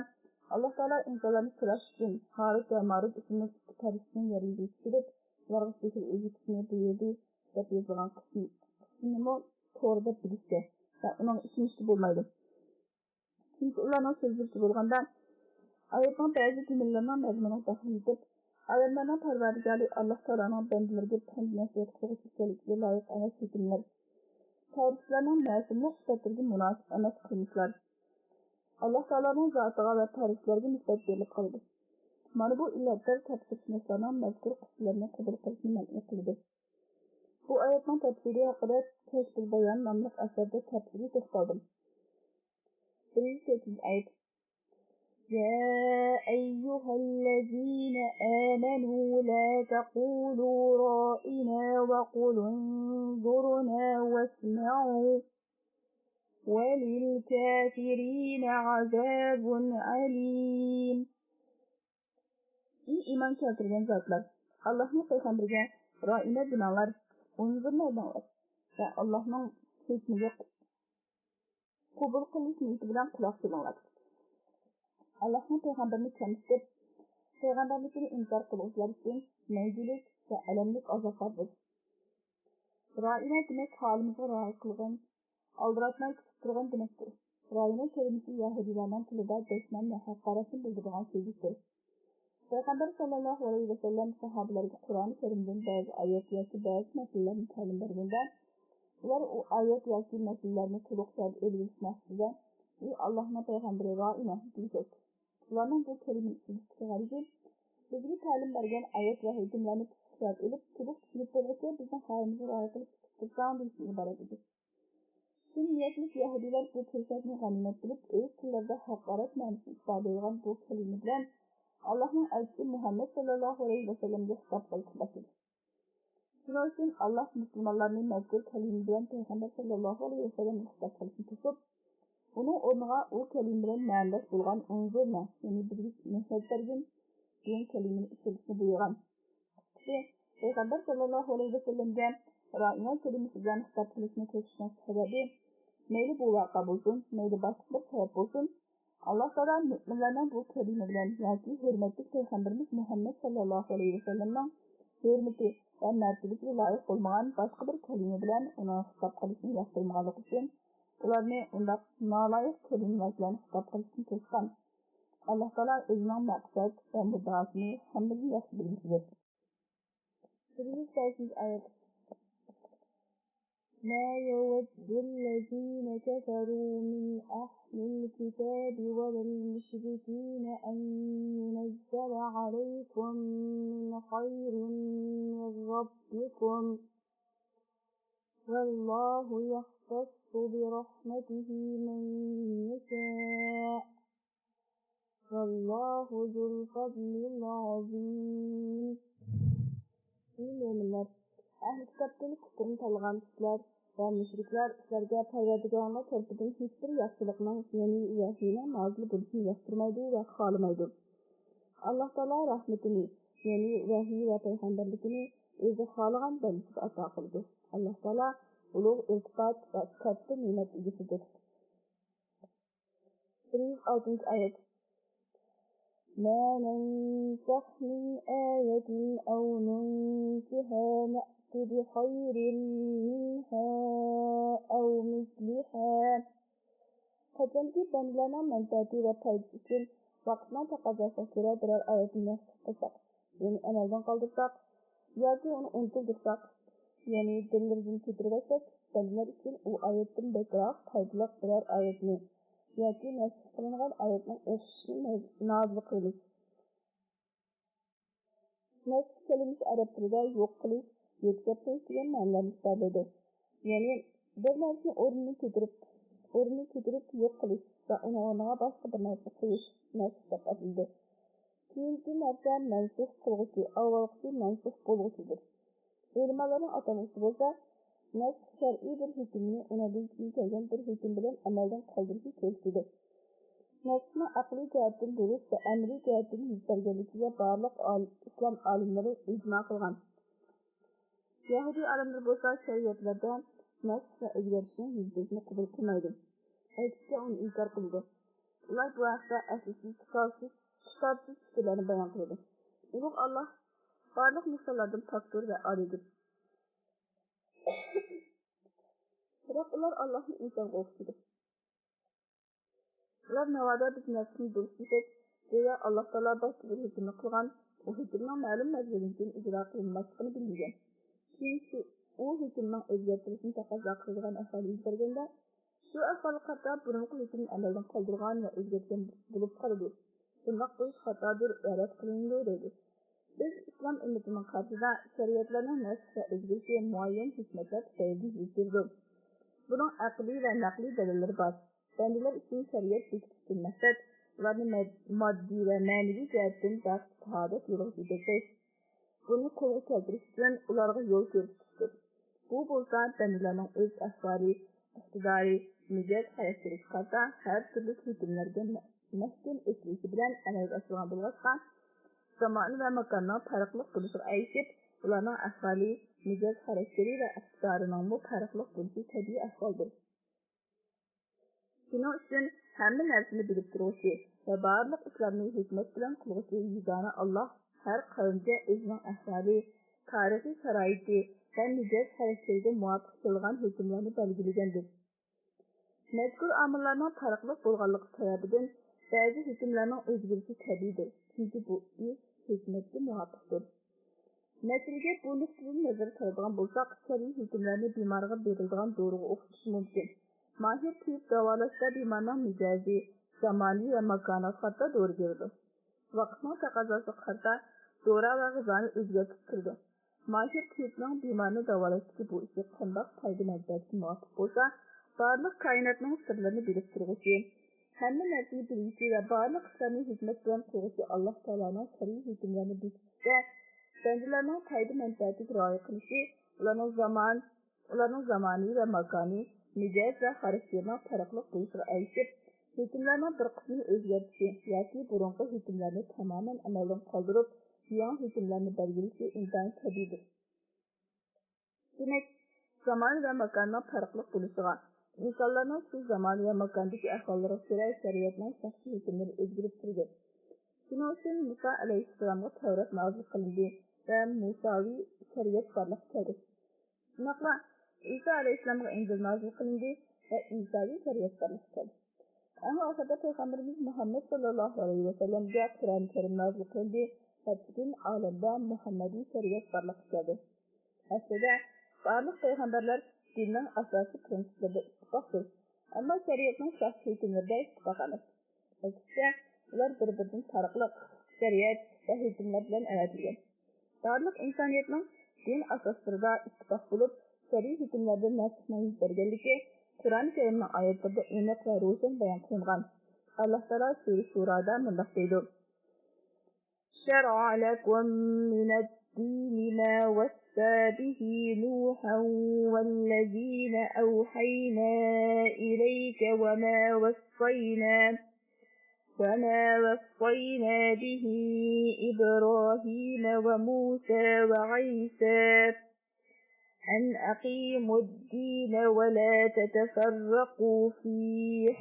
ئاللا تائالا ئىنسانلارنى سىناش ئۈچۈن ھاروت ۋە ماروت ئىسىملىك ئىككى پەرىشتىنى يەر يۈزىگە چۈشۈرۈپ، ئۇلارغا سېھىر ئۆگىتىشنى بۇيرۇدى، دەپ يېزىلغان قىسىم-، قىسسىنىمۇ توغرا دەپ بىلىشكە ۋە ئۇنىڭغا ئىشىنىشكە بولمايدۇ. چۈنكى ئۇلارنىڭ سۆزلىرىچە بولغاندا، ئايەتنىڭ بەزى جۈملىلىرىنىڭ مەزمۇنىغا دەخلى يېتىپ، ئالەملەرنىڭ پەرۋەردىگارى ئاللا تائالانىڭ بەندىلىرىگە پەند نەسىھەت قىلغۇچى ئىكەنلىكىگە لايىق ئەمەس ھېكىملەر، تەرىپچىلەرنىڭ مەسۇملۇق سۈپەتلىرىگە مۇناسىپ ئەمەس قىلمىشلار ئاللا تائالانىڭ زاتىغا ۋە پەرىشتىلەرگە نىسبەت بېرىلىپ قالىدۇ. مانا بۇ ئىللەتلەر تەپسىرشۇناسلارنىڭ مەزكۇر قىسسىلەرنى قوبۇل قىلىشنى مەنئى قىلىدۇ. بۇ ئايەتنىڭ تەپسىرى ھەققىدە كەشفۇل بايان ناملىق ئەسەردە تەپسىلىي توختالدىم. بىرىنچى، تۆتىنچى ئايەت. يا أيها الذين آمنوا لا تقولوا رائنا وقولوا انظرنا واسمعوا وللكافرين عذاب أليم. ئى ئىمان كەلتۈرگەن زاتلار! ئاللاھنىڭ پەيغەمبىرىگە رائىنە دېمەڭلار، ئۇنزۇرنا دەڭلار ۋە ئاللاھنىڭ ھۆكمىگە قوبۇل قىلىش نىيىتى بىلەن قۇلاق سېلىڭلار. ئاللاھنىڭ پەيغەمبىرىنى كەمسىتىپ، پەيغەمبەرلىكىنى ئىنكار قىلغۇچىلار ئۈچۈن مەڭگۈلۈك ۋە ئەلەملىك ئازابلار بار. رائىنە دېمەك، ھالىمىزغا رايى قىلغان، ئالدىراتماي كۈتۈپ تۇرغان دېمەكتۇر. رائىنە كەلىمىسى يەھۇدىيلارنىڭ تىلىدا دۈشمەن ۋە ھاقارەتنى بىلدۈرىدىغان سۆزلۈكتۇر. پەيغەمبەر ساللاللاھۇ ئەلەيھى ۋەسەللەم ساھابىلەرگە قۇرئان كەرىمدىن بەزى ئايەت ياكى بەزى مەسىلىلەرنى تەلىم بەرگەندە، ئۇلار ئۇ ئايەت ياكى مەسىلىلەرنى تولۇق جاۋاب ئېلىۋېلىش مەقسىتىدە، ئى ئاللاھنىڭ پەيغەمبىرى رائىنە دېيىشەتتى. ئۇلارنىڭ بۇ كەلىمىنى ئىشلىتىشتىكى غەرىزى، بىزگە تەلىم بەرگەن ئايەت ۋە ھۆكۈملەرنى تولۇق جاۋاب ئېلىپ، تولۇق چۈشىنىپ بولغۇچە بىزنىڭ ھالىمىزغا رىئايە قىلىپ كۈتۈپ تۇرساڭ دېيىشتىن ئىبارەت ئىدى. شۇ نىيەتلىك يەھۇدىيلار بۇ پۇرسەتنى غەنىيمەت بىلىپ، ئۆز تىللىرىدا ھاقارەت مەنىسىنى ئىپادىلەيدىغان بۇ كەلىمە بىلەن ئاللاھنىڭ ئەلچىسى مۇھەممەد ساللاللاھۇ ئەلەيھى ۋەسەللەمگە خىتاب قىلىشقا باشلىدى. شۇنىڭ ئۈچۈن ئاللاھ مۇسۇلمانلارنى مەزكۇر كەلىمە بىلەن پەيغەمبەر ساللاللاھۇ ئەلەيھى ۋەسەللەمگە خىتاب قىلىشنى توسۇپ، ئۇنىڭ ئورنىغا ئۇ كەلىمە بىلەن مەنىداش بولغان ئۇنزۇرنا، يەنى بىزگە مۆھلەت بەرگىن، دېگەن كەلىمىنى ئىشلىتىشنى بۇيرۇغان. قىسقىسى، پەيغەمبەر ساللاللاھۇ ئەلەيھى ۋەسەللەمگە رائىنا كەلىمىسى بىلەن خىتاب قىلىشنى توسۇشنىڭ سەۋەبى، مەيلى بۇ ۋەقە بولسۇن، مەيلى باشقا بىر سەۋەب بولسۇن، ئاللاھ تائالا مۆمىنلەرنىڭ بۇ كەلىمە بىلەن ياكى ھۆرمەتلىك پەيغەمبىرىمىز مۇھەممەد ساللاللاھۇ ئەلەيھى ۋەسەللەمنىڭ ھۆرمىتى ۋە مەرتىۋىسىگە لايىق بولمىغان باشقا بىر كەلىمە بىلەن ئۇنىڭغا خىتاب قىلىشنى ياقتۇرمىغانلىقى ئۈچۈن، ئۇلارنى ئۇنداق نالايىق كەلىمىلەر بىلەن خىتاب قىلىشتىن توسقان. ئاللاھ تائالا ئۆزىنىڭ مەقسەت ۋە مۇددىئاسىنى ھەممىدىن ياخشى بىلگۈچىدۇر. يۈز بەشىنچى ئايەت. ما يود الذين كفروا من أهل الكتاب ولا المشركين أن ينزل عليكم من خير من ربكم، والله يختص برحمته من يشاء، والله ذو الفضل العظيم. ئەي مۆمىنلەر! ئەھلى كىتابتىن كۇفرنى تاللىغان كىشىلەر ۋە مۇشرىكلار سىلەرگە پەرۋەردىگارىڭلار تەرىپىدىن ھېچبىر ياخشىلىقنىڭ، يەنى ۋەھىينىڭ نازىل بولۇشىنى ياقتۇرمايدۇ ۋە خالىمايدۇ. ئاللاھ تائالا رەھمىتىنى، يەنى ۋەھىي ۋە پەيغەمبەرلىكىنى ئۆزى خالىغان بەندىسىگە ئاتا قىلىدۇ. ئاللاھ تائالا ئۇلۇغ ئىلتىپات ۋە كاتتا نېمەت ئىگىسىدۇر. بىر يۈز ئالتىنچى ئايەت. ما ننسخ من آية أو ننسها نأت بخير منها أو مثلها. قاچانكى بەندىلەرنىڭ مەنپەئەتى ۋە پايدىسى ئۈچۈن ۋاقىتنىڭ تەقەززاسىغا كۆرە بىرەر ئايەتنى نەسخ قىلساق، يەنى ئەمەلدىن قالدۇرساق، ياكى ئۇنى ئۇنتۇلدۇرساق، يەنى دىللىرىدىن كۆتۈرۈۋەتسەك، بەندىلەر ئۈچۈن ئۇ ئايەتتىن بەكرەك پايدىلىق بىرەر ئايەتنى ياكى نەسخ قىلىنغان ئايەتنىڭ ئوخشىشىنى نازىل قىلىمىز. نەسخ كەلىمىسى ئەرەب تىلىدا يوق قىلىش، يۆتكەپ قويۇش دېگەن مەنىلەرنى ئىپادىلەيدۇ. يەنى بىر نەرسىنى ئورنىنى كۆتۈرۈپ، ئورنىنى كۆتۈرۈپ يوق قىلىش ۋە ئۇنىڭ ئورنىغا باشقا بىر نەرسىنى قويۇش نەسخ دەپ ئاتىلىدۇ. كېيىنكى نەرسە مەنسۇخ قىلغۇچى، ئاۋۋالقىسى مەنسۇخ بولغۇچىدۇر. ئۆلىمالارنىڭ ئاتالغۇسى بولسا، نەسخ شەرئىي بىر ھۆكۈمنى ئۇنىڭدىن كېيىن كەلگەن بىر ھۆكۈم بىلەن ئەمەلدىن قالدۇرۇشنى كۆرسىتىدۇ. نەسخنىڭ ئەقلىي جەھەتتىن دۇرۇس ۋە ئەمەلىي جەھەتتىن يۈز بەرگەنلىكىگە بارلىق ئال-، ئىسلام ئالىملىرى ئىجما قىلغان. يەھۇدىي ئالىملىرى بولسا شەرىئەتلەردە نەسخ ۋە ئۆزگەرتىشنىڭ يۈز بېرىشىنى قوبۇل قىلمايدۇ. ئەكسىچە ئۇنى ئىنكار قىلىدۇ. ئۇلار بۇ ھەقتە ئەسلىسىز، تۇتاۋسىز، تۇتاۋسىز پىكىرلەرنى بايان قىلىدۇ. ئۇلۇغ ئاللاھ بارلىق نۇقسانلاردىن پاكتۇر ۋە ئارىيدۇر. بىراق ئۇلار ئاللاھنى ئىنسانغا ئوخشىتىدۇ. ئۇلار ناۋادا بىز نەسخنى دۇرۇس دېسەك، گويا ئاللاھ تائالا باشقا بىر ھۆكۈمنى قىلغان، ئۇ ھۆكۈمنىڭ مەلۇم مەزگىلدىن كېيىن ئىجرا قىلىنماسلىقىنى بىلمىگەن. كېيىن شۇ، ئۇ ھۆكۈمنىڭ ئۆزگەرتىلىشىنى تەقەززا قىلىدىغان ئەھۋال يۈز بەرگەندە، شۇ ئەھۋالغا قارىتا بۇرۇنقى ھۆكۈمنى ئەمەلدىن قالدۇرغان ۋە ئۆزگەرتكەن بولۇپ قالىدۇ. بۇنداق بولۇش خاتادۇر ۋە رەت قىلىنىدۇ دەيدۇ. بىز ئىسلام ئۈممىتىنىڭ قارىشىدا شەرىئەتلەرنىڭ نەسخ ۋە ئۆزگىرىشى مۇئەييەن ھېكمەتلەر تۈپەيلىدىن يۈز بېرىدۇ. بۇنىڭ ئەقلىي ۋە نەقلىي دەلىللىرى بار. بەندىلەر ئۈچۈن شەرىئەت بېكىتىشتىن مەقسەت، ئۇلارنى مەد-، ماددىي ۋە مەنىۋى جەھەتتىن بەخت، سائادەت يولىغا يېتەكلەش. بۇنى قولغا كەلتۈرۈش ئۈچۈن ئۇلارغا يول كۆرسىتىشتۇر. بۇ بولسا بەندىلەرنىڭ ئۆز ئەھۋالى، ئىقتىدارى، مىجەز خاراكتېرىگە قارىتا ھەر تۈرلۈك ھۆكۈملەرگە مە-، مەھكەم ئېسىلىشى بىلەن ئەمەلگە ئاشىدىغان بولغاچقا، زامان ۋە ماكاننىڭ پەرقلىق بولۇشىغا ئەگىشىپ، ئۇلارنىڭ ئەھۋالى، مىجەز خاراكتېرى ۋە ئىقتىدارىنىڭمۇ پەرقلىق بولۇشى تەبىئىي ئەھۋالدۇر. شۇنىڭ ئۈچۈن ھەممە نەرسىنى بىلىپ تۇرغۇچى ۋە بارلىق ئىشلارنى ھېكمەت بىلەن قىلغۇچى يېگانە ئاللاھ ھەر قەۋمگە ئۆزىنىڭ ئەھۋالى، تارىخىي شارائىتى ۋە مىجەز خاراكتېرىگە مۇۋاپىق كېلىدىغان ھۆكۈملەرنى بەلگىلىگەندۇر. مەزكۇر ئامىللارنىڭ پەرقلىق بولغانلىقى سەۋەبىدىن بەزى ھۆكۈملەرنىڭ ئۆزگىرىشى تەبىئىيدۇر، چۈنكى بۇ ئىش ھېكمەتكە مۇۋاپىقتۇر. مەسىلىگە بۇ نۇقتىدىن نەزەر سالىدىغان بولساق، شەرئىي ھۆكۈملەرنى بىمارغا بېرىلىدىغان دورىغا ئوخشىتىش مۇمكىن. ماھىر تېۋىپ داۋالاشتا بىمارنىڭ مىجەزى، زامانى ۋە ماكانىغا قارىتا دورا بېرىدۇ. ۋاقىتنىڭ تەقەززاسىغا قارىتا دورا ۋە غىزانى ئۆزگەرتىپ تۇرىدۇ. ماھىر تېۋىپنىڭ بىمارنى داۋالاشتىكى بۇ ئىشى قانداق پايدا مەنپەئەتكە مۇۋاپىق بولسا، بارلىق كائىناتنىڭ سىرلىرىنى بىلىپ تۇرغۇچى، ھەممە نەرسىنى بىلگۈچى ۋە بارلىق ئىشلارنى ھېكمەت بىلەن قىلغۇچى ئاللاھ تائالانىڭ شەرئىي ھۆكۈملىرىنى بېكىتىشتە، بەندىلەرنىڭ پايدا مەنپەئەتىگە رىئايە قىلىشى، ئۇلارنىڭ زامان، ئۇلارنىڭ زامانى ۋە ماكانى، مىجەز ۋە خاراكتېرىنىڭ پەرقلىق بولۇشىغا ئەگىشىپ، ھۆكۈملەرنىڭ بىر قىسمىنى ئۆزگەرتىشى ياكى بۇرۇنقى ھۆكۈملەرنى تامامەن ئەمەلدىن قالدۇرۇپ، يېڭى ھۆكۈملەرنى بەلگىلىشى ئىنتايىن تەبىئىيدۇر. دېمەك، زامان ۋە ماكاننىڭ پەرقلىق بولۇشىغا، ئىنسانلارنىڭ شۇ زامان ۋە ماكاندىكى ئەھۋاللىرىغا كۆرە شەرىئەتنىڭ شەخسىي ھۆكۈملىرى ئۆزگىرىپ تۇرىدۇ. شۇنىڭ ئۈچۈن مۇسا ئەلەيھىسسالامغا تەۋرات نازىل قىلىندى ۋە مۇساۋى شەرىئەت بارلىققا كەلدى. شۇنداقلا ئىسا ئەلەيھىسسالامغا ئىنجىل نازىل قىلىندى ۋە ئىساۋى شەرىئەت بارلىققا كەلدى. ئەڭ ئاخىرىدا پەيغەمبىرىمىز مۇھەممەد ساللاللاھۇ ئەلەيھى ۋەسەللەمگە قۇرئان كەرىم نازىل قىلىندى ۋە پۈتۈن ئالەمدە مۇھەممەدىي شەرىئەت بارلىققا كەلدى. ئەسلىدە، بارلىق پەيغەمبەرلەر دىننىڭ ئاساسىي پىرىنسىپلىرىدا ئىتتىپاقتۇر. ئەمما شەرىئەتنىڭ شەخسىي ھۆكۈملىرىدە ئىتتىپاق ئەمەس. ئەكسىچە، ئۇلار بىر-بىرىدىن پەرقلىق شەرىئەت ۋە ھۆكۈملەر بىلەن ئەۋەتىلگەن. بارلىق ئىنسانىيەتنىڭ دىن ئاساسلىرىدا ئىتتىپاق بولۇپ، شەرئىي ھۆكۈملەردە نەسخنىڭ يۈز بەرگەنلىكى قۇرئان كەرىمنىڭ ئايەتلىرىدە ئېنىق ۋە روشەن بايان قىلىنغان. ئاللاھ تائالا سۈرە شۇرادا مۇنداق دەيدۇ: شرع لكم من الدين ما وصى به نوحا والذين أوحينا إليك وما وصينا وما وصينا به إبراهيم وموسى وعيسى أن أقيموا الدين ولا تتفرقوا فيه.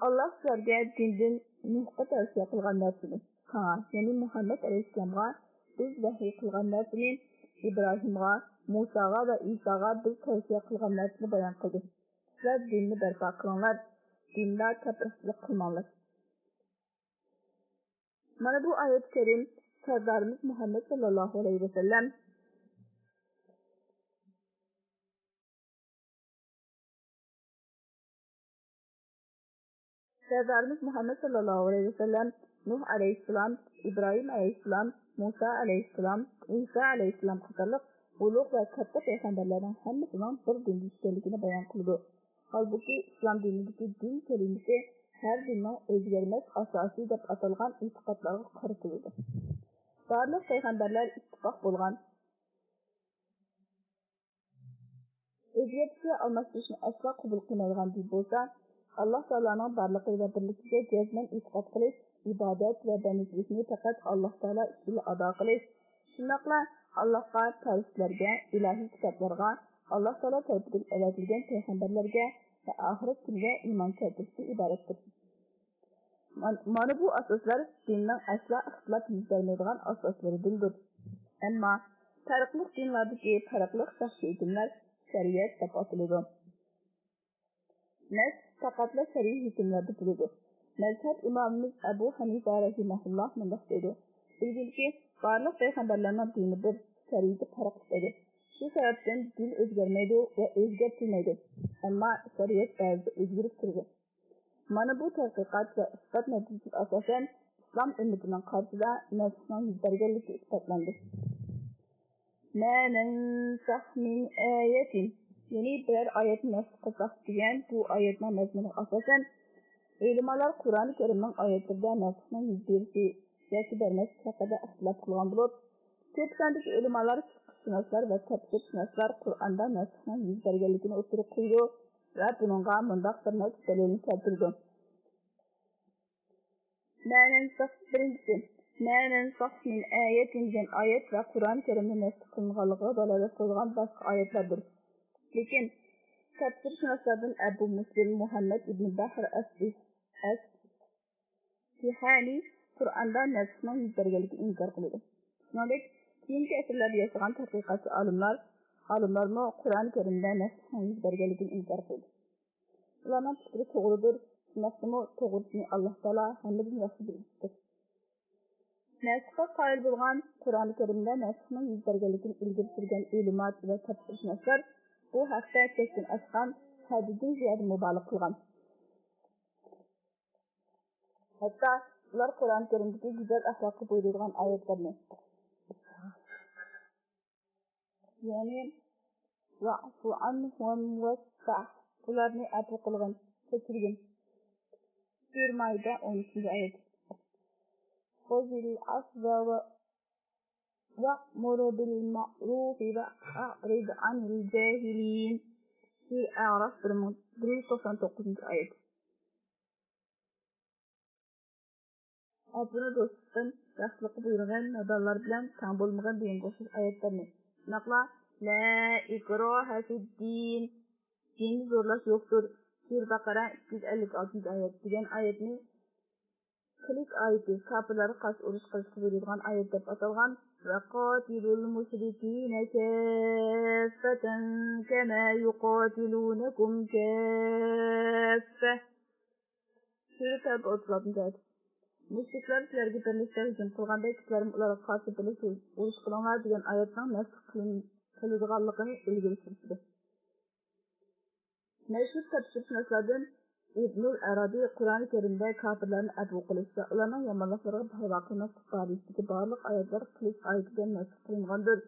ئاللاھ سىلەرگە دىندىن نۇھقا تەۋسىيە قىلغان نەرسىنى، ساڭا، يەنى مۇھەممەد ئەلەيھىسسالامغا بىز ۋەھىي قىلغان نەرسىنى، ئىبراھىمغا، مۇساغا ۋە ئىساغا بىز تەۋسىيە قىلغان نەرسىنى بايان قىلدى. سىلەر دىننى بەرپا قىلىڭلار، دىندا تەپرىقىچىلىك قىلماڭلار. مانا بۇ ئايەت كەرىم سەردارىمىز مۇھەممەد ساللاللاھۇ ئەلەيھى ۋەسەللەم، سەردارىمىز مۇھەممەد ساللاللاھۇ ئەلەيھى ۋەسەللەم، نۇھ ئەلەيھىسسالام، ئىبراھىم ئەلەيھىسسالام، مۇسا ئەلەيھىسسالام، ئىسا ئەلەيھىسسالام قاتارلىق ئۇلۇغ ۋە كاتتا پەيغەمبەرلەرنىڭ ھەممىسىنىڭ بىر دىندا ئىكەنلىكىنى بايان قىلىدۇ. ھالبۇكى، ئىسلام دىنىدىكى دىن كەلىمىسى ھەر دىننىڭ ئۆزگەرمەس ئاساسى دەپ ئاتالغان ئېتىقادلارغا قارىتىلىدۇ. بارلىق پەيغەمبەرلەر ئىتتىپاق بولغان، ئۆزگەرتىش ۋە ئالماشتۇرۇشنى ئەسلا قوبۇل قىلمايدىغان دىن بولسا، ئاللاھ تائالانىڭ بارلىقى ۋە بىرلىكىگە جەزمەن ئېتىقاد قىلىش، ئىبادەت ۋە بەندىچىلىكنى پەقەت ئاللاھ تائالا ئۈچۈنلا ئادا قىلىش، شۇنداقلا ئاللاھقا، پەرىشتىلەرگە، ئىلاھىي كىتابلارغا، ئاللاھ تائالا تەرىپىدىن ئەۋەتىلگەن پەيغەمبەرلەرگە ۋە ئاخىرەت كۈنىگە ئىمان كەلتۈرۈشتىن ئىبارەتتۇر. مان-، مانا بۇ ئاساسلار دىننىڭ ئەسلا ئىختىلاپ يۈز بەرمەيدىغان ئاساسلىرىدىندۇر. ئەمما پەرقلىق دىنلاردىكى پەرقلىق شەخسىي ھۆكۈملەر شەرىئەت دەپ ئاتىلىدۇ. نەس پەقەتلا شەرئىي ھۆكۈملەردە بولىدۇ. مەزھەپ ئىمامىمىز ئەبۇ ھەنىفە رەھىمەھۇللاھ مۇنداق دەيدۇ: بىلگىنكى، بارلىق پەيغەمبەرلەرنىڭ دىنى بىر، شەرىئىتى پەرقلىق ئىدى. شۇ سەۋەبتىن دىن ئۆزگەرمەيدۇ ۋە ئۆزگەرتىلمەيدۇ. ئەمما شەرىئەت بەزىدە ئۆزگىرىپ تۇرىدۇ. مانا بۇ تەتقىقات ۋە ئىسپات نەتىجىسىگە ئاساسەن، ئىسلام ئۈممىتىنىڭ قارىشىدا نەسخنىڭ يۈز بەرگەنلىكى ئىسپاتلاندى. ما ننسخ من آية، يەنى بىرەر ئايەتنى نەسخ قىلساق دېگەن بۇ ئايەتنىڭ مەزمۇنىغا ئاساسەن، ئۆلىمالار قۇرئان كەرىمنىڭ ئايەتلىرىدە نەسخنىڭ يۈز بېرىشى ياكى بەرمەسلىكى ھەققىدە ئىختىلاپ قىلغان بولۇپ، كۆپساندىكى ئۆلىمالار، فىقھشۇناسلار ۋە تەپسىرشۇناسلار قۇرئاندا نەسخنىڭ يۈز بەرگەنلىكىنى ئوتتۇرىغا قويىدۇ ۋە بۇنىڭغا مۇنداق بىر نەچچە دەلىلنى كەلتۈرىدۇ. ما ننسخ، بىرىنچىسى، ما ننسخ من آية دېگەن ئايەت ۋە قۇرئان كەرىمنىڭ نەسخ قىلىنغانلىقىغا دالالەت قىلىدىغان باشقا ئايەتلەردۇر. لېكىن تەپسىرشۇناسلاردىن ئەبۇ مۇسلىم مۇھەممەد ئىبنى بەھر ئەس-، ئەس-، سىھانى قۇرئاندا نەسخنىڭ يۈز بەرگەنلىكىنى ئىنكار قىلىدۇ. شۇنىڭدەك، كېيىنكى ئەسىرلەردە ياشىغان تەتقىقاتچى ئالىملار، ئالىملارمۇ قۇرئان كەرىمدە نەسخنىڭ يۈز بەرگەنلىكىنى ئىنكار قىلىدۇ. ئۇلارنىڭ پىكرى توغرىدۇر، شۇنداقتىمۇ توغرىسىنى ئاللاھ تائالا ھەممىدىن ياخشى بىلىدۇ. نەسخقا قايىل بولغان قۇرئان كەرىمدە نەسخنىڭ يۈز بەرگەنلىكىنى ئىلگىرى سۈرگەن ئۆلىمالار ۋە تەپسىرشۇناسلار بۇ ھەقتە چەكتىن ئاشقان، ھەددىدىن زىيادە مۇبالىغە قىلغان. ھەتتا ئۇلار قۇرئان كەرىمدىكى گۈزەل ئەخلاققا بۇيرۇيدىغان ئايەتلەرنى، يەنى واعف عنهم واصفح، ئۇلارنى ئەپۇ قىلغىن، كەچۈرگىن. سۈرە مائىدە، ئون ئۈچىنچى ئايەت. خذ العفو و-، وأمر بالمعروف وأعرض عن الجاهلين. سۈرە ئەراف، بىر مىڭ بىر يۈز توقسان توققۇزىنچى ئايەت. ئەپۇنى دوستلۇقتىن، ياخشىلىققا بۇيرۇغىن، نادانلار بىلەن تەڭ بولمىغىن دېگەنگە ئوخشاش ئايەتلەرنى. شۇنداقلا لا ئىكراھە فىددىن، دىندا زورلاش يوقتۇر، سۈرە بەقەرە، ئىككى يۈز ئەللىك ئالتىنچى ئايەت، دېگەن ئايەتنى قىلىچ ئايىتى، كاپىرلارغا قارشى ئۇرۇش قىلىشقا بۇيرۇيدىغان ئايەت دەپ ئاتالغان. وقاتلوا المشركين كافة كما يقاتلونكم كافة. سۈرە تەۋبە، ئوتتۇز ئالتىنچى ئايەت. مۇشرىكلار سىلەرگە بىرلىكتە ھۇجۇم قىلغاندەك، سىلەرمۇ ئۇلارغا قارشى بىرلىكتە ئۇرۇش قىلىڭلار دېگەن ئايەتنىڭ نەسخ قىلىن-، قىلىدىغانلىقىنى ئىلگىرى سۈرۈشتۈردى. مەشھۇر تەپسىرشۇناسلاردىن ئىبنۇل ئەرابىي قۇرئان كەرىمدە كاپىرلارنى ئەپۇ قىلىش ۋە ئۇلارنىڭ يامانلىقلىرىغا پەرۋا قىلماسلىق بارىسىدىكى بارلىق ئايەتلەر قىلىچ ئايىتى بىلەن نەسخ قىلىنغاندۇر.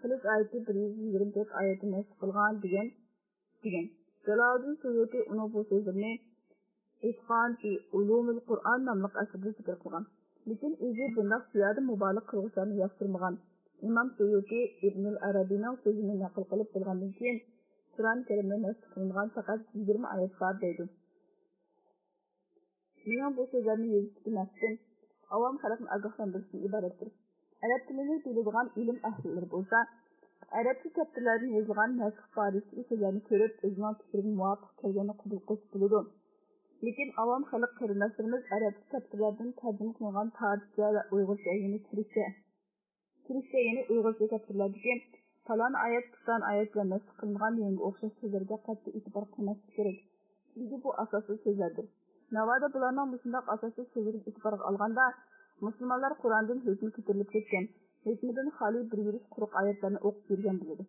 قىلىچ ئايىتى بىر يۈز يىگىرمە تۆت ئايەتنى نەسخ قىلغان دېگەن، دېگەن. جالالىدىن سۇيۇتى ئۇنىڭ بۇ سۆزلىرىنى ئىتقان فى ئۇلۇمىل قۇرئان ناملىق ئەسىرىدە زىكىر قىلغان. لېكىن ئۆزى بۇنداق زىيادە مۇبالىغە قىلغۇچىلارنى ياقتۇرمىغان. ئىمام سۇيۇتى ئىبنۇل ئەرەبىينىڭ سۆزىنى نەقىل قىلىپ بولغاندىن كېيىن، قۇرئان كەرىمدە نەسخ قىلىنغان پەقەت يىگىرمە ئايەت بار دەيدۇ. مېنىڭ بۇ سۆزلەرنى يېزىشتىكى مەقسىتىم ئاۋام خەلقنى ئاگاھلاندۇرۇشتىن ئىبارەتتۇر. ئەرەب تىلىنى بىلىدىغان ئىلىم ئەھلىلىرى بولسا، ئەرەبچە كەپتىرلەردىن يېزىلغان نەسخ پارىسىدىكى سۆزلەرنى كۆرۈپ، ئۆزىنىڭ پىكرىگە مۇۋاپىق كەلگەننى قوبۇل قىلسا بولىدۇ. لېكىن ئاۋام خەلق قېرىنداشلىرىمىز ئەرەبچە كەپتىرلەردىن تەرجىمە قىلىنغان پارسچە ۋە ئۇيغۇرچە، يەنى تۈركچە، تۈركچە، يەنى ئۇيغۇرچە كەپتىرلەردىكى پالان ئايەت، پۇلان ئايەت بىلەن نەسخ قىلىنغان دېگەنگە ئوخشاش سۆزلەرگە قەتئىي ئېتىبار قىلماسلىق كېرەك. چۈنكى بۇ ئاساسسىز سۆزلەردۇر. ناۋادا بۇلارنىڭ مۇشۇنداق ئاساسسىز سۆزلىرىنى ئېتىبارغا ئالغاندا، مۇسۇلمانلار قۇرئاندىن ھۆكمى كۆتۈرۈلۈپ كەتكەن، ھۆكمىدىن خالىي بىر يۈرۈش قۇرۇق ئايەتلەرنى ئوقۇپ يۈرگەن بولىدۇ.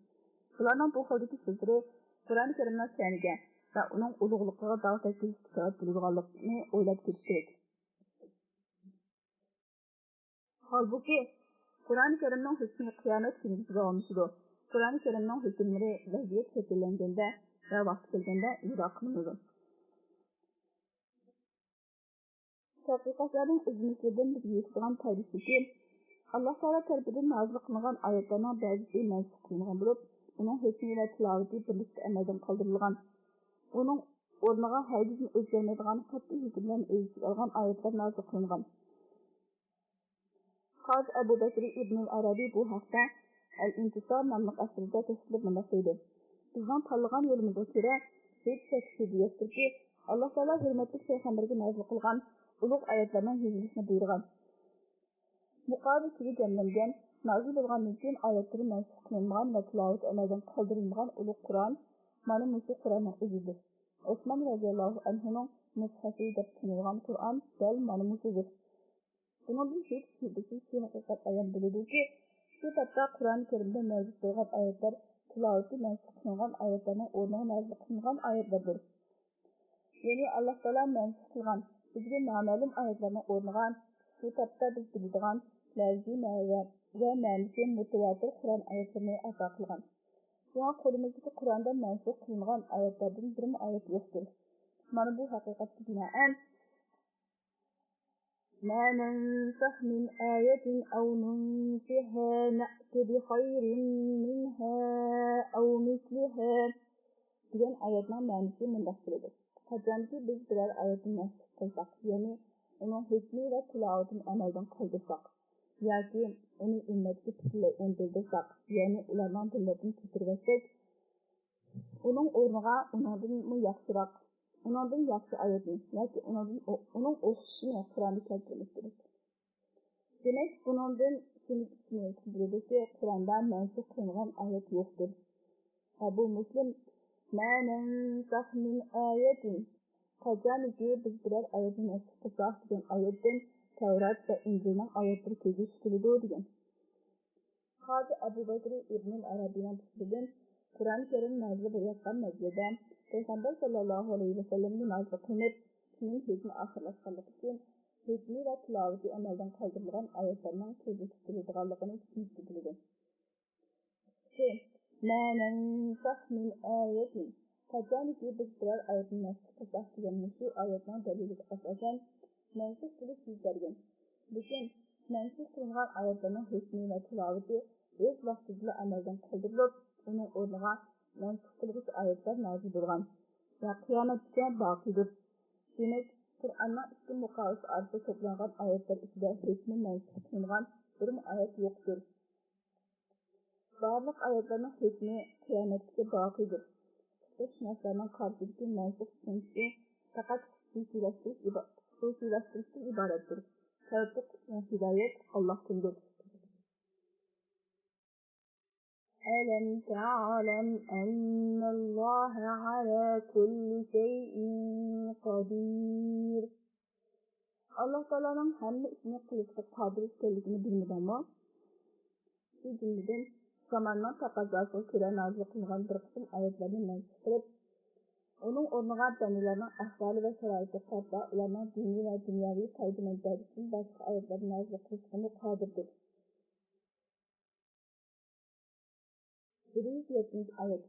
بۇلارنىڭ بۇ خىلدىكى سۆزلىرى قۇرئان كەرىمنىڭ شەنىگە ۋە ئۇنىڭ ئۇلۇغلۇقىغا داغ تەگكۈزۈشكە سەۋەب بولىدىغانلىقىنى ئويلاپ كېتىش كېرەك. ھالبۇكى، قۇرئان كەرىمنىڭ ھۆكمى قىيامەت كۈنىگىچە داۋاملىشىدۇ. قۇرئان كەرىمنىڭ ھۆكۈملىرى ۋەزىيەت شەكىللەنگەندە ۋە ۋاقتى كەلگەندە ئىجرا قىلىنىدۇ. تەتقىقاتلارنىڭ ئىزدىنىشلىرىدىن بىزگە يېتىدىغان پايدا شۇكى، ئاللا تائالا تەرىپىدىن نازىل قىلىنغان ئايەتلەرنىڭ بەزىسى مەنسۇخ قىلىنغان بولۇپ، ئۇنىڭ ھۆكمى ۋە تىلاۋىتى بىرلىكتە ئەمەلدىن قالدۇرۇلغان. ئۇنىڭ ئورنىغا ھەرگىزمۇ ئۆزگەرمەيدىغان قەتئىي ھۆكۈملەرنى ئۆز ئىچىگە ئالغان ئايەتلەر نازىل قىلىنغان. قازى ئەبۇ بەكرى ئىبنۇل ئەرەبىي بۇ ھەقتە ئەل ئىنتىسار ناملىق ئەسىرىدە تەپسىرلەپ مۇنداق دەيدۇ: بىزنىڭ تاللىغان يولىمىزغا كۆرە، ھېچ شەك شۈبھە يوقتۇركى، ئاللا تائالا ھۆرمەتلىك پەيغەمبەرگە نازىل قىلغان ئۇلۇغ ئايەتلەرنىڭ يېزىلىشىنى بۇيرۇغان. مۇقابىل ئىچىگە جەملەنگەن، نازىل بولغاندىن كېيىن ئايەتلىرى مەنسۇخ قىلىنمىغان ۋە تىلاۋىتى ئەمەلدىن قالدۇرۇلمىغان ئۇلۇغ قۇرئان مانا مۇشۇ قۇرئاننىڭ ئۆزىدۇر. ئوسمان رەزىياللاھۇ ئەنھۇنىڭ مۇسھەفى دەپ تونۇلغان قۇرئان دەل مانا مۇشۇدۇر. بۇنىڭدىن ھېچ شۈبھىسىز شۇ ھەقىقەت ئايان بولىدۇكى، شۇ تاپتا قۇرئان كەرىمدە مەۋجۇت بولغان ئايەتلەر تىلاۋىتى مەنسۇخ قىلىنغان ئايەتلەرنىڭ ئورنىغا نازىل قىلىنغان ئايەتلەردۇر. يەنى ئاللا تائالا مەنسۇخ قىلغان، بىزگە نامەلۇم ئايەتلەرنىڭ ئورنىغا شۇ تاپتا بىز بىلىدىغان لەۋزى مەۋە ۋە مەنىسى مۇتەۋاتىر قۇرئان ئايەتلىرىنى ئاتا قىلغان. شۇڭا قولىمىزدىكى قۇرئاندا مەنسۇخ قىلىنغان ئايەتلەردىن بىرمۇ ئايەت يوقتۇر. مانا بۇ ھەقىقەتكە بىنائەن، ما ننسخ من آية أو ننسها نأت بخير منها أو مثلها دېگەن ئايەتنىڭ مەنىسى مۇنداق بولىدۇ: قاچانكى بىز بىرەر ئايەتنى مەنسۇخ قىلساق، يەنى ئۇنىڭ ھۆكمى ۋە تىلاۋىتىنى ئەمەلدىن قالدۇرساق، ياكى ئۇنى ئۈممەتكە پۈتۈنلەي ئۇنتۇلدۇرساق، يەنى ئۇلارنىڭ دىللىرىدىن كۆچۈرۈۋەتسەك، ئۇنىڭ ئورنىغا ئۇنىڭدىنمۇ ياخشىراق، ئۇنىڭدىن ياخشى ئايەتنى ياكى ئۇنىڭدىن ئۇ-، ئۇنىڭ ئوخشىشىنى قۇرئاندا كەلتۈرمەك كېرەك. دېمەك، بۇنىڭدىن شۇنى چۈشىنىۋېلىشكە بولىدۇكى، قۇرئاندا مەنسۇخ قىلىنغان ئايەت يوقتۇر. ئەبۇ مۇسلىم، ما ننسخ من آية، قاچانكى بىز بىرەر ئايەتنى مەنسۇخ قىلساق دېگەن ئايەتتىن تەۋرات ۋە ئىنجىلنىڭ ئايەتلىرى كۆزگە چۈشۈپ كېلىدۇ دېگەن. قازى ئەبۇ بەكرى ئىبنۇل ئەرەبىينىڭ پىكرىدىن، قۇرئان كەرىم نازىل بولۇۋاتقان مەزگىلدە پەيغەمبەر ساللاللاھۇ ئەلەيھى ۋەسەللەمگە نازىل قىلىنىپ، كېيىن ھۆكمى ئاخىرلاشقانلىقى ئۈچۈن، ھۆكمى ۋە تىلاۋىتى ئەمەلدىن قالدۇرۇلغان ئايەتلەرنىڭ كۆزگە چۈشۈرۈلىدىغانلىقىنى چۈشىنىشكە بولىدۇ. ئىككى، ما ننسخ من آية، قاچانكى بىز بىرەر ئايەتنى مەنسۇخ قىلساق دېگەن مۇشۇ ئايەتنىڭ دەلىلىگە ئاساسەن مەنسۇخ بولۇپ يۈز بەرگەن. لېكىن مەنسۇخ قىلىنغان ئايەتلەرنىڭ ھۆكمى ۋە تىلاۋىتى ئۆز ۋاقتىدىلا ئەمەلدىن قالدۇرۇلۇپ، ئۇنىڭ ئورنىغا مەنسۇخ قىلغۇچ ئايەتلەر نازىل بولغان ۋە قىيامەتكىچە باقىيدۇر. دېمەك، قۇرئاننىڭ ئىككى مۇقاۋىسى ئارىسىدا توپلانغان ئايەتلەر ئىچىدە ھۆكمى مەنسۇخ قىلىنغان بىرمۇ ئايەت يوقتۇر. بارلىق ئايەتلەرنىڭ ھۆكمى قىيامەتكىچە باقىيدۇر. پىقىھشۇناسلارنىڭ قارىشىدىكى مەنسۇخ چۈشەنچىسى پەقەت خۇسۇسىيلەشتۈرۈش ئىبا-، خۇسۇسىيلەشتۈرۈشتىن ئىبارەتتۇر. تەۋپىق ۋە ھىدايەت ئاللاھتىندۇر. ألم تعلم أن الله على كل شيء قدير. ئاللاھ تائالانىڭ ھەممە ئىشنى قىلىشقا قادىر ئىكەنلىكىنى بىلمىدىڭمۇ؟ شۇ جۈملىدىن زاماننىڭ تەقەززاسىغا كۆرە نازىل قىلىنغان بىر قىسىم ئايەتلەرنى مەنسۇخ قىلىپ، ئۇنىڭ ئورنىغا بەندىلەرنىڭ ئەھۋالى ۋە شارائىتىغا قارىتا ئۇلارنىڭ دىنىي ۋە دۇنياۋى پايدا مەنپەئەتى ئۈچۈن باشقا ئايەتلەرنى نازىل قىلىشقىمۇ قادىردۇر. بىر يۈز يەتتىنچى ئايەت.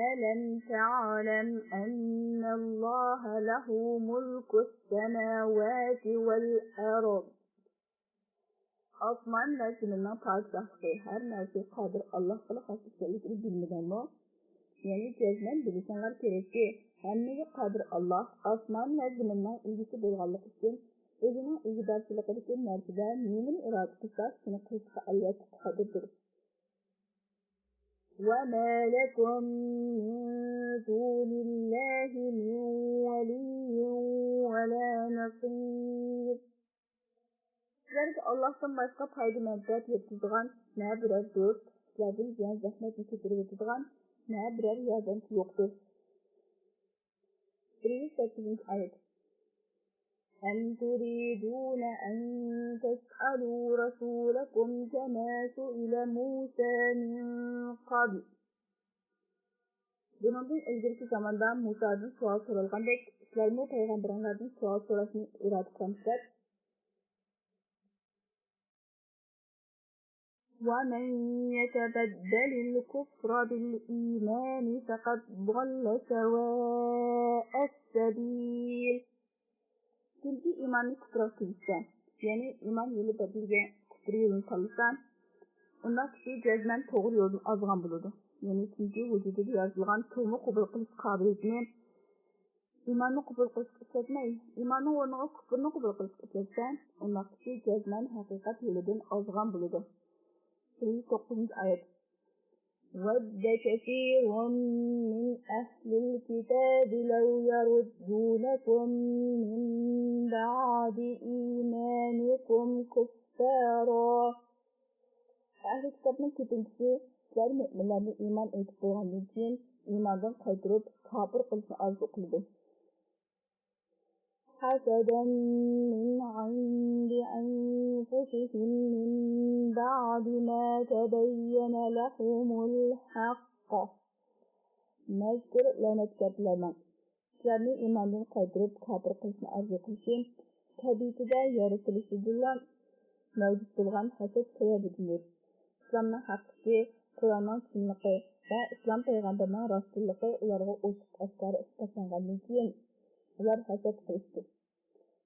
ألم تعلم أن الله له ملك السماوات والأرض. ئاسمان ۋە زېمىننىڭ پادىشاھلىقى، ھەر نەرسىگە قادىر ئاللاھقىلا خاس ئىكەنلىكىنى بىلمىدىڭمۇ؟ يەنى جەزمەن بىلىشىڭلار كېرەككى، ھەممىگە قادىر ئاللاھ ئاسمان ۋە زېمىننىڭ ئىگىسى بولغانلىقى ئۈچۈن، ئۆزىنىڭ ئىگىدارچىلىقىدىكى نەرسىدە نېمىنى ئىرادە قىلسا، شۇنى قىلىشقا ئەلۋەتتە قادىردۇر. وما لكم من دون الله من ولي ولا نصير. سىلەرگە ئاللاھتىن باشقا پايدا مەنپەئەت يەتكۈزىدىغان نە بىرەر دوست، سىلەردىن زىيان زەھمەتنى كۆتۈرۈۋېتىدىغان نە بىرەر ياردەمچى يوقتۇر. بىر يۈز سەككىزىنچى ئايەت. أم تريدون أن تسألوا رسولكم كما سئل موسى من قبل. بۇنىڭدىن ئىلگىرىكى زاماندا مۇسادىن سوئال سورالغاندەك، سىلەرمۇ پەيغەمبىرىڭلاردىن سوئال سوراشنى ئىرادە قىلامسىلەر؟ ومن يتبدل الكفر بالإيمان فقد ضل سواء السبيل. كىمكى ئىماننى كۇپرغا تۈزىسە، يەنى ئىمان يولى بەدىلىگە كۇپر يولىنى تاللىسا، ئۇنداق كىشى جەزمەن توغرا يولدىن ئازغان بولىدۇ. يەنى كىمكى ۋۇجۇدىدا يارىتىلغان تۇغما قوبۇل قىلىش قابىلىيىتىنى ئىماننى قوبۇل قىلىشقا ئىشلەتمەي، ئىماننىڭ ئورنىغا كۇپرنى قوبۇل قىلىشقا ئىشلەتسە، ئۇنداق كىشى جەزمەن ھەقىقەت يولىدىن ئازغان بولىدۇ. بىر يۈز توققۇزىنچى ئايەت. ود كثير من أهل الكتاب لو يردونكم من بعد إيمانكم كفارا. ئەھلى كىتابنىڭ كۆپىنچىسى سىلەر مۆمىنلەرنى ئىمان ئېيتىپ بولغاندىن كېيىن ئىماندىن قايتۇرۇپ، كاپىر قىلىشنى ئارزۇ قىلىدۇ. حسدا من عند أنفسهم من بعد ما تبين لهم الحق. مەزكۇر لەنەت كاپىرلارنىڭ سىلەرنى ئىماندىن قايتۇرۇپ، كاپىر قىلىشنى ئارزۇ قىلىشى تەبىئىتىدە يارىتىلىشىدىنلا مەۋجۇت بولغان ھەسەت سەۋەبىدىندۇر. ئىسلامنىڭ ھەقلىقى، قۇرئاننىڭ چىنلىقى ۋە ئىسلام پەيغەمبىرىنىڭ راستىنلىقى ئۇلارغا ئوچۇق ئاشكارا ئىسپاتلانغاندىن كېيىن، ئۇلار ھەسەت قىلىشتى.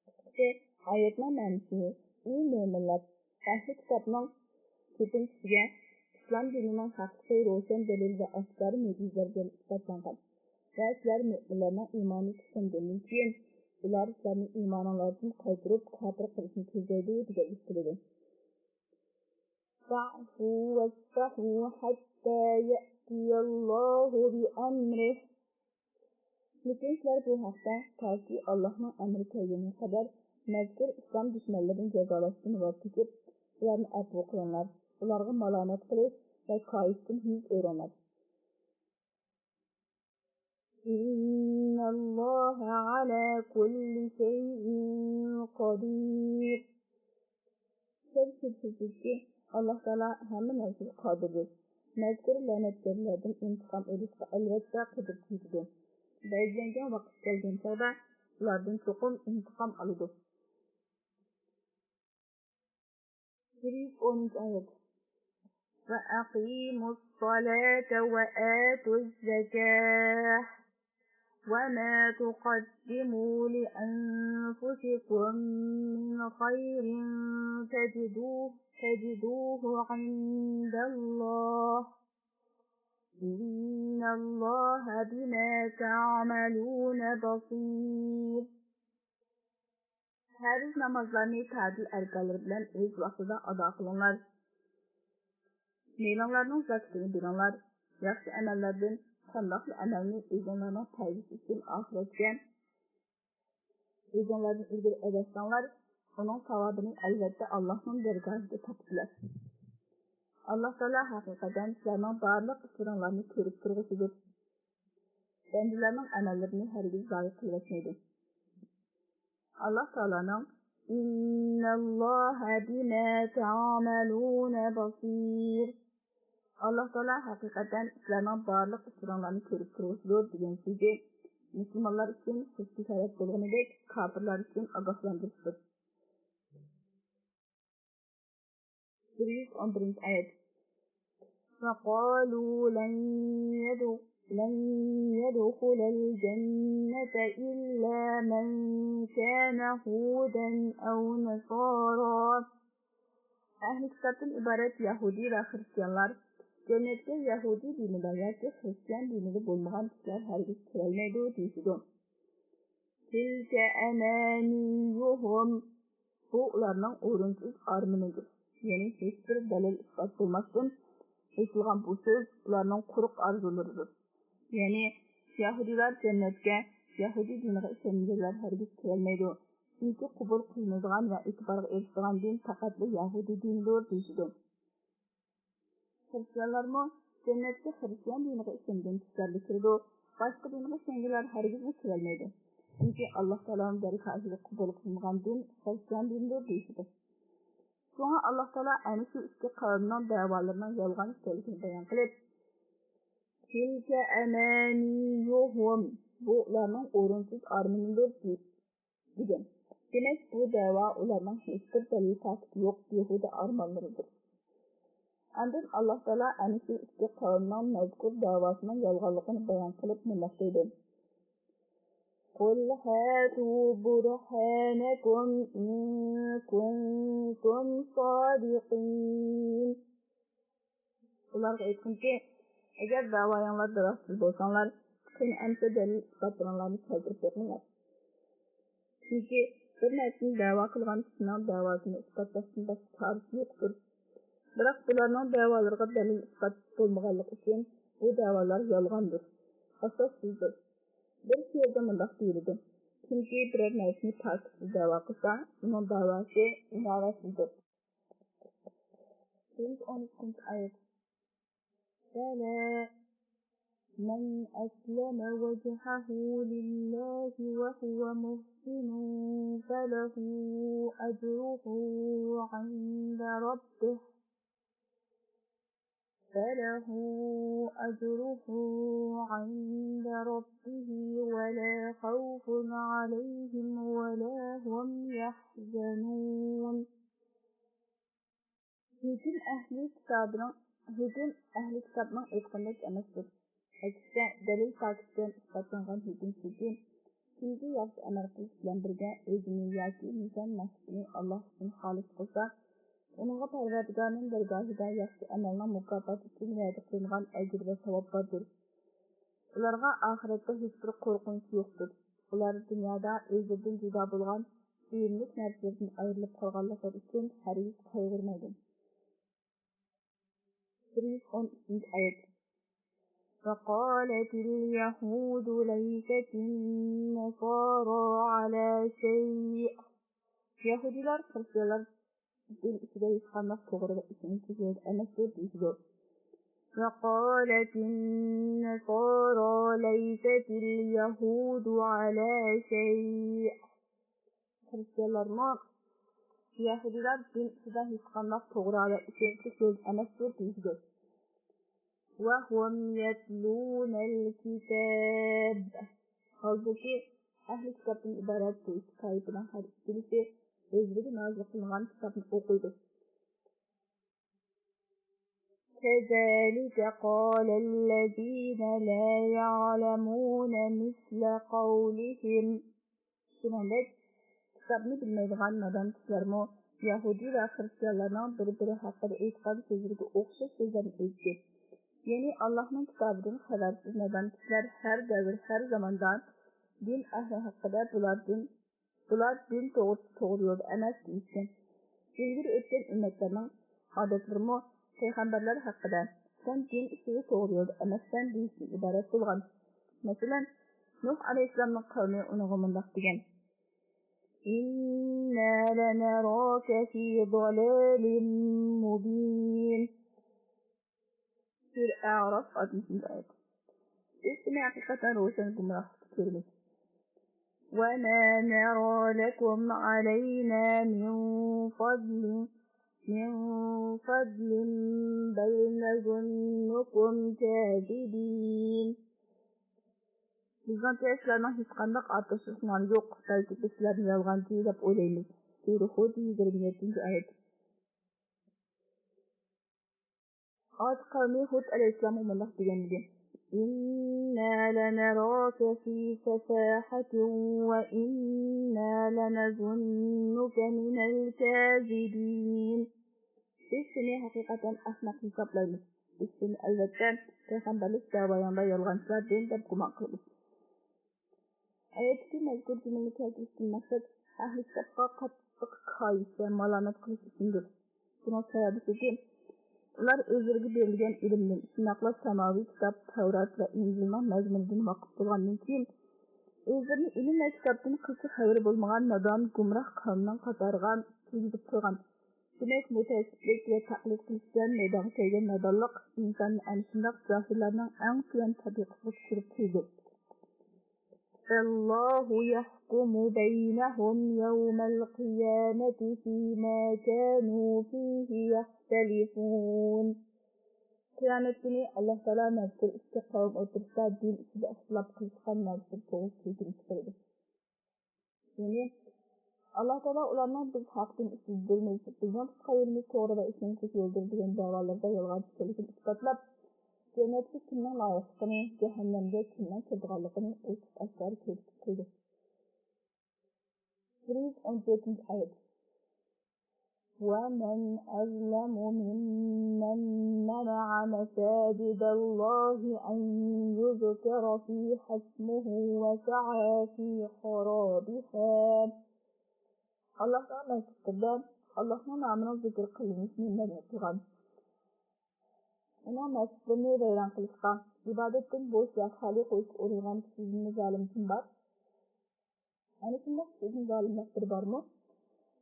قىسقىسى، ئايەتنىڭ مەنىسى، ئى مۆمىنلەر، ئەھلى كىتابنىڭ كۆپىنچىسىگە ئىسلام دىنىنىڭ ھەقلىقى روشەن دەلىل ۋە ئاشكارا مۆجىزىلەر بىلەن ئىسپاتلانغان ۋە سىلەر مۆمىنلەرنىڭ ئىمانى كۈچلەنگەندىن كېيىن، ئۇلار سىلەرنى ئىمانىڭلاردىن قايتۇرۇپ، كاپىر قىلىشنى كۆزلەيدۇ، دېگەنلىك قىلىدۇ. فاعفوا واصفحوا حتى يأتي الله بأمره. لېكىن سىلەر بۇ ھەقتە تاكى ئاللاھنىڭ ئەمرى كەلگىنىگە قەدەر مەزكۇر ئىسلام دۈشمەنلىرىنى جازالاشتىن ۋاز كېچىپ، ئۇلارنى ئەپۇ قىلىڭلار. ئۇلارغا مالامەت قىلىش ۋە كايىشتىن يۈز ئۆرۈڭلار. إن الله على كل شيء قدير. سەل شۈبھىسىزكى، ئاللاھ تائالا ھەممە نەرسىگە قادىردۇر. مەزكۇر لەنەتكارلاردىن ئىنتىقام ئېلىشقا ئەلۋەتتە قۇدرىتى يېتىدۇ. بەلگىلەنگەن ۋاقىت كەلگەن چاغدا ئۇلاردىن چوقۇم ئىنتىقام ئالىدۇ. بىر يۈز ئونىنچى ئايەت. وأقيموا الصلاة وآتوا الزكاة وما تقدموا لأنفسكم من خير تجدوه تجدوه عند الله إن الله بما تعملون بصير. پەرز نامازلارنى تەتۈل ئەركانلىرى بىلەن ئۆز ۋاقتىدا ئادا قىلىڭلار. مېلىڭلارنىڭ زاكىتىنى بېرىڭلار. ياخشى ئەمەللەردىن قانداقلا ئەمەلنى ئۆزۈڭلارنىڭ پايدىسى ئۈچۈن ئاخىرەتكە ئۆزۈڭلاردىن ئىلگىرى ئەۋەتسەڭلار، ئۇنىڭ ساۋابىنى ئەلۋەتتە ئاللاھنىڭ دەرگاھىدا تاپىسىلەر. ئاللاھ تائالا ھەقىقەتەن سىلەرنىڭ بارلىق ئىشلىرىڭلارنى كۆرۈپ تۇرغۇچىدۇر. بەندىلەرنىڭ ئەمەللىرىنى ھەرگىز زايە قىلىۋەتمەيدۇ. ئاللاھ تائالانىڭ «إن الله بما تعملون بصير» ئاللاھ تائالا ھەقىقەتەن سىلەرنىڭ بارلىق ئىشلىرىڭلارنى كۆرۈپ تۇرغۇچىدۇر دېگەن سۆزى مۇسۇلمانلار ئۈچۈن خۇشكى سەۋەب بولغىنىدەك، كاپىرلار ئۈچۈن ئاگاھلاندۇرۇشتۇر. بىر يۈز ئون بىرىنچى ئايەت. وقالوا لن يدخ-، لن يدخل الجنة إلا من كان هودا أو نصارى. ئەھلى كىتابتىن ئىبارەت يەھۇدىي ۋە خىرىستىيانلار جەننەتكە يەھۇدىي دىنىدا ياكى خىرىستىيان دىنىدا بولمىغان كىشىلەر ھەرگىز كىرەلمەيدۇ دېيىشىدۇ. تلك أمانيهم، بۇ ئۇلارنىڭ ئورۇنسىز ئارمىنىدۇر. يەنى ھېچبىر دەلىل ئىسپات بولماستىن ئېيتىلغان بۇ سۆز ئۇلارنىڭ قۇرۇق ئارزۇلىرىدۇر. يەنى يەھۇدىيلار جەننەتكە يەھۇدىي دىنىغا ئىشەنمىگەنلەر ھەرگىز كىرەلمەيدۇ. چۈنكى قوبۇل قىلىنىدىغان ۋە ئېتىبارغا ئېرىشىدىغان دىن پەقەتلا يەھۇدىي دىنىدۇر دېيىشىدۇ. خىرىستىيانلارمۇ جەننەتكە خىرىستىيان دىنىغا ئىشەنگەن كىشىلەرلا كىرىدۇ، باشقا دىنغا ئىشەنگەنلەر ھەرگىزمۇ كىرەلمەيدۇ. چۈنكى ئاللاھ تائالانىڭ دەرگاھىدا قوبۇل قىلىنغان دىن خىرىستىيان دىنىدۇر دېيىشىدۇ. شۇڭا ئاللاھ تائالا ئەنە شۇ ئىككى قەۋمنىڭ دەۋالىرىنىڭ يالغان ئىكەنلىكىنى بايان قىلىپ، تلك أمانيهم، بۇ ئۇلارنىڭ ئورۇنسىز ئارمىنىدۇر، دېدى. دېمەك، بۇ دەۋا ئۇلارنىڭ ھېچبىر دەلىل پاكىتى يوق بىھۇدە ئارمانلىرىدۇر. ئاندىن ئاللاھ تائالا ئەنە شۇ ئىككى قەۋمنىڭ مەزكۇر دەۋاسىنىڭ يالغانلىقىنى بايان قىلىپ مۇنداق دەيدۇ. قل هاتوا برهانكم إن كنتم صادقين. ئۇلارغا ئېيتقىنكى، ئەگەر دەۋايىڭلاردا راستچىل بولساڭلار، قېنى ئەمىسە دەلىل ئىسپاتلىرىڭلارنى كەلتۈرۈپ بېقىڭلار. چۈنكى بىر نەرسىنى دەۋا قىلغان كىشىنىڭ دەۋاسىنى ئىسپاتلاشتىن باشقا چارىسى يوقتۇر. بىراق بۇلارنىڭ دەۋالىرىغا دەلىل ئىسپات بولمىغانلىقى ئۈچۈن بۇ دەۋالار يالغاندۇر، ئاساسسىزدۇر. بىر شېئىردا مۇنداق دېيىلىدۇ، كىمكى بىرەر نەرسىنى پاكىتسىز دەۋا قىلسا، ئۇنىڭ دەۋاسى ئىناۋەتسىزدۇر. يۈز ئون ئۈچىنچى ئايەت. بلى من أسلم وجهه لله وهو محسن فله أجره عند ربه، فله أجره عند ربه ولا خوف عليهم ولا هم يحزنون. ھۆكۈم ئەھلى كىتابنىڭ، ھۆكۈم ئەھلى كىتابنىڭ ئېيتقىنىدەك ئەمەستۇر. ئەكسىچە، دەلىل پاكىت بىلەن ئىسپاتلانغان ھۆكۈم شۇكى، كىمكى ياخشى ئەمەل قىلىش بىلەن بىرگە ئۆزىنى ياكى نىشان مەقسىتىنى ئاللاھ ئۈچۈن خالىس قىلسا، ئۇنىڭغا پەرۋەردىگارنىڭ دەرگاھىدا ياخشى ئەمەلنىڭ مۇكاپاتى ئۈچۈن ۋەدە قىلىنغان ئەجىر ۋە ساۋاب باردۇر. ئۇلارغا ئاخىرەتتە ھېچبىر قورقۇنچ يوقتۇر. ئۇلار دۇنيادا ئۆزلىرىدىن جۇدا بولغان سۆيۈملۈك نەرسىلىرىدىن ئايرىلىپ قالغانلىقلىرى ئۈچۈن ھەرگىز قايغۇرمايدۇ. بىر يۈز ئون ئۈچىنچى ئايەت. وقالت اليهود ليست النصارى على شيء. يەھۇدىيلار، خىرىستىيانلار دىن ئىچىدە ھېچقانداق توغرا ۋە ئىشەنچلىك يولدا ئەمەستۇر دېيىشىدۇ. وقالت النصارى ليست اليهود على شيء. خىرىستىيانلارمۇ، يەھۇدىيلار دىن ئىچىدە ھېچقانداق توغرا ۋە ئىشەنچلىك يولدا ئەمەستۇر دېيىشىدۇ. وهم يتلون الكتاب. ھالبۇكى، ئەھلى كىتابتىن ئىبارەت بۇ ئىككى تائىپىنىڭ ھەر ئىككىلىسى ئۆزلىرىگە نازىل قىلىنغان كىتابنى ئوقۇيدۇ. كذلك قال الذين لا يعلمون مثل قولهم. شۇنىڭدەك، كىتابنى بىلمەيدىغان نادان كىشىلەرمۇ يەھۇدىي ۋە خىرىستىيانلارنىڭ بىر-بىرى ھەققىدە ئېيتقان سۆزلىرىگە ئوخشاش سۆزلەرنى ئېيتتى. يەنى، ئاللاھنىڭ كىتابىدىن خەۋەرسىز نادان كىشىلەر ھەر دەۋر، ھەر زاماندا دىن ئەھلى ھەققىدە بۇلاردىن بۇلار دىن توغرىسىدا توغرا يولدا ئەمەس دېيىشكەن. ئىلگىرى ئۆتكەن ئۈممەتلەرنىڭ ئادەتلىرىمۇ پەيغەمبەرلەر ھەققىدە، سەن دىن ئىچىدە توغرا يولدا ئەمەسسەن دېيىشتىن ئىبارەت بولغان. مەسىلەن، نۇھ ئەلەيھىسسالامنىڭ قەۋمى ئۇنىڭغا مۇنداق دېگەن: إنا لنراك في ضلال مبين. سۈرە ئەراف، ئاتمىشىنچى ئايەت. بىز سېنى ھەقىقەتەن روشەن گۇمراھلىقتا كۆرىمىز. وما نرى لكم علينا من فضل، من فضل بل نظنكم كاذبين. بىزنىڭچە سىلەرنىڭ ھېچقانداق ئارتۇقچىلىقىڭلار يوق، بەلكى بىز سىلەرنى يالغانچى دەپ ئويلايمىز. سۈرە ھۇد، يىگىرمە يەتتىنچى ئايەت. ئاد قەۋمى ھۇد ئەلەيھىسسالامغا مۇنداق دېگەن ئىدى: إنا لنراك في سفاهة وإنا لنظنك من الكاذبين. بىز سېنى ھەقىقەتەن ئەخمەق ھېسابلايمىز. بىز سېنى ئەلۋەتتە پەيغەمبەرلىك دەۋايىڭدا يالغانچىلاردىن دەپ گۇمان قىلىمىز. ئايەتتىكى مەزكۇر جۈملىنى كەلتۈرۈشتىن مەقسەت، ئەھلى كىتابقا قاتتىق قايىش ۋە مالامەت قىلىش ئۈچۈندۇر. بۇنىڭ سەۋەبى شۇكى، ئۇلار ئۆزلىرىگە بېرىلگەن ئىلىمدىن، شۇنداقلا ساماۋىي كىتاب تەۋرات ۋە ئىنجىلنىڭ مەزمۇنىدىن ۋاقىپ بولغاندىن كېيىن، ئۆزلىرىنى ئىلىم ۋە كىتابتىن قىلچە خەۋىرى بولمىغان نادان، گۇمراھ قەۋمنىڭ قاتارىغا كىرگۈزۈپ قويغان. دېمەك، مۇتەئەسسىپلىك ۋە تەقلىد قىلىش بىلەن مەيدانغا كەلگەن نادانلىق ئىنساننى ئەنە شۇنداق جاھىللارنىڭ ئەڭ تۆۋەن تەبىقىسىغا چۈشۈرۈپ قويىدۇ. فالله يحكم بينهم يوم القيامة فيما كانوا فيه يختلفون. قىيامەت كۈنى ئاللاھ تائالا مەزكۇر ئىككى قەۋم ئوتتۇرىسىدا دىن ئىچىدە ئىختىلاپ قىلىشقان مەزكۇر توغرىسىدا ھۆكۈم چىقىرىدۇ. يەنى، ئاللاھ تائالا ئۇلارنىڭ بىز ھەق دىن ئۈستىدە بولمايمىز، بىزنىڭ تۇتقان يولىمىز توغرا ۋە ئىسلام سۆز يولىدۇر دېگەن دەۋالىرىدا يالغانچى ئىكەنلىكىنى ئىسپاتلاپ، جەننەتكە كىمنىڭ لايىقلىقىنى، جەھەننەمگە كىمنىڭ كىرىدىغانلىقىنى ئوچۇق ئاشكارا كۆرسىتىپ قويدى. بىر يۈز ئون تۆتىنچى ئايەت. ومن أظلم ممن منع مساجد الله أن يذكر فيها اسمه وسعى في خرابها. ئاللاھنىڭ مەسچىتلىرىدە ئاللاھنىڭ نامىنىڭ زىكىر قىلىنىشىنى مەنئى قىلغان، ئۇنىڭ مەسچىتلىرىنى ۋەيران قىلىشقا، ئىبادەتتىن بوش ۋە خالىي قويۇشقا ئۇرۇنغان كىشىدىن زالىم كىم بار؟ ئەنە شۇنداق كىشىدىن زالىملىق بىر بارمۇ؟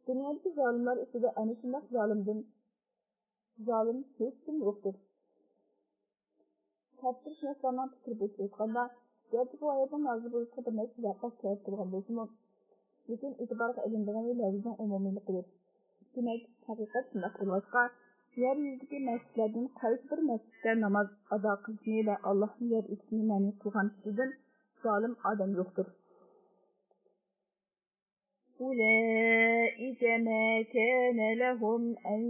دۇنيادىكى زالىملار ئىچىدە ئەنە شۇنداق زالىمدىن زالىم ھېچكىم يوقتۇر. تەپسىرشۇناسلارنىڭ پىكرى بويىچە ئېيتقاندا، گەرچە بۇ ئايەتنىڭ نازىل بولۇشىغا بىر نەچچە ۋەقە سەۋەب بولغان بولسىمۇ، لېكىن ئېتىبارغا ئېلىنىدىغىنى لەۋزنىڭ ئومۇمىيلىقىدۇر. دېمەك، ھەقىقەت شۇنداق بولغاچقا، يەر يۈزىدىكى مەسچىتلەردىن قايسى بىر مەسچىتتە ناماز ئادا قىلىشنى ۋە ئاللاھنى ياد ئېتىشنى مەنئى قىلغان كىشىدىن زالىم ئادەم يوقتۇر. أولئك ما كان لهم أن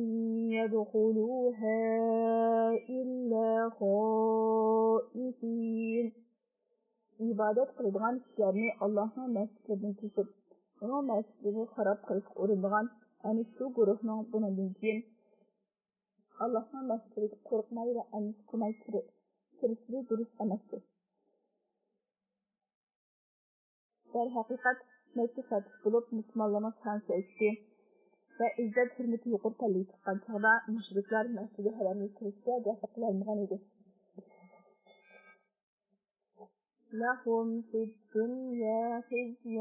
يدخلوها إلا خائفين. ئىبادەت قىلىدىغان كىشىلەرنى ئاللاھنىڭ مەسچىتلىرىدىن توسۇپ، ئۇنىڭ مەسچىتىنى خاراب قىلىشقا ئۇرۇنىدىغان ئەنە شۇ گۇرۇھنىڭ بۇنىڭدىن كېيىن ئاللاھنىڭ مەسچىتىگە قورقماي ۋە ئەندىشە قىلماي كىرى-، كىرىشلىرى دۇرۇس ئەمەستۇر. دەرھەقىقەت، مەككە پەتھ بولۇپ، مۇسۇلمانلارنىڭ شان شەۋكىتى ۋە ئىززەت ھۆرمىتى يۇقىرى پەللىگە چىققان چاغدا، مۇشرىكلار مەسچىدى ھەرەمگە كىرىشكە جۈرئەت قىلالمىغان ئىدى. لهم في الدنيا خزي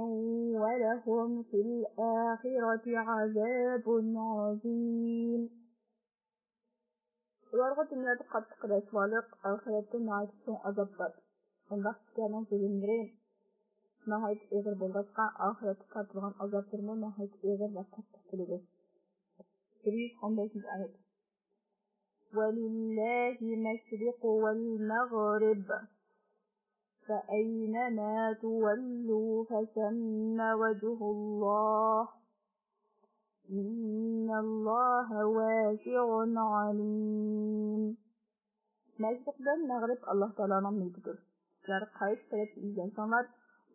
ولهم في الآخرة عذاب عظيم. ئۇلارغا دۇنيادا قاتتىق رەسۋالىق، ئاخىرەتتە ناھايىتى چوڭ ئازاب بار. ئۇنداق كىشىلەرنىڭ زۇلۇملىرى ناھايىتى ئېغىر بولغاچقا، ئاخىرەتتە تارتىدىغان ئازابلىرىمۇ ناھايىتى ئېغىر ۋە قاتتىق بولىدۇ. بىر يۈز ئون بەشىنچى ئايەت. ولله المشرق والمغرب فأينما تولوا فثم وجه الله إن الله واسع عليم. مەشرىق بىلەن مەغرىب ئاللاھ تائالانىڭ مۈلكىدۇر. سىلەر قايسى تەرەپكە يۈزلەنسەڭلار،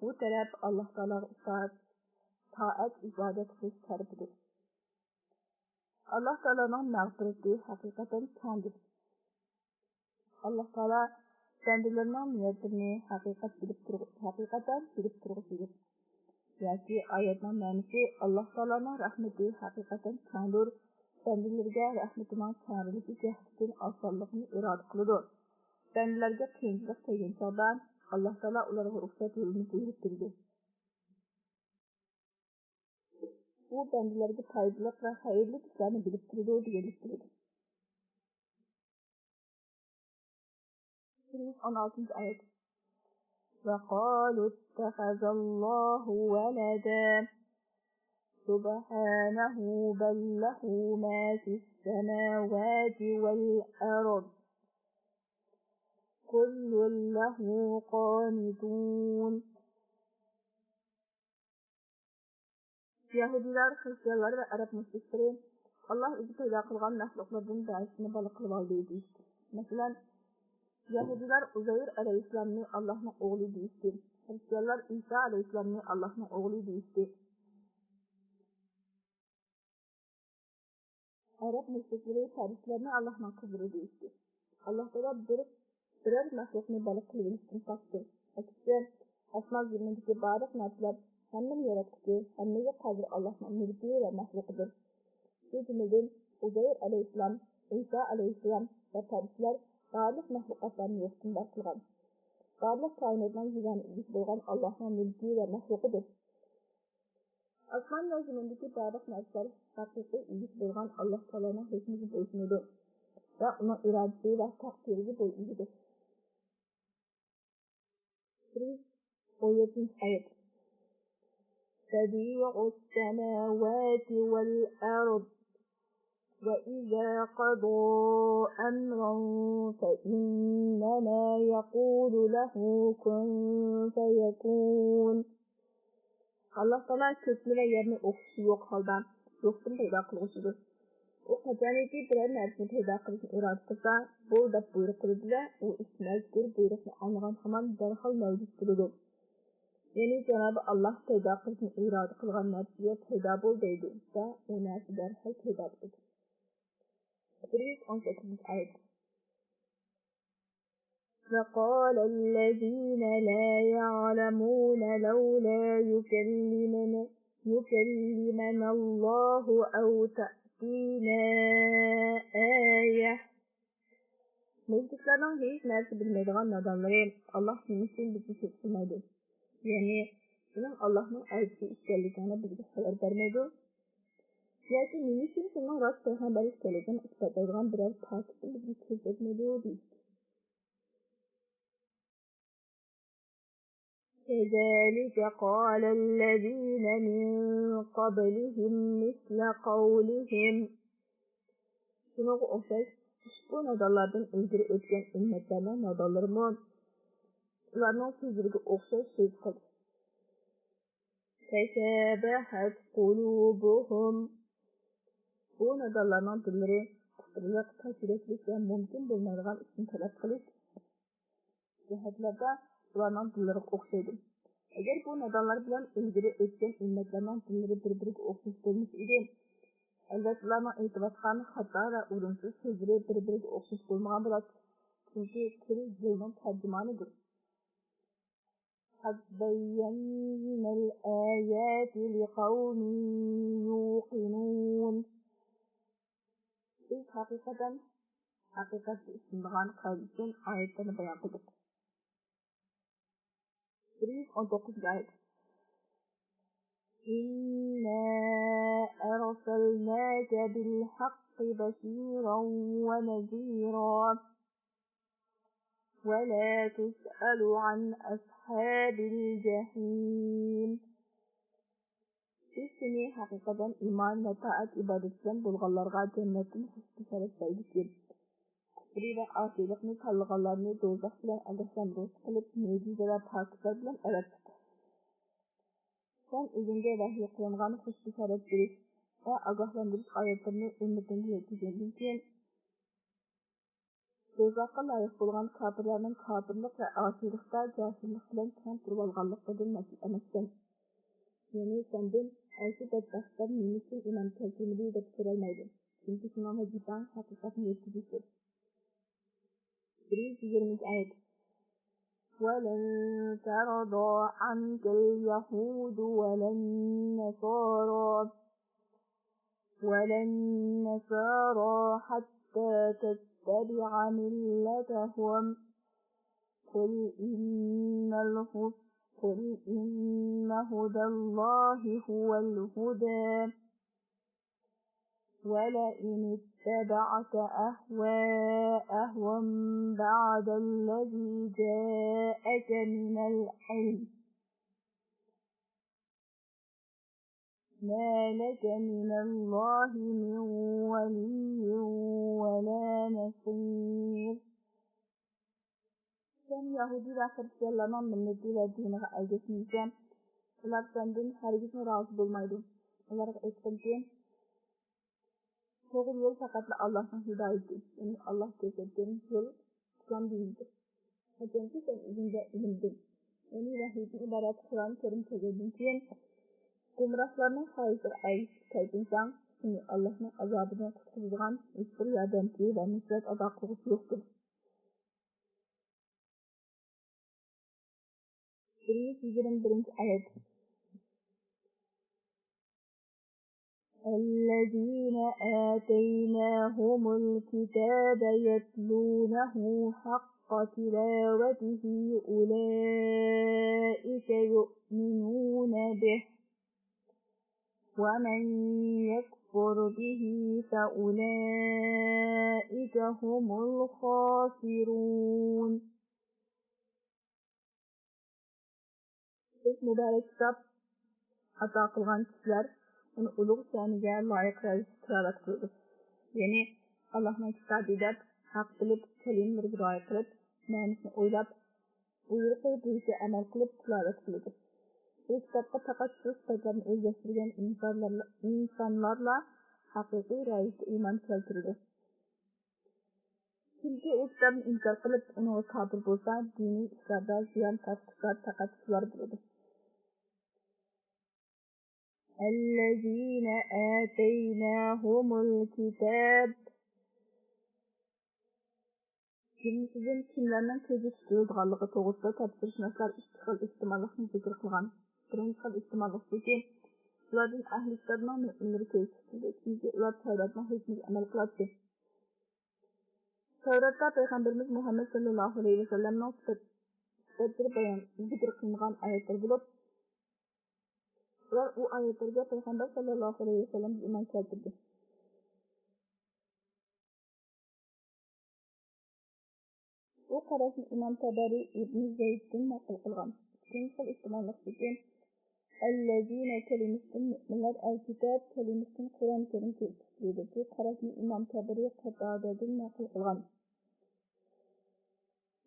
بۇ تەرەپ ئاللاھ تائالاغا ئىتائەت، تائەت، ئىبادەت قىلىش تەرىپىدۇر. ئاللاھ تائالانىڭ مەغپىرىتى ھەقىقەتەن كەڭدۇر. ئاللاھ تائالا بەندىلىرىنىڭ نىيەتلىرىنى ھەقىقەت بىلىپ تۇرغۇ-، ھەقىقەتەن بىلىپ تۇرغۇچىدۇر. ياكى ئايەتنىڭ مەنىسى، ئاللاھ تائالانىڭ رەھمىتى ھەقىقەتەن كەڭدۇر، بەندىلىرىگە رەھمىتىنىڭ كەڭرىلىكى جەھەتتىن ئاسانلىقنى ئىرادە قىلىدۇ. بەندىلەرگە قىيىنچىلىق كەلگەن چاغدا، ئاللاھ تائالا ئۇلارغا رۇخسەت يولىنى بۇيرۇپ بېرىدۇ. ئۇ بەندىلەرگە پايدىلىق ۋە خەيرلىك ئىشلارنى بىلىپ تۇرىدۇ دېگەنلىكتۇر. ئون ئالتىنچى ئايەت. وقالوا اتخذ الله ولدا سبحانه بل له ما في السماوات والأرض كل له قانتون. يەھۇدىيلار، خرىستىيانلار ۋە ئەرەب مۇشرىكلىرى ئاللاھ ئۆزى پەيدا قىلغان مەخلۇقلاردىن بەزىسىنى بالا قىلىۋالدى دېيىشتى. مەسىلەن، يەھۇدىيلار ئۇزەير ئەلەيھىسسالامنى ئاللاھنىڭ ئوغلى دېيىشتى. خرىستىيانلار ئىسا ئەلەيھىسسالامنى ئاللاھنىڭ ئوغلى دېيىشتى. ئەرەب مۇشرىكلىرى پەرىشتىلەرنى ئاللاھنىڭ قىزلىرى دېيىشتى. ئاللاھ تائالا بىر، بىرەر مەخلۇقنى بالا قىلىۋېلىشتىن پاكتۇر. ئەكسىچە، ئاسمان زېمىندىكى بارلىق نەرسىلەر ھەممىنى ياراتقۇچى، ھەممىگە قادىر ئاللاھنىڭ مۈلكى ۋە مەخلۇقىدۇر. شۇ جۈملىدىن ئۇزەير ئەلەيھىسسالام، ئىسا ئەلەيھىسسالام ۋە پەرىشتىلەر بارلىق مەخلۇقاتلارنى يوقتىن بار قىلغان. بارلىق كائىناتنىڭ يېگانە ئىگىسى بولغان ئاللاھنىڭ مۈلكى ۋە مەخلۇقىدۇر. ئاسمان ۋە زېمىندىكى بارلىق نەرسىلەر ھەقىقىي ئىگىسى بولغان ئاللاھ تائالانىڭ ھۆكمىگە بويسۇنىدۇ ۋە ئۇنىڭ ئىرادىسى ۋە تەقدىرىگە بويۇن ئېگىدۇ. ئون يەتتىنچى ئايەت. بديع السماوات والأرض وإذا قضى أمرا فإنما يقول له كن فيكون. ئاللاھ تائالا كۆكنى ۋە يەرنى ئوخشىشى يوق ھالدا يوقتىن پەيدا قىلغۇچىدۇر. ئۇ قاچانكى بىرەر نەرسىنى پەيدا قىلىشنى ئىرادە قىلسا، بول دەپ بۇيرۇق قىلىدۇ ۋە ئۇ ئىش مەزكۇر بۇيرۇقنى ئاڭلىغان ھامان دەرھال مەۋجۇت بولىدۇ. يەنى جانابى ئاللاھ پەيدا قىلىشنى ئىرادە قىلغان نەرسىگە پەيدا بول دەيدۇ ۋە ئۇ نەرسە دەرھال پەيدا بولىدۇ. بىر يۈز ئون سەككىزىنچى ئايەت. وقال الذين لا يعلمون لولا يكلمنا، يكلمنا الله أو تأتينا آية. مۇشرىكلارنىڭ ھېچ نەرسە بىلمەيدىغان نادانلىرى، ئاللاھ نېمە ئۈچۈن بىزنى كۆرسىتمەيدۇ؟ يەنى، سېنىڭ ئاللاھنىڭ ئەلچىسى ئىكەنلىكىڭنى بىزگە خەۋەر بەرمەيدۇ؟ ياكى نېمە ئۈچۈن سېنىڭ راست پەيغەمبەر ئىكەنلىكىڭنى ئىسپاتلايدىغان بىرەر پاكىتنى بىزگە كۆرسەتمەيدۇ؟ دېيىشتى. كذلك قال الذين من قبلهم مثل قولهم. شۇنىڭغا ئوخشاش، ئۇشبۇ نادانلاردىن ئىلگىرى ئۆتكەن ئۈممەتلەرنىڭ نادانلىرىمۇ ئۇلارنىڭ سۆزلىرىگە ئوخشاش سۆز قىلدى. تشابهت قلوبهم. بۇ نادانلارنىڭ دىللىرى قۇترىلىق، تاش يۈرەكلىك ۋە مۇمكىن بولمايدىغان ئىشنى تەلەپ قىلىش جەھەتلەردە ئۇلارنىڭ دىللىرىغا ئوخشايدۇ. ئەگەر بۇ نادانلار بىلەن ئىلگىرى ئۆتكەن ئۈممەتلەرنىڭ دىللىرى بىر-بىرىگە ئوخشاش بولمىسا ئىدى، ئەلۋەتتە ئۇلارنىڭ ئېيتىۋاتقان خاتا ۋە ئورۇنسىز سۆزلىرى بىر-بىرىگە ئوخشاش بولمىغان بولاتتى. چۈنكى تىل دىلنىڭ تەرجىمانىدۇر. قد بينا الآيات لقوم يوقنون. بىز ھەقىقەتەن، ھەقىقەتكە ئىشىنىدىغان قەۋم ئۈچۈن ئايەتلەرنى بايان قىلدۇق. بىر يۈز ئون توققۇزىنچى ئايەت. إنا أرسلناك بالحق بشيرا ونذيرا. ولا تسأل عن أصحاب الجحيم. بىز سېنى ھەقىقەتەن ئىمان ۋە تائەت ئىبادەت بىلەن بولغانلارغا جەننەتتىن خۇش بېشارەت بەرگۈچى، كۇپرى ۋە ئاسىيلىقنى تاللىغانلارنى دوزاخ بىلەن ئاگاھلاندۇرغۇچى قىلىپ، مۆجىزە ۋە پاكىتلار بىلەن ئەۋەتتۇق. سەن ئۆزۈڭگە ۋەھىي قىلىنغان خۇش بېشارەت بېرىش ۋە ئاگاھلاندۇرۇش ئايەتلىرىنى ئۈممىتىڭگە يەتكۈزگەندىن كېيىن، دوزاخقا لايىق بولغان كاپىرلارنىڭ كاپىرلىق ۋە ئاسىيلىقتا جاھىللىق بىلەن تەڭ تۇرۇۋالغانلىقىدىن ناسىب ئەمەسكەن. يەنى سەندىن ئەشۇ بەدبەختلەر نېمە ئۈچۈن ئىمان كەلتۈرمىدى دەپ سورايمايدۇ. چۈنكى سېنىڭ ۋەزىپەڭ ھەقىقەتنى يەتكۈزۈشتۇر. بىر يۈز يىگىرمىنچى ئايەت. ولن ترضى عنك اليهود ولا النصارى ولا النصارى حتى تتبع ملتهم قل إن الهدى قل إن هدى الله هو الهدى ولئن اتبعت أهواءهم بعد الذي جاءك من العلم ما لك من الله من ولي ولا نصير. سەن يەھۇدىي ۋە خىرىستىيانلارنىڭ مىللىتى ۋە دىنىغا ئەگەشمىگىن. ئۇلار سەندىن ھەرگىزمۇ رازى بولمايدۇ. ئۇلارغا ئېيتقىنكى، توغرا يول پەقەتلا ئاللاھنىڭ ھىدايىتى، يەنى ئاللاھ كۆرسەتكەن يول ئىسلام دىنىدۇر. قاچانكى سەن ئۆزۈڭدە ئىلىمدىن، يەنى ۋەھىيدىن ئىبارەت قۇرئان كەرىم كەلگەندىن كېيىن، گۇمراھلارنىڭ خاھىشىغا ئەگىشىپ تەلپۈنسەڭ، سېنى ئاللاھنىڭ ئازابىدىن قۇتقۇزىدىغان ھېچبىر ياردەمچى ۋە نۇسرەت ئاتا قىلغۇچى يوقتۇر. بىر يۈز يىگىرمە بىرىنچى ئايەت. الذين آتيناهم الكتاب يتلونه حق تلاوته أولئك يؤمنون به ومن يكفر به فأولئك هم الخاسرون. بىز مۇبارەك كىتاب ئاتا قىلغان كىشىلەر ئۇنى ئۇلۇغ شەنىگە لايىق رەۋىشتە تىلاۋەت قىلىدۇ. يەنى، ئاللاھنىڭ كىتابى دەپ ھەق بىلىپ، كەلىمىلىرىگە رىئايە قىلىپ، مەنىسىنى ئويلاپ، بۇيرۇقى بويىچە ئەمەل قىلىپ تىلاۋەت قىلىدۇ. بۇ كىتابقا تاقاچ-تۇتۇش سۈپەتلەرنى ئۆزلەشتۈرگەن ئىنسانلارلا، ئىنسانلارلا ھەقىقىي رەۋىشتە ئىمان كەلتۈرىدۇ. كىمكى ئۇ كىتابنى ئىنكار قىلىپ، ئۇنىڭغا كاپىر بولسا، دىنىي ئىشلاردا زىيان تارتقۇچىلار پەقەت شۇلار بولىدۇ. الذين آتيناهم الكتاب. جۈملىسىدىن كىملەرنىڭ كۆزى تۇتۇلىدىغانلىقى توغرىسىدا تەپسىرشۇناسلار ئىككى خىل ئېھتىماللىقنى زىكىر قىلغان. بىرىنچى خىل ئېھتىماللىق شۇكى، ئۇلاردىن ئەھلى كىتابنىڭ مۆمىنلىرى كۆزى تۇتۇلدى، چۈنكى ئۇلار تەۋراتنىڭ ھۆكمىگە ئەمەل قىلاتتى. تەۋراتتا پەيغەمبىرىمىز مۇھەممەد سەللەللاھۇ ئەلەيھى ۋەسەللەمنىڭ سۈپەت-، سۈپەتلىرى بايان، زىكىر قىلىنغان ئايەتلەر بولۇپ، ئۇلار ئۇ ئايەتلەرگە پەيغەمبەر سەللەللاھۇ ئەلەيھى ۋەسەللەمگە ئىمان كەلتۈردى. بۇ قاراشنى ئىمام تەبەرى ئىبنى زەيدتىن نەقىل قىلغان. ئىككىنچى خىل ئېھتىماللىق شۇكى، ئەللەزىنە كەلىمىسىدىن مۆمىنلەر، ئەلكىتاب كەلىمىسىدىن قۇرئان كەرىم كېلىپ چىقىدۇ. بۇ قاراشنى ئىمام تەبەرى قاتادەدىن نەقىل قىلغان.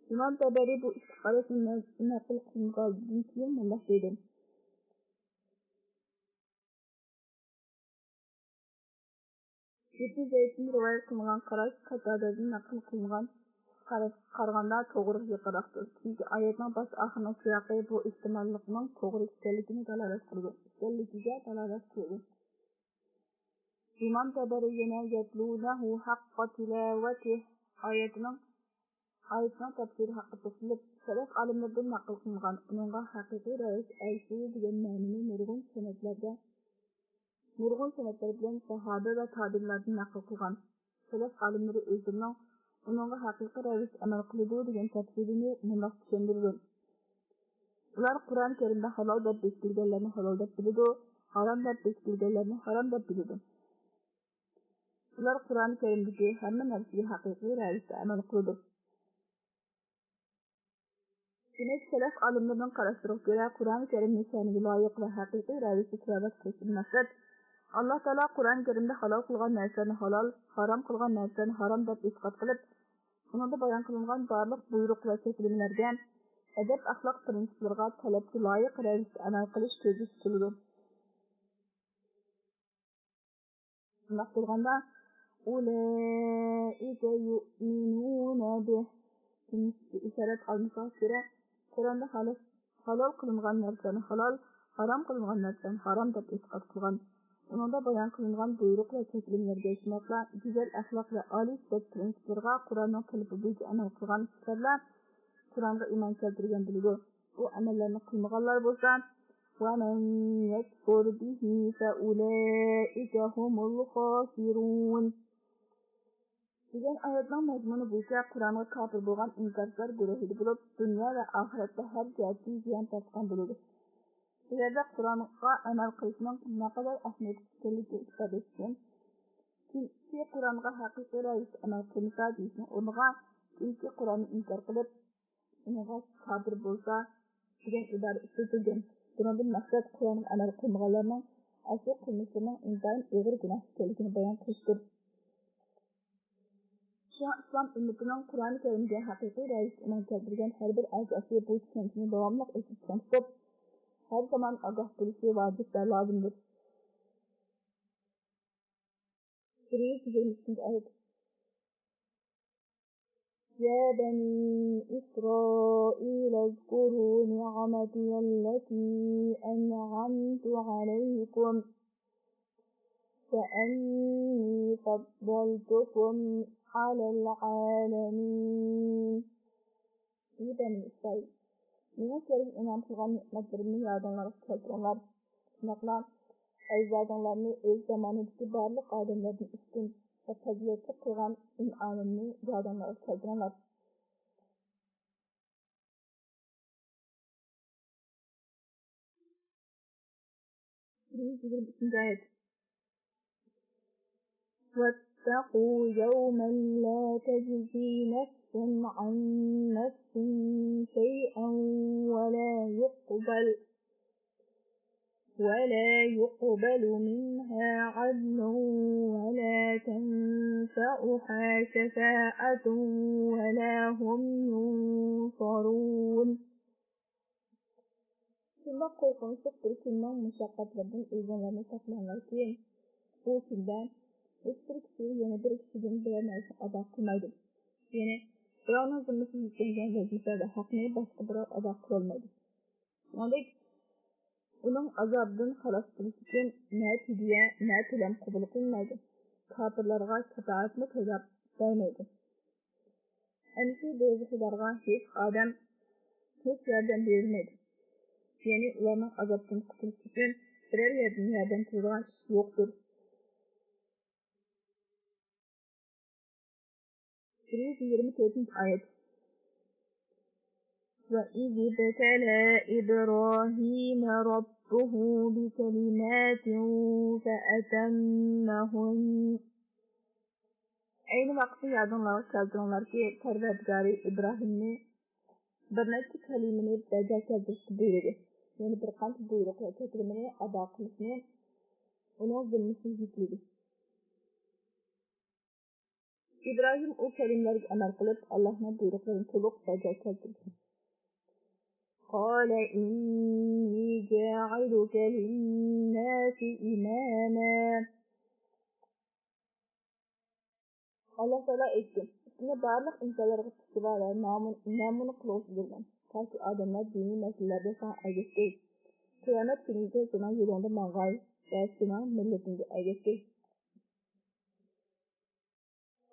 ئىمام تەبەرى بۇ ئىككى قاراشنى نە-، نەقىل قىلغاندىن كېيىن مۇنداق دېدى. ئىبنى زەيدتىن رىۋايەت قىلىنغان قاراش قاتادەدىن نەقىل قىلىنغان قاراشقا قارىغاندا توغرا يېقىنراقتۇر. چۈنكى ئايەتنىڭ باش ئاخىرىنىڭ سىياقى بۇ ئېھتىماللىقنىڭ توغرا ئىكەنلىكىنى دالالەت قىلىدۇ، ئىكەنلىكىگە دالالەت قىلىدۇ. ئىمام تەبەرى يەنە يەتلۇنەھۇ ھەققە تىلاۋەتىھ ئايىتىنىڭ، ئايىتىنىڭ تەپسىرى ھەققىدە توختىلىپ، سەلەف ئالىملىرىدىن نەقىل قىلىنغان، ئۇنىڭغا ھەقىقىي رەۋىشتە ئەگىشىش دېگەن مەنىنى نۇرغۇن سەنەدلەردە، نۇرغۇن سەنەدلەر بىلەن ساھابە ۋە تابىئىنلاردىن نەقىل قىلغان. سەلەف ئالىملىرى ئۆزلىرىنىڭ ئۇنىڭغا ھەقىقىي رەۋىشتە ئەمەل قىلىدۇ دېگەن تەپسىرىنى مۇنداق چۈشەندۈرىدۇ. ئۇلار قۇرئان كەرىمدە ھالال دەپ بېكىتىلگەنلەرنى ھالال دەپ بىلىدۇ، ھارام دەپ بېكىتىلگەنلەرنى ھارام دەپ بىلىدۇ. ئۇلار قۇرئان كەرىمدىكى ھەممە نەرسىگە ھەقىقىي رەۋىشتە ئەمەل قىلىدۇ. دېمەك، سەلەف ئالىملىرىنىڭ قاراشلىرىغا كۆرە، قۇرئان كەرىمنى شەنىگە لايىق ۋە ھەقىقىي رەۋىشتە تىلاۋەت قىلىشتىن مەقسەت، ئاللا تائالا قۇرئان كەرىمدە ھالال قىلغان نەرسىلەرنى ھالال، ھارام قىلغان نەرسىلەرنى ھارام دەپ ئېتىقاد قىلىپ، ئۇنىڭدا بايان قىلىنغان بارلىق بۇيرۇق ۋە چەكلىمىلەرگە، ئەدەپ-ئەخلاق پىرىنسىپلىرىغا، تەلەپكە لايىق رەۋىشتە ئەمەل قىلىش كۆزدە تۇتۇلىدۇ. شۇنداق بولغاندا، ئۇلائىكە يۇئمىنۇنە ئىشارەت ئالمىشىغا كۆرە، قۇرئاندا ھالال، ھالال قىلىنغان نەرسىلەرنى ھالال، ھارام قىلىنغان نەرسىلەرنى ھارام دەپ ئېتىقاد قىلغان. ئۇنىڭدا بايان قىلىنغان بۇيرۇق ۋە چەكلىمىلەرگە ئىشىنىپلا، گۈزەل ئەخلاق ۋە ئالىي سۈپەت پىرىنسىپلىرىغا قۇرئاننىڭ تەلىپى بويىچە ئەمەل قىلغان كىشىلەرلا قۇرئانغا ئىمان كەلتۈرگەن بولىدۇ. ئۇ ئەمەللەرنى قىلمىغانلار بولسا، وَمَنْ يَكْفُرْ بِهِ فَأُولَئِكَ هُمُ الْخَاسِرُونَ. دېگەن ئايەتنىڭ مەزمۇنى بويىچە قۇرئانغا كاپىر بولغان ئىنكارچىلار گۇرۇھىدا بولۇپ، دۇنيا ۋە ئاخىرەتتە ھەر جەھەتتىن زىيان تارتقان بولىدۇ. بۇ يەردە قۇرئانغا ئەمەل قىلىشنىڭ نەقەدەر ئەھمىيەتلىك ئىكەنلىكى ئىپادىلەنگەن. كىمكى قۇرئانغا ھەقىقىي رەۋىشتە ئەمەل قىلمىسا دېيىشنىڭ ئورنىغا، كىمكى قۇرئاننى ئىنكار قىلىپ، ئۇنىڭغا كاپىر بولسا دېگەن ئىبارە ئىشلىتىلگەن. بۇنىڭدىن مەقسەت قۇرئانغا ئەمەل قىلمىغانلارنىڭ ئەسلى قىلمىشلىرىنىڭ ئىنتايىن ئېغىر گۇناھ ئىكەنلىكىنى بايان قىلىشتۇر. شۇڭا ئىسلام ئۈممىتىنىڭ قۇرئان كەرىمگە ھەقىقىي رەۋىشتە ئىمان كەلتۈرگەن ھەر بىر ئەزاسى بۇ چۈشەنچىنى داۋاملىق ئېسىدە چىڭ تۇتۇپ، ھەر زامان ئاگاھ بولۇشى ۋاجىپ ۋە لازىمدۇر. بىر يۈز يىگىرمە ئۈچىنچى ئايەت. يا بني إسرائيل اذكروا نعمتي التي أنعمت عليكم وأني فضلتكم على العالمين. ئى بەنى ئىسرائىل، مېنىڭ سىلەرگە ئىنئام قىلغان نېمەتلىرىمنى يادىڭلارغا كەلتۈرۈڭلار. شۇنداقلا ئەجدادىڭلارنى ئۆز زامانىدىكى بارلىق ئادەملەردىن ئۈستۈن ۋە پەزىلەتلىك قىلغان ئىنئامىمنى يادىڭلارغا كەلتۈرۈڭلار. بىر يۈز يىگىرمە ئۈچىنچى ئايەت. واتقوا يوما لا تجزي نفس عن نفس شيئا ولا يقبل ولا يقبل منها عدل ولا تنفعها شفاعة ولا هم ينصرون. شۇنداق قورقۇنچلۇق بىر كۈننىڭ مۇشەققەتلىرىدىن ئۆزۈڭلارنى ساقلاڭلاركى، ئۇ كۈندە ھېچبىر كىشى يەنە بىر كىشىدىن بىرەر نەرسىنى ئادا قىلمايدۇ. يەنى، بىراۋنىڭ زىممىسىگە يۈكلەنگەن ۋەزىپە ۋە ھەقنى باشقا بىراۋ ئادا قىلالمايدۇ. شۇنىڭدەك، ئۇنىڭ ئازابىدىن خالاس بولۇش ئۈچۈن نە پىدىيە، نە تۆلەم قوبۇل قىلىنمايدۇ. كاپىرلارغا شاپائەتمۇ پەيدا بەرمەيدۇ. ئەنە شۇ دوزاخلارغا ھېچ ئادەم، ھېچ ياردەم بېرەلمەيدۇ. يەنى ئۇلارنىڭ ئازابتىن قۇتۇلۇش ئۈچۈن بىرەر يەردىن ياردەم كېلىدىغان ئىش يوقتۇر. بىر يۈز يىگىرمە تۆتىنچى ئايەت. وَإِذِ ابْتَلَىٰ إِبْرَاهِيمَ رَبُّهُ بِكَلِمَاتٍ فَأَتَمَّهُنَّ. ئەينى ۋاقىتتا يادىڭلارغا كەلتۈرۈڭلاركى، پەرۋەردىگارى ئىبراھىمنى بىر نەچچە كەلىمىنى بەجا كەلتۈرۈشكە بۇيرۇدى. يەنى بىر قانچە بۇيرۇق ۋە چەكلىمىنى ئادا قىلىشنى ئۇنىڭ زىممىسىگە يۈكلىدى. ئىبراھىم ئۇ كەلىمىلەرگە ئەمەل قىلىپ، ئاللاھنىڭ بۇيرۇقلىرىنى تولۇق بەجا كەلتۈردى. قال إني جاعلك للناس إماما. ئاللاھ تائالا ئېيتتى، سېنى بارلىق ئىنسانلارغا پىكرىۋە ۋە نامۇن-، نەمۇنە قىلغۇچى بولدۇم، تاكى ئادەملەر دىنىي مەسىلىلەردە ساڭا ئەگەشكەي. قىيامەت كۈنىگىچە سېنىڭ يولۇڭدا ماڭغاي ۋە سېنىڭ مىللىتىڭگە ئەگەشكەي.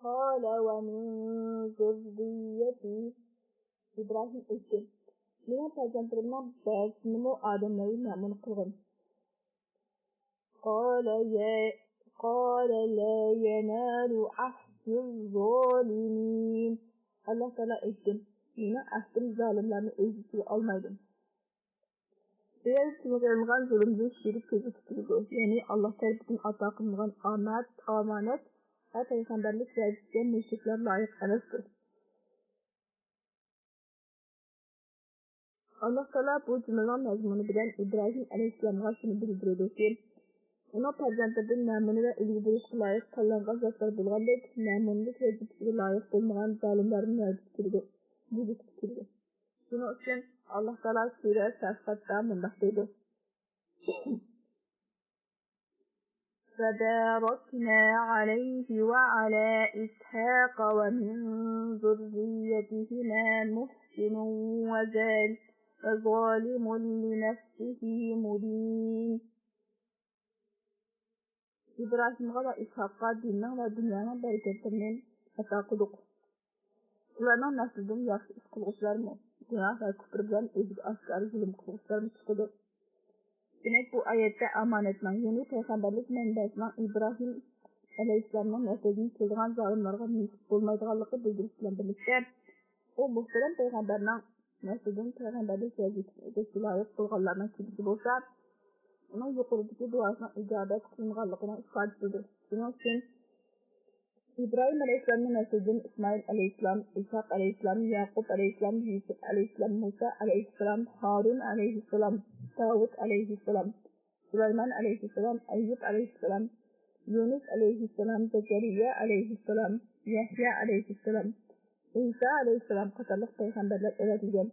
قال ومن ذريتي. ئىبراھىم ئېيتتى، مېنىڭ پەرزەنتلىرىمنىڭ بەزىسىنىمۇ ئادەملەرگە نەمۇنە قىلغىن. قال يا، قال لا ينال عهدي الظالمين. ئاللاھ تائالا ئېيتتى، مېنىڭ ئەھدىم زالىملارنى ئۆز ئىچىگە ئالمايدۇ. بۇ يەردە تىلغا ئېلىنغان زۇلۇمدىن شېرىك كۆزدە تۇتۇلىدۇ، يەنى ئاللاھ تەرىپىدىن ئاتا قىلىنغان ئامەت، ئامانەت ۋە پەيغەمبەرلىك ۋەزىپىگە مۇشرىكلار لايىق ئەمەستۇر. ئاللاھ تائالا بۇ جۈملىنىڭ مەزمۇنى بىلەن ئىبراھىم ئەلەيھىسسالامغا شۇنى بىلدۈرىدۇكى، ئۇنىڭ پەرزەنتلىرىدىن نەمۇنە ۋە ئۈلگە بولۇشقا لايىق تاللانغان زاتلار بولغاندەك، نەمۇنىلىك ۋەزىپىگە لايىق بولمىغان زالىملارنى نەزىكە كېلىدۇ، بۇزۇققا كېلىدۇ. شۇنىڭ ئۈچۈن ئاللاھ تائالا سۈرە ساففاتتا مۇنداق دەيدۇ. وباركنا عليه وعلى إسحاق ومن ذريتهما محسن وظال-، وظالم لنفسه مبين. ئىبراھىمغا ۋە ئىسھاققا دىننىڭ ۋە دۇنيانىڭ بەرىكەتلىرىنى ئاتا قىلدۇق. ئۇلارنىڭ نەسلىدىن ياخشى ئىش قىلغۇچىلارمۇ، گۇناھ ۋە كۇپر بىلەن ئۆزىگە ئاشكارا زۇلۇم قىلغۇچىلارمۇ چىقىدۇ. دېمەك، بۇ ئايەتتە ئامانەتنىڭ، يەنى پەيغەمبەرلىك مەنبەسىنىڭ ئىبراھىم ئەلەيھىسسالامنىڭ نەسلىدىن كېلىدىغان زالىملارغا نېسىپ بولمايدىغانلىقى بىلدۈرۈش بىلەن بىرلىكتە، ئۇ مۇھتەرەم پەيغەمبەرنىڭ نەسلىدىن پەيغەمبەرلىك ۋەزىپىسىنى ئۆتەشكە لايىق بولغانلارنىڭ كېلىشى بولسا، ئۇنىڭ يۇقىرىدىكى دۇئاسىنىڭ ئىجابەت قىلىنغانلىقىنىڭ ئىپادىسىدۇر. شۇنىڭ ئۈچۈن ئىبراھىم ئەلەيھىسسالامنىڭ نەسلىدىن ئىسمائىل ئەلەيھىسسالام، ئىسھاق ئەلەيھىسسالام، يەقۇب ئەلەيھىسسالام، يۈسۈپ ئەلەيھىسسالام، مۇسا ئەلەيھىسسالام، ھارۇن ئەلەيھىسسالام، داۋۇت ئەلەيھىسسالام، سۇلايمان ئەلەيھىسسالام، ئەييۇب ئەلەيھىسسالام، يۇنۇس ئەلەيھىسسالام، زەكەرىيا ئەلەيھىسسالام، يەھيا ئەلەيھىسسالام، ئىسا ئەلەيھىسسالام قاتارلىق پەيغەمبەرلەر ئەۋەتىلگەن.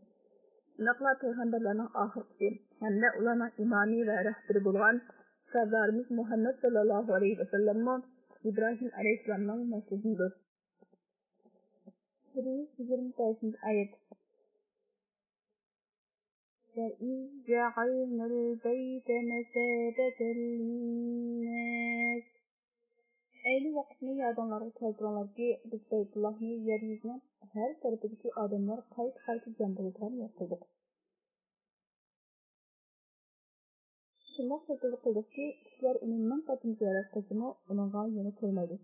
شۇنداقلا پەيغەمبەرلەرنىڭ ئاخىرقىسى ھەمدە ئۇلارنىڭ ئىمامى ۋە رەھبىرى بولغان سەردارىمىز مۇھەممەد ساللاللاھۇ ئەلەيھى ۋەسەللەممۇ ئىبراھىم ئەلەيھىسسالامنىڭ نەسلىدىندۇر. بىر يۈز يىگىرمە بەشىنچى ئايەت. وإذ جعلنا البيت مثابة للناس. ئەينى ۋاقىتنى يادىڭلارغا كەلتۈرۈڭلاركى، بىز بەيتۇللاھنى يەر يۈزىنىڭ ھەر تەرىپىدىكى ئادەملەر قايتا-قايتا جەم بولىدىغان يەر قىلدۇق. شۇنداق شەكىلدە قىلدۇقكى، كىشىلەر ئۇنى مىڭ قېتىم زىيارەت قىلسىمۇ، ئۇنىڭغا يەنە تويمايدۇ.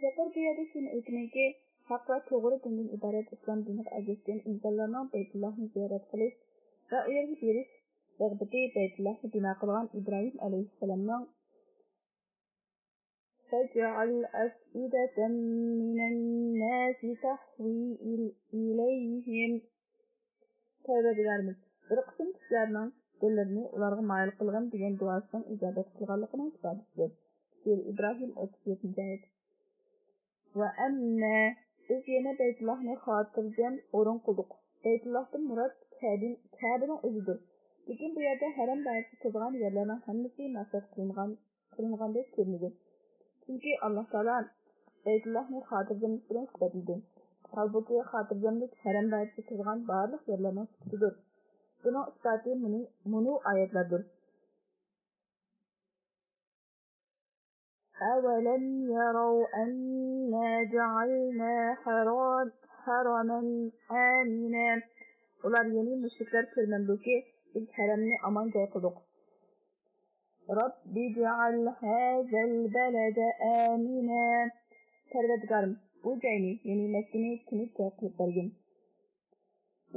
يەنە بۇ يەردە شۇنى ئېيتىمەنكى، ھەق ۋە توغرا دىندىن ئىبارەت ئىسلام دىنىغا ئەگەشكەن ئىنسانلارنىڭ بەيتۇللاھنى زىيارەت قىلىش ۋە ئۇ يەرگە بېرىش رىغبىتى بەيتۇللاھنى بىنا قىلغان ئىبراھىم ئەلەيھىسسالامنىڭ فاجعل أفئدة من الناس تهوي إليهم. پەرۋەردىگارىمىز، بىر قىسىم كىشىلەرنىڭ دىللىرىنى ئۇلارغا مايىل قىلغىن دېگەن دۇئاسىنىڭ ئىجابەت قىلغانلىقىنىڭ ئىپادىسىدۇر. سۈرە ئىبراھىم، ئوتتۇز يەتتىنچى ئايەت. ۋە ئەمما بىز يەنە بەيتۇللاھنى خاتىرجەم ئورۇن قىلدۇق. بەيتۇللاھتىن مۇراد كەبىن-، كەبىنىڭ ئۆزىدۇر. لېكىن بۇ يەردە ھەرەم دائىرىسىگە كىرىدىغان يەرلەرنىڭ ھەممىسى مەقسەت قىلىنغان، قىلىنغاندەك كۆرۈنىدۇ. چۈنكى ئاللاھ تائالا بەيتۇللاھنى خاتىرجەملىك بىلەن سۈپەتلىدى. ھالبۇكى، خاتىرجەملىك ھەرەم دائىرىسىگە كىرىدىغان بارلىق يەرلەرنىڭ سۈپىتىدۇر. بۇنىڭ ئىسپاتى مۇنۇ، مۇنۇ ئايەتلەردۇر. أولم يروا أنا جعلنا حرام-، حرما آمنا. ئۇلار، يەنى مۇشرىكلار، كۆرمەمدۇكى، بىز ھەرەمنى ئامان جاي قىلدۇق. رب اجعل هذا البلد آمنا. پەرۋەردىگارىم، بۇ جاينى، يەنى مەككىنى تىنچ جاي قىلىپ بەرگىن.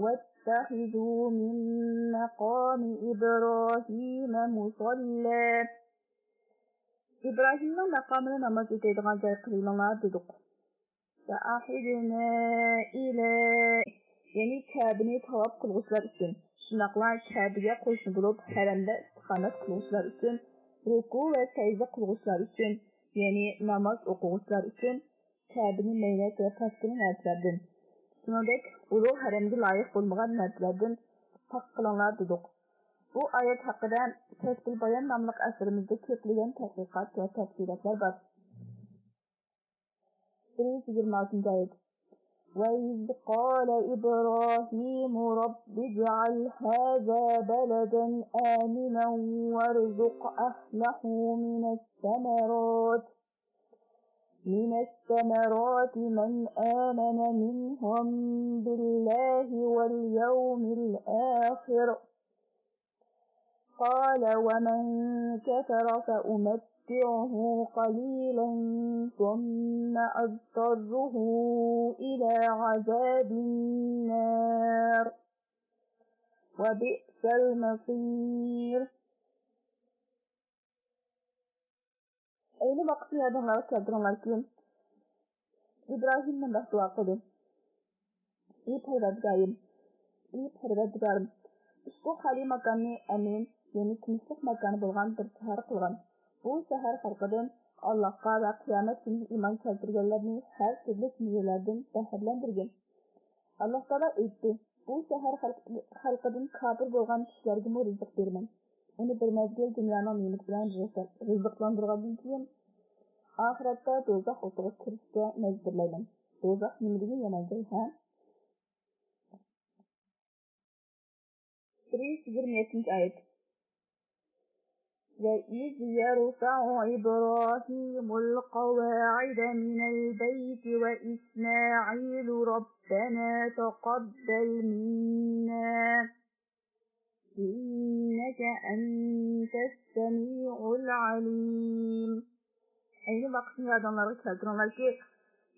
واتخذوا من مقام إبراهيم مصلى. ئىبراھىمنىڭ ماقامىنى ناماز ئۆتەيدىغان جاي قىلىۋېلىڭلار دېدۇق. وعهدنا إلى، يەنى كەبىنى تاۋاپ قىلغۇچىلار ئۈچۈن، شۇنداقلا كەبىگە قوشنا بولۇپ ھەرەمدە ئىستىقامەت قىلغۇچىلار ئۈچۈن، رۇكۇ ۋە سەجدە قىلغۇچىلار ئۈچۈن، يەنى ناماز ئوقۇغۇچىلار ئۈچۈن كەبىنى مەينەت ۋە پاكىتىنى نەرسىلەردىن، شۇنىڭدەك ئۇلۇغ ھەرەمگە لايىق بولمىغان نەرسىلەردىن پاك قىلىڭلار دېدۇق. بۇ ئايەت ھەققىدە كەشفۇل بايان ناملىق ئەسىرىمىزدە كۆپلىگەن تەتقىقات ۋە تەپسىلاتلار بار. بىر يۈز يىگىرمە ئالتىنچى ئايەت. وإذ قال إبراهيم رب اجعل هذا بلدا آمنا وارزق أهله من الثمرات من الثمرات من آمن منهم بالله واليوم الآخر. قال ومن كفر فأمتعه قليلا ثم أضطره إلى عذاب النار وبئس المصير. ئەينى ۋاقىتنى يادىڭلارغا كەلتۈرۈڭلاركى، ئىبراھىم مۇنداق دۇئا قىلدى: ئى پەرۋەردىگايىم، ئى پەرۋەردىگارىم، ئۇشبۇ خالىي ماكاننى ئەمىن، يەنى تىنچلىق ماكانى بولغان بىر شەھەر قىلغىن. بۇ شەھەر خەلقىدىن ئاللاھقا ۋە قىيامەت كۈنىگە ئىمان كەلتۈرگەنلەرنى ھەر تۈرلۈك مېۋىلەردىن بەھرىلەندۈرگىن. ئاللاھ تائالا ئېيتتى: بۇ شەھەر خەلق-، خەلقىدىن كاپىر بولغان كىشىلەرگىمۇ رىزىق بېرىمەن. ئۇنى بىر مەزگىل دۇنيانىڭ نېمىتى بىلەن رىزىق-، رىزىقلاندۇرغاندىن كېيىن، ئاخىرەتتە دوزاخ ئوتىغا كىرىشكە مەجبۇرلايمەن. دوزاخ نېمىدىگە يامان جاي، ھە؟ بىرىنچى يىگىرمە يەتتىنچى ئايەت. وإذ يرفع إبراهيم القواعد من البيت وإسماعيل ربنا تقبل منا إنك أنت السميع العليم. ئەينى ۋاقىتنى يادىڭلارغا كەلتۈرۈڭلاركى،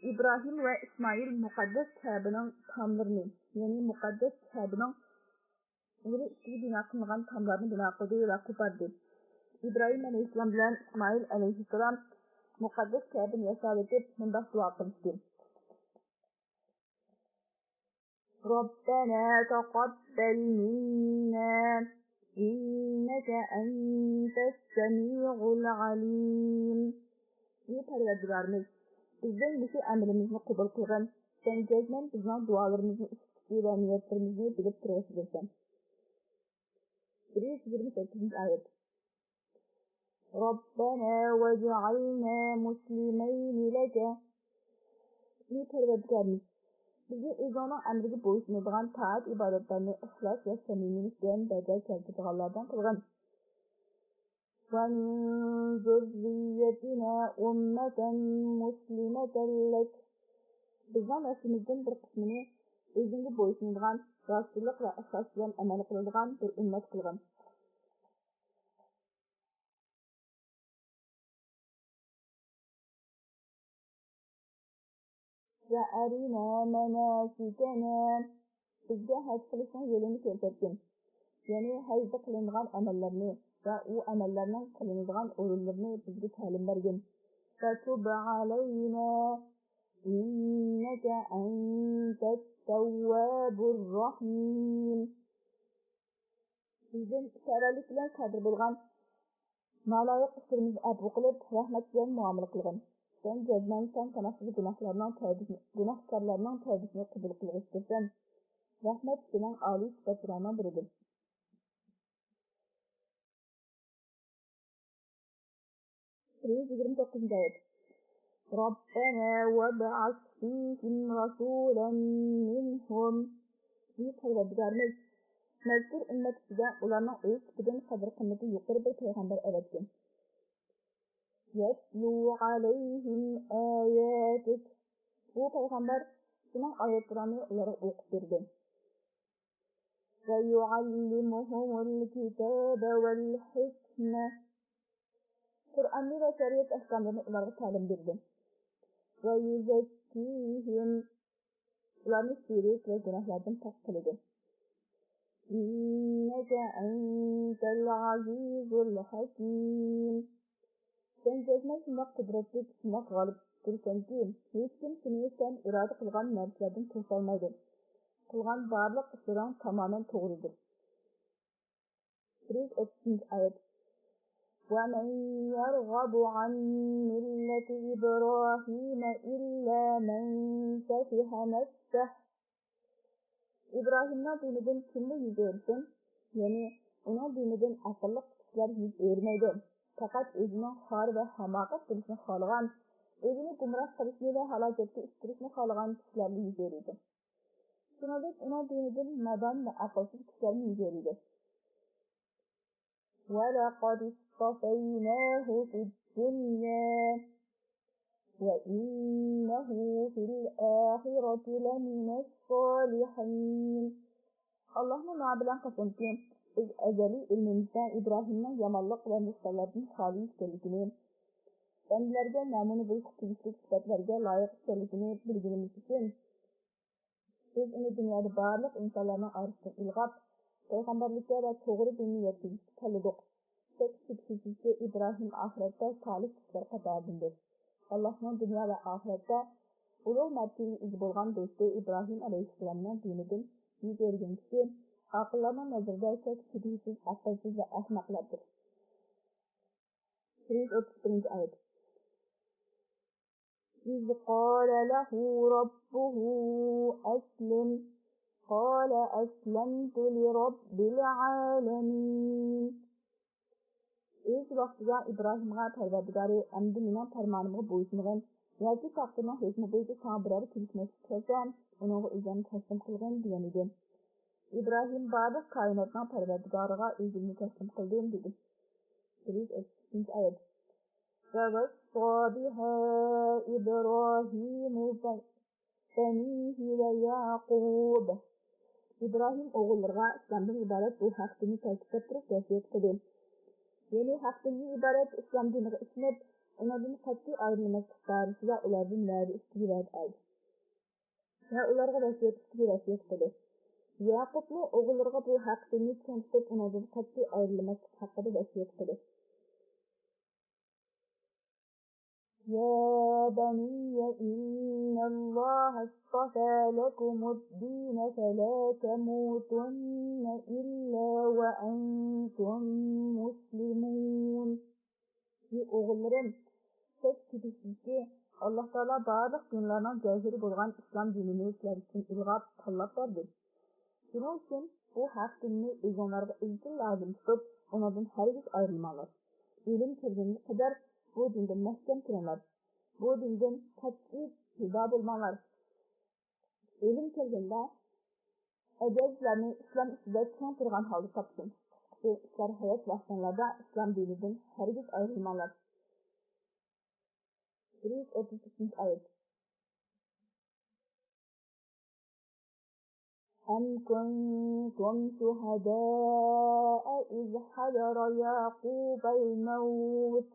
ئىبراھىم ۋە ئىسمائىل مۇقەددەس كەبىنىڭ تاملىرىنى، يەنى مۇقەددەس كەبىنىڭ ئۇلىرى ئۈستىگە بىنا قىلىنغان تاملارنى بىنا قىلدى ۋە قوپاردى. ئىبراھىم ئەلەيھىسسالام بىلەن ئىسمائىل ئەلەيھىسسالام مۇقەددەس كەبىنى ياساۋېتىپ، مۇنداق دۇئا قىلىشتى: ربنا تقبل منا إنك أنت السميع العليم. ئى پەرۋەردىگارىمىز، بىزدىن مۇشۇ ئەمىلىمىزنى قوبۇل قىلغىن. سەن جەزمەن بىزنىڭ دۇئالىرىمىزنى ئىشىتكۈچى ۋە نىيەتلىرىمىزنى بىلىپ تۇرغۇچىدۇرسەن. بىر يۈز يىگىرمە سەككىزىنچى ئايەت. ربنا واجعلنا مسلمين لك. ئى پەرۋەردىگارىمىز، بىزنى ئۆزۈڭنىڭ ئەمرىگە بويسۇنىدىغان تائەت-ئىبادەتلەرنى ئىخلاس ۋە سەمىمىيلىك بىلەن بەجا كەلتۈرىدىغانلاردىن قىلغىن. ومن ذريتنا أمة مسلمة لك. بىزنىڭ نەسلىمىزدىن بىر قىسمىنى ئۆزۈڭگە بويسۇنىدىغان، راستچىللىق ۋە ئىخلاس بىلەن ئەمەل قىلىدىغان بىر ئۈممەت قىلغىن. وأرنا مناسكنا. بىزگە ھەج قىلىشنىڭ يولىنى كۆرسەتكىن. يەنى ھەجدە قىلىنىدىغان ئەمەللەرنى ۋە ئۇ ئەمەللەرنىڭ قىلىنىدىغان ئورۇنلىرىنى بىزگە تەلىم بەرگىن. وتب علينا إنك أنت التواب الرحيم. بىزدىن سەۋەنلىك بىلەن سادىر بولغان نالايىق ئىشلىرىمىزنى ئەپۇ قىلىپ، رەھمەت بىلەن مۇئامىلە قىلغىن. سەن جەزمەن سان ساناقسىز گۇناھلارنىڭ تەۋبىسىنى، گۇناھكارلارنىڭ تەۋبىسىنى قوبۇل قىلغۇچىدۇرسەن. رەھمەت سېنىڭ ئالىي سۈپەتلىرىڭنىڭ بىرىدۇر. بىر يۈز يىگىرمە توققۇزىنچى ئايەت. ربنا وابعث فيهم رسولا منهم. ئى پەرۋەردىگارىمىز، مەزكۇر ئۈممەت ئىچىدە ئۇلارنىڭ ئۆز تىپىدىن قەدىر-قىممىتى يۇقىرى بىر پەيغەمبەر ئەۋەتكىن. يتلو عليهم آياتك. بۇ پەيغەمبەر سېنىڭ ئايەتلىرىڭنى ئۇلارغا ئوقۇپ بېرىدۇ. ويعلمهم الكتاب والحكمة. قۇرئاننى ۋە شەرىئەت ئەھكاملىرىنى ئۇلارغا تەلىم بېرىدۇ. ويزكيهم. ئۇلارنى شىرك ۋە گۇناھلاردىن پاك قىلىدۇ. إنك أنت العزيز الحكيم. سەن جەزمەن شۇنداق قۇدرەتلىك، شۇنداق غالىبتۇرسەنكى، ھېچكىم سېنى سەن ئىرادە قىلغان نەرسىلەردىن توسالمايدۇ. قىلغان بارلىق ئىشلىرىڭ تامامەن توغرىدۇر. بىر يۈز ئوتتۇزىنچى ئايەت. ومن يرغب عن ملة إبراهيم إلا من سفه نفسه. ئىبراھىمنىڭ دىنىدىن كىممۇ يۈز ئۆرۈسۇن؟ يەنى ئۇنىڭ دىنىدىن ئەقىللىق كىشىلەر يۈز ئۆرۈمەيدۇ. پەقەت ئۆزىنىڭ خار ۋە ھاماقەت بولۇشىنى خالىغان، ئۆزىنى گۇمراھ قىلىشنى ۋە ھالاكەتكە ئۇچرىتىشنى خالىغان كىشىلەرلا يۈز ئۆرۈيدۇ. شۇنىڭدەك ئۇنىڭ دىنىدىن نادان ۋە ئەقىلسىز كىشىلەرمۇ يۈز ئۆرۈيدۇ. ولقد اصطفيناه في الدنيا وإنه في الآخرة لمن الصالحين. ئاللاھنىڭ نامى بىلەن قەسەمكى، بىز ئەزەلىي ئىلمىمىزدە ئىبراھىمنىڭ يامانلىق ۋە نۇقسانلاردىن خالىي ئىكەنلىكىنى، بەندىلەرگە نەمۇنە بولۇشقا تېگىشلىك سۈپەتلەرگە لايىق ئىكەنلىكىنى بىلگىنىمىز ئۈچۈن، بىز ئۇنى دۇنيادا بارلىق ئىنسانلارنىڭ ئارىسىدىن ئىلغاپ، پەيغەمبەرلىككە ۋە توغرا دىننى يەتكۈزۈشكە تاللىدۇق. شەك-شۈبھىسىزكى، ئىبراھىم ئاخىرەتتە سالىھ كىشىلەر قاتارىدىندۇر. ئاللاھنىڭ دۇنيا ۋە ئاخىرەتتە ئۇلۇغ مەرتىۋىگە ئىگە بولغان دوستى ئىبراھىم ئەلەيھىسسالامنىڭ دىنىدىن يۈز ئۆرۈگەن كىشى ئاقىللارنىڭ نەزىرىدە شەك-شۈبھىسىز ئەقىلسىز ۋە ئەخمەقلەردۇر. بىر يۈز ئوتتۇز بىرىنچى ئايەت. إذ قال له ربه أسلم قال أسلمت لرب العالمين. ئۆز ۋاقتىدا ئىبراھىمغا پەرۋەردىگارى، ئەمدى مېنىڭ پەرمانىمغا بويسۇنغىن ياكى تاختىنىڭ ھۆكمى بويىچە ساڭا بىرەر كېلىشمەسلىك كەلسە، ئۇنىڭغا ئۆزۈڭنى تەسلىم قىلغىن، دېگەن ئىدى. ئىبراھىم بارلىق كائىناتنىڭ پەرۋەردىگارىغا ئۆزۈمنى تەسلىم قىلدىم، دېدى. بىر يۈز ئوتتۇز ئۈچىنچى ئايەت. ووصى بها إبراهيم بنيه ويعقوب. ئىبراھىم ئوغۇللىرىغا ئىسلامدىن ئىبارەت بۇ ھەق دىننى تەكىتلەپ تۇرۇپ ۋەسىيەت قىلدى. يەنى ھەق دىنىدىن ئىبارەت ئىسلام دىنىغا ئىشىنىپ، ئۇنىڭدىن قەتئىي ئايرىلماسلىق بارىسىدا ئۇلاردىن ۋەدە ئىستىگە ۋەدە ئالدى. ۋە ئۇلارغا ۋەسىيەت ئىستىگە ۋەسىيەت قىلدى. يەقۇپمۇ ئوغۇللىرىغا بۇ ھەق دىننى چىڭ تۇتۇپ، ئۇنىڭدىن قەتئىي ئايرىلماسلىق ھەققىدە ۋەسىيەت قىلدى. يا بني إن الله اصطفى لكم الدين فلا تموتن إلا وأنتم مسلمون. ئى ئوغۇللىرىم، سىز كېتىشتىكى، ئاللا تائالا بارلىق دىنلارنىڭ جەۋھىرى بولغان ئىسلام دىنىنى سىلەر ئۈچۈن ئىلغاپ، تاللاپ بەردى. شۇنىڭ ئۈچۈن بۇ ھەق دىننى ئۆزۈڭلارغا ئىزچىل لازىم تۇتۇپ، ئۇنىڭدىن ھەرگىز ئايرىلماڭلار. ئۆلۈم كەلگەنگە قەدەر بۇ دىندا مەھكەم تۇرۇڭلار. بۇ دىندىن قەتئىي جۇدا بولماڭلار. ئۆلۈم كەلگەندە، ئەجەل سىلەرنى ئىسلام ئۈستىدە چىڭ تۇرغان ھالدا تاپسۇن. قىسقىسى، سىلەر ھايات ۋاقتىڭلاردا ئىسلام دىنىدىن ھەرگىز ئايرىلماڭلار. بىر يۈز ئوتتۇز ئۈچىنچى ئايەت. أم كنتم شهداء إذ حضر يعقوب الموت.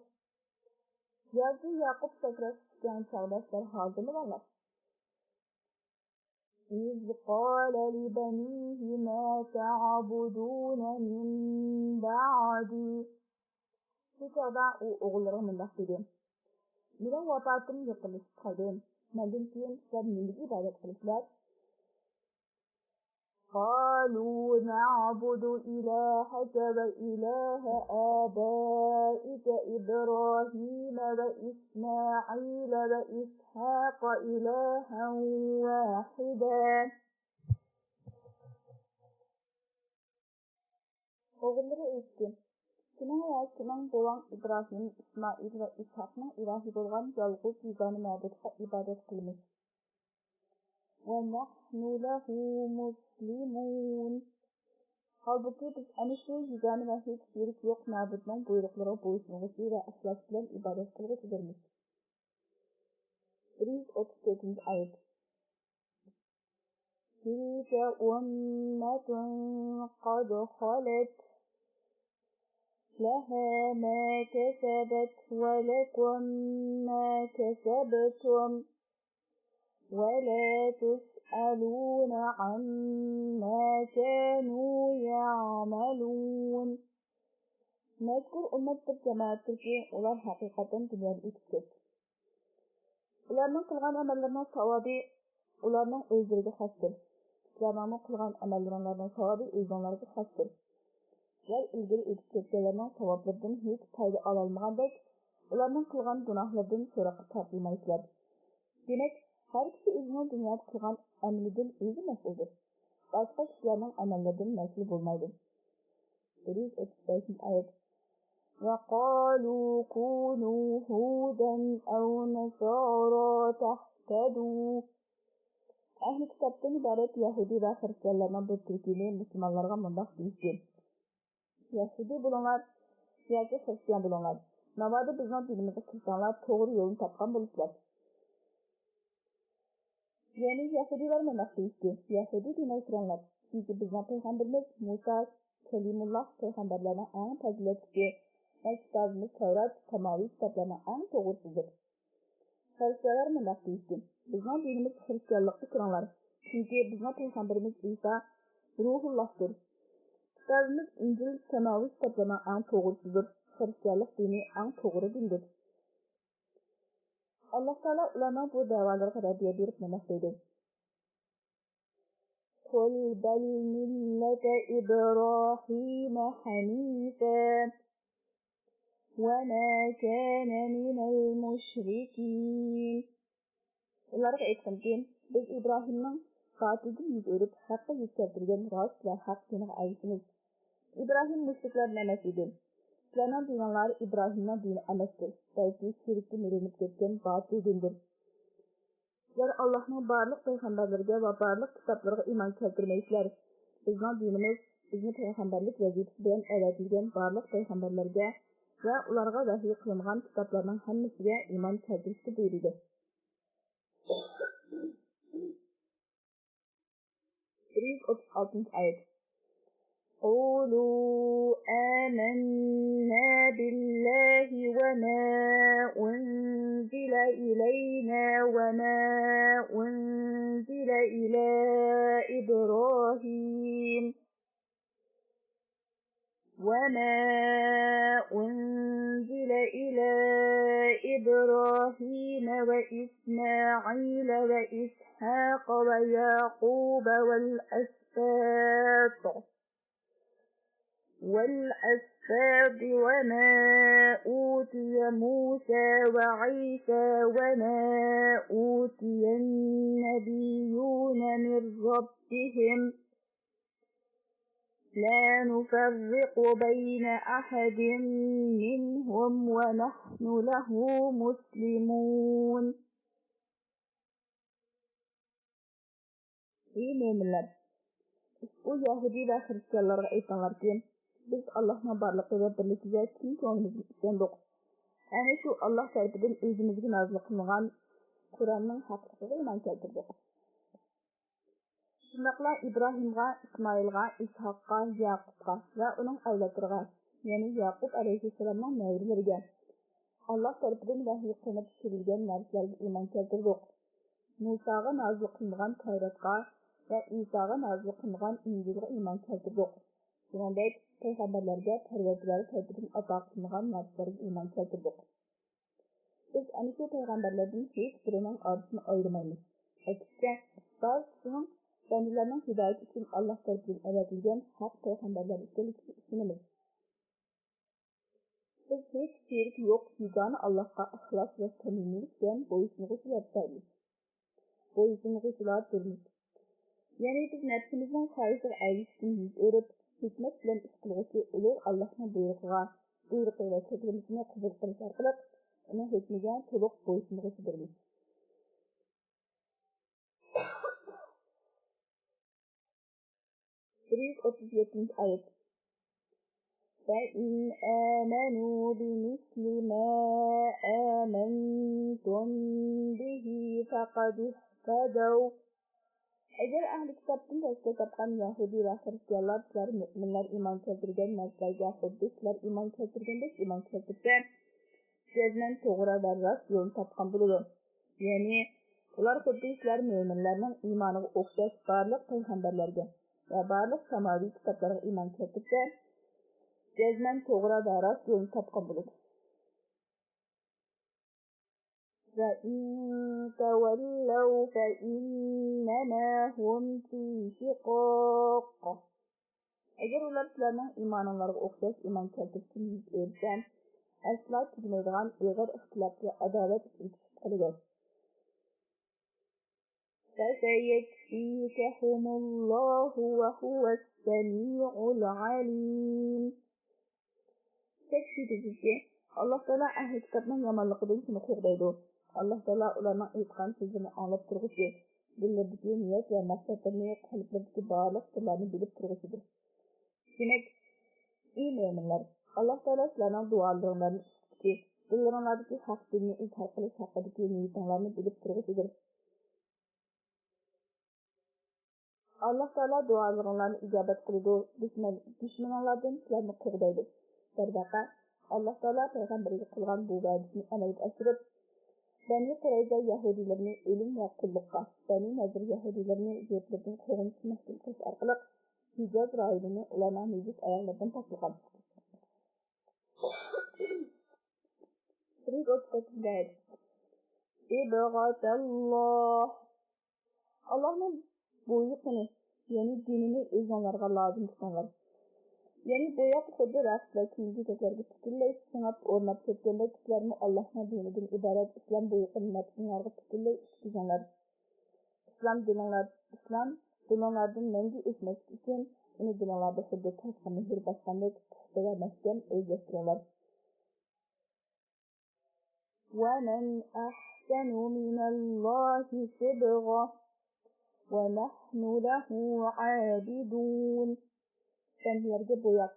ياكى ياقۇپ سەكرەتكە چۈشكەن چاغدا سىلەر ھازىرمىدىڭلار؟ إذ قال لبنيه ما تعبدون من بعدي. شۇ چاغدا ئۇ ئوغۇللىرىغا مۇنداق دېدى: مېنىڭ ۋاپاتىم يېقىنلىشىپ قالدى. مەندىن كېيىن سىلەر نېمىگە ئىبادەت قىلىسىلەر؟ قالوا نعبد إلهك وإله آبائك إبراهيم وإسماعيل وإسحاق إلها واحدا. ئوغۇللىرى ئېيتتى: سېنىڭ ۋە سېنىڭ بوۋاڭ ئىبراھىم، ئىسمائىل ۋە ئىسھاقنىڭ ئىلاھى بولغان يالغۇز يېگانە مەبۇدقا ئىبادەت قىلىمىز. ونحن له مسلمون. ھالبۇكى، بىز ئەنە شۇ يېگانە ۋە ھېچ شېرىكى يوق مەبۇدنىڭ بۇيرۇقلىرىغا بويسۇنغۇچى ۋە ئىخلاس بىلەن ئىبادەت قىلغۇچىلىرمىز. بىر يۈز ئوتتۇز تۆتىنچى ئايەت. تلك أمة قد خلت لها ما كسبت ولكم ما كسبتم ولا تسألون عما كانوا يعملون. مەزكۇر ئۈممەت بىر جامائەتتۇركى، ئۇلار ھەقىقەتەن دۇنيادىن ئۆتۈپ كەتتى. ئۇلارنىڭ قىلغان ئەمەللىرىنىڭ ساۋابى ئۇلارنىڭ ئۆزلىرىگە خاستۇر. سىلەرنىڭمۇ قىلغان ئەمەللىرىڭلارنىڭ ساۋابى ئۆزۈڭلارغا خاستۇر. سىلەر ئىلگىرى ئۆتۈپ كەتكەنلەرنىڭ ساۋابلىرىدىن ھېچ پايدا ئالالمىغاندەك، ئۇلارنىڭ قىلغان گۇناھلىرىدىن سوراققا تارتىلمايسىلەر. دېمەك، ھەر كىشى ئۆزىنىڭ دۇنيادا قىلغان ئەمىلىدىن ئۆزى مەسئۇلدۇر. باشقا كىشىلەرنىڭ ئەمەللىرىدىن مەسئۇل بولمايدۇ. بىر يۈز ئوتتۇز بەشىنچى ئايەت. وقالوا كونوا هودا أو نصارى تهتدوا. ئەھلى كىتابتىن ئىبارەت يەھۇدىي ۋە خىرىستىيانلارنىڭ بىر تۈركۈمى مۇسۇلمانلارغا مۇنداق دېيىشتى: يەھۇدىي بولۇڭلار ياكى خىرىستىيان بولۇڭلار، ناۋادا بىزنىڭ دىنىمىزغا كىرسەڭلار، توغرا يولنى تاپقان بولىسىلەر. يەنى يەھۇدىيلار مۇنداق دېيىشتى: يەھۇدىي دېمەي تۇرۇڭلار، چۈنكى بىزنىڭ پەيغەمبىرىمىز مۇسا كەلىمۇللا پەيغەمبەرلەرنىڭ ئەڭ پەزىلەتلىكى ۋە كىتابىمىز تەۋرات ساماۋىي كىتابلارنىڭ ئەڭ توغرىسىدۇر. خىرىستىيانلار مۇنداق دېيىشتى: بىزنىڭ دىنىمىز خىرىستىيانلىققا كىرىڭلار، چۈنكى بىزنىڭ پەيغەمبىرىمىز ئىسا روھۇللاھتۇر. كىتابىمىز ئىنجىل ساماۋىي كىتابلارنىڭ ئەڭ توغرىسىدۇر، خىرىستىيانلىق دىنى ئەڭ توغرا دىندۇر. ئاللاھ تائالا ئۇلارنىڭ بۇ دەۋالىرىغا رەددىيە بېرىپ مۇنداق دەيدۇ: قل بل ملة إبراهيم حنيفا وما كان من المشركين. ئۇلارغا ئېيتقىنكى، بىز ئىبراھىمنىڭ باتىلدىن يۈز ئۆرۈپ، ھەققە يۈز كەلتۈرگەن راست ۋە ھەق دىنىغا ئەگىشىمىز. ئىبراھىم مۇشرىكلاردىن ئەمەس ئىدى. سىلەرنىڭ دىنىڭلار ئىبراھىمنىڭ دىنى ئەمەستۇر، بەلكى شىركتىن يېرىنىپ كەتكەن باتىل دىندۇر. سىلەر ئاللاھنىڭ بارلىق پەيغەمبەرلىرىگە ۋە بارلىق كىتابلىرىغا ئىمان كەلتۈرمەيسىلەر. بىزنىڭ دىنىمىز بىزنى پەيغەمبەرلىك ۋەزىپىسى بىلەن ئەۋەتىلگەن بارلىق پەيغەمبەرلەرگە ۋە ئۇلارغا ۋەھيى قىلىنغان كىتابلارنىڭ ھەممىسىگە ئىمان كەلتۈرۈشكە بۇيرۇيدۇ. بىر يۈز ئوتتۇز ئالتىنچى ئايەت. قولوا آمنا بالله وما أنزل إلينا وما أنزل إلى إبراهيم وما أنزل إلى إبراهيم وإسماعيل وإسحاق ويعقوب والأسباط والأسباط وما أوتي موسى وعيسى وما أوتي النبيون من ربهم لا نفرق بين أحد منهم ونحن له مسلمون. ئى مۆمىنلەر! ئۇ يەھۇدىي ۋە خىرىستىيانلارغا ئېيتىڭلاركى، بىز ئاللاھنىڭ بارلىقى ۋە بىرلىكىگە چىن كۆڭلىمىزدىن ئىشەندۇق. ئەنە شۇ ئاللاھ تەرىپىدىن ئۆزىمىزگە نازىل قىلىنغان قۇرئاننىڭ ھەقلىقىگە ئىمان كەلتۈردۇق. شۇنداقلا ئىبراھىمغا، ئىسمائىلغا، ئىسھاققا، يەقۇبقا ۋە ئۇنىڭ ئەۋلادلىرىغا، يەنى يەقۇب ئەلەيھىسسالامنىڭ نەۋرىلىرىگە، ئاللاھ تەرىپىدىن ۋەھيى قىلىنىپ چۈشۈرۈلگەن نەرسىلەرگە ئىمان كەلتۈردۇق. مۇساغا نازىل قىلىنغان تەۋراتقا ۋە ئىساغا نازىل قىلىنغان ئىنجىلغا ئىمان كەلتۈردۇق. شۇنىڭدەك پەيغەمبەرلەرگە پەرۋەردىگارى تەرىپىدىن ئاتا قىلىنغان نەرسىلەرگە ئىمان كەلتۈردۇق. بىز ئەنە شۇ پەيغەمبەرلەردىن ھېچ بىرىنىڭ ئارىسىنى ئايرىمايمىز. ئەكسىچە، بارچىسىنىڭ بەندىلەرنىڭ ھىدايىتى ئۈچۈن ئاللاھ تەرىپىدىن ئەۋەتىلگەن ھەق پەيغەمبەرلەر ئىكەنلىكىگە ئىشىنىمىز. بىز ھېچ شېرىكى يوق يېگانە ئاللاھقا ئىخلاس ۋە سەمىمىيلىك بىلەن بويسۇنغۇچىلاردىن، بويسۇنغۇچىلاردۇرمىز. يەنى بىز نەپسىمىزنىڭ خاھىشىغا ئەگىشىشتىن يۈز ئۆرۈپ، ھېكمەت بىلەن ئىش قىلغۇچى ئۇلۇغ ئاللاھنىڭ بۇيرۇقىغا، بۇيرۇقى ۋە چەكلىمىسىنى قوبۇل قىلىش ئارقىلىق ئۇنىڭ ھۆكمىگە تولۇق بويسۇنغۇچىدۇرمىز. بىر يۈز ئوتتۇز يەتتىنچى ئايەت. فإن آمنوا بمثل ما آمنتم به فقد اهتدوا. ئەگەر ئەھلى كىتابتىن تەشكىل تاپقان يەھۇدىي ۋە خىرىستىيانلار سىلەر مۆمىنلەر ئىمان كەلتۈرگەن نەرسىلەرگە خۇددى سىلەر ئىمان كەلتۈرگەندەك ئىمان كەلتۈرسە، جەزمەن توغرا ۋە راست يولنى تاپقان بولىدۇ. يەنى، ئۇلار خۇددى سىلەر مۆمىنلەرنىڭ ئىمانىغا ئوخشاش بارلىق پەيغەمبەرلەرگە ۋە بارلىق ساماۋىي كىتابلارغا ئىمان كەلتۈرسە، جەزمەن توغرا ۋە راست يولنى تاپقان بولىدۇ. وإن تولوا فإنما هم في شقاق. ئەگەر ئۇلار سىلەرنىڭ ئىمانىڭلارغا ئوخشاش ئىمان كەلتۈرۈشتىن يۈز ئۆرۈسە، ئەسلا تۈگىمەيدىغان ئېغىر ئىختىلاپ ۋە ئاداۋەت ئىچىدە چۈشۈپ قالىدۇ. فسيكفيكهم الله وهو السميع العليم. شەك شۈبھىسىزكى، ئاللاھ تائالا ئەھلى كىتابنىڭ يامانلىقىدىن سېنى قوغدايدۇ. ئاللاھ تائالا ئۇلارنىڭ ئېيتقان سۆزلىرىنى ئاڭلاپ تۇرغۇچى، دىللىرىدىكى نىيەت ۋە مەقسەتلىرىنى، قەلبلىرىدىكى بارلىق سىرلارنى بىلىپ تۇرغۇچىدۇر. دېمەك، ئى مۆمىنلەر، ئاللاھ تائالا سىلەرنىڭ دۇئالىرىڭلارنى ئىشىتقۇچى، دىللىرىڭلاردىكى ھەق دىننى ئىزھار قىلىش ھەققىدىكى نىيىتىڭلارنى بىلىپ تۇرغۇچىدۇر. ئاللاھ تائالا دۇئالىرىڭلارنى ئىجابەت قىلىدۇ، دۈشمەن، دۈشمىنىڭلاردىن سىلەرنى قوغدايدۇ. دەرۋەقە، ئاللاھ تائالا پەيغەمبىرىگە قىلغان بۇ ۋەدىسىنى ئەمەلگە ئاشۇرۇپ، بەنى قۇرەيزە يەھۇدىيلىرىنى ئۆلۈم ۋە قۇللۇققا، بەنى نەزىر يەھۇدىيلىرىنى يۇرتلىرىدىن قوغۇنۇشقا مەھكۇم قىلىش ئارقىلىق، ھىجاز رايونىنى ئۇلارنىڭ نىجىس ئاياغلىرىدىن پاكلىغان. بىر يۈز ئوتتۇز تۆتىنچى ئايەت. صبغة الله. ئاللاھنىڭ بويىقىنى، يەنى دىنىنى ئۆزۈڭلارغا لازىم تۇتۇڭلار. يەنى بوياق خۇددى رەخت ۋە كىيىم-كېچەكلەرگە پۈتۈنلەي سىڭىپ ئورناپ كەتكەندەك، سىلەرمۇ ئاللاھنىڭ دىنىدىن ئىبارەت ئىسلام بويىقىنى نەپسىڭلارغا پۈتۈنلەي ئىچكۈزۈڭلار. ئىسلام دىنىڭلار، ئىسلام دىنىڭلاردىن مەڭگۈ ئۆچمەسلىك ئۈچۈن، ئۇنى دىلىڭلاردا خۇددى تاشقا مۆھۈر باسقاندەك پۇختا ۋە مەھكەم ئۆزلەشتۈرۈڭلار. ومن أحسن من الله صبغة ونحن له عابدون. بەندىلەرگە بوياق،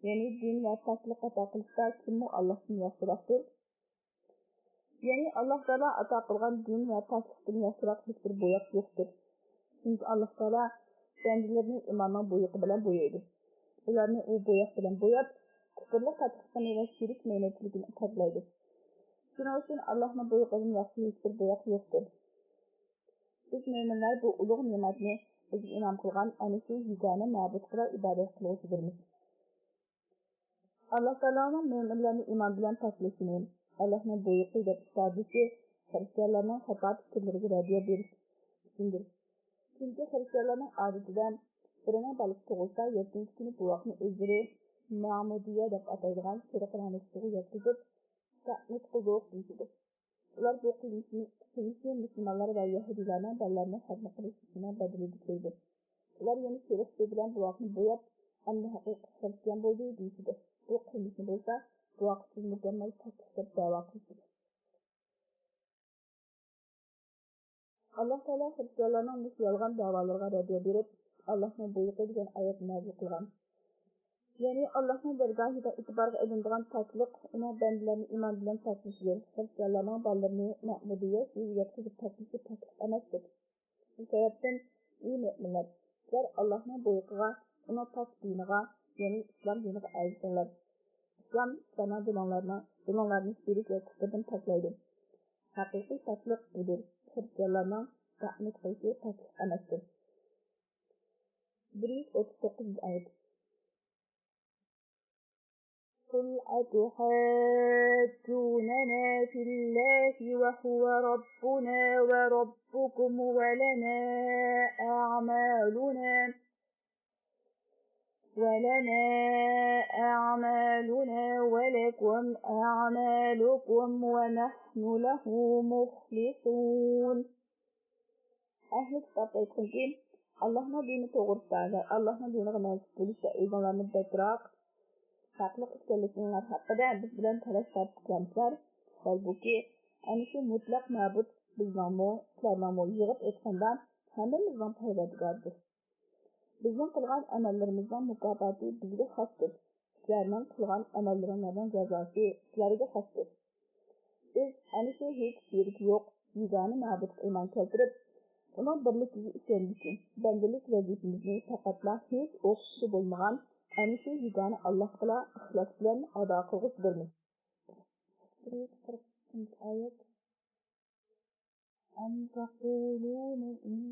يەنى دىن ۋە پاكلىق ئاتا قىلىشتا كىممۇ ئاللاھتىن ياخشىراقتۇر؟ يەنى ئاللاھ تائالا ئاتا قىلغان دىن ۋە پاكلىقتىن ياخشىراق ھېچبىر بوياق يوقتۇر. چۈنكى ئاللاھ تائالا بەندىلىرىنى ئىماننىڭ بويىقى بىلەن بويايدۇ. ئۇلارنى ئۇ بوياق بىلەن بوياپ، كۇپۇرلۇق قاتتىقلىقىنى ۋە شېرىك مەينەتچىلىكىنى پاكلايدۇ. شۇنىڭ ئۈچۈن ئاللاھنىڭ بويىقىدىن ياخشى ھېچبىر بوياق يوقتۇر. بىز مۆمىنلەر بۇ ئۇلۇغ نېمەتنى بىزگە ئىنئام قىلغان ئەنە شۇ يېگانە مەبۇدقىلا ئىبادەت قىلغۇچىدۇرمىز. ئاللاھ تائالانىڭ مۆمىنلەرنى ئىمان بىلەن پاكلىشىنى، ئاللاھنىڭ بۇيرۇقى دەپ ئىپادىسى خىرىستىيانلارنىڭ خاتا پىكىرلىرىگە رەددىيە بېرىش ئۈچۈندۇر. چۈنكى خىرىستىيانلارنىڭ ئادىتىدە بىرىنىڭ بالىسى تۇغۇلسا، يەتتىنچى كۈنى بوۋاقنى ئۆزلىرى مەمۇدىيە دەپ ئاتايدىغان سېرىق رەڭلىك سۇغا ياتقۇزۇپ، تەئمىد قىلدۇق دېيىشىدۇ. ئۇلار بۇ قىلمىشنى، قىلمىشنى مۇسۇلمانلار ۋە يەھۇدىيلارنىڭ بالىلارنى خەتنە قىلىش ئىشىنىڭ بەدىلى دەيدۇ. ئۇلار يەنە سېرىق سۇ بىلەن بوۋاقنى بوياپ، ئەمدى ھەقىقىي خىرىستىيان بولدى دېيىشىدۇ. بۇ قىلمىشنى بولسا بوۋاقسىز مۇكەممەل پاكلىق دەپ دەۋا قىلىشىدۇ. ئاللاھ تائالا خىرىستىيانلارنىڭ مۇشۇ يالغان دەۋالىرىغا رەددىيە بېرىپ، ئاللاھنىڭ بۇيرۇقى دېگەن ئايەتنى نازىل قىلغان. يەنى ئاللاھنىڭ دەرگاھىدا ئېتىبارغا ئېلىنىدىغان پاكلىق ئۇنىڭ بەندىلەرنى ئىمان بىلەن پاكلىشىدۇر. خىرىستىيانلارنىڭ بالىلىرىنى مەمۇدىيە سۈيىگە ياتقۇزۇپ پاكلىشى پاكلىق ئەمەستۇر. شۇ سەۋەبتىن، ئى مۆمىنلەر، سىلەر ئاللاھنىڭ بۇيرۇقىغا، ئۇنىڭ پاك دىنىغا، يەنى ئىسلام دىنىغا ئەگىشىڭلار. ئىسلام سەنە دىلىڭلارنى، دىلىڭلارنى شېرىك ۋە كۇپۇردىن پاكلايدۇ. ھەقىقىي پاكلىق بۇدۇر. خىرىستىيانلارنىڭ تەئمىد قىلىشى پاكلىق ئەمەستۇر. بىر يۈز ئوتتۇز توققۇزىنچى ئايەت. قل أتحاجوننا في الله وهو ربنا وربكم ولنا أعمالنا ولنا أعمالنا ولكم أعمالكم ونحن له مخلصون. ئەھلى كىتاب ئېيتقىنكى، ئاللاھنىڭ دىنى توغرىسىدا ۋە ئاللاھنىڭ دىنىغا مەنسۇپ بولۇشتا ئۆزۈڭلارنى بەكرەك ھەقلىق ئىكەنلىكىڭلار ھەققىدە بىز بىلەن تالاش تارتىپ قىلامسىلەر؟ ھالبۇكى، ئەنە شۇ مۇتلەق مەبۇد بىزنىڭمۇ، سىلەرنىڭمۇ يىغىپ ئېيتقاندا ھەممىمىزنىڭ پەرۋەردىگارىدۇر. بىزنىڭ قىلغان ئەمەللىرىمىزنىڭ مۇكاپاتى بىزگە خاستۇر. سىلەرنىڭ قىلغان ئەمەللىرىڭلارنىڭ جازاسى سىلەرگە خاستۇر. بىز ئەنە شۇ ھېچ شېرىكى يوق يېگانە مەبۇدقا ئىمان كەلتۈرۈپ، ئۇنىڭ بىرلىكىگە ئىشەنگۈچى، بەندىلىك ۋەزىپىمىزنى پەقەتلا ھېچ ئوخشىشى بولمىغان ئەنە شۇ يېگانە ئاللاھقىلا ئىخلاس بىلەن ئادا قىلغۇچىدۇرمىز. بىر يۈز قىرىق ئۈچىنچى ئايەت. أم تقولون إن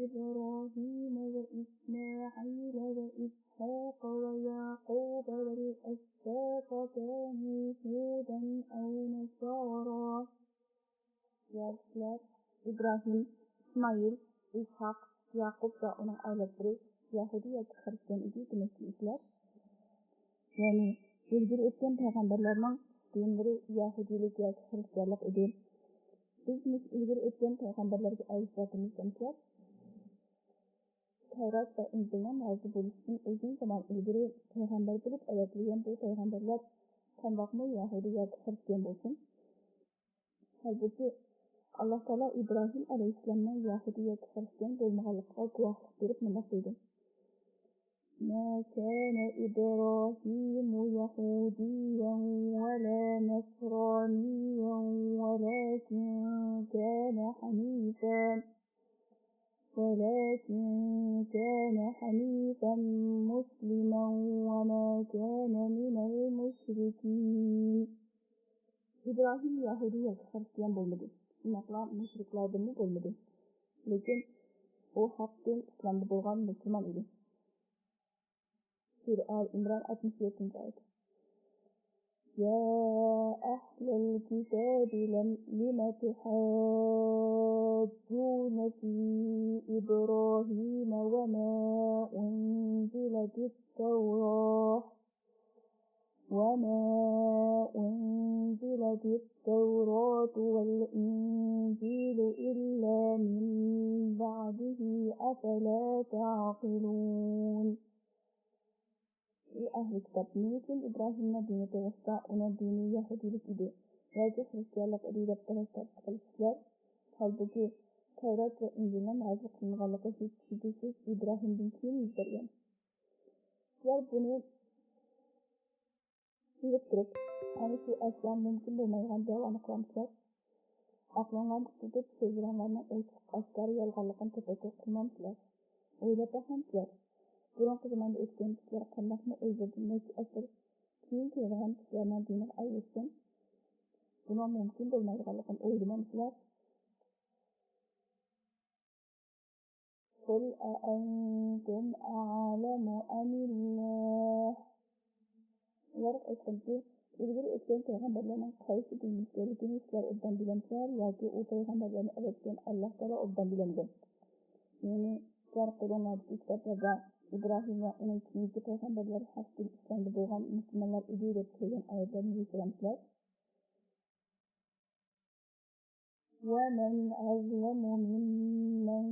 إبراهيم وإسماعيل وإسحاق ويعقوب والأسباط كانوا هودا أو نصارى. يا سىلەر ئىبراھىم، ئىسمائىل، ئىسھاق، ياقۇپ ۋە ئۇنىڭ ئەۋلادلىرى يەھۇدىي ياكى خىرىستىيان ئىدى دېمەكچىمىسىلەر؟ يەنى ئىلگىرى ئۆتكەن پەيغەمبەرلەرنىڭ دىنلىرى يەھۇدىيلىك ياكى خىرىستىيانلىق ئىدى. بىز مۇشۇ ئىلگىرى ئۆتكەن پەيغەمبەرلەرگە ئەگىشىۋاتىمىز دېمىسىلەر؟ تەۋرات ۋە ئىنجىلنىڭ نازىل بولۇشىدىن ئۇزۇن زامان ئىلگىرى پەيغەمبەر بولۇپ ئەۋەتىلگەن بۇ پەيغەمبەرلەر قانداقمۇ يەھۇدىي ياكى خىرىستىيان بولسۇن؟ ھالبۇكى، ئاللاھ تائالا ئىبراھىم ئەلەيھىسسالامنىڭ يەھۇدىي ياكى خىرىستىيان بولمىغانلىقىغا گۇۋاھلىق بېرىپ مۇنداق دېدى: ما كان إبراهيم يهوديا ولا نصرانيا ولكن كان حنيفا ولكن كان حنيفا مسلما وما كان من المشركين. ئىبراھىم يەھۇدىي ياكى خىرىستىيان بولمىدى، شۇنداقلا مۇشرىكلاردىنمۇ بولمىدى. لېكىن ئۇ ھەق دىن ئىسلامدا بولغان مۇسۇلمان ئىدى. سۈرە ئال ئىمران، ئاتمىش يەتتىنچى ئايەت. يا أهل الكتاب لم، لم تحاجون في إبراهيم وما أنزلت التوراة وما أنزلت التوراة والإنجيل إلا من بعده أفلا تعقلون. ئى ئەھلى كىتاب، نېمە ئۈچۈن ئىبراھىمنىڭ دىنى توغرىسىدا ئۇنىڭ دىنى يەھۇدىيلىك ئىدى ياكى خىرىستىيانلىق ئىدى دەپ تەلەپ تارتىپ قېلىشىسىلەر؟ ھالبۇكى، تەۋرات ۋە ئىنجىلنىڭ نازىل قىلىنغانلىقى ھېچ شۈبھىسىز ئىبراھىمدىن كېيىن يۈز بەرگەن. سىلەر بۇنى بىلىپ تۇرۇپ، ئەنە شۇ ئەسلا مۇمكىن بولمايدىغان دەۋانى قىلامسىلەر؟ ئەقلىڭلارنى ئىشلىتىپ، سۆزلىرىڭلارنىڭ ئوچۇق ئاشكارا يالغانلىقىنى تەپەككۇر قىلمامسىلەر؟ ئويلاپ باقمامسىلەر؟ بۇرۇنقى زاماندا ئۆتكەن كىشىلەر قانداقمۇ ئۆزلىرىدىن نەچچە ئەسىر كېيىن كېلىدىغان كىشىلەرنىڭ دىنىغا ئەگەشكەن؟ بۇنىڭ مۇمكىن بولمايدىغانلىقىنى ئويلىمامسىلەر؟ قل أأنتم أعلم أم الله؟ ئۇلار ئېيتقىنكى، ئىلگىرى ئۆتكەن پەيغەمبەرلەرنىڭ قايسى دىننى ئىكەنلىكىنى سىلەر ئوبدان بىلەمسىلەر ياكى ئۇ پەيغەمبەرلەرنى ئەۋەتكەن ئاللاھ تائالا ئوبدان بىلەمدۇ؟ يەنى سىلەر قولۇڭلاردىكى كىتابلاردا ئىبراھىم ۋە ئۇنىڭ كېيىنكى پەيغەمبەرلەر ھەق دىن ئىسلامدا بولغان مۇسۇلمانلار ئىدى دەپ كۆرگەن ئايەتلەرنى يوشۇرامسىلەر؟ ومن أظلم ممن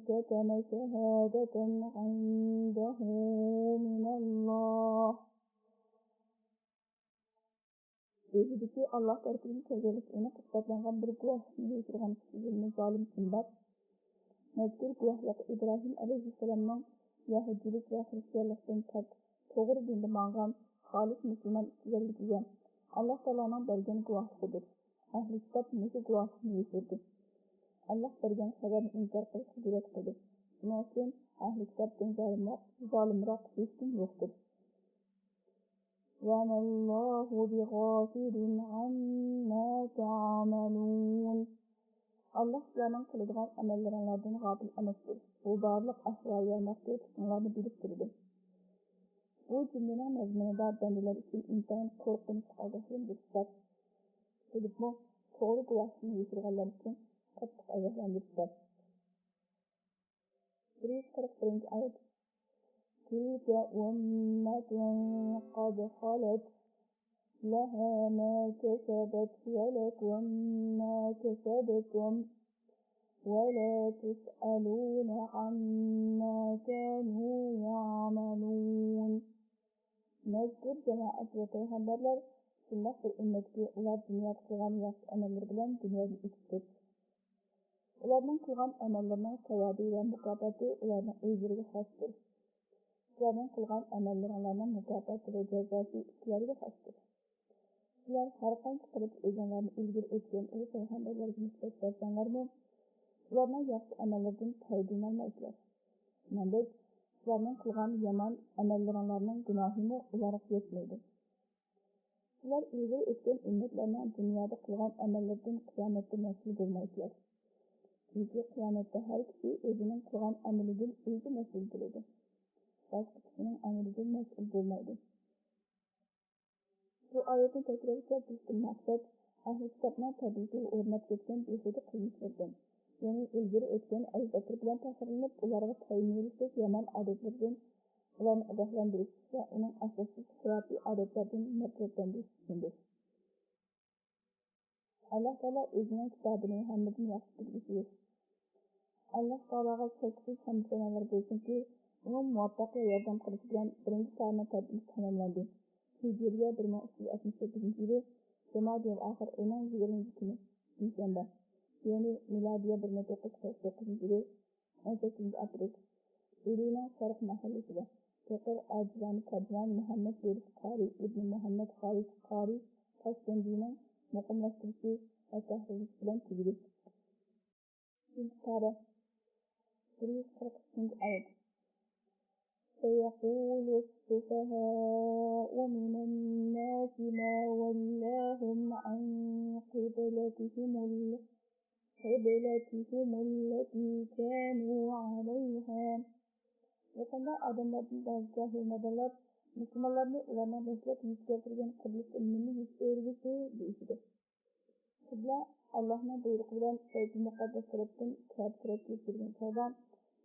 كتم شهادة عنده من الله. ئۆزىدىكى ئاللاھ تەرىپىدىن كەلگەنلىكى ئېنىق ئىسپاتلانغان بىر گۇۋاھلىقنى يوشۇرغان كىشىدىنمۇ زالىم كىم بار؟ مەزكۇر گۇۋاھلىق ئىبراھىم ئەلەيھىسسالامنىڭ يەھۇدىيلىك ۋە خىرىستىيانلىقتىن پاك، توغرا دىندا ماڭغان خالىس مۇسۇلمان ئىكەنلىكىگە ئاللاھ تائالانىڭ بەرگەن گۇۋاھلىقىدۇر. ئەھلى كىتاب مۇشۇ گۇۋاھلىقنى يوشۇردى. ئاللاھ بەرگەن خەۋەرنى ئىنكار قىلىشقا جۈرئەت قىلدى. شۇنىڭ ئۈچۈن ئەھلى كىتابتىن زالىمراق، زالىمراق ھېچكىم يوقتۇر. وما الله بغافل عما تعملون. ئاللاھ سىلەرنىڭ قىلىدىغان ئەمەللىرىڭلاردىن غاپىل ئەمەستۇر. ئۇ بارلىق ئەھۋال ۋە مەخپىي تۇتۇملارنى بىلىپ تۇرىدۇ. بۇ جۈملىنىڭ مەزمۇنىدا بەندىلەر ئۈچۈن ئىنتايىن قورقۇنچلۇق ئاگاھلاندۇرۇش بار. بولۇپمۇ توغرا گۇۋاھلىقنى يوشۇرغانلار ئۈچۈن قاتتىق ئاگاھلاندۇرۇش بار. بىر يۈز قىرىق بىرىنچى ئايەت. تلك أمة قد خلت لها ما كسبت ولكم ما كسبتم ولا تسألون عما كانوا يعملون. مەزكۇر جامائەت ۋە پەيغەمبەرلەر شۇنداق بىر ئۈممەتكى، ئۇلار دۇنيادا قىلغان ياخشى ئەمەللىرى بىلەن دۇنيادىن ئۆتۈپ كەتتى. ئۇلارنىڭ قىلغان ئەمەللىرىنىڭ ساۋابى ۋە مۇكاپاتى ئۇلارنىڭ ئۆزلىرىگە خاستۇر. سىلەرنىڭ قىلغان ئەمەللىرىڭلارنىڭ مۇكاپاتى ۋە جازاسى سىلەرگە خاستۇر. سىلەر ھەرقانچە قىلىپ ئۆزۈڭلارنى ئىلگىرى ئۆتكەن ئۇلۇغ پەيغەمبەرلەرگە نىسبەت بەرسەڭلارمۇ، ئۇلارنىڭ ياخشى ئەمەللىرىدىن پايدىلىنالمايسىلەر. شۇنىڭدەك، سىلەرنىڭ قىلغان يامان ئەمەللىرىڭلارنىڭ گۇناھىمۇ ئۇلارغا يەتمەيدۇ. سىلەر ئىلگىرى ئۆتكەن ئۈممەتلەرنىڭ دۇنيادا قىلغان ئەمەللىرىدىن قىيامەتتە مەسئۇل بولمايسىلەر. چۈنكى قىيامەتتە ھەر كىشى ئۆزىنىڭ قىلغان ئەمىلىدىن ئۆزى مەسئۇل بولىدۇ. باشقا كىشىنىڭ ئەمىلىدىن مەسئۇل بولمايدۇ. بۇ ئايەتنى تەكرارلىشتىن مەقسەت، ئەھلى كىتابنىڭ تەبىئىتىگە ئورناپ كەتكەن بىھۇدە قىلمىشلىرىدىن، يەنى ئىلگىرى ئۆتكەن ئەبۇ بەكرى بىلەن پەخىرلىنىپ، ئۇلارغا تايىنىۋېلىشتەك يامان ئادەتلىرىدىن ئۇلارنى ئاگاھلاندۇرۇش ۋە ئۇنىڭ ئاساسسىز خۇراپىي ئادەتلەردىن نەپرەتلەندۈرۈش ئۈچۈندۇر. ئاللاھ تائالا ئۆزىنىڭ كىتابىنى ھەممىدىن ياخشى بىلگۈچىدۇر. ئاللاھ تائالاغا چەكسىز ھەمدۇ سانالار بولسۇنكى، ئۇنىڭ مۇۋەپپەق ۋە ياردەم قىلىشى بىلەن بىرىنچى تارىخنىڭ تەبىئىتى تاماملاندى. ھىجرىيە بىر مىڭ ئۈچ يۈز ئاتمىش سەككىزىنچى يىلى جۇمادىل ئاخىر ئېنىڭ يىگىرمىنچى كۈنى، دوشەنبە، يەنى مىلادىيە بىر مىڭ توققۇز يۈز قىرىق توققۇزىنچى يىلى ئون سەككىزىنچى ئاپرېل، ئىلىنىڭ شەرق مەھەللىسىدە، چوقۇر ئاجىزانە تەرجىمان مۇھەممەد بېرىش قارىي ئىبنى مۇھەممەد خالىس قارىي تاشكەندىنىڭ مۇقىملاشتۇرۇشى ۋە تەھرىرلىشى بىلەن تۈگىدى. ئىككىنچى پارە، بىر يۈز قىرىق ئۈچىنچى ئايەت. سيقول السفهاء من الناس ما ولاهم عن قبلتهم ال-، قبلتهم التي كانوا عليها. يېقىندا ئادەملەردىن بەزى جاھىل نادانلار مۇسۇلمانلارنى ئۇلارنىڭ دەسلەپ يۈز كەلتۈرگەن قىبلىسى نېمە يۈز ئۆرۈگۈسى دېيىشىدۇ. قىبلە، ئاللاھنىڭ بۇيرۇقى بىلەن بەيتۇل مۇقەددەس تەرەپتىن كەبە تەرەپكە يۆتكىلىدىغان چاغدا،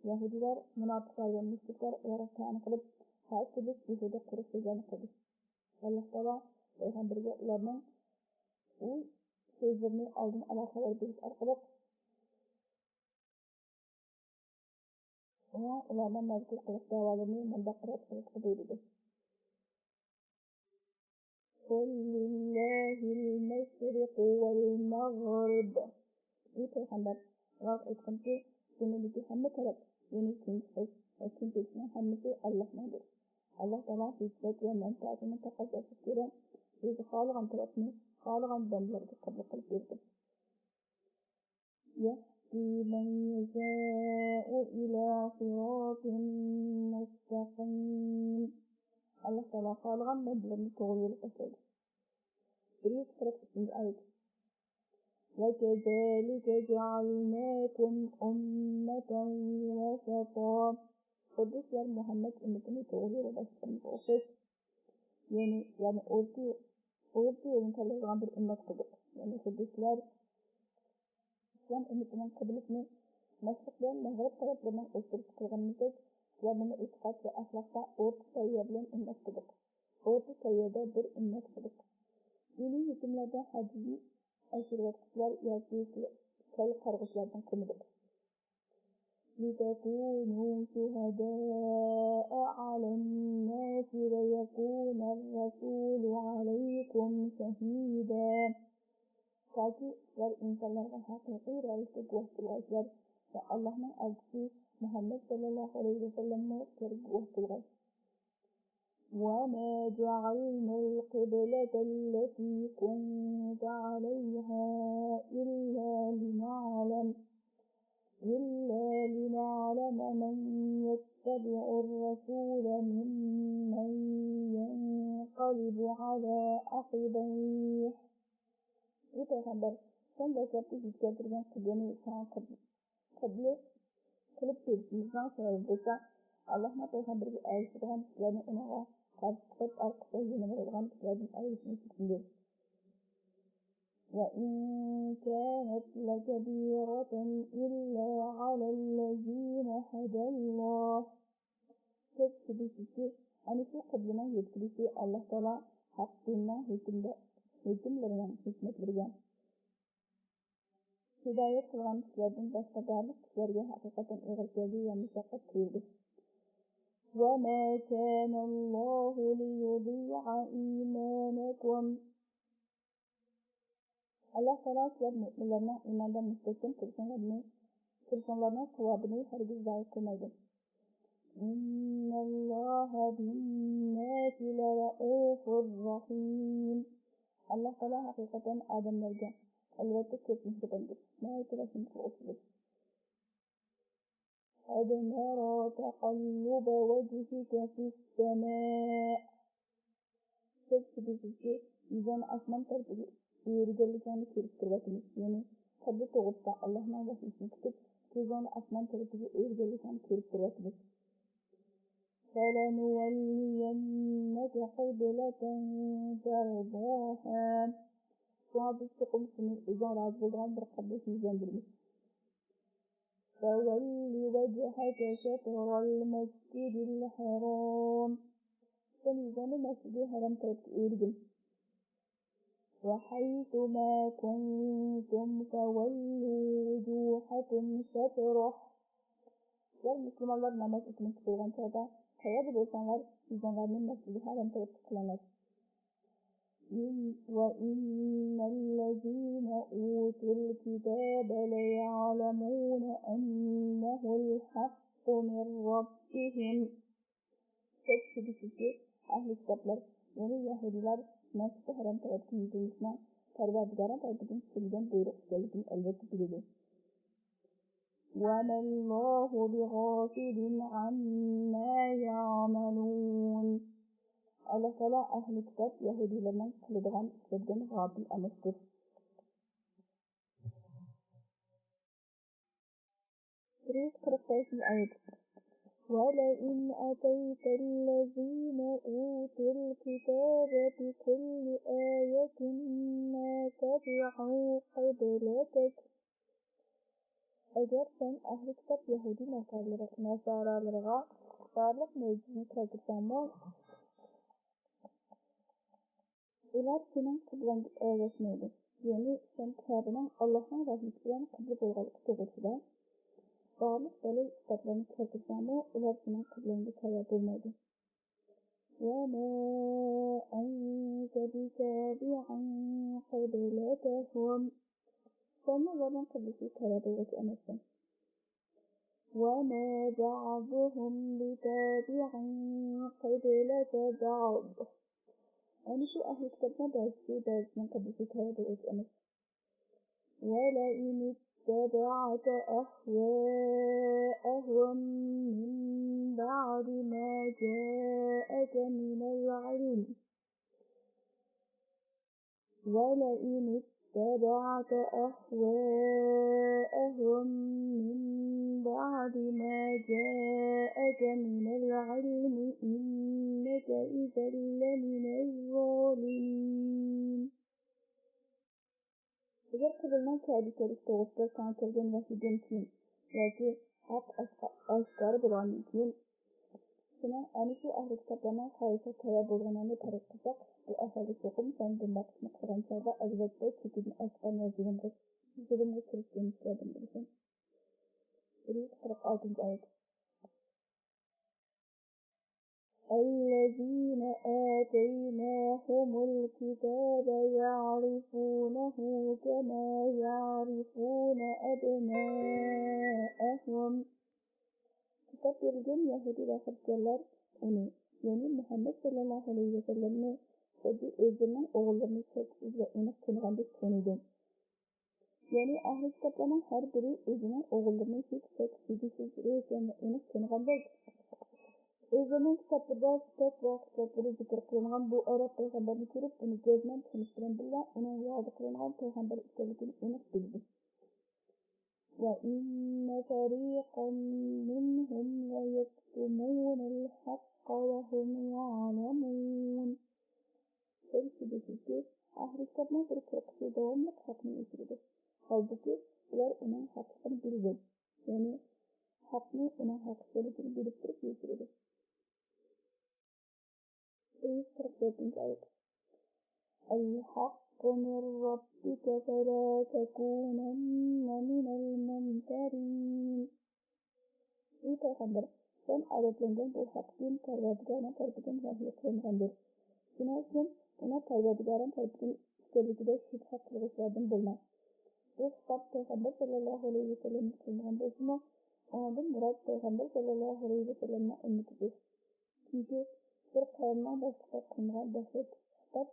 يەھۇدىيلار، مۇناپىقلار ۋە مۇشرىكلار ئۇلارغا تەئەن قىلىپ، ھەر تۈرلۈك بىھۇدە قۇرۇق سۆزلەرنى قىلدى. ئاللاھ تائالا پەيغەمبىرىگە ئۇلارنىڭ ئۇ سۆزلىرىنى ئالدىن ئالا خەۋەر بېرىش ئارقىلىق، ئۇنىڭ ئۇلارنىڭ مەزكۇر قىلىق دەۋالىرىنى مۇنداق رەت قىلىشقا بۇيرۇدى. قل لله المشرق والمغرب. ئى پەيغەمبەر، ئۇلارغا ئېيتقىنكى، زېمىندىكى ھەممە تەرەپ، يەنى كۈنباتىش ۋە كۈنتۈرتكىنىڭ ھەممىسى ئاللاھنىڭدۇر. ئاللاھ تائالا ھېكمەت ۋە مەنپەئەتىنىڭ تەقەززاسىغا كۆرە، ئۆزى خالىغان تەرەپنى خالىغان بەندىلىرىگە قىبلە قىلىپ بېرىدۇ. يهدي من يشاء إلى صراط مستقيم. ئاللاھ تائالا خالىغان بەندىلىرىنى توغرا يولغا سايلايدۇ. بىر يۈز قىرىق ئۈچىنچى ئايەت. وكذلك جعلناكم أمة وسطا. خۇددى سىلەر مۇھەممەد ئۈممىتىنى توغرا يولغا باشلىغىنىغا ئوخشاش، يەنى سىلەرنى ئورتا، ئورتا يولنى تاللايدىغان بىر ئۈممەت قىلدۇق. يەنى خۇددى سىلەر ئىسلام ئۈممىتىنىڭ قىبلىسىنى مەشرىق بىلەن مەغرىب تەرەپلىرىنىڭ ئوتتۇرىسىغا قىلغىنىمىزدەك، سىلەرنىمۇ ئېتىقاد ۋە ئەخلاقتا ئورتا سەۋىيە بىلەن ئۈممەت قىلدۇق. ئورتا سەۋىيەدە بىر ئۈممەت قىلدۇق. دىنىي ھۆكۈملەردە ھەددىدىن ئاشۇرۇۋاتقۇچىلار ياكى سەل قارىغۇچىلاردىن قىلمىدۇق. لتكونوا شهداء على الناس ويكون الرسول عليكم شهيدا. تاكى سىلەر ئىنسانلارغا ھەقىقىي رەۋىشتە گۇۋاھ بولغايسىلەر ۋە ئاللاھنىڭ ئەلچىسى مۇھەممەد سەللەللاھۇ ئەلەيھى ۋەسەللەممۇ سىلەرگە گۇۋاھ بولغاي. وما جعلنا القبلة التي كنت عليها إلا لنعلم، إلا لنعلم من يتبع الرسول ممن ينقلب على عقبيه. ئى پەيغەمبەر، سەن دەسلەپتە يۈز كەلتۈرگەن قىبلىنى ساڭا قىبلە قىبلە قىلىپ بېرىشىمىزنىڭ سەۋەبى بولسا، ئاللاھنىڭ پەيغەمبىرىگە ئەگىشىدىغان كىشىلەرنى ئۇنىڭغا قارشى چىقىپ، ئارقىسىغا يېنىۋالىدىغان كىشىلەردىن ئايرىشمىسلىكىمدۇر. وإن كانت لكبيرة إلا على الذين هدى الله. شەك-شۈبھىسىزكى، ئەنە شۇ قىبلىنىڭ يۆتكىلىشى ئاللاھ تائالا ھەق دىننىڭ ھۆكۈمدە-، ھۆكۈملىرىنىڭ ھېكمەتلىرىگە ھىدايەت قىلغان كىشىلەردىن باشقا بارلىق كىشىلەرگە ھەقىقەتەن ئېغىر كەلدى ۋە مۇشەققەت تۇيۇلدى. وما كان الله ليضيع إيمانكم. ئاللاھ تائالا سىلەر مۆمىنلەرنىڭ ئىماندا مۇستەھكەم تۇرۇشۇڭلارنى، تۇرۇشۇڭلارنىڭ ساۋابىنى ھەرگىز زايە قىلمايدۇ. إن الله بالناس لرءوف رحيم. ئاللاھ تائالا ھەقىقەتەن ئادەملەرگە ئەلۋەتتە كۆپ مېھرىباندۇر، ناھايىتى رەھىم قىلغۇچىدۇر. قد نرى تقلب وجهك في السماء. شەك-شۈبھىسىزكى، يۈزۈڭنى ئاسمان تەرىپىگە ئۆرۈگەنلىكىڭنى كۆرۈپ تۇرۇۋاتىمىز. يەنى قىبلە توغرىسىدا ئاللاھنىڭ ۋەھيىسىنى كۈتۈپ، كۆزۈڭنى ئاسمان تەرىپىگە ئۆرۈگەنلىكىڭنى كۆرۈپ تۇرۇۋاتىمىز. فلنولينك قبلة ترضاها. شۇڭا بىز چوقۇم سېنى ئۆزۈڭ رازى بولىدىغان بىر قىبلىگە يۈزلەندۈرىمىز. فول وجهك شطر المسجد الحرام. سەن يۈزۈڭنى مەسجىدى ھەرام تەرەپكە ئۆرۈگىن. وحيث ما كنتم فولوا وجوهكم شطره. سىلەر مۇسۇلمانلار ناماز ئۆتىمىزگە بولغان چاغدا، قەيەردە بولساڭلار، يۈزۈڭلارنى مەسجىدى ھەرام تەرەپكە قىلىڭلار. إن، وإن الذين أوتوا الكتاب ليعلمون أنه الحق من ربهم. شەك-شۈبھىسىزكى، ئەھلى كىتابلار، يەنى يەھۇدىيلار مەسچىتى ھەرام تەرەپكە يۈزلىنىشنىڭ پەرۋەردىگارىنىڭ تەرىپىدىن كېلگەن بۇيرۇق ئىكەنلىكىنى ئەلۋەتتە بىلىدۇ. وما الله بغافل عما يعملون. ئاللاھ تائالا ئەھلى كىتاب يەھۇدىيلارنىڭ قىلىدىغان ئىشلىرىدىن غاپىل ئەمەستۇر. بىر يۈز قىرىق بەشىنچى ئايەت. ولئن أتيت الذين أوتوا الكتاب بكل آية ما تبعوا قبلتك. ئەگەر سەن ئەھلى كىتاب يەھۇدىي ناسارىلىرى-، ناسارالىرىغا بارلىق مۆجىزىنى كەلتۈرسەڭمۇ، ئۇلار سېنىڭ قىبلەڭگە ئەگەشمەيدۇ. يەنى سەن كەبىنىڭ ئاللاھنىڭ رەھمىتى بىلەن قىبلە بولغانلىقى توغرىسىدا بارلىق دەلىل-ئىسپاتلارنى كەلتۈرسەڭمۇ، ئۇلار سېنىڭ قىبلەڭگە تەۋە بولمايدۇ. وما أنت بتابع قبلتهم. سەنمۇ ئۇلارنىڭ قىبلىسىگە تەۋە بولغۇچى ئەمەسسەن. وما بعضهم بتابع قبلة بعض. ئەنە شۇ ئەھلى كىتابنىڭ بەزىسى بەزىسىنىڭ قىبلىسىگە تەۋە بولغۇچى ئەمەس. ولئن اتبعت أهواءهم من بعد ما جاءك من العلم ولئن اتبعت أهواءهم من بعد ما جاءك من العلم إنك إذا لمن الظالمين. ئەگەر قىبلىنىڭ كەبىكەلىك توغرىسىدا ساڭا كەلگەن ۋەھىيدىن كېيىن ياكى ھەق ئاشكا-، ئاشكارا بولغاندىن كېيىن، سېنىڭ ئەنە شۇ ئەھلى كىتابلارنىڭ خاھىشىغا تەۋە بولغىنىڭنى پەرەز قىلساق، بۇ ئەھۋالدا چوقۇم سەن بۇنداق ئىشنى قىلغان چاغدا ئەلۋەتتە چېكىدىن ئاشقان ۋە زۇلۇمغا، زۇلۇمغا كىرىشكەن كىشىلەردىن بولىسەن. بىر يۈز قىرىق ئالتىنچى ئايەت. الذين آتيناهم الكتاب يعرفونه كما يعرفون أبناءهم. كىتاب بېرىلگەن يەھۇدىي ۋە خىرىستىيانلار ئۇنى، يەنى مۇھەممەد سەللەللاھۇ ئەلەيھى ۋەسەللەمنى خۇددى ئۆزلىرىنىڭ ئوغۇللىرىنى شەكسىز ۋە ئېنىق تونۇغاندەك تونۇيدۇ. يەنى ئەھلى كىتابلارنىڭ ھەر بىرى ئۆزىنىڭ ئوغۇللىرىنى ھېچ شەك-شۈبھىسىز روشەن ۋە ئېنىق تونۇغاندەك، ئۆزلىرىنىڭ كىتابلىرىدا سۈپەت ۋە خىسلەتلىرى زىكىر قىلىنغان بۇ ئەرەب پەيغەمبەرنى كۆرۈپ، ئۇنى جەزمەن تونۇش بىلەن بىللە، ئۇنىڭ ۋەدە قىلىنغان پەيغەمبەر ئىكەنلىكىنى ئېنىق بىلىدۇ. وإن فريقا منهم ليكتمون الحق وهم يعلمون. شەك-شۈبھىسىزكى، ئەھلى كىتابنىڭ بىر پىرقىسى داۋاملىق ھەقنى ئۆچۈرىدۇ، ھالبۇكى، ئۇلار ئۇنىڭ ھەقلىقىنى بىلىدۇ، يەنى ھەقنى ئۇنىڭ ھەق ئىكەنلىكىنى بىلىپ تۇرۇپ يوشۇرىدۇ. بىر يۈز قىرىق تۆتىنچى ئايەت. الحق من ربك فلا تكونن من الممترين. ئەي پەيغەمبەر، سەن ئادەتلەنگەن بۇ ھەق دىن پەرۋەردىگارىڭ تەرىپىدىن ۋەھىي قىلىنغاندۇر. شۇنىڭ ئۈچۈن ئۇنىڭ پەرۋەردىگارىڭ تەرىپىدىن ئىكەنلىكىدە شۈبھە قىلغۇچىلاردىن بولما. بۇ خىتاب پەيغەمبەر سەللەللاھۇ ئەلەيھى ۋەسەللەمگە قىلىنغان بولسىمۇ، ئۇنىڭدىن مۇراد پەيغەمبەر سەللەللاھۇ ئەلەيھى ۋەسەللەمنىڭ ئۈممىتىدۇر. چۈنكى بىر قەۋمنىڭ باشلىقىغا قىلىنغان دەھشەتلىك خىتاب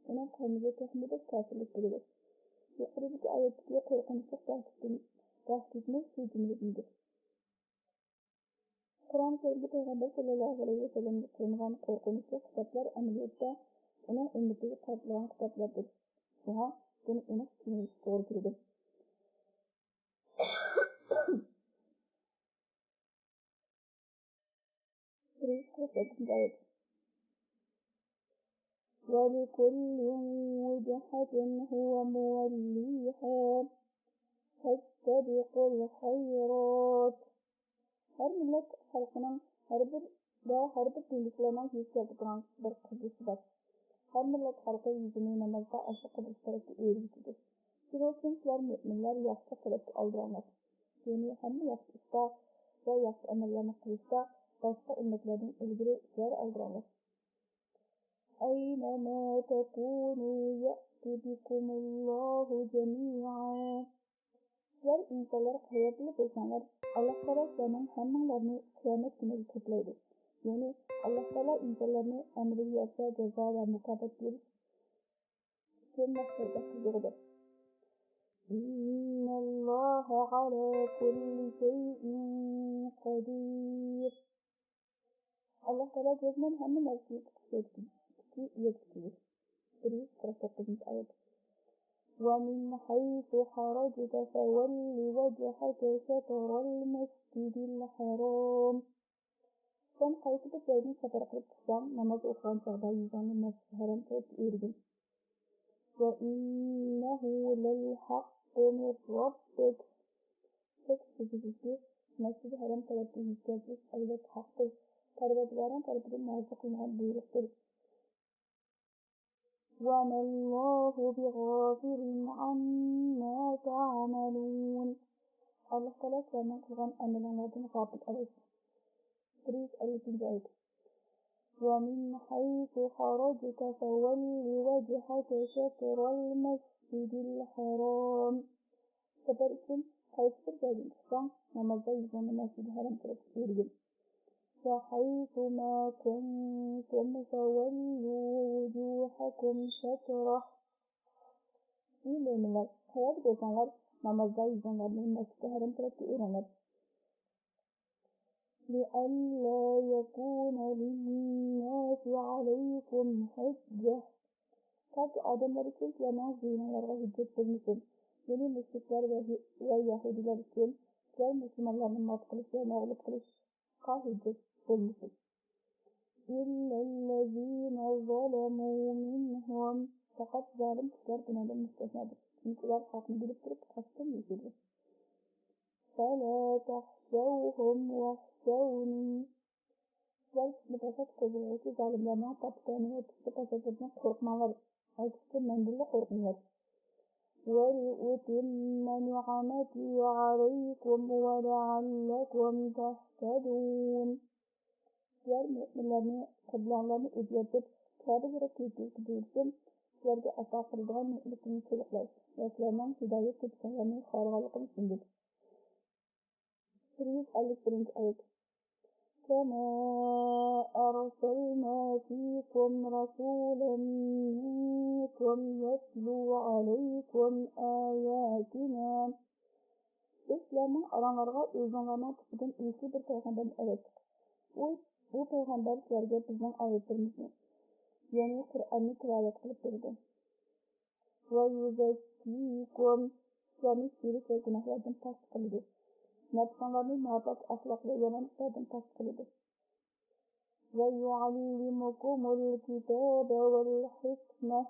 ئۇنىڭ قەۋمىگە تېخىمۇ بەك كاپىرلىق بېرىدۇ. يۇقىرىدىكى ئايەتتىكى قورقۇنچلۇق دەھشەتتىن، دەھشەتمۇ شۇ جۈملىدىندۇر. قۇرئان كەرىمدە پەيغەمبەر سەللەللاھۇ ئەلەيھى ۋەسەللەمگە قىلىنغان قورقۇنچلۇق خىتابلار ئەمەلىيەتتە ئۇنىڭ ئۈممىتىگە قارىتىلغان خىتابلاردۇر. شۇڭا بۇنى ئېنىق چۈشىنىش توغرا كېلىدۇ. بىر يۈز قىرىق يەتتىنچى ئايەت. ولكل وجهة هو موليها فاستبقوا الخيرات. ھەر مىللەت خەلقىنىڭ ھەر بىر ۋە ھەر بىر دىندىكىلەرنىڭ يۈز كەلتۈرىدىغان بىر قىبلىسى بار. ھەر مىللەت خەلقى يۈزىنى نامازغا ئاشۇ قىبلىسى تەرەپكە ئۆرۈگۈچىدۇر. شۇنىڭ ئۈچۈن سىلەر مۆمىنلەر ياخشىلىق تەرەپكە ئالدىراڭلار. يەنى ھەممە ياخشى ئىشتا ۋە ياخشى ئەمەللەرنى قىلىشتا باشقا ئۈممەتلەردىن ئىلگىرى سىلەر ئالدىراڭلار. أينما تكونوا يأت بكم الله جميعا. سىلەر ئىنسانلار قەيەردىلا بولساڭلار، ئاللاھ تائالا سىلەرنىڭ ھەممىڭلارنى قىيامەت كۈنىگە توپلايدۇ. يەنى ئاللاھ تائالا ئىنسانلارنى ئەمەلىي يازسا جازا ۋە مۇكاپات بېرىش ئۈچۈن مەھشەردە قىزىغۇدۇر. إن الله على كل شيء قدير. ئاللاھ تائالا جەزمەن ھەممە نەرسىگە كۈچى يەتكۈچى، كۈچى يەتكۈچىدۇر. بىر يۈز قىرىق توققۇزىنچى ئايەت. ومن حيث خرجت فول وجهك شطر المسجد الحرام. سەن قايسى بىر جايدىن سەپەر قىلىپ چىقساڭ، ناماز ئوقۇغان چاغدا يۈزۈڭنى مەسجىدى ھەرام تەرەپكە ئۆرۈگىن. وإنه للحق من ربك. شەك شۈبھىسىزكى، مەسجىدى ھەرام تەرەپكە يۈز كەلتۈرۈش ئەلۋەتتە ھەقتۇر، پەرۋەردىگارىڭ تەرىپىدىن نازىل قىلىنغان بۇيرۇقتۇر. وما الله بغافل عما تعملون. ئاللاھ تائالا سىلەرنىڭ قىلغان ئەمىلىڭلاردىن غاپىل ئەمەس. بىر يۈز ئەللىكىنچى ئايەت. ومن حيث خرجت فول وجهك شطر المسجد الحرام. سەپەر ئۈچۈن قايسى بىر جايدىن چىقساڭ، نامازدا يۈزۈڭنى مەسجىدى ھەرەم تەرەپكە ئۆرۈگىن. وحيث ما كنتم فولوا وجوهكم شطره. ئى مۆمىنلەر، قەيەردە بولساڭلار، نامازدا يۈزۈڭلارنى مەسجىدى ھەرەم تەرەپكە ئۆرۈڭلار. لئلا يكون للناس عليكم حجة. تاكى ئادەملەر ئۈچۈن سىلەرنىڭ زىيىنىڭلارغا ھۆججەت بولمىسۇن. يەنى مۇشرىكلار ۋە، ۋە يەھۇدىيلار ئۈچۈن سىلەر مۇسۇلمانلارنى مات قىلىش ۋە مەغلۇپ قىلىشقا ھۆججەت بولمىسۇن. إلا الذين ظلموا منهم. پەقەت زالىم كىشىلەر بۇنىڭدىن مۇستەسنا. چۈنكى ئۇلار ھەقنى بىلىپ تۇرۇپ قاستىن يوشۇرىدۇ. فلا تخشوهم واخشوني. سىلەر پاسات قىلغۇچى زالىملارنىڭ تاپىتانى ۋە پىتنە پاساتلىرىدىن قورقماڭلار. ئەكسىچە مەندىنلا قورقۇڭلار. ولأتم نعمتي عليكم ولعلكم تهتدون. سىلەر مۆمىنلەرنى، قىبلەڭلارنى ئۆزگەرتىپ، كەبىلىرى كېچىلىككە بۇيرۇسۇم، سىلەرگە ئاتا قىلىدىغان نېمىتىمنى تولۇقلاي ۋە سىلەرنىڭ ھىدايەت تېپىشىڭلارنى خالىغانلىقىم ئۈچۈندۇر. بىر يۈز ئەللىك بىرىنچى ئايەت. كما أرسلنا فيكم رسولا منكم يتلو عليكم آياتنا. بىز سىلەرنىڭ ئاراڭلارغا ئۆزۈڭلارنىڭ تىپىدىن ئېسىل بىر پەيغەمبەرنى ئەۋەتتۇق. ئۇ، بۇ پەيغەمبەر سىلەرگە بىزنىڭ ئايەتلىرىمىزنى، يەنى قۇرئاننى تىلاۋەت قىلىپ بېرىدۇ. ويزكيكم، سىلەرنى شىرك ۋە گۇناھلاردىن پاك قىلىدۇ. نەپسىڭلارنى ناپاك ئەخلاق ۋە يامان ئىشلاردىن پاك قىلىدۇ. ويعلمكم الكتاب والحكمة.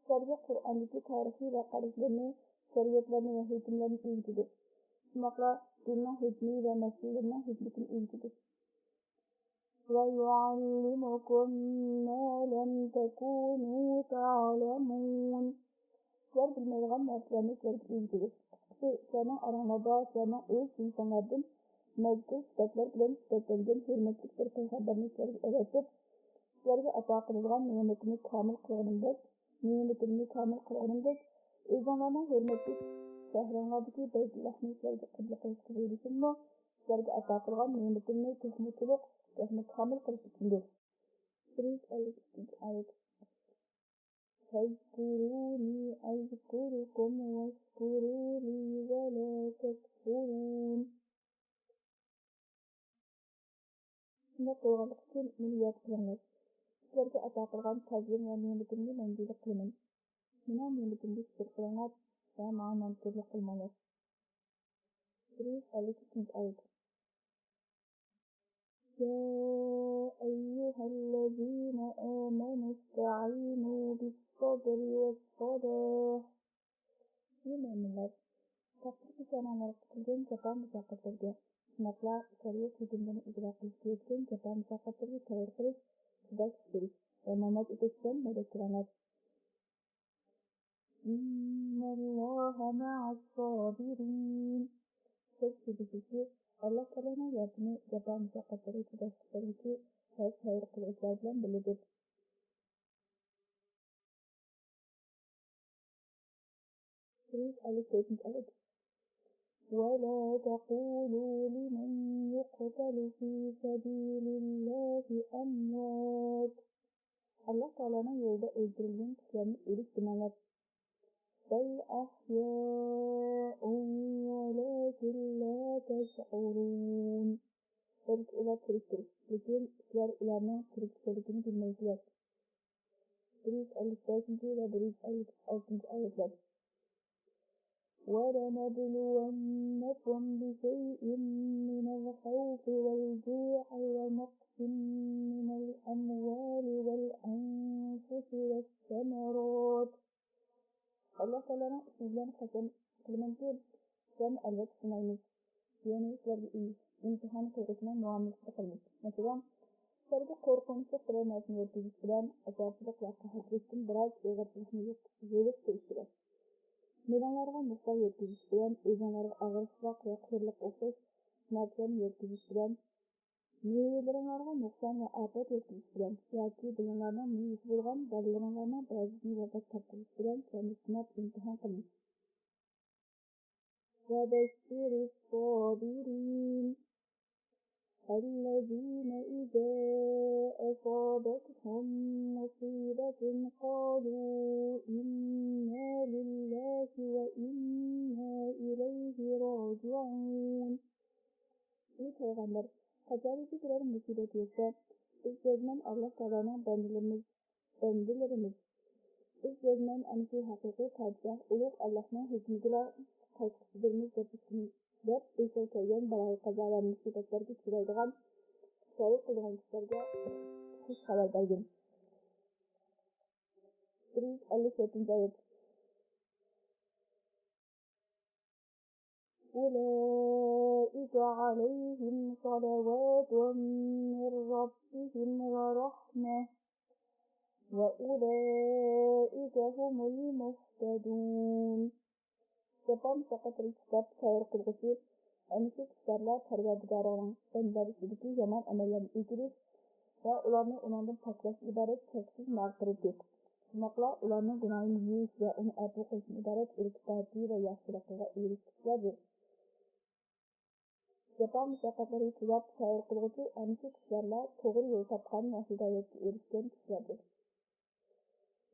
سىلەرگە قۇرئاندىكى تارىخىي ۋەقەلىكلەرنى، شەرىئەتلەرنى ۋە ھۆكۈملەرنى ئۆگىتىدۇ. شۇنداقلا دىننىڭ ھۆكمى ۋە مەسىلىلىرىنىڭ ھۆكمىتىنى ئۆگىتىدۇ. ويعلمكم ما لم تكونوا تعلمون. سىلەر بىلمەيدىغان نەرسىلەرنى سىلەرگە ئۆگىتىدۇ. قىسقىسى، سىلەرنىڭ ئاراڭلاردا سىلەرنىڭ ئۆز جىنسىڭلاردىن مەزكۇر سۈپەتلەر بىلەن سۈپەتلەنگەن ھۆرمەتلىك بىر پەيغەمبەرنى سىلەرگە ئەۋەتىپ، سىلەرگە ئاتا قىلىدىغان نېمىتىمنى كامىل قىلغىنىمدەك، نېمىتىمنى كامىل قىلغىنىمدەك، ئۆزۈڭلارنىڭ ھۆرمەتلىك شەھىرىڭلاردىكى بەيتۇللاھنى سىلەرگە قىبلە قىلىشقا بۇيرۇشۇممۇ سىلەرگە ئاتا قىلغان نېمىتىمنى تېخىمۇ تولۇق، تېخىمۇ كامىل قىلىش ئۈچۈندۇر. بىر يۈز ئەللىك ئىككىنچى ئايەت. فاذكروني أذكركم واشكروا لي ولا تكفرون. شۇنداق بولغانلىقى ئۈچۈن مېنى ياد قىلىڭلار. سىلەرگە ئاتا قىلغان پەزلىم ۋە نېمىتىمنى مەڭگۈلۈك قىلىمەن. مېنىڭ نېمىتىمگە شۈكۈر قىلىڭلار ۋە ماڭا نانكۆرلۈك قىلماڭلار. بىر يۈز ئەللىك ئۈچىنچى ئايەت. يا أيها الذين آمنوا استعينوا بالصبر والصلاة. ئى مۆمىنلەر، تەقدىر پېشانەڭلارغا قىلغان جاپا مۇشەققەتلەرگە، شۇنداقلا شەرىئەت ھۆكۈملىرىنى ئىجرا قىلىشقا يەتكەن جاپا مۇشەققەتلەرگە سەۋر قىلىش، چىداش بېرىش ۋە ناماز ئېيتىش بىلەن مەدەت بېرىڭلار. إن الله مع الصابرين. سۆز شۈبھىسىزكى، ئاللا تائالانىڭ ياردىمى جاپا مۇشەققەتلەرگە چىداشلىق بەرگۈچى ۋە سەۋر قىلغۇچىلار بىلەن بىللىدۇر. بىر يۈز ئەللىك تۆتىنچى ئايەت. ولا تقولوا لمن يقتل في سبيل الله أموات. ئاللا تائالانىڭ يولىدا ئۆلتۈرۈلگەن كىشىلەرنى ئۆلۈك دېمەڭلار. بل أحياء ولكن لا تشعرون. بەلكى ئۇلار تىرىكتۇر، لېكىن سىلەر ئۇلارنىڭ تىرىك ئىكەنلىكىنى بىلمەيسىلەر. بىر يۈز ئەللىك بەشىنچى ۋە بىر يۈز ئەللىك ئالتىنچى ئايەتلەر. ولنبلونكم بشيء من الخوف والجوع ونقص من الأموال والأنفس والثمرات. ئاللا تائالانىڭ ئىسمى بىلەن قەسەم قىلىمەنكى، سىلەرنى ئەلۋەتتە سىنايمىز. يەنى سىلەرگە ئىمتىھان قىلغۇچىنىڭ مۇئامىلىسىنى قىلىمىز. مەسىلەن، سىلەرگە قورقۇنچلۇق بىرەر نەرسىنى يەتكۈزۈش بىلەن، ئازابلىق ۋە قەھەتلىكتىن بىراز ئېغىرچىلىقنى يېلىپ قويۇش بىلەن. مېلىڭلارغا مىسال يەتكۈزۈش بىلەن، ئۆزۈڭلارغا ئاغرىقلىق ۋە قۇرلۇق ئوخشاش نەرسىلەرنى يەتكۈزۈش بىلەن، مېۋىلىرىڭلارغا نۇقسان ۋە ئاپەت يەتكۈزۈش بىلەن ياكى بۇلۇڭلارنىڭ مېۋىسى بولغان بالىلىرىڭلارنىڭ بەزىسىنى ۋاپات تاپقۇزۇش بىلەن سىلەرنى سىناپ ئىمتىھان قىلىمىز. وبشر الصابرين الذين إذا أصابتهم مصيبة قالوا إنا لله وإنا إليه راجعون. ئەي پەيغەمبەر، قاچانكى بىرەر مۇسىبەت يەتسە، بىز جەزمەن ئاللاھ تائالانىڭ بەندىلىرىمىز، بەندىلىرىمىز، بىز جەزمەن ئەنە شۇ ھەقىقىي پادىشاھ ئۇلۇغ ئاللاھنىڭ ھۆكمىگىلا قايتقۇچىدۇرمىز دەپ ئىشىنىمىز، دەپ بېشىغا كەلگەن بالايىقازا ۋە مۇسىبەتلەرگە چىدايدىغان، سەۋر قىلىدىغان كىشىلەرگە خۇش خەۋەر بەرگىن. بىر يۈز ئەللىك يەتتىنچى ئايەت. أولئك عليهم صلوات من ربهم ورحمة وأولئك هم المهتدون. جاپا مۇشەققەتلەرگە چىداپ سەۋر قىلغۇچى ئەنە شۇ كىشىلەرلا پەرۋەردىگارىنىڭ بەندىلىرى ئىچىدىكى يامان ئەمەللەرنى ئۆچۈرۈش ۋە ئۇلارنى ئۇنىڭدىن پاكلاش ئىبارەت چەكسىز مەغپىرىتى، شۇنداقلا ئۇلارنىڭ گۇناھىنى يۇيۇش ۋە ئۇنى ئەپۇ قىلىشتىن ئىبارەت ئىلتىپاتى ۋە ياخشىلىقىغا ئېرىشكۈچىلەردۇر. جاپا مۇشەققەتلەرگە چىداپ سەۋر قىلغۇچى ئەنە شۇ كىشىلەرلا توغرا يول تاپقان ۋە ھىدايەتكە ئېرىشكەن كىشىلەردۇر.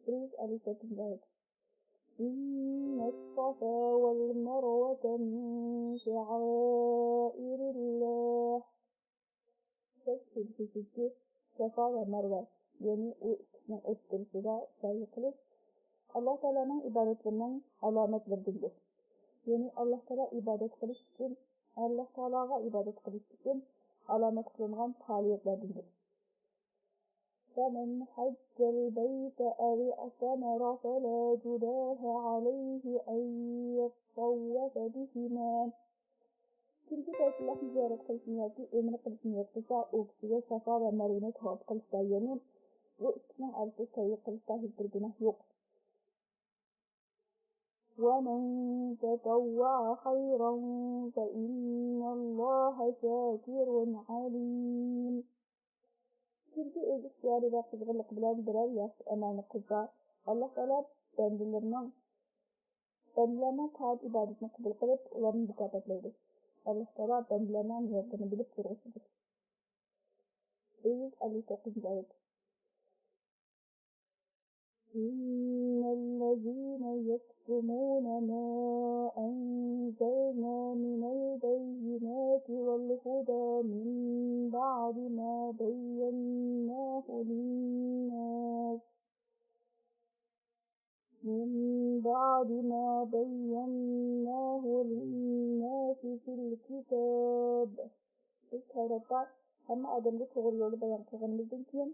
بىر يۈز ئەللىك سەككىزىنچى ئايەت. إن الصفا والمروة من شعائر الله. شەك شۈبھىسىزكى، سافا ۋە مەرۋە، يەنى ئۇ ئىككىسىنىڭ ئوتتۇرىسىدا سەي قىلىش ئاللاھ تائالانىڭ ئىبادەتلىرىنىڭ ئالامەتلىرىدىندۇر. يەنى ئاللاھ تائالا ئىبادەت قىلىش ئۈچۈن، ئاللاھ تائالاغا ئىبادەت قىلىش ئۈچۈن ئالامەت قىلىنغان پائالىيەتلەردىندۇر. فمن حج البيت أو اعتمر فلا جناح عليه أن يطوف بهما. كىمكى بەيتۇللاھنى زىيارەت قىلىشنى ياكى ئۆمرە قىلىشنى نىيەت قىلسا، ئۇ كىشىگە سافا ۋە مەرۋىنى تاۋاپ قىلىشتا، يەنى بۇ ئىككىسىنىڭ ئارىسىدا سەي قىلىشتا ھېچبىر گۇناھ يوق. ومن تطوع خيرا فإن الله شاكر عليم. كىمكى ئۆز ئىختىيارى ۋە قىزغىنلىقى بىلەن بىرەر ياخشى ئەمەلنى قىلسا، ئاللاھ تائالا بەندىلىرىنىڭ، بەندىلەرنىڭ تائەت ئىبادىتىنى قوبۇل قىلىپ، ئۇلارنى مۇكاپاتلايدۇ. ئاللاھ تائالا بەندىلەرنىڭ نىيەتلىرىنى بىلىپ تۇرغۇچىدۇر. بىر يۈز ئەللىك توققۇزىنچى ئايەت. إن الذين يكتمون ما أنزلنا من البينات والهدى من بعد ما بيناه للناس، من بعد ما بيناه للناس في الكتاب. بىز تەۋراتتا ھەممە ئادەمگە توغرا يولنى بايان قىلغىنىمىزدىن كېيىن،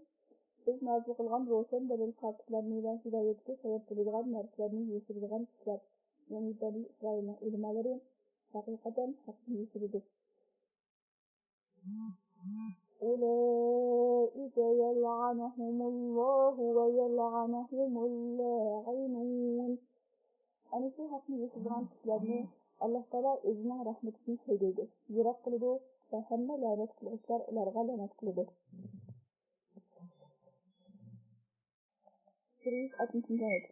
بىز نازىل قىلغان روشەن دەلىل پاكىتلارنى ۋە ھىدايەتكە سەۋەب بولىدىغان نەرسىلەرنى يوشۇرىدىغان كىشىلەر، يەنى بەنى ئىسرائىلنىڭ ئۆلىمالىرى ھەقىقەتەن ھەقنى يوشۇرىدۇ. أولئك يلعنهم الله ويلعنهم اللاعنون. ئەنە شۇ ھەقنى يوشۇرىدىغان كىشىلەرنى ئاللاھ تائالا ئۆزىنىڭ رەھمىتىدىن ھەيدەيدۇ، يىراق قىلىدۇ ۋە ھەممە لەنەت قىلغۇچىلار ئۇلارغا لەنەت قىلىدۇ. بىر يۈز ئاتمىشىنچى ئايەت.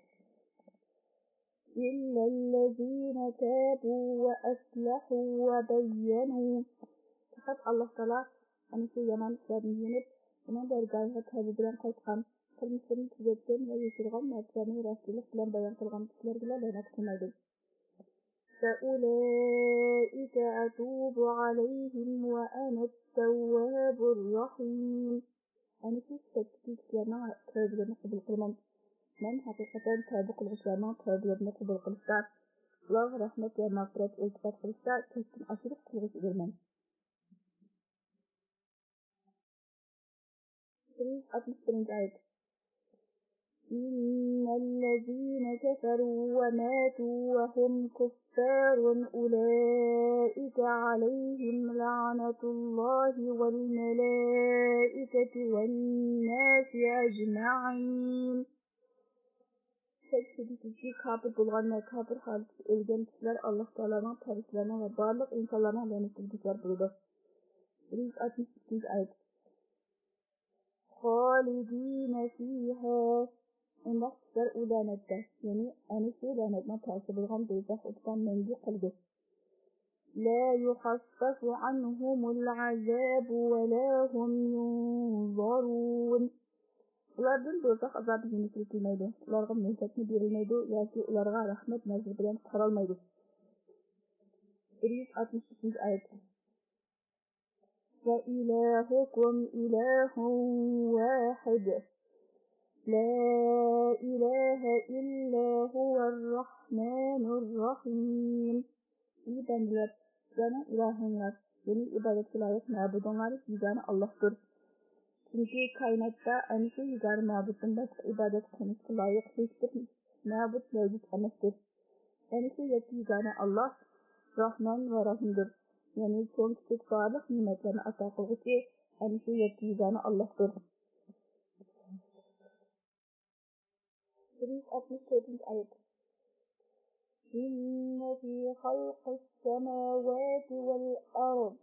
إلا الذين تابوا وأصلحوا وبينوا. پەقەت ئاللاھ تائالا ئەنە شۇ يامان ئىشلاردىن يېنىپ، ئۇنىڭ دەرگاھىغا تەۋبە بىلەن قايتقان، قىلمىشلىرىنى تۈزەتكەن ۋە يوشۇرغان نەرسىلەرنى راستچىللىق بىلەن بايان قىلغان كىشىلەرگىلا لەنەت قىلمايدۇ. فأولئك أتوب عليهم وأنا التواب الرحيم. ئەنە شۇ سۈپەتتىكى كىشىلەرنىڭ تەۋبىلىرىنى قوبۇل قىلىمەن. مەن ھەقىقەتەن تەۋبە قىلغۇچىلارنىڭ تەۋبىلىرىنى قوبۇل قىلىشتا، ئۇلارغا رەھمەت ۋە مەغپىرەت ئىلتىپات قىلىشتا چەكتىن ئاشۇرۇپ قىلغۇچىدۇرمەن. بىر يۈز ئاتمىش بىرىنچى ئايەت. إن الذين كفروا وماتوا وهم كفار أولئك عليهم لعنة الله والملائكة والناس أجمعين. شەك شۈبھىسىزكى، كاپىر بولغان ۋە كاپىر ھالىتىدە ئۆلگەن كىشىلەر ئاللاھ تائالانىڭ، پەرىشتىلەرنىڭ ۋە بارلىق ئىنسانلارنىڭ لەنىتىگە دۇچار بولىدۇ. بىر يۈز ئاتمىش ئىككىنچى ئايەت. خالدين فيها. ئۇنداق كىشىلەر ئۇ لەنەتتە، يەنى ئەنە شۇ لەنەتنىڭ تەسىرى بولغان دوزاخ ئوتىدا مەڭگۈ قالىدۇ. لا يخفف عنهم العذاب ولا هم ينظرون. ئۇلاردىن دوزاخ ئازابى يېنىكلىتىلمەيدۇ، ئۇلارغا مۆھلەتمۇ بېرىلمەيدۇ ياكى ئۇلارغا رەھمەت نەزىرى بىلەن قارالمايدۇ. بىر يۈز ئاتمىش ئۈچىنچى ئايەت. وإلهكم إله واحد لا إله إلا هو الرحمن الرحيم. ئى بەندىلەر، سىلەرنىڭ ئىلاھىڭلار، يەنى ئىبادەتكە لايىق مەبۇدۇڭلار يېگانە ئاللاھتۇر. چۈنكى كائىناتتا ئەنە شۇ يېگانە مەبۇدتىن باشقا ئىبادەت قىلىنىشقا لايىق ھېچبىر مەبۇد مەۋجۇت ئەمەستۇر. ئەنە شۇ يەككە يېگانە ئاللاھ راھمان ۋە راھىمدۇر. يەنى چوڭ كىچىك بارلىق نېمەتلەرنى ئاتا قىلغۇچى ئەنە شۇ يەككە يېگانە ئاللاھتۇر. بىر يۈز ئاتمىش تۆتىنچى ئايەت. إن في خلق السماوات والأرض.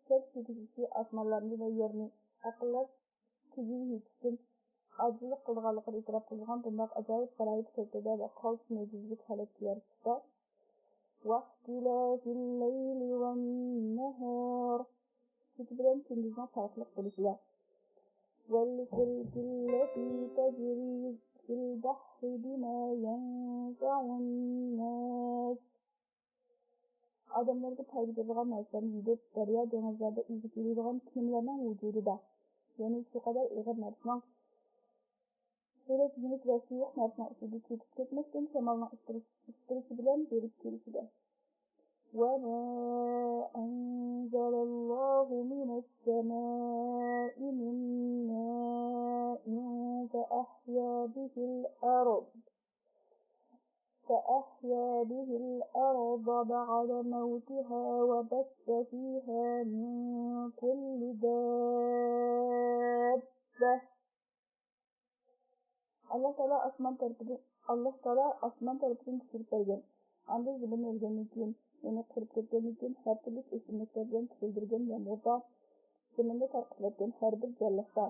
سىرت كىرگۈزۈشى ئاسمانلارنى ۋە يەرنى ئەقىللەر كۆزىگە يېتىشتىن ئاجىزلىق قىلىدىغانلىقىنى ئېتىراپ قىلغان بۇنداق ئاجايىپ غارايىپ سۆزلىدە ۋە قالتىس مۆجىزىلىك ھالەتتە يارىتىشتا، واختلاف الليل والنهار، كېچە بىلەن كۈندۈزنىڭ پەرقلىق بولۇشىدا، والفلك التي تجري في البحر بما ينفع الناس، ئادەملەرگە پايدا بېرىدىغان نەرسىلەرنى يېيىپ، دەريا دېڭىزلاردا ئۈزۈپ يۈرىدىغان كېمىلەرنىڭ ۋۇجۇدىدا، يەنى شۇ قەدەر ئېغىر نەرسىنىڭ بۆلەك يېنىك ۋە سۇيۇق نەرسىنىڭ ئىچىدە چۆكۈپ كەتمەستىن، شامالنىڭ ئىتتىرىش-، ئىتتىرىشى بىلەن بېرىپ كېلىشىدە. وما أنزل الله من السماء من ماء فأحيا به الأرض، فأحيا به الأرض بعد موتها وبث فيها من كل دابة. ئاللاھ تائالا ئاسمان تەرىپىدىن، ئاللاھ تائالا ئاسمان تەرىپىدىن چۈشۈرۈپ بەرگەن، ئاندىن زېمىننى ئۆلگەندىن كېيىن، يەنى قۇرۇپ كەتكەندىن كېيىن، ھەر تۈرلۈك ئۆسۈملۈكلەر بىلەن تىرىلدۈرگەن يامغۇردا، زېمىندا تارقىتىلىۋەتكەن ھەر بىر جانلىقتا،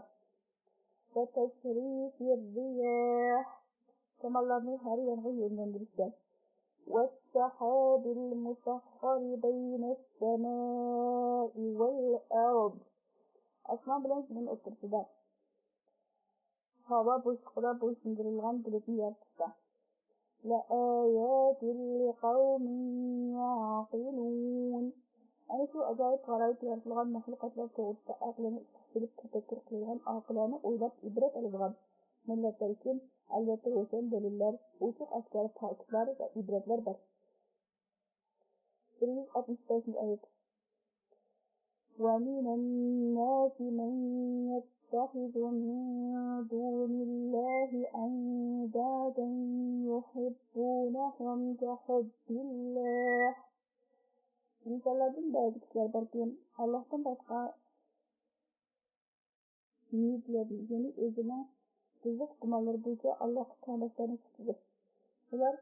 وتصريف الرياح، شاماللارنى ھەر يانغا يۆنلەندۈرۈشتە، والسحاب المسخر بين السماء والأرض، ئاسمان بىلەن زېمىن ئوتتۇرىسىدا، ھاۋا بوشلۇقىدا بويسۇندۇرۇلغان بۇلۇتنى يارىتىشتا، لآيات لقوم يعقلون. ئەنە شۇ ئاجايىپ غارايىپ يارىتىلغان مەخلۇقاتلار توغرىسىدا ئەقلىنى ئىشقا سېلىپ تەپەككۇر قىلىدىغان ئاقىلانە ئويلاپ ئىبرەت ئالىدىغان مىللەتلەر ئۈچۈن ئەلۋەتتە روشەن دەلىللەر، ئوچۇق ئاشكارا پاكىتلار ۋە ئىبرەتلەر بار. بىر يۈز ئاتمىش بەشىنچى ئايەت. ومن الناس من يتخذ من دون الله أندادا يحبونهم كحب الله. ئىنسانلاردىن بەزى كىشىلەر باركى، ئاللاھتىن باشقا مېيىپلەرنى، يەنى ئۆزىنىڭ بۇزۇق گۇمانلىرى بويىچە ئاللاھقا تەڭداشلارنى تۇتىدۇ. ئۇلار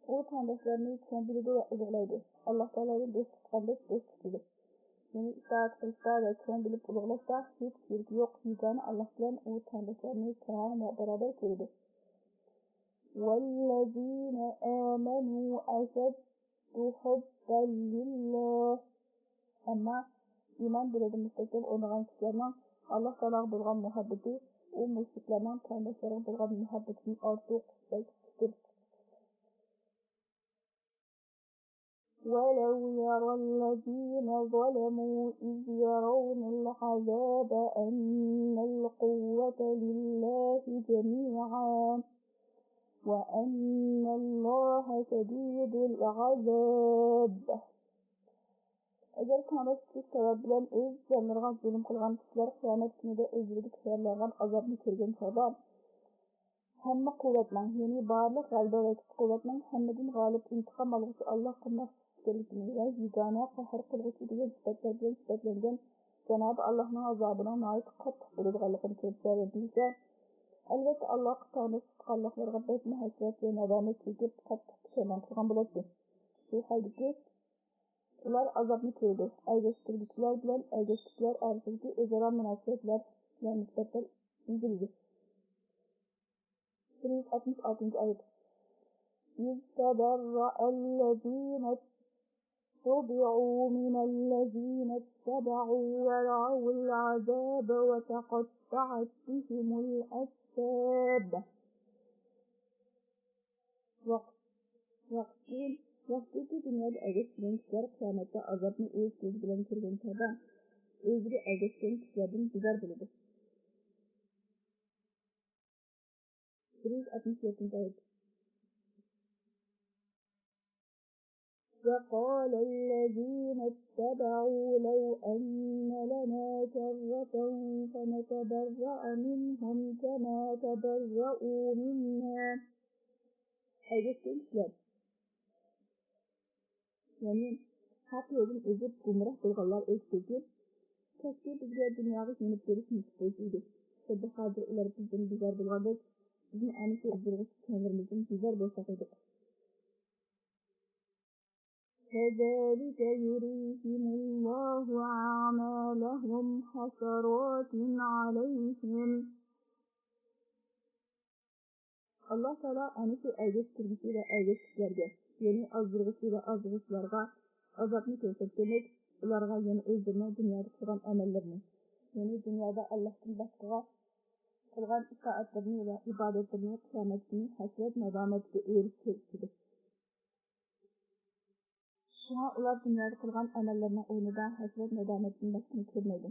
ئۇ تەڭداشلارنى چوڭ بىلىدۇ ۋە ئۇلۇغلايدۇ. ئاللاھ تائالانى دوست تۇتقاندەك دوست تۇتىدۇ. يەنى ئىتائەت قىلىشتا ۋە چوڭ بىلىپ ئۇلۇغلاشتا ھېچ شېرىكى يوق يېگانە ئاللاھ بىلەن ئۇ تەڭداشلارنى تەڭ ۋە باراۋەر كۆرىدۇ. والذين آمنوا أشد حبا لله. ئەمما ئىمان دىلىدا مۇستەھكەم ئورنىغان كىشىلەرنىڭ ئاللاھ تائالاغا بولغان مۇھەببىتى ئۇ مۇشرىكلارنىڭ تەڭداشلىرىغا بولغان مۇھەببىتىدىن ئارتۇق بەك كۈچلۈك. ولو يرى الذين ظلموا إذ يرون العذاب أن القوة لله جميعا وأن الله شديد العذاب. ئەگەر كۆڭداشلىق سەۋەب بىلەن ئۆز جانلىرىغا زۇلۇم قىلغان كىشىلەر قىيامەت كۈنىدە ئۆزلىرىگە تەييارلانغان ئازابنى كۆرگەن چاغدا، ھەممە قۇۋۋەتنىڭ، يەنى بارلىق غەلىبە ۋە كۈچ-قۇۋۋەتنىڭ ھەممىدىن غالىب، ئىنتىقام ئالغۇچى ئاللاھقا مەخسۇس ئىكەنلىكىنى ۋە يېگانە، قەھەر قىلغۇچى دېگەن سۈپەتلەر بىلەن سۈپەتلەنگەن جانابى ئاللاھنىڭ ئازابىنىڭ ناھايىتى قاتتىق بولىدىغانلىقىنى كۆرسىتەلەيدۇ دېسە، ئەلۋەتتە، ئاللاھقا تەڭداش تۇتقانلىقلىرىغا بەكمۇ ھەسرەت ۋە نادامەت چېكىپ، قاتتىق پۇشايمان قىلغان بولاتتى. شۇ ھالدىكى، ئۇلار ئازابنى كۆرىدۇ. ئەگەشتۈرگۈچىلەر بىلەن ئەگەشكۈچىلەر ئارىسىدىكى ئۆزئارا مۇناسىۋەتلەر ۋە نىسبەتلەر ئۈزۈلىدۇ. بىر يۈز ئاتمىش ئالتىنچى ئايەت. إذ تبرأ الذين اتبعوا من الذين اتبعوا ورأوا العذاب وتقطعت بهم الأسباب. ۋاقىت، ۋاقىتتىن، ۋاقتىدىكى دۇنيادا ئەگەشكەن كىشىلەر قىيامەتتە ئازابنى ئۆز كۆزى بىلەن كۆرگەن چاغدا، ئۆزىگە ئەگەشكەن كىشىلەردىن بىزار بولىدۇ. بىر يۈز ئاتمىش يەتتىنچى ئايەت. وقال الذين اتبعوا لو أن لنا كرة فنتبرأ منهم كما تبرأوا منا. ئەگەشكەن كىشىلەر، يەنى ھەق يولدىن ئېزىپ، گۇمراھ بولغانلار ئېيتىپتۇكى، كەچتە بىزگە دۇنياغا يېنىپ كېلىش نېسىپ بولسا ئىدى. خۇددى ھازىر ئۇلار بىزدىن بىزار بولغاندەك، بىزمۇ ئەنە شۇ ئازدۇرغۇچ تەڭرىمىزدىن بىزار بولساق ئىدۇق. كذلك يريهم الله أعمالهم حسرات عليهم. ئاللا تائالا ئەنە شۇ ئەگەشتۈرگۈچى ۋە ئەگەشكۈچىلەرگە، يەنى ئازدۇرغۇچى ۋە ئازدۇرغۇچىلارغا ئازابنى كۆرسەتكەندەك، ئۇلارغا يەنە ئۆزلىرىنىڭ دۇنيادا قىلغان ئەمەللىرىنى، يەنى دۇنيادا ئاللاھتىن باشقىغا قىلغان ئىتائەتلىرىنى ۋە ئىبادەتلىرىنى قىيامەت كۈنى ھەسرەت نادامەتكە ئېرىشىشى كېرەك. شۇڭا ئۇلار دۇنيادا قىلغان ئەمەللىرىنىڭ ئورنىدا ھەسرەت نادامەتتىن باشقىنى كۆرمەيدۇ.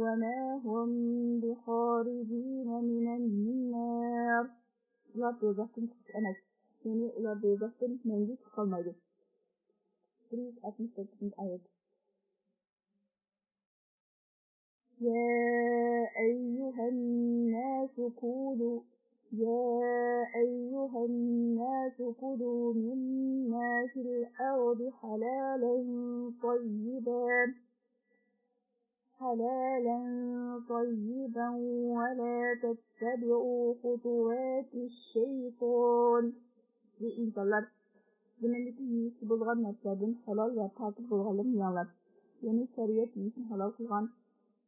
وما هم بخارجين من النار. ئۇلار دوزاختىن چىققۇچى ئەمەس. يەنى ئۇلار دوزاختىن مەڭگۈ چىقالمايدۇ. بىر يۈز ئاتمىش توققۇزىنچى ئايەت. يا أيها الناس كلوا، يا أيها الناس كلوا مما في الأرض حلالا طيبا، حلالا طيبا ولا تتبعوا خطوات الشيطان. ئى ئىنسانلار، زېمىندىكى يېيىشكە بولىدىغان نەرسىلەردىن ھالال ۋە پاكىز بولغانلىرىنى يېڭىلار. يەنى شەرىئەت يېيىشنى ھالال قىلغان،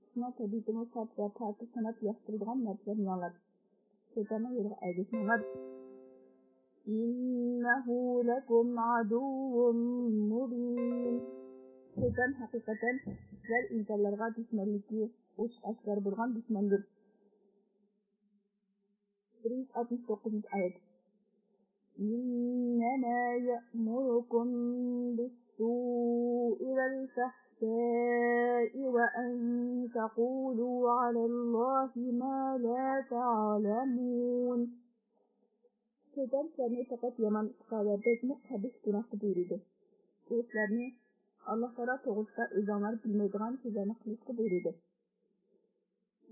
ئىشنىڭ تەبىئىتىمۇ پاك ۋە پاكىز ساناپ ياخشى كۆرىدىغان نەرسىلەرنى يېڭىلار. شەيتاننىڭ يولىغا ئەگەشمەڭلار. إنه لكم عدو مبين. شەيتان ھەقىقەتەن سىلەر ئىنسانلارغا دۈشمەنلىكى ئوچۇق ئاشكارا بولغان دۈشمەندۇر. بىر يۈز ئاتمىش توققۇزىنچى ئايەت. إنما يأمركم بالسوء والفحشاء وأن تقولوا على الله ما لا تعلمون. شەيتان سىلەرنى پەقەت يامان ئىشقا ۋە بەكمۇ قەبىھ گۇناھقا بۇيرۇيدۇ. ئۇ سىلەرنى ئاللا تائالا توغرىسىدا ئۆزۈڭلار بىلمەيدىغان سۆزلەرنى قىلىشقا بۇيرۇيدۇ.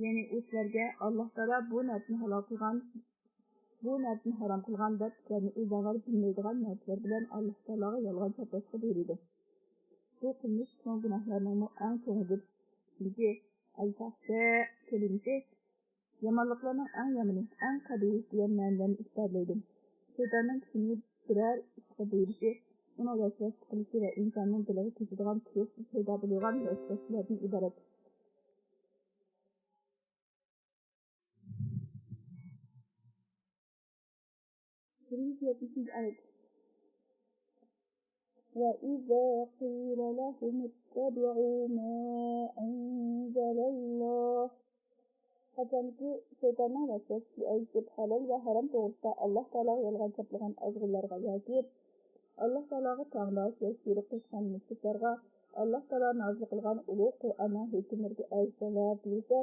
يەنى ئۇ سىلەرگە ئاللا تائالا بۇ نەرسىنى ھالال قىلغان، بۇ نەرسىنى ھارام قىلغان دەپ سىلەرنى ئۆزۈڭلار بىلمەيدىغان نەرسىلەر بىلەن ئاللا تائالاغا يالغان چاپلاشقا بۇيرۇيدۇ. بۇ قىلمىش چوڭ گۇناھلارنىڭمۇ ئەڭ چوڭىدۇر. چۈنكى ئەل-فەھشە كەلىمىسى يامانلىقلارنىڭ ئەڭ يامىنى، ئەڭ قەبىھى دېگەن مەنىلەرنى ئىپادىلەيدۇ. شەيتاننىڭ كىشىنى بىرەر ئىشقا بۇيرۇشى، ئۇنىڭ ۋەسۋەسە قىلىشى ۋە ئىنساننىڭ دىلىغا كېسىدىغان تۇيۇقسىز پەيدا بولىدىغان ۋەسۋەسىلەردىن ئىبارەت. بىر يۈز يەتمىشىنچى ئايەت. وإذا قيل لهم اتبعوا ما أنزل الله. قاچانكى شەيتاننىڭ ۋەسۋەسىسىگە ئەگىشىپ، ھالال ۋە ھارام توغرىسىدا ئاللا تائالاغا يالغان چاپلىغان ئازغۇنلارغا ياكى ئاللا تائالاغا تەڭداش ۋە شېرىك قوشقان مۇشرىكلارغا ئاللا تائالا نازىل قىلغان ئۇلۇغ قۇرئاننىڭ ھۆكۈملىرىگە ئەگىشىڭلار دېيىلسە،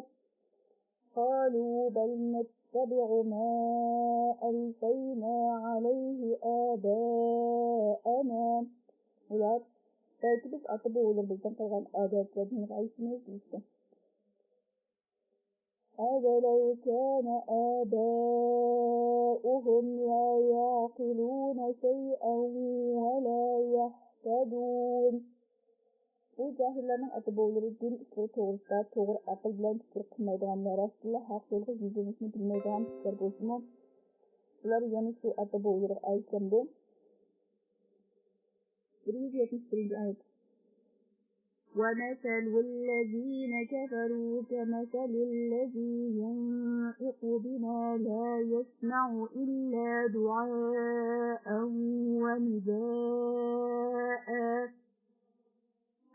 قالوا بل نتبع ما ألفينا عليه آباءنا. ئۇلار، بەلكى بىز ئاتا-بوۋىلىرىمىزدىن قالغان ئادەتلەردىن غايىشىمىز دېيىشتى. أولو كان آباؤهم لا يعقلون شيئا ولا يهتدون. بۇ جاھىللارنىڭ ئاتا-بوۋىلىرى دىن ئىشلىرى توغرىسىدا توغرا ئەقىل بىلەن پىكىر قىلمايدىغان ۋە راستتىنلا ھەق يولغا يۈزلىنىشنى بىلمەيدىغان كىشىلەر بولسىمۇ، بۇلار يەنە شۇ ئاتا-بوۋىلىرىغا ئەگىشەمدۇ؟ بىر يۈز يەتمىش بىرىنچى ئايەت. ومثل الذين كفروا كمثل الذي ينعق بما لا يسمع إلا دعاء ونداء.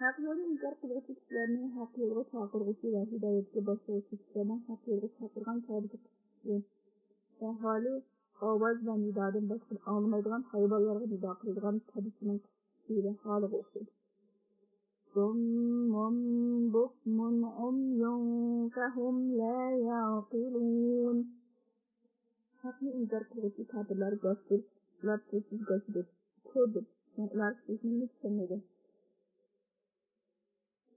ھەق يولنى ئىنكار قىلغۇچى كىشىلەرنى ھەق يولغا چاقىرغۇچى ۋە ھىدايەتكە باشلىغۇچى كىشىلەرنىڭ ھەق يولغا چاقىرغان چاغدىكى قىلىقى ۋە ھالى ئاۋاز ۋە نىدادىن باشقىنى ئاڭلىمايدىغان ھايۋانلارغا نىدا قىلىدىغان پادىچىنىڭ كىشىسى ۋە ھالىغا ئوخشايدۇ. صم بكم عمي فهم لا يعقلون. ھەقنى ئىنكار قىلغۇچى كاپىرلار گاپسىز، ئۇلار تىلسىز گاپسىز، كوردۇر، يەنى ئۇلار ھېچنېمىنى چۈشەنمەيدۇ.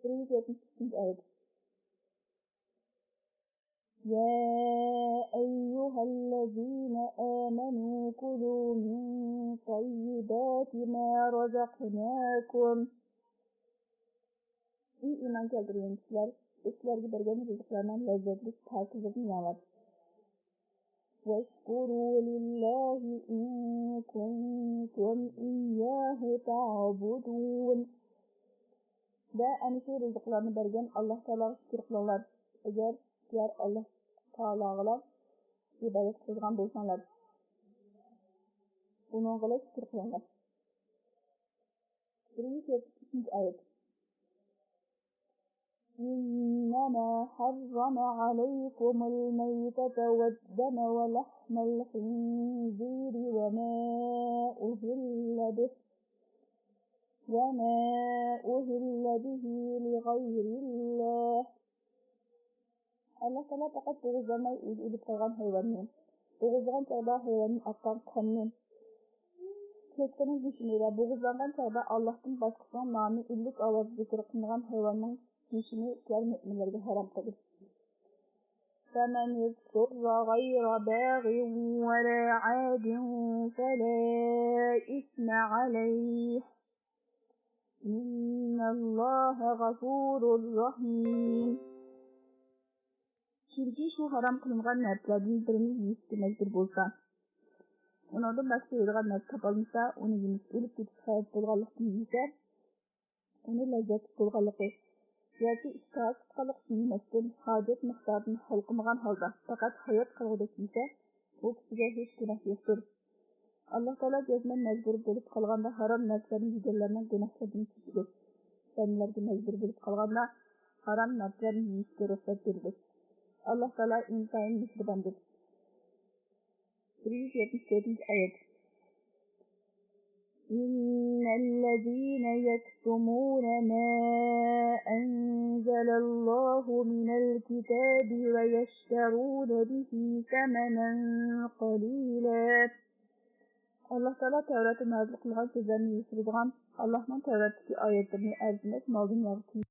بىر يۈز يەتمىش ئۈچىنچى ئايەت. يا أيها الذين آمنوا كلوا من طيبات ما رزقناكم. ئى ئىمان كەلتۈرگەن كىشىلەر، بىز سىلەرگە بەرگەن رىزىقلارنىڭ لەززەتلىك پاكىزلىقىنى يەڭلار. واشكروا لله إن كنتم إياه تعبدون. ۋە ئەنە شۇ رىزىقلارنى بەرگەن ئاللاھ تائالاغا شۈكۈر قىلىڭلار، ئەگەر سىلەر ئاللاھ تائالاغىلا ئىبادەت قىلىدىغان بولساڭلار، ئۇنىڭغىلا شۈكۈر قىلىڭلار. بىر يۈز يەتمىش ئۈچىنچى ئايەت. إنما حرم عليكم الميتة والدم ولحم الخنزير وما أهل به، وما أهل به لغير الله. ئاللاھ تائالا پەقەت بوغۇزلانماي ئۆزى ئېلىپ قالغان ھايۋاننى، بوغۇزلىغان چاغدا ھايۋاندىن ئاققان قاننى، چوشقىنىڭ گۆشىنى ۋە بوغۇزلانغان چاغدا ئاللاھتىن باشقىسىنىڭ نامى ئىللىك ئاۋازدا زىكىر قىلىنغان ھايۋاننىڭ گۆشىنى سىلەر مۆمىنلەرگە ھارام قىلدى. فمن اضطر غير باغ ولا عاد فلا إثم عليه إن الله غفور رحيم. كىمكى شۇ ھارام قىلىنغان نەرسىلەردىن بىرىنى يېيىشكە مەجبۇر بولسا، ئۇنىڭدىن باشقا يەيدىغان نەرسە تاپالمىسا، ئۇنى يېمىسە ئۆلۈپ كېتىش خەۋپى بولغانلىقتىن يېسە، ئۇنى لەززەتلىك بولغانلىقى ياكى ئىشتىھاسى چىققانلىقى ئۈچۈن يېمەستىن، ھاجەت مىقدارىدىن ھالقىمىغان ھالدا پەقەت ھايات قالغۇدەك يېسە، ئۇ كىشىگە ھېچ گۇناھ يوقتۇر. ئاللاھ تائالا جەزمەن مەجبۇر بولۇپ قالغاندا ھارام نەرسىلەرنى يېگەنلەرنىڭ گۇناھلىرىدىن كېچىدۇ. بەندىلەرگە مەجبۇر بولۇپ قالغاندا ھارام نەرسىلەرنى يېيىشكە رۇخسەت بېرىدۇ. ئاللاھ تائالا ئىنتايىن مېھرىباندۇر. بىر يۈز يەتمىش تۆتىنچى ئايەت. إن الذين يكتمون ما أنزل الله من الكتاب ويشترون به ثمنا قليلا. ئاللاھ تائالا تەۋراتتا نازىل قىلغان سۆزلەرنى يوشۇرىدىغان، ئاللاھنىڭ تەۋراتتىكى ئايەتلىرىنى ئەرزىمەس مال دۇنياغا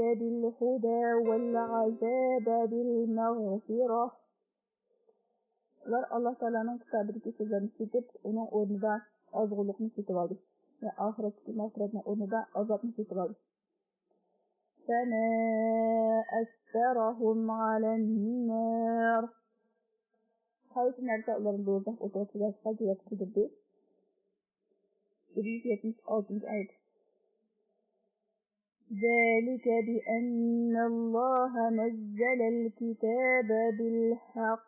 بالهدى والعذاب بالمغفرة. ئۇلار ئاللاھ تائالانىڭ كىتابىدىكى سۆزلەرنى سېتىپ، ئۇنىڭ ئورنىدا ئازغۇنلۇقنى سېتىۋالدى ۋە ئاخىرەتتىكى مەغپىرەتنىڭ ئورنىدا ئازابنى سېتىۋالدى. فما أصبرهم على النار. قايسى نەرسە ئۇلارنى دوزاخ ئوتىغا چىداشقا جۈرئەت قىلدۇردى؟ بىر يۈز يەتمىش ئالتىنچى ئايەت. ذلك بأن الله نزل الكتاب بالحق.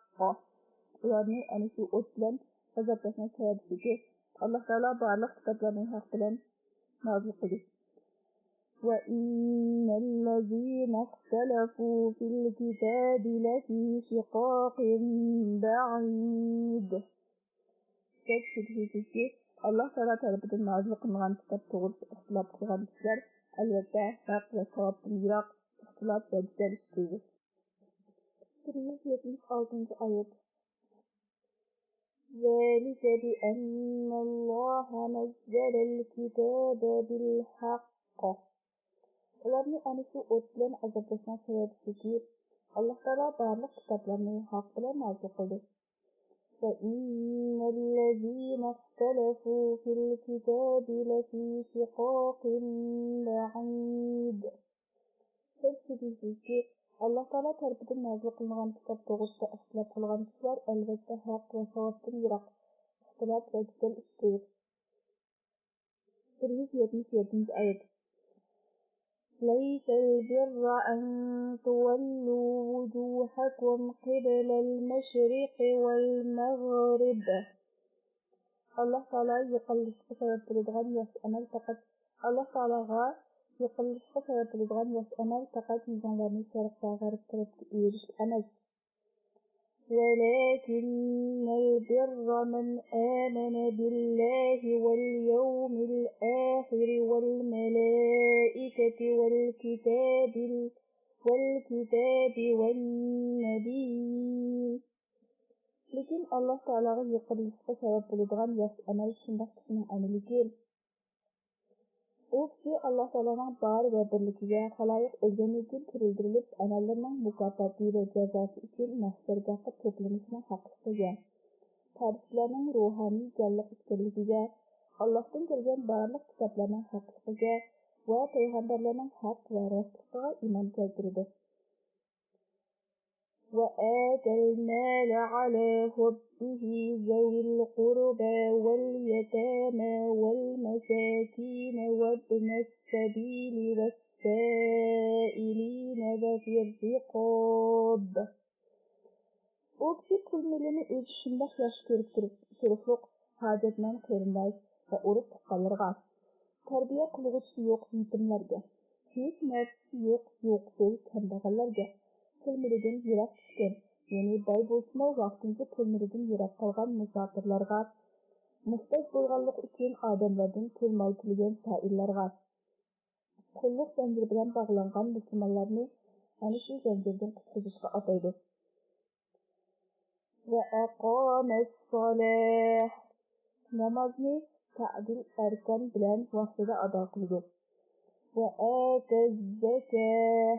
ئۇلارنى ئەنە شۇ ئوت بىلەن ئازابلاشنىڭ سەۋەبىدىكى ئاللاھ تائالا بارلىق كىتابلارنى ھەق بىلەن نازىل قىلدى. وَإِنَّ الَّذِينَ اخْتَلَفُوا فِي الْكِتَابِ لَفِي شِقَاقٍ بَعِيدٍ. شەك شۈبھىسىزكى، ئاللاھ تائالا تەرىپىدىن نازىل قىلىنغان كىتاب توغرىسىدا ئىختىلاپ قىلغان كىشىلەر ئەلۋەتتە ھەق ۋە ساۋابتىن يىراق، ئىختىلاپ ۋە جېدەل ئىچىدىدۇر. بىر يۈز يەتمىش ئالتىنچى ئايەت. ذَلِكَ بِأَنَّ اللَّهَ نَزَّلَ الْكِتَابَ بِالْحَقِّ. ئۇلارنى ئەنە شۇ ئوت بىلەن ئازابلاشنىڭ سەۋەبى شۇكى، ئاللاھ تائالا بارلىق كىتابلارنى ھەق بىلەن نازىل قىلدى. وَإِنَّ الَّذِينَ اخْتَلَفُوا فِي الْكِتَابِ لَفِي شِقَاقٍ بَعِيدٍ. شەك شۈبھىسىزكى، ئاللاھ تائالا تەرىپىدىن نازىل قىلىنغان كىتاب توغرىسىدا ئىختىلاپ قىلغان كىشىلەر ئەلۋەتتە ھەق ۋە ساۋابتىن يىراق، ئىختىلاپ ۋە جېدەل ئىچىدىدۇر. بىر يۈز يەتمىش يەتتىنچى ئايەت. لَيْسَ الْبِرَّ أَن تُوَلُّوا وُجُوهَكُمْ قِبَلَ الْمَشْرِقِ وَالْمَغْرِبِ. ئاللاھ تائالا يېقىنلىشىشقا سەۋەب بولىدىغان ياخشى ئەمەل پەقەت، ئاللاھ تائالاغا يېقىنلىشىشقا سەۋەب بولىدىغان ياخشى ئەمەل پەقەت يۈزۈڭلارنى شەرق ۋە غەرب تەرەپكە ئۆرۈش ئەمەس. وَلَكِنَّ الْبِرَّ مَنْ آمَنَ بِاللَّهِ وَالْيَوْمِ الْآخِرِ وَالْمَلَائِكَةِ وَالْكِتَابِ، وَالْكِتَابِ وَالنَّبِيِّينَ. لېكىن ئاللاھ تائالاغا يېقىنلىشىشقا سەۋەب بولىدىغان ياخشى ئەمەل شۇنداق كىشىنىڭ ئەمىلىكى، ئۇ كىشى ئاللاھ تائالانىڭ بار ۋە بىرلىكىگە، خالايىق ئۆلگەندىن كېيىن تىرىلدۈرۈلۈپ، ئەمەللىرىنىڭ مۇكاپاتى ۋە جازاسى ئۈچۈن مەھشەرگاھقا توپلىنىشىنىڭ ھەقلىقىگە، پەرىشتىلەرنىڭ روھانىي جانلىق ئىكەنلىكىگە، ئاللاھتىن كەلگەن بارلىق كىتابلارنىڭ ھەقلىقىگە ۋە پەيغەمبەرلەرنىڭ ھەق ۋە راستلىقىغا ئىمان كەلتۈرىدۇ. وَآتَى الْمَالَ عَلَى حُبِّهِ ذَوِي الْقُرْبَى وَالْيَتَامَى وَالْمَسَاكِينَ وَابْنَ السَّبِيلِ وَالسَّائِلِينَ وَفِي الرِّقَابِ. ئۇ كىشى پۇل مېلىنى ئۆزى شۇنداق ياخشى كۆرۈپ تۇرۇپ، تۇرۇپلۇق ھاجەتمەن قېرىنداش ۋە ئۇرۇق تۇغقانلىرىغا، تەربىيە قىلغۇچىسى يوق يېتىملەرگە، ھېچ نەرسىسى يوق يوقسۇل كەمبەغەللەرگە، پۇل مېلىدىن يىراق چۈشكەن، يەنى باي بولسىمۇ ۋاقتىنچە پۇل مېلىدىن يىراق قالغان مۇساپىرلارغا، موھتاج بولغانلىقى ئۈچۈن ئادەملەردىن پۇل مال تىلىگەن سائىللارغا، قۇللۇق زەنجىرى بىلەن باغلانغان مۇسۇلمانلارنى ئەنە شۇ زەنجىردىن قۇتقۇزۇشقا ئاتايدۇ. وَأَقَامَ الصَّلَاةَ، نامازنى تەئدىل ئەركان بىلەن ۋاقتىدا ئادا قىلىدۇ. وَآتَى الزَّكَاةَ،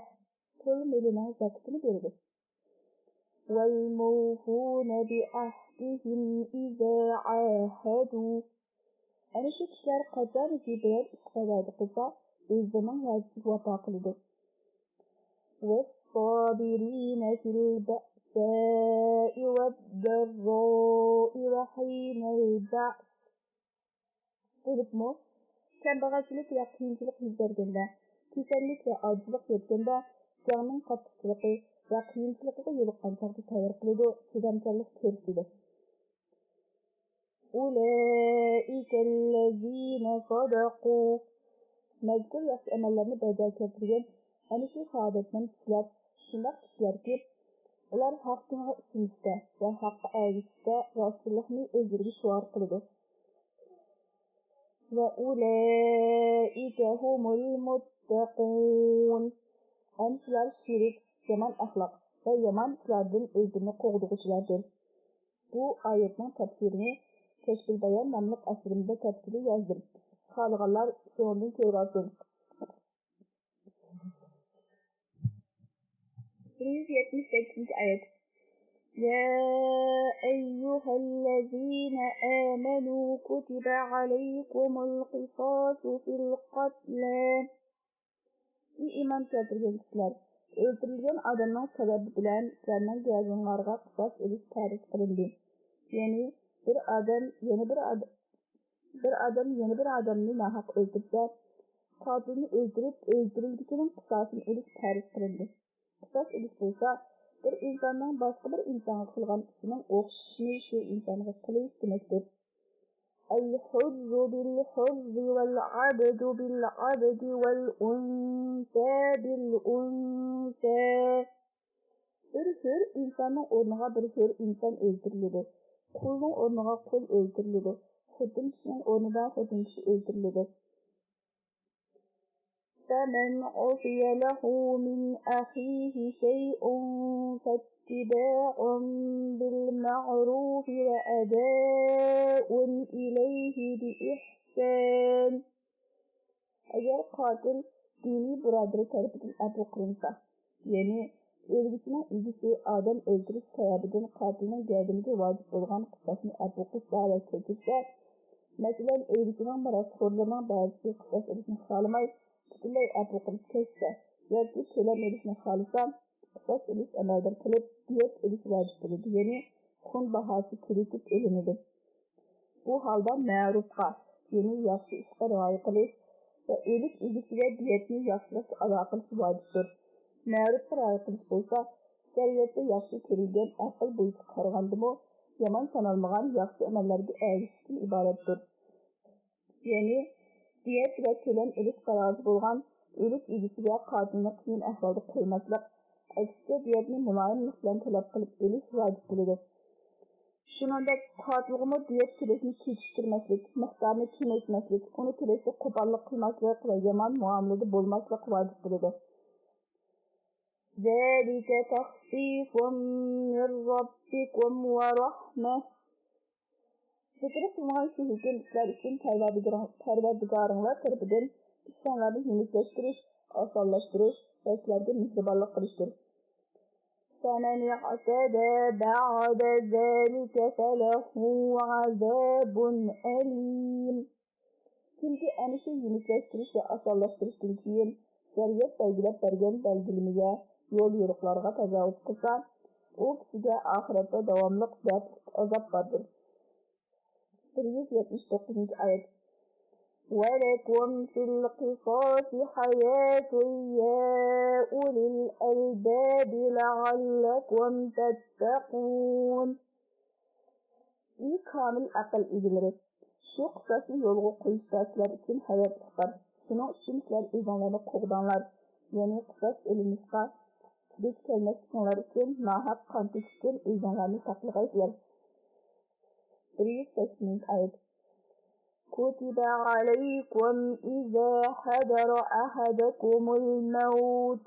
پۇل مېلىنىڭ زاكىتىنى بېرىدۇ. وَالْمُوفُونَ بِعَهْدِهِمْ إِذَا عَاهَدُوا، ئەنە شۇ كىشىلەر قاچانكى بىرەر ئىشقا ۋەدە قىلسا، ئۆزلىرىنىڭ ۋەدىسىگە ۋاپا قىلىدۇ. وَالصَّابِرِينَ فِي الْبَأْسَاءِ وَالضَّرَّاءِ وَحِينَ الْبَأْسِ، بولۇپمۇ كەمبەغەلچىلىك ۋە قىيىنچىلىق يۈز بەرگەندە، كېسەللىك ۋە ئاجىزلىق يەتكەندە، جەڭنىڭ قاتتىقچىلىقى ۋە قىيىنچىلىقىغا يولۇققان چاغدا سەۋر قىلىدۇ، چىدامچانلىق كۆرسىتىدۇ. أُولَئِكَ الَّذِينَ صَدَقُوا، مەزكۇر ياخشى ئەمەللەرنى بەجا كەلتۈرگەن ئەنە شۇ سائادەتمەن كىشىلەر شۇنداق كىشىلەركى، ئۇلار ھەق دىنغا ئىشىنىشتە ۋە ھەققە ئەگىشىشتە راستچىللىقنى ئۆزلىرىگە شوئار قىلىدۇ. وَأُولَئِكَ هُمُ الْمُتَّقُونَ، ئەنە شۇلار شېرىك، يامان ئەخلاق ۋە يامان ئىشلاردىن ئۆزلىرىنى قوغدىغۇچىلاردۇر. بۇ ئايەتنىڭ تەپسىرىنى كەشفۇل بايان ناملىق ئەسىرىمدە تەپسىلىي يازدىم. خالىغانلار شۇنىڭدىن كۆرۈۋالسۇن. بىر يۈز يەتمىش سەككىزىنچى ئايەت. يَا أَيُّهَا الَّذِينَ آمَنُوا كُتِبَ عَلَيْكُمُ الْقِصَاصُ فِي الْقَتْلَى. ئى ئىمان كەلتۈرگەن كىشىلەر، ئۆلتۈرۈلگەن ئادەمنىڭ سەۋەبى بىلەن سىلەرنىڭ گۇناھىڭلارغا قىساس ئېلىش پەرز قىلىندى. يەنى بىر ئادەم يەنە بىر ئاد-، بىر ئادەم يەنە بىر ئادەمنى ناھەق ئۆلتۈرسە، قاتىلنى ئۆلتۈرۈپ، ئۆلتۈرۈلگۈچىنىڭ قىساسىنى ئېلىش پەرز قىلىندى. قىساس ئېلىش بولسا، بىر ئىنساننىڭ باشقا بىر ئىنسانغا قىلغان ئىشىنىڭ ئوخشىشىنى شۇ ئىنسانغا قىلىش دېمەكتۇر. الحر بالحر والعبد بالعبد والأنثى بالأنثى. بىر ھۆر ئىنساننىڭ ئورنىغا بىر ھۆر ئىنسان ئۆلتۈرۈلىدۇ. قۇلنىڭ ئورنىغا قۇل ئۆلتۈرۈلىدۇ. خوتۇن كىشىنىڭ ئورنىدا خوتۇن كىشى ئۆلتۈرۈلىدۇ. فمن عفي له من أخيه شيء فاتباع بالمعروف وأداء إليه بإحسان. ئەگەر قاتىل دىنىي بۇرادىرى تەرىپىدىن ئەپۇ قىلىنسا، يەنى ئۆلگۈچىنىڭ ئىگىسى ئادەم ئۆلتۈرۈش سەۋەبىدىن قاتىلنىڭ گەدىنىگە ۋاجىپ بولغان قىساسنى ئەپۇ قىلسا ۋە كەچۈرسە، مەسىلەن، ئۆلگۈچىنىڭ مىراسخورلىرىنىڭ بەزىسى قىساس ئېلىشنى خالىماي، پۈتۈنلەي ئەپۇ قىلىپ كەچسە ياكى تۆلەم ئېلىشنى خالىسا، قىساس ئېلىش ئەمەلدار قىلىپ، دىيەت ئېلىش ۋاجىپ بولىدۇ، يەنى خۇن باھاسى كېلىشىپ ئېلىنىدۇ. بۇ ھالدا مەرۇپقا، يەنى ياخشى ئىشقا رىئايە قىلىش ۋە ئۆلۈك ئىگىسىگە دىيەتنى ياخشىلىقچە ئادا قىلىش ۋاجىپتۇر. مەرۇپقا رىئايە قىلىش بولسا، شەرىئەتتە ياخشى كۆرۈلگەن ئەقىل بويىچە قارىغاندىمۇ يامان سانالمىغان ياخشى ئەمەللەرگە ئەگىشىشتىن ئىبارەتتۇر. يەنى دىيەت ۋە تۆلەم ئېلىشقا رازى بولغان ئۆلۈك ئىگىسىگە قاتىلنى قىيىن ئەھۋالدا قويماسلىق، ئەكسىچە دىيەتنى مۇلايىملىق بىلەن تەلەپ قىلىپ ئېلىش ۋاجىپ بولىدۇ. شۇنىڭدەك قاتىلغىمۇ دىيەت تۆلەشنى كېچىكتۈرمەسلىك، مىقدارىنى كېمەيتمەسلىك، ئۇنى تۆلەشتە قوپاللىق قىلماسلىق ۋە يامان مۇئامىلىدە بولماسلىق ۋاجىپ بولىدۇ. ذلك تخفيف من ربكم ورحمة. زىكرى قىلىنغان شۇ ھۆكۈم سىلەر ئۈچۈن پەرۋەردىگارىڭ-، پەرۋەردىگارىڭلار تەرىپىدىن ئىشلىرىڭلارنى يېنىكلەشتۈرۈش، ئاسانلاشتۇرۇش ۋە سىلەرگە مېھرىبانلىق قىلىشتۇر. فمن اعتدى بعد ذلك فله عذاب أليم. كىمكى ئەنە شۇ يېنىكلەشتۈرۈش ۋە ئاسانلاشتۇرۇشتىن كېيىن شەرىئەت بەلگىلەپ بەرگەن بەلگىلىمىگە، يول يورۇقلارغا تاجاۋۇز قىلسا، ئۇ كىشىگە ئاخىرەتتە داۋاملىق دەردلىك ئازاب باردۇر. بىر يۈز يەتمىش توققۇزىنچى ئايەت. ولكم في القصاص حياة يا أولي الألباب لعلكم تتقون. ئى كامىل ئەقىل ئىگىلىرى! شۇ قىساسنى يولغا قويۇشتا سىلەر ئۈچۈن ھاياتلىق بار. شۇنىڭ ئۈچۈن سىلەر ئۆزۈڭلارنى قوغداڭلار. يەنى قىساس ئېلىنىشقا دۇچ كەلمەسلىكىڭلار ئۈچۈن ناھەق قان تۆكۈشتىن ئۆزۈڭلارنى ساقلىغايسىلەر. بىر يۈز سەكسىنىنچى ئايەت. كتب عليكم إذا حضر أحدكم الموت.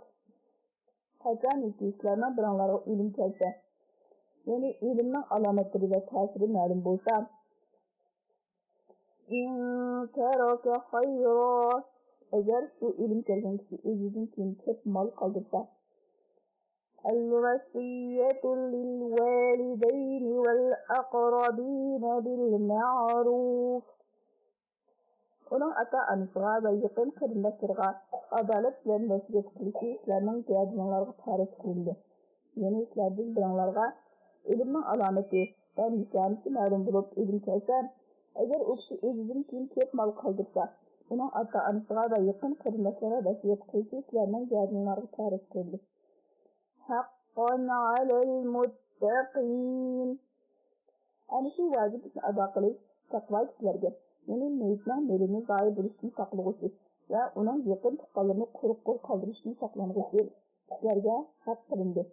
قاچانكى سىلەرنىڭ بىرىڭلارغا ئۆلۈم كەلسە، يەنى ئۆلۈمنىڭ ئالامەتلىرى ۋە تەسىرى مەلۇم بولسا، إن ترك خيرا، ئەگەر شۇ ئۆلۈم كەلگەن كىشى ئۆزىدىن كېيىن كۆپ مال قالدۇرسا، الوصية للوالدين والأقربين بالمعروف. ئۇنىڭ ئاتا-ئانىسىغا ۋە يېقىن قېرىنداشلىرىغا ئادالەت بىلەن ۋەسىيەت قىلىشى سىلەرنىڭ گەدىنىڭلارغا پەرز قىلىندى. يەنى سىلەردىن بىرىڭلارغا ئۆلۈمنىڭ ئالامىتى ۋە نىشانىسى مەلۇم بولۇپ ئۆلۈم كەلسە، ئەگەر ئۇ كىشى ئۆزىدىن كېيىن كۆپ مال قالدۇرسا، ئۇنىڭ ئاتا-ئانىسىغا ۋە يېقىن قېرىنداشلىرىغا ۋەسىيەت قىلىشى سىلەرنىڭ گەدىنىڭلارغا پەرز قىلىندى. حقا على المتقين. ئەنە شۇ ۋاجىپلىقنى ئادا قىلىش تەقۋا كىشىلەرگە، يەنى مېيىتنىڭ مېلىنى زايە بولۇشتىن ساقلىغۇچى ۋە ئۇنىڭ يېقىن تۇغقانلىرىنى قۇرۇق قول قالدۇرۇشتىن ساقلانغۇچى كىشىلەرگە ھەق قىلىندى.